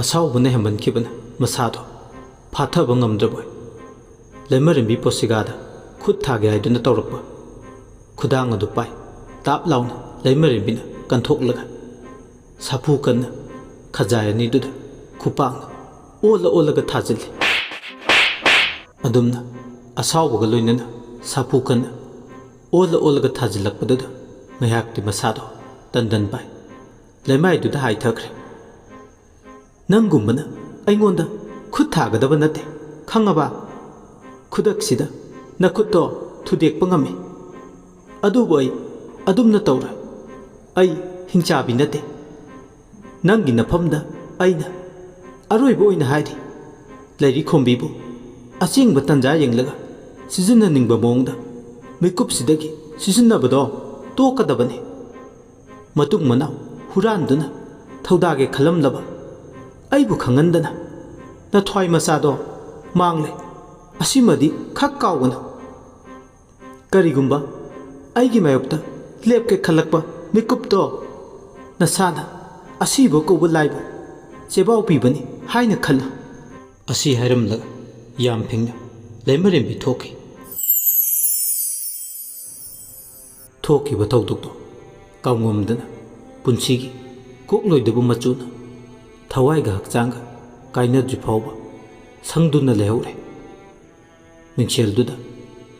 ꯑꯁꯥꯎꯕꯅ ꯍꯦꯟꯃꯟꯈꯤꯕꯅ ꯃꯁꯥꯗꯣ ꯐꯥꯊꯕ ꯉꯝꯗ꯭ꯔꯕꯣꯏ ꯂꯩꯃꯔꯦꯝꯕꯤ ꯄꯣꯁꯤꯒꯥꯗ ꯈꯨꯠ ꯊꯥꯒꯦ ꯍꯥꯏꯗꯨꯅ ꯇꯧꯔꯛꯄ ꯈꯨꯗꯥꯡ ꯑꯗꯨ ꯄꯥꯏ꯫ ꯇꯥꯞ ꯂꯥꯎꯅ ꯂꯩꯃꯔꯦꯝꯕꯤꯅ ꯀꯟꯊꯣꯛꯂꯒ ꯁꯥꯐꯨ ꯀꯟꯅ ꯈꯖꯥꯏ ꯑꯅꯤꯗꯨꯗ ꯈꯨꯄꯥꯛꯅ ꯑꯣꯜꯂ ꯑꯣꯜꯂꯒ ꯊꯥꯖꯤꯜꯂꯤ꯫ ꯑꯗꯨꯝꯅ ꯑꯁꯥꯎꯕꯒ ꯂꯣꯏꯅꯅ ꯁꯥꯐꯨ ꯀꯟꯅ ꯑꯣꯜꯂ ꯑꯣꯜꯂꯒ ꯊꯥꯖꯤꯜꯂꯛꯄꯗꯨꯗ ꯉꯥꯏꯍꯥꯛꯇꯤ ꯃꯁꯥꯗꯣ ꯇꯟꯗꯟ ꯄꯥꯏ꯫ ꯂꯩꯃꯥꯏꯗꯨꯗ ꯍꯥꯏꯊꯈ꯭ꯔꯦ꯫ "ꯅꯪꯒꯨꯝꯕꯅ ꯑꯩꯉꯣꯟꯗ ꯈꯨꯠ ꯊꯥꯒꯗꯕ ꯅꯠꯇꯦ, ꯈꯪꯉꯕ? ꯈꯨꯗꯛꯁꯤꯗ ꯅꯈꯨꯠꯇꯣ ꯊꯨꯗꯦꯛꯄ ꯉꯝꯃꯤ꯫ ꯑꯗꯨꯕꯨ ꯑꯩ ꯑꯗꯨꯝꯅ ꯇꯧꯔꯣꯏ꯫ ꯑꯩ ꯍꯤꯡꯆꯥꯕꯤ ꯅꯠꯇꯦ꯫ ꯅꯪꯒꯤ ꯅꯐꯝꯗ ꯑꯩꯅ ꯑꯔꯣꯏꯕ ꯑꯣꯏꯅ ꯍꯥꯏꯔꯤ, ꯂꯩꯔꯤ ꯈꯣꯝꯕꯤꯕꯨ ꯑꯁꯦꯡꯕ ꯇꯟꯖꯥ ꯌꯦꯡꯂꯒ ꯁꯤꯖꯤꯟꯅꯅꯤꯡꯕ ꯃꯑꯣꯡꯗ ꯃꯤꯀꯨꯞꯁꯤꯗꯒꯤ ꯁꯤꯖꯤꯟꯅꯕꯗꯣ ꯇꯣꯛꯀꯗꯕꯅꯤ꯫ ꯃꯇꯨꯡ ꯃꯅꯥꯎ ꯍꯨꯔꯥꯟꯗꯨꯅ ꯊꯧꯗꯥꯒꯦ ꯈꯜꯂꯝꯂꯕ ꯑꯩꯕꯨ ꯈꯪꯍꯟꯗꯅ ꯅꯊ꯭ꯋꯥꯏ ꯃꯆꯥꯗꯣ ꯃꯥꯡꯂꯦ꯫ ꯑꯁꯤꯃꯗꯤ ꯈꯛ ꯀꯥꯎꯒꯅꯨ꯫ ꯀꯔꯤꯒꯨꯝꯕ ꯑꯩꯒꯤ ꯃꯥꯌꯣꯛꯇ ꯂꯦꯞꯀꯦ ꯈꯜꯂꯛꯄ ꯃꯤꯀꯨꯞꯇꯣ ꯅꯁꯥꯅ ꯑꯁꯤꯕ ꯀꯧꯕ ꯂꯥꯏꯕꯨ ꯆꯦꯕꯥꯎ ꯄꯤꯕꯅꯤ ꯍꯥꯏꯅ ꯈꯜꯂꯨ"꯫ ꯑꯁꯤ ꯍꯥꯏꯔꯝꯂꯒ ꯌꯥꯝ ꯐꯤꯡꯅ ꯂꯩꯃꯔꯦꯝꯕꯤ ꯊꯣꯛꯈꯤ꯫ ꯊꯣꯛꯈꯤꯕ ꯊꯧꯗꯣꯛꯇꯣ ꯀꯥꯎꯉꯝꯗꯅ ꯄꯨꯟꯁꯤꯒꯤ ꯀꯣꯛꯂꯣꯏꯗꯕ ꯃꯆꯨꯅ ꯊꯋꯥꯏꯒ ꯍꯛꯆꯥꯡꯒ ꯀꯥꯏꯅꯗ꯭ꯔꯤ ꯐꯥꯎꯕ ꯁꯪꯗꯨꯅ ꯂꯩꯍꯧꯔꯦ꯫ ꯃꯤꯡꯁꯦꯜꯗꯨꯗ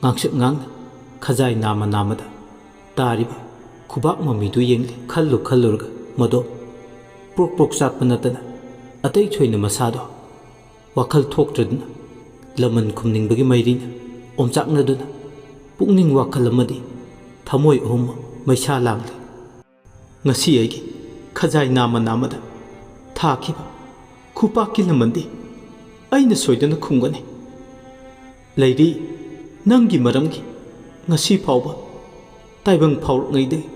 ꯉꯥꯡꯁꯛ ꯉꯥꯡꯅ ꯈꯖꯥꯏ ꯅꯥꯝꯃ ꯅꯥꯝꯃꯗ ꯇꯥꯔꯤꯕ ꯈꯨꯕꯥꯛ ꯃꯃꯤꯗꯨ ꯌꯦꯡꯂꯤ꯫ ꯈꯜꯂꯨ ꯈꯜꯂꯨꯔꯒ ꯃꯗꯣ ꯄ꯭ꯔꯣꯛ ꯄ꯭ꯔꯣꯛ ꯆꯥꯛꯄ ꯅꯠꯇꯅ ꯑꯇꯩ ꯊꯣꯏꯅ ꯃꯁꯥꯗꯣ ꯋꯥꯈꯜ ꯊꯣꯛꯇ꯭ꯔꯗꯨꯅ ꯂꯃꯟ ꯈꯨꯝꯅꯤꯡꯕꯒꯤ ꯃꯩꯔꯤꯅ ꯑꯣꯝꯆꯥꯛꯅꯗꯨꯅ ꯄꯨꯛꯅꯤꯡ ꯋꯥꯈꯜ ꯑꯃꯗꯤ ꯊꯃꯣꯏ ꯑꯍꯨꯝꯃꯛ ꯃꯩꯁꯥ ꯂꯥꯡꯂꯤ꯫ ꯉꯁꯤ ꯑꯩꯒꯤ ꯈꯖꯥꯏ ꯅꯥꯝꯃ ꯅꯥꯝꯃꯗ ꯊꯥꯈꯤꯕ ꯈꯨꯄꯥꯛꯀꯤ ꯂꯃꯟꯗꯤ ꯑꯩꯅ ꯁꯣꯏꯗꯅ ꯈꯨꯝꯒꯅꯤ꯫ ꯂꯩꯔꯤ, ꯅꯪꯒꯤ ꯃꯔꯝꯒꯤ ꯉꯁꯤ ꯐꯥꯎꯕ ꯇꯥꯏꯕꯪ ꯐꯥꯎꯔꯛꯉꯩꯗꯒꯤ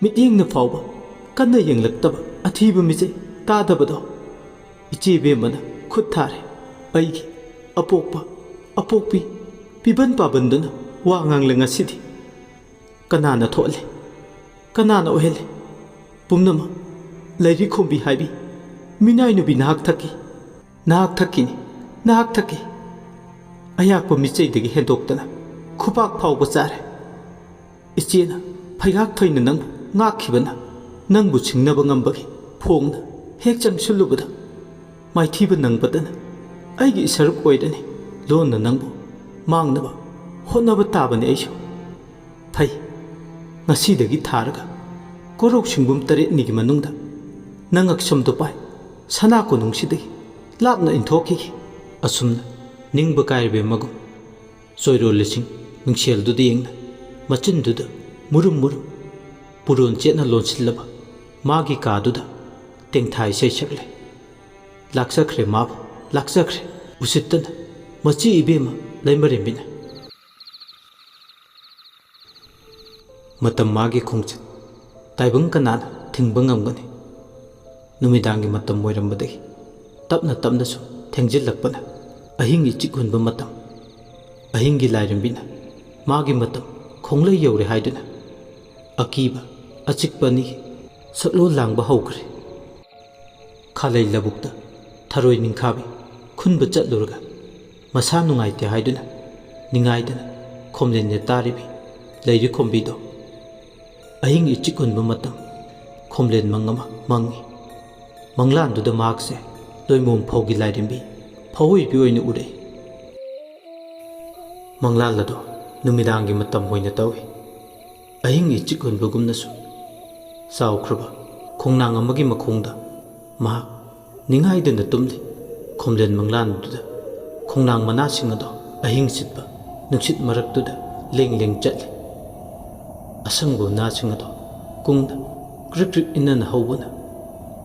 ꯃꯤꯠꯌꯦꯡꯅ ꯐꯥꯎꯕ ꯀꯟꯅ ꯌꯦꯡꯂꯛꯇꯕ ꯑꯊꯤꯕ ꯃꯤꯆꯩ ꯇꯥꯗꯕꯗꯣ ꯏꯆꯦ ꯏꯕꯦꯝꯃꯅ ꯈꯨꯠ ꯊꯥꯔꯦ꯫ ꯑꯩꯒꯤ ꯑꯄꯣꯛꯄ, ꯑꯄꯣꯛꯄꯤ, ꯄꯤꯕꯟ ꯄꯥꯕꯟꯗꯨꯅ ꯋꯥ ꯉꯥꯡꯂꯦ ꯉꯁꯤꯗꯤ꯫ ꯀꯅꯥꯅ ꯊꯣꯛꯍꯜꯂꯦ? ꯀꯅꯥꯅ ꯑꯣꯏꯍꯜꯂꯦ? ꯄꯨꯝꯅꯃꯛ ꯂꯩꯔꯤ ꯈꯣꯝꯕꯤ ꯍꯥꯏꯕꯤ ꯃꯤꯅꯥꯏ ꯅꯨꯄꯤ ꯅꯍꯥꯛ ꯊꯛꯀꯤ, ꯅꯍꯥꯛ ꯊꯛꯀꯤꯅꯤ, ꯅꯍꯥꯛ ꯊꯛꯀꯤ꯫ ꯑꯌꯥꯛꯄ ꯃꯤꯆꯩꯗꯒꯤ ꯍꯦꯟꯗꯣꯛꯇꯅ ꯈꯨꯄꯥꯛ ꯐꯥꯎꯕ ꯆꯥꯔꯦ꯫ ꯏꯆꯦꯅ ꯐꯩꯒꯥꯛ ꯐꯩꯅ ꯅꯪꯕꯨ ꯉꯥꯛꯈꯤꯕꯅ ꯅꯪꯕꯨ ꯁꯤꯡꯅꯕ ꯉꯝꯕꯒꯤ ꯐꯣꯡꯅ ꯍꯦꯛ ꯆꯪꯁꯤꯜꯂꯨꯕꯗ ꯃꯥꯏꯊꯤꯕ ꯅꯪꯕꯗꯅ ꯑꯩꯒꯤ ꯏꯁꯔꯨꯛ ꯑꯣꯏꯔꯅꯤ꯫ ꯂꯣꯟꯅ ꯅꯪꯕꯨ ꯃꯥꯡꯅꯕ ꯍꯣꯠꯅꯕ ꯇꯥꯕꯅꯤ ꯑꯩꯁꯨ꯫ ꯐꯩ, ꯉꯁꯤꯗꯒꯤ ꯊꯥꯔꯒ ꯀꯣꯔꯧ ꯁꯤꯡꯕꯨꯝ ꯇꯔꯦꯠꯅꯤꯒꯤ ꯃꯅꯨꯡꯗ ꯅꯉꯛꯁꯝꯗꯨ ꯄꯥꯏ ꯁꯅꯥ ꯀꯣꯅꯨꯡꯁꯤꯗꯒꯤ ꯂꯥꯞꯅ ꯏꯟꯊꯣꯛꯈꯤꯒꯦ꯫ ꯑꯁꯨꯝꯅ ꯅꯤꯡꯕ ꯀꯥꯏꯔꯕ ꯃꯒꯨꯝ ꯆꯣꯏꯔꯣꯜ ꯂꯤꯁꯤꯡ ꯃꯤꯡꯁꯦꯜꯗꯨꯗ ꯌꯦꯡꯅ ꯃꯆꯤꯟꯗꯨꯗ ꯃꯨꯔꯨꯝ ꯃꯨꯔꯨꯝ ꯄꯨꯔꯣꯟ ꯆꯦꯠꯅ ꯂꯣꯟꯁꯤꯜꯂꯕ ꯃꯥꯒꯤ ꯀꯥꯗꯨꯗ ꯇꯦꯡꯊꯥ ꯏꯁꯩ ꯁꯛꯂꯦ꯫ ꯂꯥꯛꯆꯈ꯭ꯔꯦ ꯃꯥꯕꯨ, ꯂꯥꯛꯆꯈ꯭ꯔꯦ꯫ ꯎꯁꯤꯠꯇꯅ ꯃꯆꯤ ꯏꯕꯦꯝꯃ ꯂꯩꯃꯔꯦꯝꯕꯤꯅ꯫ ꯃꯇꯝ ꯃꯥꯒꯤ ꯈꯣꯡꯆꯠ ꯇꯥꯏꯕꯪ ꯀꯅꯥꯅ ꯊꯤꯡꯕ ꯉꯝꯒꯅꯤ? ꯅꯨꯃꯤꯗꯥꯡꯒꯤ ꯃꯇꯝ ꯑꯣꯏꯔꯝꯕꯗꯒꯤ ꯇꯞꯅ ꯇꯞꯅ ꯁꯨꯝ ꯊꯦꯡꯖꯤꯜꯂꯛꯄꯅ ꯑꯍꯤꯡꯒꯤ ꯆꯤꯛ ꯍꯨꯟꯕ ꯃꯇꯝ꯫ ꯑꯍꯤꯡꯒꯤ ꯂꯥꯏꯔꯦꯝꯕꯤꯅ ꯃꯥꯒꯤ ꯃꯇꯝ ꯈꯣꯡꯂꯩ ꯌꯧꯔꯦ ꯍꯥꯏꯗꯨꯅ ꯑꯀꯤꯕ ꯑꯆꯤꯛꯄ ꯑꯅꯤꯒꯤ ꯁꯛꯂꯣꯟ ꯂꯥꯡꯕ ꯍꯧꯈ꯭ꯔꯦ꯫ ꯈꯥꯂꯩ ꯂꯧꯕꯨꯛꯇ ꯊꯔꯣꯏ ꯅꯤꯡꯈꯥꯕꯤ ꯈꯨꯟꯕ ꯆꯠꯂꯨꯔꯒ ꯃꯁꯥ ꯅꯨꯡꯉꯥꯏꯇꯦ ꯍꯥꯏꯗꯨꯅ ꯅꯤꯡꯉꯥꯏꯗꯅ ꯈꯣꯝꯂꯦꯟ ꯅꯦꯠꯇꯥꯔꯤꯕꯤ ꯂꯩꯔꯤ ꯈꯣꯝꯕꯤꯗꯣ꯫ ꯑꯍꯤꯡ ꯏꯆꯤꯛ ꯍꯨꯟꯕ ꯃꯇꯝ ꯈꯣꯝꯂꯦꯟ ꯃꯪ ꯑꯃ ꯃꯪꯉꯤ꯫ ꯃꯪꯂꯥꯟꯗꯨꯗ ꯃꯍꯥꯛꯁꯦ ꯂꯣꯏꯃꯣꯝ ꯐꯧꯒꯤ ꯂꯥꯏꯔꯦꯝꯕꯤ ꯐꯧꯑꯣꯏꯕꯤ ꯑꯣꯏꯅ ꯎꯔꯛꯏ꯫ ꯃꯪꯂꯥꯟ ꯑꯗꯣ ꯅꯨꯃꯤꯗꯥꯡꯒꯤ ꯃꯇꯝ ꯑꯣꯏꯅ ꯇꯧꯏ꯫ ꯑꯍꯤꯡ ꯏꯆꯤꯛ ꯍꯨꯟꯕꯒꯨꯝꯅꯁꯨ ꯆꯥꯎꯈ꯭ꯔꯕ ꯈꯣꯡꯅꯥꯡ ꯑꯃꯒꯤ ꯃꯈꯣꯡꯗ ꯃꯍꯥꯛ ꯅꯤꯡꯉꯥꯏꯗꯅ ꯇꯨꯝꯂꯤ꯫ ꯈꯣꯝꯂꯦꯟ ꯃꯪꯂꯥꯟꯗꯨꯗ ꯈꯣꯡꯅꯥꯡ ꯃꯅꯥꯁꯤꯡ ꯑꯗꯣ ꯑꯍꯤꯡ ꯁꯤꯠꯄ ꯅꯨꯡꯁꯤꯠ ꯃꯔꯛꯇꯨꯗ ꯂꯦꯡ ꯂꯦꯡ ꯆꯠꯂꯤ꯫ ꯑꯁꯪꯕ ꯃꯅꯥꯁꯤꯡ ꯑꯗꯣ ꯀꯨꯡꯅ ꯀ꯭ꯔꯤꯛ ꯀ꯭ꯔꯤꯛ ꯏꯟꯅꯅ ꯍꯧꯕꯅ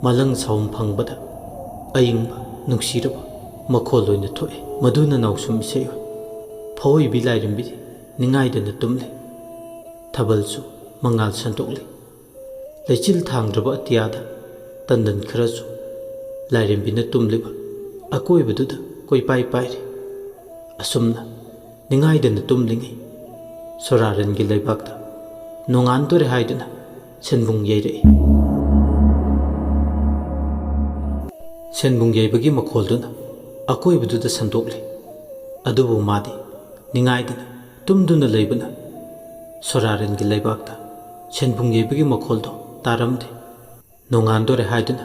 ꯃꯥꯂꯪ ꯁꯥꯎꯝ ꯐꯪꯕꯗ ꯑꯏꯪꯕ ꯅꯨꯡꯁꯤꯔꯕ ꯃꯈꯣꯜ ꯑꯣꯏꯅ ꯊꯣꯛꯏ꯫ ꯃꯗꯨꯅ ꯅꯥꯎꯁꯨꯝ ꯏꯁꯩ ꯑꯣꯏ꯫ ꯐꯧꯑꯣꯏꯕꯤ ꯂꯥꯏꯔꯦꯝꯕꯤꯗꯤ ꯅꯤꯡꯉꯥꯏꯗꯅ ꯇꯨꯝꯂꯤ꯫ ꯊꯥꯕꯜꯁꯨ ꯃꯉꯥꯜ ꯁꯟꯗꯣꯛꯂꯤ꯫ ꯂꯩꯆꯤꯜ ꯊꯥꯡꯗ꯭ꯔꯕ ꯑꯇꯤꯌꯥꯗ ꯇꯟꯗꯟ ꯈꯔꯁꯨ ꯂꯥꯏꯔꯦꯝꯕꯤꯅ ꯇꯨꯝꯂꯤꯕ ꯑꯀꯣꯏꯕꯗꯨꯗ ꯀꯣꯏꯄꯥꯏ ꯄꯥꯏꯔꯤ꯫ ꯑꯁꯨꯝꯅ ꯅꯤꯡꯉꯥꯏꯗꯅ ꯇꯨꯝꯂꯤꯉꯩ ꯁꯣꯔꯥꯔꯦꯟꯒꯤ ꯂꯩꯕꯥꯛꯇ ꯅꯣꯡꯉꯥꯟꯗꯣꯔꯦ ꯍꯥꯏꯗꯨꯅ ꯁꯦꯟꯕꯨꯡ ꯌꯩꯔꯛꯏ꯫ ꯁꯦꯟꯕꯨꯡ ꯌꯩꯕꯒꯤ ꯃꯈꯣꯜꯗꯨꯅ ꯑꯀꯣꯏꯕꯗꯨꯗ ꯁꯟꯗꯣꯛꯂꯤ꯫ ꯑꯗꯨꯕꯨ ꯃꯥꯗꯤ ꯅꯤꯡꯉꯥꯏꯗꯅ ꯇꯨꯝꯗꯨꯅ ꯂꯩꯕꯅ ꯁꯣꯔꯥꯔꯦꯟꯒꯤ ꯂꯩꯕꯥꯛꯇ ꯁꯦꯟꯕꯨꯡ ꯌꯩꯕꯒꯤ ꯃꯈꯣꯜꯗꯣ ꯇꯥꯔꯝꯗꯦ꯫ ꯅꯣꯡꯉꯥꯟꯗꯣꯔꯦ ꯍꯥꯏꯗꯨꯅ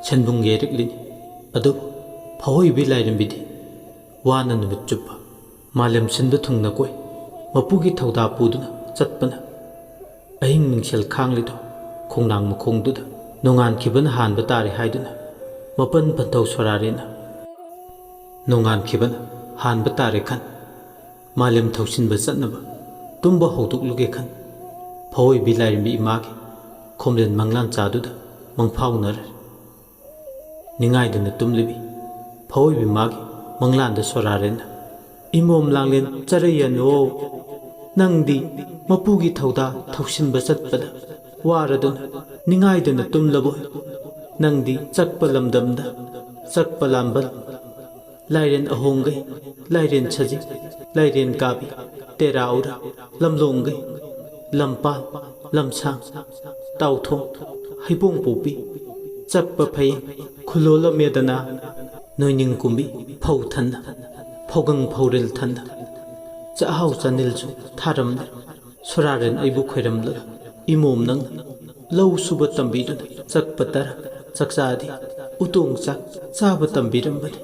ꯁꯦꯟꯕꯨꯡ ꯌꯩꯔꯛꯂꯤꯅꯤ꯫ ꯑꯗꯨꯕꯨ ꯐꯑꯣꯏꯕꯤ ꯂꯥꯏꯔꯦꯝꯕꯤꯗꯤ ꯋꯥꯅ ꯅꯨꯃꯤꯠ ꯆꯨꯞꯄ ꯃꯥꯂꯦꯝ ꯁꯤꯟꯕ ꯊꯨꯡꯅ ꯀꯣꯏ ꯃꯄꯨꯒꯤ ꯊꯧꯗꯥ ꯄꯨꯗꯨꯅ ꯆꯠꯄꯅ ꯑꯍꯤꯡ ꯃꯤꯡꯁꯦꯜ ꯈꯥꯡꯂꯤꯗꯣ ꯈꯣꯡꯅꯥꯡ ꯃꯈꯣꯡꯗꯨꯗ ꯅꯣꯡꯉꯥꯟꯈꯤꯕꯅ ꯍꯥꯟꯕ ꯇꯥꯔꯦ ꯍꯥꯏꯗꯨꯅ ꯃꯄꯟ ꯄꯟꯊꯧ ꯁꯣꯔꯥꯔꯦꯟꯅ ꯅꯣꯡꯉꯥꯟꯈꯤꯕꯅ ꯍꯥꯟꯕ ꯇꯥꯔꯦ ꯈꯟ ꯃꯥꯂꯦꯝ ꯊꯧꯁꯤꯟꯕ ꯆꯠꯅꯕ ꯇꯨꯝꯕ ꯍꯧꯗꯣꯛꯂꯨꯒꯦ ꯈꯟ ꯐꯑꯣꯏꯕꯤ ꯂꯥꯏꯔꯦꯝꯕꯤ ꯏꯃꯥꯒꯤ ꯈꯣꯝꯂꯦꯟ ꯃꯪꯂꯥꯟ ꯆꯥꯗꯨꯗ ꯃꯪꯐꯥꯎꯅꯔꯦ꯫ ꯅꯤꯡꯉꯥꯏꯗꯅ ꯇꯨꯝꯂꯤꯕꯤ ꯐꯑꯣꯏꯕꯤ ꯃꯥꯒꯤ ꯃꯪꯂꯥꯟꯗ ꯁꯣꯔꯥꯔꯦꯟꯅ "ꯏꯃꯣꯝ ꯂꯥꯡꯂꯦꯟ ꯆꯔꯩꯌꯅꯣ, ꯅꯪꯗꯤ ꯃꯄꯨꯒꯤ ꯊꯧꯗꯥ ꯊꯧꯁꯤꯟꯕ ꯆꯠꯄꯗ ꯋꯥꯔꯗꯨꯅ ꯅꯤꯡꯉꯥꯏꯗꯅ ꯇꯨꯝꯂꯕꯣꯏ? ꯅꯪꯗꯤ ꯆꯛꯄ ꯂꯝꯗꯝꯗ ꯆꯛꯄ ꯂꯥꯝꯕꯜ, ꯂꯥꯏꯔꯦꯟ ꯑꯍꯣꯡꯒꯩ, ꯂꯥꯏꯔꯦꯟ ꯁꯖꯤꯛ, ꯂꯥꯏꯔꯦꯟ ꯀꯥꯕꯤ, ꯇꯦꯔꯥ ꯎꯔꯥ, ꯂꯝꯂꯣꯡꯒꯩ, ꯂꯝꯄꯥꯜ, ꯂꯝꯁꯥꯡ, ꯇꯥꯎꯊꯣꯡ, ꯍꯩꯕꯣꯡ ꯄꯣꯛꯄꯤ, ꯆꯛꯄ ꯐꯩ, ꯈꯨꯂꯣ ꯂꯝꯃꯦꯗꯅ, ꯅꯣꯏꯅꯤꯡ ꯀꯨꯝꯕꯤ, ꯐꯧ ꯊꯟꯅ, ꯐꯧꯒꯪ ꯐꯧꯔꯦꯜ ꯊꯟꯅ, ꯆꯥꯛꯍꯥꯎ ꯆꯥꯅꯤꯜꯁꯨ ꯊꯥꯔꯝꯂꯦ꯫ ꯁꯣꯔꯥꯔꯦꯟ ꯑꯩꯕꯨ ꯈꯣꯏꯔꯝꯂꯒ ꯏꯃꯣꯝ ꯅꯪꯅ ꯂꯧ ꯁꯨꯕ ꯇꯝꯕꯤꯗꯨꯅ ꯆꯛꯄ ꯇꯔꯥ ꯆꯥꯛꯆꯥꯗꯤ ꯎꯇꯣꯡ ꯆꯥꯛ ꯆꯥꯕ ꯇꯝꯕꯤꯔꯝꯕꯅꯤ꯫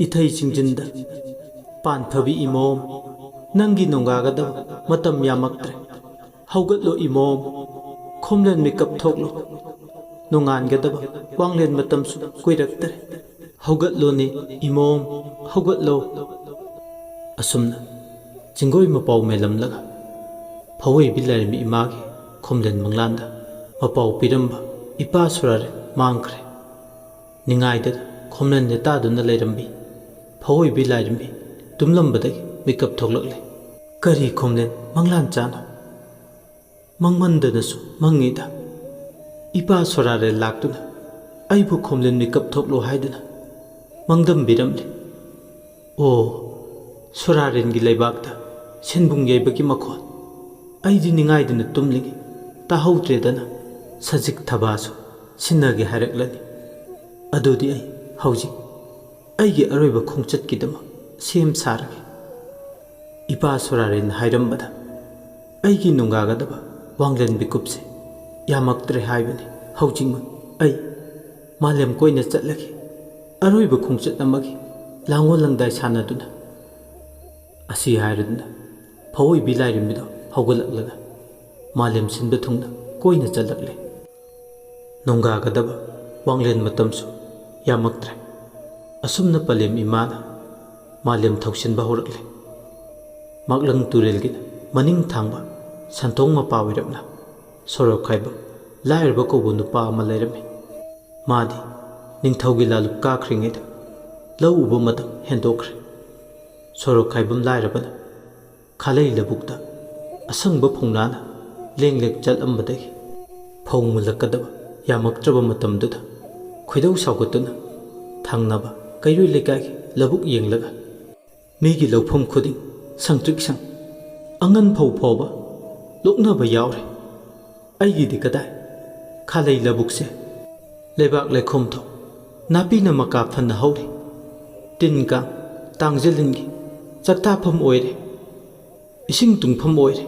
ꯏꯊꯩ ꯆꯤꯡꯖꯤꯟꯗ ꯄꯥꯟꯐꯕꯤ ꯏꯃꯣꯝ, ꯅꯪꯒꯤ ꯅꯣꯡꯒꯥꯒꯗꯕ ꯃꯇꯝ ꯌꯥꯝꯃꯛꯇ꯭ꯔꯦ꯫ ꯍꯧꯒꯠꯂꯣ ꯏꯃꯣꯝ, ꯈꯣꯝꯂꯦꯟ ꯃꯤꯀꯞ ꯊꯣꯛꯂꯣ꯫ ꯅꯣꯡꯉꯥꯟꯒꯗꯕ ꯋꯥꯡꯂꯦꯟ ꯃꯇꯝꯁꯨ ꯀꯨꯏꯔꯛꯇ꯭ꯔꯦ꯫ ꯍꯧꯒꯠꯂꯣꯅꯦ ꯏꯃꯣꯝ, ꯍꯧꯒꯠꯂꯣ꯫ ꯑꯁꯨꯝꯅ ꯆꯤꯡꯒꯣꯏ ꯃꯄꯥꯎ ꯃꯦꯜꯂꯝꯂꯒ ꯐꯑꯣꯏꯕꯤ ꯂꯥꯏꯔꯦꯝꯕꯤ ꯏꯃꯥꯒꯤ ꯈꯣꯝꯂꯦꯟ ꯃꯪꯂꯥꯟꯗ ꯃꯄꯥꯎ ꯄꯤꯔꯝꯕ ꯏꯄꯥ ꯁꯨꯔꯥꯔꯦꯟ ꯃꯥꯡꯈ꯭ꯔꯦ꯫ ꯅꯤꯡꯉꯥꯏꯗ ꯈꯣꯝꯂꯦꯟ ꯅꯦꯇꯥꯗꯨꯅ ꯂꯩꯔꯝꯕꯤ ꯐꯑꯣꯏꯕꯤ ꯂꯥꯏꯔꯦꯝꯕꯤ ꯇꯨꯝꯂꯝꯕꯗꯒꯤ ꯃꯤꯀꯞ ꯊꯣꯛꯂꯛꯂꯦ꯫ ꯀꯔꯤ ꯈꯣꯝꯂꯦꯟ ꯃꯪꯂꯥꯟ ꯆꯥꯅꯣ? ꯃꯪꯃꯟꯗꯅꯁꯨ ꯃꯪꯉꯤꯗ꯫ ꯏꯄꯥ ꯁꯣꯔꯥꯔꯦꯜ ꯂꯥꯛꯇꯨꯅ ꯑꯩꯕꯨ ꯈꯣꯝꯂꯦꯟ ꯃꯤꯀꯞ ꯊꯣꯛꯂꯣ ꯍꯥꯏꯗꯨꯅ ꯃꯪꯗꯝꯕꯤꯔꯝꯂꯦ꯫ ꯑꯣ, ꯁꯣꯔꯥꯔꯦꯟꯒꯤ ꯂꯩꯕꯥꯛꯇ ꯁꯦꯟꯕꯨꯡ ꯌꯩꯕꯒꯤ ꯃꯈꯣꯜ꯫ ꯑꯩꯗꯤ ꯅꯤꯡꯉꯥꯏꯗꯨꯅ ꯇꯨꯝꯂꯤꯉꯩ ꯇꯥꯍꯧꯗ꯭ꯔꯦꯗꯅ ꯁꯖꯤꯛ ꯊꯕꯥꯁꯨ ꯁꯤꯟꯅꯒꯦ ꯍꯥꯏꯔꯛꯂꯅꯤ꯫ ꯑꯗꯨꯗꯤ ꯑꯩ ꯍꯧꯖꯤꯛ ꯑꯩꯒꯤ ꯑꯔꯣꯏꯕ ꯈꯣꯡꯆꯠꯀꯤꯗꯃꯛ ꯁꯦꯝ ꯁꯥꯔꯒꯦ꯫ ꯏꯄꯥ ꯁꯣꯔꯥꯔꯦꯟꯅ ꯍꯥꯏꯔꯝꯕꯗ ꯑꯩꯒꯤ ꯅꯨꯡꯒꯥꯒꯗꯕ ꯋꯥꯡꯂꯦꯟ ꯃꯤꯀꯨꯞꯁꯦ ꯌꯥꯝꯃꯛꯇ꯭ꯔꯦ ꯍꯥꯏꯕꯅꯤ꯫ ꯍꯧꯖꯤꯛꯃꯛ ꯑꯩ ꯃꯥꯂꯦꯝ ꯀꯣꯏꯅ ꯆꯠꯂꯒꯦ꯫ ꯑꯔꯣꯏꯕ ꯈꯣꯡꯆꯠ ꯑꯃꯒꯤ ꯂꯥꯡꯑꯣꯜ ꯂꯪꯗꯥꯏ ꯁꯥꯟꯅꯗꯨꯅ꯫ ꯑꯁꯤ ꯍꯥꯏꯔꯗꯨꯅ ꯐꯑꯣꯏꯕꯤ ꯂꯥꯏꯔꯦꯝꯕꯤꯗꯣ ꯍꯧꯒꯠꯂꯛꯂꯒ ꯃꯥꯂꯦꯝ ꯁꯤꯟꯕ ꯊꯨꯡꯅ ꯀꯣꯏꯅ ꯆꯠꯂꯛꯂꯦ꯫ ꯅꯣꯡꯒꯥꯒꯗꯕ ꯋꯥꯡꯂꯦꯟ ꯃꯇꯝꯁꯨ ꯌꯥꯝꯃꯛꯇ꯭ꯔꯦ꯫ ꯑꯁꯨꯝꯅ ꯄꯂꯦꯝ ꯏꯃꯥꯅ ꯃꯥꯂꯦꯝ ꯊꯧꯁꯤꯟꯕ ꯍꯧꯔꯛꯂꯦ꯫ ꯃꯥꯛꯂꯪ ꯇꯨꯔꯦꯜꯒꯤꯅ ꯃꯅꯤꯡ ꯊꯥꯡꯕ ꯁꯟꯊꯣꯡ ꯃꯄꯥ ꯑꯣꯏꯔꯞꯅ ꯁꯣꯔꯣꯛꯈꯥꯏꯕꯝ ꯂꯥꯏꯔꯕ ꯀꯧꯕ ꯅꯨꯄꯥ ꯑꯃ ꯂꯩꯔꯝꯃꯤ꯫ ꯃꯥꯗꯤ ꯅꯤꯡꯊꯧꯒꯤ ꯂꯥꯂꯨꯞ ꯀꯥꯈ꯭ꯔꯤꯉꯩꯗ ꯂꯧ ꯎꯕ ꯃꯇꯝ ꯍꯦꯟꯗꯣꯛꯈ꯭ꯔꯦ꯫ ꯁꯣꯔꯣꯛꯈꯥꯏꯕꯝ ꯂꯥꯏꯔꯕꯅ ꯈꯥꯂꯩ ꯂꯧꯕꯨꯛꯇ ꯑꯁꯪꯕ ꯐꯧꯅꯥꯅ ꯂꯦꯡ ꯂꯦꯡ ꯆꯠꯂꯝꯕꯗꯒꯤ ꯐꯧ ꯃꯨꯜꯂꯛꯀꯗꯕ ꯌꯥꯝꯃꯛꯇ꯭ꯔꯕ ꯃꯇꯝꯗꯨꯗ ꯈꯣꯏꯗꯧ ꯁꯥꯎꯒꯠꯇꯨꯅ ꯊꯪꯅꯕ ꯀꯩꯔꯣꯏ ꯂꯩꯀꯥꯏꯒꯤ ꯂꯧꯕꯨꯛ ꯌꯦꯡꯂꯒ ꯃꯤꯒꯤ ꯂꯧꯐꯝ ꯈꯨꯗꯤꯡ ꯁꯪꯇ꯭ꯔꯤꯛ ꯁꯪ, ꯑꯉꯟ ꯐꯧ ꯐꯥꯎꯕ ꯂꯣꯛꯅꯕ ꯌꯥꯎꯔꯦ꯫ ꯑꯩꯒꯤꯗꯤ ꯀꯗꯥꯏ? ꯈꯥꯂꯩ ꯂꯧꯕꯨꯛꯁꯦ ꯂꯩꯕꯥꯛ ꯂꯩꯈꯣꯝ ꯊꯣꯛ, ꯅꯥꯄꯤꯅ ꯃꯀꯥ ꯐꯟꯅ ꯍꯧꯔꯤ꯫ ꯇꯤꯟ ꯀꯥꯡ ꯇꯥꯡꯖꯂꯤꯟꯒꯤ ꯆꯥꯛꯇꯥꯐꯝ ꯑꯣꯏꯔꯦ, ꯏꯁꯤꯡ ꯇꯨꯡꯐꯝ ꯑꯣꯏꯔꯦ꯫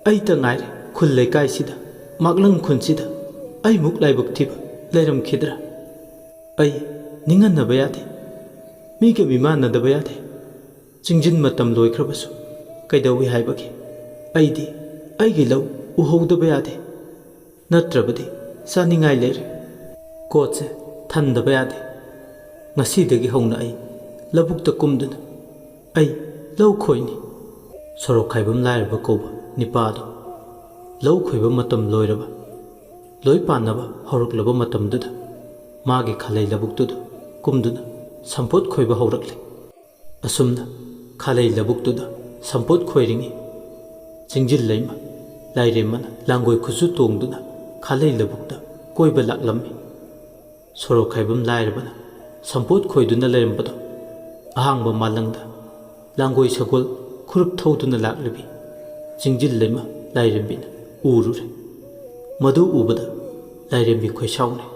ꯑꯩꯇ ꯉꯥꯏꯔꯦ ꯈꯨꯜ ꯂꯩꯀꯥꯏꯁꯤꯗ, ꯃꯥꯛꯂꯪ ꯈꯨꯟꯁꯤꯗ ꯑꯩꯃꯨꯛ ꯂꯥꯏꯕꯛ ꯊꯤꯕ ꯂꯩꯔꯝꯈꯤꯗ꯭ꯔꯥ? ꯑꯩ ꯅꯤꯡꯍꯟꯅꯕ ꯌꯥꯗꯦ, ꯃꯤꯒ ꯃꯤꯃꯥꯟꯅꯗꯕ ꯌꯥꯗꯦ꯫ ꯆꯤꯡꯖꯤꯟ ꯃꯇꯝ ꯂꯣꯏꯈ꯭ꯔꯕꯁꯨ ꯀꯩꯗꯧꯏ ꯍꯥꯏꯕꯒꯦ? ꯑꯩꯗꯤ ꯑꯩꯒꯤ ꯂꯧ ꯎꯍꯧꯗꯕ ꯌꯥꯗꯦ, ꯅꯠꯇ꯭ꯔꯕꯗꯤ ꯆꯥꯅꯤꯡꯉꯥꯏ ꯂꯩꯔꯦ꯫ ꯀꯣꯠꯁꯦ ꯊꯟꯗꯕ ꯌꯥꯗꯦ꯫ ꯉꯁꯤꯗꯒꯤ ꯍꯧꯅ ꯑꯩ ꯂꯧꯕꯨꯛꯇ ꯀꯨꯝꯗꯨꯅ ꯑꯩ ꯂꯧ ꯈꯣꯏꯅꯤ꯫ ꯁꯣꯔꯣꯛ ꯈꯥꯏꯕꯝ ꯂꯥꯏꯔꯕ ꯀꯧꯕ ꯅꯤꯄꯥꯗꯣ ꯂꯧ ꯈꯣꯏꯕ ꯃꯇꯝ ꯂꯣꯏꯔꯕ ꯂꯣꯏ ꯄꯥꯟꯅꯕ ꯍꯧꯔꯛꯂꯕ ꯃꯇꯝꯗꯨꯗ ꯃꯥꯒꯤ ꯈꯥꯂꯩ ꯂꯧꯕꯨꯛꯇꯨꯗ ꯀꯨꯝꯗꯨꯅ ꯁꯝꯄꯣꯠ ꯈꯣꯏꯕ ꯍꯧꯔꯛꯂꯦ꯫ ꯑꯁꯨꯝꯅ ꯈꯥꯂꯩ ꯂꯧꯕꯨꯛꯇꯨꯗ ꯁꯝꯄꯣꯠ ꯈꯣꯏꯔꯤꯉꯩ ꯆꯤꯡꯖꯤꯜ ꯂꯩꯃ ꯂꯥꯏꯔꯦꯝꯃꯅ ꯂꯥꯡꯒꯣꯏ ꯈꯨꯠꯁꯨ ꯇꯣꯡꯗꯨꯅ ꯈꯥꯂꯩ ꯂꯧꯕꯨꯛꯇ ꯀꯣꯏꯕ ꯂꯥꯛꯂꯝꯃꯤ꯫ ꯁꯣꯔꯣꯛꯈꯥꯏꯕꯝ ꯂꯥꯏꯔꯕꯅ ꯁꯝꯄꯣꯠ ꯈꯣꯏꯗꯨꯅ ꯂꯩꯔꯝꯕꯗꯣ ꯑꯍꯥꯡꯕ ꯃꯥꯂꯪꯗ ꯂꯥꯡꯒꯣꯏ ꯁꯒꯣꯜ ꯈꯨꯔꯨꯞ ꯊꯧꯗꯨꯅ ꯂꯥꯛꯂꯤꯕꯤ ꯆꯤꯡꯖꯤꯜ ꯂꯩꯃ ꯂꯥꯏꯔꯦꯝꯕꯤꯅ ꯎꯔꯨꯔꯦ꯫ ꯃꯗꯨ ꯎꯕꯗ ꯂꯥꯏꯔꯦꯝꯕꯤ ꯈꯣꯏꯁꯥꯎꯅꯩ꯫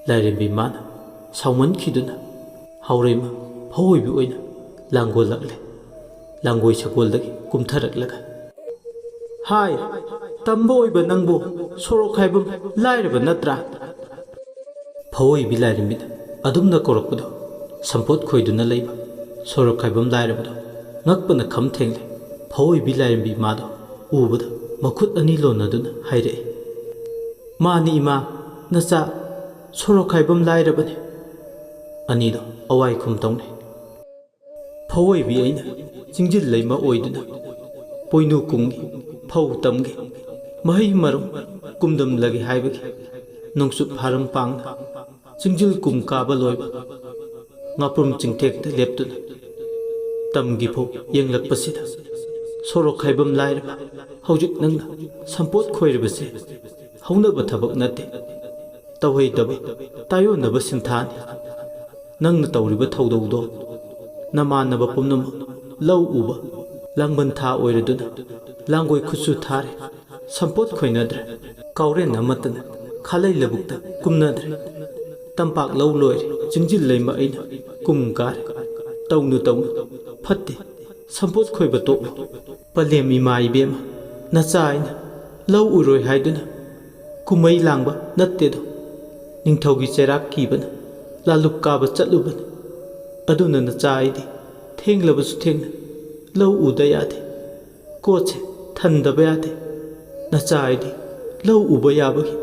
ꯂꯥꯏꯔꯦꯝꯕꯤ ꯃꯥꯅ ꯁꯥꯎꯃꯟꯈꯤꯗꯨꯅ ꯍꯥꯎꯔꯩꯃ ꯐꯧꯑꯣꯏꯕꯤ ꯑꯣꯏꯅ ꯂꯥꯡꯒꯣꯜꯂꯛꯂꯦ꯫ ꯂꯥꯡꯒꯣꯏ ꯁꯒꯣꯜꯗꯒꯤ ꯀꯨꯝꯊꯔꯛꯂꯒ, "ꯍꯥꯏ, ꯇꯝꯕ ꯑꯣꯏꯕ ꯅꯪꯕꯨ ꯁꯣꯔꯣꯛ ꯍꯥꯏꯕ ꯂꯥꯏꯔꯕ ꯅꯠꯇ꯭ꯔꯥ?" ꯐꯧꯑꯣꯏꯕꯤ ꯂꯥꯏꯔꯦꯝꯕꯤꯅ ꯑꯗꯨꯝꯅ ꯀꯧꯔꯛꯄꯗꯣ ꯁꯝꯄꯣꯠ ꯈꯣꯏꯗꯨꯅ ꯂꯩꯕ ꯁꯣꯔꯣꯛ ꯍꯥꯏꯕ ꯂꯥꯏꯔꯕꯗꯣ ꯉꯛꯄꯅ ꯈꯝ ꯊꯦꯡꯂꯦ꯫ ꯐꯧꯑꯣꯏꯕꯤ ꯂꯥꯏꯔꯦꯝꯕꯤ ꯃꯥꯗꯣ ꯎꯕꯗ ꯃꯈꯨꯠ ꯑꯅꯤ ꯂꯣꯟꯅꯗꯨꯅ ꯍꯥꯏꯔꯛꯏ, "ꯃꯥꯅꯤ ꯏꯃꯥ, ꯅꯆꯥ ꯁꯣꯔꯣꯛ ꯍꯥꯏꯕ ꯂꯥꯏꯔꯕꯅꯤ"꯫ ꯑꯅꯤꯗꯣ ꯑꯋꯥꯏ ꯈꯨꯝ ꯇꯧꯅꯩ꯫ ꯐꯧꯑꯣꯏꯕꯤ ꯑꯩꯅ ꯆꯤꯡꯖꯤꯜ ꯂꯩꯃ ꯑꯣꯏꯗꯨꯅ ꯄꯣꯏꯅꯨ ꯀꯨꯝꯒꯤ ꯐꯧ ꯇꯝꯒꯦ, ꯃꯍꯩ ꯃꯔꯣꯡ ꯀꯨꯝꯗꯝꯂꯒꯦ ꯍꯥꯏꯕꯒꯤ ꯅꯣꯡꯆꯨꯞ ꯐꯥꯔꯝ ꯄꯥꯡꯅ ꯆꯤꯡꯖꯤꯜ ꯀꯨꯝ ꯀꯥꯕ ꯂꯣꯏꯕ ꯉꯥꯄ꯭ꯔꯨꯝ ꯆꯤꯡꯊꯦꯛꯇ ꯂꯦꯞꯇꯨꯅ ꯇꯝꯒꯤ ꯐꯧ ꯌꯦꯡꯂꯛꯄꯁꯤꯗ ꯁꯣꯔꯣꯛ ꯍꯥꯏꯕꯝ ꯂꯥꯏꯔꯕ ꯍꯧꯖꯤꯛ ꯅꯪꯅ ꯁꯝꯄꯣꯠ ꯈꯣꯏꯔꯤꯕꯁꯦ ꯍꯧꯅꯕ ꯊꯕꯛ ꯅꯠꯇꯦ꯫ ꯇꯧꯍꯩꯗꯕ, ꯇꯥꯏꯑꯣꯟꯅꯕ ꯁꯤꯟꯊꯥꯅꯤ꯫ ꯅꯪꯅ ꯇꯧꯔꯤꯕ ꯊꯧꯗꯧꯗꯣ ꯅꯃꯥꯟꯅꯕ ꯄꯨꯝꯅꯃꯛ ꯂꯧ ꯎꯕ ꯂꯥꯡꯕꯟ ꯊꯥ ꯑꯣꯏꯔꯗꯨꯅ ꯂꯥꯡꯒꯣꯏ ꯈꯨꯠꯁꯨ ꯊꯥꯔꯦ, ꯁꯝꯄꯣꯠ ꯈꯣꯏꯅꯗ꯭ꯔꯦ, ꯀꯥꯎꯔꯦꯟ ꯑꯃꯠꯇꯅ ꯈꯥꯂꯩ ꯂꯧꯕꯨꯛꯇ ꯀꯨꯝꯅꯗ꯭ꯔꯦ꯫ ꯇꯝꯄꯥꯛ ꯂꯧ ꯂꯣꯏꯔꯦ, ꯆꯤꯡꯖꯤꯜ ꯂꯩꯃ ꯑꯩꯅ ꯀꯨꯝ ꯀꯥꯔꯦ꯫ ꯇꯧꯅꯨ, ꯇꯧꯅꯨ, ꯐꯠꯇꯦ, ꯁꯝꯄꯣꯠ ꯈꯣꯏꯕ ꯇꯣꯛꯂꯣ꯫ ꯄꯂꯦꯝ ꯏꯃꯥ ꯏꯕꯦꯝꯃ, ꯅꯆꯥ ꯑꯩꯅ ꯂꯧ ꯎꯔꯣꯏ ꯍꯥꯏꯗꯨꯅ ꯀꯨꯝꯍꯩ ꯂꯥꯡꯕ ꯅꯠꯇꯦꯗꯣ꯫ ꯅꯤꯡꯊꯧꯒꯤ ꯆꯩꯔꯥꯛ ꯀꯤꯕꯅ ꯂꯥꯂꯨꯞ ꯀꯥꯕ ꯆꯠꯂꯨꯕꯅꯤ꯫ ꯑꯗꯨꯅ ꯅꯆꯥ ꯑꯩꯗꯤ ꯊꯦꯡꯂꯕꯁꯨ ꯊꯦꯡꯅ ꯂꯧ ꯎꯗ ꯌꯥꯗꯦ꯫ ꯀꯣꯠꯁꯦ ꯊꯟꯗꯕ ꯌꯥꯗꯦ꯫ ꯅꯆꯥ ꯑꯩꯗꯤ ꯂꯧ ꯎꯕ ꯌꯥꯕꯒꯤ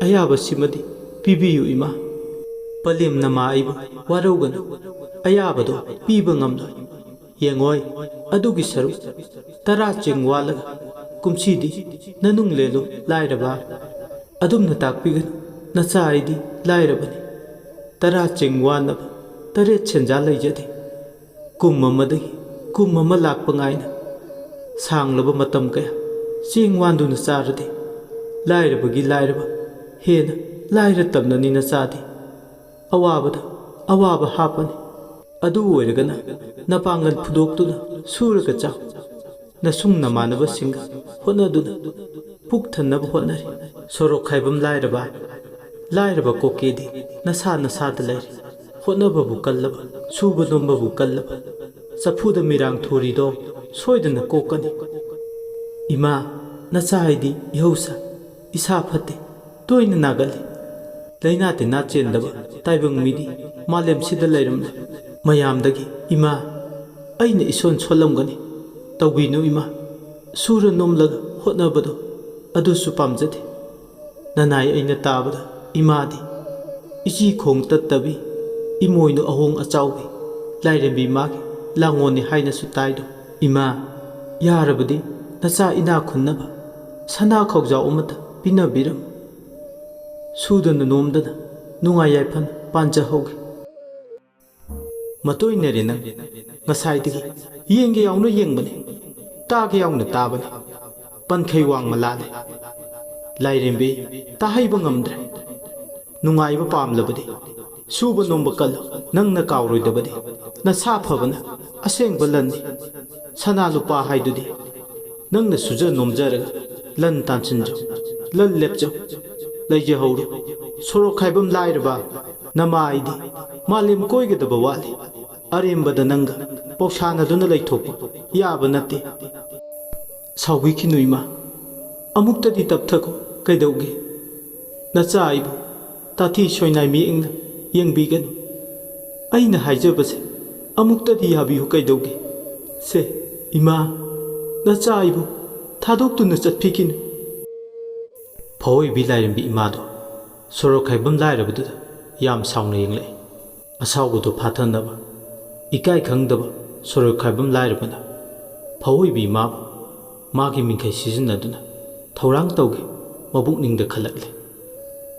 ꯑꯌꯥꯕꯁꯤꯃꯗꯤ ꯄꯤꯕꯤꯌꯨ ꯏꯃꯥ꯫ ꯄꯂꯦꯝ ꯅꯃꯥ ꯑꯩꯕꯨ ꯋꯥꯔꯧꯒꯅꯨ꯫ ꯑꯌꯥꯕꯗꯣ ꯄꯤꯕ ꯉꯝꯂꯣꯏ꯫ ꯌꯦꯡꯉꯣꯏ, ꯑꯗꯨꯒꯤ ꯁꯔꯨꯛ ꯇꯔꯥ ꯆꯦꯡ ꯋꯥꯜꯂꯒ ꯀꯨꯝꯁꯤꯗꯤ ꯅꯅꯨꯡ ꯂꯦꯜꯂꯨ ꯂꯥꯏꯔꯕ꯫ ꯑꯗꯨꯝꯅ ꯇꯥꯛꯄꯤꯒꯅꯨ, ꯅꯆꯥ ꯑꯩꯗꯤ ꯂꯥꯏꯔꯕꯅꯤ꯫ ꯇꯔꯥ ꯆꯦꯡ ꯋꯥꯟꯅꯕ ꯇꯔꯦꯠ ꯁꯦꯟꯖꯥ ꯂꯩꯖꯗꯦ꯫ ꯀꯨꯝ ꯑꯃꯗꯒꯤ ꯀꯨꯝ ꯑꯃ ꯂꯥꯛꯄ ꯉꯥꯏꯅ ꯁꯥꯡꯂꯕ ꯃꯇꯝ ꯀꯌꯥ ꯆꯦꯡ ꯋꯥꯟꯗꯨꯅ ꯆꯥꯔꯗꯤ, ꯂꯥꯏꯔꯕꯒꯤ ꯂꯥꯏꯔꯕ ꯍꯦꯟꯅ ꯂꯥꯏꯔ ꯇꯝꯅꯅꯤ ꯅꯆꯥꯗꯤ꯫ ꯑꯋꯥꯕꯗ ꯑꯋꯥꯕ ꯍꯥꯞꯄꯅꯤ꯫ ꯑꯗꯨ ꯑꯣꯏꯔꯒꯅ ꯅꯄꯥꯡꯒꯜ ꯐꯨꯗꯣꯛꯇꯨꯅ ꯁꯨꯔꯒ ꯆꯥꯎ꯫ ꯅꯁꯨꯡ ꯅꯃꯥꯟꯅꯕꯁꯤꯡꯒ ꯍꯣꯠꯅꯗꯨꯅ ꯄꯨꯛ ꯊꯟꯅꯕ ꯍꯣꯠꯅꯔꯤ꯫ ꯁꯣꯔꯣꯛ ꯈꯥꯏꯕꯝ ꯂꯥꯏꯔꯕ, ꯂꯥꯏꯔꯕ ꯀꯣꯀꯦꯗꯤ ꯅꯁꯥ ꯅꯁꯥꯗ ꯂꯩꯔꯤ꯫ ꯍꯣꯠꯅꯕꯕꯨ ꯀꯜꯂꯕ, ꯁꯨꯕ ꯅꯣꯝꯕꯕꯨ ꯀꯜꯂꯕ, ꯆꯐꯨꯗ ꯃꯤꯔꯥꯡ ꯊꯣꯔꯤꯗꯣ ꯁꯣꯏꯗꯅ ꯀꯣꯛꯀꯅꯤ꯫ ꯏꯃꯥ, ꯅꯆꯥ ꯍꯥꯏꯗꯤ ꯏꯍꯧꯁ ꯏꯁꯥ ꯐꯠꯇꯦ, ꯇꯣꯏꯅ ꯅꯥꯒꯜꯂꯤ꯫ ꯂꯥꯏꯅꯥ ꯇꯤꯟꯅꯥ ꯆꯦꯟꯗꯕ ꯇꯥꯏꯕꯪ ꯃꯤꯗꯤ ꯃꯥꯂꯦꯝꯁꯤꯗ ꯂꯩꯔꯝꯂꯣꯏ꯫ ꯃꯌꯥꯝꯗꯒꯤ ꯏꯃꯥ, ꯑꯩꯅ ꯏꯁꯣꯟ ꯁꯣꯜꯂꯝꯒꯅꯤ꯫ ꯇꯧꯕꯤꯅꯨ ꯏꯃꯥ, ꯁꯨꯔ ꯅꯣꯝꯂꯒ ꯍꯣꯠꯅꯕꯗꯣ ꯑꯗꯨꯁꯨ ꯄꯥꯝꯖꯗꯦ꯫ ꯅꯅꯥꯏ ꯑꯩꯅ ꯇꯥꯕꯗ ꯏꯃꯥꯗꯤ ꯏꯆꯤ ꯈꯣꯡ ꯇꯠꯇꯕꯤ, ꯏꯃꯣꯏꯅꯨ ꯑꯍꯣꯡ ꯑꯆꯥꯎꯕꯤ, ꯂꯥꯏꯔꯦꯝꯕꯤ ꯃꯥꯒꯤ ꯂꯥꯡꯉꯣꯟꯅꯤ ꯍꯥꯏꯅꯁꯨ ꯇꯥꯏꯗꯣ꯫ ꯏꯃꯥ, ꯌꯥꯔꯕꯗꯤ ꯅꯆꯥ ꯏꯅꯥ ꯈꯨꯟꯅꯕ ꯁꯅꯥ ꯈꯧꯖꯥꯎ ꯑꯃꯇ ꯄꯤꯅꯕꯤꯔꯝꯃꯨ꯫ ꯁꯨꯗꯅ ꯅꯣꯝꯗꯅ ꯅꯨꯡꯉꯥꯏ ꯌꯥꯏꯐꯅ ꯄꯥꯟꯖꯍꯧꯒꯦ꯫ ꯃꯇꯣꯏꯅꯔꯦ ꯅꯪ꯫ ꯉꯁꯥꯏꯗꯒꯤ ꯌꯦꯡꯒꯦ ꯌꯥꯎꯅ ꯌꯦꯡꯕꯅꯤ, ꯇꯥꯒꯦ ꯌꯥꯎꯅ ꯇꯥꯕꯅꯤ꯫ ꯄꯟꯈꯩ ꯋꯥꯡꯃ ꯂꯥꯜꯂꯦ꯫ ꯂꯥꯏꯔꯦꯝꯕꯤ, ꯇꯥꯍꯩꯕ ꯉꯝꯗ꯭ꯔꯦ꯫ ꯅꯨꯡꯉꯥꯏꯕ ꯄꯥꯝꯂꯕꯗꯤ ꯁꯨꯕ ꯅꯣꯝꯕ ꯀꯜꯂꯨ꯫ ꯅꯪꯅ ꯀꯥꯎꯔꯣꯏꯗꯕꯗꯤ ꯅꯁꯥ ꯐꯕꯅ ꯑꯁꯦꯡꯕ ꯂꯟꯅꯤ꯫ ꯁꯅꯥ ꯂꯨꯄꯥ ꯍꯥꯏꯗꯨꯗꯤ ꯅꯪꯅ ꯁꯨꯖ ꯅꯣꯝꯖꯔꯒ ꯂꯟ ꯇꯥꯟꯁꯤꯟꯖꯧ, ꯂꯟ ꯂꯦꯞꯆꯧ, ꯂꯩꯖꯍꯧꯔꯣ꯫ ꯁꯣꯔꯣꯛ ꯈꯥꯏꯕꯝ ꯂꯥꯏꯔꯕ ꯅꯃꯥ ꯑꯩꯗꯤ ꯃꯥꯂꯦꯝ ꯀꯣꯏꯒꯗꯕ ꯋꯥꯠꯂꯤ꯫ ꯑꯔꯦꯝꯕꯗ ꯅꯪꯒ ꯄꯧꯁꯥꯅꯗꯨꯅ ꯂꯩꯊꯣꯛꯄ ꯌꯥꯕ ꯅꯠꯇꯦ꯫ ꯁꯥꯎꯕꯤꯈꯤꯅꯨ ꯏꯃꯥ, ꯑꯃꯨꯛꯇꯗꯤ ꯇꯞꯊꯈꯣ꯫ ꯀꯩꯗꯧꯒꯦ? ꯅꯆꯥ ꯑꯩꯕꯨ ꯇꯥꯊꯤ ꯁꯣꯏꯅꯥꯏ ꯃꯤꯠꯌꯦꯡꯅ ꯌꯦꯡꯕꯤꯒꯅꯨ꯫ ꯑꯩꯅ ꯍꯥꯏꯖꯕꯁꯦ ꯑꯃꯨꯛꯇꯗꯤ ꯌꯥꯕꯤꯌꯨ꯫ ꯀꯩꯗꯧꯒꯦ? ꯁꯦ ꯏꯃꯥ, ꯅꯆꯥ ꯑꯩꯕꯨ ꯊꯥꯗꯣꯛꯇꯨꯅ ꯆꯠꯄꯤꯈꯤꯅꯨ꯫ ꯐꯑꯣꯏꯕꯤ ꯂꯥꯏꯔꯦꯝꯕꯤ ꯏꯃꯥꯗꯣ ꯁꯣꯔꯣꯛ ꯈꯥꯏꯕꯝ ꯂꯥꯏꯔꯕꯗꯨꯗ ꯌꯥꯝ ꯁꯥꯎꯅ ꯌꯦꯡꯂꯛꯏ꯫ ꯑꯁꯥꯎꯕꯗꯨ ꯐꯥꯊꯅꯕ ꯏꯀꯥꯏ ꯈꯪꯗꯕ ꯁꯣꯔꯣꯛ ꯈꯥꯏꯕꯝ ꯂꯥꯏꯔꯕꯅ ꯐꯑꯣꯏꯕꯤ ꯏꯃꯥꯕꯨ ꯃꯥꯒꯤ ꯃꯤꯡꯈꯩ ꯁꯤꯖꯤꯟꯅꯗꯨꯅ ꯊꯧꯔꯥꯡ ꯇꯧꯒꯦ ꯃꯕꯨꯛꯅꯤꯡꯗ ꯈꯜꯂꯛꯂꯦ꯫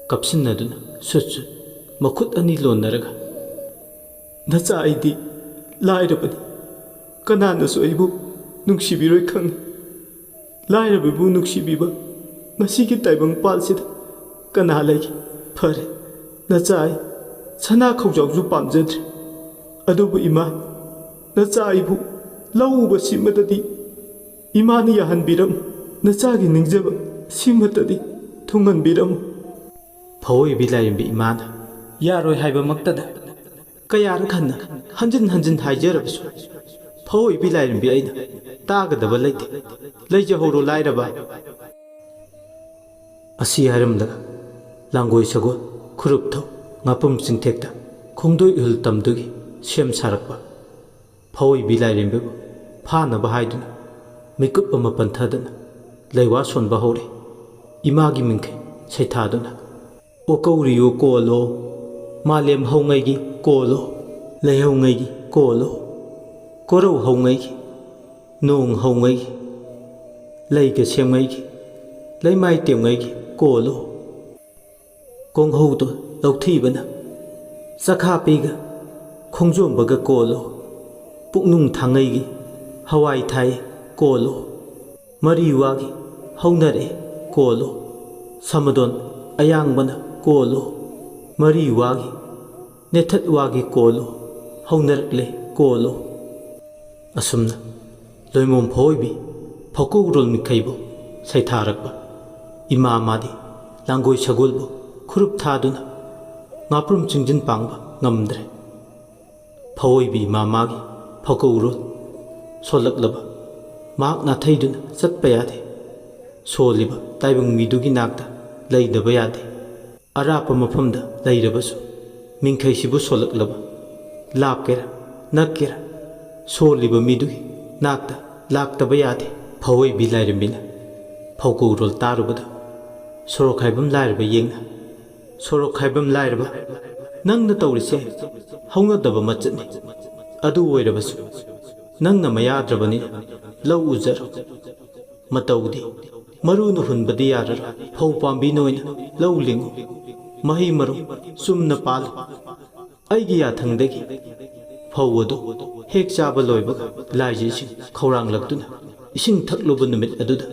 ꯀꯞꯁꯤꯟꯅꯗꯨꯅ ꯁꯨꯠ ꯁꯨꯠ ꯃꯈꯨꯠ ꯑꯅꯤ ꯂꯣꯟꯅꯔꯒ, "ꯅꯆꯥ ꯑꯩꯗꯤ ꯂꯥꯏꯔꯕꯅꯤ, ꯀꯅꯥꯅꯁꯨ ꯑꯩꯕꯨ ꯅꯨꯡꯁꯤꯕꯤꯔꯣꯏ ꯈꯪꯏ꯫ ꯂꯥꯏꯔꯕꯕꯨ ꯅꯨꯡꯁꯤꯕꯤꯕ ꯉꯁꯤꯒꯤ ꯇꯥꯏꯕꯪ ꯄꯥꯜꯁꯤꯗ ꯀꯅꯥ ꯂꯩꯒꯦ? ꯐꯔꯦ, ꯅꯆꯥ ꯑꯩ ꯁꯅꯥ ꯈꯧꯖꯥꯎꯁꯨ ꯄꯥꯝꯖꯗ꯭ꯔꯦ꯫ ꯑꯗꯨꯕꯨ ꯏꯃꯥ, ꯅꯆꯥ ꯑꯩꯕꯨ ꯂꯧ ꯎꯕ ꯁꯤꯃꯇꯗꯤ ꯏꯃꯥꯅ ꯌꯥꯍꯟꯕꯤꯔꯝꯃꯨ꯫ ꯅꯆꯥꯒꯤ ꯅꯤꯡꯖꯕ ꯁꯤꯃꯇꯗꯤ ꯊꯨꯡꯍꯟꯕꯤꯔꯝꯃꯨ꯫ ꯐꯑꯣꯏꯕꯤ ꯂꯥꯏꯔꯦꯝꯕꯤ ꯏꯃꯥꯅ ꯌꯥꯔꯣꯏ ꯍꯥꯏꯕꯃꯛꯇꯗ ꯀꯌꯥꯔꯛ ꯍꯟꯅ ꯍꯟꯖꯤꯟ ꯍꯟꯖꯤꯟ ꯍꯥꯏꯖꯔꯕꯁꯨ ꯐꯑꯣꯏꯕꯤ ꯂꯥꯏꯔꯦꯝꯕꯤ ꯑꯩꯅ ꯇꯥꯒꯗꯕ ꯂꯩꯇꯦ꯫ ꯂꯩꯖꯍꯧꯔꯣ ꯂꯥꯏꯔꯕ꯫ ꯑꯁꯤ ꯍꯥꯏꯔꯝꯂꯒ ꯂꯥꯡꯒꯣꯏ ꯁꯒꯣꯜ, ꯈꯨꯔꯨꯞꯊꯧ, ꯉꯥꯄ꯭ꯔꯨꯝ ꯆꯤꯡꯊꯦꯛꯇ ꯈꯣꯡꯗꯣꯏ ꯎꯍꯜ ꯇꯝꯗꯨꯒꯤ ꯁꯦꯝ ꯁꯥꯔꯛꯄ ꯐꯑꯣꯏꯕꯤ ꯂꯥꯏꯔꯦꯝꯕꯤꯕꯨ ꯐꯥꯅꯕ ꯍꯥꯏꯗꯨꯅ ꯃꯤꯀꯨꯞ ꯑꯃ ꯄꯟꯊꯗꯅ ꯂꯩꯋꯥ ꯁꯣꯟꯕ ꯍꯧꯔꯦ꯫ ꯏꯃꯥꯒꯤ ꯃꯤꯡꯈꯩ ꯁꯩꯊꯥꯗꯨꯅ, "ꯑꯣ ꯀꯧꯔꯤꯌꯣ ꯀꯣꯜꯂꯣ, ꯃꯥꯂꯦꯝ ꯍꯧꯉꯩꯒꯤ ꯀꯣꯜꯂꯣ, ꯂꯩꯍꯧꯉꯩꯒꯤ ꯀꯣꯜꯂꯣ, ꯀꯣꯔꯧ ꯍꯧꯉꯩꯒꯤ, ꯅꯣꯡ ꯍꯧꯉꯩꯒꯤ, ꯂꯩꯒ ꯁꯦꯝꯉꯩꯒꯤ, ꯂꯩꯃꯥꯏ ꯇꯦꯝꯉꯩꯒꯤ ꯀꯣꯜꯂꯣ꯫ ꯀꯣꯡꯍꯧꯗꯣ ꯂꯧꯊꯤꯕꯅ ꯆꯈꯥꯄꯤꯒ ꯈꯣꯡꯖꯣꯝꯕꯒ ꯀꯣꯜꯂꯣ, ꯄꯨꯛꯅꯨꯡ ꯊꯥꯡꯉꯩꯒꯤ ꯍꯋꯥꯏ ꯊꯥꯏ ꯀꯣꯜꯂꯣ, ꯃꯔꯤ ꯋꯥꯒꯤ ꯍꯧꯅꯔꯦ ꯀꯣꯜꯂꯣ, ꯁꯃꯗꯣꯟ ꯑꯌꯥꯡꯕꯅ ꯀꯣꯜꯂꯣ, ꯃꯔꯤ ꯋꯥꯒꯤ ꯅꯦꯊꯠ ꯋꯥꯒꯤ ꯀꯣꯜꯂꯣ, ꯍꯧꯅꯔꯛꯂꯦ ꯀꯣꯜꯂꯣ"꯫ ꯑꯁꯨꯝꯅ ꯂꯣꯏꯃꯣꯝ ꯐꯑꯣꯏꯕꯤ ꯐꯧꯀꯧꯔꯣꯜ ꯃꯤꯈꯩꯕꯨ ꯁꯩꯊꯥꯔꯛꯄ ꯏꯃꯥ ꯃꯥꯗꯤ ꯂꯥꯡꯒꯣꯏ ꯁꯒꯣꯜꯕꯨ ꯈꯨꯔꯨꯞ ꯊꯥꯗꯨꯅ ꯉꯥꯄ꯭ꯔꯨꯝ ꯆꯤꯡꯖꯤꯟ ꯄꯥꯡꯕ ꯉꯝꯗ꯭ꯔꯦ꯫ ꯐꯑꯣꯏꯕꯤ ꯏꯃꯥ ꯃꯥꯒꯤ ꯐꯧꯀꯧꯔꯣꯜ ꯁꯣꯜꯂꯛꯂꯕ ꯃꯍꯥꯛ ꯅꯥꯊꯩꯗꯨꯅ ꯆꯠꯄ ꯌꯥꯗꯦ꯫ ꯁꯣꯜꯂꯤꯕ ꯇꯥꯏꯕꯪ ꯃꯤꯗꯨꯒꯤ ꯅꯥꯛꯇ ꯂꯩꯗꯕ ꯌꯥꯗꯦ꯫ ꯑꯔꯥꯞꯄ ꯃꯐꯝꯗ ꯂꯩꯔꯕꯁꯨ ꯃꯤꯡꯈꯩꯁꯤꯕꯨ ꯁꯣꯜꯂꯛꯂꯕ ꯂꯥꯞꯀꯦꯔꯥ ꯅꯛꯀꯦꯔꯥ ꯁꯣꯜꯂꯤꯕ ꯃꯤꯗꯨꯒꯤ ꯅꯥꯛꯇ ꯂꯥꯛꯇꯕ ꯌꯥꯗꯦ꯫ ꯐꯑꯣꯏꯕꯤ ꯂꯥꯏꯔꯦꯝꯕꯤꯅ ꯐꯧꯀꯧꯔꯣꯜ ꯇꯥꯔꯨꯕꯗ ꯁꯣꯔꯣꯛ ꯍꯥꯏꯕꯝ ꯂꯥꯏꯔꯕ ꯌꯦꯡꯅ, "ꯁꯣꯔꯣꯛ ꯍꯥꯏꯕꯝ ꯂꯥꯏꯔꯕ, ꯅꯪꯅ ꯇꯧꯔꯤꯁꯦ ꯍꯧꯅꯗꯕ ꯃꯆꯠꯅꯤ꯫ ꯑꯗꯨ ꯑꯣꯏꯔꯕꯁꯨ ꯅꯪꯅ ꯃꯌꯥꯗ꯭ꯔꯕꯅꯤꯅ ꯂꯧ ꯎꯖꯔꯣ꯫ ꯃꯇꯧꯗꯤ ꯃꯔꯨꯅ ꯍꯨꯟꯕꯗꯤ ꯌꯥꯔꯔꯣꯏ꯫ ꯐꯧ ꯄꯥꯝꯕꯤ ꯅꯣꯏꯅ ꯂꯧ ꯂꯤꯡꯉꯨ꯫ ꯃꯍꯩ ꯃꯔꯣꯡ ꯆꯨꯝꯅ ꯄꯥꯜꯂꯨ꯫ ꯑꯩꯒꯤ ꯌꯥꯊꯪꯗꯒꯤ ꯐꯧ ꯑꯗꯨ ꯍꯦꯛ ꯆꯥꯕ ꯂꯣꯏꯕꯒ ꯂꯥꯏꯖ ꯏꯁꯤꯡ ꯈꯧꯔꯥꯡꯂꯛꯇꯨꯅ ꯏꯁꯤꯡ ꯊꯛꯂꯨꯕ ꯅꯨꯃꯤꯠ ꯑꯗꯨꯗ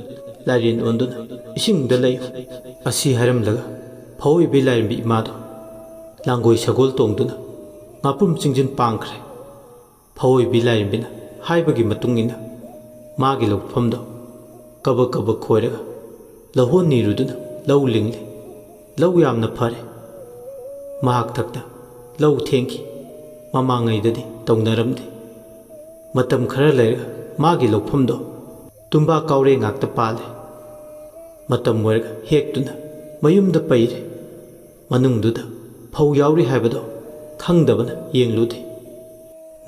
ꯂꯥꯏꯔꯦꯟ ꯑꯣꯟꯗꯨꯅ ꯏꯁꯤꯡꯗ ꯂꯩꯌꯨ꯫ ꯑꯁꯤ ꯍꯥꯏꯔꯝꯂꯒ ꯐꯧ ꯑꯣꯏꯕꯤ ꯂꯥꯏꯔꯦꯝꯕꯤ ꯏꯃꯥꯗꯨ ꯂꯥꯡꯒꯣꯏ ꯁꯒꯣꯜ ꯇꯣꯡꯗꯨꯅ ꯉꯥꯄ꯭ꯔꯨꯝ ꯆꯤꯡꯖꯤꯟ ꯄꯥꯡꯈ꯭ꯔꯦ꯫ ꯐꯧ ꯑꯣꯏꯕꯤ ꯂꯥꯏꯔꯦꯝꯕꯤꯅ ꯍꯥꯏꯕꯒꯤ ꯃꯇꯨꯡ ꯏꯟꯅ ꯃꯥꯒꯤ ꯂꯧꯐꯝꯗꯣ ꯀꯕꯛ ꯀꯕꯛ ꯈꯣꯏꯔꯒ ꯂꯧꯍꯣꯟ ꯅꯤꯔꯨꯗꯨꯅ ꯂꯧ ꯂꯤꯡꯂꯤ꯫ ꯂꯧ ꯌꯥꯝꯅ ꯐꯔꯦ꯫ ꯃꯍꯥꯛ ꯊꯛꯇ ꯂꯧ ꯊꯦꯡꯈꯤ꯫ ꯃꯃꯥꯡꯉꯩꯗꯗꯤ ꯇꯧꯅꯔꯝꯗꯦ꯫ ꯃꯇꯝ ꯈꯔ ꯂꯩꯔꯒ ꯃꯥꯒꯤ ꯂꯧꯐꯝꯗꯣ ꯇꯨꯝꯕꯥ ꯀꯥꯎꯔꯦ ꯉꯥꯛꯇ ꯄꯥꯜꯂꯦ꯫ ꯃꯇꯝ ꯑꯣꯏꯔꯒ ꯍꯦꯛꯇꯨꯅ ꯃꯌꯨꯝꯗ ꯄꯩꯔꯦ꯫ ꯃꯅꯨꯡꯗꯨꯗ ꯐꯧ ꯌꯥꯎꯔꯤ ꯍꯥꯏꯕꯗꯣ ꯈꯪꯗꯕꯅ ꯌꯦꯡꯂꯨꯗꯦ꯫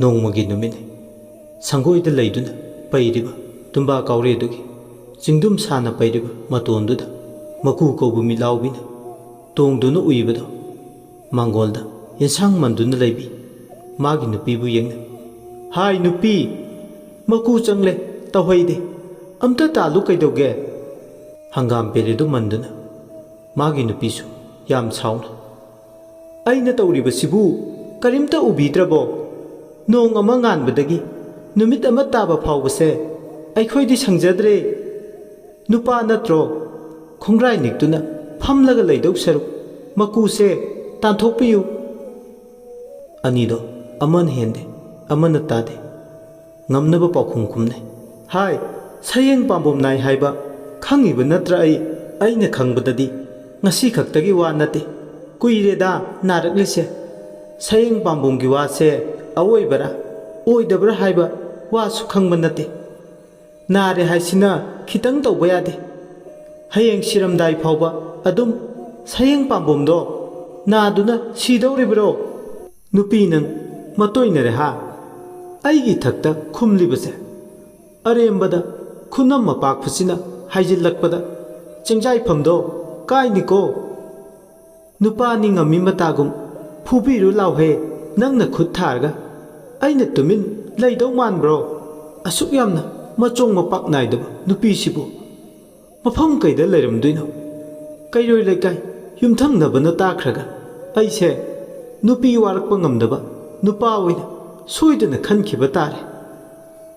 ꯅꯣꯡꯃꯒꯤ ꯅꯨꯃꯤꯠꯅꯤ꯫ ꯁꯪꯒꯣꯏꯗ ꯂꯩꯗꯨꯅ ꯄꯩꯔꯤꯕ ꯇꯨꯝꯕꯥ ꯀꯥꯎꯔꯦꯗꯨꯒꯤ ꯆꯤꯡꯗꯨꯝ ꯁꯥꯅ ꯄꯩꯔꯤꯕ ꯃꯇꯣꯟꯗꯨꯗ ꯃꯀꯨ ꯀꯧꯕ ꯃꯤꯠꯂꯥꯎꯕꯤꯅ ꯇꯣꯡꯗꯨꯅ ꯎꯏꯕꯗꯣ ꯃꯥꯡꯒꯣꯜꯗ ꯌꯦꯟꯁꯥꯡ ꯃꯟꯗꯨꯅ ꯂꯩꯕꯤ ꯃꯥꯒꯤ ꯅꯨꯄꯤꯕꯨ ꯌꯦꯡꯅ, "ꯍꯥꯏ ꯅꯨꯄꯤ, ꯃꯀꯨ ꯆꯪꯂꯦ, ꯇꯧꯍꯩꯗꯦ, ꯑꯝꯇ ꯇꯥꯜꯂꯨ ꯀꯩꯗꯧꯒꯦ?" ꯍꯪꯒꯥꯝ ꯄꯦꯔꯦꯗꯨ ꯃꯟꯗꯨꯅ ꯃꯥꯒꯤ ꯅꯨꯄꯤꯁꯨ ꯌꯥꯝ ꯁꯥꯎꯅ, "ꯑꯩꯅ ꯇꯧꯔꯤꯕꯁꯤꯕꯨ ꯀꯔꯤꯝꯇ ꯎꯕꯤꯗ꯭ꯔꯕꯣ? ꯅꯣꯡ ꯑꯃ ꯉꯥꯟꯕꯗꯒꯤ ꯅꯨꯃꯤꯠ ꯑꯃ ꯇꯥꯕ ꯐꯥꯎꯕꯁꯦ ꯑꯩꯈꯣꯏꯗꯤ ꯁꯪꯖꯗ꯭ꯔꯦ꯫ ꯅꯨꯄꯥ ꯅꯠꯇ꯭ꯔꯣ? ꯈꯣꯡꯒ꯭ꯔꯥꯏ ꯅꯤꯛꯇꯨꯅ ꯐꯝꯂꯒ ꯂꯩꯗꯧ ꯁꯔꯨꯛ ꯃꯀꯨꯁꯦ ꯇꯥꯟꯊꯣꯛꯄꯤꯌꯨ꯫" ꯑꯅꯤꯗꯣ ꯑꯃꯅ ꯍꯦꯟꯗꯦ, ꯑꯃꯅ ꯇꯥꯗꯦ꯫ ꯉꯝꯅꯕ ꯄꯥꯎꯈꯨꯝ ꯈꯨꯝꯅꯩ꯫ "ꯍꯥꯏ, ꯁꯌꯦꯡ ꯄꯥꯝꯕꯣꯝ ꯅꯥꯏ ꯍꯥꯏꯕ ꯈꯪꯉꯤꯕ ꯅꯠꯇ꯭ꯔ ꯑꯩ? ꯑꯩꯅ ꯈꯪꯕꯗꯗꯤ ꯉꯁꯤ ꯈꯛꯇꯒꯤ ꯋꯥ ꯅꯠꯇꯦ, ꯀꯨꯏꯔꯦꯗ ꯅꯥꯔꯛꯂꯤꯁꯦ꯫ ꯁꯌꯦꯡ ꯄꯥꯝꯕꯣꯝꯒꯤ ꯋꯥꯁꯦ ꯑꯋꯣꯏꯕꯔꯥ ꯑꯣꯏꯗꯕ꯭ꯔꯥ ꯍꯥꯏꯕ ꯋꯥꯁꯨ ꯈꯪꯕ ꯅꯠꯇꯦ꯫ ꯅꯥꯔꯦ ꯍꯥꯏꯁꯤꯅ ꯈꯤꯇꯪ ꯇꯧꯕ ꯌꯥꯗꯦ꯫ ꯍꯌꯦꯡ ꯁꯤꯔꯝꯗꯥꯏ ꯐꯥꯎꯕ ꯑꯗꯨꯝ ꯁꯌꯦꯡ ꯄꯥꯝꯕꯣꯝꯗꯣ ꯅꯥꯗꯨꯅ ꯁꯤꯗꯧꯔꯤꯕ꯭ꯔꯣ?" "ꯅꯨꯄꯤ ꯅꯪ ꯃꯇꯣꯏꯅꯔꯦ ꯍꯥ? ꯑꯩꯒꯤ ꯏꯊꯛꯇ ꯈꯨꯝꯂꯤꯕꯁꯦ?" ꯑꯔꯦꯝꯕꯗ ꯈꯨꯅꯝ ꯃꯄꯥꯛꯄꯁꯤꯅ ꯍꯥꯏꯖꯤꯜꯂꯛꯄꯗ ꯆꯦꯡꯖꯥꯏꯐꯝꯗꯣ ꯀꯥꯏꯅꯤꯀꯣ꯫ ꯅꯨꯄꯥꯅꯤ ꯉꯝꯃꯤ ꯃꯇꯥꯒꯨꯝ ꯐꯨꯕꯤꯔꯨ ꯂꯥꯎꯍꯦ, ꯅꯪꯅ ꯈꯨꯠ ꯊꯥꯔꯒ꯫ ꯑꯩꯅ ꯇꯨꯃꯤꯟ ꯂꯩꯗꯧ ꯃꯥꯟꯕ꯭ꯔꯣ? ꯑꯁꯨꯛ ꯌꯥꯝꯅ ꯃꯆꯣꯡ ꯃꯄꯥꯛ ꯅꯥꯏꯗꯕ ꯅꯨꯄꯤꯁꯤꯕꯨ ꯃꯐꯝ ꯀꯩꯗ ꯂꯩꯔꯝꯗꯣꯏꯅꯣ? ꯀꯩꯔꯣꯏ ꯂꯩꯀꯥꯏ ꯌꯨꯝꯊꯪꯅꯕꯅ ꯇꯥꯈ꯭ꯔꯒ ꯑꯩꯁꯦ ꯅꯨꯄꯤ ꯋꯥꯔꯛꯄ ꯉꯝꯗꯕ ꯅꯨꯄꯥ ꯑꯣꯏꯅ ꯁꯣꯏꯗꯅ ꯈꯟꯈꯤꯕ ꯇꯥꯔꯦ꯫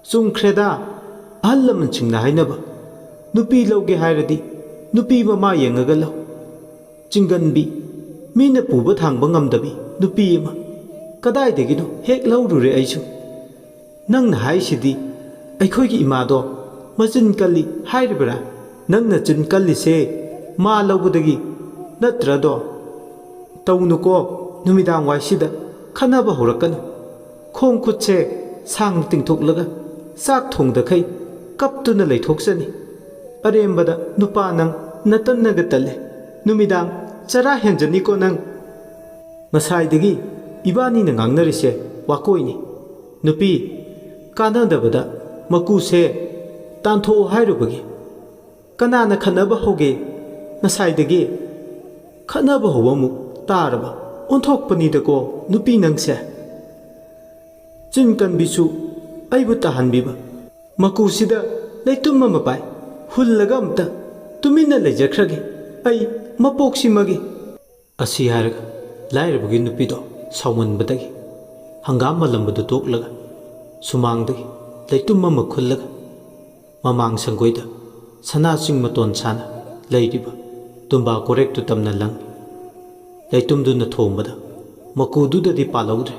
ꯆꯨꯝꯈ꯭ꯔꯦꯗ, ꯑꯍꯜ ꯂꯃꯟꯁꯤꯡꯅ ꯍꯥꯏꯅꯕ, "ꯅꯨꯄꯤ ꯂꯧꯒꯦ ꯍꯥꯏꯔꯗꯤ ꯅꯨꯄꯤ ꯃꯃꯥ ꯌꯦꯡꯉꯒ ꯂꯧ"꯫ ꯆꯤꯡꯒꯟꯕꯤ, ꯃꯤꯅ ꯄꯨꯕ ꯊꯥꯡꯕ ꯉꯝꯗꯕꯤ ꯅꯨꯄꯤ ꯑꯃ ꯀꯗꯥꯏꯗꯒꯤꯅꯣ ꯍꯦꯛ ꯂꯧꯔꯨꯔꯦ ꯑꯩꯁꯨ꯫ ꯅꯪꯅ ꯍꯥꯏꯁꯤꯗꯤ ꯑꯩꯈꯣꯏꯒꯤ ꯏꯃꯥꯗꯣ ꯃꯆꯤꯟ ꯀꯜꯂꯤ ꯍꯥꯏꯔꯤꯕ꯭ꯔꯥ? ꯅꯪꯅ ꯆꯤꯟ ꯀꯜꯂꯤꯁꯦ ꯃꯥ ꯂꯧꯕꯗꯒꯤ ꯅꯠꯇ꯭ꯔꯗꯣ? ꯇꯧꯅꯨꯀꯣ, ꯅꯨꯃꯤꯗꯥꯡ ꯋꯥꯏꯁꯤꯗ ꯈꯟꯅꯕ ꯍꯧꯔꯛꯀꯅꯨ꯫ ꯈꯣꯡ ꯈꯨꯠꯁꯦ ꯁꯥꯡꯅ ꯇꯤꯡꯊꯣꯛꯂꯒ ꯆꯥꯛ ꯊꯣꯡꯗꯈꯩ ꯀꯞꯇꯨꯅ ꯂꯩꯊꯣꯛꯆꯅꯤ꯫ ꯑꯔꯦꯝꯕꯗ ꯅꯨꯄꯥ ꯅꯪ ꯅꯇꯟꯅꯒ ꯇꯜꯂꯦ꯫ ꯅꯨꯃꯤꯗꯥꯡ ꯆꯔꯥ ꯍꯦꯟꯖꯅꯤꯀꯣ ꯅꯪ꯫ ꯉꯁꯥꯏꯗꯒꯤ ꯏꯕꯥꯅꯤꯅ ꯉꯥꯡꯅꯔꯤꯁꯦ ꯋꯥꯀꯣꯏꯅꯤ꯫ ꯅꯨꯄꯤ, ꯀꯥꯟꯅꯗꯕꯗ ꯃꯀꯨꯁꯦ ꯇꯥꯟꯊꯣꯛꯑꯣ ꯍꯥꯏꯔꯨꯕꯒꯤ꯫ ꯀꯅꯥꯅ ꯈꯠꯅꯕ ꯍꯧꯒꯦ? ꯉꯁꯥꯏꯗꯒꯤ ꯈꯠꯅꯕ ꯍꯧꯕ ꯑꯃꯨꯛ ꯇꯥꯔꯕ? ꯑꯣꯟꯊꯣꯛꯄꯅꯤꯗꯀꯣ ꯅꯨꯄꯤ ꯅꯪꯁꯦ꯫ ꯆꯤꯟ ꯀꯟꯕꯤꯁꯨ ꯑꯩꯕꯨ ꯇꯥꯍꯟꯕꯤꯕ꯫ ꯃꯀꯨꯁꯤꯗ ꯂꯩꯇꯨꯝ ꯑꯃ ꯄꯥꯏ꯫ ꯍꯨꯜꯂꯒ ꯑꯝꯇ ꯇꯨꯃꯤꯟꯅ ꯂꯩꯖꯈ꯭ꯔꯒꯦ ꯑꯩ ꯃꯄꯣꯛꯁꯤꯃꯒꯤ꯫ ꯑꯁꯤ ꯍꯥꯏꯔꯒ ꯂꯥꯏꯔꯕꯒꯤ ꯅꯨꯄꯤꯗꯣ ꯁꯥꯎꯃꯟꯕꯗꯒꯤ ꯍꯪꯒꯥꯝ ꯃꯜꯂꯝꯕꯗꯨ ꯇꯣꯛꯂꯒ ꯁꯨꯃꯥꯡꯗꯒꯤ ꯂꯩꯇꯨꯝ ꯑꯃ ꯈꯨꯜꯂꯒ ꯃꯃꯥꯡ ꯁꯪꯒꯣꯏꯗ ꯁꯅꯥ ꯆꯤꯡ ꯃꯇꯣꯟ ꯁꯥꯅ ꯂꯩꯔꯤꯕ ꯇꯨꯝꯕꯥ ꯀꯣꯔꯦꯛꯇꯨ ꯇꯝꯅ ꯂꯪꯏ꯫ ꯂꯩꯇꯨꯝꯗꯨꯅ ꯊꯣꯝꯕꯗ ꯃꯀꯨꯗꯨꯗꯗꯤ ꯄꯥꯜꯍꯧꯗ꯭ꯔꯦ꯫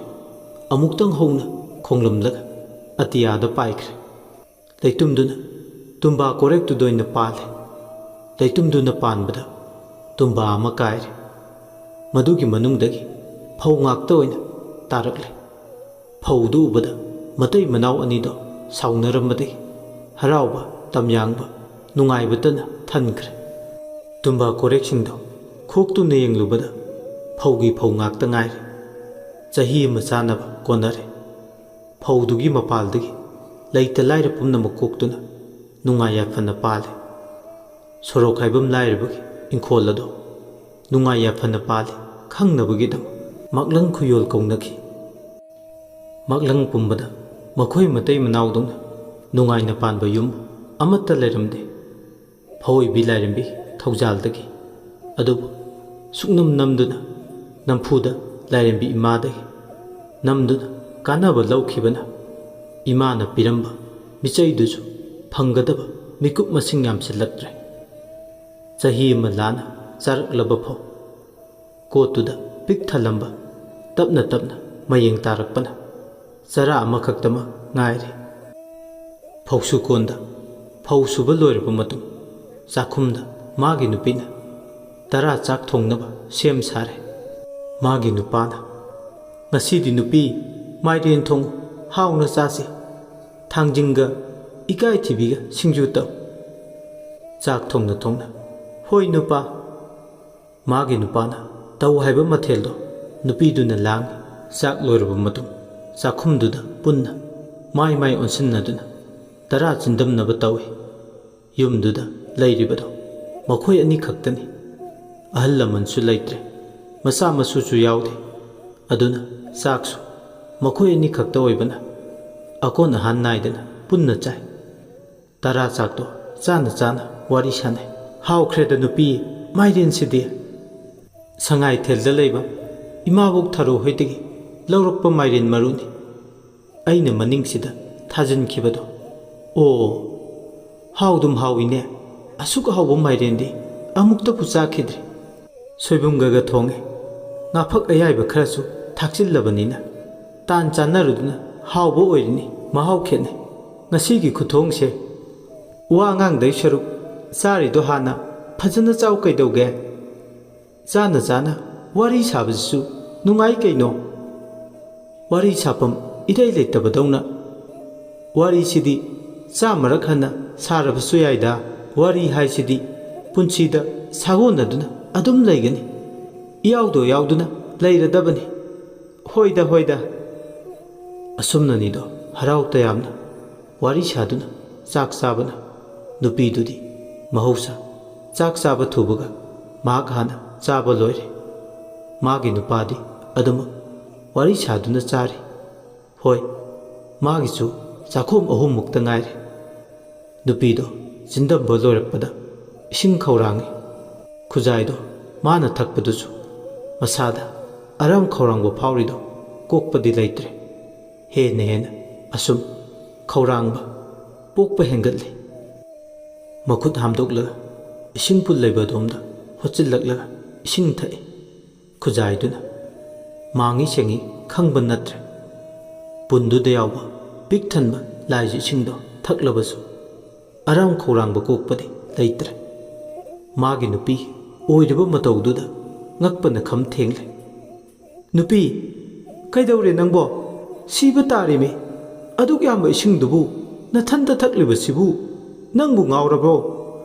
ꯑꯃꯨꯛꯇꯪ ꯍꯧꯅ ꯈꯣꯡꯂꯝꯂꯒ ꯑꯇꯤꯌꯥꯗ ꯄꯥꯏꯈ꯭ꯔꯦ꯫ ꯂꯩꯇꯨꯝꯗꯨꯅ ꯇꯨꯝꯕꯥ ꯀꯣꯔꯦꯛꯇꯨꯗ ꯑꯣꯏꯅ ꯄꯥꯜꯂꯦ꯫ ꯂꯩꯇꯨꯝꯗꯨꯅ ꯄꯥꯟꯕꯗ ꯇꯨꯝꯕꯥ ꯑꯃ ꯀꯥꯏꯔꯦ꯫ ꯃꯗꯨꯒꯤ ꯃꯅꯨꯡꯗꯒꯤ ꯐꯧ ꯉꯥꯛꯇ ꯑꯣꯏꯅ ꯇꯥꯔꯛꯂꯦ꯫ ꯐꯧꯗꯨ ꯎꯕꯗ ꯃꯇꯩ ꯃꯅꯥꯎ ꯑꯅꯤꯗꯣ ꯁꯥꯎꯅꯔꯝꯕꯗꯒꯤ ꯍꯔꯥꯎꯕ ꯇꯝꯌꯥꯡꯕ ꯅꯨꯡꯉꯥꯏꯕꯇꯅ ꯊꯟꯈ꯭ꯔꯦ꯫ ꯇꯨꯝꯕꯥ ꯀꯣꯔꯦꯛꯁꯤꯡꯗꯣ ꯈꯣꯛꯇꯨꯅ ꯌꯦꯡꯂꯨꯕꯗ ꯐꯧꯒꯤ ꯐꯧ ꯉꯥꯛꯇ ꯉꯥꯏꯔꯦ꯫ ꯆꯍꯤ ꯑꯃ ꯆꯥꯅꯕ ꯀꯣꯟꯅꯔꯦ꯫ ꯐꯧꯗꯨꯒꯤ ꯃꯄꯥꯜꯗꯒꯤ ꯂꯩꯇ ꯂꯥꯏꯔ ꯄꯨꯝꯅꯃꯛ ꯀꯣꯛꯇꯨꯅ ꯅꯨꯡꯉꯥꯏ ꯌꯥꯏꯐꯅ ꯄꯥꯜꯂꯤ꯫ ꯁꯣꯔꯣꯛ ꯍꯥꯏꯕꯝ ꯂꯥꯏꯔꯕꯒꯤ ꯏꯪꯈꯣꯜ ꯑꯗꯣ ꯅꯨꯡꯉꯥꯏ ꯌꯥꯏꯐꯅ ꯄꯥꯜꯂꯤ ꯈꯪꯅꯕꯒꯤꯗꯃꯛ ꯃꯥꯛꯂꯪ ꯈꯨꯌꯣꯜ ꯀꯧꯅꯈꯤ꯫ ꯃꯥꯛꯂꯪ ꯄꯨꯝꯕꯗ ꯃꯈꯣꯏ ꯃꯇꯩ ꯃꯅꯥꯎꯗꯧꯅ ꯅꯨꯡꯉꯥꯏꯅ ꯄꯥꯟꯕ ꯌꯨꯝ ꯑꯃꯠꯇ ꯂꯩꯔꯝꯗꯦ꯫ ꯐꯧ ꯑꯣꯏꯕꯤ ꯂꯥꯏꯔꯦꯝꯕꯤ ꯊꯧꯖꯥꯜꯗꯒꯤ꯫ ꯑꯗꯨꯕꯨ ꯁꯨꯛꯅꯝ ꯅꯝꯗꯨꯅ ꯅꯝꯐꯨꯗ ꯂꯥꯏꯔꯦꯝꯕꯤ ꯏꯃꯥꯗꯒꯤ ꯅꯝꯗꯨꯅ ꯀꯥꯟꯅꯕ ꯂꯧꯈꯤꯕꯅ ꯏꯃꯥꯅ ꯄꯤꯔꯝꯕ ꯃꯤꯆꯩꯗꯨꯁꯨ ꯐꯪꯒꯗꯕ ꯃꯤꯀꯨꯞ ꯃꯁꯤꯡ ꯌꯥꯝꯁꯤꯜꯂꯛꯇ꯭ꯔꯦ꯫ ꯆꯍꯤ ꯑꯃ ꯂꯥꯟꯅ ꯆꯥꯔꯛꯂꯕ ꯐꯥꯎ ꯀꯣꯠꯇꯨꯗ ꯄꯤꯛ ꯊꯜꯂꯝꯕ ꯇꯞꯅ ꯇꯞꯅ ꯃꯌꯦꯡ ꯇꯥꯔꯛꯄꯅ ꯆꯔꯥ ꯑꯃꯈꯛꯇꯃꯛ ꯉꯥꯏꯔꯦ꯫ ꯐꯧꯁꯨ ꯀꯣꯟꯗ ꯐꯧ ꯁꯨꯕ ꯂꯣꯏꯔꯕ ꯃꯇꯨꯡ ꯆꯥꯛꯈꯨꯝꯗ ꯃꯥꯒꯤ ꯅꯨꯄꯤꯅ ꯇꯔꯥ ꯆꯥꯛ ꯊꯣꯡꯅꯕ ꯁꯦꯝ ꯁꯥꯔꯦ꯫ ꯃꯥꯒꯤ ꯅꯨꯄꯥꯅ, "ꯉꯁꯤꯗꯤ ꯅꯨꯄꯤ ꯃꯥꯏꯔꯦꯟ ꯊꯣꯡꯉꯨ, ꯍꯥꯎꯅ ꯆꯥꯁꯤ꯫ ꯊꯥꯡꯖꯤꯡꯒ ꯏꯀꯥꯏꯊꯤꯕꯤꯒ ꯁꯤꯡꯖꯨ ꯇꯧ꯫" ꯆꯥꯛ ꯊꯣꯡꯅ ꯊꯣꯡꯅ, "ꯍꯣꯏ ꯅꯨꯄꯥ꯫" ꯃꯥꯒꯤ ꯅꯨꯄꯥꯅ ꯇꯧ ꯍꯥꯏꯕ ꯃꯊꯦꯜꯗꯣ ꯅꯨꯄꯤꯗꯨꯅ ꯂꯥꯡꯏ꯫ ꯆꯥꯛ ꯂꯣꯏꯔꯕ ꯃꯇꯨꯡ ꯆꯥꯛꯈꯨꯝꯗꯨꯗ ꯄꯨꯟꯅ ꯃꯥꯏ ꯃꯥꯏ ꯑꯣꯟꯁꯤꯟꯅꯗꯨꯅ ꯇꯔꯥ ꯆꯤꯟꯗꯝꯅꯕ ꯇꯧꯏ꯫ ꯌꯨꯝꯗꯨꯗ ꯂꯩꯔꯤꯕꯗꯣ ꯃꯈꯣꯏ ꯑꯅꯤ ꯈꯛꯇꯅꯤ꯫ ꯑꯍꯜ ꯂꯃꯟꯁꯨ ꯂꯩꯇ꯭ꯔꯦ, ꯃꯆꯥ ꯃꯁꯨꯁꯨ ꯌꯥꯎꯗꯦ꯫ ꯑꯗꯨꯅ ꯆꯥꯛꯁꯨ ꯃꯈꯣꯏ ꯑꯅꯤ ꯈꯛꯇ ꯑꯣꯏꯕꯅ ꯑꯀꯣꯟ ꯑꯍꯥꯟ ꯅꯥꯏꯗꯅ ꯄꯨꯟꯅ ꯆꯥꯏ꯫ ꯇꯔꯥ ꯆꯥꯛꯇꯣ ꯆꯥꯅ ꯆꯥꯅ ꯋꯥꯔꯤ ꯁꯥꯟꯅꯩ꯫ "ꯍꯥꯎꯈ꯭ꯔꯦꯗ ꯅꯨꯄꯤ, ꯃꯥꯏꯔꯦꯟꯁꯤꯗꯤ꯫ ꯁꯉꯥꯏꯊꯦꯜꯗ ꯂꯩꯕ ꯏꯃꯥꯕꯣꯛ ꯊꯔꯣ ꯍꯣꯏꯗꯒꯤ ꯂꯧꯔꯛꯄ ꯃꯥꯏꯔꯦꯟ ꯃꯔꯨꯅꯤ꯫ ꯑꯩꯅ ꯃꯅꯤꯡꯁꯤꯗ ꯊꯥꯖꯤꯟꯈꯤꯕꯗꯣ꯫ ꯑꯣ, ꯍꯥꯎꯗꯨꯝ ꯍꯥꯎꯏꯅꯦ꯫ ꯑꯁꯨꯛ ꯍꯥꯎꯕ ꯃꯥꯏꯔꯦꯟꯗꯤ ꯑꯃꯨꯛꯇꯕꯨ ꯆꯥꯈꯤꯗ꯭ꯔꯤ꯫ ꯁꯣꯏꯕꯨꯝꯒꯒ ꯊꯣꯡꯉꯦ꯫ ꯉꯥꯐꯛ ꯑꯌꯥꯏꯕ ꯈꯔꯁꯨ ꯊꯥꯛꯆꯤꯜꯂꯕꯅꯤꯅ ꯇꯥꯟ ꯆꯥꯟꯅꯔꯨꯗꯨꯅ ꯍꯥꯎꯕ ꯑꯣꯏꯔꯤꯅꯤ꯫ ꯃꯍꯥꯎ ꯈꯦꯠꯅꯩ ꯉꯁꯤꯒꯤ ꯈꯨꯊꯣꯡꯁꯦ꯫ ꯋꯥ ꯉꯥꯡꯗꯩ ꯁꯔꯨꯛ ꯆꯥꯔꯤꯗꯣ ꯍꯥꯟꯅ ꯐꯖꯅ ꯆꯥꯎ ꯀꯩꯗꯧꯒꯦ? ꯆꯥꯅ ꯆꯥꯅ ꯋꯥꯔꯤ ꯁꯥꯕꯁꯤꯁꯨ ꯅꯨꯡꯉꯥꯏ ꯀꯩꯅꯣ꯫ ꯋꯥꯔꯤ ꯁꯥꯐꯝ ꯏꯔꯩ ꯂꯩꯇꯕꯗꯧꯅ꯫ ꯋꯥꯔꯤꯁꯤꯗꯤ ꯆꯥꯝꯃꯔꯛ ꯍꯟꯅ ꯁꯥꯔꯕꯁꯨ ꯌꯥꯏꯗ꯫ ꯋꯥꯔꯤ ꯍꯥꯏꯁꯤꯗꯤ ꯄꯨꯟꯁꯤꯗ ꯁꯥꯒꯣꯟꯅꯗꯨꯅ ꯑꯗꯨꯝ ꯂꯩꯒꯅꯤ꯫ ꯏꯌꯥꯎꯗꯣ ꯌꯥꯎꯗꯨꯅ ꯂꯩꯔꯗꯕꯅꯤ꯫ ꯍꯣꯏꯗ, ꯍꯣꯏꯗ꯫" ꯑꯁꯨꯝꯅꯅꯤꯗꯣ ꯍꯔꯥꯎ ꯇꯌꯥꯝꯅ ꯋꯥꯔꯤ ꯁꯥꯗꯨꯅ ꯆꯥꯛ ꯆꯥꯕꯅ꯫ ꯅꯨꯄꯤꯗꯨꯗꯤ ꯃꯍꯧꯁꯥ ꯆꯥꯛ ꯆꯥꯕ ꯊꯨꯕꯒ ꯃꯍꯥꯛ ꯍꯥꯟꯅ ꯆꯥꯕ ꯂꯣꯏꯔꯦ꯫ ꯃꯥꯒꯤ ꯅꯨꯄꯥꯗꯤ ꯑꯗꯨꯃꯛ ꯋꯥꯔꯤ ꯁꯥꯗꯨꯅ ꯆꯥꯔꯤ꯫ ꯍꯣꯏ, ꯃꯥꯒꯤꯁꯨ ꯆꯥꯛꯈꯣꯝ ꯑꯍꯨꯝꯃꯨꯛꯇ ꯉꯥꯏꯔꯦ꯫ ꯅꯨꯄꯤꯗꯣ ꯆꯤꯟꯗꯝꯕ ꯂꯣꯏꯔꯛꯄꯗ ꯏꯁꯤꯡ ꯈꯧꯔꯥꯡꯉꯤ꯫ ꯈꯨꯖꯥꯏꯗꯣ ꯃꯥꯅ ꯊꯛꯄꯗꯨꯁꯨ ꯃꯁꯥꯗ ꯑꯔꯥꯝ ꯈꯧꯔꯥꯡꯕ ꯐꯥꯎꯔꯤꯗꯣ ꯀꯣꯛꯄꯗꯤ ꯂꯩꯇ꯭ꯔꯦ꯫ ꯍꯦꯟꯅ ꯍꯦꯟꯅ ꯑꯁꯨꯝ ꯈꯧꯔꯥꯡꯕ ꯄꯣꯛꯄ ꯍꯦꯟꯒꯠꯂꯤ꯫ ꯃꯈꯨꯠ ꯍꯥꯝꯗꯣꯛꯂꯒ ꯏꯁꯤꯡ ꯄꯨꯜ ꯂꯩꯕ ꯑꯗꯣꯝꯗ ꯍꯣꯠꯆꯤꯜꯂꯛꯂꯒ ꯏꯁꯤꯡ ꯊꯛꯏ꯫ ꯈꯨꯖꯥꯏꯗꯨꯅ ꯃꯥꯡꯏ ꯁꯦꯡꯏ ꯈꯪꯕ ꯅꯠꯇ꯭ꯔꯦ꯫ ꯄꯨꯟꯗꯨꯗ ꯌꯥꯎꯕ ꯄꯤꯛ ꯊꯟꯕ ꯂꯥꯏꯖ ꯏꯁꯤꯡꯗꯣ ꯊꯛꯂꯕꯁꯨ ꯑꯔꯥꯝ ꯈꯧꯔꯥꯡꯕ ꯀꯣꯛꯄꯗꯤ ꯂꯩꯇ꯭ꯔꯦ꯫ ꯃꯥꯒꯤ ꯅꯨꯄꯤ ꯑꯣꯏꯔꯤꯕ ꯃꯇꯧꯗꯨꯗ ꯉꯛꯄꯅ ꯈꯝ ꯊꯦꯡꯂꯦ꯫ "ꯅꯨꯄꯤ, ꯀꯩꯗꯧꯔꯦ ꯅꯪꯕꯣ? ꯁꯤꯕ ꯇꯥꯔꯦꯃꯤ꯫ ꯑꯗꯨꯛ ꯌꯥꯝꯕ ꯏꯁꯤꯡꯗꯨꯕꯨ ꯅꯊꯟꯇ ꯊꯛꯂꯤꯕꯁꯤꯕꯨ ꯅꯪꯕꯨ ꯉꯥꯎꯔꯕ꯭ꯔꯣ?"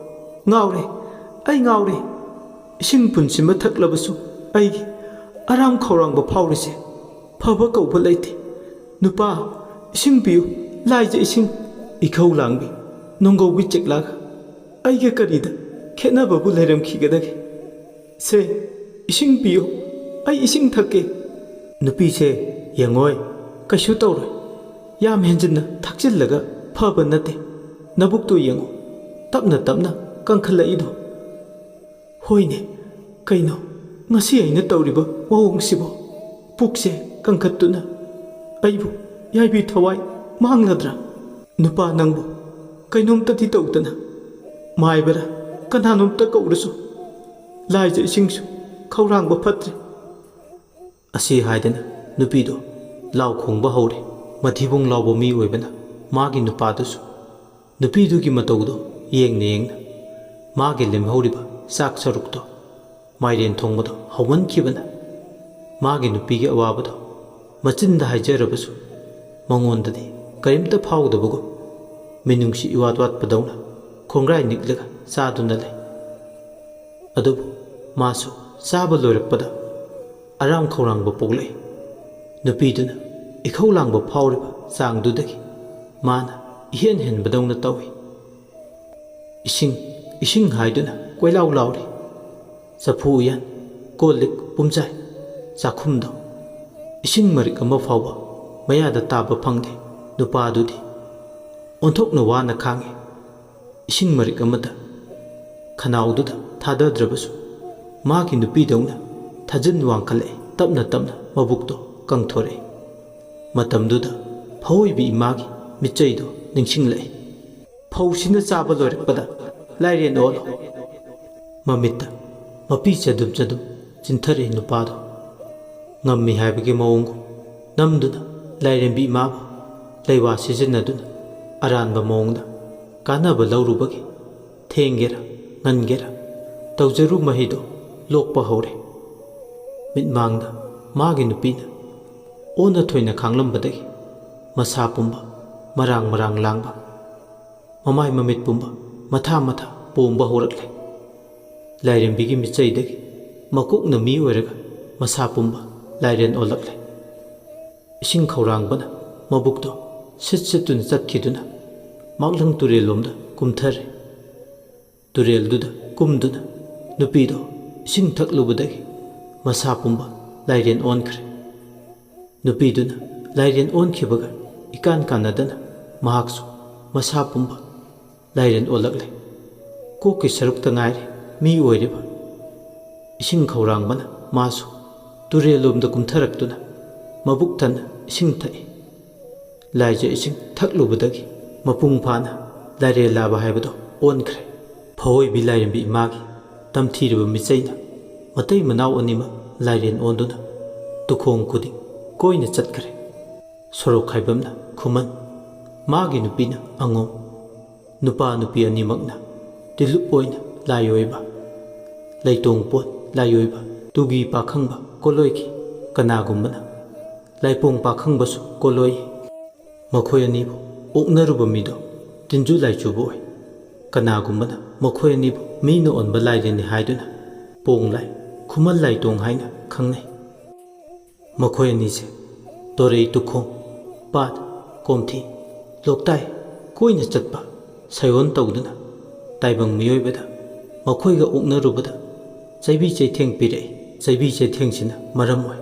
"ꯉꯥꯎꯔꯦ, ꯑꯩ ꯉꯥꯎꯔꯦ꯫ ꯏꯁꯤꯡ ꯄꯨꯟꯁꯤꯃ ꯊꯛꯂꯕꯁꯨ ꯑꯩꯒꯤ ꯑꯔꯥꯝ ꯈꯧꯔꯥꯡꯕ ꯐꯥꯎꯔꯤꯁꯦ ꯐꯕ ꯀꯧꯕ ꯂꯩꯇꯦ꯫ ꯅꯨꯄꯥ, ꯏꯁꯤꯡ ꯄꯤꯌꯨ, ꯂꯥꯏꯖ ꯏꯁꯤꯡ꯫" ꯏꯈꯧ ꯂꯥꯡꯕꯤ, ꯅꯣꯡꯒꯧꯕꯤ ꯆꯦꯛꯂꯥꯒ ꯑꯩꯒ ꯀꯔꯤꯗ ꯈꯦꯠꯅꯕꯕꯨ ꯂꯩꯔꯝꯈꯤꯒꯗꯒꯦ? "ꯁꯦ, ꯏꯁꯤꯡ ꯄꯤꯌꯨ, ꯑꯩ ꯏꯁꯤꯡ ꯊꯛꯀꯦ꯫" "ꯅꯨꯄꯤꯁꯦ, ꯌꯦꯡꯉꯣꯏ, ꯀꯩꯁꯨ ꯇꯧꯔꯣꯏ꯫ ꯌꯥꯝ ꯍꯦꯟꯖꯤꯟꯅ ꯊꯛꯆꯤꯜꯂꯒ ꯐꯕ ꯅꯠꯇꯦ꯫ ꯅꯕꯨꯛꯇꯣ ꯌꯦꯡꯉꯨ, ꯇꯞꯅ ꯇꯞꯅ ꯀꯪꯈꯠꯂꯛꯏꯗꯣ꯫" ꯍꯣꯏꯅꯦ, ꯀꯩꯅꯣ, ꯉꯁꯤ ꯑꯩꯅ ꯇꯧꯔꯤꯕ ꯃꯑꯣꯡꯁꯤꯕꯣ? ꯄꯨꯛꯁꯦ ꯀꯪꯈꯠꯇꯨꯅ ꯑꯩꯕꯨ ꯌꯥꯏꯕꯤ ꯊꯋꯥꯏ ꯃꯥꯡꯂꯗ꯭ꯔꯥ? ꯅꯨꯄꯥ ꯅꯪꯕꯨ ꯀꯩꯅꯣꯝꯇꯗꯤ ꯇꯧꯗꯅ ꯃꯥꯏꯕꯔ ꯀꯅꯥꯅꯣꯝꯇ ꯀꯧꯔꯁꯨ ꯂꯥꯏꯖ ꯏꯁꯤꯡꯁꯨ ꯈꯧꯔꯥꯡꯕ ꯐꯠꯇ꯭ꯔꯦ꯫ ꯑꯁꯤ ꯍꯥꯏꯗꯅ ꯅꯨꯄꯤꯗꯨ ꯂꯥꯎ ꯈꯣꯡꯕ ꯍꯧꯔꯦ꯫ ꯃꯊꯤꯕꯣꯡ ꯂꯥꯎꯕ ꯃꯤ ꯑꯣꯏꯕꯅ ꯃꯥꯒꯤ ꯅꯨꯄꯥꯗꯨꯁꯨ ꯅꯨꯄꯤꯗꯨꯒꯤ ꯃꯇꯧꯗꯨ ꯌꯦꯡꯅ ꯌꯦꯡꯅ ꯃꯥꯒꯤ ꯂꯦꯝꯍꯧꯔꯤꯕ ꯆꯥꯛ ꯁꯔꯨꯛꯇꯣ, ꯃꯥꯏꯔꯦꯟ ꯊꯣꯡꯕꯗꯣ ꯍꯧꯃꯟꯈꯤꯕꯅ ꯃꯥꯒꯤ ꯅꯨꯄꯤꯒꯤ ꯑꯋꯥꯕꯗꯣ ꯃꯆꯤꯟꯗ ꯍꯥꯏꯖꯔꯕꯁꯨ ꯃꯉꯣꯟꯗꯗꯤ ꯀꯔꯤꯝꯇ ꯐꯥꯎꯗꯕꯒꯨꯝ ꯃꯤꯅꯨꯡꯁꯤ ꯏꯋꯥꯠ ꯋꯥꯠꯄꯗꯧꯅ ꯈꯣꯡꯒ꯭ꯔꯥꯏ ꯅꯤꯛꯂꯒ ꯆꯥꯗꯨꯅ ꯂꯩ꯫ ꯑꯗꯨꯕꯨ ꯃꯥꯁꯨ ꯆꯥꯕ ꯂꯣꯏꯔꯛꯄꯗ ꯑꯔꯥꯝ ꯈꯧꯔꯥꯡꯕ ꯄꯣꯛꯂꯛꯏ꯫ ꯅꯨꯄꯤꯗꯨꯅ ꯏꯈꯧ ꯂꯥꯡꯕ ꯐꯥꯎꯔꯤꯕ ꯆꯥꯡꯗꯨꯗꯒꯤ ꯃꯥꯅ ꯏꯍꯦꯟ ꯍꯦꯟꯕꯗꯧꯅ ꯇꯧꯏ꯫ ꯏꯁꯤꯡ, ꯏꯁꯤꯡ ꯍꯥꯏꯗꯨꯅ ꯀꯣꯏꯂꯥꯎ ꯂꯥꯎꯔꯤ꯫ ꯆꯐꯨ ꯎꯌꯥꯟ, ꯀꯣꯜ ꯂꯤꯛ ꯄꯨꯝꯖꯥꯏ, ꯆꯥꯛꯈꯨꯝꯗꯣ ꯏꯁꯤꯡ ꯃꯔꯤꯛ ꯑꯃ ꯐꯥꯎꯕ ꯃꯌꯥꯗ ꯇꯥꯕ ꯐꯪꯗꯦ꯫ ꯅꯨꯄꯥꯗꯨꯗꯤ ꯑꯣꯟꯊꯣꯛꯅ ꯋꯥꯅ ꯈꯥꯡꯉꯤ꯫ ꯏꯁꯤꯡ ꯃꯔꯤꯛ ꯑꯃꯗ ꯈꯅꯥꯎꯗꯨꯗ ꯊꯥꯗꯗ꯭ꯔꯕꯁꯨ ꯃꯥꯒꯤ ꯅꯨꯄꯤꯗꯧꯅ ꯊꯥꯖꯤꯟ ꯋꯥꯡꯈꯠꯂꯛꯏ꯫ ꯇꯞꯅ ꯇꯞꯅ ꯃꯕꯨꯛꯇꯣ ꯀꯪꯊꯣꯔꯛꯏ꯫ ꯃꯇꯝꯗꯨꯗ ꯐꯧꯑꯣꯏꯕꯤ ꯏꯃꯥꯒꯤ ꯃꯤꯠꯆꯩꯗꯨ ꯅꯤꯡꯁꯤꯡꯂꯛꯏ꯫ "ꯐꯧꯁꯤꯅ ꯆꯥꯕ ꯂꯣꯏꯔꯛꯄꯗ ꯂꯥꯏꯔꯦꯟ ꯑꯣꯜꯂꯣ꯫" ꯃꯃꯤꯠꯇ ꯃꯄꯤ ꯆꯗꯨꯝ ꯆꯗꯨꯝ ꯆꯤꯟꯊꯔꯛꯏ ꯅꯨꯄꯥꯗꯣ꯫ ꯉꯝꯃꯤ ꯍꯥꯏꯕꯒꯤ ꯃꯑꯣꯡꯒꯨꯝ ꯅꯝꯗꯨꯅ ꯂꯥꯏꯔꯦꯝꯕꯤ ꯏꯃꯥꯕꯨ ꯂꯩꯋꯥ ꯁꯤꯖꯤꯟꯅꯗꯨꯅ ꯑꯔꯥꯟꯕ ꯃꯑꯣꯡꯗ ꯀꯥꯟꯅꯕ ꯂꯧꯔꯨꯕꯒꯤ ꯊꯦꯡꯒꯦꯔꯥ ꯉꯟꯒꯦꯔꯥ ꯇꯧꯖꯔꯨ ꯃꯍꯩꯗꯣ ꯂꯣꯛꯄ ꯍꯧꯔꯦ꯫ ꯃꯤꯠꯃꯥꯡꯗ ꯃꯥꯒꯤ ꯅꯨꯄꯤꯅ ꯑꯣꯟꯅ ꯊꯣꯏꯅ ꯈꯥꯡꯂꯝꯕꯗꯒꯤ ꯃꯁꯥ ꯄꯨꯝꯕ ꯃꯔꯥꯡ ꯃꯔꯥꯡ ꯂꯥꯡꯕ, ꯃꯃꯥꯏ ꯃꯃꯤꯠ ꯄꯨꯝꯕ ꯃꯊꯥ ꯃꯊꯥ ꯄꯣꯝꯕ ꯍꯧꯔꯛꯂꯦ꯫ ꯂꯥꯏꯔꯦꯝꯕꯤꯒꯤ ꯃꯤꯠꯆꯩꯗꯒꯤ ꯃꯀꯣꯛꯅ ꯃꯤ ꯑꯣꯏꯔꯒ ꯃꯁꯥ ꯄꯨꯝꯕ ꯂꯥꯏꯔꯦꯟ ꯑꯣꯜꯂꯛꯂꯦ꯫ ꯏꯁꯤꯡ ꯈꯧꯔꯥꯡꯕꯅ ꯃꯕꯨꯛꯇꯣ ꯁꯤꯠ ꯁꯤꯠꯇꯨꯅ ꯆꯠꯈꯤꯗꯨꯅ ꯃꯥꯛꯂꯪ ꯇꯨꯔꯦꯜꯂꯣꯝꯗ ꯀꯨꯝꯊꯔꯦ꯫ ꯇꯨꯔꯦꯜꯗꯨꯗ ꯀꯨꯝꯗꯨꯅ ꯅꯨꯄꯤꯗꯣ ꯏꯁꯤꯡ ꯊꯛꯂꯨꯕꯗꯒꯤ ꯃꯁꯥ ꯄꯨꯝꯕ ꯂꯥꯏꯔꯦꯟ ꯑꯣꯟꯈ꯭ꯔꯦ꯫ ꯅꯨꯄꯤꯗꯨꯅ ꯂꯥꯏꯔꯦꯟ ꯑꯣꯟꯈꯤꯕꯒ ꯏꯀꯥꯟ ꯀꯥꯟꯅꯗꯅ ꯃꯍꯥꯛꯁꯨ ꯃꯁꯥ ꯄꯨꯝꯕ ꯂꯥꯏꯔꯦꯟ ꯑꯣꯜꯂꯛꯂꯦ꯫ ꯀꯣꯛꯀꯤ ꯁꯔꯨꯛꯇ ꯉꯥꯏꯔꯦ ꯃꯤ ꯑꯣꯏꯔꯤꯕ꯫ ꯏꯁꯤꯡ ꯈꯧꯔꯥꯡꯕꯅ ꯃꯥꯁꯨ ꯇꯨꯔꯦꯜꯂꯣꯝꯗ ꯀꯨꯝꯊꯔꯛꯇꯨꯅ ꯃꯕꯨꯛ ꯊꯟꯅ ꯏꯁꯤꯡ ꯊꯛꯏ꯫ ꯂꯥꯏꯖ ꯏꯁꯤꯡ ꯊꯛꯂꯨꯕꯗꯒꯤ ꯃꯄꯨꯡ ꯐꯥꯅ ꯂꯥꯏꯔꯦꯜꯂꯥꯕ ꯍꯥꯏꯕꯗꯣ ꯑꯣꯟꯈ꯭ꯔꯦ꯫ ꯐꯑꯣꯏꯕꯤ ꯂꯥꯏꯔꯦꯝꯕꯤ ꯏꯃꯥꯒꯤ ꯇꯝꯊꯤꯔꯕ ꯃꯤꯆꯩꯅ ꯃꯇꯩ ꯃꯅꯥꯎ ꯑꯅꯤꯃꯛ ꯂꯥꯏꯔꯦꯟ ꯑꯣꯟꯗꯨꯅ ꯇꯨꯈꯣꯡ ꯈꯨꯗꯤꯡ ꯀꯣꯏꯅ ꯆꯠꯈ꯭ꯔꯦ꯫ ꯁꯣꯔꯣꯛ ꯈꯥꯏꯕꯝꯅ ꯈꯨꯃꯟ, ꯃꯥꯒꯤ ꯅꯨꯄꯤꯅ ꯑꯉꯣꯝ꯫ ꯅꯨꯄꯥ ꯅꯨꯄꯤ ꯑꯅꯤꯃꯛꯅ ꯇꯤꯂꯨꯞ ꯑꯣꯏꯅ ꯂꯥꯏ ꯑꯣꯏꯕ, ꯂꯩꯇꯣꯡ ꯄꯣꯠ ꯂꯥꯏ ꯑꯣꯏꯕ, ꯇꯨꯒꯤ ꯄꯥꯈꯪꯕ ꯀꯣꯂꯣꯏꯈꯤ꯫ ꯀꯅꯥꯒꯨꯝꯕꯅ ꯂꯥꯏꯄꯣꯡ ꯄꯥꯈꯪꯕꯁꯨ ꯀꯣꯂꯣꯏ꯫ ꯃꯈꯣꯏ ꯑꯅꯤꯕꯨ ꯑꯣꯛꯅꯔꯨꯕ ꯃꯤꯗꯣ ꯇꯤꯟꯖꯨ ꯂꯥꯏꯆꯨꯕ ꯑꯣꯏ꯫ ꯀꯅꯥꯒꯨꯝꯕꯅ ꯃꯈꯣꯏ ꯑꯅꯤꯕꯨ ꯃꯤꯅ ꯑꯣꯟꯕ ꯂꯥꯏꯔꯦꯟꯅꯤ ꯍꯥꯏꯗꯨꯅ ꯄꯣꯡ ꯂꯥꯏ, ꯈꯨꯃꯟ ꯂꯥꯏꯇꯣꯡ ꯍꯥꯏꯅ ꯈꯪꯅꯩ꯫ ꯃꯈꯣꯏ ꯑꯅꯤꯁꯦ ꯇꯣꯔꯩ ꯇꯨꯈꯣꯡ, ꯄꯥꯠ, ꯀꯣꯝꯊꯤ, ꯂꯣꯛꯇꯥꯏ ꯀꯣꯏꯅ ꯆꯠꯄ ꯁꯥꯏꯑꯣꯟ ꯇꯧꯗꯨꯅ ꯇꯥꯏꯕꯪ ꯃꯤꯑꯣꯏꯕꯗ ꯃꯈꯣꯏꯒ ꯑꯣꯛꯅꯔꯨꯕꯗ ꯆꯩꯕꯤ ꯆꯩꯊꯦꯡ ꯄꯤꯔꯛꯏ꯫ ꯆꯩꯕꯤ ꯆꯩꯊꯦꯡꯁꯤꯅ ꯃꯔꯝ ꯑꯣꯏ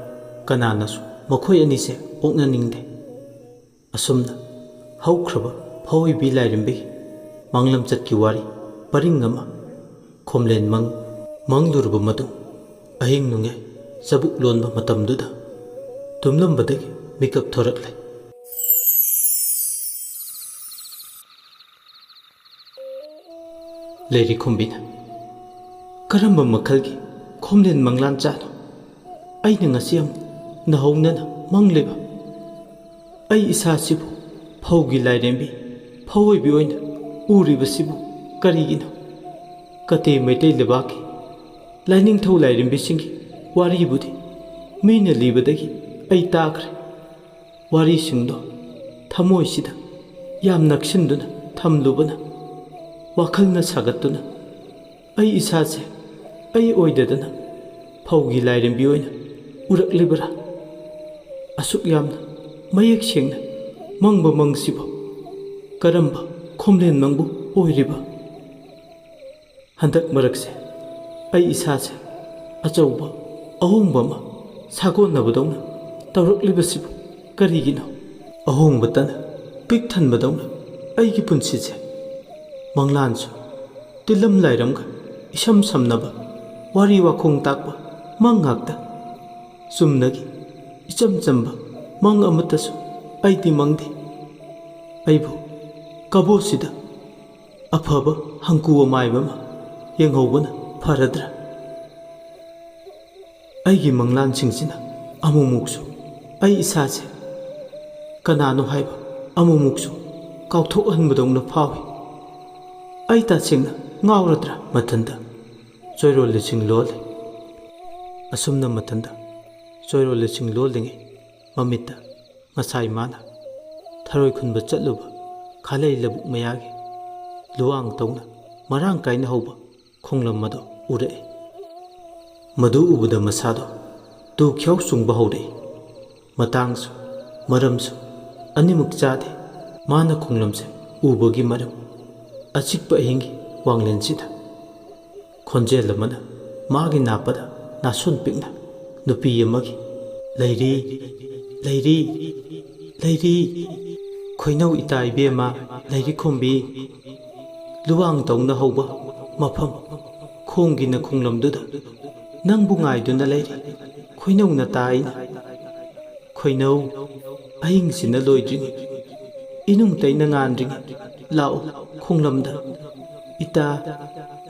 ꯀꯅꯥꯅꯁꯨ ꯃꯈꯣꯏ ꯑꯅꯤꯁꯦ ꯑꯣꯛꯅꯅꯤꯡꯗꯦ꯫ ꯑꯁꯨꯝꯅ ꯍꯧꯈ꯭ꯔꯕ ꯐꯧꯏꯕꯤ ꯂꯥꯏꯔꯦꯝꯕꯤꯒꯤ ꯃꯥꯡꯂꯝꯆꯠꯀꯤ ꯋꯥꯔꯤ ꯄꯔꯤꯡ ꯑꯃ ꯈꯣꯝꯂꯦꯟ ꯃꯪ ꯃꯪꯂꯨꯔꯕ ꯃꯇꯨꯡ, ꯑꯍꯤꯡ ꯅꯣꯡꯌꯥꯏ ꯆꯕꯨꯛ ꯂꯣꯟꯕ ꯃꯇꯝꯗꯨꯗ ꯇꯨꯝꯂꯝꯕꯗꯒꯤ ꯃꯤꯀꯞ ꯊꯣꯔꯛꯂꯦ꯫ ꯂꯩꯔꯤꯈꯣꯝꯕꯤꯅ, "ꯀꯔꯝꯕ ꯃꯈꯜꯒꯤ ꯈꯣꯝꯂꯦꯟ ꯃꯪꯂꯥꯟ ꯆꯥꯅꯣ ꯑꯩꯅ ꯉꯁꯤ ꯑꯃꯨꯛ ꯅꯧꯍꯧꯅꯅ ꯃꯪꯂꯤꯕ? ꯑꯩ ꯏꯁꯥꯁꯤꯕꯨ ꯐꯧꯒꯤ ꯂꯥꯏꯔꯦꯝꯕꯤ, ꯐꯧꯑꯣꯏꯕꯤ ꯑꯣꯏꯅ ꯎꯔꯤꯕꯁꯤꯕꯨ ꯀꯔꯤꯒꯤꯅꯣ? ꯀꯇꯦ ꯃꯩꯇꯩ ꯂꯩꯕꯥꯛꯀꯤ ꯂꯥꯏꯅꯤꯡꯊꯧ ꯂꯥꯏꯔꯦꯝꯕꯤꯁꯤꯡꯒꯤ ꯋꯥꯔꯤꯕꯨꯗꯤ ꯃꯤꯅ ꯂꯤꯕꯗꯒꯤ ꯑꯩ ꯇꯥꯈ꯭ꯔꯦ꯫ ꯋꯥꯔꯤꯁꯤꯡꯗꯣ ꯊꯃꯣꯏꯁꯤꯗ ꯌꯥꯝ ꯅꯛꯁꯤꯟꯗꯨꯅ ꯊꯝꯂꯨꯕꯅ, ꯋꯥꯈꯜꯅ ꯁꯥꯒꯠꯇꯨꯅ ꯑꯩ ꯏꯁꯥꯁꯦ ꯑꯩ ꯑꯣꯏꯗꯗꯅ ꯐꯧꯒꯤ ꯂꯥꯏꯔꯦꯝꯕꯤ ꯑꯣꯏꯅ ꯎꯔꯛꯂꯤꯕ꯭ꯔꯥ? ꯑꯁꯨꯛ ꯌꯥꯝꯅ ꯃꯌꯦꯛ ꯁꯦꯡꯅ ꯃꯪꯕ ꯃꯪꯁꯤꯕꯨ ꯀꯔꯝꯕ ꯈꯣꯝꯂꯦꯟ ꯃꯪꯕꯨ ꯑꯣꯏꯔꯤꯕ?" ꯍꯟꯗꯛ ꯃꯔꯛꯁꯦ ꯑꯩ ꯏꯁꯥꯁꯦ ꯑꯆꯧꯕ ꯑꯍꯣꯡꯕ ꯑꯃ ꯁꯥꯒꯣꯟꯅꯕꯗꯧꯅ ꯇꯧꯔꯛꯂꯤꯕꯁꯤꯕꯨ ꯀꯔꯤꯒꯤꯅꯣ? ꯑꯍꯣꯡꯕꯇꯅ ꯄꯤꯛ ꯊꯟꯕꯗꯧꯅ ꯑꯩꯒꯤ ꯄꯨꯟꯁꯤꯁꯦ ꯃꯪꯂꯥꯟꯁꯨ ꯇꯤꯜꯂꯝ ꯂꯥꯏꯔꯝꯒ ꯏꯁꯝ ꯁꯝꯅꯕ ꯋꯥꯔꯤ ꯋꯥꯈꯣꯡ ꯇꯥꯛꯄ ꯃꯪ ꯉꯥꯛꯇ꯫ ꯆꯨꯝꯅꯒꯤ ꯏꯆꯝ ꯆꯝꯕ ꯃꯪ ꯑꯃꯠꯇꯁꯨ ꯑꯩꯗꯤ ꯃꯪꯗꯦ꯫ ꯑꯩꯕꯨ ꯀꯕꯣꯁꯤꯗ ꯑꯐꯕ ꯍꯪꯀꯨ ꯑꯃꯥꯏꯕ ꯑꯃ ꯌꯦꯡꯍꯧꯕꯅ ꯐꯔꯗ꯭ꯔꯥ? ꯑꯩꯒꯤ ꯃꯪꯂꯥꯟꯁꯤꯡꯁꯤꯅ ꯑꯃꯨꯛꯃꯨꯛꯁꯨ ꯑꯩ ꯏꯁꯥꯁꯦ ꯀꯅꯥꯅꯣ ꯍꯥꯏꯕ ꯑꯃꯨꯛꯃꯨꯛꯁꯨ ꯀꯥꯎꯊꯣꯛꯍꯟꯕꯗꯧꯅ ꯐꯥꯎꯏ꯫ ꯑꯩ ꯇꯁꯦꯡꯅ ꯉꯥꯎꯔꯗ꯭ꯔꯥ? ꯃꯊꯟꯇ ꯆꯣꯏꯔꯣꯜ ꯂꯤꯁꯤꯡ ꯂꯣꯜꯂꯤ꯫ ꯑꯁꯨꯝꯅ ꯃꯊꯟꯇ ꯆꯣꯏꯔꯣꯜ ꯂꯤꯁꯤꯡ ꯂꯣꯜꯂꯤꯉꯩ ꯃꯃꯤꯠꯇ ꯉꯁꯥꯏ ꯃꯥꯅ ꯊꯔꯣꯏ ꯈꯨꯟꯕ ꯆꯠꯂꯨꯕ ꯈꯥꯂꯩ ꯂꯧꯕꯨꯛ ꯃꯌꯥꯒꯤ ꯂꯨꯋꯥꯡ ꯇꯧꯅ ꯃꯔꯥꯡ ꯀꯥꯏꯅ ꯍꯧꯕ ꯈꯣꯡꯂꯝ ꯑꯗꯨ ꯎꯔꯛꯏ꯫ ꯃꯗꯨ ꯎꯕꯗ ꯃꯁꯥꯗꯣ ꯇꯨ ꯈ꯭ꯌꯥꯎ ꯆꯨꯡꯕ ꯍꯧꯔꯛꯏ꯫ ꯃꯇꯥꯡꯁꯨ ꯃꯔꯝꯁꯨ ꯑꯅꯤꯃꯛ ꯆꯥꯗꯦ꯫ ꯃꯥꯅ ꯈꯣꯡꯂꯝꯁꯦ ꯎꯕꯒꯤ ꯃꯔꯝ, ꯑꯆꯤꯛꯄ ꯑꯍꯤꯡꯒꯤ ꯋꯥꯡꯂꯦꯟꯁꯤꯗ ꯈꯣꯟꯖꯦꯜ ꯑꯃꯅ ꯃꯥꯒꯤ ꯅꯥꯄꯗ ꯅꯥꯁꯣꯟ ꯄꯤꯛꯅ ꯅꯨꯄꯤ ꯑꯃꯒꯤ, "ꯂꯩꯔꯤ, ꯂꯩꯔꯤ, ꯂꯩꯔꯤ, ꯈꯣꯏꯅꯧ ꯏꯇꯥ ꯏꯕꯦꯝꯃ, ꯂꯩꯔꯤ ꯈꯣꯝꯕꯤ, ꯂꯨꯋꯥꯡ ꯇꯧꯅ ꯍꯧꯕ ꯃꯐꯝ, ꯈꯣꯡꯒꯤꯅ ꯈꯣꯡꯂꯝꯗꯨꯗ ꯅꯪꯕꯨ ꯉꯥꯏꯗꯨꯅ ꯂꯩꯔꯤ, ꯈꯣꯏꯅꯧ ꯅꯇꯥ ꯑꯩꯅ" ꯈꯣꯏꯅꯧ, ꯑꯍꯤꯡꯁꯤꯅ ꯂꯣꯏꯗ꯭ꯔꯤꯉꯩ, ꯏꯅꯨꯡ ꯇꯩꯅ ꯉꯥꯟꯗ꯭ꯔꯤꯉꯩ, ꯂꯥꯛꯑꯣ ꯈꯣꯡꯂꯝꯗ꯫ ꯏꯇꯥ,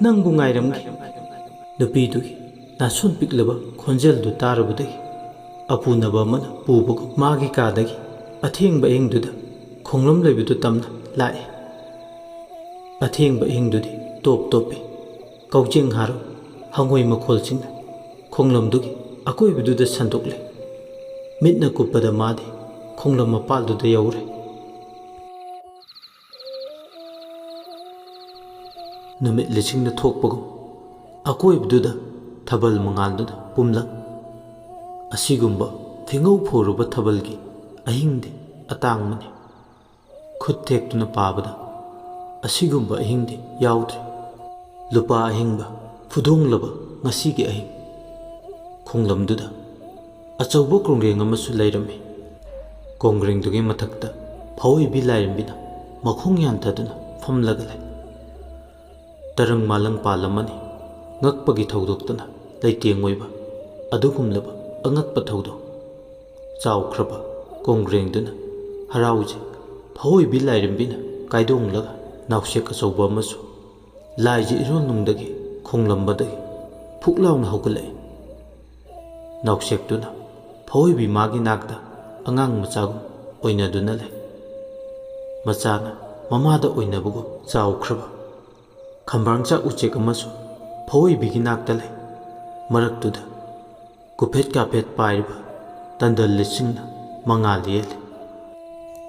ꯅꯪꯕꯨ ꯉꯥꯏꯔꯝꯒꯦ꯫ ꯅꯨꯄꯤꯗꯨꯒꯤ ꯅꯥꯁꯣꯟ ꯄꯤꯛꯂꯕ ꯈꯣꯟꯖꯦꯜꯗꯨ ꯇꯥꯔꯨꯕꯗꯒꯤ ꯑꯄꯨꯅꯕ ꯑꯃꯅ ꯄꯨꯕꯒꯨꯝ ꯃꯥꯒꯤ ꯀꯥꯗꯒꯤ ꯑꯊꯦꯡꯕ ꯑꯍꯤꯡꯗꯨꯗ ꯈꯣꯡꯂꯝ ꯂꯩꯕꯗꯨ ꯇꯝꯅ ꯂꯥꯛꯏ꯫ ꯑꯊꯦꯡꯕ ꯑꯍꯤꯡꯗꯨꯗꯤ ꯇꯣꯞ ꯇꯣꯞꯄꯤ꯫ ꯀꯧꯖꯦꯡ ꯍꯥꯔꯣ, ꯍꯪꯉꯣꯏ ꯃꯈꯣꯜꯁꯤꯡꯅ ꯈꯣꯡꯂꯝꯗꯨꯒꯤ ꯑꯀꯣꯏꯕꯗꯨꯗ ꯁꯟꯗꯣꯛꯂꯦ꯫ ꯃꯤꯠꯅ ꯀꯨꯞꯄꯗ ꯃꯥꯗꯤ ꯈꯣꯡꯂꯝ ꯃꯄꯥꯜꯗꯨꯗ ꯌꯧꯔꯦ꯫ ꯅꯨꯃꯤꯠ ꯂꯤꯁꯤꯡꯅ ꯊꯣꯛꯄꯒꯨꯝ ꯑꯀꯣꯏꯕꯗꯨꯗ ꯊꯥꯕꯜ ꯃꯉꯥꯜꯗꯨꯅ ꯄꯨꯝꯂꯪ꯫ ꯑꯁꯤꯒꯨꯝꯕ ꯐꯤꯉꯧ ꯐꯣꯔꯨꯕ ꯊꯥꯕꯜꯒꯤ ꯑꯍꯤꯡꯗꯤ ꯑꯇꯥꯡꯕꯅꯤ꯫ ꯈꯨꯠ ꯊꯦꯛꯇꯨꯅ ꯄꯥꯕꯗ ꯑꯁꯤꯒꯨꯝꯕ ꯑꯍꯤꯡꯗꯤ ꯌꯥꯎꯗ꯭ꯔꯤ꯫ ꯂꯨꯄꯥ ꯑꯍꯤꯡꯕ ꯐꯨꯗꯣꯡꯂꯕ ꯉꯁꯤꯒꯤ ꯑꯍꯤꯡ꯫ ꯈꯣꯡꯂꯝꯗꯨꯗ ꯑꯆꯧꯕ ꯀꯣꯡꯒ꯭ꯔꯦꯡ ꯑꯃꯁꯨ ꯂꯩꯔꯝꯃꯤ꯫ ꯀꯣꯡꯒ꯭ꯔꯦꯡꯗꯨꯒꯤ ꯃꯊꯛꯇ ꯐꯥꯑꯣꯏꯕꯤ ꯂꯥꯏꯔꯦꯝꯕꯤꯅ ꯃꯈꯣꯡ ꯌꯥꯟꯊꯗꯨꯅ ꯐꯝꯂꯒ ꯂꯩ꯫ ꯇꯔꯪ ꯃꯥꯂꯪ ꯄꯥꯜ ꯑꯃꯅꯤ꯫ ꯉꯛꯄꯒꯤ ꯊꯧꯗꯣꯛꯇꯅ ꯂꯩꯇꯦꯡ ꯑꯣꯏꯕ ꯑꯗꯨꯒꯨꯝꯂꯕ ꯑꯉꯛꯄ ꯊꯧꯗꯣꯛ꯫ ꯆꯥꯎꯈ꯭ꯔꯕ ꯀꯣꯡꯒ꯭ꯔꯦꯡꯗꯨꯅ ꯍꯔꯥꯎꯖꯩ꯫ ꯐꯥꯑꯣꯏꯕꯤ ꯂꯥꯏꯔꯦꯝꯕꯤꯅ ꯀꯥꯏꯗꯣꯡꯂꯒ ꯅꯥꯎꯁꯦꯛ ꯑꯆꯧꯕ ꯑꯃꯁꯨ ꯂꯥꯏꯖ ꯏꯔꯣꯜꯅꯨꯡꯗꯒꯤ ꯈꯣꯡꯂꯝꯕꯗꯒꯤ ꯐꯨꯛ ꯂꯥꯎꯅ ꯍꯧꯒꯠꯂꯛꯏ꯫ ꯅꯥꯎꯁꯦꯛꯇꯨꯅ ꯐꯥꯑꯣꯏꯕꯤ ꯃꯥꯒꯤ ꯅꯥꯛꯇ ꯑꯉꯥꯡ ꯃꯆꯥꯒꯨꯝ ꯑꯣꯏꯅꯗꯨꯅ ꯂꯩ꯫ ꯃꯆꯥꯅ ꯃꯃꯥꯗ ꯑꯣꯏꯅꯕꯒꯨꯝ ꯆꯥꯎꯈ꯭ꯔꯕ ꯈꯝꯕ꯭ꯔꯥꯡꯆꯥꯛ ꯎꯆꯦꯛ ꯑꯃꯁꯨ ꯐꯥꯑꯣꯏꯕꯤꯒꯤ ꯅꯥꯛꯇ ꯂꯩ꯫ ꯃꯔꯛꯇꯨꯗ ꯀꯨꯐꯦꯠ ꯀꯥꯐꯦꯠ ꯄꯥꯏꯔꯤꯕ ꯇꯟꯗꯜ ꯂꯤꯁꯤꯡꯅ ꯃꯉꯥꯜ ꯌꯦꯜꯂꯤ꯫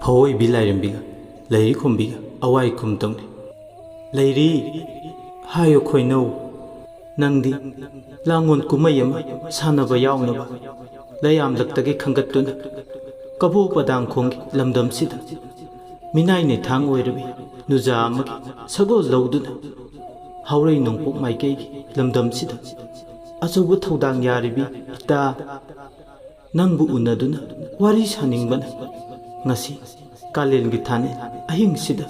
ꯐꯥꯑꯣꯏꯕꯤ ꯂꯥꯏꯔꯦꯝꯕꯤꯒ ꯂꯩꯔꯤ ꯈꯨꯝꯕꯤꯒ ꯑꯋꯥꯏ ꯈꯨꯝ ꯇꯧꯅꯤ꯫ ꯂꯩꯔꯤ, ꯍꯥꯏꯌꯨ ꯈꯣꯏꯅꯧ, ꯅꯪꯗꯤ ꯂꯥꯡꯉꯣꯟ ꯀꯨꯝꯍꯩ ꯑꯃ ꯁꯥꯟꯅꯕ ꯌꯥꯎꯅꯕ ꯂꯩꯌꯥꯝꯂꯛꯇꯒꯤ ꯈꯟꯒꯠꯇꯨꯅ ꯀꯕꯣ ꯄꯗꯥꯡꯈꯣꯡꯒꯤ ꯂꯝꯗꯝꯁꯤꯗ ꯃꯤꯅꯥꯏ ꯅꯩꯊꯥꯡ ꯑꯣꯏꯔꯕꯤ ꯅꯨꯖꯥ ꯑꯃꯒꯤ ꯁꯒꯣꯜ ꯂꯧꯗꯨꯅ ꯍꯥꯎꯔꯩ ꯅꯣꯡꯄꯣꯛ ꯃꯥꯏꯀꯩꯒꯤ ꯂꯝꯗꯝꯁꯤꯗ ꯑꯆꯧꯕ ꯊꯧꯗꯥꯡ ꯌꯥꯔꯤꯕꯤ ꯏꯇꯥ ꯅꯪꯕꯨ ꯎꯅꯗꯨꯅ ꯋꯥꯔꯤ ꯁꯥꯅꯤꯡꯕꯅ ꯉꯁꯤ ꯀꯥꯂꯦꯟꯒꯤ ꯊꯥꯅꯤꯜ ꯑꯍꯤꯡꯁꯤꯗ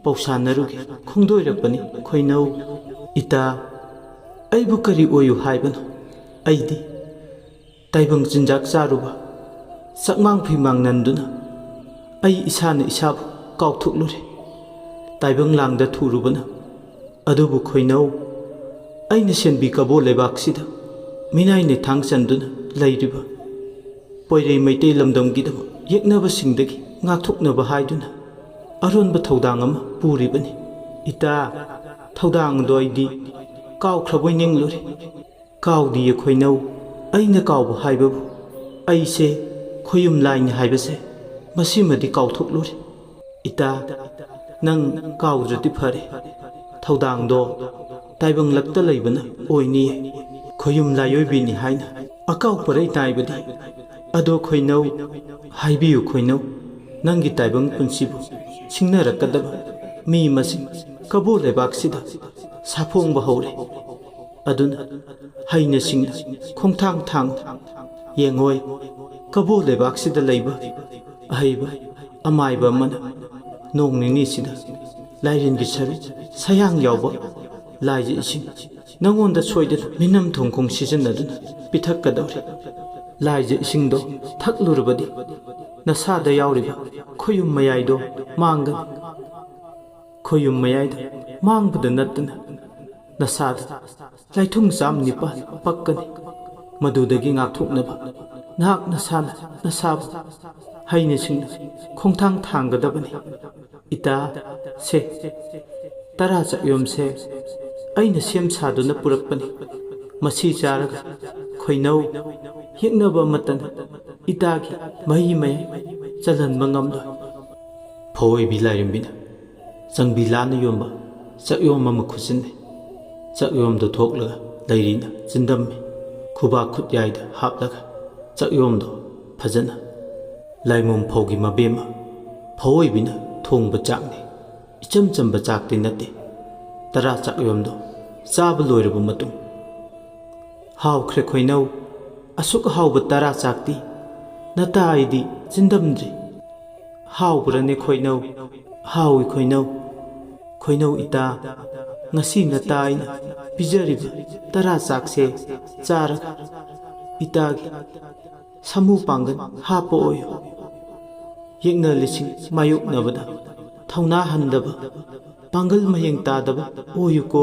ꯄꯥꯎꯁꯥꯟꯅꯔꯨꯒꯦ ꯈꯣꯡꯗꯣꯏꯔꯛꯄꯅꯤ ꯈꯣꯏꯅꯧ꯫ ꯏꯇꯥ, ꯑꯩꯕꯨ ꯀꯔꯤ ꯑꯣꯏꯌꯨ ꯍꯥꯏꯕꯅꯣ? ꯑꯩꯗꯤ ꯇꯥꯏꯕꯪ ꯆꯤꯟꯖꯥꯛ ꯆꯥꯔꯨꯕ ꯆꯥꯛꯃꯥꯡ ꯐꯤꯃꯥꯡ ꯅꯟꯗꯨꯅ ꯑꯩ ꯏꯁꯥꯅ ꯏꯁꯥꯕꯨ ꯀꯥꯎꯊꯣꯛꯂꯨꯔꯦ꯫ ꯇꯥꯏꯕꯪ ꯂꯥꯡꯗ ꯊꯨꯔꯨꯕꯅ꯫ ꯑꯗꯨꯕꯨ ꯈꯣꯏꯅꯧ, ꯑꯩꯅ ꯁꯦꯟꯕꯤ ꯀꯕꯣ ꯂꯩꯕꯥꯛꯁꯤꯗ ꯃꯤꯅꯥꯏꯅ ꯊꯥꯡ ꯆꯟꯗꯨꯅ ꯂꯩꯔꯤꯕ ꯄꯣꯏꯔꯩ ꯃꯩꯇꯩ ꯂꯝꯗꯝꯒꯤꯗꯃꯛ ꯌꯦꯛꯅꯕꯁꯤꯡꯗꯒꯤ ꯉꯥꯛꯊꯣꯛꯅꯕ ꯍꯥꯏꯗꯨꯅ ꯑꯔꯣꯟꯕ ꯊꯧꯗꯥꯡ ꯑꯃ ꯄꯨꯔꯤꯕꯅꯤ꯫ ꯏꯇꯥ, ꯊꯧꯗꯥꯡꯗꯣ ꯑꯩꯗꯤ ꯀꯥꯎꯈ꯭ꯔꯕꯣꯏ ꯅꯤꯡꯂꯨꯔꯦ꯫ ꯀꯥꯎꯗꯤꯌꯦ ꯈꯣꯏꯅꯧ, ꯑꯩꯅ ꯀꯥꯎꯕ ꯍꯥꯏꯕꯕꯨ ꯑꯩꯁꯦ ꯈꯣꯌꯨꯝ ꯂꯥꯏꯅꯤ ꯍꯥꯏꯕꯁꯦ ꯃꯁꯤꯃꯗꯤ ꯀꯥꯎꯊꯣꯛꯂꯨꯔꯦ꯫ ꯏꯇꯥ, ꯅꯪ ꯀꯥꯎꯗ꯭ꯔꯗꯤ ꯐꯔꯦ꯫ ꯊꯧꯗꯥꯡꯗꯣ ꯇꯥꯏꯕꯪꯂꯛꯇ ꯂꯩꯕꯅ ꯑꯣꯏꯅꯤꯌꯦ꯫ ꯈꯣꯌꯨꯝ ꯂꯥꯏꯑꯣꯏꯕꯤꯅꯤ ꯍꯥꯏꯅ ꯑꯀꯥꯎ ꯄꯔꯩ ꯇꯥꯏꯕꯗꯤ꯫ ꯑꯗꯣ ꯈꯣꯏꯅꯧ, ꯍꯥꯏꯕꯤꯌꯨ ꯈꯣꯏꯅꯧ, ꯅꯪꯒꯤ ꯇꯥꯏꯕꯪ ꯄꯨꯟꯁꯤꯕꯨ ꯁꯤꯡꯅꯔꯛꯀꯗꯕ ꯃꯤ ꯃꯁꯤꯡ ꯀꯕꯣ ꯂꯩꯕꯥꯛꯁꯤꯗ ꯁꯥꯐꯣꯡꯕ ꯍꯧꯔꯦ꯫ ꯑꯗꯨꯅ ꯍꯩꯅ ꯁꯤꯡꯅ ꯈꯣꯡꯊꯥꯡ ꯊꯥꯡ ꯌꯦꯡꯉꯣꯏ꯫ ꯀꯕꯣ ꯂꯩꯕꯥꯛꯁꯤꯗ ꯂꯩꯕ ꯑꯍꯩꯕ ꯑꯃꯥꯏꯕ ꯑꯃꯅ ꯅꯣꯡ ꯅꯤꯅꯤꯁꯤꯗ ꯂꯥꯏꯔꯦꯟꯒꯤ ꯁꯔꯨ ꯁꯌꯥꯡ ꯌꯥꯎꯕ ꯂꯥꯏꯖ ꯏꯁꯤꯡ ꯅꯪꯉꯣꯟꯗ ꯁꯣꯏꯗꯅ ꯃꯤꯅꯝ ꯊꯣꯡꯈꯣꯡ ꯁꯤꯖꯤꯟꯅꯗꯨꯅ ꯄꯤꯊꯛꯀꯗꯧꯔꯤ꯫ ꯂꯥꯏꯖ ꯏꯁꯤꯡꯗꯣ ꯊꯛꯂꯨꯔꯕꯗꯤ ꯅꯁꯥꯗ ꯌꯥꯎꯔꯤꯕ ꯈꯣꯌꯨꯝ ꯃꯌꯥꯏꯗꯣ ꯃꯥꯡꯒꯅꯤ꯫ ꯈꯣꯌꯨꯝ ꯃꯌꯥꯏꯗ ꯃꯥꯡꯕꯗ ꯅꯠꯇꯅ ꯅꯁꯥꯗ ꯂꯥꯏꯊꯨꯡ ꯆꯥꯝ ꯅꯤꯄꯥꯜ ꯄꯛꯀꯅꯤ꯫ ꯃꯗꯨꯗꯒꯤ ꯉꯥꯛꯊꯣꯛꯅꯕ ꯅꯍꯥꯛ ꯅꯁꯥꯅ ꯅꯁꯥꯕꯨ ꯍꯩꯅ ꯁꯤꯡꯅ ꯈꯣꯡꯊꯥꯡ ꯊꯥꯡꯒꯗꯕꯅꯤ꯫ ꯏꯇꯥ, ꯁꯦ, ꯇꯔꯥ ꯆꯥꯛꯌꯣꯝꯁꯦ ꯑꯩꯅ ꯁꯦꯝ ꯁꯥꯗꯨꯅ ꯄꯨꯔꯛꯄꯅꯤ꯫ ꯃꯁꯤ ꯆꯥꯔꯒ ꯈꯣꯏꯅꯧ ꯌꯦꯛꯅꯕ ꯑꯃꯠꯇꯅ ꯏꯇꯥꯒꯤ ꯃꯍꯤ ꯃꯌꯥꯏ ꯆꯜꯍꯟꯕ ꯉꯝꯂꯣꯏ꯫ ꯐꯧꯑꯣꯏꯕꯤ ꯂꯥꯏꯔꯦꯝꯕꯤꯅ ꯆꯪꯕꯤ ꯂꯥꯟꯅ ꯌꯣꯟꯕ ꯆꯥꯛꯌꯣꯝ ꯑꯃ ꯈꯨꯠꯆꯤꯟꯅꯩ꯫ ꯆꯥꯛꯌꯣꯝꯗꯣ ꯊꯣꯛꯂꯒ ꯂꯩꯔꯤꯅ ꯆꯤꯟꯗꯝꯃꯤ꯫ ꯈꯨꯕꯥꯛ ꯈꯨꯠꯌꯥꯏꯗ ꯍꯥꯞꯂꯒ ꯆꯥꯛꯌꯣꯝꯗꯣ ꯐꯖꯅ ꯂꯥꯏꯃꯨꯝ ꯐꯧꯒꯤ ꯃꯕꯦꯝꯃ ꯐꯧꯑꯣꯏꯕꯤꯅ ꯊꯣꯡꯕ ꯆꯥꯛꯅꯤ꯫ ꯏꯆꯝ ꯆꯝꯕ ꯆꯥꯛꯇꯤ ꯅꯠꯇꯦ꯫ ꯇꯔꯥ ꯆꯥꯛꯌꯣꯝꯗꯣ ꯆꯥꯕ ꯂꯣꯏꯔꯕ ꯃꯇꯨꯡ, "ꯍꯥꯎꯈ꯭ꯔꯦ ꯈꯣꯏꯅꯧ, ꯑꯁꯨꯛ ꯍꯥꯎꯕ ꯇꯔꯥ ꯆꯥꯛꯇꯤ ꯅꯇꯥ ꯑꯩꯗꯤ ꯆꯤꯟꯗꯝꯗ꯭ꯔꯤ꯫ ꯍꯥꯎꯕ꯭ꯔꯅꯦ ꯈꯣꯏꯅꯧ?" "ꯍꯥꯎꯏ ꯈꯣꯏꯅꯧ꯫ ꯈꯣꯏꯅꯧ ꯏꯇꯥ, ꯉꯁꯤ ꯅꯇꯥ ꯑꯩꯅ ꯄꯤꯖꯔꯤꯕ ꯇꯔꯥ ꯆꯥꯛꯁꯦ ꯆꯥꯔꯒ ꯏꯇꯥꯒꯤ ꯁꯥꯃꯨ ꯄꯥꯡꯒꯜ ꯍꯥꯞꯄ ꯑꯣꯏꯌꯨ꯫ ꯌꯦꯛꯅ ꯂꯤꯁꯤꯡ ꯃꯥꯌꯣꯛꯅꯕꯗ ꯊꯧꯅꯥ ꯍꯟꯗꯕ, ꯄꯥꯡꯒꯜ ꯃꯌꯦꯡ ꯇꯥꯗꯕ ꯑꯣꯏꯌꯨꯀꯣ꯫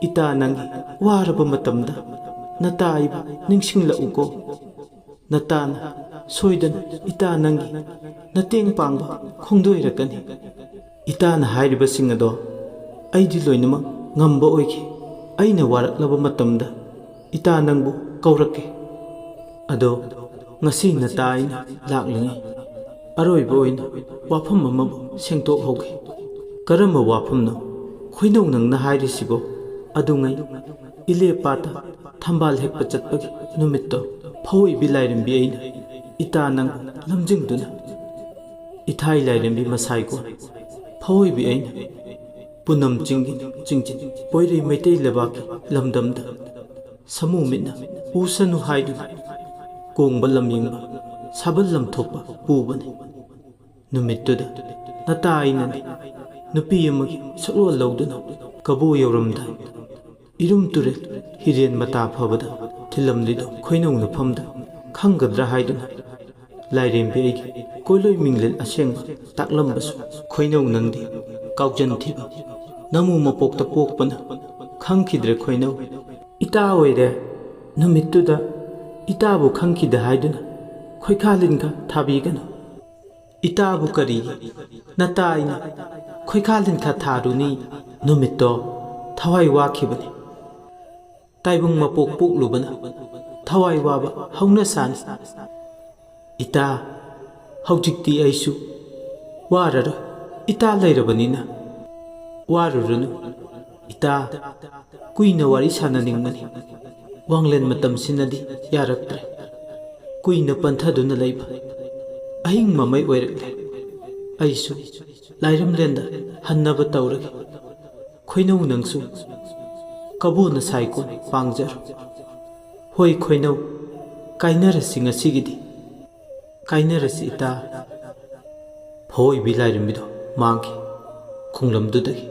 ꯏꯇꯥ ꯅꯪꯒꯤ ꯋꯥꯔꯕ ꯃꯇꯝꯗ ꯅꯇꯥ ꯑꯩꯕꯨ ꯅꯤꯡꯁꯤꯡꯂꯛꯎꯀꯣ꯫ ꯅꯇꯥꯅ ꯁꯣꯏꯗꯅ ꯏꯇꯥ ꯅꯪꯒꯤ ꯃꯇꯦꯡ ꯄꯥꯡꯕ ꯈꯣꯡꯗꯣꯏꯔꯛꯀꯅꯤ꯫ ꯏꯇꯥꯅ ꯍꯥꯏꯔꯤꯕꯁꯤꯡ ꯑꯗꯣ ꯑꯩꯗꯤ ꯂꯣꯏꯅꯃꯛ ꯉꯝꯕ ꯑꯣꯏꯈꯤ꯫ ꯑꯩꯅ ꯋꯥꯔꯛꯂꯕ ꯃꯇꯝꯗ ꯏꯇꯥ ꯅꯪꯕꯨ ꯀꯧꯔꯛꯀꯦ꯫ ꯑꯗꯣ ꯉꯁꯤ ꯅꯇꯥ ꯑꯩꯅ ꯂꯥꯛꯂꯤꯉꯩ ꯑꯔꯣꯏꯕ ꯑꯣꯏꯅ ꯋꯥꯐꯝ ꯑꯃꯕꯨ ꯁꯦꯡꯗꯣꯛꯍꯧꯒꯦ꯫ ꯀꯔꯝꯕ ꯋꯥꯐꯝꯅꯣ ꯈꯣꯏꯅꯧ ꯅꯪꯅ ꯍꯥꯏꯔꯤꯁꯤꯕꯣ? ꯑꯗꯨꯉꯩ ꯏꯂꯦ ꯄꯥꯠꯇ ꯊꯝꯕꯥꯜ ꯍꯦꯛꯄ ꯆꯠꯄꯒꯤ ꯅꯨꯃꯤꯠꯇꯣ ꯐꯑꯣꯏꯕꯤ ꯂꯥꯏꯔꯦꯝꯕꯤ ꯑꯩꯅ ꯏꯇꯥ ꯅꯪꯕꯨ ꯂꯝꯖꯤꯡꯗꯨꯅ ꯏꯊꯥꯏ ꯂꯥꯏꯔꯦꯝꯕꯤ ꯃꯁꯥꯏꯀꯣꯟ ꯐꯑꯣꯏꯕꯤ ꯑꯩꯅ ꯄꯨꯅꯝ ꯆꯤꯡꯒꯤ ꯆꯤꯡꯆꯤꯟ ꯄꯣꯏꯔꯩ ꯃꯩꯇꯩ ꯂꯩꯕꯥꯛꯀꯤ ꯂꯝꯗꯝꯗ ꯁꯃꯨ ꯃꯤꯠꯅ ꯎꯁꯅꯨ ꯍꯥꯏꯗꯨꯅ ꯀꯣꯡꯕ ꯂꯝꯌꯦꯡꯕ ꯁꯥꯕꯜ ꯂꯝꯊꯣꯛꯄ ꯄꯨꯕꯅꯤ꯫ ꯅꯨꯃꯤꯠꯇꯨꯗ ꯅꯇꯥ ꯑꯩꯅꯅꯤ ꯅꯨꯄꯤ ꯑꯃꯒꯤ ꯁꯛꯂꯣꯟ ꯂꯧꯗꯨꯅ ꯀꯕꯣ ꯌꯧꯔꯝꯗꯥꯏ ꯏꯔꯨꯝ ꯇꯨꯔꯦꯜ ꯍꯤꯔꯦꯟ ꯃꯇꯥ ꯐꯕꯗ ꯊꯤꯜꯂꯝꯂꯤꯗꯣ ꯈꯣꯏꯅꯧ ꯅꯐꯝꯗ ꯈꯪꯒꯗ꯭ꯔꯥ ꯍꯥꯏꯗꯨꯅ ꯂꯥꯏꯔꯦꯝꯕꯤ ꯑꯩꯒꯤ ꯀꯣꯏꯂꯣꯏ ꯃꯤꯡꯂꯦꯟ ꯑꯁꯦꯡꯕ ꯇꯥꯛꯂꯝꯕꯁꯨ ꯈꯣꯏꯅꯧ ꯅꯪꯗꯤ ꯀꯥꯎꯖꯟ ꯊꯤꯕ ꯅꯃꯨ ꯃꯄꯣꯛꯇ ꯄꯣꯛꯄꯅ ꯈꯪꯈꯤꯗ꯭ꯔꯦ ꯈꯣꯏꯅꯧ꯫ ꯏꯇꯥ ꯑꯣꯏꯔꯦ ꯅꯨꯃꯤꯠꯇꯨꯗ ꯏꯇꯥꯕꯨ ꯈꯪꯈꯤꯗꯦ ꯍꯥꯏꯗꯨꯅ ꯈꯣꯏꯈꯥ ꯂꯤꯟꯒ ꯊꯥꯕꯤꯒꯅꯨ꯫ ꯏꯇꯥꯕꯨ ꯀꯔꯤꯒꯤ ꯅꯇꯥ ꯑꯩꯅ ꯈꯣꯏꯈꯥ ꯂꯤꯟꯈꯥ ꯊꯥꯔꯨꯅꯤ? ꯅꯨꯃꯤꯠꯇꯣ ꯊꯋꯥꯏ ꯋꯥꯈꯤꯕꯅꯤ꯫ ꯇꯥꯏꯕꯪ ꯃꯄꯣꯛ ꯄꯣꯛꯂꯨꯕꯅ ꯊꯋꯥꯏ ꯋꯥꯕ ꯍꯧꯅ ꯁꯥꯅꯤ꯫ ꯏꯇꯥ, ꯍꯧꯖꯤꯛꯇꯤ ꯑꯩꯁꯨ ꯋꯥꯔꯔꯣꯏ꯫ ꯏꯇꯥ ꯂꯩꯔꯕꯅꯤꯅ ꯋꯥꯔꯨꯔꯅꯨ꯫ ꯏꯇꯥ, ꯀꯨꯏꯅ ꯋꯥꯔꯤ ꯁꯥꯟꯅꯅꯤꯡꯕꯅꯤ꯫ ꯋꯥꯡꯂꯦꯟ ꯃꯇꯝꯁꯤꯅꯗꯤ ꯌꯥꯔꯛꯇ꯭ꯔꯦ꯫ ꯀꯨꯏꯅ ꯄꯟꯊꯗꯨꯅ ꯂꯩꯕ ꯑꯍꯤꯡ ꯃꯃꯩ ꯑꯣꯏꯔꯛꯂꯦ꯫ ꯑꯩꯁꯨ ꯂꯥꯏꯔꯝꯂꯦꯟꯗ ꯍꯟꯅꯕ ꯇꯧꯔꯒꯦ꯫ ꯈꯣꯏꯅꯧ ꯅꯪꯁꯨ ꯀꯕꯣꯅ ꯁꯥꯏꯀꯣꯟ ꯄꯥꯡꯖꯔꯣ꯫ ꯍꯣꯏ ꯈꯣꯏꯅꯧ, ꯀꯥꯏꯅꯔꯁꯤ ꯉꯁꯤꯒꯤꯗꯤ꯫ ꯀꯥꯏꯅꯔꯁꯤ ꯏꯇꯥ꯫ ꯐꯑꯣꯏꯕꯤ ꯂꯥꯏꯔꯦꯝꯕꯤꯗꯣ ꯃꯥꯡꯈꯤ꯫ ꯈꯣꯡꯂꯝꯗꯨꯗꯒꯤ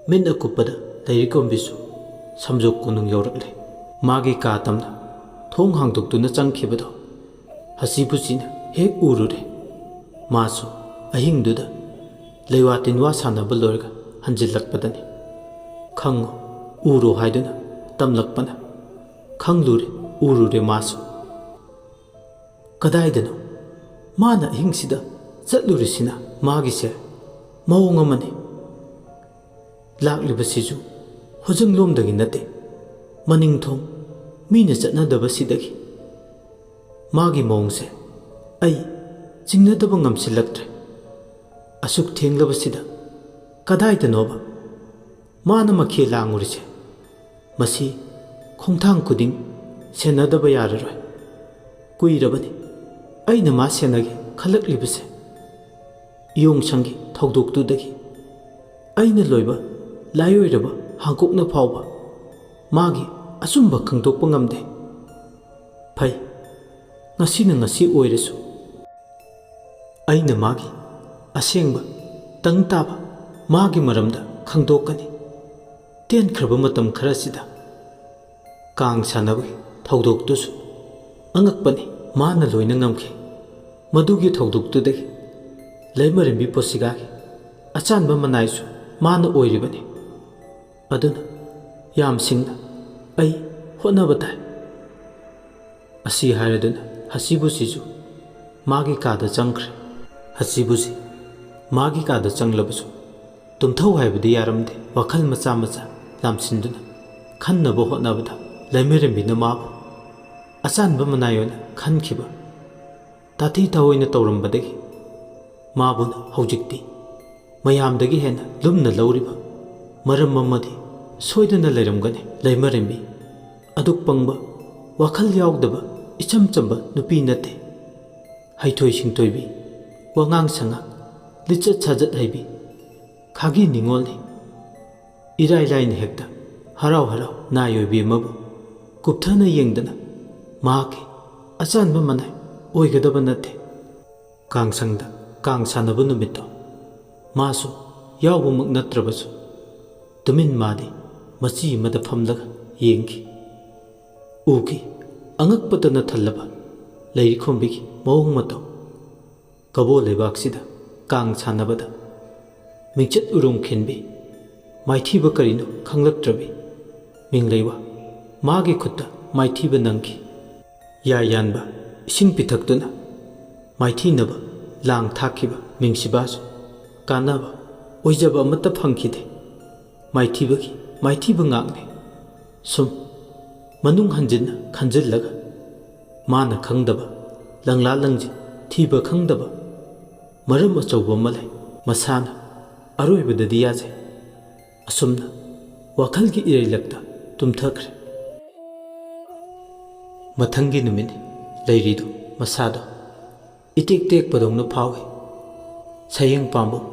ꯃꯤꯠ ꯑꯀꯨꯞꯄꯗ ꯂꯩꯔꯤꯀꯣꯝꯕꯤꯁꯨ ꯁꯝꯖꯣꯛ ꯀꯣꯅꯨꯡ ꯌꯧꯔꯛꯂꯦ꯫ ꯃꯥꯒꯤ ꯀꯥ ꯇꯝꯅ ꯊꯣꯡ ꯍꯥꯡꯗꯣꯛꯇꯨꯅ ꯆꯪꯈꯤꯕꯗꯣ ꯍꯁꯤꯕꯨꯁꯤꯅ ꯍꯦꯛ ꯎꯔꯨꯔꯦ꯫ ꯃꯥꯁꯨ ꯑꯍꯤꯡꯗꯨꯗ ꯂꯩꯋꯥ ꯇꯤꯟꯋꯥ ꯁꯥꯟꯅꯕ ꯂꯣꯏꯔꯒ ꯍꯟꯖꯤꯜꯂꯛꯄꯗꯅꯤ꯫ "ꯈꯪꯉꯨ, ꯎꯔꯣ" ꯍꯥꯏꯗꯨꯅ ꯇꯝꯂꯛꯄꯅ ꯈꯪꯂꯨꯔꯦ, ꯎꯔꯨꯔꯦ ꯃꯥꯁꯨ꯫ ꯀꯗꯥꯏꯗꯅꯣ ꯃꯥꯅ ꯑꯍꯤꯡꯁꯤꯗ ꯆꯠꯂꯨꯔꯤꯁꯤꯅ? ꯃꯥꯒꯤꯁꯦ ꯃꯑꯣꯡ ꯑꯃꯅꯤ꯫ ꯂꯥꯛꯂꯤꯕꯁꯤꯁꯨ ꯍꯣꯖꯪꯂꯣꯝꯗꯒꯤ ꯅꯠꯇꯦ, ꯃꯅꯤꯡꯊꯣꯡ, ꯃꯤꯅ ꯆꯠꯅꯗꯕꯁꯤꯗꯒꯤ꯫ ꯃꯥꯒꯤ ꯃꯑꯣꯡꯁꯦ ꯑꯩ ꯆꯤꯡꯅꯗꯕ ꯉꯝꯁꯤꯜꯂꯛꯇ꯭ꯔꯦ꯫ ꯑꯁꯨꯛ ꯊꯦꯡꯂꯕꯁꯤꯗ ꯀꯗꯥꯏꯗꯅꯣꯕ ꯃꯥꯅ ꯃꯈꯦ ꯂꯥꯡꯉꯨꯔꯤꯁꯦ? ꯃꯁꯤ ꯈꯣꯡꯊꯥꯡ ꯈꯨꯗꯤꯡ ꯁꯦꯟꯅꯗꯕ ꯌꯥꯔꯔꯣꯏ꯫ ꯀꯨꯏꯔꯕꯅꯤ ꯑꯩꯅ ꯃꯥ ꯁꯦꯟꯅꯒꯦ ꯈꯜꯂꯛꯂꯤꯕꯁꯦ꯫ ꯏꯌꯣꯡꯁꯪꯒꯤ ꯊꯧꯗꯣꯛꯇꯨꯗꯒꯤ ꯑꯩꯅ ꯂꯣꯏꯕ ꯂꯥꯏꯑꯣꯏꯔꯕ ꯍꯥꯡꯀꯣꯛꯅ ꯐꯥꯎꯕ ꯃꯥꯒꯤ ꯑꯆꯨꯝꯕ ꯈꯪꯗꯣꯛꯄ ꯉꯝꯗꯦ꯫ ꯐꯩ, ꯉꯁꯤꯅ ꯉꯁꯤ ꯑꯣꯏꯔꯁꯨ ꯑꯩꯅ ꯃꯥꯒꯤ ꯑꯁꯦꯡꯕ ꯇꯪ ꯇꯥꯕ ꯃꯥꯒꯤ ꯃꯔꯝꯗ ꯈꯪꯗꯣꯛꯀꯅꯤ꯫ ꯇꯦꯟꯈ꯭ꯔꯕ ꯃꯇꯝ ꯈꯔꯁꯤꯗ ꯀꯥꯡ ꯁꯥꯟꯅꯕꯒꯤ ꯊꯧꯗꯣꯛꯇꯨꯁꯨ ꯑꯉꯛꯄꯅꯤ, ꯃꯥꯅ ꯂꯣꯏꯅ ꯉꯝꯈꯤ꯫ ꯃꯗꯨꯒꯤ ꯊꯧꯗꯣꯛꯇꯨꯗꯒꯤ ꯂꯩꯃꯔꯦꯝꯕꯤ ꯄꯣꯁꯤꯒꯥꯒꯤ ꯑꯆꯥꯟꯕ ꯃꯅꯥꯏꯁꯨ ꯃꯥꯅ ꯑꯣꯏꯔꯤꯕꯅꯤ꯫ ꯑꯗꯨꯅ ꯌꯥꯝ ꯁꯤꯡꯅ ꯑꯩ ꯍꯣꯠꯅꯕ ꯇꯥꯏ꯫ ꯑꯁꯤ ꯍꯥꯏꯔꯗꯨꯅ ꯍꯁꯤꯕꯨꯁꯤꯁꯨ ꯃꯥꯒꯤ ꯀꯥꯗ ꯆꯪꯈ꯭ꯔꯦ꯫ ꯍꯁꯤꯕꯨꯁꯤ ꯃꯥꯒꯤ ꯀꯥꯗ ꯆꯪꯂꯕꯁꯨ ꯇꯨꯝꯊꯧ ꯍꯥꯏꯕꯗꯤ ꯌꯥꯔꯝꯗꯦ꯫ ꯋꯥꯈꯜ ꯃꯆꯥ ꯃꯆꯥ ꯂꯥꯝꯁꯤꯟꯗꯨꯅ ꯈꯟꯅꯕ ꯍꯣꯠꯅꯕꯗ ꯂꯩꯃꯔꯦꯝꯕꯤꯅ ꯃꯥꯕꯨ ꯑꯆꯥꯟꯕ ꯃꯅꯥꯏ ꯑꯣꯏꯅ ꯈꯟꯈꯤꯕ ꯇꯥꯊꯤ ꯇꯥꯑꯣꯏꯅ ꯇꯧꯔꯝꯕꯗꯒꯤ ꯃꯥꯕꯨꯅ ꯍꯧꯖꯤꯛꯇꯤ ꯃꯌꯥꯝꯗꯒꯤ ꯍꯦꯟꯅ ꯂꯨꯝꯅ ꯂꯧꯔꯤꯕ ꯃꯔꯝ ꯑꯃꯗꯤ ꯁꯣꯏꯗꯅ ꯂꯩꯔꯝꯒꯅꯤ꯫ ꯂꯩꯃꯔꯦꯝꯕꯤ ꯑꯗꯨꯛ ꯄꯪꯕ, ꯋꯥꯈꯜ ꯌꯥꯎꯗꯕ, ꯏꯆꯝ ꯆꯝꯕ ꯅꯨꯄꯤ ꯅꯠꯇꯦ꯫ ꯍꯩꯊꯣꯏ ꯁꯤꯡꯊꯣꯏꯕꯤ, ꯋꯥꯉꯥꯡ ꯁꯉꯥꯡ, ꯂꯤꯆꯠ ꯁꯥꯖꯠ ꯍꯩꯕꯤ, ꯈꯥꯒꯤ ꯅꯤꯉꯣꯜꯅꯤ꯫ ꯏꯔꯥꯏ ꯂꯥꯏꯅ ꯍꯦꯛꯇ ꯍꯔꯥꯎ ꯍꯔꯥꯎ ꯅꯥꯏ ꯑꯣꯏꯕꯤ ꯑꯃꯕꯨ ꯀꯨꯞꯊꯅ ꯌꯦꯡꯗꯅ ꯃꯍꯥꯛꯀꯤ ꯑꯆꯥꯟꯕ ꯃꯅꯥꯏ ꯑꯣꯏꯒꯗꯕ ꯅꯠꯇꯦ꯫ ꯀꯥꯡꯁꯪꯗ ꯀꯥꯡ ꯁꯥꯟꯅꯕ ꯅꯨꯃꯤꯠꯇꯣ ꯃꯥꯁꯨ ꯌꯥꯎꯕꯃꯛ ꯅꯠꯇ꯭ꯔꯕꯁꯨ ꯇꯨꯃꯤꯟ ꯃꯥꯗꯤ ꯃꯆꯤ ꯑꯃꯗ ꯐꯝꯂꯒ ꯌꯦꯡꯈꯤ꯫ ꯎꯈꯤ꯫ ꯑꯉꯛꯄꯇꯅ ꯊꯜꯂꯕ ꯂꯩꯔꯤꯈꯣꯝꯕꯤꯒꯤ ꯃꯑꯣꯡ ꯃꯇꯧ꯫ ꯀꯕꯣ ꯂꯩꯕꯥꯛꯁꯤꯗ ꯀꯥꯡ ꯁꯥꯟꯅꯕꯗ ꯃꯤꯡꯆꯠ ꯎꯔꯨꯝ ꯈꯤꯟꯕꯤ, ꯃꯥꯏꯊꯤꯕ ꯀꯔꯤꯅꯣ ꯈꯪꯂꯛꯇ꯭ꯔꯕꯤ ꯃꯤꯡꯂꯩꯋꯥ ꯃꯥꯒꯤ ꯈꯨꯠꯇ ꯃꯥꯏꯊꯤꯕ ꯅꯪꯈꯤ꯫ ꯌꯥ ꯌꯥꯟꯕ ꯏꯁꯤꯡ ꯄꯤꯊꯛꯇꯨꯅ ꯃꯥꯏꯊꯤꯅꯕ ꯂꯥꯡ ꯊꯥꯛꯈꯤꯕ ꯃꯤꯡꯁꯤꯕꯥꯁꯨ ꯀꯥꯟꯅꯕ ꯑꯣꯏꯖꯕ ꯑꯃꯠꯇ ꯐꯪꯈꯤꯗꯦ꯫ ꯃꯥꯏꯊꯤꯕꯒꯤ ꯃꯥꯏꯊꯤꯕ ꯉꯥꯛꯅꯤ꯫ ꯁꯨꯝ ꯃꯅꯨꯡ ꯍꯟꯖꯤꯟꯅ ꯈꯟꯖꯤꯜꯂꯒ ꯃꯥꯅ ꯈꯪꯗꯕ, ꯂꯪꯂꯥ ꯂꯪꯖꯤꯟ ꯊꯤꯕ ꯈꯪꯗꯕ ꯃꯔꯝ ꯑꯆꯧꯕ ꯑꯃ ꯂꯩ꯫ ꯃꯁꯥꯅ ꯑꯔꯣꯏꯕꯗꯗꯤ ꯌꯥꯖꯩ꯫ ꯑꯁꯨꯝꯅ ꯋꯥꯈꯜꯒꯤ ꯏꯔꯩꯂꯛꯇ ꯇꯨꯝꯊꯈ꯭ꯔꯦ꯫ ꯃꯊꯪꯒꯤ ꯅꯨꯃꯤꯠ ꯂꯩꯔꯤꯗꯨ ꯃꯁꯥꯗꯣ ꯏꯇꯦꯛ ꯇꯦꯛꯄꯗꯧꯅ ꯐꯥꯎꯏ꯫ ꯁꯌꯦꯡ ꯄꯥꯝꯕꯣꯝ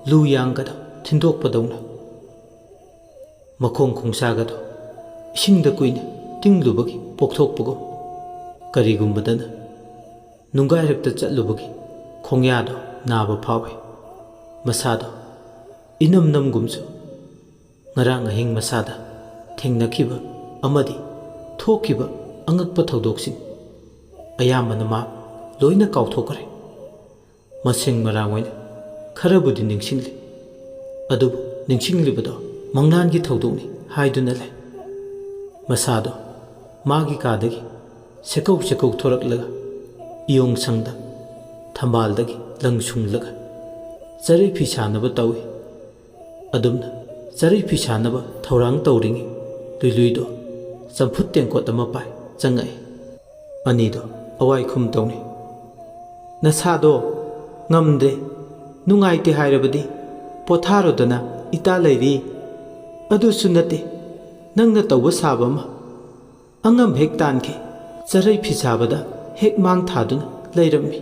ꯂꯨ ꯌꯥꯡꯒꯗ ꯊꯤꯟꯗꯣꯛꯄꯗꯧꯅ꯫ ꯃꯈꯣꯡ ꯈꯣꯡꯁꯥꯒꯗꯣ ꯏꯁꯤꯡꯗ ꯀꯨꯏꯅ ꯇꯤꯡꯂꯨꯕꯒꯤ ꯄꯣꯛꯊꯣꯛꯄꯒꯨꯝ, ꯀꯔꯤꯒꯨꯝꯕꯗꯅ ꯅꯨꯡꯒꯥꯏꯔꯛꯇ ꯆꯠꯂꯨꯕꯒꯤ ꯈꯣꯡꯌꯥꯗꯣ ꯅꯥꯕ ꯐꯥꯎꯏ꯫ ꯃꯁꯥꯗꯣ ꯏꯅꯝ ꯅꯝꯒꯨꯝꯁꯨ꯫ ꯉꯔꯥꯡ ꯑꯍꯤꯡ ꯃꯁꯥꯗ ꯊꯦꯡꯅꯈꯤꯕ ꯑꯃꯗꯤ ꯊꯣꯛꯈꯤꯕ ꯑꯉꯛꯄ ꯊꯧꯗꯣꯛꯁꯤꯡ ꯑꯌꯥꯝꯕꯅ ꯃꯥ ꯂꯣꯏꯅ ꯀꯥꯎꯊꯣꯛꯈ꯭ꯔꯦ꯫ ꯃꯁꯤꯡ ꯃꯔꯥꯡ ꯑꯣꯏꯅ ꯈꯔꯕꯨꯗꯤ ꯅꯤꯡꯁꯤꯡꯂꯤ, ꯑꯗꯨꯕꯨ ꯅꯤꯡꯁꯤꯡꯂꯤꯕꯗꯣ ꯃꯪꯂꯥꯟꯒꯤ ꯊꯧꯗꯣꯛꯅꯤ ꯍꯥꯏꯗꯨꯅ ꯂꯩ꯫ ꯃꯁꯥꯗꯣ ꯃꯥꯒꯤ ꯀꯥꯗꯒꯤ ꯁꯦꯀꯧ ꯁꯦꯀꯧ ꯊꯣꯔꯛꯂꯒ ꯏꯌꯣꯡ ꯁꯪꯗ ꯊꯝꯕꯥꯜꯗꯒꯤ ꯂꯪ ꯁꯨꯡꯂꯒ ꯆꯔꯩ ꯐꯤ ꯁꯥꯅꯕ ꯇꯧꯏ꯫ ꯑꯗꯨꯝꯅ ꯆꯔꯩ ꯐꯤ ꯁꯥꯅꯕ ꯊꯧꯔꯥꯡ ꯇꯧꯔꯤꯉꯩ ꯂꯨꯏꯂꯨꯏꯗꯣ ꯆꯝꯐꯨꯠ ꯇꯦꯡꯀꯣꯠ ꯑꯃ ꯄꯥꯏ ꯆꯪꯉꯛꯏ꯫ ꯑꯅꯤꯗꯣ ꯑꯋꯥꯏꯈꯨꯝ ꯇꯧꯅꯩ꯫ "ꯅꯁꯥꯗꯣ ꯉꯝꯗ꯭ꯔꯦ, ꯅꯨꯡꯉꯥꯏꯇꯦ ꯍꯥꯏꯔꯕꯗꯤ ꯄꯣꯊꯥꯔꯣꯗꯅ ꯏꯇꯥ ꯂꯩꯔꯤ꯫ ꯑꯗꯨꯁꯨ ꯅꯠꯇꯦ, ꯅꯪꯅ ꯇꯧꯕ ꯁꯥꯕ ꯑꯃ ꯑꯉꯝ ꯍꯦꯛ ꯇꯥꯟꯈꯤ꯫ ꯆꯔꯩ ꯐꯤ ꯁꯥꯕꯗ ꯍꯦꯛ ꯃꯥꯡ ꯊꯥꯗꯨꯅ ꯂꯩꯔꯝꯃꯤ꯫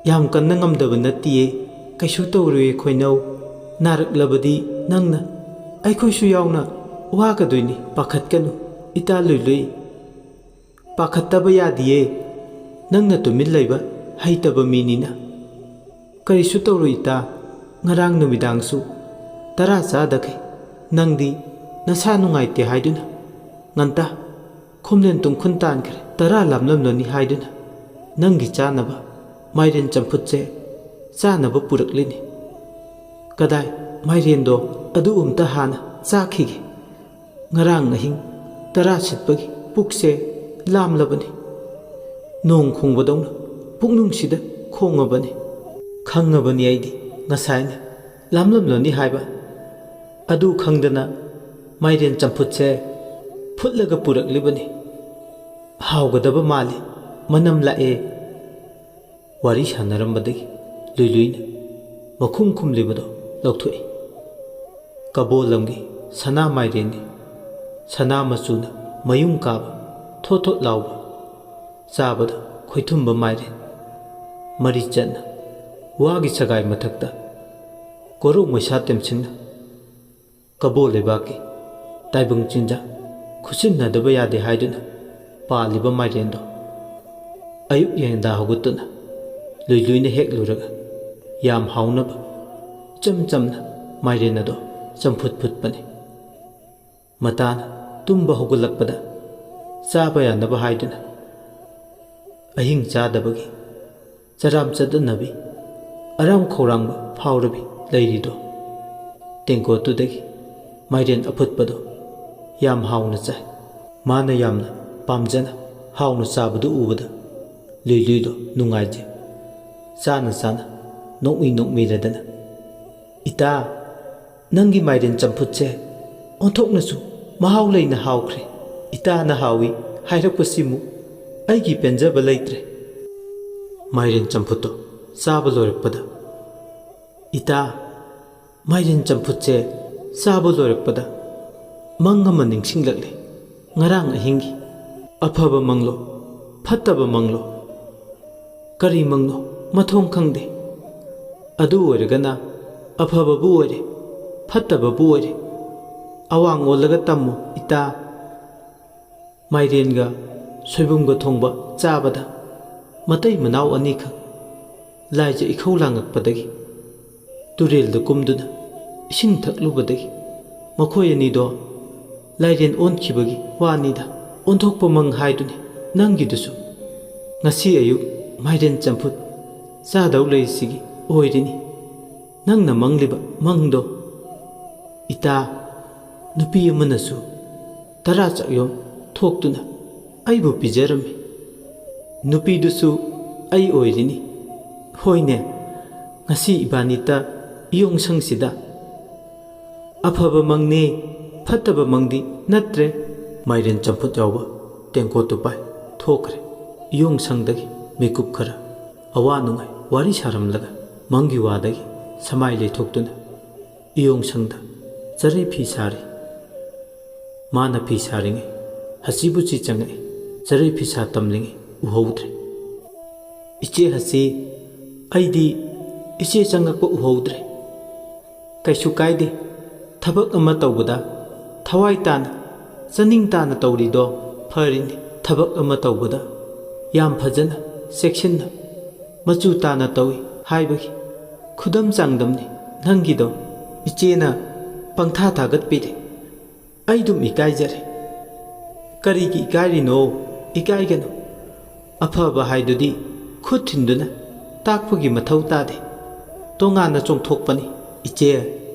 ꯌꯥꯝ ꯀꯟꯅ ꯉꯝꯗꯕ ꯅꯠꯇꯤꯌꯦ, ꯀꯩꯁꯨ ꯇꯧꯔꯣꯏꯌꯦ ꯈꯣꯏꯅꯧ꯫ ꯅꯥꯔꯛꯂꯕꯗꯤ ꯅꯪꯅ ꯑꯩꯈꯣꯏꯁꯨ ꯌꯥꯎꯅ ꯋꯥꯒꯗꯣꯏꯅꯤ, ꯄꯥꯈꯠꯀꯅꯨ ꯏꯇꯥ ꯂꯨꯏꯂꯨꯏ꯫ ꯄꯥꯈꯠꯇꯕ ꯌꯥꯗꯤꯌꯦ, ꯅꯪꯅ ꯇꯨꯃꯤꯟ ꯂꯩꯕ ꯍꯩꯇꯕ ꯃꯤꯅꯤꯅ꯫ ꯀꯔꯤꯁꯨ ꯇꯧꯔꯣꯏ ꯏꯇꯥ, ꯉꯔꯥꯡ ꯅꯨꯃꯤꯗꯥꯡꯁꯨ ꯇꯔꯥ ꯆꯥꯗꯈꯩ ꯅꯪꯗꯤ ꯅꯁꯥ ꯅꯨꯡꯉꯥꯏꯇꯦ ꯍꯥꯏꯗꯨꯅ ꯉꯟꯇꯥ ꯈꯨꯝꯂꯦꯟ ꯇꯨꯡꯈꯨꯟ ꯇꯥꯟꯈ꯭ꯔꯦ꯫ ꯇꯔꯥ ꯂꯥꯝꯂꯝꯂꯅꯤ ꯍꯥꯏꯗꯨꯅ ꯅꯪꯒꯤ ꯆꯥꯅꯕ ꯃꯥꯏꯔꯦꯟ ꯆꯝꯐꯨꯠꯁꯦ ꯆꯥꯅꯕ ꯄꯨꯔꯛꯂꯤꯅꯤ꯫ ꯀꯗꯥꯏ, ꯃꯥꯏꯔꯦꯟꯗꯣ ꯑꯗꯨ ꯑꯝꯇ ꯍꯥꯟꯅ ꯆꯥꯈꯤꯒꯦ꯫ ꯉꯔꯥꯡ ꯑꯍꯤꯡ ꯇꯔꯥ ꯁꯤꯠꯄꯒꯤ ꯄꯨꯛꯁꯦ ꯂꯥꯝꯂꯕꯅꯤ꯫ ꯅꯣꯡ ꯈꯣꯡꯕꯗꯧꯅ ꯄꯨꯛꯅꯨꯡꯁꯤꯗ ꯈꯣꯡꯉꯕꯅꯤ꯫ ꯈꯪꯉꯕꯅꯤ ꯑꯩꯗꯤ ꯉꯁꯥꯏꯅ ꯂꯥꯝꯂꯝꯂꯅꯤ ꯍꯥꯏꯕ꯫ ꯑꯗꯨ ꯈꯪꯗꯅ ꯃꯥꯏꯔꯦꯟ ꯆꯝꯐꯨꯠꯁꯦ ꯐꯨꯠꯂꯒ ꯄꯨꯔꯛꯂꯤꯕꯅꯤ꯫ ꯍꯥꯎꯒꯗꯕ ꯃꯥꯜꯂꯤ, ꯃꯅꯝ ꯂꯥꯛꯑꯦ꯫ ꯋꯥꯔꯤ ꯁꯥꯟꯅꯔꯝꯕꯗꯒꯤ ꯂꯨꯏꯂꯨꯏꯅ ꯃꯈꯨꯝ ꯈꯨꯝꯂꯤꯕꯗꯣ ꯂꯧꯊꯣꯛꯏ꯫ ꯀꯕꯣ ꯂꯝꯒꯤ ꯁꯅꯥ ꯃꯥꯏꯔꯦꯟꯅꯤ꯫ ꯁꯅꯥ ꯃꯆꯨꯅ ꯃꯌꯨꯡ ꯀꯥꯕ, ꯊꯣꯠ ꯊꯣꯠ ꯂꯥꯎꯕ, ꯆꯥꯕꯗ ꯈꯣꯏꯊꯨꯝꯕ ꯃꯥꯏꯔꯦꯟ꯫ ꯃꯔꯤ ꯆꯠꯅ ꯋꯥꯒꯤ ꯁꯒꯥꯏ ꯃꯊꯛꯇ ꯀꯣꯔꯧ ꯃꯩꯁꯥ ꯇꯦꯝꯁꯤꯡꯅ ꯀꯕꯣ ꯂꯩꯕꯥꯛꯀꯤ ꯇꯥꯏꯕꯪ ꯆꯤꯟꯖꯥꯛ ꯈꯨꯠꯁꯤꯟꯅꯗꯕ ꯌꯥꯗꯦ ꯍꯥꯏꯗꯨꯅ ꯄꯥꯜꯂꯤꯕ ꯃꯥꯏꯔꯦꯟꯗꯣ ꯑꯌꯨꯛ ꯌꯦꯡꯗ ꯍꯧꯒꯠꯇꯨꯅ ꯂꯨꯏ ꯂꯨꯏꯅ ꯍꯦꯛꯂꯨꯔꯒ ꯌꯥꯝ ꯍꯥꯎꯅꯕ ꯏꯆꯝ ꯆꯝꯅ ꯃꯥꯏꯔꯦꯟ ꯑꯗꯣ ꯆꯝꯐꯨꯠ ꯐꯨꯠꯄꯅꯤ꯫ ꯃꯇꯥꯅ ꯇꯨꯝꯕ ꯍꯧꯒꯠꯂꯛꯄꯗ ꯆꯥꯕ ꯌꯥꯅꯕ ꯍꯥꯏꯗꯨꯅ ꯑꯍꯤꯡ ꯆꯥꯗꯕꯒꯤ ꯆꯔꯥꯝ ꯆꯠꯇꯅꯕꯤ ꯑꯔꯥꯝ ꯈꯧꯔꯥꯡꯕ ꯐꯥꯎꯔꯕꯤ ꯂꯩꯔꯤꯗꯣ ꯇꯦꯡꯀꯣꯠꯇꯨꯗꯒꯤ ꯃꯥꯏꯔꯦꯟ ꯑꯐꯨꯠꯄꯗꯣ ꯌꯥꯝ ꯍꯥꯎꯅ ꯆꯥꯏ꯫ ꯃꯥꯅ ꯌꯥꯝꯅ ꯄꯥꯝꯖꯅ ꯍꯥꯎꯅ ꯆꯥꯕꯗꯨ ꯎꯕꯗ ꯂꯨꯏ ꯂꯨꯏꯗꯣ ꯅꯨꯡꯉꯥꯏꯖꯩ꯫ ꯆꯥꯅ ꯆꯥꯅ ꯅꯣꯛꯃꯤ ꯅꯣꯛꯃꯤꯔꯗꯅ, "ꯏꯇꯥ, ꯅꯪꯒꯤ ꯃꯥꯏꯔꯦꯟ ꯆꯝꯐꯨꯠꯁꯦ ꯑꯣꯟꯊꯣꯛꯅꯁꯨ ꯃꯍꯥꯎ ꯂꯩꯅ ꯍꯥꯎꯈ꯭ꯔꯦ꯫ ꯏꯇꯥꯅ ꯍꯥꯎꯏ ꯍꯥꯏꯔꯛꯄꯁꯤꯃꯨꯛ ꯑꯩꯒꯤ ꯄꯦꯟꯖꯕ ꯂꯩꯇ꯭ꯔꯦ꯫" ꯃꯥꯏꯔꯦꯟ ꯆꯝꯐꯨꯠꯇꯣ ꯆꯥꯕ ꯂꯣꯏꯔꯛꯄꯗ, ꯏꯇꯥ, ꯃꯥꯏꯔꯦꯟ ꯆꯝꯐꯨꯠꯁꯦ ꯆꯥꯕ ꯂꯣꯏꯔꯛꯄꯗ ꯃꯪ ꯑꯃ ꯅꯤꯡꯁꯤꯡꯂꯛꯂꯦ꯫ ꯉꯔꯥꯡ ꯑꯍꯤꯡꯒꯤ꯫ ꯑꯐꯕ ꯃꯪꯂꯣ, ꯐꯠꯇꯕ ꯃꯪꯂꯣ, ꯀꯔꯤ ꯃꯪꯅꯣ ꯃꯊꯣꯡ ꯈꯪꯗꯦ꯫ ꯑꯗꯨ ꯑꯣꯏꯔꯒꯅ ꯑꯐꯕꯕꯨ ꯑꯣꯏꯔꯦ, ꯐꯠꯇꯕꯕꯨ ꯑꯣꯏꯔꯦ꯫ ꯑꯋꯥꯡ ꯑꯣꯜꯂꯒ ꯇꯝꯃꯨ ꯏꯇꯥ꯫ ꯃꯥꯏꯔꯦꯟꯒ ꯁꯣꯏꯕꯨꯝꯒ ꯊꯣꯡꯕ ꯆꯥꯕꯗ ꯃꯇꯩ ꯃꯅꯥꯎ ꯑꯅꯤꯈꯛ ꯂꯥꯏꯖ ꯏꯈꯧ ꯂꯥꯡꯉꯛꯄꯗꯒꯤ ꯇꯨꯔꯦꯜꯗ ꯀꯨꯝꯗꯨꯅ ꯏꯁꯤꯡ ꯊꯛꯂꯨꯕꯗꯒꯤ ꯃꯈꯣꯏ ꯑꯅꯤꯗꯣ ꯂꯥꯏꯔꯦꯟ ꯑꯣꯟꯈꯤꯕꯒꯤ ꯋꯥꯅꯤꯗ꯫ ꯑꯣꯟꯊꯣꯛꯄ ꯃꯪ ꯍꯥꯏꯗꯨꯅꯤ ꯅꯪꯒꯤꯗꯨꯁꯨ꯫ ꯉꯁꯤ ꯑꯌꯨꯛ ꯃꯥꯏꯔꯦꯟ ꯆꯝꯐꯨꯠ ꯆꯥꯗꯧ ꯂꯩꯔꯤꯁꯤꯒꯤ ꯑꯣꯏꯔꯤꯅꯤ ꯅꯪꯅ ꯃꯪꯂꯤꯕ ꯃꯪꯗꯣ꯫ ꯏꯇꯥ, ꯅꯨꯄꯤ ꯑꯃꯅꯁꯨ ꯇꯔꯥ ꯆꯥꯛꯌꯣꯝ ꯊꯣꯛꯇꯨꯅ ꯑꯩꯕꯨ ꯄꯤꯖꯔꯝꯃꯤ꯫ ꯅꯨꯄꯤꯗꯨꯁꯨ ꯑꯩ ꯑꯣꯏꯔꯤꯅꯤ꯫ ꯍꯣꯏꯅꯦ, ꯉꯁꯤ ꯏꯕꯥꯅꯤꯇ ꯏꯌꯣꯡꯁꯪꯁꯤꯗ꯫ ꯑꯐꯕ ꯃꯪꯅꯦ, ꯐꯠꯇꯕ ꯃꯪꯗꯤ ꯅꯠꯇ꯭ꯔꯦ꯫ ꯃꯥꯏꯔꯦꯟ ꯆꯝꯐꯨꯠ ꯌꯥꯎꯕ ꯇꯦꯡꯀꯣꯠꯇꯨ ꯄꯥꯏ ꯊꯣꯛꯈ꯭ꯔꯦ꯫ ꯏꯌꯣꯡꯁꯪꯗꯒꯤ ꯃꯤꯀꯨꯞ ꯈꯔ ꯑꯋꯥ ꯅꯨꯡꯉꯥꯏ ꯋꯥꯔꯤ ꯁꯥꯔꯝꯂꯒ ꯃꯪꯒꯤ ꯋꯥꯗꯒꯤ ꯁꯃꯥꯏ ꯂꯩꯊꯣꯛꯇꯨꯅ ꯏꯌꯣꯡꯁꯪꯗ ꯆꯔꯩ ꯐꯤ ꯁꯥꯔꯤ꯫ ꯃꯥꯅ ꯐꯤ ꯁꯥꯔꯤꯉꯩ ꯍꯁꯤꯕꯨꯆꯤ ꯆꯪꯉꯛꯏ꯫ ꯆꯔꯩ ꯐꯤꯁꯥ ꯇꯝꯂꯤꯉꯩ ꯎꯍꯧꯗ꯭ꯔꯦ꯫ "ꯏꯆꯦ ꯍꯁꯤ, ꯑꯩꯗꯤ ꯏꯆꯦ ꯆꯪꯉꯛꯄ ꯎꯍꯧꯗ꯭ꯔꯦ꯫" "ꯀꯩꯁꯨ ꯀꯥꯏꯗꯦ, ꯊꯕꯛ ꯑꯃ ꯇꯧꯕꯗ ꯊꯋꯥꯏ ꯇꯥꯅ, ꯆꯅꯤꯡ ꯇꯥꯅ ꯇꯧꯔꯤꯗꯣ ꯐꯔꯤꯅꯤ꯫ ꯊꯕꯛ ꯑꯃ ꯇꯧꯕꯗ ꯌꯥꯝ ꯐꯖꯅ, ꯆꯦꯛꯁꯤꯟꯅ, ꯃꯆꯨ ꯇꯥꯅ ꯇꯧꯏ ꯍꯥꯏꯕꯒꯤ ꯈꯨꯗꯝ ꯆꯥꯡꯗꯝꯅꯤ ꯅꯪꯒꯤꯗꯣ꯫ ꯏꯆꯦꯅ ꯄꯪꯊꯥ ꯊꯥꯒꯠꯄꯤꯔꯦ꯫ ꯑꯩ ꯑꯗꯨꯝ ꯏꯀꯥꯏꯖꯔꯦ꯫" "ꯀꯔꯤꯒꯤ ꯏꯀꯥꯏꯔꯤꯅꯣ? ꯏꯀꯥꯏꯒꯅꯨ꯫ ꯑꯐꯕ ꯍꯥꯏꯗꯨꯗꯤ ꯈꯨꯠ ꯊꯤꯟꯗꯨꯅ ꯇꯥꯛꯄꯒꯤ ꯃꯊꯧ ꯇꯥꯗꯦ꯫ ꯇꯣꯉꯥꯟꯅ ꯆꯣꯡꯊꯣꯛꯄꯅꯤ꯫" "ꯏꯆꯦ,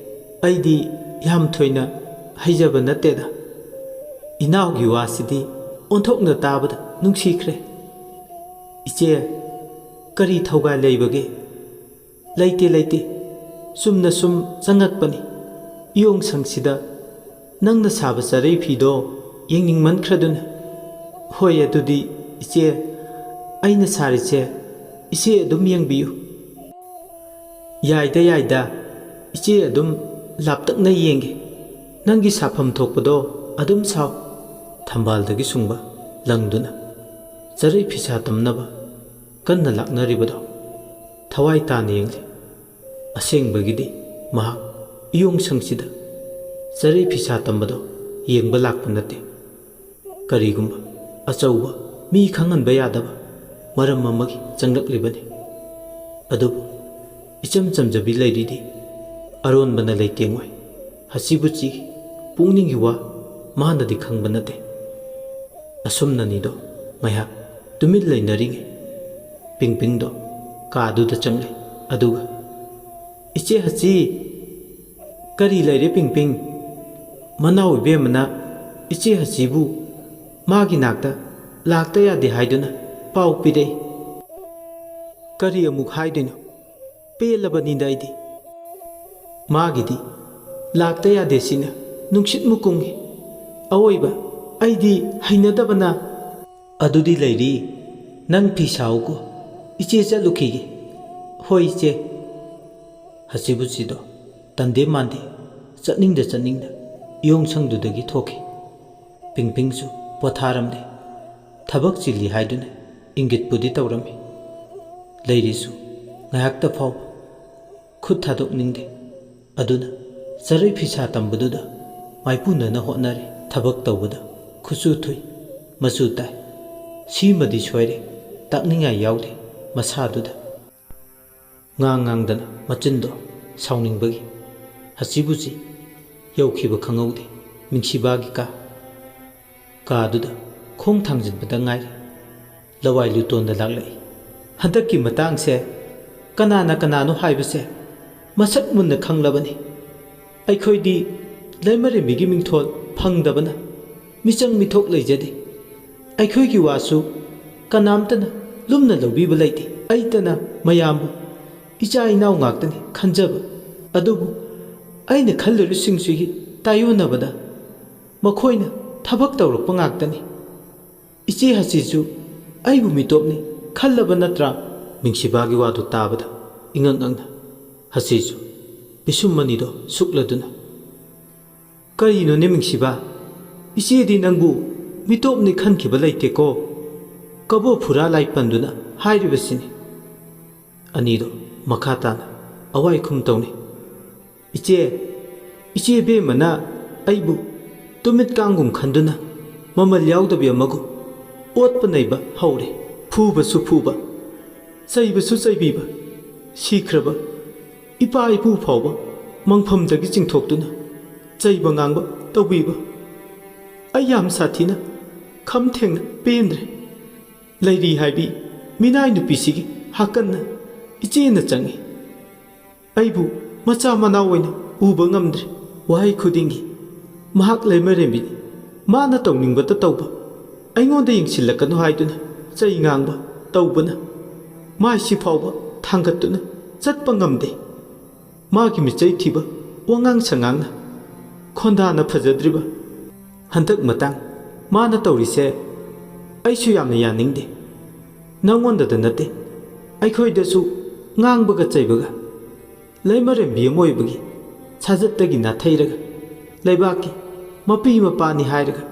ꯑꯩꯗꯤ ꯌꯥꯝ ꯊꯣꯏꯅ ꯍꯩꯖꯕ ꯅꯠꯇꯦꯗ꯫ ꯏꯅꯥꯎꯒꯤ ꯋꯥꯁꯤꯗꯤ ꯑꯣꯟꯊꯣꯛꯅ ꯇꯥꯕꯗ ꯅꯨꯡꯁꯤꯈ꯭ꯔꯦ꯫" "ꯏꯆꯦ, ꯀꯔꯤ ꯊꯧꯒꯥꯏ ꯂꯩꯕꯒꯦ?" "ꯂꯩꯇꯦ, ꯂꯩꯇꯦ꯫ ꯆꯨꯝꯅ ꯁꯨꯝ ꯆꯪꯉꯛꯄꯅꯤ꯫ ꯏꯌꯣꯡꯁꯪꯁꯤꯗ ꯅꯪꯅ ꯁꯥꯕ ꯆꯔꯩ ꯐꯤꯗꯣ ꯌꯦꯡꯅꯤꯡꯃꯟꯈ꯭ꯔꯗꯨꯅ꯫" "ꯍꯣꯏ, ꯑꯗꯨꯗꯤ ꯏꯆꯦ, ꯑꯩꯅ ꯁꯥꯔꯤꯁꯦ ꯏꯆꯦ ꯑꯗꯨꯝ ꯌꯦꯡꯕꯤꯌꯨ꯫" "ꯌꯥꯏꯗ, ꯌꯥꯏꯗ꯫ ꯏꯆꯦ ꯑꯗꯨꯝ ꯂꯥꯞꯇꯛꯅ ꯌꯦꯡꯒꯦ꯫ ꯅꯪꯒꯤ ꯁꯥꯐꯝ ꯊꯣꯛꯄꯗꯣ ꯑꯗꯨꯝ ꯁꯥꯎ꯫" ꯊꯝꯕꯥꯜꯗꯒꯤ ꯁꯨꯡꯕ ꯂꯪꯗꯨꯅ ꯆꯔꯩ ꯐꯤꯁꯥ ꯇꯝꯅꯕ ꯀꯟꯅ ꯂꯥꯛꯅꯔꯤꯕꯗꯣ ꯊꯋꯥꯏ ꯇꯥꯅ ꯌꯦꯡꯂꯤ꯫ ꯑꯁꯦꯡꯕꯒꯤꯗꯤ ꯃꯍꯥꯛ ꯏꯌꯣꯡꯁꯪꯁꯤꯗ ꯆꯔꯩ ꯐꯤꯁꯥ ꯇꯝꯕꯗꯣ ꯌꯦꯡꯕ ꯂꯥꯛꯄ ꯅꯠꯇꯦ꯫ ꯀꯔꯤꯒꯨꯝꯕ ꯑꯆꯧꯕ ꯃꯤ ꯈꯪꯍꯟꯕ ꯌꯥꯗꯕ ꯃꯔꯝ ꯑꯃꯒꯤ ꯆꯪꯂꯛꯂꯤꯕꯅꯤ꯫ ꯑꯗꯨꯕꯨ ꯏꯆꯝ ꯆꯝꯖꯕꯤ ꯂꯩꯔꯤꯗꯤ ꯑꯔꯣꯟꯕꯅ ꯂꯩꯇꯦꯡꯉꯣꯏ꯫ ꯍꯁꯤꯕꯨꯆꯤꯒꯤ ꯄꯨꯛꯅꯤꯡꯒꯤ ꯋꯥ ꯃꯥꯅꯗꯤ ꯈꯪꯕ ꯅꯠꯇꯦ꯫ ꯑꯁꯨꯝꯅꯅꯤꯗꯣ ꯉꯥꯏꯍꯥꯛ ꯇꯨꯃꯤꯟ ꯂꯩꯅꯔꯤꯉꯩ ꯄꯤꯡꯄꯤꯡꯗꯣ ꯀꯥꯗꯨꯗ ꯆꯪꯂꯦ꯫ ꯑꯗꯨꯒ, "ꯏꯆꯦ ꯍꯆꯤ, ꯀꯔꯤ ꯂꯩꯔꯦ ꯄꯤꯡꯄꯤꯡ? ꯃꯅꯥꯎ ꯏꯕꯦꯝꯃꯅ ꯏꯆꯦ ꯍꯆꯤꯕꯨ ꯃꯥꯒꯤ ꯅꯥꯛꯇ ꯂꯥꯛꯇ ꯌꯥꯗꯦ ꯍꯥꯏꯗꯨꯅ ꯄꯥꯎ ꯄꯤꯔꯛꯏ꯫ ꯀꯔꯤ ꯑꯃꯨꯛ ꯍꯥꯏꯗꯣꯏꯅꯣ? ꯄꯦꯜꯂꯕꯅꯤꯗ ꯑꯩꯗꯤ꯫ ꯃꯥꯒꯤꯗꯤ ꯂꯥꯛꯇ ꯌꯥꯗꯦ ꯁꯤꯅ ꯅꯨꯡꯁꯤꯠ ꯃꯨꯛ ꯀꯨꯡꯏ꯫ ꯑꯋꯣꯏꯕ ꯑꯩꯗꯤ ꯍꯩꯅꯗꯕꯅ꯫" "ꯑꯗꯨꯗꯤ ꯂꯩꯔꯤ, ꯅꯪ ꯐꯤ ꯁꯥꯎꯀꯣ, ꯏꯆꯦ ꯆꯠꯂꯨꯈꯤꯒꯦ꯫" "ꯍꯣꯏ ꯏꯆꯦ꯫" ꯍꯆꯤꯕꯨꯆꯤꯗꯣ ꯇꯟꯗꯦ ꯃꯥꯟꯗꯦ ꯆꯠꯅꯤꯡꯗ ꯆꯠꯅꯤꯡꯗ ꯏꯌꯣꯡꯁꯪꯗꯨꯗꯒꯤ ꯊꯣꯛꯈꯤ꯫ ꯄꯤꯡꯄꯤꯡꯁꯨ ꯄꯣꯊꯥꯔꯝꯗꯦ꯫ ꯊꯕꯛ ꯆꯤꯜꯂꯤ ꯍꯥꯏꯗꯨꯅ ꯏꯪꯒꯤꯠꯄꯨꯗꯤ ꯇꯧꯔꯝꯃꯤ꯫ ꯂꯩꯔꯤꯁꯨ ꯉꯥꯏꯍꯥꯛꯇ ꯐꯥꯎꯕ ꯈꯨꯠ ꯊꯥꯗꯣꯛꯅꯤꯡꯗꯦ꯫ ꯑꯗꯨꯅ ꯆꯔꯩ ꯐꯤꯁꯥ ꯇꯝꯕꯗꯨꯗ ꯃꯥꯏꯄꯨꯅꯅ ꯍꯣꯠꯅꯔꯤ꯫ ꯊꯕꯛ ꯇꯧꯕꯗ ꯈꯨꯠꯁꯨ ꯊꯨꯏ, ꯃꯆꯨ ꯇꯥꯏ꯫ ꯁꯤꯃꯗꯤ ꯁꯣꯏꯔꯦ, ꯇꯥꯛꯅꯤꯡꯉꯥꯏ ꯌꯥꯎꯗꯦ ꯃꯁꯥꯗꯨꯗ꯫ ꯉꯥꯡ ꯉꯥꯡꯗꯅ ꯃꯆꯤꯟꯗꯣ ꯁꯥꯎꯅꯤꯡꯕꯒꯤ ꯍꯆꯤꯕꯨꯆꯤ ꯌꯧꯈꯤꯕ ꯈꯪꯍꯧꯗꯦ꯫ ꯃꯤꯡꯁꯤꯕꯥꯒꯤ ꯀꯥ, ꯀꯥꯗꯨꯗ ꯈꯣꯡ ꯊꯥꯡꯖꯤꯟꯕꯗ ꯉꯥꯏꯔꯤ꯫ ꯂꯋꯥꯏ ꯂꯨꯇꯣꯟꯗ ꯂꯥꯛꯂꯛꯏ꯫ "ꯍꯟꯗꯛꯀꯤ ꯃꯇꯥꯡꯁꯦ ꯀꯅꯥꯅ ꯀꯅꯥꯅꯣ ꯍꯥꯏꯕꯁꯦ ꯃꯁꯛ ꯃꯨꯟꯅ ꯈꯪꯂꯕꯅꯤ꯫ ꯑꯩꯈꯣꯏꯗꯤ ꯂꯩꯃꯔꯦꯝꯕꯤꯒꯤ ꯃꯤꯡꯊꯣꯜ ꯐꯪꯗꯕꯅ ꯃꯤꯆꯪ ꯃꯤꯊꯣꯛ ꯂꯩꯖꯗꯦ꯫ ꯑꯩꯈꯣꯏꯒꯤ ꯋꯥꯁꯨ ꯀꯅꯥꯝꯇꯅ ꯂꯨꯝꯅ ꯂꯧꯕꯤꯕ ꯂꯩꯇꯦ꯫ ꯑꯩꯇꯅ ꯃꯌꯥꯝꯕꯨ ꯏꯆꯥ ꯏꯅꯥꯎ ꯉꯥꯛꯇꯅꯤ ꯈꯟꯖꯕ꯫ ꯑꯗꯨꯕꯨ ꯑꯩꯅ ꯈꯜꯂꯨꯔꯤꯁꯤꯡꯁꯤꯒꯤ ꯇꯥꯏꯌꯣꯟꯅꯕꯗ ꯃꯈꯣꯏꯅ ꯊꯕꯛ ꯇꯧꯔꯛꯄ ꯉꯥꯛꯇꯅꯤ꯫ ꯏꯆꯦ ꯍꯆꯤꯁꯨ ꯑꯩꯕꯨ ꯃꯤꯇꯣꯞꯅꯤ ꯈꯜꯂꯕ ꯅꯠꯇ꯭ꯔꯥ?" ꯃꯤꯡꯁꯤꯕꯥꯒꯤ ꯋꯥꯗꯨ ꯇꯥꯕꯗ ꯏꯉꯛ ꯉꯛꯅ ꯍꯆꯤꯁꯨ ꯄꯤꯁꯨꯝ ꯑꯅꯤꯗꯣ ꯁꯨꯛꯂꯗꯨꯅ, "ꯀꯔꯤꯅꯣꯅꯦ ꯃꯤꯡꯁꯤꯕ? ꯏꯆꯦꯗꯤ ꯅꯪꯕꯨ ꯃꯤꯇꯣꯞꯅꯤ ꯈꯟꯈꯤꯕ ꯂꯩꯇꯦꯀꯣ꯫ ꯀꯕꯣ ꯐꯨꯔꯥ ꯂꯥꯏ ꯄꯟꯗꯨꯅ ꯍꯥꯏꯔꯤꯕꯁꯤꯅꯤ꯫" ꯑꯅꯤꯗꯣ ꯃꯈꯥ ꯇꯥꯅ ꯑꯋꯥꯏꯈꯨꯝ ꯇꯧꯅꯩ꯫ "ꯏꯆꯦ, ꯏꯆꯦ ꯏꯕꯦꯝꯃꯅ ꯑꯩꯕꯨ ꯇꯨꯃꯤꯠ ꯀꯥꯡꯒꯨꯝ ꯈꯟꯗꯨꯅ ꯃꯃꯜ ꯌꯥꯎꯗꯕꯤ ꯑꯃꯒꯨꯝ ꯑꯣꯠꯄ ꯅꯩꯕ ꯍꯧꯔꯦ꯫ ꯐꯨꯕꯁꯨ ꯐꯨꯕ, ꯆꯩꯕꯁꯨ ꯆꯩꯕꯤꯕ, ꯁꯤꯈ꯭ꯔꯕ ꯏꯄꯥ ꯏꯄꯨ ꯐꯥꯎꯕ ꯃꯪꯐꯝꯗꯒꯤ ꯆꯤꯡꯊꯣꯛꯇꯨꯅ ꯆꯩꯕ ꯉꯥꯡꯕ ꯇꯧꯕꯤꯕ꯫ ꯑꯩ ꯌꯥꯝ ꯁꯥꯊꯤꯅ ꯈꯝ ꯊꯦꯡꯅ ꯄꯦꯟꯗ꯭ꯔꯦ꯫ ꯂꯩꯔꯤ ꯍꯥꯏꯕꯤ ꯃꯤꯅꯥꯏ ꯅꯨꯄꯤꯁꯤꯒꯤ ꯍꯥꯀꯟꯅ ꯏꯆꯦꯅ ꯆꯪꯏ꯫ ꯑꯩꯕꯨ ꯃꯆꯥ ꯃꯅꯥꯎ ꯑꯣꯏꯅ ꯎꯕ ꯉꯝꯗ꯭ꯔꯦ꯫ ꯋꯥꯍꯩ ꯈꯨꯗꯤꯡꯒꯤ ꯃꯍꯥꯛ ꯂꯩꯃꯔꯦꯝꯕꯤꯅꯤ, ꯃꯥꯅ ꯇꯧꯅꯤꯡꯕꯇ ꯇꯧꯕ, ꯑꯩꯉꯣꯟꯗ ꯌꯦꯡꯁꯤꯜꯂꯛꯀꯅꯨ ꯍꯥꯏꯗꯨꯅ ꯆꯩ ꯉꯥꯡꯕ ꯇꯧꯕꯅ ꯃꯥꯏꯁꯤ ꯐꯥꯎꯕ ꯊꯥꯡꯒꯠꯇꯨꯅ ꯆꯠꯄ ꯉꯝꯗꯦ꯫ ꯃꯥꯒꯤ ꯃꯤꯆꯩ ꯊꯤꯕ ꯋꯥꯉꯥꯡ ꯁꯉꯥꯡꯅ ꯈꯣꯟꯗꯥꯅ ꯐꯖꯗ꯭ꯔꯤꯕ꯫ ꯍꯟꯗꯛ ꯃꯇꯥꯡ ꯃꯥꯅ ꯇꯧꯔꯤꯁꯦ ꯑꯩꯁꯨ ꯌꯥꯝꯅ ꯌꯥꯅꯤꯡꯗꯦ꯫ ꯅꯪꯉꯣꯟꯗꯗ ꯅꯠꯇꯦ, ꯑꯩꯈꯣꯏꯗꯁꯨ ꯉꯥꯡꯕꯒ ꯆꯩꯕꯒ꯫ ꯂꯩꯃꯔꯦꯝꯕꯤ ꯑꯃ ꯑꯣꯏꯕꯒꯤ ꯁꯥꯖꯠꯇꯒꯤ ꯅꯥꯊꯩꯔꯒ ꯂꯩꯕꯥꯛꯀꯤ ꯃꯄꯤ ꯃꯄꯥꯅꯤ ꯍꯥꯏꯔꯒ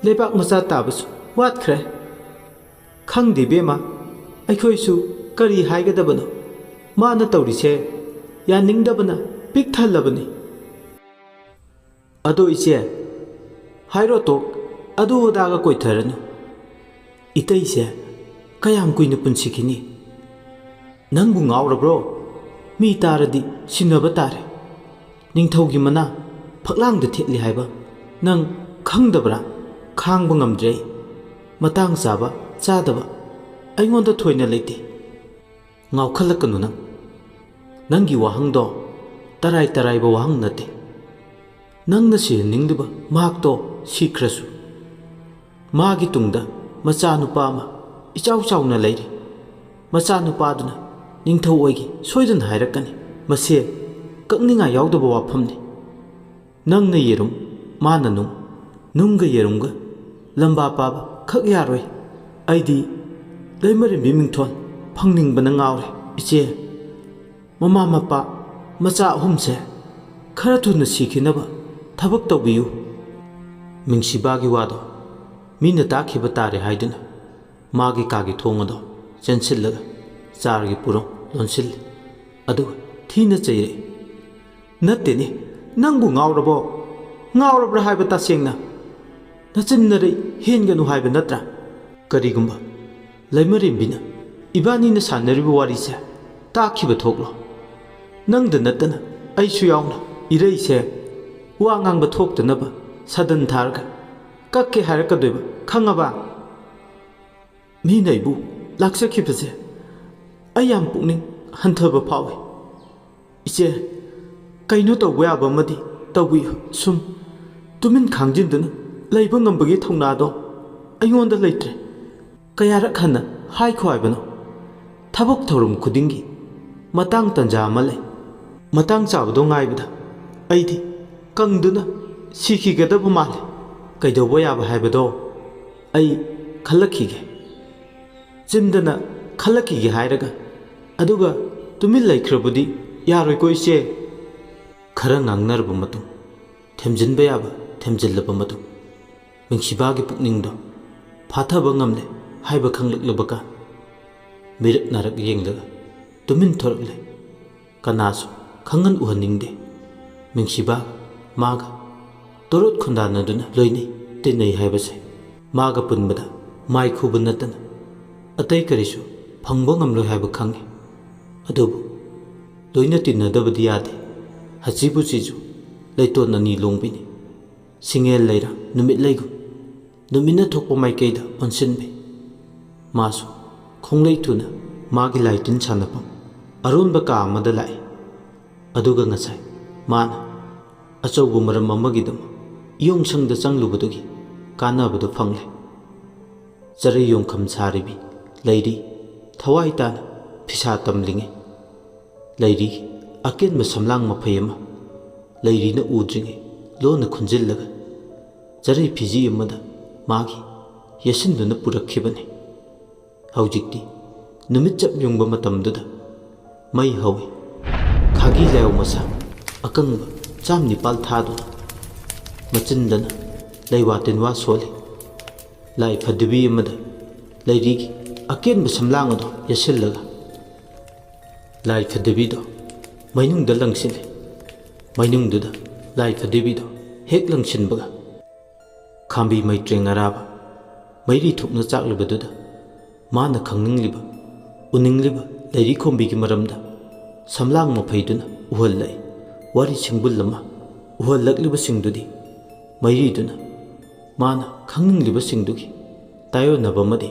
ꯂꯩꯕꯥꯛ ꯃꯆꯥ ꯇꯥꯕꯁꯨ ꯋꯥꯠꯈ꯭ꯔꯦ꯫ ꯈꯪꯗꯦ ꯏꯕꯦꯝꯃ, ꯑꯩꯈꯣꯏꯁꯨ ꯀꯔꯤ ꯍꯥꯏꯒꯗꯕꯅꯣ? ꯃꯥꯅ ꯇꯧꯔꯤꯁꯦ ꯌꯥꯅꯤꯡꯗꯕꯅ ꯄꯤꯛ ꯊꯜꯂꯕꯅꯤ꯫ ꯑꯗꯣ ꯏꯆꯦ, ꯍꯥꯏꯔꯣ ꯇꯣꯛ, ꯑꯗꯨ ꯑꯗꯥꯒ ꯀꯣꯏꯊꯔꯅꯨ꯫ ꯏꯇꯩꯁꯦ ꯀꯌꯥꯝ ꯀꯨꯏꯅ ꯄꯨꯟꯁꯤꯈꯤꯅꯤ? ꯅꯪꯕꯨ ꯉꯥꯎꯔꯕ꯭ꯔꯣ? ꯃꯤ ꯇꯥꯔꯗꯤ ꯁꯤꯟꯅꯕ ꯇꯥꯔꯦ꯫ ꯅꯤꯡꯊꯧꯒꯤ ꯃꯅꯥ ꯐꯛꯂꯥꯡꯗ ꯊꯦꯠꯂꯤ ꯍꯥꯏꯕ ꯅꯪ ꯈꯪꯗꯕ꯭ꯔꯥ? ꯈꯥꯡꯕ ꯉꯝꯗ꯭ꯔꯦ ꯑꯩ꯫ ꯃꯇꯥꯡ ꯆꯥꯕ ꯆꯥꯗꯕ ꯑꯩꯉꯣꯟꯗ ꯊꯣꯏꯅ ꯂꯩꯇꯦ꯫ ꯉꯥꯎꯈꯠꯂꯛꯀꯅꯨ ꯅꯪ꯫ ꯅꯪꯒꯤ ꯋꯥꯍꯪꯗꯣ ꯇꯔꯥꯏ ꯇꯔꯥꯏꯕ ꯋꯥꯍꯪ ꯅꯠꯇꯦ꯫ ꯅꯪꯅ ꯁꯤꯍꯟꯅꯤꯡꯂꯤꯕ ꯃꯍꯥꯛꯇꯣ ꯁꯤꯈ꯭ꯔꯁꯨ, ꯃꯥꯒꯤ ꯇꯨꯡꯗ ꯃꯆꯥꯅꯨꯄꯥ ꯑꯃ ꯏꯆꯥꯎ ꯆꯥꯎꯅ ꯂꯩꯔꯤ꯫ ꯃꯆꯥꯅꯨꯄꯥꯗꯨꯅ ꯅꯤꯡꯊꯧ ꯑꯣꯏꯒꯦ ꯁꯣꯏꯗꯅ ꯍꯥꯏꯔꯛꯀꯅꯤ꯫ ꯃꯁꯦ ꯀꯛꯅꯤꯡꯉꯥꯏ ꯌꯥꯎꯗꯕ ꯋꯥꯐꯝꯅꯤ꯫ ꯅꯪꯅ ꯌꯦꯔꯨꯝ, ꯃꯥꯅ ꯅꯨꯡ, ꯅꯨꯡꯒ ꯌꯦꯔꯨꯝꯒ ꯂꯝꯕꯥ ꯄꯥꯕ ꯈꯛ ꯌꯥꯔꯣꯏ꯫ ꯑꯩꯗꯤ ꯂꯩꯃꯔꯦꯝꯕꯤ ꯃꯤꯡꯊꯣꯜ ꯐꯪꯅꯤꯡꯕꯅ ꯉꯥꯎꯔꯦ꯫ ꯏꯆꯦ, ꯃꯃꯥ ꯃꯄꯥ ꯃꯆꯥ ꯑꯍꯨꯝꯁꯦ ꯈꯔ ꯊꯨꯅ ꯁꯤꯈꯤꯅꯕ ꯊꯕꯛ ꯇꯧꯕꯤꯌꯨ꯫ ꯃꯤꯡꯁꯤꯕꯥꯒꯤ ꯋꯥꯗꯣ ꯃꯤꯅ ꯇꯥꯈꯤꯕ ꯇꯥꯔꯦ ꯍꯥꯏꯗꯨꯅ ꯃꯥꯒꯤ ꯀꯥꯒꯤ ꯊꯣꯡ ꯑꯗꯣ ꯆꯦꯟꯁꯤꯜꯂꯒ ꯆꯥꯔꯒꯤ ꯄꯨꯔꯣ ꯂꯣꯟꯁꯤꯜꯂꯤ꯫ ꯑꯗꯨꯒ ꯊꯤꯅ ꯆꯩꯔꯛꯏ꯫ "ꯅꯠꯇꯦꯅꯦ, ꯅꯪꯕꯨ ꯉꯥꯎꯔꯕꯣ? ꯉꯥꯎꯔꯕ꯭ꯔꯥ ꯍꯥꯏꯕ ꯇꯁꯦꯡꯅ? ꯅꯆꯤꯟ ꯅꯔꯩ ꯍꯦꯟꯒꯅꯨ ꯍꯥꯏꯕ ꯅꯠꯇ꯭ꯔꯥ? ꯀꯔꯤꯒꯨꯝꯕ ꯂꯩꯃꯔꯦꯝꯕꯤꯅ ꯏꯕꯥꯅꯤꯅ ꯁꯥꯟꯅꯔꯤꯕ ꯋꯥꯔꯤꯁꯦ ꯇꯥꯈꯤꯕ ꯊꯣꯛꯂꯣ? ꯅꯪꯗ ꯅꯠꯇꯅ ꯑꯩꯁꯨ ꯌꯥꯎꯅ ꯏꯔꯩꯁꯦ ꯋꯥ ꯉꯥꯡꯕ ꯊꯣꯛꯇꯅꯕ ꯁꯥꯗꯟ ꯊꯥꯔꯒ ꯀꯛꯀꯦ ꯍꯥꯏꯔꯛꯀꯗꯣꯏꯕ, ꯈꯪꯉꯕ? ꯃꯤꯅ ꯑꯩꯕꯨ ꯂꯥꯛꯆꯈꯤꯕꯁꯦ ꯑꯩ ꯌꯥꯝ ꯄꯨꯛꯅꯤꯡ ꯍꯟꯊꯕ ꯐꯥꯎꯏ꯫ ꯏꯆꯦ, ꯀꯩꯅꯣ ꯇꯧꯕ ꯌꯥꯕ ꯑꯃꯗꯤ ꯇꯧꯕꯤꯌꯨ꯫ ꯁꯨꯝ ꯇꯨꯃꯤꯟ ꯈꯥꯡꯖꯤꯟꯗꯨꯅ ꯂꯩꯕ ꯉꯝꯕꯒꯤ ꯊꯧꯅꯥꯗꯣ ꯑꯩꯉꯣꯟꯗ ꯂꯩꯇ꯭ꯔꯦ꯫ ꯀꯌꯥꯔꯛ ꯍꯟꯅ ꯍꯥꯏꯈꯣ ꯍꯥꯏꯕꯅꯣ? ꯊꯕꯛ ꯊꯧꯔꯝ ꯈꯨꯗꯤꯡꯒꯤ ꯃꯇꯥꯡ ꯇꯟꯖꯥ ꯑꯃ ꯂꯩ꯫ ꯃꯇꯥꯡ ꯆꯥꯕꯗꯣ ꯉꯥꯏꯕꯗ ꯑꯩꯗꯤ ꯀꯪꯗꯨꯅ ꯁꯤꯈꯤꯒꯗꯕ ꯃꯥꯜꯂꯦ꯫ ꯀꯩꯗꯧꯕ ꯌꯥꯕ ꯍꯥꯏꯕꯗꯣ ꯑꯩ ꯈꯜꯂꯛꯈꯤꯒꯦ꯫ ꯆꯤꯟꯗꯅ "ꯈꯜꯂꯛꯈꯤꯒꯦ" ꯍꯥꯏꯔꯒ ꯑꯗꯨꯒ ꯇꯨꯃꯤꯟ ꯂꯩꯈ꯭ꯔꯕꯗꯤ ꯌꯥꯔꯣꯏꯀꯣ, ꯏꯆꯦ꯫ ꯈꯔ ꯉꯥꯡꯅꯔꯕ ꯃꯇꯨꯡ, ꯊꯦꯝꯖꯤꯟꯕ ꯌꯥꯕ ꯊꯦꯝꯖꯤꯜꯂꯕ ꯃꯇꯨꯡ, ꯃꯤꯡꯁꯤꯕꯥꯒꯤ ꯄꯨꯛꯅꯤꯡꯗꯣ ꯐꯥꯊꯕ ꯉꯝꯂꯦ ꯍꯥꯏꯕ ꯈꯪꯂꯛꯂꯕ ꯀꯥꯟ, ꯃꯤꯔꯛ ꯅꯥꯔꯛ ꯌꯦꯡꯂꯒ ꯇꯨꯃꯤꯟ ꯊꯣꯔꯛꯂꯦ꯫ ꯀꯅꯥꯁꯨ ꯈꯪꯍꯟ ꯎꯍꯟꯅꯤꯡꯗꯦ꯫ ꯃꯤꯡꯁꯤꯕꯥ ꯃꯥꯒ ꯇꯣꯔꯣꯠ ꯈꯨꯟꯗꯥꯅꯗꯨꯅ ꯂꯣꯏꯅꯩ ꯇꯤꯟꯅꯩ ꯍꯥꯏꯕꯁꯦ ꯃꯥꯒ ꯄꯨꯟꯕꯗ ꯃꯥꯏ ꯈꯨꯕ ꯅꯠꯇꯅ ꯑꯇꯩ ꯀꯔꯤꯁꯨ ꯐꯪꯕ ꯉꯝꯂꯣꯏ ꯍꯥꯏꯕ ꯈꯪꯏ꯫ ꯑꯗꯨꯕꯨ ꯂꯣꯏꯅ ꯇꯤꯟꯅꯗꯕꯗꯤ ꯌꯥꯗꯦ꯫ ꯍꯆꯤꯕꯨ ꯆꯤꯖꯨ ꯂꯩꯇꯣꯟ ꯑꯅꯤ ꯂꯣꯡꯕꯤꯅꯤ꯫ ꯁꯤꯡꯉꯦꯜ ꯂꯩꯔ ꯅꯨꯃꯤꯠ ꯂꯩꯒꯨꯝ ꯅꯨꯃꯤꯠꯅ ꯊꯣꯛꯄ ꯃꯥꯏꯀꯩꯗ ꯑꯣꯟꯁꯤꯟꯕꯤ꯫ ꯃꯥꯁꯨ ꯈꯣꯡꯂꯩ ꯊꯨꯅ ꯃꯥꯒꯤ ꯂꯥꯏꯇꯤꯟ ꯁꯥꯟꯅꯐꯝ ꯑꯔꯣꯟꯕ ꯀꯥ ꯑꯃꯗ ꯂꯥꯛꯏ꯫ ꯑꯗꯨꯒ ꯉꯁꯥꯏ ꯃꯥꯅ ꯑꯆꯧꯕ ꯃꯔꯝ ꯑꯃꯒꯤꯗꯃꯛ ꯏꯌꯣꯡꯁꯪꯗ ꯆꯪꯂꯨꯕꯗꯨꯒꯤ ꯀꯥꯟꯅꯕꯗꯨ ꯐꯪꯂꯦ꯫ ꯆꯔꯩ ꯌꯣꯡꯈꯝ ꯁꯥꯔꯤꯕꯤ ꯂꯩꯔꯤ ꯊꯋꯥꯏ ꯇꯥꯅ ꯐꯤꯁꯥ ꯇꯝꯂꯤꯉꯩ, ꯂꯩꯔꯤꯒꯤ ꯑꯀꯦꯟꯕ ꯁꯝꯂꯥꯡ ꯃꯐꯩ ꯑꯃ ꯂꯩꯔꯤꯅ ꯎꯗ꯭ꯔꯤꯉꯩ ꯂꯣꯟꯅ ꯈꯨꯟꯖꯤꯜꯂꯒ ꯆꯔꯩ ꯐꯤꯖꯤ ꯑꯃꯗ ꯃꯥꯒꯤ ꯌꯦꯠꯁꯤꯟꯗꯨꯅ ꯄꯨꯔꯛꯈꯤꯕꯅꯤ꯫ ꯍꯧꯖꯤꯛꯇꯤ ꯅꯨꯃꯤꯠ ꯆꯞ ꯌꯨꯡꯕ ꯃꯇꯝꯗꯨꯗ ꯃꯩ ꯍꯧꯏ꯫ ꯈꯥꯒꯤ ꯂꯥꯏꯑꯣ ꯃꯁꯥ ꯑꯀꯪꯕ ꯆꯥꯝ ꯅꯤꯄꯥꯜ ꯊꯥꯗꯨꯅ ꯃꯆꯤꯟꯗꯅ ꯂꯩꯋꯥ ꯇꯤꯟꯋꯥ ꯁꯣꯜꯂꯤ꯫ ꯂꯥꯏ ꯐꯗꯤꯕꯤ ꯑꯃꯗ ꯂꯩꯔꯤꯒꯤ ꯑꯀꯦꯟꯕ ꯁꯝꯂꯥꯡ ꯑꯗꯨ ꯌꯦꯠꯁꯤꯜꯂꯒ ꯂꯥꯏ ꯐꯗꯤꯕꯤꯗꯣ ꯃꯩꯅꯨꯡꯗ ꯂꯪꯁꯤꯜꯂꯤ꯫ ꯃꯩꯅꯨꯡꯗꯨꯗ ꯂꯥꯏ ꯐꯗꯤꯕꯤꯗꯣ ꯍꯦꯛ ꯂꯪꯁꯤꯟꯕꯒ ꯈꯥꯝꯕꯤ ꯃꯩꯇ꯭ꯔꯦꯡ ꯑꯔꯥꯕ ꯃꯩꯔꯤ ꯊꯣꯛꯅ ꯆꯥꯛꯂꯤꯕꯗꯨꯗ ꯃꯥꯅ ꯈꯪꯅꯤꯡꯂꯤꯕ, ꯎꯅꯤꯡꯂꯤꯕ ꯂꯩꯔꯤ ꯈꯣꯝꯕꯤꯒꯤ ꯃꯔꯝꯗ ꯁꯝꯂꯥꯡ ꯃꯐꯩꯗꯨꯅ ꯎꯍꯜꯂꯛꯏ꯫ ꯋꯥꯔꯤ ꯁꯤꯡꯕꯨꯜ ꯑꯃ ꯎꯍꯜꯂꯛꯂꯤꯕꯁꯤꯡꯗꯨꯗꯤ ꯃꯩꯔꯤꯗꯨꯅ ꯃꯥꯅ ꯈꯪꯅꯤꯡꯂꯤꯕꯁꯤꯡꯗꯨꯒꯤ ꯇꯥꯏꯑꯣꯟꯅꯕ ꯑꯃꯗꯤ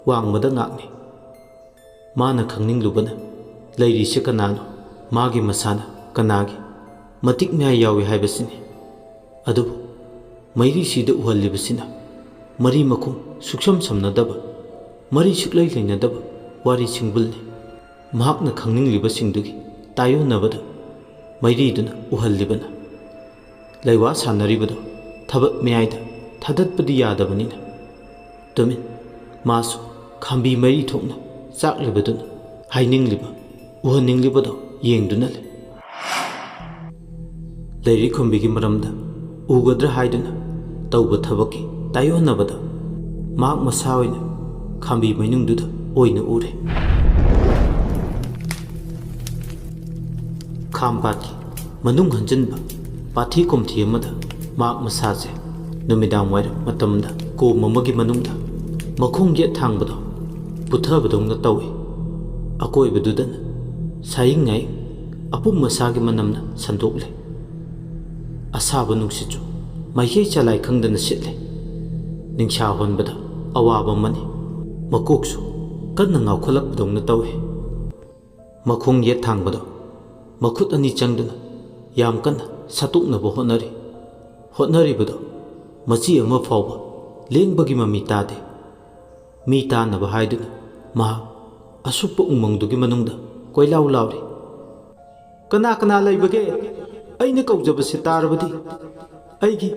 ꯋꯥꯡꯃꯗ ꯉꯥꯛꯅꯤ꯫ ꯃꯥꯅ ꯈꯪꯅꯤꯡꯂꯨꯕꯅ ꯂꯩꯔꯤꯁꯦ ꯀꯅꯥꯅꯣ, ꯃꯥꯒꯤ ꯃꯁꯥꯅ ꯀꯅꯥꯒꯤ ꯃꯇꯤꯛ ꯃꯌꯥꯏ ꯌꯥꯎꯏ ꯍꯥꯏꯕꯁꯤꯅꯤ꯫ ꯑꯗꯨꯕꯨ ꯃꯩꯔꯤꯁꯤꯗ ꯎꯍꯜꯂꯤꯕꯁꯤꯅ ꯃꯔꯤ ꯃꯈꯣꯡ ꯁꯨꯛꯁꯝ ꯁꯝꯅꯗꯕ, ꯃꯔꯤ ꯁꯨꯛꯂꯩ ꯂꯩꯅꯗꯕ ꯋꯥꯔꯤ ꯁꯤꯡꯕꯨꯜꯅꯤ꯫ ꯃꯍꯥꯛꯅ ꯈꯪꯅꯤꯡꯂꯤꯕꯁꯤꯡꯗꯨꯒꯤ ꯇꯥꯏꯑꯣꯟꯅꯕꯗ ꯃꯩꯔꯤꯗꯨꯅ ꯎꯍꯜꯂꯤꯕꯅ ꯂꯩꯋꯥ ꯁꯥꯟꯅꯔꯤꯕꯗꯨ ꯊꯕꯛ ꯃꯌꯥꯏꯗ ꯊꯥꯗꯠꯄꯗꯤ ꯌꯥꯗꯕꯅꯤꯅ, ꯇꯨꯃꯤꯟ ꯃꯥꯁꯨ ꯈꯥꯝꯕꯤ ꯃꯩꯔꯤ ꯊꯣꯛꯅ ꯆꯥꯛꯂꯤꯕꯗꯨꯅ ꯍꯥꯏꯅꯤꯡꯂꯤꯕ, ꯎꯍꯟꯅꯤꯡꯂꯤꯕꯗꯣ ꯌꯦꯡꯗꯨꯅ ꯂꯩ꯫ ꯂꯩꯔꯤꯛ ꯈꯨꯝꯕꯤꯒꯤ ꯃꯔꯝꯗ ꯎꯒꯗ꯭ꯔꯥ ꯍꯥꯏꯗꯨꯅ ꯇꯧꯕ ꯊꯕꯛꯀꯤ ꯇꯥꯏꯑꯣꯟꯅꯕꯗ ꯃꯍꯥꯛ ꯃꯁꯥ ꯑꯣꯏꯅ ꯈꯥꯝꯕꯤ ꯃꯩꯅꯨꯡꯗꯨꯗ ꯑꯣꯏꯅ ꯎꯔꯦ꯫ ꯈꯥꯝꯄꯥꯠꯀꯤ ꯃꯅꯨꯡ ꯍꯟꯖꯤꯟꯕ ꯄꯥꯊꯤ ꯀꯣꯝꯊꯤ ꯑꯃꯗ ꯃꯍꯥꯛ ꯃꯁꯥꯁꯦ ꯅꯨꯃꯤꯗꯥꯡ ꯋꯥꯏꯔꯝ ꯃꯇꯝꯗ ꯀꯣꯝ ꯑꯃꯒꯤ ꯃꯅꯨꯡꯗ ꯃꯈꯣꯡ ꯌꯦꯠ ꯊꯥꯡꯕꯗꯣ ꯄꯨꯊꯕꯗꯧꯅ ꯇꯧꯏ꯫ ꯑꯀꯣꯏꯕꯗꯨꯗꯅ ꯁꯥꯌꯤꯡ ꯉꯥꯌꯤꯡ ꯑꯄꯨꯝ ꯑꯁꯥꯒꯤ ꯃꯅꯝꯅ ꯁꯟꯗꯣꯛꯂꯦ꯫ ꯑꯁꯥꯕ ꯅꯨꯡꯁꯤꯠꯁꯨ ꯃꯥꯏꯀꯩ ꯆꯂꯥꯏ ꯈꯪꯗꯅ ꯁꯤꯠꯂꯦ꯫ ꯅꯤꯡꯁꯥ ꯍꯣꯟꯕꯗ ꯑꯋꯥꯕ ꯑꯃꯅꯤ꯫ ꯃꯀꯣꯛꯁꯨ ꯀꯟꯅ ꯉꯥꯎꯈꯠꯂꯛꯄꯗꯧꯅ ꯇꯧꯏ꯫ ꯃꯈꯣꯡ ꯌꯦꯠ ꯊꯥꯡꯕꯗꯣ ꯃꯈꯨꯠ ꯑꯅꯤ ꯆꯪꯗꯨꯅ ꯌꯥꯝ ꯀꯟꯅ ꯁꯠꯇꯣꯛꯅꯕ ꯍꯣꯠꯅꯔꯤ꯫ ꯍꯣꯠꯅꯔꯤꯕꯗꯣ ꯃꯆꯤ ꯑꯃ ꯐꯥꯎꯕ ꯂꯦꯡꯕꯒꯤ ꯃꯃꯤ ꯇꯥꯗꯦ꯫ ꯃꯤ ꯇꯥꯅꯕ ꯍꯥꯏꯗꯨꯅ ꯃꯍꯥꯛ ꯑꯁꯨꯞꯄ ꯎꯃꯪꯗꯨꯒꯤ ꯃꯅꯨꯡꯗ ꯀꯣꯏꯂꯥꯎ ꯂꯥꯎꯔꯤ꯫ "ꯀꯅꯥ ꯀꯅꯥ ꯂꯩꯕꯒꯦ? ꯑꯩꯅ ꯀꯧꯖꯕꯁꯦ ꯇꯥꯔꯕꯗꯤ ꯑꯩꯒꯤ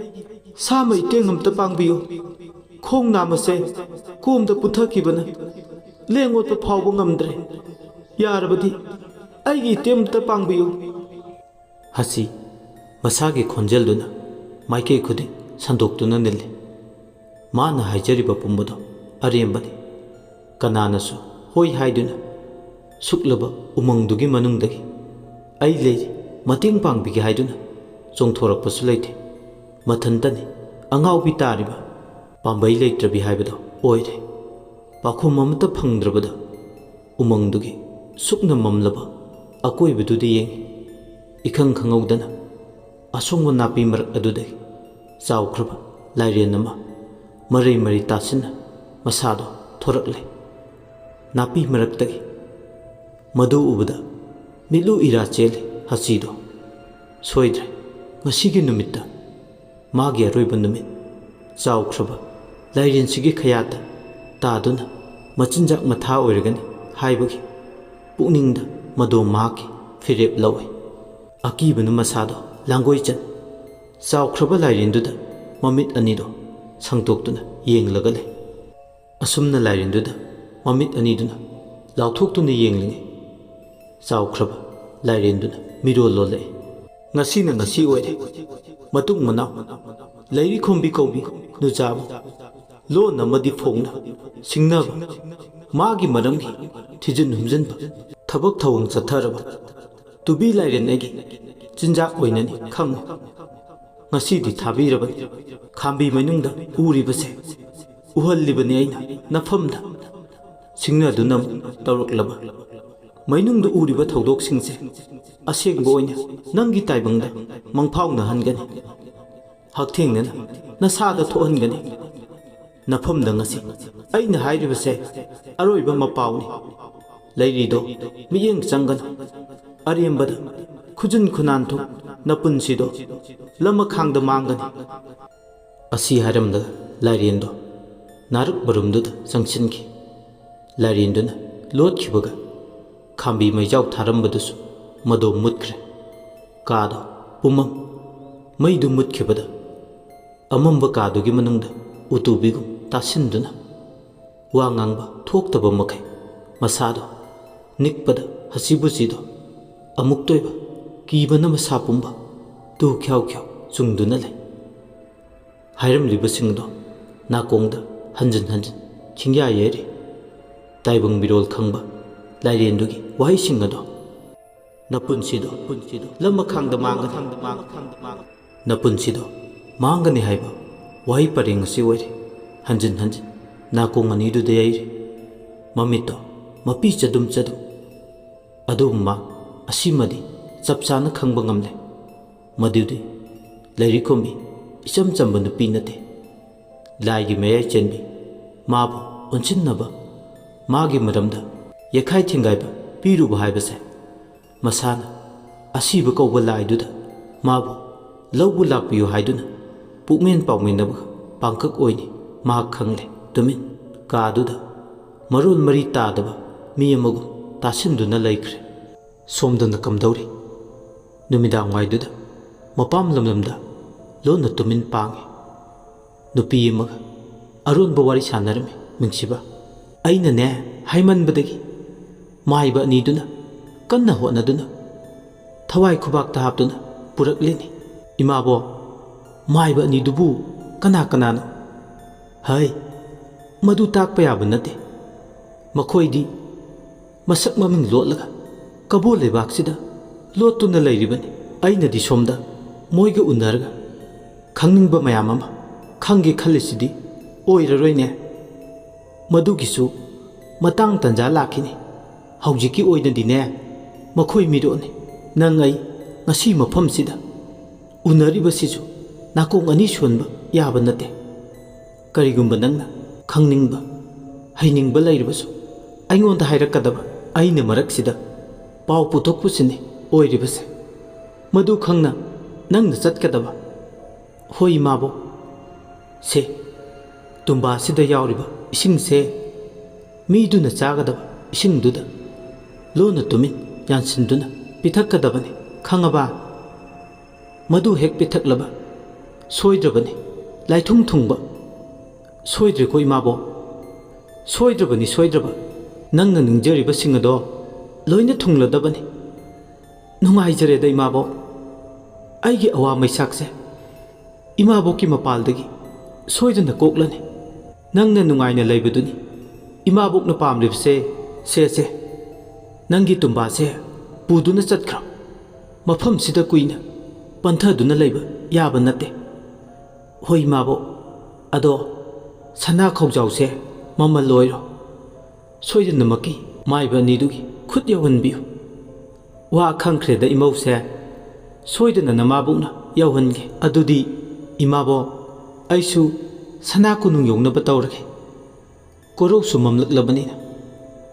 ꯁꯥꯃ ꯏꯇꯦꯡ ꯑꯝꯇ ꯄꯥꯡꯕꯤꯌꯨ꯫ ꯈꯣꯡ ꯅꯥꯝꯃꯁꯦ ꯀꯣꯝꯗ ꯄꯨꯊꯈꯤꯕꯅ ꯂꯦꯡ ꯑꯣꯠꯄ ꯐꯥꯎꯕ ꯉꯝꯗ꯭ꯔꯦ꯫ ꯌꯥꯔꯕꯗꯤ ꯑꯩꯒꯤ ꯏꯇꯦꯡ ꯑꯝꯇ ꯄꯥꯡꯕꯤꯌꯨ"꯫ ꯍꯁꯤ ꯃꯁꯥꯒꯤ ꯈꯣꯟꯖꯦꯜꯗꯨꯅ ꯃꯥꯏꯀꯩ ꯈꯨꯗꯤꯡ ꯁꯟꯗꯣꯛꯇꯨꯅ ꯅꯤꯜꯂꯤ꯫ ꯃꯥꯅ ꯍꯥꯏꯖꯔꯤꯕ ꯄꯨꯝꯕꯗꯣ ꯑꯔꯦꯝꯕꯅꯤ꯫ ꯀꯅꯥꯅꯁꯨ ꯍꯣꯏ ꯍꯥꯏꯗꯨꯅ ꯁꯨꯛꯂꯕ ꯎꯃꯪꯗꯨꯒꯤ ꯃꯅꯨꯡꯗꯒꯤ "ꯑꯩ ꯂꯩꯔꯤ, ꯃꯇꯦꯡ ꯄꯥꯡꯕꯤꯒꯦ" ꯍꯥꯏꯗꯨꯅ ꯆꯣꯡꯊꯣꯔꯛꯄꯁꯨ ꯂꯩꯇꯦ꯫ ꯃꯊꯟꯇꯅꯤ ꯑꯉꯥꯎꯕꯤ ꯇꯥꯔꯤꯕ, ꯄꯥꯝꯕꯩ ꯂꯩꯇ꯭ꯔꯕꯤ ꯍꯥꯏꯕꯗꯣ ꯑꯣꯏꯔꯦ꯫ ꯄꯥꯎꯈꯨꯝ ꯑꯃꯠꯇ ꯐꯪꯗ꯭ꯔꯕꯗ ꯎꯃꯪꯗꯨꯒꯤ ꯁꯨꯛꯅ ꯃꯝꯂꯕ ꯑꯀꯣꯏꯕꯗꯨꯗ ꯌꯦꯡꯏ꯫ ꯏꯈꯪ ꯈꯪꯍꯧꯗꯅ ꯑꯁꯣꯡꯕ ꯅꯥꯄꯤ ꯃꯔꯛ ꯑꯗꯨꯗꯒꯤ ꯆꯥꯎꯈ꯭ꯔꯕ ꯂꯥꯏꯔꯦꯟ ꯑꯃ ꯃꯔꯩ ꯃꯔꯩ ꯇꯥꯁꯤꯟꯅ ꯃꯁꯥꯗꯣ ꯊꯣꯔꯛꯂꯦ꯫ ꯅꯥꯄꯤ ꯃꯔꯛꯇꯒꯤ꯫ ꯃꯗꯨ ꯎꯕꯗ ꯃꯤꯠꯂꯨ ꯏꯔꯥ ꯆꯦꯜꯂꯤ ꯍꯁꯤꯗꯣ꯫ ꯁꯣꯏꯗ꯭ꯔꯦ, ꯉꯁꯤꯒꯤ ꯅꯨꯃꯤꯠꯇ ꯃꯥꯒꯤ ꯑꯔꯣꯏꯕ ꯅꯨꯃꯤꯠ꯫ ꯆꯥꯎꯈ꯭ꯔꯕ ꯂꯥꯏꯔꯦꯟꯁꯤꯒꯤ ꯈꯌꯥꯠꯇ ꯇꯥꯗꯨꯅ ꯃꯆꯤꯟꯖꯥꯛ ꯃꯊꯥ ꯑꯣꯏꯔꯒꯅꯤ ꯍꯥꯏꯕꯒꯤ ꯄꯨꯛꯅꯤꯡꯗ ꯃꯗꯣ ꯃꯍꯥꯛꯀꯤ ꯐꯤꯔꯦꯞ ꯂꯧꯏ꯫ ꯑꯀꯤꯕꯅ ꯃꯁꯥꯗꯣ ꯂꯥꯡꯒꯣꯏ ꯆꯟ꯫ ꯆꯥꯎꯈ꯭ꯔꯕ ꯂꯥꯏꯔꯦꯟꯗꯨꯗ ꯃꯃꯤꯠ ꯑꯅꯤꯗꯣ ꯁꯪꯗꯣꯛꯇꯨꯅ ꯌꯦꯡꯂꯒ ꯂꯩ꯫ ꯑꯁꯨꯝꯅ ꯂꯥꯏꯔꯦꯟꯗꯨꯗ ꯃꯃꯤꯠ ꯑꯅꯤꯗꯨꯅ ꯂꯥꯎꯊꯣꯛꯇꯨꯅ ꯌꯦꯡꯂꯤꯉꯩ, ꯆꯥꯎꯈ꯭ꯔꯕ ꯂꯥꯏꯔꯦꯟꯗꯨꯅ ꯃꯤꯔꯣꯜ ꯂꯣꯜꯂꯛꯏ꯫ ꯉꯁꯤꯅ ꯉꯁꯤ ꯑꯣꯏꯔꯦ꯫ ꯃꯇꯨꯡ ꯃꯅꯥꯎ ꯂꯩꯔꯤ ꯈꯣꯝꯕꯤ ꯀꯧꯕꯤ ꯅꯨꯖꯥꯕꯨ ꯂꯣꯟ ꯑꯃꯗꯤ ꯐꯣꯡꯅ ꯁꯤꯡꯅꯕ, ꯃꯥꯒꯤ ꯃꯔꯝꯒꯤ ꯊꯤꯖꯤꯟ ꯍꯨꯝꯖꯤꯟꯕ, ꯊꯕꯛ ꯊꯧꯑꯣꯡ ꯆꯠꯊꯔꯕ ꯇꯨꯕꯤ ꯂꯥꯏꯔꯦꯟ ꯑꯩꯒꯤ ꯆꯤꯟꯖꯥꯛ ꯑꯣꯏꯅꯅꯤ ꯈꯪꯉꯨ꯫ ꯉꯁꯤꯗꯤ ꯊꯥꯕꯤꯔꯕꯅꯤ꯫ ꯈꯥꯝꯕꯤ ꯃꯅꯨꯡꯗ ꯎꯔꯤꯕꯁꯦ ꯎꯍꯜꯂꯤꯕꯅꯤ ꯑꯩꯅ ꯅꯐꯝꯗ꯫ ꯁꯤꯡꯅꯗꯨꯅ ꯑꯃꯨꯛ ꯇꯧꯔꯛꯂꯕ ꯃꯩꯅꯨꯡꯗ ꯎꯔꯤꯕ ꯊꯧꯗꯣꯛꯁꯤꯡꯁꯦ ꯑꯁꯦꯡꯕ ꯑꯣꯏꯅ ꯅꯪꯒꯤ ꯇꯥꯏꯕꯪꯗ ꯃꯪꯐꯥꯎꯅꯍꯟꯒꯅꯤ꯫ ꯍꯛꯊꯦꯡꯅꯅ ꯅꯁꯥꯗ ꯊꯣꯛꯍꯟꯒꯅꯤ꯫ ꯅꯐꯝꯗ ꯉꯁꯤ ꯑꯩꯅ ꯍꯥꯏꯔꯤꯕꯁꯦ ꯑꯔꯣꯏꯕ ꯃꯄꯥꯎꯅꯤ꯫ ꯂꯩꯔꯤꯗꯣ ꯃꯤꯠꯌꯦꯡ ꯆꯪꯒꯅꯨ꯫ ꯑꯔꯦꯝꯕꯗ ꯈꯨꯖꯤꯟ ꯈꯨꯅꯥꯟꯊꯨ ꯅꯄꯨꯟꯁꯤꯗꯣ ꯂꯃꯈꯥꯡꯗ ꯃꯥꯡꯒꯅꯤ꯫ ꯑꯁꯤ ꯍꯥꯏꯔꯝꯂꯒ ꯂꯥꯏꯔꯦꯟꯗꯣ ꯅꯥꯔꯛ ꯃꯔꯨꯝꯗꯨꯗ ꯆꯪꯁꯤꯟꯈꯤ꯫ ꯂꯥꯏꯔꯦꯟꯗꯨꯅ ꯂꯣꯠꯈꯤꯕꯒ ꯈꯥꯝꯕꯤ ꯃꯩꯖꯥꯎ ꯊꯥꯔꯝꯕꯗꯨꯁꯨ ꯃꯗꯣ ꯃꯨꯠꯈ꯭ꯔꯦ꯫ ꯀꯥꯗꯣ ꯄꯨꯝꯃꯝ꯫ ꯃꯩꯗꯨ ꯃꯨꯠꯈꯤꯕꯗ ꯑꯃꯝꯕ ꯀꯥꯗꯨꯒꯤ ꯃꯅꯨꯡꯗ ꯎꯇꯨꯕꯤꯒꯨꯝ ꯇꯥꯁꯤꯟꯗꯨꯅ ꯋꯥ ꯉꯥꯡꯕ ꯊꯣꯛꯇꯕ ꯃꯈꯩ ꯃꯁꯥꯗꯣ ꯅꯤꯛꯄꯗ ꯍꯁꯤꯕꯨꯁꯤꯗꯣ ꯑꯃꯨꯛꯇꯣꯏꯕ ꯀꯤꯕꯅ ꯃꯁꯥ ꯄꯨꯝꯕ ꯇꯨ ꯈ꯭ꯌꯥꯎ ꯈ꯭ꯌꯥꯎ ꯆꯨꯡꯗꯨꯅ ꯂꯩ꯫ ꯍꯥꯏꯔꯝꯂꯤꯕꯁꯤꯡꯗꯣ ꯅꯥꯀꯣꯡꯗ ꯍꯟꯖꯤꯟ ꯍꯟꯖꯤꯟ ꯈꯤꯡꯌꯥ ꯌꯩꯔꯤ꯫ ꯇꯥꯏꯕꯪ ꯃꯤꯔꯣꯜ ꯈꯪꯕ ꯂꯥꯏꯔꯦꯟꯗꯨꯒꯤ ꯋꯥꯍꯩꯁꯤꯡ ꯑꯗꯣ ꯅꯄꯨꯟꯁꯤꯗꯣ, ꯄꯨꯟꯁꯤꯗꯣ ꯂꯃꯈꯥꯡꯗ ꯃꯥꯡꯒꯅꯤ꯫ ꯅꯄꯨꯟꯁꯤꯗꯣ ꯃꯥꯡꯒꯅꯤ ꯍꯥꯏꯕ ꯋꯥꯍꯩ ꯄꯔꯦꯡ ꯑꯁꯤ ꯑꯣꯏꯔꯦ꯫ ꯍꯟꯖꯤꯟ ꯍꯟꯖꯤꯟ ꯅꯥꯀꯣꯡ ꯑꯅꯤꯗꯨꯗ ꯌꯩꯔꯦ꯫ ꯃꯃꯤꯠꯇꯣ ꯃꯄꯤ ꯆꯗꯨꯝ ꯆꯗꯨꯝ꯫ ꯑꯗꯨꯕꯨ ꯃꯥ ꯑꯁꯤꯃꯗꯤ ꯆꯞ ꯆꯥꯅ ꯈꯪꯕ ꯉꯝꯂꯦ꯫ ꯃꯗꯨꯗꯤ ꯂꯥꯏꯔꯤꯛꯈꯣꯝꯕꯤ ꯏꯆꯝ ꯆꯝꯕ ꯅꯨꯄꯤ ꯅꯠꯇꯦ꯫ ꯂꯥꯏꯒꯤ ꯃꯌꯥꯏ ꯆꯦꯟꯕꯤ ꯃꯥꯕꯨ ꯑꯣꯟꯁꯤꯟꯅꯕ, ꯃꯥꯒꯤ ꯃꯔꯝꯗ ꯌꯦꯈꯥꯏ ꯊꯤꯡꯒꯥꯏꯕ ꯄꯤꯔꯨꯕ ꯍꯥꯏꯕꯁꯦ ꯃꯁꯥꯅ ꯑꯁꯤꯕ ꯀꯧꯕ ꯂꯥꯏꯗꯨꯗ ꯃꯥꯕꯨ ꯂꯧꯕ ꯂꯥꯛꯄꯤꯌꯨ ꯍꯥꯏꯗꯨꯅ ꯄꯨꯛꯃꯦꯟ ꯄꯥꯎꯃꯤꯟꯅꯕ ꯄꯥꯡꯀꯛ ꯑꯣꯏꯅꯤ꯫ ꯃꯍꯥꯛ ꯈꯪꯂꯦ꯫ ꯇꯨꯃꯤꯟ ꯀꯥꯗꯨꯗ ꯃꯔꯣꯜ ꯃꯔꯤ ꯇꯥꯗꯕ ꯃꯤ ꯑꯃꯒꯨꯝ ꯇꯥꯁꯤꯟꯗꯨꯅ ꯂꯩꯈ꯭ꯔꯦ꯫ ꯁꯣꯝꯗꯅ ꯀꯝꯗꯧꯔꯤ? ꯅꯨꯃꯤꯗꯥꯡ ꯋꯥꯏꯗꯨꯗ ꯃꯄꯥꯝ ꯂꯝꯂꯝꯗ ꯂꯣꯟꯅ ꯇꯨꯃꯤꯟ ꯄꯥꯡꯉꯤ꯫ ꯅꯨꯄꯤ ꯑꯃꯒ ꯑꯔꯣꯟꯕ ꯋꯥꯔꯤ ꯁꯥꯟꯅꯔꯝꯃꯤ ꯃꯤꯡꯁꯤꯕ꯫ ꯑꯩꯅꯅꯦ ꯍꯥꯏꯃꯟꯕꯗꯒꯤ ꯃꯥꯏꯕ ꯑꯅꯤꯗꯨꯅ ꯀꯟꯅ ꯍꯣꯠꯅꯗꯨꯅ ꯊꯋꯥꯏ ꯈꯨꯕꯥꯛꯇ ꯍꯥꯞꯇꯨꯅ ꯄꯨꯔꯛꯂꯤꯅꯤ꯫ ꯏꯃꯥꯕꯣ, ꯃꯥꯏꯕ ꯑꯅꯤꯗꯨꯕꯨ ꯀꯅꯥ ꯀꯅꯥꯅꯣ? ꯍꯩ, ꯃꯗꯨ ꯇꯥꯛꯄ ꯌꯥꯕ ꯅꯠꯇꯦ꯫ ꯃꯈꯣꯏꯗꯤ ꯃꯁꯛ ꯃꯃꯤꯡ ꯂꯣꯠꯂꯒ ꯀꯕꯣ ꯂꯩꯕꯥꯛꯁꯤꯗ ꯂꯣꯠꯇꯨꯅ ꯂꯩꯔꯤꯕꯅꯤ꯫ ꯑꯩꯅꯗꯤ ꯁꯣꯝꯗ ꯃꯣꯏꯒ ꯎꯅꯔꯒ ꯈꯪꯅꯤꯡꯕ ꯃꯌꯥꯝ ꯑꯃ ꯈꯪꯒꯦ ꯈꯜꯂꯤꯁꯤꯗꯤ ꯑꯣꯏꯔꯔꯣꯏꯅꯦ꯫ ꯃꯗꯨꯒꯤꯁꯨ ꯃꯇꯥꯡ ꯇꯟꯖꯥ ꯂꯥꯛꯈꯤꯅꯤ꯫ ꯍꯧꯖꯤꯛꯀꯤ ꯑꯣꯏꯅꯗꯤꯅꯦ, ꯃꯈꯣꯏ ꯃꯤꯔꯣꯠꯅꯤ꯫ ꯅꯪ ꯑꯩ ꯉꯁꯤ ꯃꯐꯝꯁꯤꯗ ꯎꯅꯔꯤꯕꯁꯤꯁꯨ ꯅꯥꯀꯣꯡ ꯑꯅꯤ ꯁꯣꯟꯕ ꯌꯥꯕ ꯅꯠꯇꯦ꯫ ꯀꯔꯤꯒꯨꯝꯕ ꯅꯪꯅ ꯈꯪꯅꯤꯡꯕ, ꯍꯩꯅꯤꯡꯕ ꯂꯩꯔꯕꯁꯨ ꯑꯩꯉꯣꯟꯗ ꯍꯥꯏꯔꯛꯀꯗꯕ꯫ ꯑꯩꯅ ꯃꯔꯛꯁꯤꯗ ꯄꯥꯎ ꯄꯨꯊꯣꯛ ꯄꯨꯁꯤꯟꯅꯤ ꯑꯣꯏꯔꯤꯕꯁꯦ꯫ ꯃꯗꯨ ꯈꯪꯅ ꯅꯪꯅ ꯆꯠꯀꯗꯕ꯫ ꯍꯣꯏ, ꯏꯃꯥꯕꯣꯛ꯫ ꯁꯦ, ꯇꯨꯝꯕꯥꯁꯤꯗ ꯌꯥꯎꯔꯤꯕ ꯏꯁꯤꯡꯁꯦ ꯃꯤꯗꯨꯅ ꯆꯥꯒꯗꯕ ꯏꯁꯤꯡꯗꯨꯗ ꯂꯣꯟꯅ ꯇꯨꯃꯤꯟ ꯌꯥꯟꯁꯤꯟꯗꯨꯅ ꯄꯤꯊꯛꯀꯗꯕꯅꯤ, ꯈꯪꯉꯕ? ꯃꯗꯨ ꯍꯦꯛ ꯄꯤꯊꯛꯂꯕ ꯁꯣꯏꯗ꯭ꯔꯕꯅꯤ ꯂꯥꯏꯊꯨꯡ ꯊꯨꯡꯕ꯫ ꯁꯣꯏꯗ꯭ꯔꯦꯀꯣ, ꯏꯃꯥꯕꯣꯛ? ꯁꯣꯏꯗ꯭ꯔꯕꯅꯤ, ꯁꯣꯏꯗ꯭ꯔꯕ꯫ ꯅꯪꯅ ꯅꯤꯡꯖꯔꯤꯕꯁꯤꯡ ꯑꯗꯣ ꯂꯣꯏꯅ ꯊꯨꯡꯂꯗꯕꯅꯤ꯫ ꯅꯨꯡꯉꯥꯏꯖꯔꯦꯗ, ꯏꯃꯥꯕꯣꯛ꯫ ꯑꯩꯒꯤ ꯑꯋꯥ ꯃꯩꯁꯥꯛꯁꯦ ꯏꯃꯥꯕꯣꯛꯀꯤ ꯃꯄꯥꯜꯗꯒꯤ ꯁꯣꯏꯗꯅ ꯀꯣꯛꯂꯅꯤ꯫ ꯅꯪꯅ ꯅꯨꯡꯉꯥꯏꯅ ꯂꯩꯕꯗꯨꯅꯤ ꯏꯃꯥꯕꯣꯛꯅ ꯄꯥꯝꯂꯤꯕꯁꯦ꯫ ꯁꯦ, ꯁꯦ, ꯅꯪꯒꯤ ꯇꯨꯝꯕꯥꯁꯦ ꯄꯨꯗꯨꯅ ꯆꯠꯈ꯭ꯔꯣ꯫ ꯃꯐꯝꯁꯤꯗ ꯀꯨꯏꯅ ꯄꯟꯊꯗꯨꯅ ꯂꯩꯕ ꯌꯥꯕ ꯅꯠꯇꯦ꯫ ꯍꯣꯏ, ꯏꯃꯥꯕꯣꯛ꯫ ꯑꯗꯣ ꯁꯅꯥ ꯈꯧꯖꯥꯎꯁꯦ ꯃꯃꯜ ꯑꯣꯏꯔꯣ꯫ ꯁꯣꯏꯗꯅꯃꯛꯀꯤ ꯃꯥꯏꯕ ꯑꯅꯤꯗꯨꯒꯤ ꯈꯨꯠ ꯌꯧꯍꯟꯕꯤꯌꯨ꯫ ꯋꯥ ꯈꯪꯈ꯭ꯔꯦꯗ, ꯏꯃꯧꯁꯦ꯫ ꯁꯣꯏꯗꯅ ꯅꯃꯥꯕꯣꯛꯅ ꯌꯧꯍꯟꯒꯦ꯫ ꯑꯗꯨꯗꯤ, ꯏꯃꯥꯕꯣꯛ, ꯑꯩꯁꯨ ꯁꯅꯥ ꯀꯣꯅꯨꯡ ꯌꯧꯅꯕ ꯇꯧꯔꯒꯦ꯫ ꯀꯣꯔꯧꯁꯨ ꯃꯝꯂꯛꯂꯕꯅꯤꯅ꯫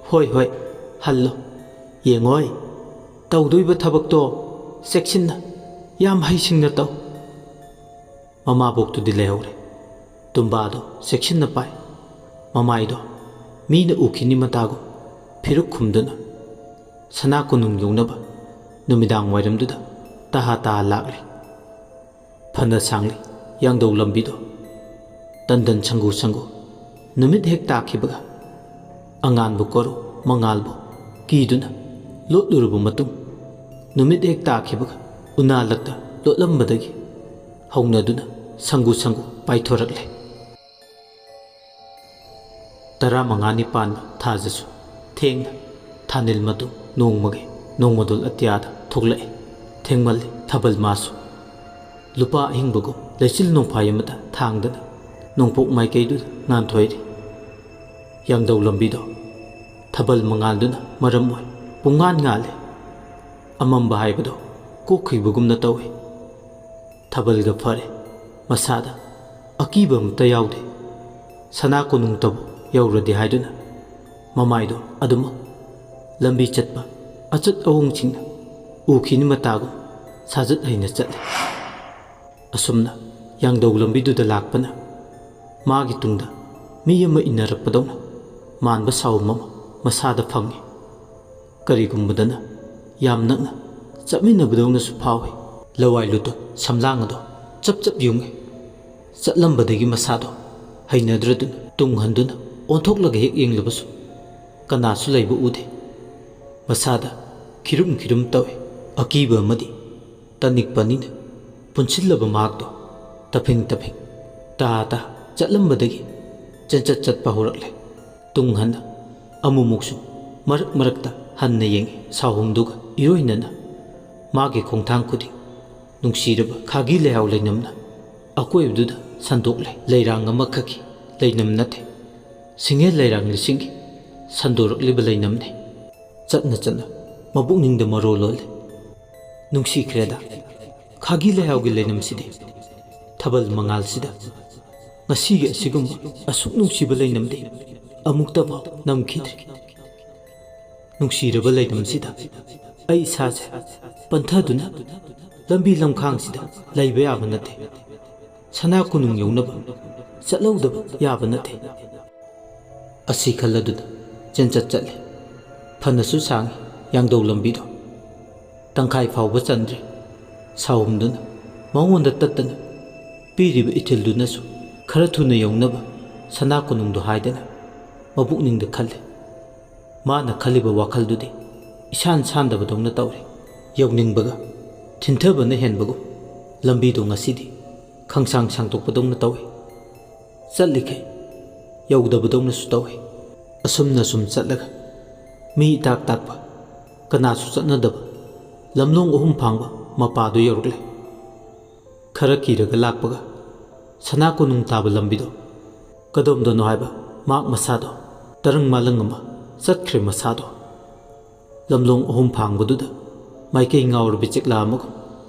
ꯍꯣꯏ, ꯍꯣꯏ, ꯍꯜꯂꯣ꯫ ꯌꯦꯡꯉꯣꯏ, ꯇꯧꯗꯣꯏꯕ ꯊꯕꯛꯇꯣ ꯆꯦꯛꯁꯤꯟꯅ, ꯌꯥꯝ ꯍꯩꯁꯤꯡꯅ ꯇꯧ꯫ ꯃꯃꯥꯕꯣꯛꯇꯨꯗꯤ ꯂꯩꯍꯧꯔꯦ꯫ ꯇꯨꯝꯕꯥꯗꯣ ꯆꯦꯛꯁꯤꯟꯅ ꯄꯥꯏ꯫ ꯃꯃꯥꯏꯗꯣ ꯃꯤꯅ ꯎꯈꯤꯅꯤ ꯃꯇꯥꯒꯨꯝ ꯐꯤꯔꯨꯛ ꯈꯨꯝꯗꯨꯅ ꯁꯅꯥ ꯀꯣꯅꯨꯡ ꯌꯧꯅꯕ ꯅꯨꯃꯤꯗꯥꯡ ꯋꯥꯏꯔꯝꯗꯨꯗ ꯇꯍꯥ ꯇꯍꯥ ꯂꯥꯛꯂꯤ꯫ ꯐꯅ ꯁꯥꯡꯂꯤ ꯌꯥꯡꯗꯧ ꯂꯝꯕꯤꯗꯣ꯫ ꯇꯟꯗꯟ ꯁꯪꯒꯨ ꯁꯪꯒꯨ ꯅꯨꯃꯤꯠ ꯍꯦꯛ ꯇꯥꯈꯤꯕꯒ ꯑꯉꯥꯟꯕ ꯀꯣꯔꯧ ꯃꯉꯥꯜꯕꯨ ꯀꯤꯗꯨꯅ ꯂꯣꯠꯂꯨꯔꯕ ꯃꯇꯨꯡ, ꯅꯨꯃꯤꯠ ꯍꯦꯛ ꯇꯥꯈꯤꯕꯒ ꯎꯅꯥ ꯂꯛꯇ ꯂꯣꯠꯂꯝꯕꯗꯒꯤ ꯍꯧꯅꯗꯨꯅ ꯁꯪꯒꯨ ꯁꯪꯒꯨ ꯄꯥꯏꯊꯣꯔꯛꯂꯦ꯫ ꯇꯔꯥꯃꯉꯥꯅꯤ ꯄꯥꯟꯕ ꯊꯥꯖꯁꯨ ꯊꯦꯡꯅ ꯊꯥꯅꯤꯜ ꯃꯇꯨ ꯅꯣꯡꯃꯒꯤ ꯅꯣꯡꯃꯗꯣꯜ ꯑꯇꯤꯌꯥꯗ ꯊꯣꯛꯂꯛꯏ꯫ ꯊꯦꯡꯃꯜꯂꯤ ꯊꯥꯕꯜ ꯃꯥꯁꯨ꯫ ꯂꯨꯄꯥ ꯑꯍꯤꯡꯕꯒꯨꯝ ꯂꯩꯆꯤꯜ ꯅꯣꯡꯐꯥꯏ ꯑꯃꯗ ꯊꯥꯡꯗꯅ ꯅꯣꯡꯄꯣꯛ ꯃꯥꯏꯀꯩꯗꯨꯗ ꯉꯥꯟꯊꯣꯏꯔꯤ꯫ ꯌꯥꯡꯗꯧ ꯂꯝꯕꯤꯗꯣ ꯊꯥꯕꯜ ꯃꯉꯥꯜꯗꯨꯅ ꯃꯔꯝ ꯑꯣꯏ ꯄꯨꯡꯉꯥꯟ ꯉꯥꯜꯂꯤ꯫ ꯑꯃꯝꯕ ꯍꯥꯏꯕꯗꯣ ꯀꯣꯛꯈꯤꯕꯒꯨꯝꯅ ꯇꯧꯏ꯫ ꯊꯥꯕꯜꯒ ꯐꯔꯦ꯫ ꯃꯁꯥꯗ ꯑꯀꯤꯕ ꯑꯃꯠꯇ ꯌꯥꯎꯗꯦ꯫ ꯁꯅꯥ ꯀꯣꯅꯨꯡꯇꯕꯨ ꯌꯧꯔꯗꯤ ꯍꯥꯏꯗꯨꯅ ꯃꯃꯥꯏꯗꯣ ꯑꯗꯨꯃꯛ ꯂꯝꯕꯤ ꯆꯠꯄ ꯑꯆꯠ ꯑꯋꯣꯡꯁꯤꯡꯅ ꯎꯈꯤꯅꯤ ꯃꯇꯥꯒꯨꯝ ꯁꯥꯖꯠ ꯍꯩꯅ ꯆꯠꯂꯤ꯫ ꯑꯁꯨꯝꯅ ꯌꯥꯡꯗꯧ ꯂꯝꯕꯤꯗꯨꯗ ꯂꯥꯛꯄꯅ ꯃꯥꯒꯤ ꯇꯨꯡꯗ ꯃꯤ ꯑꯃ ꯏꯟꯅꯔꯛꯄꯗꯧꯅ ꯃꯥꯟꯕ ꯁꯥꯎꯝ ꯑꯃ ꯃꯁꯥꯗ ꯐꯪꯉꯤ꯫ ꯀꯔꯤꯒꯨꯝꯕꯗꯅ ꯌꯥꯝ ꯅꯛꯅ ꯆꯠꯃꯤꯟꯅꯕꯗꯧꯅꯁꯨ ꯐꯥꯎꯏ꯫ ꯂꯋꯥꯏ ꯂꯨꯇꯣꯟ ꯁꯝꯂꯥꯡ ꯑꯗꯣ ꯆꯞ ꯆꯞ ꯌꯨꯡꯉꯤ꯫ ꯆꯠꯂꯝꯕꯗꯒꯤ ꯃꯁꯥꯗꯣ ꯍꯩꯅꯗ꯭ꯔꯗꯨꯅ ꯇꯨꯡ ꯍꯟꯗꯨꯅ ꯑꯣꯟꯊꯣꯛꯂꯒ ꯍꯦꯛ ꯌꯦꯡꯂꯕꯁꯨ ꯀꯅꯥꯁꯨ ꯂꯩꯕ ꯎꯗꯦ꯫ ꯃꯁꯥꯗ ꯈꯤꯔꯨꯝ ꯈꯤꯔꯨꯝ ꯇꯧꯏ꯫ ꯑꯀꯤꯕ ꯑꯃꯗꯤ ꯇꯅꯤꯛꯄꯅꯤꯅ ꯄꯨꯟꯁꯤꯜꯂꯕ ꯃꯍꯥꯛꯇꯣ ꯇꯐꯤꯡ ꯇꯐꯤꯡ ꯇꯥ ꯇꯥ ꯆꯠꯂꯝꯕꯗꯒꯤ ꯆꯦꯟꯆꯠ ꯆꯠꯄ ꯍꯧꯔꯛꯂꯦ꯫ ꯇꯨꯡ ꯍꯟꯅ ꯑꯃꯨꯛꯃꯨꯛꯁꯨ ꯃꯔꯛ ꯃꯔꯛꯇ ꯍꯟꯅ ꯌꯦꯡꯏ꯫ ꯁꯥꯍꯨꯝꯗꯨꯒ ꯏꯔꯣꯏꯅꯅ ꯃꯥꯒꯤ ꯈꯣꯡꯊꯥꯡ ꯈꯨꯗꯤꯡ ꯅꯨꯡꯁꯤꯔꯕ ꯈꯥꯒꯤ ꯂꯩꯍꯥꯎ ꯂꯩꯅꯝꯅ ꯑꯀꯣꯏꯕꯗꯨꯗ ꯁꯟꯗꯣꯛꯂꯦ꯫ ꯂꯩꯔꯥꯡ ꯑꯃꯈꯛꯀꯤ ꯂꯩꯅꯝ ꯅꯠꯇꯦ, ꯁꯤꯡꯍꯦꯜ ꯂꯩꯔꯥꯡ ꯂꯤꯁꯤꯡꯒꯤ ꯁꯟꯗꯣꯔꯛꯂꯤꯕ ꯂꯩꯅꯝꯅꯤ꯫ ꯆꯠꯅ ꯆꯠꯅ ꯃꯄꯨꯛꯅꯤꯡꯗ ꯃꯔꯣ ꯂꯣꯜꯂꯦ꯫ ꯅꯨꯡꯁꯤꯈ꯭ꯔꯦꯗ ꯈꯥꯒꯤ ꯂꯩꯍꯥꯎꯒꯤ ꯂꯩꯅꯝꯁꯤꯗꯤ꯫ ꯊꯥꯕꯜ ꯃꯉꯥꯜꯁꯤꯗ ꯑꯁꯤꯒꯤ ꯑꯁꯤꯒꯨꯝꯕ ꯑꯁꯨꯛ ꯅꯨꯡꯁꯤꯕ ꯂꯩꯅꯝꯗꯤ ꯑꯃꯨꯛꯇꯐꯥꯎ ꯅꯝꯈꯤꯗ꯭ꯔꯤ꯫ ꯅꯨꯡꯁꯤꯔꯕ ꯂꯩꯅꯝꯁꯤꯗ ꯑꯩ ꯏꯁꯥꯁꯦ ꯄꯟꯊꯗꯨꯅ ꯂꯝꯕꯤ ꯂꯝꯈꯥꯡꯁꯤꯗ ꯂꯩꯕ ꯌꯥꯕ ꯅꯠꯇꯦ꯫ ꯁꯅꯥ ꯀꯣꯅꯨꯡ ꯌꯧꯅꯕ ꯆꯠꯍꯧꯗꯕ ꯌꯥꯕ ꯅꯠꯇꯦ꯫ ꯑꯁꯤ ꯈꯜꯂꯗꯨꯅ ꯆꯦꯟꯆꯠ ꯆꯠꯂꯦ꯫ ꯐꯅꯁꯨ ꯁꯥꯡꯉꯤ ꯌꯥꯡꯗꯧ ꯂꯝꯕꯤꯗꯣ꯫ ꯇꯪꯈꯥꯏ ꯐꯥꯎꯕ ꯆꯟꯗ꯭ꯔꯤ꯫ ꯁꯥꯎꯍꯨꯝꯗꯨꯅ ꯃꯉꯣꯟꯗ ꯇꯠꯇꯅ ꯄꯤꯔꯤꯕ ꯏꯊꯤꯜꯗꯨꯅꯁꯨ ꯈꯔ ꯊꯨꯅ ꯌꯧꯅꯕ ꯁꯅꯥ ꯀꯣꯅꯨꯡꯗꯣ ꯍꯥꯏꯗꯅ ꯃꯄꯨꯛꯅꯤꯡꯗ ꯈꯜꯂꯤ꯫ ꯃꯥꯅ ꯈꯜꯂꯤꯕ ꯋꯥꯈꯜꯗꯨꯗꯤ ꯏꯁꯥꯟ ꯁꯥꯟꯗꯕꯗꯧꯅ ꯇꯧꯔꯤ꯫ ꯌꯧꯅꯤꯡꯕꯒ ꯊꯤꯟꯊꯕꯅ ꯍꯦꯟꯕꯒꯨꯝ ꯂꯝꯕꯤꯗꯣ ꯉꯁꯤꯗꯤ ꯈꯪꯁꯥꯡ ꯁꯥꯡꯗꯣꯛꯄꯗꯧꯅ ꯇꯧꯏ꯫ ꯆꯠꯂꯤꯈꯩ ꯌꯧꯗꯕꯗꯧꯅꯁꯨ ꯇꯧꯏ꯫ ꯑꯁꯨꯝꯅ ꯁꯨꯝ ꯆꯠꯂꯒ ꯃꯤ ꯏꯇꯥꯛ ꯇꯥꯛꯄ, ꯀꯅꯥꯁꯨ ꯆꯠꯅꯗꯕ ꯂꯝꯂꯣꯡ ꯑꯍꯨꯝ ꯐꯥꯡꯕ ꯃꯄꯥꯗꯨ ꯌꯧꯔꯛꯂꯦ꯫ ꯈꯔ ꯀꯤꯔꯒ ꯂꯥꯛꯄꯒ ꯁꯅꯥ ꯀꯣꯅꯨꯡ ꯇꯥꯕ ꯂꯝꯕꯤꯗꯣ ꯀꯗꯣꯝꯗꯅꯣ ꯍꯥꯏꯕ ꯃꯍꯥꯛ ꯃꯁꯥꯗꯣ ꯇꯔꯪ ꯃꯥꯂꯪ ꯑꯃ ꯆꯠꯈ꯭ꯔꯦ ꯃꯁꯥꯗꯣ꯫ ꯂꯝꯂꯣꯡ ꯑꯍꯨꯝ ꯐꯥꯡꯕꯗꯨꯗ ꯃꯥꯏꯀꯩ ꯉꯥꯎꯔꯕꯤ ꯆꯤꯛꯂꯥ ꯑꯃꯒꯨꯝ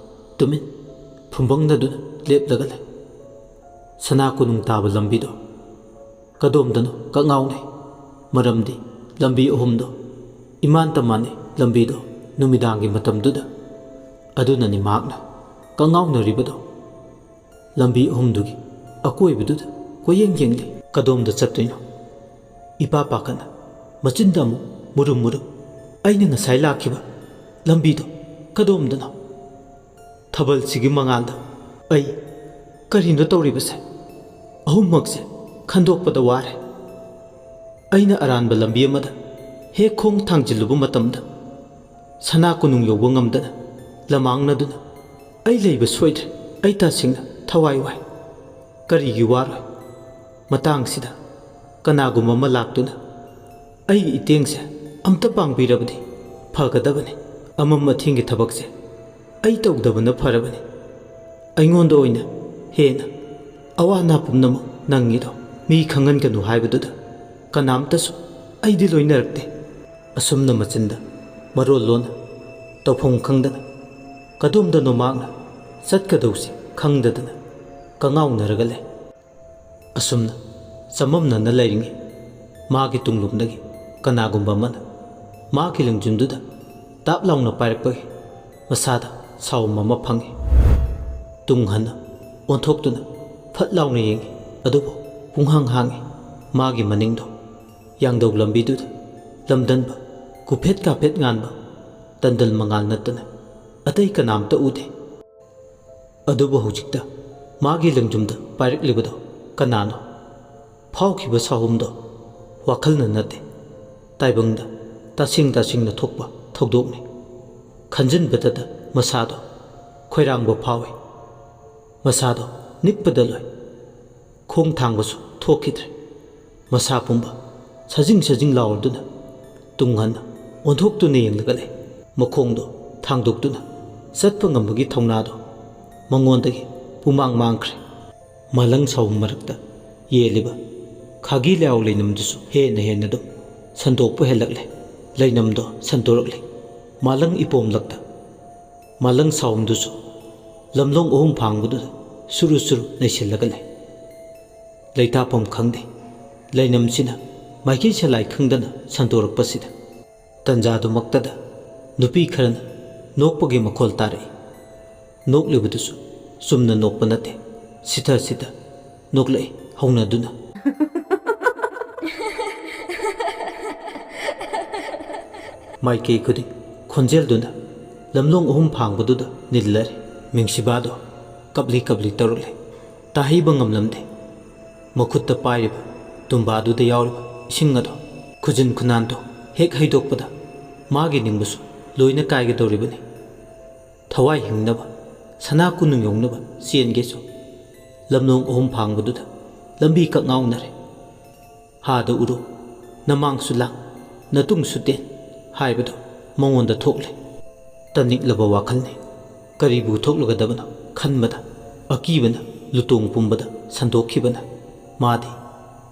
ꯇꯨꯃꯤꯟ ꯐꯨꯝꯕꯪꯅꯗꯨꯅ ꯂꯦꯞꯂꯒ ꯂꯩ꯫ ꯁꯅꯥ ꯀꯣꯅꯨꯡ ꯇꯥꯕ ꯂꯝꯕꯤꯗꯣ ꯀꯗꯣꯝꯗꯅꯣ ꯀꯛꯉꯥꯎꯅꯩ꯫ ꯃꯔꯝꯗꯤ ꯂꯝꯕꯤ ꯑꯍꯨꯝꯗꯣ ꯏꯃꯥꯟ ꯇꯃꯥꯟꯅꯩ꯫ ꯂꯝꯕꯤꯗꯣ ꯅꯨꯃꯤꯗꯥꯡꯒꯤ ꯃꯇꯝꯗꯨꯗ꯫ ꯑꯗꯨꯅꯅꯤ ꯃꯍꯥꯛꯅ ꯀꯛꯉꯥꯎꯅꯔꯤꯕꯗꯣ꯫ ꯂꯝꯕꯤ ꯑꯍꯨꯝꯗꯨꯒꯤ ꯑꯀꯣꯏꯕꯗꯨꯗ ꯀꯣꯏꯌꯦꯡ ꯌꯦꯡꯂꯤ꯫ ꯀꯗꯣꯝꯗ ꯆꯠꯇꯣꯏꯅꯣ? ꯏꯄꯥ ꯄꯥꯈꯠꯅ ꯃꯆꯤꯟꯗ ꯑꯃꯨꯛ ꯃꯨꯔꯨꯝ ꯃꯨꯔꯨꯝ꯫ ꯑꯩꯅ ꯉꯁꯥꯏ ꯂꯥꯛꯈꯤꯕ ꯂꯝꯕꯤꯗꯣ ꯀꯗꯣꯝꯗꯅꯣ? ꯊꯥꯕꯜꯁꯤꯒꯤ ꯃꯉꯥꯜꯗ ꯑꯩ ꯀꯔꯤꯅꯣ ꯇꯧꯔꯤꯕꯁꯦ? ꯑꯍꯨꯝꯃꯛꯁꯦ ꯈꯟꯗꯣꯛꯄꯗ ꯋꯥꯔꯦ꯫ ꯑꯩꯅ ꯑꯔꯥꯟꯕ ꯂꯝꯕꯤ ꯑꯃꯗ ꯍꯦꯛ ꯈꯣꯡ ꯊꯥꯡꯖꯤꯜꯂꯨꯕ ꯃꯇꯝꯗ ꯁꯅꯥ ꯀꯣꯅꯨꯡ ꯌꯧꯕ ꯉꯝꯗꯅ ꯂꯃꯥꯡꯅꯗꯨꯅ ꯑꯩ ꯂꯩꯕ ꯁꯣꯏꯗ꯭ꯔꯦ꯫ ꯑꯩ ꯇꯁꯦꯡꯅ ꯊꯋꯥꯏ ꯋꯥꯏ꯫ ꯀꯔꯤꯒꯤ ꯋꯥꯔꯣꯏ? ꯃꯇꯥꯡꯁꯤꯗ ꯀꯅꯥꯒꯨꯝꯕ ꯑꯃ ꯂꯥꯛꯇꯨꯅ ꯑꯩꯒꯤ ꯏꯇꯦꯡꯁꯦ ꯑꯝꯇ ꯄꯥꯡꯕꯤꯔꯕꯗꯤ ꯐꯒꯗꯕꯅꯤ꯫ ꯑꯃꯝ ꯑꯊꯦꯡꯒꯤ ꯊꯕꯛꯁꯦ ꯑꯩ ꯇꯧꯗꯕꯅ ꯐꯔꯕꯅꯤ꯫ ꯑꯩꯉꯣꯟꯗ ꯑꯣꯏꯅ ꯍꯦꯟꯅ ꯑꯋꯥ ꯑꯅꯥ ꯄꯨꯝꯅꯃꯛ ꯅꯪꯉꯤꯗꯣ ꯃꯤ ꯈꯪꯍꯟꯒꯅꯨ ꯍꯥꯏꯕꯗꯨꯗ ꯀꯅꯥꯝꯇꯁꯨ ꯑꯩꯗꯤ ꯂꯣꯏꯅꯔꯛꯇꯦ꯫ ꯑꯁꯨꯝꯅ ꯃꯆꯤꯟꯗ ꯃꯔꯣꯜ ꯂꯣꯟꯅ ꯇꯧꯐꯝ ꯈꯪꯗꯅ ꯀꯗꯣꯝꯗꯅꯣ ꯃꯍꯥꯛꯅ ꯆꯠꯀꯗꯧꯁꯤ ꯈꯪꯗꯗꯅ ꯀꯉꯥꯎꯅꯔꯒ ꯂꯩ꯫ ꯑꯁꯨꯝꯅ ꯆꯃꯝꯅꯅ ꯂꯩꯔꯤꯉꯩ, ꯃꯥꯒꯤ ꯇꯨꯡꯂꯣꯝꯗꯒꯤ ꯀꯅꯥꯒꯨꯝꯕ ꯑꯃꯅ ꯃꯥꯒꯤ ꯂꯪꯖꯨꯝꯗꯨꯗ ꯇꯥꯞ ꯂꯥꯎꯅ ꯄꯥꯏꯔꯛꯄꯒꯤ ꯃꯁꯥꯗ ꯁꯥꯎꯝ ꯑꯃ ꯐꯪꯉꯤ꯫ ꯇꯨꯡ ꯍꯟꯅ ꯑꯣꯟꯊꯣꯛꯇꯨꯅ ꯐꯠ ꯂꯥꯎꯅ ꯌꯦꯡꯉꯤ, ꯑꯗꯨꯕꯨ ꯄꯨꯡꯍꯥꯡ ꯍꯥꯡꯉꯤ꯫ ꯃꯥꯒꯤ ꯃꯅꯤꯡꯗꯣ ꯌꯥꯡꯗꯧ ꯂꯝꯕꯤꯗꯨꯗ ꯂꯝꯗꯟꯕ, ꯀꯨꯐꯦꯠ ꯀꯥꯐꯦꯠ ꯉꯥꯟꯕ ꯇꯟꯗꯜ ꯃꯉꯥꯜ ꯅꯠꯇꯅ ꯑꯇꯩ ꯀꯅꯥꯝꯇ ꯎꯗꯦ꯫ ꯑꯗꯨꯕꯨ ꯍꯧꯖꯤꯛꯇ ꯃꯥꯒꯤ ꯂꯪꯖꯨꯝꯗ ꯄꯥꯏꯔꯛꯂꯤꯕꯗꯣ ꯀꯅꯥꯅꯣ? ꯐꯥꯎꯈꯤꯕ ꯁꯥꯍꯨꯝꯗꯣ ꯋꯥꯈꯜꯅ ꯅꯠꯇꯦ, ꯇꯥꯏꯕꯪꯗ ꯇꯁꯦꯡ ꯇꯁꯦꯡꯅ ꯊꯣꯛꯄ ꯊꯧꯗꯣꯛꯅꯤ꯫ ꯈꯟꯖꯤꯟꯕꯗꯇ ꯃꯁꯥꯗꯣ ꯈꯣꯏꯔꯥꯡꯕ ꯐꯥꯎꯏ꯫ ꯃꯁꯥꯗꯣ ꯅꯤꯛꯄꯗ ꯂꯣꯏ꯫ ꯈꯣꯡ ꯊꯥꯡꯕꯁꯨ ꯊꯣꯛꯈꯤꯗ꯭ꯔꯦ꯫ ꯃꯁꯥ ꯄꯨꯝꯕ ꯁꯥꯖꯤꯡ ꯁꯥꯖꯤꯡ ꯂꯥꯎꯔꯗꯨꯅ ꯇꯨꯡ ꯍꯟꯅ ꯑꯣꯟꯊꯣꯛꯇꯨꯅ ꯌꯦꯡꯂꯒ ꯂꯩ꯫ ꯃꯈꯣꯡꯗꯣ ꯊꯥꯡꯗꯣꯛꯇꯨꯅ ꯆꯠꯄ ꯉꯝꯕꯒꯤ ꯊꯧꯅꯥꯗꯣ ꯃꯉꯣꯟꯗꯒꯤ ꯄꯨꯃꯥꯡ ꯃꯥꯡꯈ꯭ꯔꯦ꯫ ꯃꯥꯂꯪ ꯁꯥꯍꯨꯝ ꯃꯔꯛꯇ ꯌꯦꯜꯂꯤꯕ ꯈꯥꯒꯤ ꯂꯩꯍꯥꯎ ꯂꯩꯅꯝꯗꯨꯁꯨ ꯍꯦꯟꯅ ꯍꯦꯟꯅ ꯑꯗꯨꯝ ꯁꯟꯗꯣꯛꯄ ꯍꯦꯜꯂꯛꯂꯦ꯫ ꯂꯩꯅꯝꯗꯣ ꯁꯟꯗꯣꯔꯛꯂꯦ꯫ ꯃꯥꯂꯪ ꯏꯄꯣꯝꯂꯛꯇ ꯃꯥꯂꯪ ꯁꯥꯍꯨꯝꯗꯨꯁꯨ ꯂꯝꯂꯣꯡ ꯑꯍꯨꯝ ꯐꯥꯡꯕꯗꯨꯗ ꯁꯨꯔꯨ ꯁꯨꯔꯨ ꯅꯩꯁꯤꯜꯂꯒ ꯂꯩ꯫ ꯂꯩꯇꯥꯐꯝ ꯈꯪꯗꯦ꯫ ꯂꯩꯅꯝꯁꯤꯅ ꯃꯥꯏꯀꯩ ꯁꯂꯥꯏ ꯈꯪꯗꯅ ꯁꯟꯗꯣꯔꯛꯄꯁꯤꯗ, ꯇꯟꯖꯥꯗꯨꯃꯛꯇꯗ ꯅꯨꯄꯤ ꯈꯔꯅ ꯅꯣꯛꯄꯒꯤ ꯃꯈꯣꯜ ꯇꯥꯔꯛꯏ꯫ ꯅꯣꯛꯂꯤꯕꯗꯨꯁꯨ ꯆꯨꯝꯅ ꯅꯣꯛꯄ ꯅꯠꯇꯦ, ꯁꯤꯊ ꯁꯤꯊ ꯅꯣꯛꯂꯛꯏ ꯍꯧꯅꯗꯨꯅ꯫ ꯃꯥꯏꯀꯩ ꯈꯨꯗꯤꯡ ꯈꯣꯟꯖꯦꯜꯗꯨꯅ ꯂꯝꯂꯣꯡ ꯑꯍꯨꯝ ꯐꯥꯡꯕꯗꯨꯗ ꯅꯤꯜꯂꯔꯦ꯫ ꯃꯤꯡꯁꯤꯕꯥꯗꯣ ꯀꯞꯂꯤ ꯀꯞꯂꯤ ꯇꯧꯔꯛꯂꯦ꯫ ꯇꯥꯍꯩꯕ ꯉꯝꯂꯝꯗꯦ꯫ ꯃꯈꯨꯠꯇ ꯄꯥꯏꯔꯤꯕ ꯇꯨꯝꯕꯥꯗꯨꯗ ꯌꯥꯎꯔꯤꯕ ꯏꯁꯤꯡ ꯑꯗꯣ, ꯈꯨꯖꯤꯟ ꯈꯨꯅꯥꯟꯗꯣ ꯍꯦꯛ ꯍꯩꯗꯣꯛꯄꯗ ꯃꯥꯒꯤ ꯅꯤꯡꯕꯁꯨ ꯂꯣꯏꯅ ꯀꯥꯏꯒꯗꯧꯔꯤꯕꯅꯤ꯫ ꯊꯋꯥꯏ ꯍꯤꯡꯅꯕ, ꯁꯅꯥ ꯀꯣꯅꯨꯡ ꯌꯧꯅꯕ ꯆꯦꯟꯒꯦꯁꯨ, ꯂꯝꯂꯣꯡ ꯑꯍꯨꯝ ꯐꯥꯡꯕꯗꯨꯗ ꯂꯝꯕꯤ ꯀꯛꯉꯥꯎꯅꯔꯦ꯫ "ꯍꯥꯗ ꯎꯔꯨ, ꯅꯃꯥꯡꯁꯨ ꯂꯥꯡ, ꯅꯇꯨꯡꯁꯨ ꯇꯦꯟ" ꯍꯥꯏꯕꯗꯨ ꯃꯉꯣꯟꯗ ꯊꯣꯛꯂꯦ꯫ ꯇꯅꯤꯛꯂꯕ ꯋꯥꯈꯜꯅꯤ꯫ ꯀꯔꯤꯕꯨ ꯊꯣꯛꯂꯒꯗꯕꯅꯣ ꯈꯟꯕꯗ ꯑꯀꯤꯕꯅ ꯂꯨꯇꯣꯡ ꯄꯨꯝꯕꯗ ꯁꯟꯗꯣꯛꯈꯤꯕꯅ ꯃꯥꯗꯤ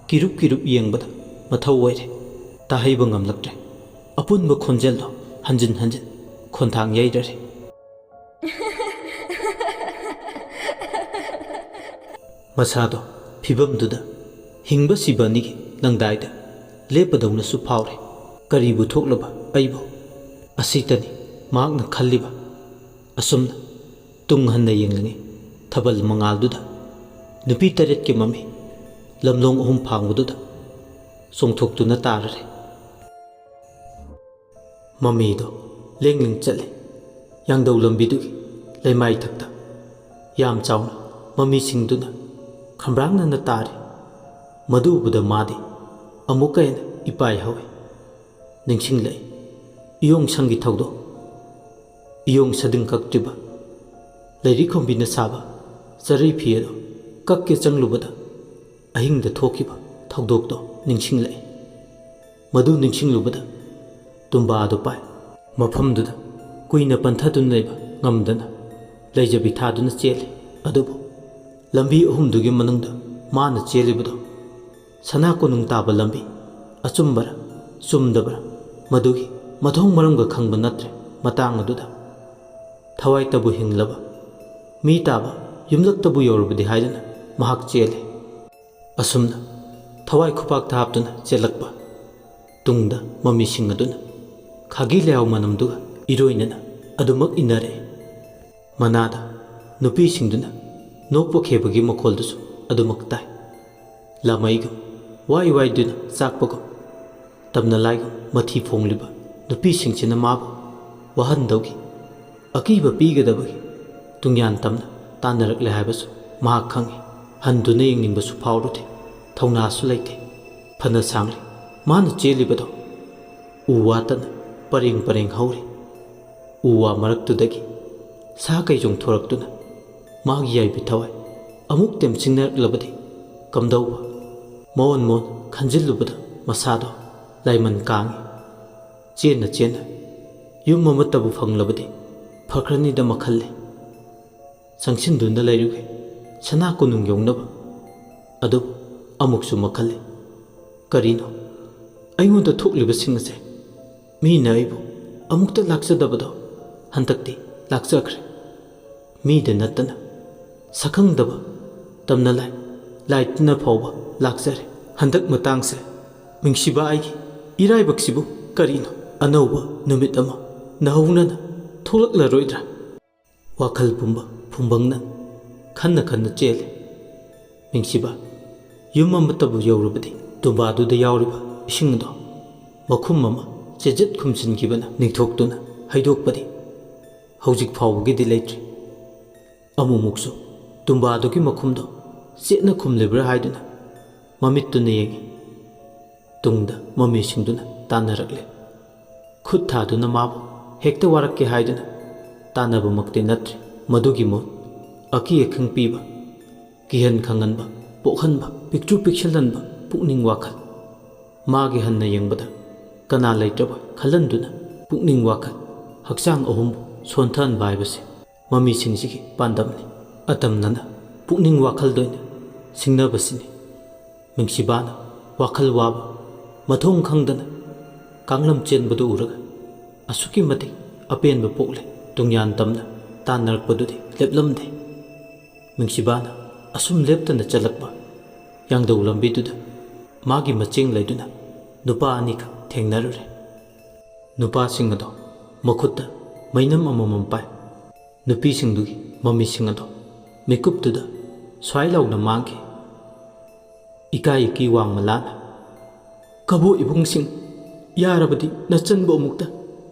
ꯀꯤꯔꯨꯞ ꯀꯤꯔꯨꯞ ꯌꯦꯡꯕꯗ ꯃꯊꯧ ꯑꯣꯏꯔꯦ꯫ ꯇꯥꯍꯩꯕ ꯉꯝꯂꯛꯇ꯭ꯔꯦ꯫ ꯑꯄꯨꯟꯕ ꯈꯣꯟꯖꯦꯜꯗꯣ ꯍꯟꯖꯤꯟ ꯍꯟꯖꯤꯟ ꯈꯣꯟꯊꯥꯡ ꯌꯩꯔꯔꯦ꯫ ꯃꯁꯥꯗꯣ ꯐꯤꯚꯝꯗꯨꯗ ꯍꯤꯡꯕ ꯁꯤꯕ ꯑꯅꯤꯒꯤ ꯂꯪꯗꯥꯏꯗ ꯂꯦꯞꯄꯗꯧꯅꯁꯨ ꯐꯥꯎꯔꯦ꯫ ꯀꯔꯤꯕꯨ ꯊꯣꯛꯂꯕ ꯑꯩꯕꯨ? ꯑꯁꯤꯇꯅꯤ ꯃꯍꯥꯛꯅ ꯈꯜꯂꯤꯕ꯫ ꯑꯁꯨꯝꯅ ꯇꯨꯡ ꯍꯟꯅ ꯌꯦꯡꯂꯤꯉꯩ ꯊꯥꯕꯜ ꯃꯉꯥꯜꯗꯨꯗ ꯅꯨꯄꯤ ꯇꯔꯦꯠꯀꯤ ꯃꯃꯤ ꯂꯝꯂꯣꯡ ꯑꯍꯨꯝ ꯐꯥꯡꯕꯗꯨꯗ ꯆꯣꯡꯊꯣꯛꯇꯨꯅ ꯇꯥꯔꯔꯦ꯫ ꯃꯃꯤꯗꯣ ꯂꯦꯡ ꯂꯦꯡ ꯆꯠꯂꯤ꯫ ꯌꯥꯡꯗꯧ ꯂꯝꯕꯤꯗꯨꯒꯤ ꯂꯩꯃꯥꯏꯊꯛꯇ ꯌꯥꯝ ꯆꯥꯎꯅ ꯃꯃꯤꯁꯤꯡꯗꯨꯅ ꯈꯝꯕ꯭ꯔꯥꯡꯅꯅ ꯇꯥꯔꯤ꯫ ꯃꯗꯨ ꯎꯕꯗ ꯃꯥꯗꯤ ꯑꯃꯨꯛꯀ ꯍꯦꯟꯅ ꯏꯄꯥꯏ ꯍꯧꯏ꯫ ꯅꯤꯡꯁꯤꯡꯂꯛꯏ ꯏꯌꯣꯡ ꯁꯪꯒꯤ ꯊꯧꯗꯣꯛ꯫ ꯏꯌꯣꯡ ꯁꯥꯗꯤꯡ ꯀꯛꯇ꯭ꯔꯤꯕ ꯂꯩꯔꯤ ꯈꯣꯝꯕꯤꯅ ꯁꯥꯕ ꯆꯔꯩ ꯐꯤ ꯑꯗꯨ ꯀꯛꯀꯦ ꯆꯪꯂꯨꯕꯗ ꯑꯍꯤꯡꯗ ꯊꯣꯛꯈꯤꯕ ꯊꯧꯗꯣꯛꯇꯣ ꯅꯤꯡꯁꯤꯡꯂꯛꯏ꯫ ꯃꯗꯨ ꯅꯤꯡꯁꯤꯡꯂꯨꯕꯗ ꯇꯨꯝꯕꯥ ꯑꯗꯨ ꯄꯥꯏ꯫ ꯃꯐꯝꯗꯨꯗ ꯀꯨꯏꯅ ꯄꯟꯊꯗꯨꯅ ꯂꯩꯕ ꯉꯝꯗꯅ ꯂꯩꯖꯕꯤ ꯊꯥꯗꯨꯅ ꯆꯦꯜꯂꯤ꯫ ꯑꯗꯨꯕꯨ ꯂꯝꯕꯤ ꯑꯍꯨꯝꯗꯨꯒꯤ ꯃꯅꯨꯡꯗ ꯃꯥꯅ ꯆꯦꯜꯂꯤꯕꯗꯨ ꯁꯅꯥ ꯀꯣꯅꯨꯡ ꯇꯥꯕ ꯂꯝꯕꯤ ꯑꯆꯨꯝꯕꯔ ꯆꯨꯝꯗꯕꯔ ꯃꯗꯨꯒꯤ ꯃꯊꯣꯡ ꯃꯔꯝꯒ ꯈꯪꯕ ꯅꯠꯇ꯭ꯔꯦ꯫ ꯃꯇꯥꯡ ꯑꯗꯨꯗ ꯊꯋꯥꯏꯇꯕꯨ ꯍꯤꯡꯂꯕ ꯃꯤ ꯇꯥꯕ ꯌꯨꯝꯂꯛꯇꯕꯨ ꯌꯧꯔꯕꯗꯤ ꯍꯥꯏꯗꯨꯅ ꯃꯍꯥꯛ ꯆꯦꯜꯂꯤ꯫ ꯑꯁꯨꯝꯅ ꯊꯋꯥꯏ ꯈꯨꯄꯥꯛꯇ ꯍꯥꯞꯇꯨꯅ ꯆꯦꯜꯂꯛꯄ ꯇꯨꯡꯗ ꯃꯃꯤꯁꯤꯡ ꯑꯗꯨꯅ ꯈꯥꯒꯤ ꯂꯩꯍꯥꯎ ꯃꯅꯝꯗꯨꯒ ꯏꯔꯣꯏꯅꯅ ꯑꯗꯨꯃꯛ ꯏꯟꯅꯔꯛꯏ꯫ ꯃꯅꯥꯗ ꯅꯨꯄꯤꯁꯤꯡꯗꯨꯅ ꯅꯣꯛꯄ ꯈꯦꯕꯒꯤ ꯃꯈꯣꯜꯗꯨꯁꯨ ꯑꯗꯨꯃꯛ ꯇꯥꯏ꯫ ꯂꯥꯃꯩꯒꯨꯝ ꯋꯥꯏ ꯋꯥꯏꯗꯨꯅ ꯆꯥꯛꯄꯒꯨꯝ ꯇꯝꯅ ꯂꯥꯏꯒꯨꯝ ꯃꯊꯤ ꯐꯣꯡꯂꯤꯕ ꯅꯨꯄꯤꯁꯤꯡꯁꯤꯅ ꯃꯥꯕꯨ ꯋꯥꯍꯟꯗꯧꯒꯤ ꯑꯀꯤꯕ ꯄꯤꯒꯗꯕꯒꯤ ꯇꯨꯡꯌꯥꯟ ꯇꯝꯅ ꯇꯥꯟꯅꯔꯛꯂꯦ ꯍꯥꯏꯕꯁꯨ ꯃꯍꯥꯛ ꯈꯪꯏ꯫ ꯍꯟꯗꯨꯅ ꯌꯦꯡꯅꯤꯡꯕꯁꯨ ꯐꯥꯎꯔꯨꯗꯦ꯫ ꯊꯧꯅꯥꯁꯨ ꯂꯩꯇꯦ꯫ ꯐꯅ ꯁꯥꯡꯂꯤ ꯃꯥꯅ ꯆꯦꯜꯂꯤꯕꯗꯣ꯫ ꯎ ꯋꯥꯇꯅ ꯄꯔꯦꯡ ꯄꯔꯦꯡ ꯍꯧꯔꯤ꯫ ꯎ ꯋꯥ ꯃꯔꯛꯇꯨꯗꯒꯤ ꯁꯥ ꯀꯩ ꯆꯣꯡꯊꯣꯔꯛꯇꯨꯅ ꯃꯥꯒꯤ ꯌꯥꯏꯕꯤ ꯊꯋꯥꯏ ꯑꯃꯨꯛ ꯇꯦꯝꯁꯤꯟꯅꯔꯛꯂꯕꯗꯤ ꯀꯝꯗꯧꯕ? ꯃꯑꯣꯟ ꯃꯑꯣꯟ ꯈꯟꯖꯤꯜꯂꯨꯕꯗ ꯃꯁꯥꯗꯣ ꯂꯥꯏꯃꯟ ꯀꯥꯡꯏ꯫ ꯆꯦꯟꯅ ꯆꯦꯟꯅ ꯌꯨꯝ ꯑꯃꯠꯇꯕꯨ ꯐꯪꯂꯕꯗꯤ ꯐꯈ꯭ꯔꯅꯤꯗ ꯃꯈꯜꯂꯤ꯫ ꯆꯪꯁꯤꯟꯗꯨꯅ ꯂꯩꯔꯨꯒꯦ ꯁꯅꯥ ꯀꯣꯅꯨꯡ ꯌꯧꯅꯕ꯫ ꯑꯗꯨꯕꯨ ꯑꯃꯨꯛꯁꯨ ꯃꯈꯜꯂꯤ꯫ ꯀꯔꯤꯅꯣ ꯑꯩꯉꯣꯟꯗ ꯊꯣꯛꯂꯤꯕꯁꯤꯡ ꯑꯁꯦ? ꯃꯤꯅ ꯑꯩꯕꯨ ꯑꯃꯨꯛꯇ ꯂꯥꯛꯆꯗꯕꯗꯣ ꯍꯟꯗꯛꯇꯤ ꯂꯥꯛꯆꯈ꯭ꯔꯦ꯫ ꯃꯤꯗ ꯅꯠꯇꯅ ꯁꯛꯈꯪꯗꯕ ꯇꯝꯅ ꯂꯥꯏ ꯂꯥꯏ ꯇꯤꯟꯅ ꯐꯥꯎꯕ ꯂꯥꯛꯆꯔꯦ꯫ ꯍꯟꯗꯛ ꯃꯇꯥꯡꯁꯦ ꯃꯤꯡꯁꯤꯕ ꯑꯩꯒꯤ ꯏꯔꯥꯏꯕꯛꯁꯤꯕꯨ ꯀꯔꯤꯅꯣ? ꯑꯅꯧꯕ ꯅꯨꯃꯤꯠ ꯑꯃ ꯅꯧꯍꯧꯅꯅ ꯊꯣꯛꯂꯛꯂꯔꯣꯏꯗ꯭ꯔꯥ? ꯋꯥꯈꯜ ꯄꯨꯝꯕ ꯐꯨꯝꯕꯪꯅ ꯈꯟꯅ ꯈꯟꯅ ꯆꯦꯜꯂꯦ꯫ ꯃꯤꯡꯁꯤꯕ, ꯌꯨꯝ ꯑꯃꯠꯇꯕꯨ ꯌꯧꯔꯕꯗꯤ ꯇꯨꯝꯕꯥꯗꯨꯗ ꯌꯥꯎꯔꯤꯕ ꯏꯁꯤꯡ ꯑꯗꯣ ꯃꯈꯨꯝ ꯑꯃ ꯆꯦꯖꯠ ꯈꯨꯝꯖꯤꯟꯈꯤꯕꯅ ꯅꯤꯡꯊꯣꯛꯇꯨꯅ ꯍꯩꯗꯣꯛꯄꯗꯤ ꯍꯧꯖꯤꯛ ꯐꯥꯎꯕꯒꯤꯗꯤ ꯂꯩꯇ꯭ꯔꯤ꯫ ꯑꯃꯨꯛꯃꯨꯛꯁꯨ ꯇꯨꯝꯕꯥꯗꯨꯒꯤ ꯃꯈꯨꯝꯗꯣ ꯆꯦꯠꯅ ꯈꯨꯝꯂꯤꯕ꯭ꯔꯥ ꯍꯥꯏꯗꯨꯅ ꯃꯃꯤꯠꯇꯨꯅ ꯌꯦꯡꯉꯤ꯫ ꯇꯨꯡꯗ ꯃꯃꯤꯁꯤꯡꯗꯨꯅ ꯇꯥꯟꯅꯔꯛꯂꯦ꯫ ꯈꯨꯠ ꯊꯥꯗꯨꯅ ꯃꯥꯕꯨ ꯍꯦꯛꯇ ꯋꯥꯔꯛꯀꯦ ꯍꯥꯏꯗꯨꯅ ꯇꯥꯟꯅꯕꯃꯛꯇꯤ ꯅꯠꯇ꯭ꯔꯦ꯫ ꯃꯗꯨꯒꯤ ꯃꯍꯨꯠ ꯑꯀꯤ ꯑꯈꯪ ꯄꯤꯕ, ꯀꯤꯍꯟ ꯈꯪꯍꯟꯕ, ꯄꯣꯛꯍꯟꯕ, ꯄꯤꯛꯇ꯭ꯔꯨ ꯄꯤꯛꯁꯤꯜꯍꯟꯕ ꯄꯨꯛꯅꯤꯡ ꯋꯥꯈꯜ꯫ ꯃꯥꯒꯤ ꯍꯟꯅ ꯌꯦꯡꯕꯗ ꯀꯅꯥ ꯂꯩꯇ꯭ꯔꯕ ꯈꯜꯍꯟꯗꯨꯅ ꯄꯨꯛꯅꯤꯡ ꯋꯥꯈꯜ, ꯍꯛꯆꯥꯡ ꯑꯍꯨꯝꯕꯨ ꯁꯣꯟꯊꯍꯟꯕ ꯍꯥꯏꯕꯁꯦ ꯃꯃꯤꯁꯤꯡꯁꯤꯒꯤ ꯄꯥꯟꯗꯝꯅꯤ꯫ ꯑꯇꯝꯅꯅ ꯄꯨꯛꯅꯤꯡ ꯋꯥꯈꯜꯗ ꯑꯣꯏꯅ ꯁꯤꯡꯅꯕꯁꯤꯅꯤ꯫ ꯃꯤꯡꯁꯤꯕꯥꯅ ꯋꯥꯈꯜ ꯋꯥꯕ, ꯃꯊꯣꯡ ꯈꯪꯗꯅ ꯀꯥꯡꯂꯝ ꯆꯦꯟꯕꯗꯨ ꯎꯔꯒ ꯑꯁꯨꯛꯀꯤ ꯃꯇꯤꯛ ꯑꯄꯦꯟꯕ ꯄꯣꯛꯂꯦ꯫ ꯇꯨꯡꯌꯥꯟ ꯇꯝꯅ ꯇꯥꯟꯅꯔꯛꯄꯗꯨꯗꯤ ꯂꯦꯞꯂꯝꯗꯦ꯫ ꯃꯤꯡꯁꯤꯕꯥꯅ ꯑꯁꯨꯝ ꯂꯦꯞꯇꯅ ꯆꯠꯂꯛꯄ ꯌꯥꯡꯗꯧ ꯂꯝꯕꯤꯗꯨꯗ ꯃꯥꯒꯤ ꯃꯆꯦꯡ ꯂꯩꯗꯨꯅ ꯅꯨꯄꯥ ꯑꯅꯤꯈꯛ ꯊꯦꯡꯅꯔꯨꯔꯦ꯫ ꯅꯨꯄꯥꯁꯤꯡ ꯑꯗꯣ ꯃꯈꯨꯠꯇ ꯃꯩꯅꯝ ꯑꯃꯃꯝ ꯄꯥꯏ꯫ ꯅꯨꯄꯤꯁꯤꯡꯗꯨꯒꯤ ꯃꯃꯤꯁꯤꯡ ꯑꯗꯣ ꯃꯤꯀꯨꯞꯇꯨꯗ ꯁ꯭ꯋꯥꯏ ꯂꯥꯎꯅ ꯃꯥꯡꯈꯤ꯫ ꯏꯀꯥꯏ ꯏꯀꯤ ꯋꯥꯡꯃ ꯂꯥꯅ, "ꯀꯕꯣ ꯏꯕꯨꯡꯁꯤꯡ, ꯌꯥꯔꯕꯗꯤ ꯅꯆꯟꯕꯨ ꯑꯃꯨꯛꯇ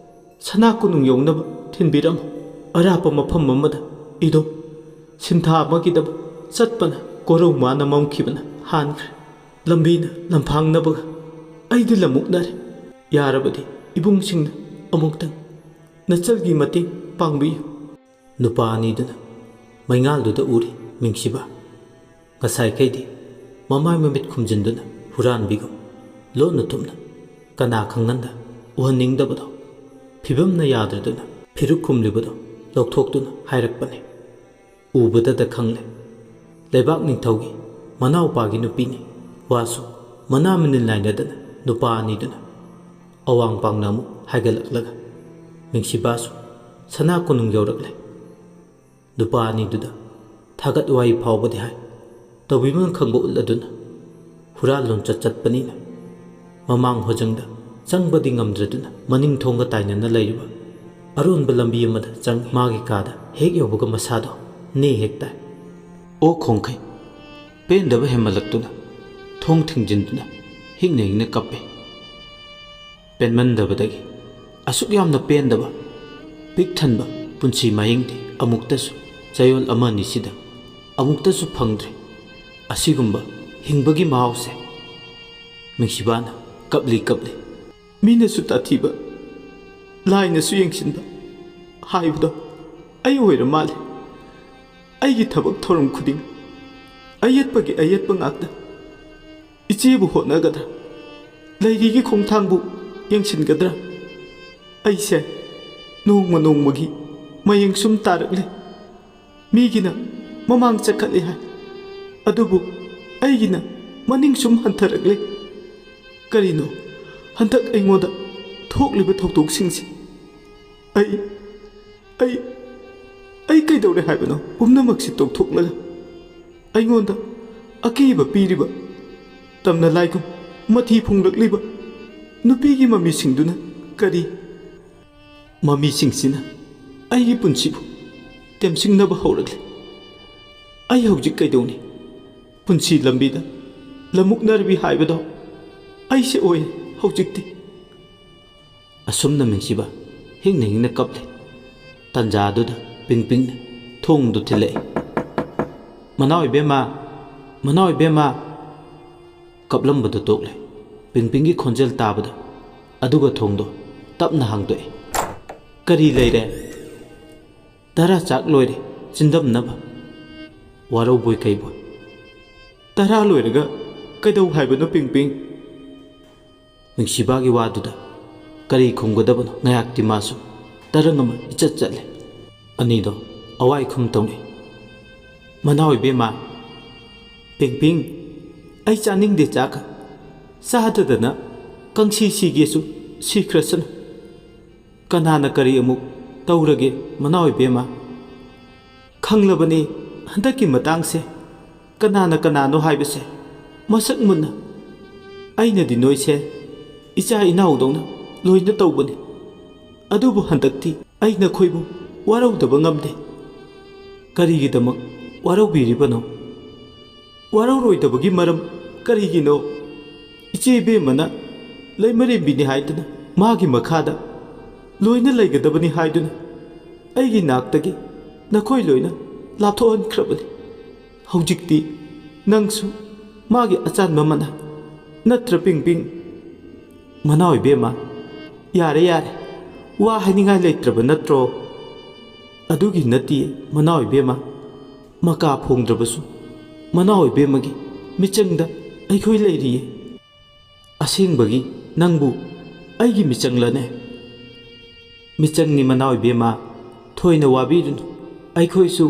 ꯁꯅꯥ ꯀꯣꯅꯨꯡ ꯌꯧꯅꯕ ꯊꯤꯟꯕꯤꯔꯝꯃꯨ꯫ ꯑꯔꯥꯞꯄ ꯃꯐꯝ ꯑꯃꯗ ꯏꯗꯣꯝ ꯁꯤꯟꯊꯥ ꯑꯃꯒꯤꯗꯃꯛ ꯆꯠꯄꯅ ꯀꯣꯔꯧ ꯃꯥꯅ ꯃꯝꯈꯤꯕꯅ ꯍꯥꯟꯈ꯭ꯔꯦ꯫ ꯂꯝꯕꯤꯅ ꯂꯝꯐꯥꯡꯅꯕꯒ ꯑꯩꯗꯤ ꯂꯝꯃꯨꯛꯅꯔꯦ꯫ ꯌꯥꯔꯕꯗꯤ ꯏꯕꯨꯡꯁꯤꯡꯅ ꯑꯃꯨꯛꯇꯪ ꯅꯆꯜꯒꯤ ꯃꯇꯦꯡ ꯄꯥꯡꯕꯤꯌꯨ"꯫ ꯅꯨꯄꯥ ꯑꯅꯤꯗꯨꯅ ꯃꯩꯉꯥꯜꯗꯨꯗ ꯎꯔꯤ ꯃꯤꯡꯁꯤꯕ꯫ ꯉꯁꯥꯏꯈꯩꯗꯤ ꯃꯃꯥꯏ ꯃꯃꯤꯠ ꯈꯨꯝꯖꯤꯟꯗꯨꯅ ꯍꯨꯔꯥꯟꯕꯤꯒꯨꯝ ꯂꯣꯟꯅ ꯇꯨꯝꯅ ꯀꯅꯥ ꯈꯪꯍꯟꯗ ꯎꯍꯟꯅꯤꯡꯗꯕꯗꯣ ꯐꯤꯕꯝꯅ ꯌꯥꯗ꯭ꯔꯗꯨꯅ ꯐꯤꯔꯨꯛ ꯈꯨꯝꯂꯤꯕꯗꯣ ꯂꯧꯊꯣꯛꯇꯨꯅ ꯍꯥꯏꯔꯛꯄꯅꯤ꯫ ꯎꯕꯗꯗ ꯈꯪꯂꯦ, ꯂꯩꯕꯥꯛ ꯅꯤꯡꯊꯧꯒꯤ ꯃꯅꯥꯎꯄꯥꯒꯤ ꯅꯨꯄꯤꯅꯤ꯫ ꯋꯥꯁꯨ ꯃꯅꯥ ꯃꯅꯤꯜ ꯅꯥꯏꯅꯗꯅ ꯅꯨꯄꯥ ꯑꯅꯤꯗꯨꯅ ꯑꯋꯥꯡ ꯄꯥꯡꯅ ꯑꯃꯨꯛ ꯍꯥꯏꯒꯠꯂꯛꯂꯒ ꯃꯤꯡꯁꯤꯕꯥꯁꯨ ꯁꯅꯥ ꯀꯣꯅꯨꯡ ꯌꯧꯔꯛꯂꯦ꯫ ꯅꯨꯄꯥ ꯑꯅꯤꯗꯨꯗ ꯊꯥꯒꯠ ꯋꯥꯍꯩ ꯐꯥꯎꯕꯗꯤ ꯍꯥꯏ, ꯇꯧꯕꯤꯃꯜ ꯈꯪꯕ ꯎꯠꯂꯗꯨꯅ ꯍꯨꯔꯥꯟ ꯂꯣꯟꯆꯠ ꯆꯠꯄꯅꯤꯅ ꯃꯃꯥꯡ ꯍꯣꯖꯪꯗ ꯆꯪꯕꯗꯤ ꯉꯝꯗ꯭ꯔꯗꯨꯅ ꯃꯅꯤꯡ ꯊꯣꯡꯒ ꯇꯥꯏꯅꯅ ꯂꯩꯔꯤꯕ ꯑꯔꯣꯟꯕ ꯂꯝꯕꯤ ꯑꯃꯗ ꯆꯪꯉꯤ꯫ ꯃꯥꯒꯤ ꯀꯥꯗ ꯍꯦꯛ ꯌꯧꯕꯒ ꯃꯁꯥꯗꯣ ꯅꯦ ꯍꯦꯛ ꯇꯥꯏ꯫ ꯑꯣ ꯈꯣꯡꯈꯩ! ꯄꯦꯟꯗꯕ ꯍꯦꯟꯃꯜꯂꯛꯇꯨꯅ ꯊꯣꯡ ꯊꯤꯡꯖꯤꯟꯗꯨꯅ ꯍꯤꯡꯅ ꯍꯤꯡꯅ ꯀꯞꯄꯦ꯫ ꯄꯦꯟꯃꯟꯗꯕꯗꯒꯤ ꯑꯁꯨꯛ ꯌꯥꯝꯅ ꯄꯦꯟꯗꯕ, ꯄꯤꯛ ꯊꯟꯕ ꯄꯨꯟꯁꯤ ꯃꯍꯤꯡꯗꯤ ꯑꯃꯨꯛꯇꯁꯨ, ꯆꯌꯣꯜ ꯑꯃ ꯑꯅꯤꯁꯤꯗ ꯑꯃꯨꯛꯇꯁꯨ ꯐꯪꯗ꯭ꯔꯤ꯫ ꯑꯁꯤꯒꯨꯝꯕ ꯍꯤꯡꯕꯒꯤ ꯃꯍꯥꯎꯁꯦ꯫ ꯃꯤꯡꯁꯤꯕꯥꯅ ꯀꯞꯂꯤ ꯀꯞꯂꯤ꯫ ꯃꯤꯅꯁꯨ ꯇꯥꯊꯤꯕ, ꯂꯥꯏꯅꯁꯨ ꯌꯦꯡꯁꯤꯟꯕ ꯍꯥꯏꯕꯗꯣ ꯑꯩ ꯑꯣꯏꯔ ꯃꯥꯜꯂꯦ꯫ ꯑꯩꯒꯤ ꯊꯕꯛ ꯊꯧꯔꯝ ꯈꯨꯗꯤꯡ ꯑꯌꯦꯠꯄꯒꯤ ꯑꯌꯦꯠꯄ ꯉꯥꯛꯇ꯫ ꯏꯆꯦꯕꯨ ꯍꯣꯠꯅꯒꯗ꯭ꯔꯥ? ꯂꯩꯔꯤꯒꯤ ꯈꯣꯡꯊꯥꯡꯕꯨ ꯌꯦꯡꯁꯤꯟꯒꯗ꯭ꯔꯥ? ꯑꯩꯁꯦ ꯅꯣꯡꯃ ꯅꯣꯡꯃꯒꯤ ꯃꯌꯦꯡ ꯁꯨꯝ ꯇꯥꯔꯛꯂꯦ꯫ ꯃꯤꯒꯤꯅ ꯃꯃꯥꯡ ꯆꯠꯈꯠꯂꯦ ꯍꯥꯏ, ꯑꯗꯨꯕꯨ ꯑꯩꯒꯤꯅ ꯃꯅꯤꯡ ꯁꯨꯝ ꯍꯟꯊꯔꯛꯂꯦ꯫ ꯀꯔꯤꯅꯣ ꯍꯟꯗꯛ ꯑꯩꯉꯣꯟꯗ ꯊꯣꯛꯂꯤꯕ ꯊꯧꯗꯣꯛꯁꯤꯡꯁꯦ? ꯑꯩ, ꯑꯩ, ꯑꯩ ꯀꯩꯗꯧꯔꯦ ꯍꯥꯏꯕꯅꯣ? ꯄꯨꯝꯅꯃꯛꯁꯤ ꯇꯣꯛꯊꯣꯛꯂꯒ ꯑꯩꯉꯣꯟꯗ ꯑꯀꯤꯕ ꯄꯤꯔꯤꯕ, ꯇꯝꯅ ꯂꯥꯏꯒꯨꯝ ꯃꯊꯤ ꯐꯣꯡꯂꯛꯂꯤꯕ ꯅꯨꯄꯤꯒꯤ ꯃꯃꯤꯁꯤꯡꯗꯨꯅ ꯀꯔꯤ? ꯃꯃꯤꯁꯤꯡꯁꯤꯅ ꯑꯩꯒꯤ ꯄꯨꯟꯁꯤꯕꯨ ꯇꯦꯝꯁꯤꯡꯅꯕ ꯍꯧꯔꯛꯂꯤ꯫ ꯑꯩ ꯍꯧꯖꯤꯛ ꯀꯩꯗꯧꯅꯤ? ꯄꯨꯟꯁꯤ ꯂꯝꯕꯤꯗ ꯂꯃꯨꯛꯅꯔꯕꯤ ꯍꯥꯏꯕꯗꯣ ꯑꯩꯁꯦ ꯑꯣꯏꯔꯦ ꯍꯧꯖꯤꯛꯇꯤ꯫ ꯑꯁꯨꯝꯅ ꯃꯤꯡꯁꯤꯕ ꯍꯤꯡꯅ ꯍꯤꯡꯅ ꯀꯞꯂꯤ꯫ ꯇꯟꯖꯥꯗꯨꯗ ꯄꯤꯡꯄꯤꯡꯅ ꯊꯣꯡꯗꯨ ꯊꯤꯜꯂꯛꯏ꯫ "ꯃꯅꯥꯎ ꯏꯕꯦꯝꯃ! ꯃꯅꯥꯎ ꯏꯕꯦꯝꯃ!" ꯀꯞꯂꯝꯕꯗꯨ ꯇꯣꯛꯂꯦ꯫ ꯄꯤꯡꯄꯤꯡꯒꯤ ꯈꯣꯟꯖꯦꯜ ꯇꯥꯕꯗ ꯑꯗꯨꯒ ꯊꯣꯡꯗꯣ ꯇꯞꯅ ꯍꯥꯡꯗꯣꯛꯏ꯫ "ꯀꯔꯤ ꯂꯩꯔꯦ?" "ꯇꯔꯥ ꯆꯥꯛ ꯂꯣꯏꯔꯦ ꯆꯤꯟꯗꯝꯅꯕ꯫" "ꯋꯥꯔꯧꯕꯣꯏ ꯀꯩꯕꯣꯏ꯫ ꯇꯔꯥ ꯂꯣꯏꯔꯒ ꯀꯩꯗꯧ ꯍꯥꯏꯕꯅꯣ, ꯄꯤꯡꯄꯤꯡ?" ꯅꯨꯡꯁꯤꯕꯥꯒꯤ ꯋꯥꯗꯨꯗ ꯀꯔꯤ ꯈꯨꯝꯒꯗꯕꯅꯣ ꯉꯥꯏꯍꯥꯛꯇꯤ ꯃꯥꯁꯨ ꯇꯔꯪ ꯑꯃ ꯏꯆꯠ ꯆꯠꯂꯦ꯫ ꯑꯅꯤꯗꯣ ꯑꯋꯥꯏ ꯈꯨꯝ ꯇꯧꯅꯩ꯫ "ꯃꯅꯥꯎ ꯏꯕꯦꯝꯃ, ꯄꯤꯡꯄꯤꯡ, ꯑꯩ ꯆꯥꯅꯤꯡꯗꯦ ꯆꯥꯛꯀ꯫ ꯆꯥꯗꯗꯅ ꯀꯪꯁꯤ ꯁꯤꯒꯦꯁꯨ ꯁꯤꯈ꯭ꯔꯁꯅꯨ꯫ ꯀꯅꯥꯅ ꯀꯔꯤ ꯑꯃꯨꯛ ꯇꯧꯔꯒꯦ ꯃꯅꯥꯎ ꯏꯕꯦꯝꯃ? ꯈꯪꯂꯕꯅꯤ ꯍꯟꯗꯛꯀꯤ ꯃꯇꯥꯡꯁꯦ꯫ ꯀꯅꯥꯅ ꯀꯅꯥꯅꯣ ꯍꯥꯏꯕꯁꯦ ꯃꯁꯛ ꯃꯨꯟꯅ꯫ ꯑꯩꯅꯗꯤ ꯅꯣꯏꯁꯦ ꯏꯆꯥ ꯏꯅꯥꯎꯗꯧꯅ ꯂꯣꯏꯅ ꯇꯧꯕꯅꯤ꯫ ꯑꯗꯨꯕꯨ ꯍꯟꯗꯛꯇꯤ ꯑꯩ ꯅꯈꯣꯏꯕꯨ ꯋꯥꯔꯧꯗꯕ ꯉꯝꯗꯦ꯫ ꯀꯔꯤꯒꯤꯗꯃꯛ ꯋꯥꯔꯧꯕꯤꯔꯤꯕꯅꯣ? ꯋꯥꯔꯧꯔꯣꯏꯗꯕꯒꯤ ꯃꯔꯝ ꯀꯔꯤꯒꯤꯅꯣ? ꯏꯆꯦ ꯏꯕꯦꯝꯃꯅ ꯂꯩꯃꯔꯦꯝꯕꯤꯅꯤ ꯍꯥꯏꯗꯨꯅ, ꯃꯥꯒꯤ ꯃꯈꯥꯗ ꯂꯣꯏꯅ ꯂꯩꯒꯗꯕꯅꯤ ꯍꯥꯏꯗꯨꯅ ꯑꯩꯒꯤ ꯅꯥꯛꯇꯒꯤ ꯅꯈꯣꯏ ꯂꯣꯏꯅ ꯂꯥꯞꯊꯣꯛꯍꯟꯈ꯭ꯔꯕꯅꯤ꯫ ꯍꯧꯖꯤꯛꯇꯤ ꯅꯪꯁꯨ ꯃꯥꯒꯤ ꯑꯆꯥꯟꯕ ꯃꯅꯥ ꯅꯠꯇ꯭ꯔ, ꯄꯤꯡ ꯄꯤꯡ? ꯃꯅꯥꯎ ꯏꯕꯦꯝꯃ, ꯌꯥꯔꯦ, ꯌꯥꯔꯦ, ꯋꯥ ꯍꯥꯏꯅꯤꯡꯉꯥꯏ ꯂꯩꯇ꯭ꯔꯕ ꯅꯠꯇ꯭ꯔꯣ? ꯑꯗꯨꯒꯤ ꯅꯠꯇꯤꯌꯦ, ꯃꯅꯥꯎ ꯏꯕꯦꯝꯃ꯫ ꯃꯀꯥ ꯐꯣꯡꯗ꯭ꯔꯕꯁꯨ ꯃꯅꯥꯎ ꯏꯕꯦꯝꯃꯒꯤ ꯃꯤꯆꯪꯗ ꯑꯩꯈꯣꯏ ꯂꯩꯔꯤꯌꯦ꯫ ꯑꯁꯦꯡꯕꯒꯤ ꯅꯪꯕꯨ ꯑꯩꯒꯤ ꯃꯤꯆꯪꯂꯅꯦ? ꯃꯤꯆꯪꯅꯤ, ꯃꯅꯥꯎ ꯏꯕꯦꯝꯃ, ꯊꯣꯏꯅ ꯋꯥꯕꯤꯔꯨꯅꯨ꯫ ꯑꯩꯈꯣꯏꯁꯨ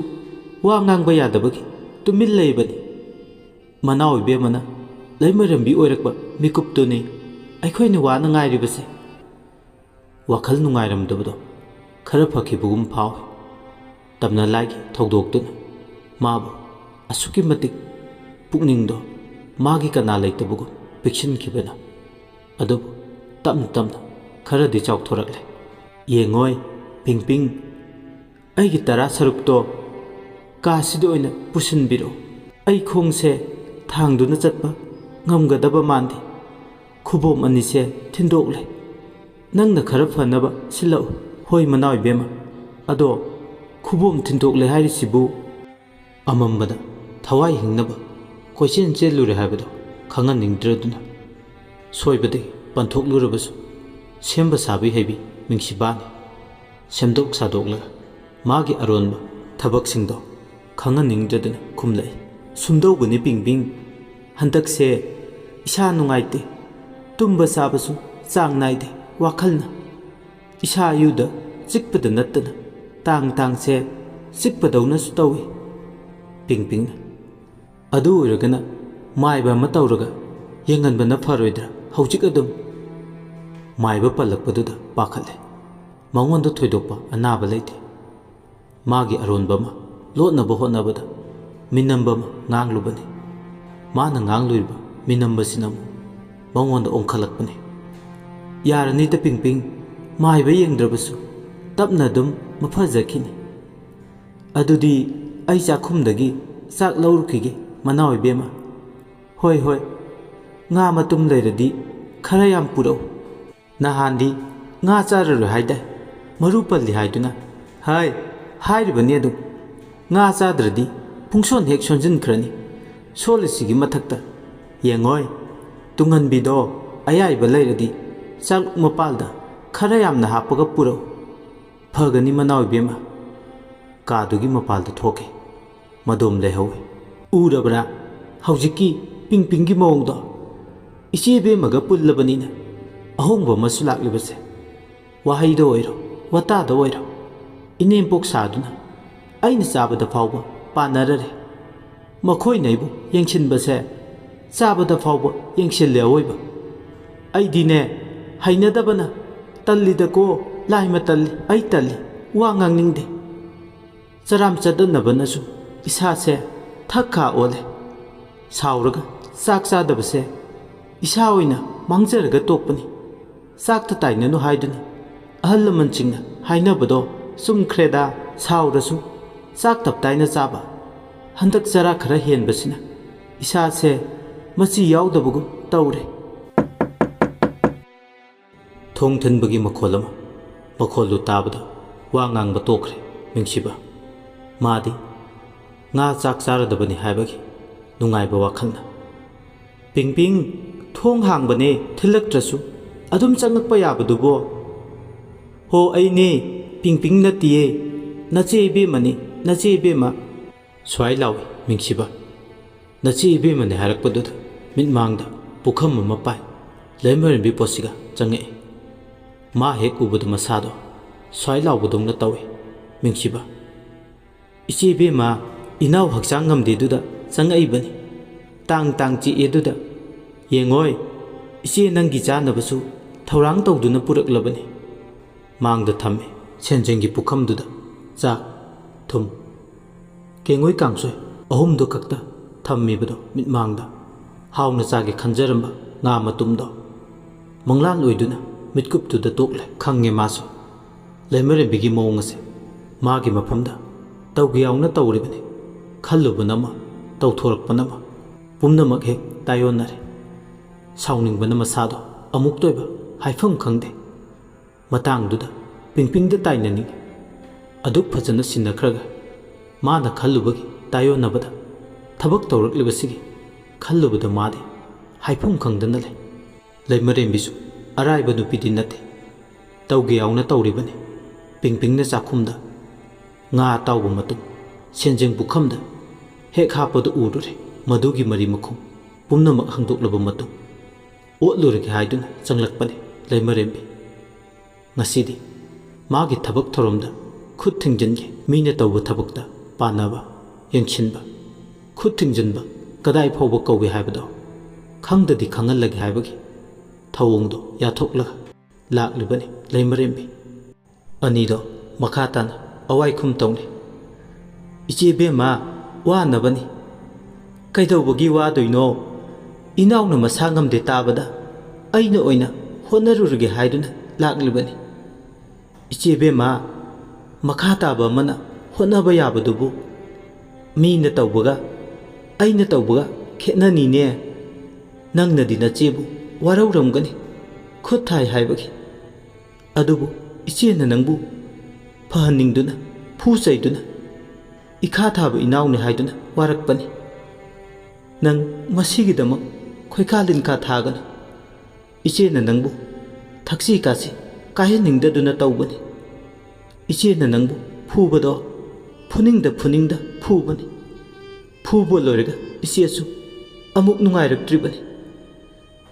ꯋꯥ ꯉꯥꯡꯕ ꯌꯥꯗꯕꯒꯤ ꯇꯨꯃꯤꯟ ꯂꯩꯕꯅꯤ꯫ ꯃꯅꯥꯎ ꯏꯕꯦꯝꯃꯅ ꯂꯩꯃꯔꯦꯝꯕꯤ ꯑꯣꯏꯔꯛꯄ ꯃꯤꯀꯨꯞꯇꯨꯅꯤ ꯑꯩꯈꯣꯏꯅ ꯋꯥꯅ ꯉꯥꯏꯔꯤꯕꯁꯦ꯫ ꯋꯥꯈꯜ ꯅꯨꯡꯉꯥꯏꯔꯝꯗꯕꯗꯣ ꯈꯔ ꯐꯈꯤꯕꯒꯨꯝ ꯐꯥꯎꯏ꯫ ꯇꯝꯅ ꯂꯥꯏꯒꯤ ꯊꯧꯗꯣꯛꯇꯨꯅ ꯃꯥꯕꯨ ꯑꯁꯨꯛꯀꯤ ꯃꯇꯤꯛ ꯄꯨꯛꯅꯤꯡꯗꯣ ꯃꯥꯒꯤ ꯀꯅꯥ ꯂꯩꯇꯕꯒꯨꯝ ꯄꯤꯛꯁꯤꯟꯈꯤꯕꯅ꯫ ꯑꯗꯨꯕꯨ ꯇꯞꯅ ꯇꯞꯅ ꯈꯔꯗꯤ ꯆꯥꯎꯊꯣꯔꯛꯂꯦ꯫ "ꯌꯦꯡꯉꯣꯏ, ꯄꯤꯡ ꯄꯤꯡ, ꯑꯩꯒꯤ ꯇꯔꯥ ꯁꯔꯨꯛꯇꯣ ꯀꯥꯁꯤꯗ ꯑꯣꯏꯅ ꯄꯨꯁꯤꯟꯕꯤꯔꯛꯑꯣ꯫ ꯑꯩ ꯈꯣꯡꯁꯦ ꯊꯥꯡꯗꯨꯅ ꯆꯠꯄ ꯉꯝꯒꯗꯕ ꯃꯥꯟꯗꯦ꯫ ꯈꯨꯕꯣꯝ ꯑꯅꯤꯁꯦ ꯊꯤꯟꯗꯣꯛꯂꯦ꯫ ꯅꯪꯅ ꯈꯔ ꯐꯅꯕ ꯁꯤꯜꯂꯛꯎ꯫" "ꯍꯣꯏ, ꯃꯅꯥꯎ ꯏꯕꯦꯝꯃ꯫ ꯑꯗꯣ ꯈꯨꯕꯣꯝ ꯊꯤꯟꯗꯣꯛꯂꯦ ꯍꯥꯏꯔꯤꯁꯤꯕꯨ?" ꯑꯃꯝꯕꯗ ꯊꯋꯥꯏ ꯍꯤꯡꯅꯕ ꯀꯣꯏꯆꯦꯟ ꯆꯦꯜꯂꯨꯔꯦ ꯍꯥꯏꯕꯗꯣ ꯈꯪꯍꯟꯅꯤꯡꯗ꯭ꯔꯗꯨꯅ ꯁꯣꯏꯕꯗꯒꯤ ꯄꯟꯊꯣꯛꯂꯨꯔꯕꯁꯨ, ꯁꯦꯝꯕ ꯁꯥꯕꯤ ꯍꯩꯕꯤ ꯃꯤꯡꯁꯤꯕꯥꯅꯤ꯫ ꯁꯦꯝꯗꯣꯛ ꯁꯥꯗꯣꯛꯂꯒ ꯃꯥꯒꯤ ꯑꯔꯣꯟꯕ ꯊꯕꯛꯁꯤꯡꯗꯣ ꯈꯪꯍꯟꯅꯤꯡꯗ꯭ꯔꯗꯨꯅ ꯈꯨꯝꯂꯛꯏ꯫ "ꯁꯨꯝꯗꯧꯕꯅꯤ ꯄꯤꯡ ꯄꯤꯡ, ꯍꯟꯗꯛꯁꯦ ꯏꯁꯥ ꯅꯨꯡꯉꯥꯏꯇꯦ, ꯇꯨꯝꯕ ꯆꯥꯕꯁꯨ ꯆꯥꯡ ꯅꯥꯏꯗꯦ, ꯋꯥꯈꯜꯅ ꯏꯁꯥ ꯏꯌꯨꯗ ꯆꯤꯛꯄꯗ ꯅꯠꯇꯅ ꯇꯥꯡ ꯇꯥꯡꯁꯦ ꯆꯤꯛꯄꯗꯧꯅꯁꯨ ꯇꯧꯏ꯫" ꯄꯤꯡ ꯄꯤꯡꯅ, "ꯑꯗꯨ ꯑꯣꯏꯔꯒꯅ ꯃꯥꯏꯕ ꯑꯃ ꯇꯧꯔꯒ ꯌꯦꯡꯍꯟꯕꯅ ꯐꯔꯣꯏꯗ꯭ꯔꯥ? ꯍꯧꯖꯤꯛ ꯑꯗꯨꯝ?" ꯃꯥꯏꯕ ꯄꯜꯂꯛꯄꯗꯨꯗ ꯄꯥꯈꯠꯂꯦ꯫ ꯃꯉꯣꯟꯗ ꯊꯣꯏꯗꯣꯛꯄ ꯑꯅꯥꯕ ꯂꯩꯇꯦ꯫ ꯃꯥꯒꯤ ꯑꯔꯣꯟꯕ ꯑꯃ ꯂꯣꯠꯅꯕ ꯍꯣꯠꯅꯕꯗ ꯃꯤꯅꯝꯕ ꯑꯃ ꯉꯥꯡꯂꯨꯕꯅꯤ꯫ ꯃꯥꯅ ꯉꯥꯡꯂꯨꯔꯤꯕ ꯃꯤꯅꯝꯕꯁꯤꯅ ꯑꯃꯨꯛ ꯃꯉꯣꯟꯗ ꯑꯣꯟꯈꯠꯂꯛꯄꯅꯤ꯫ "ꯌꯥꯔꯅꯤꯗ ꯄꯤꯡꯄꯤꯡ, ꯃꯥꯏꯕ ꯌꯦꯡꯗ꯭ꯔꯕꯁꯨ ꯇꯞꯅ ꯑꯗꯨꯝ ꯃꯐꯖꯈꯤꯅꯤ꯫ ꯑꯗꯨꯗꯤ ꯑꯩ ꯆꯥꯛꯈꯨꯝꯗꯒꯤ ꯆꯥꯛ ꯂꯧꯔꯨꯈꯤꯒꯦ ꯃꯅꯥꯎ ꯏꯕꯦꯝꯃ꯫ ꯍꯣꯏ ꯍꯣꯏ, ꯉꯥ ꯃꯇꯨꯝ ꯂꯩꯔꯗꯤ ꯈꯔ ꯌꯥꯝ ꯄꯨꯔꯛꯎ꯫ ꯅꯍꯥꯟꯗꯤ ꯉꯥ ꯆꯥꯔꯔꯣꯏ ꯍꯥꯏꯗꯥꯏ? ꯃꯔꯨ ꯄꯜꯂꯤ ꯍꯥꯏꯗꯨꯅ꯫ ꯍꯥꯏ, ꯍꯥꯏꯔꯤꯕꯅꯤ ꯑꯗꯨꯝ꯫ ꯉꯥ ꯆꯥꯗ꯭ꯔꯗꯤ ꯄꯨꯡꯁꯣꯟ ꯍꯦꯛ ꯁꯣꯟꯖꯤꯟꯈ꯭ꯔꯅꯤ꯫ ꯁꯣꯜꯂꯤꯁꯤꯒꯤ ꯃꯊꯛꯇ ꯌꯦꯡꯉꯣꯏ, ꯇꯨꯡꯍꯟꯕꯤꯗꯣ ꯑꯌꯥꯏꯕ ꯂꯩꯔꯗꯤ ꯆꯥꯛ ꯃꯄꯥꯜꯗ ꯈꯔ ꯌꯥꯝꯅ ꯍꯥꯞꯄꯒ ꯄꯨꯔꯛꯎ꯫ ꯐꯒꯅꯤ ꯃꯅꯥꯎ ꯏꯕꯦꯝꯃ꯫" ꯀꯥꯗꯨꯒꯤ ꯃꯄꯥꯜꯗ ꯊꯣꯛꯈꯤ꯫ ꯃꯗꯣꯝ ꯂꯩꯍꯧꯏ꯫ ꯎꯔꯕ꯭ꯔꯥ ꯍꯧꯖꯤꯛꯀꯤ ꯄꯤꯡꯄꯤꯡꯒꯤ ꯃꯑꯣꯡꯗꯣ? ꯏꯆꯦ ꯏꯕꯦꯝꯃꯒ ꯄꯨꯜꯂꯕꯅꯤꯅ ꯑꯍꯣꯡꯕ ꯑꯃꯁꯨ ꯂꯥꯛꯂꯤꯕꯁꯦ꯫ ꯋꯥꯍꯩꯗ ꯑꯣꯏꯔꯣ, ꯋꯥꯇꯥꯗ ꯑꯣꯏꯔꯣ, ꯏꯅꯦꯝꯄꯣꯛ ꯁꯥꯗꯨꯅ ꯑꯩꯅ ꯆꯥꯕꯗ ꯐꯥꯎꯕ ꯄꯥꯟꯅꯔꯔꯦ꯫ ꯃꯈꯣꯏꯅ ꯑꯩꯕꯨ ꯌꯦꯡꯁꯤꯟꯕꯁꯦ ꯆꯥꯕꯗ ꯐꯥꯎꯕ ꯌꯦꯡꯁꯤꯜꯂꯦ ꯑꯋꯣꯏꯕ꯫ ꯑꯩꯗꯤꯅꯦ, ꯍꯩꯅꯗꯕꯅ ꯇꯜꯂꯤꯗꯀꯣ, ꯂꯥꯏꯃ ꯇꯜꯂꯤ, ꯑꯩ ꯇꯜꯂꯤ, ꯋꯥ ꯉꯥꯡꯅꯤꯡꯗꯦ꯫ ꯆꯔꯥꯝ ꯆꯠꯅꯅꯕꯅꯁꯨ ꯏꯁꯥꯁꯦ ꯊꯛ ꯈꯥ ꯑꯣꯜꯂꯦ꯫ ꯁꯥꯎꯔꯒ ꯆꯥꯛ ꯆꯥꯗꯕꯁꯦ ꯏꯁꯥ ꯑꯣꯏꯅ ꯃꯥꯡꯖꯔꯒ ꯇꯣꯛꯄꯅꯤ꯫ ꯆꯥꯛꯇ ꯇꯥꯏꯅꯅꯨ ꯍꯥꯏꯗꯨꯅꯤ ꯑꯍꯜ ꯂꯃꯟꯁꯤꯡꯅ ꯍꯥꯏꯅꯕꯗꯣ ꯆꯨꯝꯈ꯭ꯔꯦꯗ꯫ ꯁꯥꯎꯔꯁꯨ ꯆꯥꯛ ꯇꯞꯇꯥꯏꯅ ꯆꯥꯕ꯫ ꯍꯟꯗꯛ ꯆꯔꯥ ꯈꯔ ꯍꯦꯟꯕꯁꯤꯅ ꯏꯁꯥꯁꯦ ꯃꯆꯤ ꯌꯥꯎꯗꯕꯒꯨꯝ ꯇꯧꯔꯦ꯫ ꯊꯣꯡ ꯊꯤꯟꯕꯒꯤ ꯃꯈꯣꯜ ꯑꯃ꯫ ꯃꯈꯣꯜꯗꯨ ꯇꯥꯕꯗ ꯋꯥ ꯉꯥꯡꯕ ꯇꯣꯛꯈ꯭ꯔꯦ ꯃꯤꯡꯁꯤꯕ꯫ ꯃꯥꯗꯤ ꯉꯥ ꯆꯥꯛ ꯆꯥꯔꯗꯕꯅꯤ ꯍꯥꯏꯕꯒꯤ ꯅꯨꯡꯉꯥꯏꯕ ꯋꯥꯈꯜꯅ꯫ "ꯄꯤꯡꯄꯤꯡ, ꯊꯣꯡ ꯍꯥꯡꯕꯅꯦ, ꯊꯤꯜꯂꯛꯇ꯭ꯔꯁꯨ ꯑꯗꯨꯝ ꯆꯪꯉꯛꯄ ꯌꯥꯕꯗꯨꯕꯣ?" "ꯍꯣ, ꯑꯩꯅꯦ, ꯄꯤꯡꯄꯤꯡ ꯅꯠꯇꯤꯌꯦ, ꯅꯆꯦ ꯏꯕꯦꯝꯃꯅꯤ, ꯅꯆꯦ ꯏꯕꯦꯝꯃ꯫" ꯁ꯭ꯋꯥꯏ ꯂꯥꯎꯏ ꯃꯤꯡꯁꯤꯕ꯫ ꯅꯆꯦ ꯏꯕꯦꯝꯃꯅꯦ ꯍꯥꯏꯔꯛꯄꯗꯨꯗ ꯃꯤꯠꯃꯥꯡꯗ ꯄꯨꯈꯝ ꯑꯃ ꯄꯥꯏ ꯂꯩꯃꯔꯦꯝꯕꯤ ꯄꯣꯠꯁꯤꯒ ꯆꯪꯉꯛꯏ꯫ ꯃꯥ ꯍꯦꯛ ꯎꯕꯗ ꯃꯁꯥꯗꯣ ꯁ꯭ꯋꯥꯏ ꯂꯥꯎꯕꯗꯧꯅ ꯇꯧꯏ ꯃꯤꯡꯁꯤꯕ꯫ "ꯏꯆꯦ ꯏꯕꯦꯝꯃ, ꯏꯅꯥꯎ ꯍꯛꯆꯥꯡ ꯉꯝꯗꯦꯗꯨꯗ ꯆꯪꯉꯛꯏꯕꯅꯤ꯫ ꯇꯥꯡ ꯇꯥꯡ ꯆꯤꯛꯑꯦꯗꯨꯗ ꯌꯦꯡꯉꯣꯏ, ꯏꯆꯦ ꯅꯪꯒꯤ ꯆꯥꯅꯕꯁꯨ ꯊꯧꯔꯥꯡ ꯇꯧꯗꯨꯅ ꯄꯨꯔꯛꯂꯕꯅꯤ꯫" ꯃꯥꯡꯗ ꯊꯝꯃꯤ ꯁꯦꯟꯖꯦꯡꯒꯤ ꯄꯨꯈꯝꯗꯨꯗ ꯆꯥꯛ, ꯊꯨꯝ, ꯀꯦꯡꯉꯣꯏ ꯀꯥꯡꯁꯣꯏ ꯑꯍꯨꯝꯗꯨ ꯈꯛꯇ ꯊꯝꯃꯤꯕꯗꯣ ꯃꯤꯠꯃꯥꯡꯗ꯫ ꯍꯥꯎꯅ ꯆꯥꯒꯦ ꯈꯟꯖꯔꯝꯕ ꯉꯥ ꯃꯇꯨꯝꯗꯣ ꯃꯪꯂꯥꯟ ꯑꯣꯏꯗꯨꯅ ꯃꯤꯠꯀꯨꯞꯇꯨꯗ ꯇꯣꯛꯂꯦ꯫ ꯈꯪꯉꯦ ꯃꯥꯁꯨ ꯂꯩꯃꯔꯦꯝꯕꯤꯒꯤ ꯃꯑꯣꯡ ꯑꯁꯦ꯫ ꯃꯥꯒꯤ ꯃꯐꯝꯗ ꯇꯧꯒꯦ ꯌꯥꯎꯅ ꯇꯧꯔꯤꯕꯅꯤ꯫ ꯈꯜꯂꯨꯕꯅ ꯑꯃ, ꯇꯧꯊꯣꯔꯛꯄꯅ ꯑꯃ, ꯄꯨꯝꯅꯃꯛ ꯍꯦꯛ ꯇꯥꯏꯑꯣꯟꯅꯔꯦ꯫ ꯁꯥꯎꯅꯤꯡꯕꯅ ꯃꯁꯥꯗꯣ ꯑꯃꯨꯛꯇ ꯑꯣꯏꯕ ꯍꯥꯏꯐꯝ ꯈꯪꯗꯦ꯫ ꯃꯇꯥꯡꯗꯨꯗ ꯄꯤꯡꯄꯤꯡꯗ ꯇꯥꯏꯅꯅꯤꯡꯉꯤ꯫ ꯑꯗꯨꯛ ꯐꯖꯅ ꯁꯤꯟꯅꯈ꯭ꯔꯒ ꯃꯥꯅ ꯈꯜꯂꯨꯕꯒꯤ ꯇꯥꯏꯑꯣꯟꯅꯕꯗ ꯊꯕꯛ ꯇꯧꯔꯛꯂꯤꯕꯁꯤꯒꯤ ꯈꯜꯂꯨꯕꯗ ꯃꯥꯗꯤ ꯍꯥꯏꯐꯝ ꯈꯪꯗꯅ ꯂꯩ꯫ ꯂꯩꯃꯔꯦꯝꯕꯤꯁꯨ ꯑꯔꯥꯏꯕ ꯅꯨꯄꯤꯗꯤ ꯅꯠꯇꯦ꯫ ꯇꯧꯒꯦ ꯌꯥꯎꯅ ꯇꯧꯔꯤꯕꯅꯤ꯫ ꯄꯤꯡꯄꯤꯡꯅ ꯆꯥꯛꯈꯨꯝꯗ ꯉꯥ ꯑꯇꯥꯎꯕ ꯃꯇꯨꯝ ꯁꯦꯟꯖꯦꯡ ꯄꯨꯈꯝꯗ ꯍꯦꯛ ꯍꯥꯞꯄꯗꯨ ꯎꯔꯨꯔꯦ꯫ ꯃꯗꯨꯒꯤ ꯃꯔꯤ ꯃꯈꯨꯝ ꯄꯨꯝꯅꯃꯛ ꯍꯪꯗꯣꯛꯂꯕ ꯃꯇꯨꯡ ꯑꯣꯠꯂꯨꯔꯒꯦ ꯍꯥꯏꯗꯨꯅ ꯆꯪꯂꯛꯄꯅꯤ ꯂꯩꯃꯔꯦꯝꯕꯤ꯫ ꯉꯁꯤꯗꯤ ꯃꯥꯒꯤ ꯊꯕꯛ ꯊꯧꯔꯝꯗ ꯈꯨꯠ ꯊꯤꯡꯖꯤꯟꯒꯦ꯫ ꯃꯤꯅ ꯇꯧꯕ ꯊꯕꯛꯇ ꯄꯥꯟꯅꯕ, ꯌꯦꯡꯁꯤꯟꯕ, ꯈꯨꯠ ꯊꯤꯡꯖꯤꯟꯕ ꯀꯗꯥꯏ ꯐꯥꯎꯕ ꯀꯧꯏ ꯍꯥꯏꯕꯗꯣ ꯈꯪꯗꯗꯤ ꯈꯪꯍꯜꯂꯒꯦ ꯍꯥꯏꯕꯒꯤ ꯊꯧꯑꯣꯡꯗꯣ ꯌꯥꯊꯣꯛꯂꯒ ꯂꯥꯛꯂꯤꯕꯅꯤ ꯂꯩꯃꯔꯦꯝꯕꯤ꯫ ꯑꯅꯤꯗꯣ ꯃꯈꯥ ꯇꯥꯅ ꯑꯋꯥꯏꯈꯨꯝ ꯇꯧꯅꯩ꯫ "ꯏꯆꯦ ꯕꯦꯝꯃ, ꯋꯥꯅꯕꯅꯤ꯫ ꯀꯩꯗꯧꯕꯒꯤ ꯋꯥꯗꯣꯏꯅꯣ? ꯏꯅꯥꯎꯅ ꯃꯁꯥ ꯉꯝꯗꯦ ꯇꯥꯕꯗ ꯑꯩꯅ ꯑꯣꯏꯅ ꯍꯣꯠꯅꯔꯨꯔꯒꯦ ꯍꯥꯏꯗꯨꯅ ꯂꯥꯛꯂꯤꯕꯅꯤ꯫ ꯏꯆꯦ ꯕꯦꯝꯃ, ꯃꯈꯥ ꯇꯥꯕ ꯑꯃꯅ ꯍꯣꯠꯅꯕ ꯌꯥꯕꯗꯨꯕꯨ ꯃꯤꯅ ꯇꯧꯕꯒ ꯑꯩꯅ ꯇꯧꯕꯒ ꯈꯦꯠꯅꯅꯤꯅꯦ꯫ ꯅꯪꯅꯗꯤ ꯅꯆꯦꯕꯨ ꯋꯥꯔꯧꯔꯝꯒꯅꯤ, ꯈꯨꯠ ꯊꯥꯏ ꯍꯥꯏꯕꯒꯤ꯫ ꯑꯗꯨꯕꯨ ꯏꯆꯦꯅ ꯅꯪꯕꯨ ꯐꯍꯟꯅꯤꯡꯗꯨꯅ, ꯐꯨ ꯆꯩꯗꯨꯅ, ꯏꯈꯥ ꯊꯥꯕ ꯏꯅꯥꯎꯅꯤ ꯍꯥꯏꯗꯨꯅ ꯋꯥꯔꯛꯄꯅꯤ꯫ ꯅꯪ ꯃꯁꯤꯒꯤꯗꯃꯛ ꯈꯣꯏꯈꯥ ꯂꯤꯟꯈꯥ ꯊꯥꯒꯅꯨ꯫ ꯏꯆꯦꯅ ꯅꯪꯕꯨ ꯊꯛꯁꯤ ꯈꯥꯁꯤ ꯀꯥꯏꯍꯟꯅꯤꯡꯗꯗꯨꯅ ꯇꯧꯕꯅꯤ꯫ ꯏꯆꯦꯅ ꯅꯪꯕꯨ ꯐꯨꯕꯗꯣ ꯐꯨꯅꯤꯡꯗ ꯐꯨꯅꯤꯡꯗ ꯐꯨꯕꯅꯤ꯫ ꯐꯨꯕ ꯂꯣꯏꯔꯒ ꯏꯆꯦꯁꯨ ꯑꯃꯨꯛ ꯅꯨꯡꯉꯥꯏꯔꯛꯇ꯭ꯔꯤꯕꯅꯤ꯫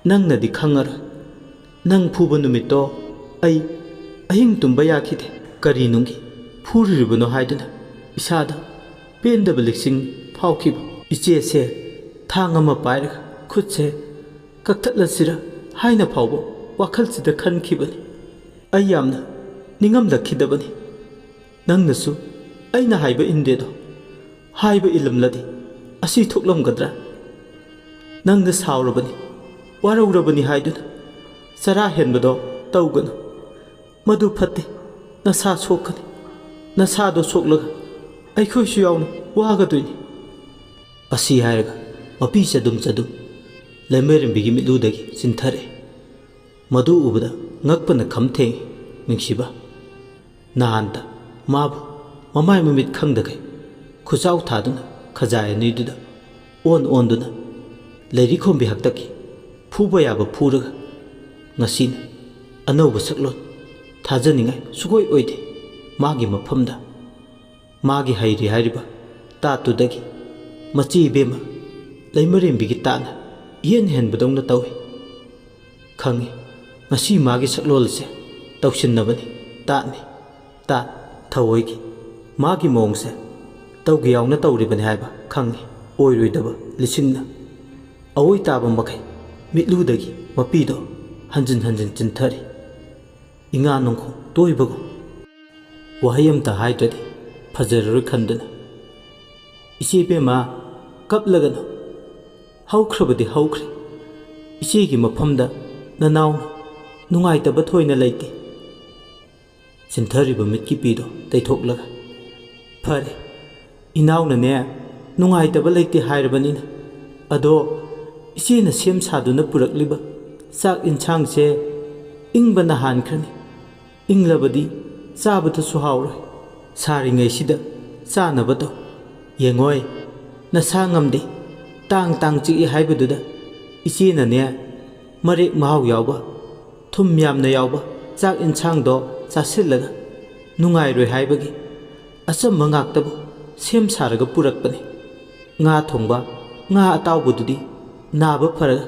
ꯅꯪꯅꯗꯤ ꯈꯪꯉꯔꯣꯏ꯫ ꯅꯪ ꯐꯨꯕ ꯅꯨꯃꯤꯠꯇꯣ ꯑꯩ ꯑꯍꯤꯡ ꯇꯨꯝꯕ ꯌꯥꯈꯤꯗꯦ꯫ ꯀꯔꯤ ꯅꯨꯡꯒꯤ ꯐꯨꯔꯤꯕꯅꯣ ꯍꯥꯏꯗꯨꯅ ꯏꯁꯥꯗ ꯄꯦꯟꯗꯕ ꯂꯤꯛꯁꯤꯡ ꯐꯥꯎꯈꯤꯕ꯫ ꯏꯆꯦꯁꯦ ꯊꯥꯡ ꯑꯃ ꯄꯥꯏꯔꯒ ꯈꯨꯠꯁꯦ ꯀꯛꯊꯠꯂꯁꯤꯔ ꯍꯥꯏꯅ ꯐꯥꯎꯕ ꯋꯥꯈꯜꯁꯤꯗ ꯈꯟꯈꯤꯕꯅꯤ꯫ ꯑꯩ ꯌꯥꯝꯅ ꯅꯤꯡꯉꯝꯂꯛꯈꯤꯗꯕꯅꯤ꯫ ꯅꯪꯅꯁꯨ ꯑꯩꯅ ꯍꯥꯏꯕ ꯏꯟꯗꯦꯗꯣ꯫ ꯍꯥꯏꯕ ꯏꯜꯂꯝꯂꯗꯤ ꯑꯁꯤ ꯊꯣꯛꯂꯝꯒꯗ꯭ꯔꯥ? ꯅꯪꯅ ꯁꯥꯎꯔꯕꯅꯤ, ꯋꯥꯔꯧꯔꯕꯅꯤ ꯍꯥꯏꯗꯨꯅ ꯆꯔꯥ ꯍꯦꯟꯕꯗꯣ ꯇꯧꯒꯅꯨ꯫ ꯃꯗꯨ ꯐꯠꯇꯦ꯫ ꯅꯁꯥ ꯁꯣꯛꯀꯅꯤ꯫ ꯅꯁꯥꯗꯣ ꯁꯣꯛꯂꯒ ꯑꯩꯈꯣꯏꯁꯨ ꯌꯥꯎꯅ ꯋꯥꯒꯗꯣꯏꯅꯤ꯫ ꯑꯁꯤ ꯍꯥꯏꯔꯒ ꯃꯄꯤ ꯆꯗꯨꯝ ꯆꯗꯨꯝ ꯂꯩꯃꯔꯦꯝꯕꯤꯒꯤ ꯃꯤꯠꯂꯨꯗꯒꯤ ꯆꯤꯟꯊꯔꯛꯑꯦ꯫ ꯃꯗꯨ ꯎꯕꯗ ꯉꯛꯄꯅ ꯈꯝ ꯊꯦꯡꯉꯤ ꯅꯨꯡꯁꯤꯕ꯫ ꯅꯍꯥꯟꯇ ꯃꯥꯕꯨ ꯃꯃꯥꯏ ꯃꯃꯤꯠ ꯈꯪꯗꯈꯩ ꯈꯨꯆꯥꯎ ꯊꯥꯗꯨꯅ ꯈꯖꯥꯏ ꯑꯅꯤꯗꯨꯗ ꯑꯣꯟ ꯑꯣꯟꯗꯨꯅ ꯂꯩꯔꯤ ꯈꯣꯝꯕꯤ ꯍꯥꯛꯇꯛꯀꯤ ꯐꯨꯕ ꯌꯥꯕ ꯐꯨꯔꯒ, ꯉꯁꯤꯅ ꯑꯅꯧꯕ ꯁꯛꯂꯣꯟ ꯊꯥꯖꯅꯤꯡꯉꯥꯏ ꯁꯨꯡꯑꯣꯏ ꯑꯣꯏꯗꯦ꯫ ꯃꯥꯒꯤ ꯃꯐꯝꯗ ꯃꯥꯒꯤ ꯍꯩꯔꯤ ꯍꯥꯏꯔꯤꯕ ꯇꯥꯠꯇꯨꯗꯒꯤ ꯃꯆꯦ ꯏꯕꯦꯝꯃ ꯂꯩꯃꯔꯦꯝꯕꯤꯒꯤ ꯇꯥꯠꯅ ꯏꯍꯦꯟ ꯍꯦꯟꯕꯗꯧꯅ ꯇꯧꯏ꯫ ꯈꯪꯏ, ꯉꯁꯤ ꯃꯥꯒꯤ ꯁꯛꯂꯣꯜ ꯑꯁꯦ ꯇꯧꯁꯤꯟꯅꯕꯅꯤ, ꯇꯥꯠꯅꯤ, ꯇꯥꯠ꯫ ꯊꯑꯣꯏꯒꯤ ꯃꯥꯒꯤ ꯃꯑꯣꯡꯁꯦ ꯇꯧꯒꯦ ꯌꯥꯎꯅ ꯇꯧꯔꯤꯕꯅꯤ ꯍꯥꯏꯕ ꯈꯪꯏ꯫ ꯑꯣꯏꯔꯣꯏꯗꯕ ꯂꯤꯁꯤꯡꯅ ꯑꯋꯣꯏ ꯇꯥꯕ ꯃꯈꯩ ꯃꯤꯠꯂꯨꯗꯒꯤ ꯃꯄꯤꯗꯣ ꯍꯟꯖꯤꯟ ꯍꯟꯖꯤꯟ ꯆꯤꯟꯊꯔꯤ꯫ ꯏꯉꯥ ꯅꯣꯡꯈꯣꯡ ꯇꯣꯏꯕꯒꯨꯝ꯫ ꯋꯥꯍꯩ ꯑꯃꯇ ꯍꯥꯏꯗ꯭ꯔꯗꯤ ꯐꯖꯔꯔꯣꯏ ꯈꯟꯗꯨꯅ, "ꯏꯆꯦ ꯏꯕꯦꯝꯃ, ꯀꯞꯂꯒꯅꯨ꯫ ꯍꯧꯈ꯭ꯔꯕꯗꯤ ꯍꯧꯈ꯭ꯔꯦ꯫ ꯏꯆꯦꯒꯤ ꯃꯐꯝꯗ ꯅꯅꯥꯎꯅ ꯅꯨꯡꯉꯥꯏꯇꯕ ꯊꯣꯏꯅ ꯂꯩꯇꯦ"꯫ ꯆꯤꯟꯊꯔꯤꯕ ꯃꯤꯠꯀꯤ ꯄꯤꯗꯣ ꯇꯩꯊꯣꯛꯂꯒ, "ꯐꯔꯦ, ꯏꯅꯥꯎꯅꯅꯦ ꯅꯨꯡꯉꯥꯏꯇꯕ ꯂꯩꯇꯦ ꯍꯥꯏꯔꯕꯅꯤꯅ꯫ ꯑꯗꯣ ꯏꯆꯦꯅ ꯁꯦꯝ ꯁꯥꯗꯨꯅ ꯄꯨꯔꯛꯂꯤꯕ ꯆꯥꯛ ꯏꯟꯁꯥꯡꯁꯦ ꯏꯪꯕꯅ ꯍꯥꯟꯈ꯭ꯔꯅꯤ꯫ ꯏꯪꯂꯕꯗꯤ ꯆꯥꯕꯗꯁꯨ ꯍꯥꯎꯔꯣꯏ꯫ ꯁꯥꯔꯤꯉꯩꯁꯤꯗ ꯆꯥꯅꯕ ꯇꯧ꯫ ꯌꯦꯡꯉꯣꯏ, ꯅꯁꯥ ꯉꯝꯗꯦ, ꯇꯥꯡ ꯇꯥꯡ ꯆꯤꯛꯏ ꯍꯥꯏꯕꯗꯨꯗ ꯏꯆꯦꯅꯅꯦ ꯃꯔꯦꯛ ꯃꯍꯥꯎ ꯌꯥꯎꯕ, ꯊꯨꯝ ꯌꯥꯝꯅ ꯌꯥꯎꯕ ꯆꯥꯛ ꯏꯟꯁꯥꯡꯗꯣ ꯆꯥꯁꯤꯜꯂꯒ ꯅꯨꯡꯉꯥꯏꯔꯣꯏ ꯍꯥꯏꯕꯒꯤ ꯑꯆꯝꯕ ꯉꯥꯛꯇꯕꯨ ꯁꯦꯝ ꯁꯥꯔꯒ ꯄꯨꯔꯛꯄꯅꯤ꯫ ꯉꯥ ꯊꯣꯡꯕ, ꯉꯥ ꯑꯇꯥꯎꯕꯗꯨꯗꯤ ꯅꯥꯕ ꯐꯔꯒ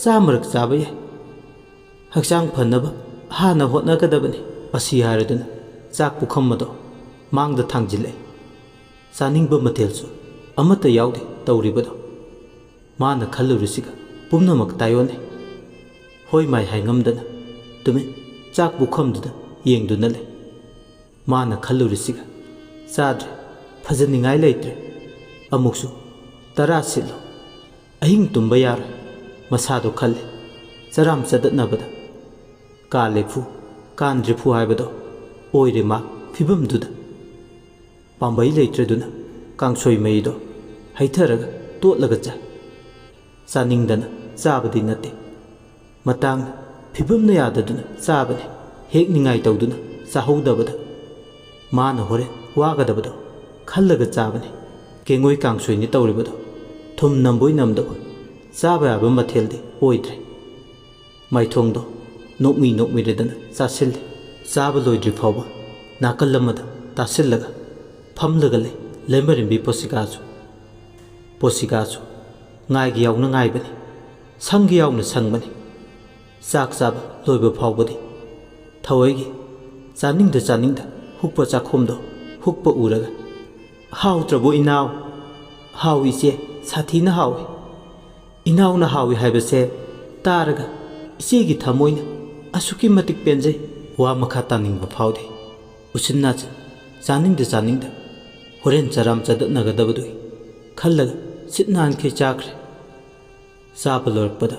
ꯆꯥꯃꯔꯛ ꯆꯥꯕ ꯌꯥꯏ꯫ ꯍꯛꯆꯥꯡ ꯐꯅꯕ ꯍꯥꯟꯅ ꯍꯣꯠꯅꯒꯗꯕꯅꯤ"꯫ ꯑꯁꯤ ꯍꯥꯏꯔꯗꯨꯅ ꯆꯥꯛ ꯄꯨꯈꯝ ꯑꯗꯣ ꯃꯥꯡꯗ ꯊꯥꯡꯖꯤꯜꯂꯦ꯫ ꯆꯥꯅꯤꯡꯕ ꯃꯊꯦꯜꯁꯨ ꯑꯃꯠꯇ ꯌꯥꯎꯗꯦ ꯇꯧꯔꯤꯕꯗꯣ꯫ ꯃꯥꯅ ꯈꯜꯂꯨꯔꯤꯁꯤꯒ ꯄꯨꯝꯅꯃꯛ ꯇꯥꯏꯑꯣꯟꯅꯩ꯫ ꯍꯣꯏ ꯃꯥꯏ ꯍꯥꯏꯉꯝꯗꯅ ꯇꯨꯃꯤꯟ ꯆꯥꯛ ꯄꯨꯈꯝꯗꯨꯗ ꯌꯦꯡꯗꯨꯅ ꯂꯩ꯫ ꯃꯥꯅ ꯈꯜꯂꯨꯔꯤꯁꯤꯒ ꯆꯥꯗ꯭ꯔꯦ, ꯐꯖꯅꯤꯡꯉꯥꯏ ꯂꯩꯇ꯭ꯔꯦ, ꯑꯃꯨꯛꯁꯨ ꯇꯔꯥ ꯁꯤꯠꯂꯣ꯫ ꯑꯍꯤꯡ ꯇꯨꯝꯕ ꯌꯥꯔꯣꯏ꯫ ꯃꯁꯥꯗꯣ ꯈꯜꯂꯦ꯫ ꯆꯔꯥꯝ ꯆꯗꯠꯅꯕꯗ ꯀꯥꯜꯂꯦꯐꯨ ꯀꯥꯟꯗ꯭ꯔꯤꯐꯨ ꯍꯥꯏꯕꯗꯣ ꯑꯣꯏꯔꯦ ꯃꯥ ꯐꯤꯕꯝꯗꯨꯗ꯫ ꯄꯥꯝꯕꯩ ꯂꯩꯇ꯭ꯔꯗꯨꯅ ꯀꯥꯡꯁꯣꯏ ꯃꯩꯗꯣ ꯍꯩꯊꯔꯒ ꯇꯣꯠꯂꯒ ꯆꯥꯏ꯫ ꯆꯥꯅꯤꯡꯗꯅ ꯆꯥꯕꯗꯤ ꯅꯠꯇꯦ꯫ ꯃꯇꯥꯡꯅ ꯐꯤꯕꯝꯅ ꯌꯥꯗꯗꯨꯅ ꯆꯥꯕꯅꯤ꯫ ꯍꯦꯛꯅꯤꯡꯉꯥꯏ ꯇꯧꯗꯨꯅ ꯆꯥꯍꯧꯗꯕꯗ ꯃꯥꯅ ꯍꯣꯔꯦꯟ ꯋꯥꯒꯗꯕꯗꯣ ꯈꯜꯂꯒ ꯆꯥꯕꯅꯤ꯫ ꯀꯦꯡꯉꯣꯏ ꯀꯥꯡꯁꯣꯏꯅꯤ ꯇꯧꯔꯤꯕꯗꯣ꯫ ꯊꯨꯝ ꯅꯝꯕꯣꯏ ꯅꯝꯗꯕꯣꯏ ꯆꯥꯕ ꯌꯥꯕ ꯃꯊꯦꯜꯗꯤ ꯑꯣꯏꯗ꯭ꯔꯦ꯫ ꯃꯥꯏꯊꯣꯡꯗꯣ ꯅꯣꯛꯃꯤ ꯅꯣꯛꯃꯤꯔꯗꯅ ꯆꯥꯁꯤꯜꯂꯤ꯫ ꯆꯥꯕ ꯂꯣꯏꯗ꯭ꯔꯤ ꯐꯥꯎꯕ ꯅꯥꯀꯜ ꯑꯃꯗ ꯇꯥꯁꯤꯜꯂꯒ ꯐꯝꯂꯒ ꯂꯩ ꯂꯩꯃꯔꯦꯝꯕꯤ ꯄꯣꯁꯤꯀꯥꯁꯨ꯫ ꯄꯣꯁꯤꯀꯥꯁꯨ ꯉꯥꯏꯒꯤ ꯌꯥꯎꯅ ꯉꯥꯏꯕꯅꯤ, ꯁꯪꯒꯤ ꯌꯥꯎꯅ ꯁꯪꯕꯅꯤ꯫ ꯆꯥꯛ ꯆꯥꯕ ꯂꯣꯏꯕ ꯐꯥꯎꯕꯗꯤ ꯊꯋꯥꯏꯒꯤ ꯆꯥꯅꯤꯡꯗ ꯆꯥꯅꯤꯡꯗ ꯍꯨꯛꯄ ꯆꯥꯛꯈꯣꯝꯗꯣ ꯍꯨꯛꯄ ꯎꯔꯒ, "ꯍꯥꯎꯇ꯭ꯔꯕꯣ ꯏꯅꯥꯎ? ꯍꯥꯎꯏ ꯏꯆꯦ, ꯁꯥꯊꯤꯅ ꯍꯥꯎꯏ꯫ ꯏꯅꯥꯎꯅ ꯍꯥꯎꯏ ꯍꯥꯏꯕꯁꯦ ꯇꯥꯔꯒ ꯏꯆꯦꯒꯤ ꯊꯃꯣꯏꯅ ꯑꯁꯨꯛꯀꯤ ꯃꯇꯤꯛ ꯄꯦꯟꯖꯩ꯫ ꯋꯥ ꯃꯈꯥ ꯇꯥꯅꯤꯡꯕ ꯐꯥꯎꯗꯦ꯫ ꯎꯆꯤꯟ ꯅꯥꯆꯤꯟ ꯆꯥꯅꯤꯡꯗ ꯆꯥꯅꯤꯡꯗ ꯍꯣꯔꯦꯟ ꯆꯔꯥꯝ ꯆꯗꯠꯅꯒꯗꯕꯗꯨꯒꯤ ꯈꯜꯂꯒ ꯁꯤꯠ ꯅꯥꯟꯈꯩ ꯆꯥꯈ꯭ꯔꯦ꯫" ꯆꯥꯕ ꯂꯣꯏꯔꯛꯄꯗ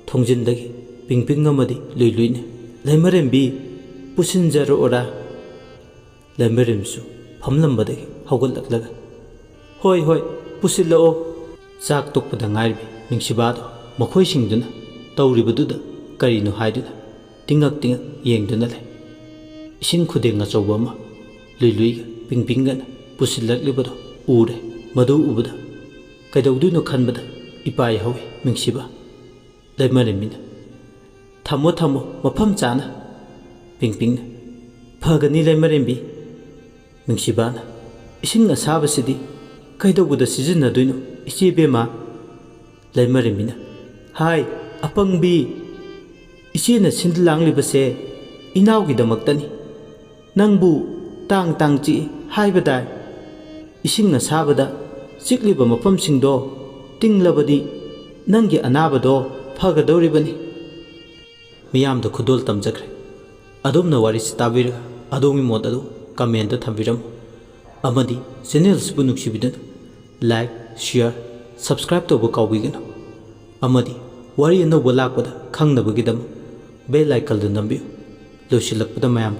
ꯊꯣꯡꯖꯤꯟꯗꯒꯤ ꯄꯤꯡꯄꯤꯡ ꯑꯃꯗꯤ ꯂꯨꯏꯂꯨꯏꯅ, "ꯂꯩꯃꯔꯦꯝꯕꯤ, ꯄꯨꯁꯤꯟꯖꯔꯛꯑꯣꯔꯥ?" ꯂꯩꯃꯔꯦꯝꯕꯤꯁꯨ ꯐꯝꯂꯝꯕꯗꯒꯤ ꯍꯧꯒꯠꯂꯛꯂꯒ, "ꯍꯣꯏ, ꯍꯣꯏ, ꯄꯨꯁꯤꯜꯂꯛꯑꯣ꯫" ꯆꯥꯛ ꯇꯣꯛꯄꯗ ꯉꯥꯏꯔꯤꯕꯤ ꯃꯤꯡꯁꯤꯕꯥꯗꯣ ꯃꯈꯣꯏꯁꯤꯡꯗꯨꯅ ꯇꯧꯔꯤꯕꯗꯨꯗ ꯀꯔꯤꯅꯣ ꯍꯥꯏꯗꯨꯅ ꯇꯤꯡꯉꯛ ꯇꯤꯡꯉꯛ ꯌꯦꯡꯗꯨꯅ ꯂꯩ꯫ ꯏꯁꯤꯡ ꯈꯨꯗꯦꯡ ꯑꯆꯧꯕ ꯑꯃ ꯂꯨꯏꯂꯨꯏꯒ ꯄꯤꯡꯄꯤꯡꯒꯅ ꯄꯨꯁꯤꯜꯂꯛꯂꯤꯕꯗꯣ ꯎꯔꯦ꯫ ꯃꯗꯨ ꯎꯕꯗ ꯀꯩꯗꯧꯗꯣꯏꯅꯣ ꯈꯟꯕꯗ ꯏꯄꯥꯏ ꯍꯧꯏ ꯃꯤꯡꯁꯤꯕ꯫ ꯂꯩꯃꯔꯦꯝꯕꯤꯅ, "ꯊꯝꯃꯣ, ꯊꯝꯃꯣ, ꯃꯐꯝ ꯆꯥꯅ꯫" ꯄꯤꯡꯄꯤꯡꯅ, "ꯐꯒꯅꯤ ꯂꯩꯃꯔꯦꯝꯕꯤ꯫" ꯃꯤꯡꯁꯤꯕꯥꯅ, "ꯏꯁꯤꯡ ꯑꯁꯥꯕꯁꯤꯗꯤ ꯀꯩꯗꯧꯕꯗ ꯁꯤꯖꯤꯟꯅꯗꯣꯏꯅꯣ ꯏꯆꯦ ꯕꯦꯝꯃ?" ꯂꯩꯃꯔꯦꯝꯕꯤꯅ, "ꯍꯥꯏ, ꯑꯄꯪꯕꯤ, ꯏꯆꯦꯅ ꯁꯤꯟ ꯂꯥꯡꯂꯤꯕꯁꯦ ꯏꯅꯥꯎꯒꯤꯗꯃꯛꯇꯅꯤ꯫ ꯅꯪꯕꯨ ꯇꯥꯡ ꯇꯥꯡ ꯆꯤꯛꯏ ꯍꯥꯏꯕꯗꯥꯏ? ꯏꯁꯤꯡ ꯑꯁꯥꯕꯗ ꯆꯤꯛꯂꯤꯕ ꯃꯐꯝꯁꯤꯡꯗꯣ ꯇꯤꯡꯂꯕꯗꯤ ꯅꯪꯒꯤ ꯑꯅꯥꯕꯗꯣ ꯐꯒꯗꯧꯔꯤꯕꯅꯤ꯫" ꯃꯤꯌꯥꯝꯗ ꯈꯨꯗꯣꯜ ꯇꯝꯖꯈ꯭ꯔꯦ꯫ ꯑꯗꯣꯝꯅ ꯋꯥꯔꯤꯁꯤ ꯇꯥꯕꯤꯔꯒ ꯑꯗꯣꯝꯒꯤ ꯃꯣꯠ ꯑꯗꯨ comment ꯊꯝꯕꯤꯔꯝꯃꯨ꯫ ꯑꯃꯗꯤ channel ꯑꯁꯤꯕꯨ ꯅꯨꯡꯁꯤꯕꯤꯗꯨꯅ Like, share, subscribe ꯇꯧꯕ ꯀꯥꯎꯕꯤꯒꯅꯨ꯫ ꯑꯃꯗꯤ ꯋꯥꯔꯤ ꯑꯅꯧꯕ ꯂꯥꯛꯄꯗ ꯈꯪꯅꯕꯒꯤꯗꯃꯛ bell icon ꯗꯨ ꯅꯝꯕꯤꯌꯨ꯫ ꯂꯣꯏꯁꯤꯜꯂꯛꯄꯗ ꯃꯌꯥꯝ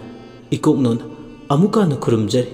ꯏꯀꯣꯛꯅꯧꯅ ꯑꯃꯨꯛꯀ ꯍꯟꯅ ꯈꯨꯔꯨꯝꯖꯔꯤ꯫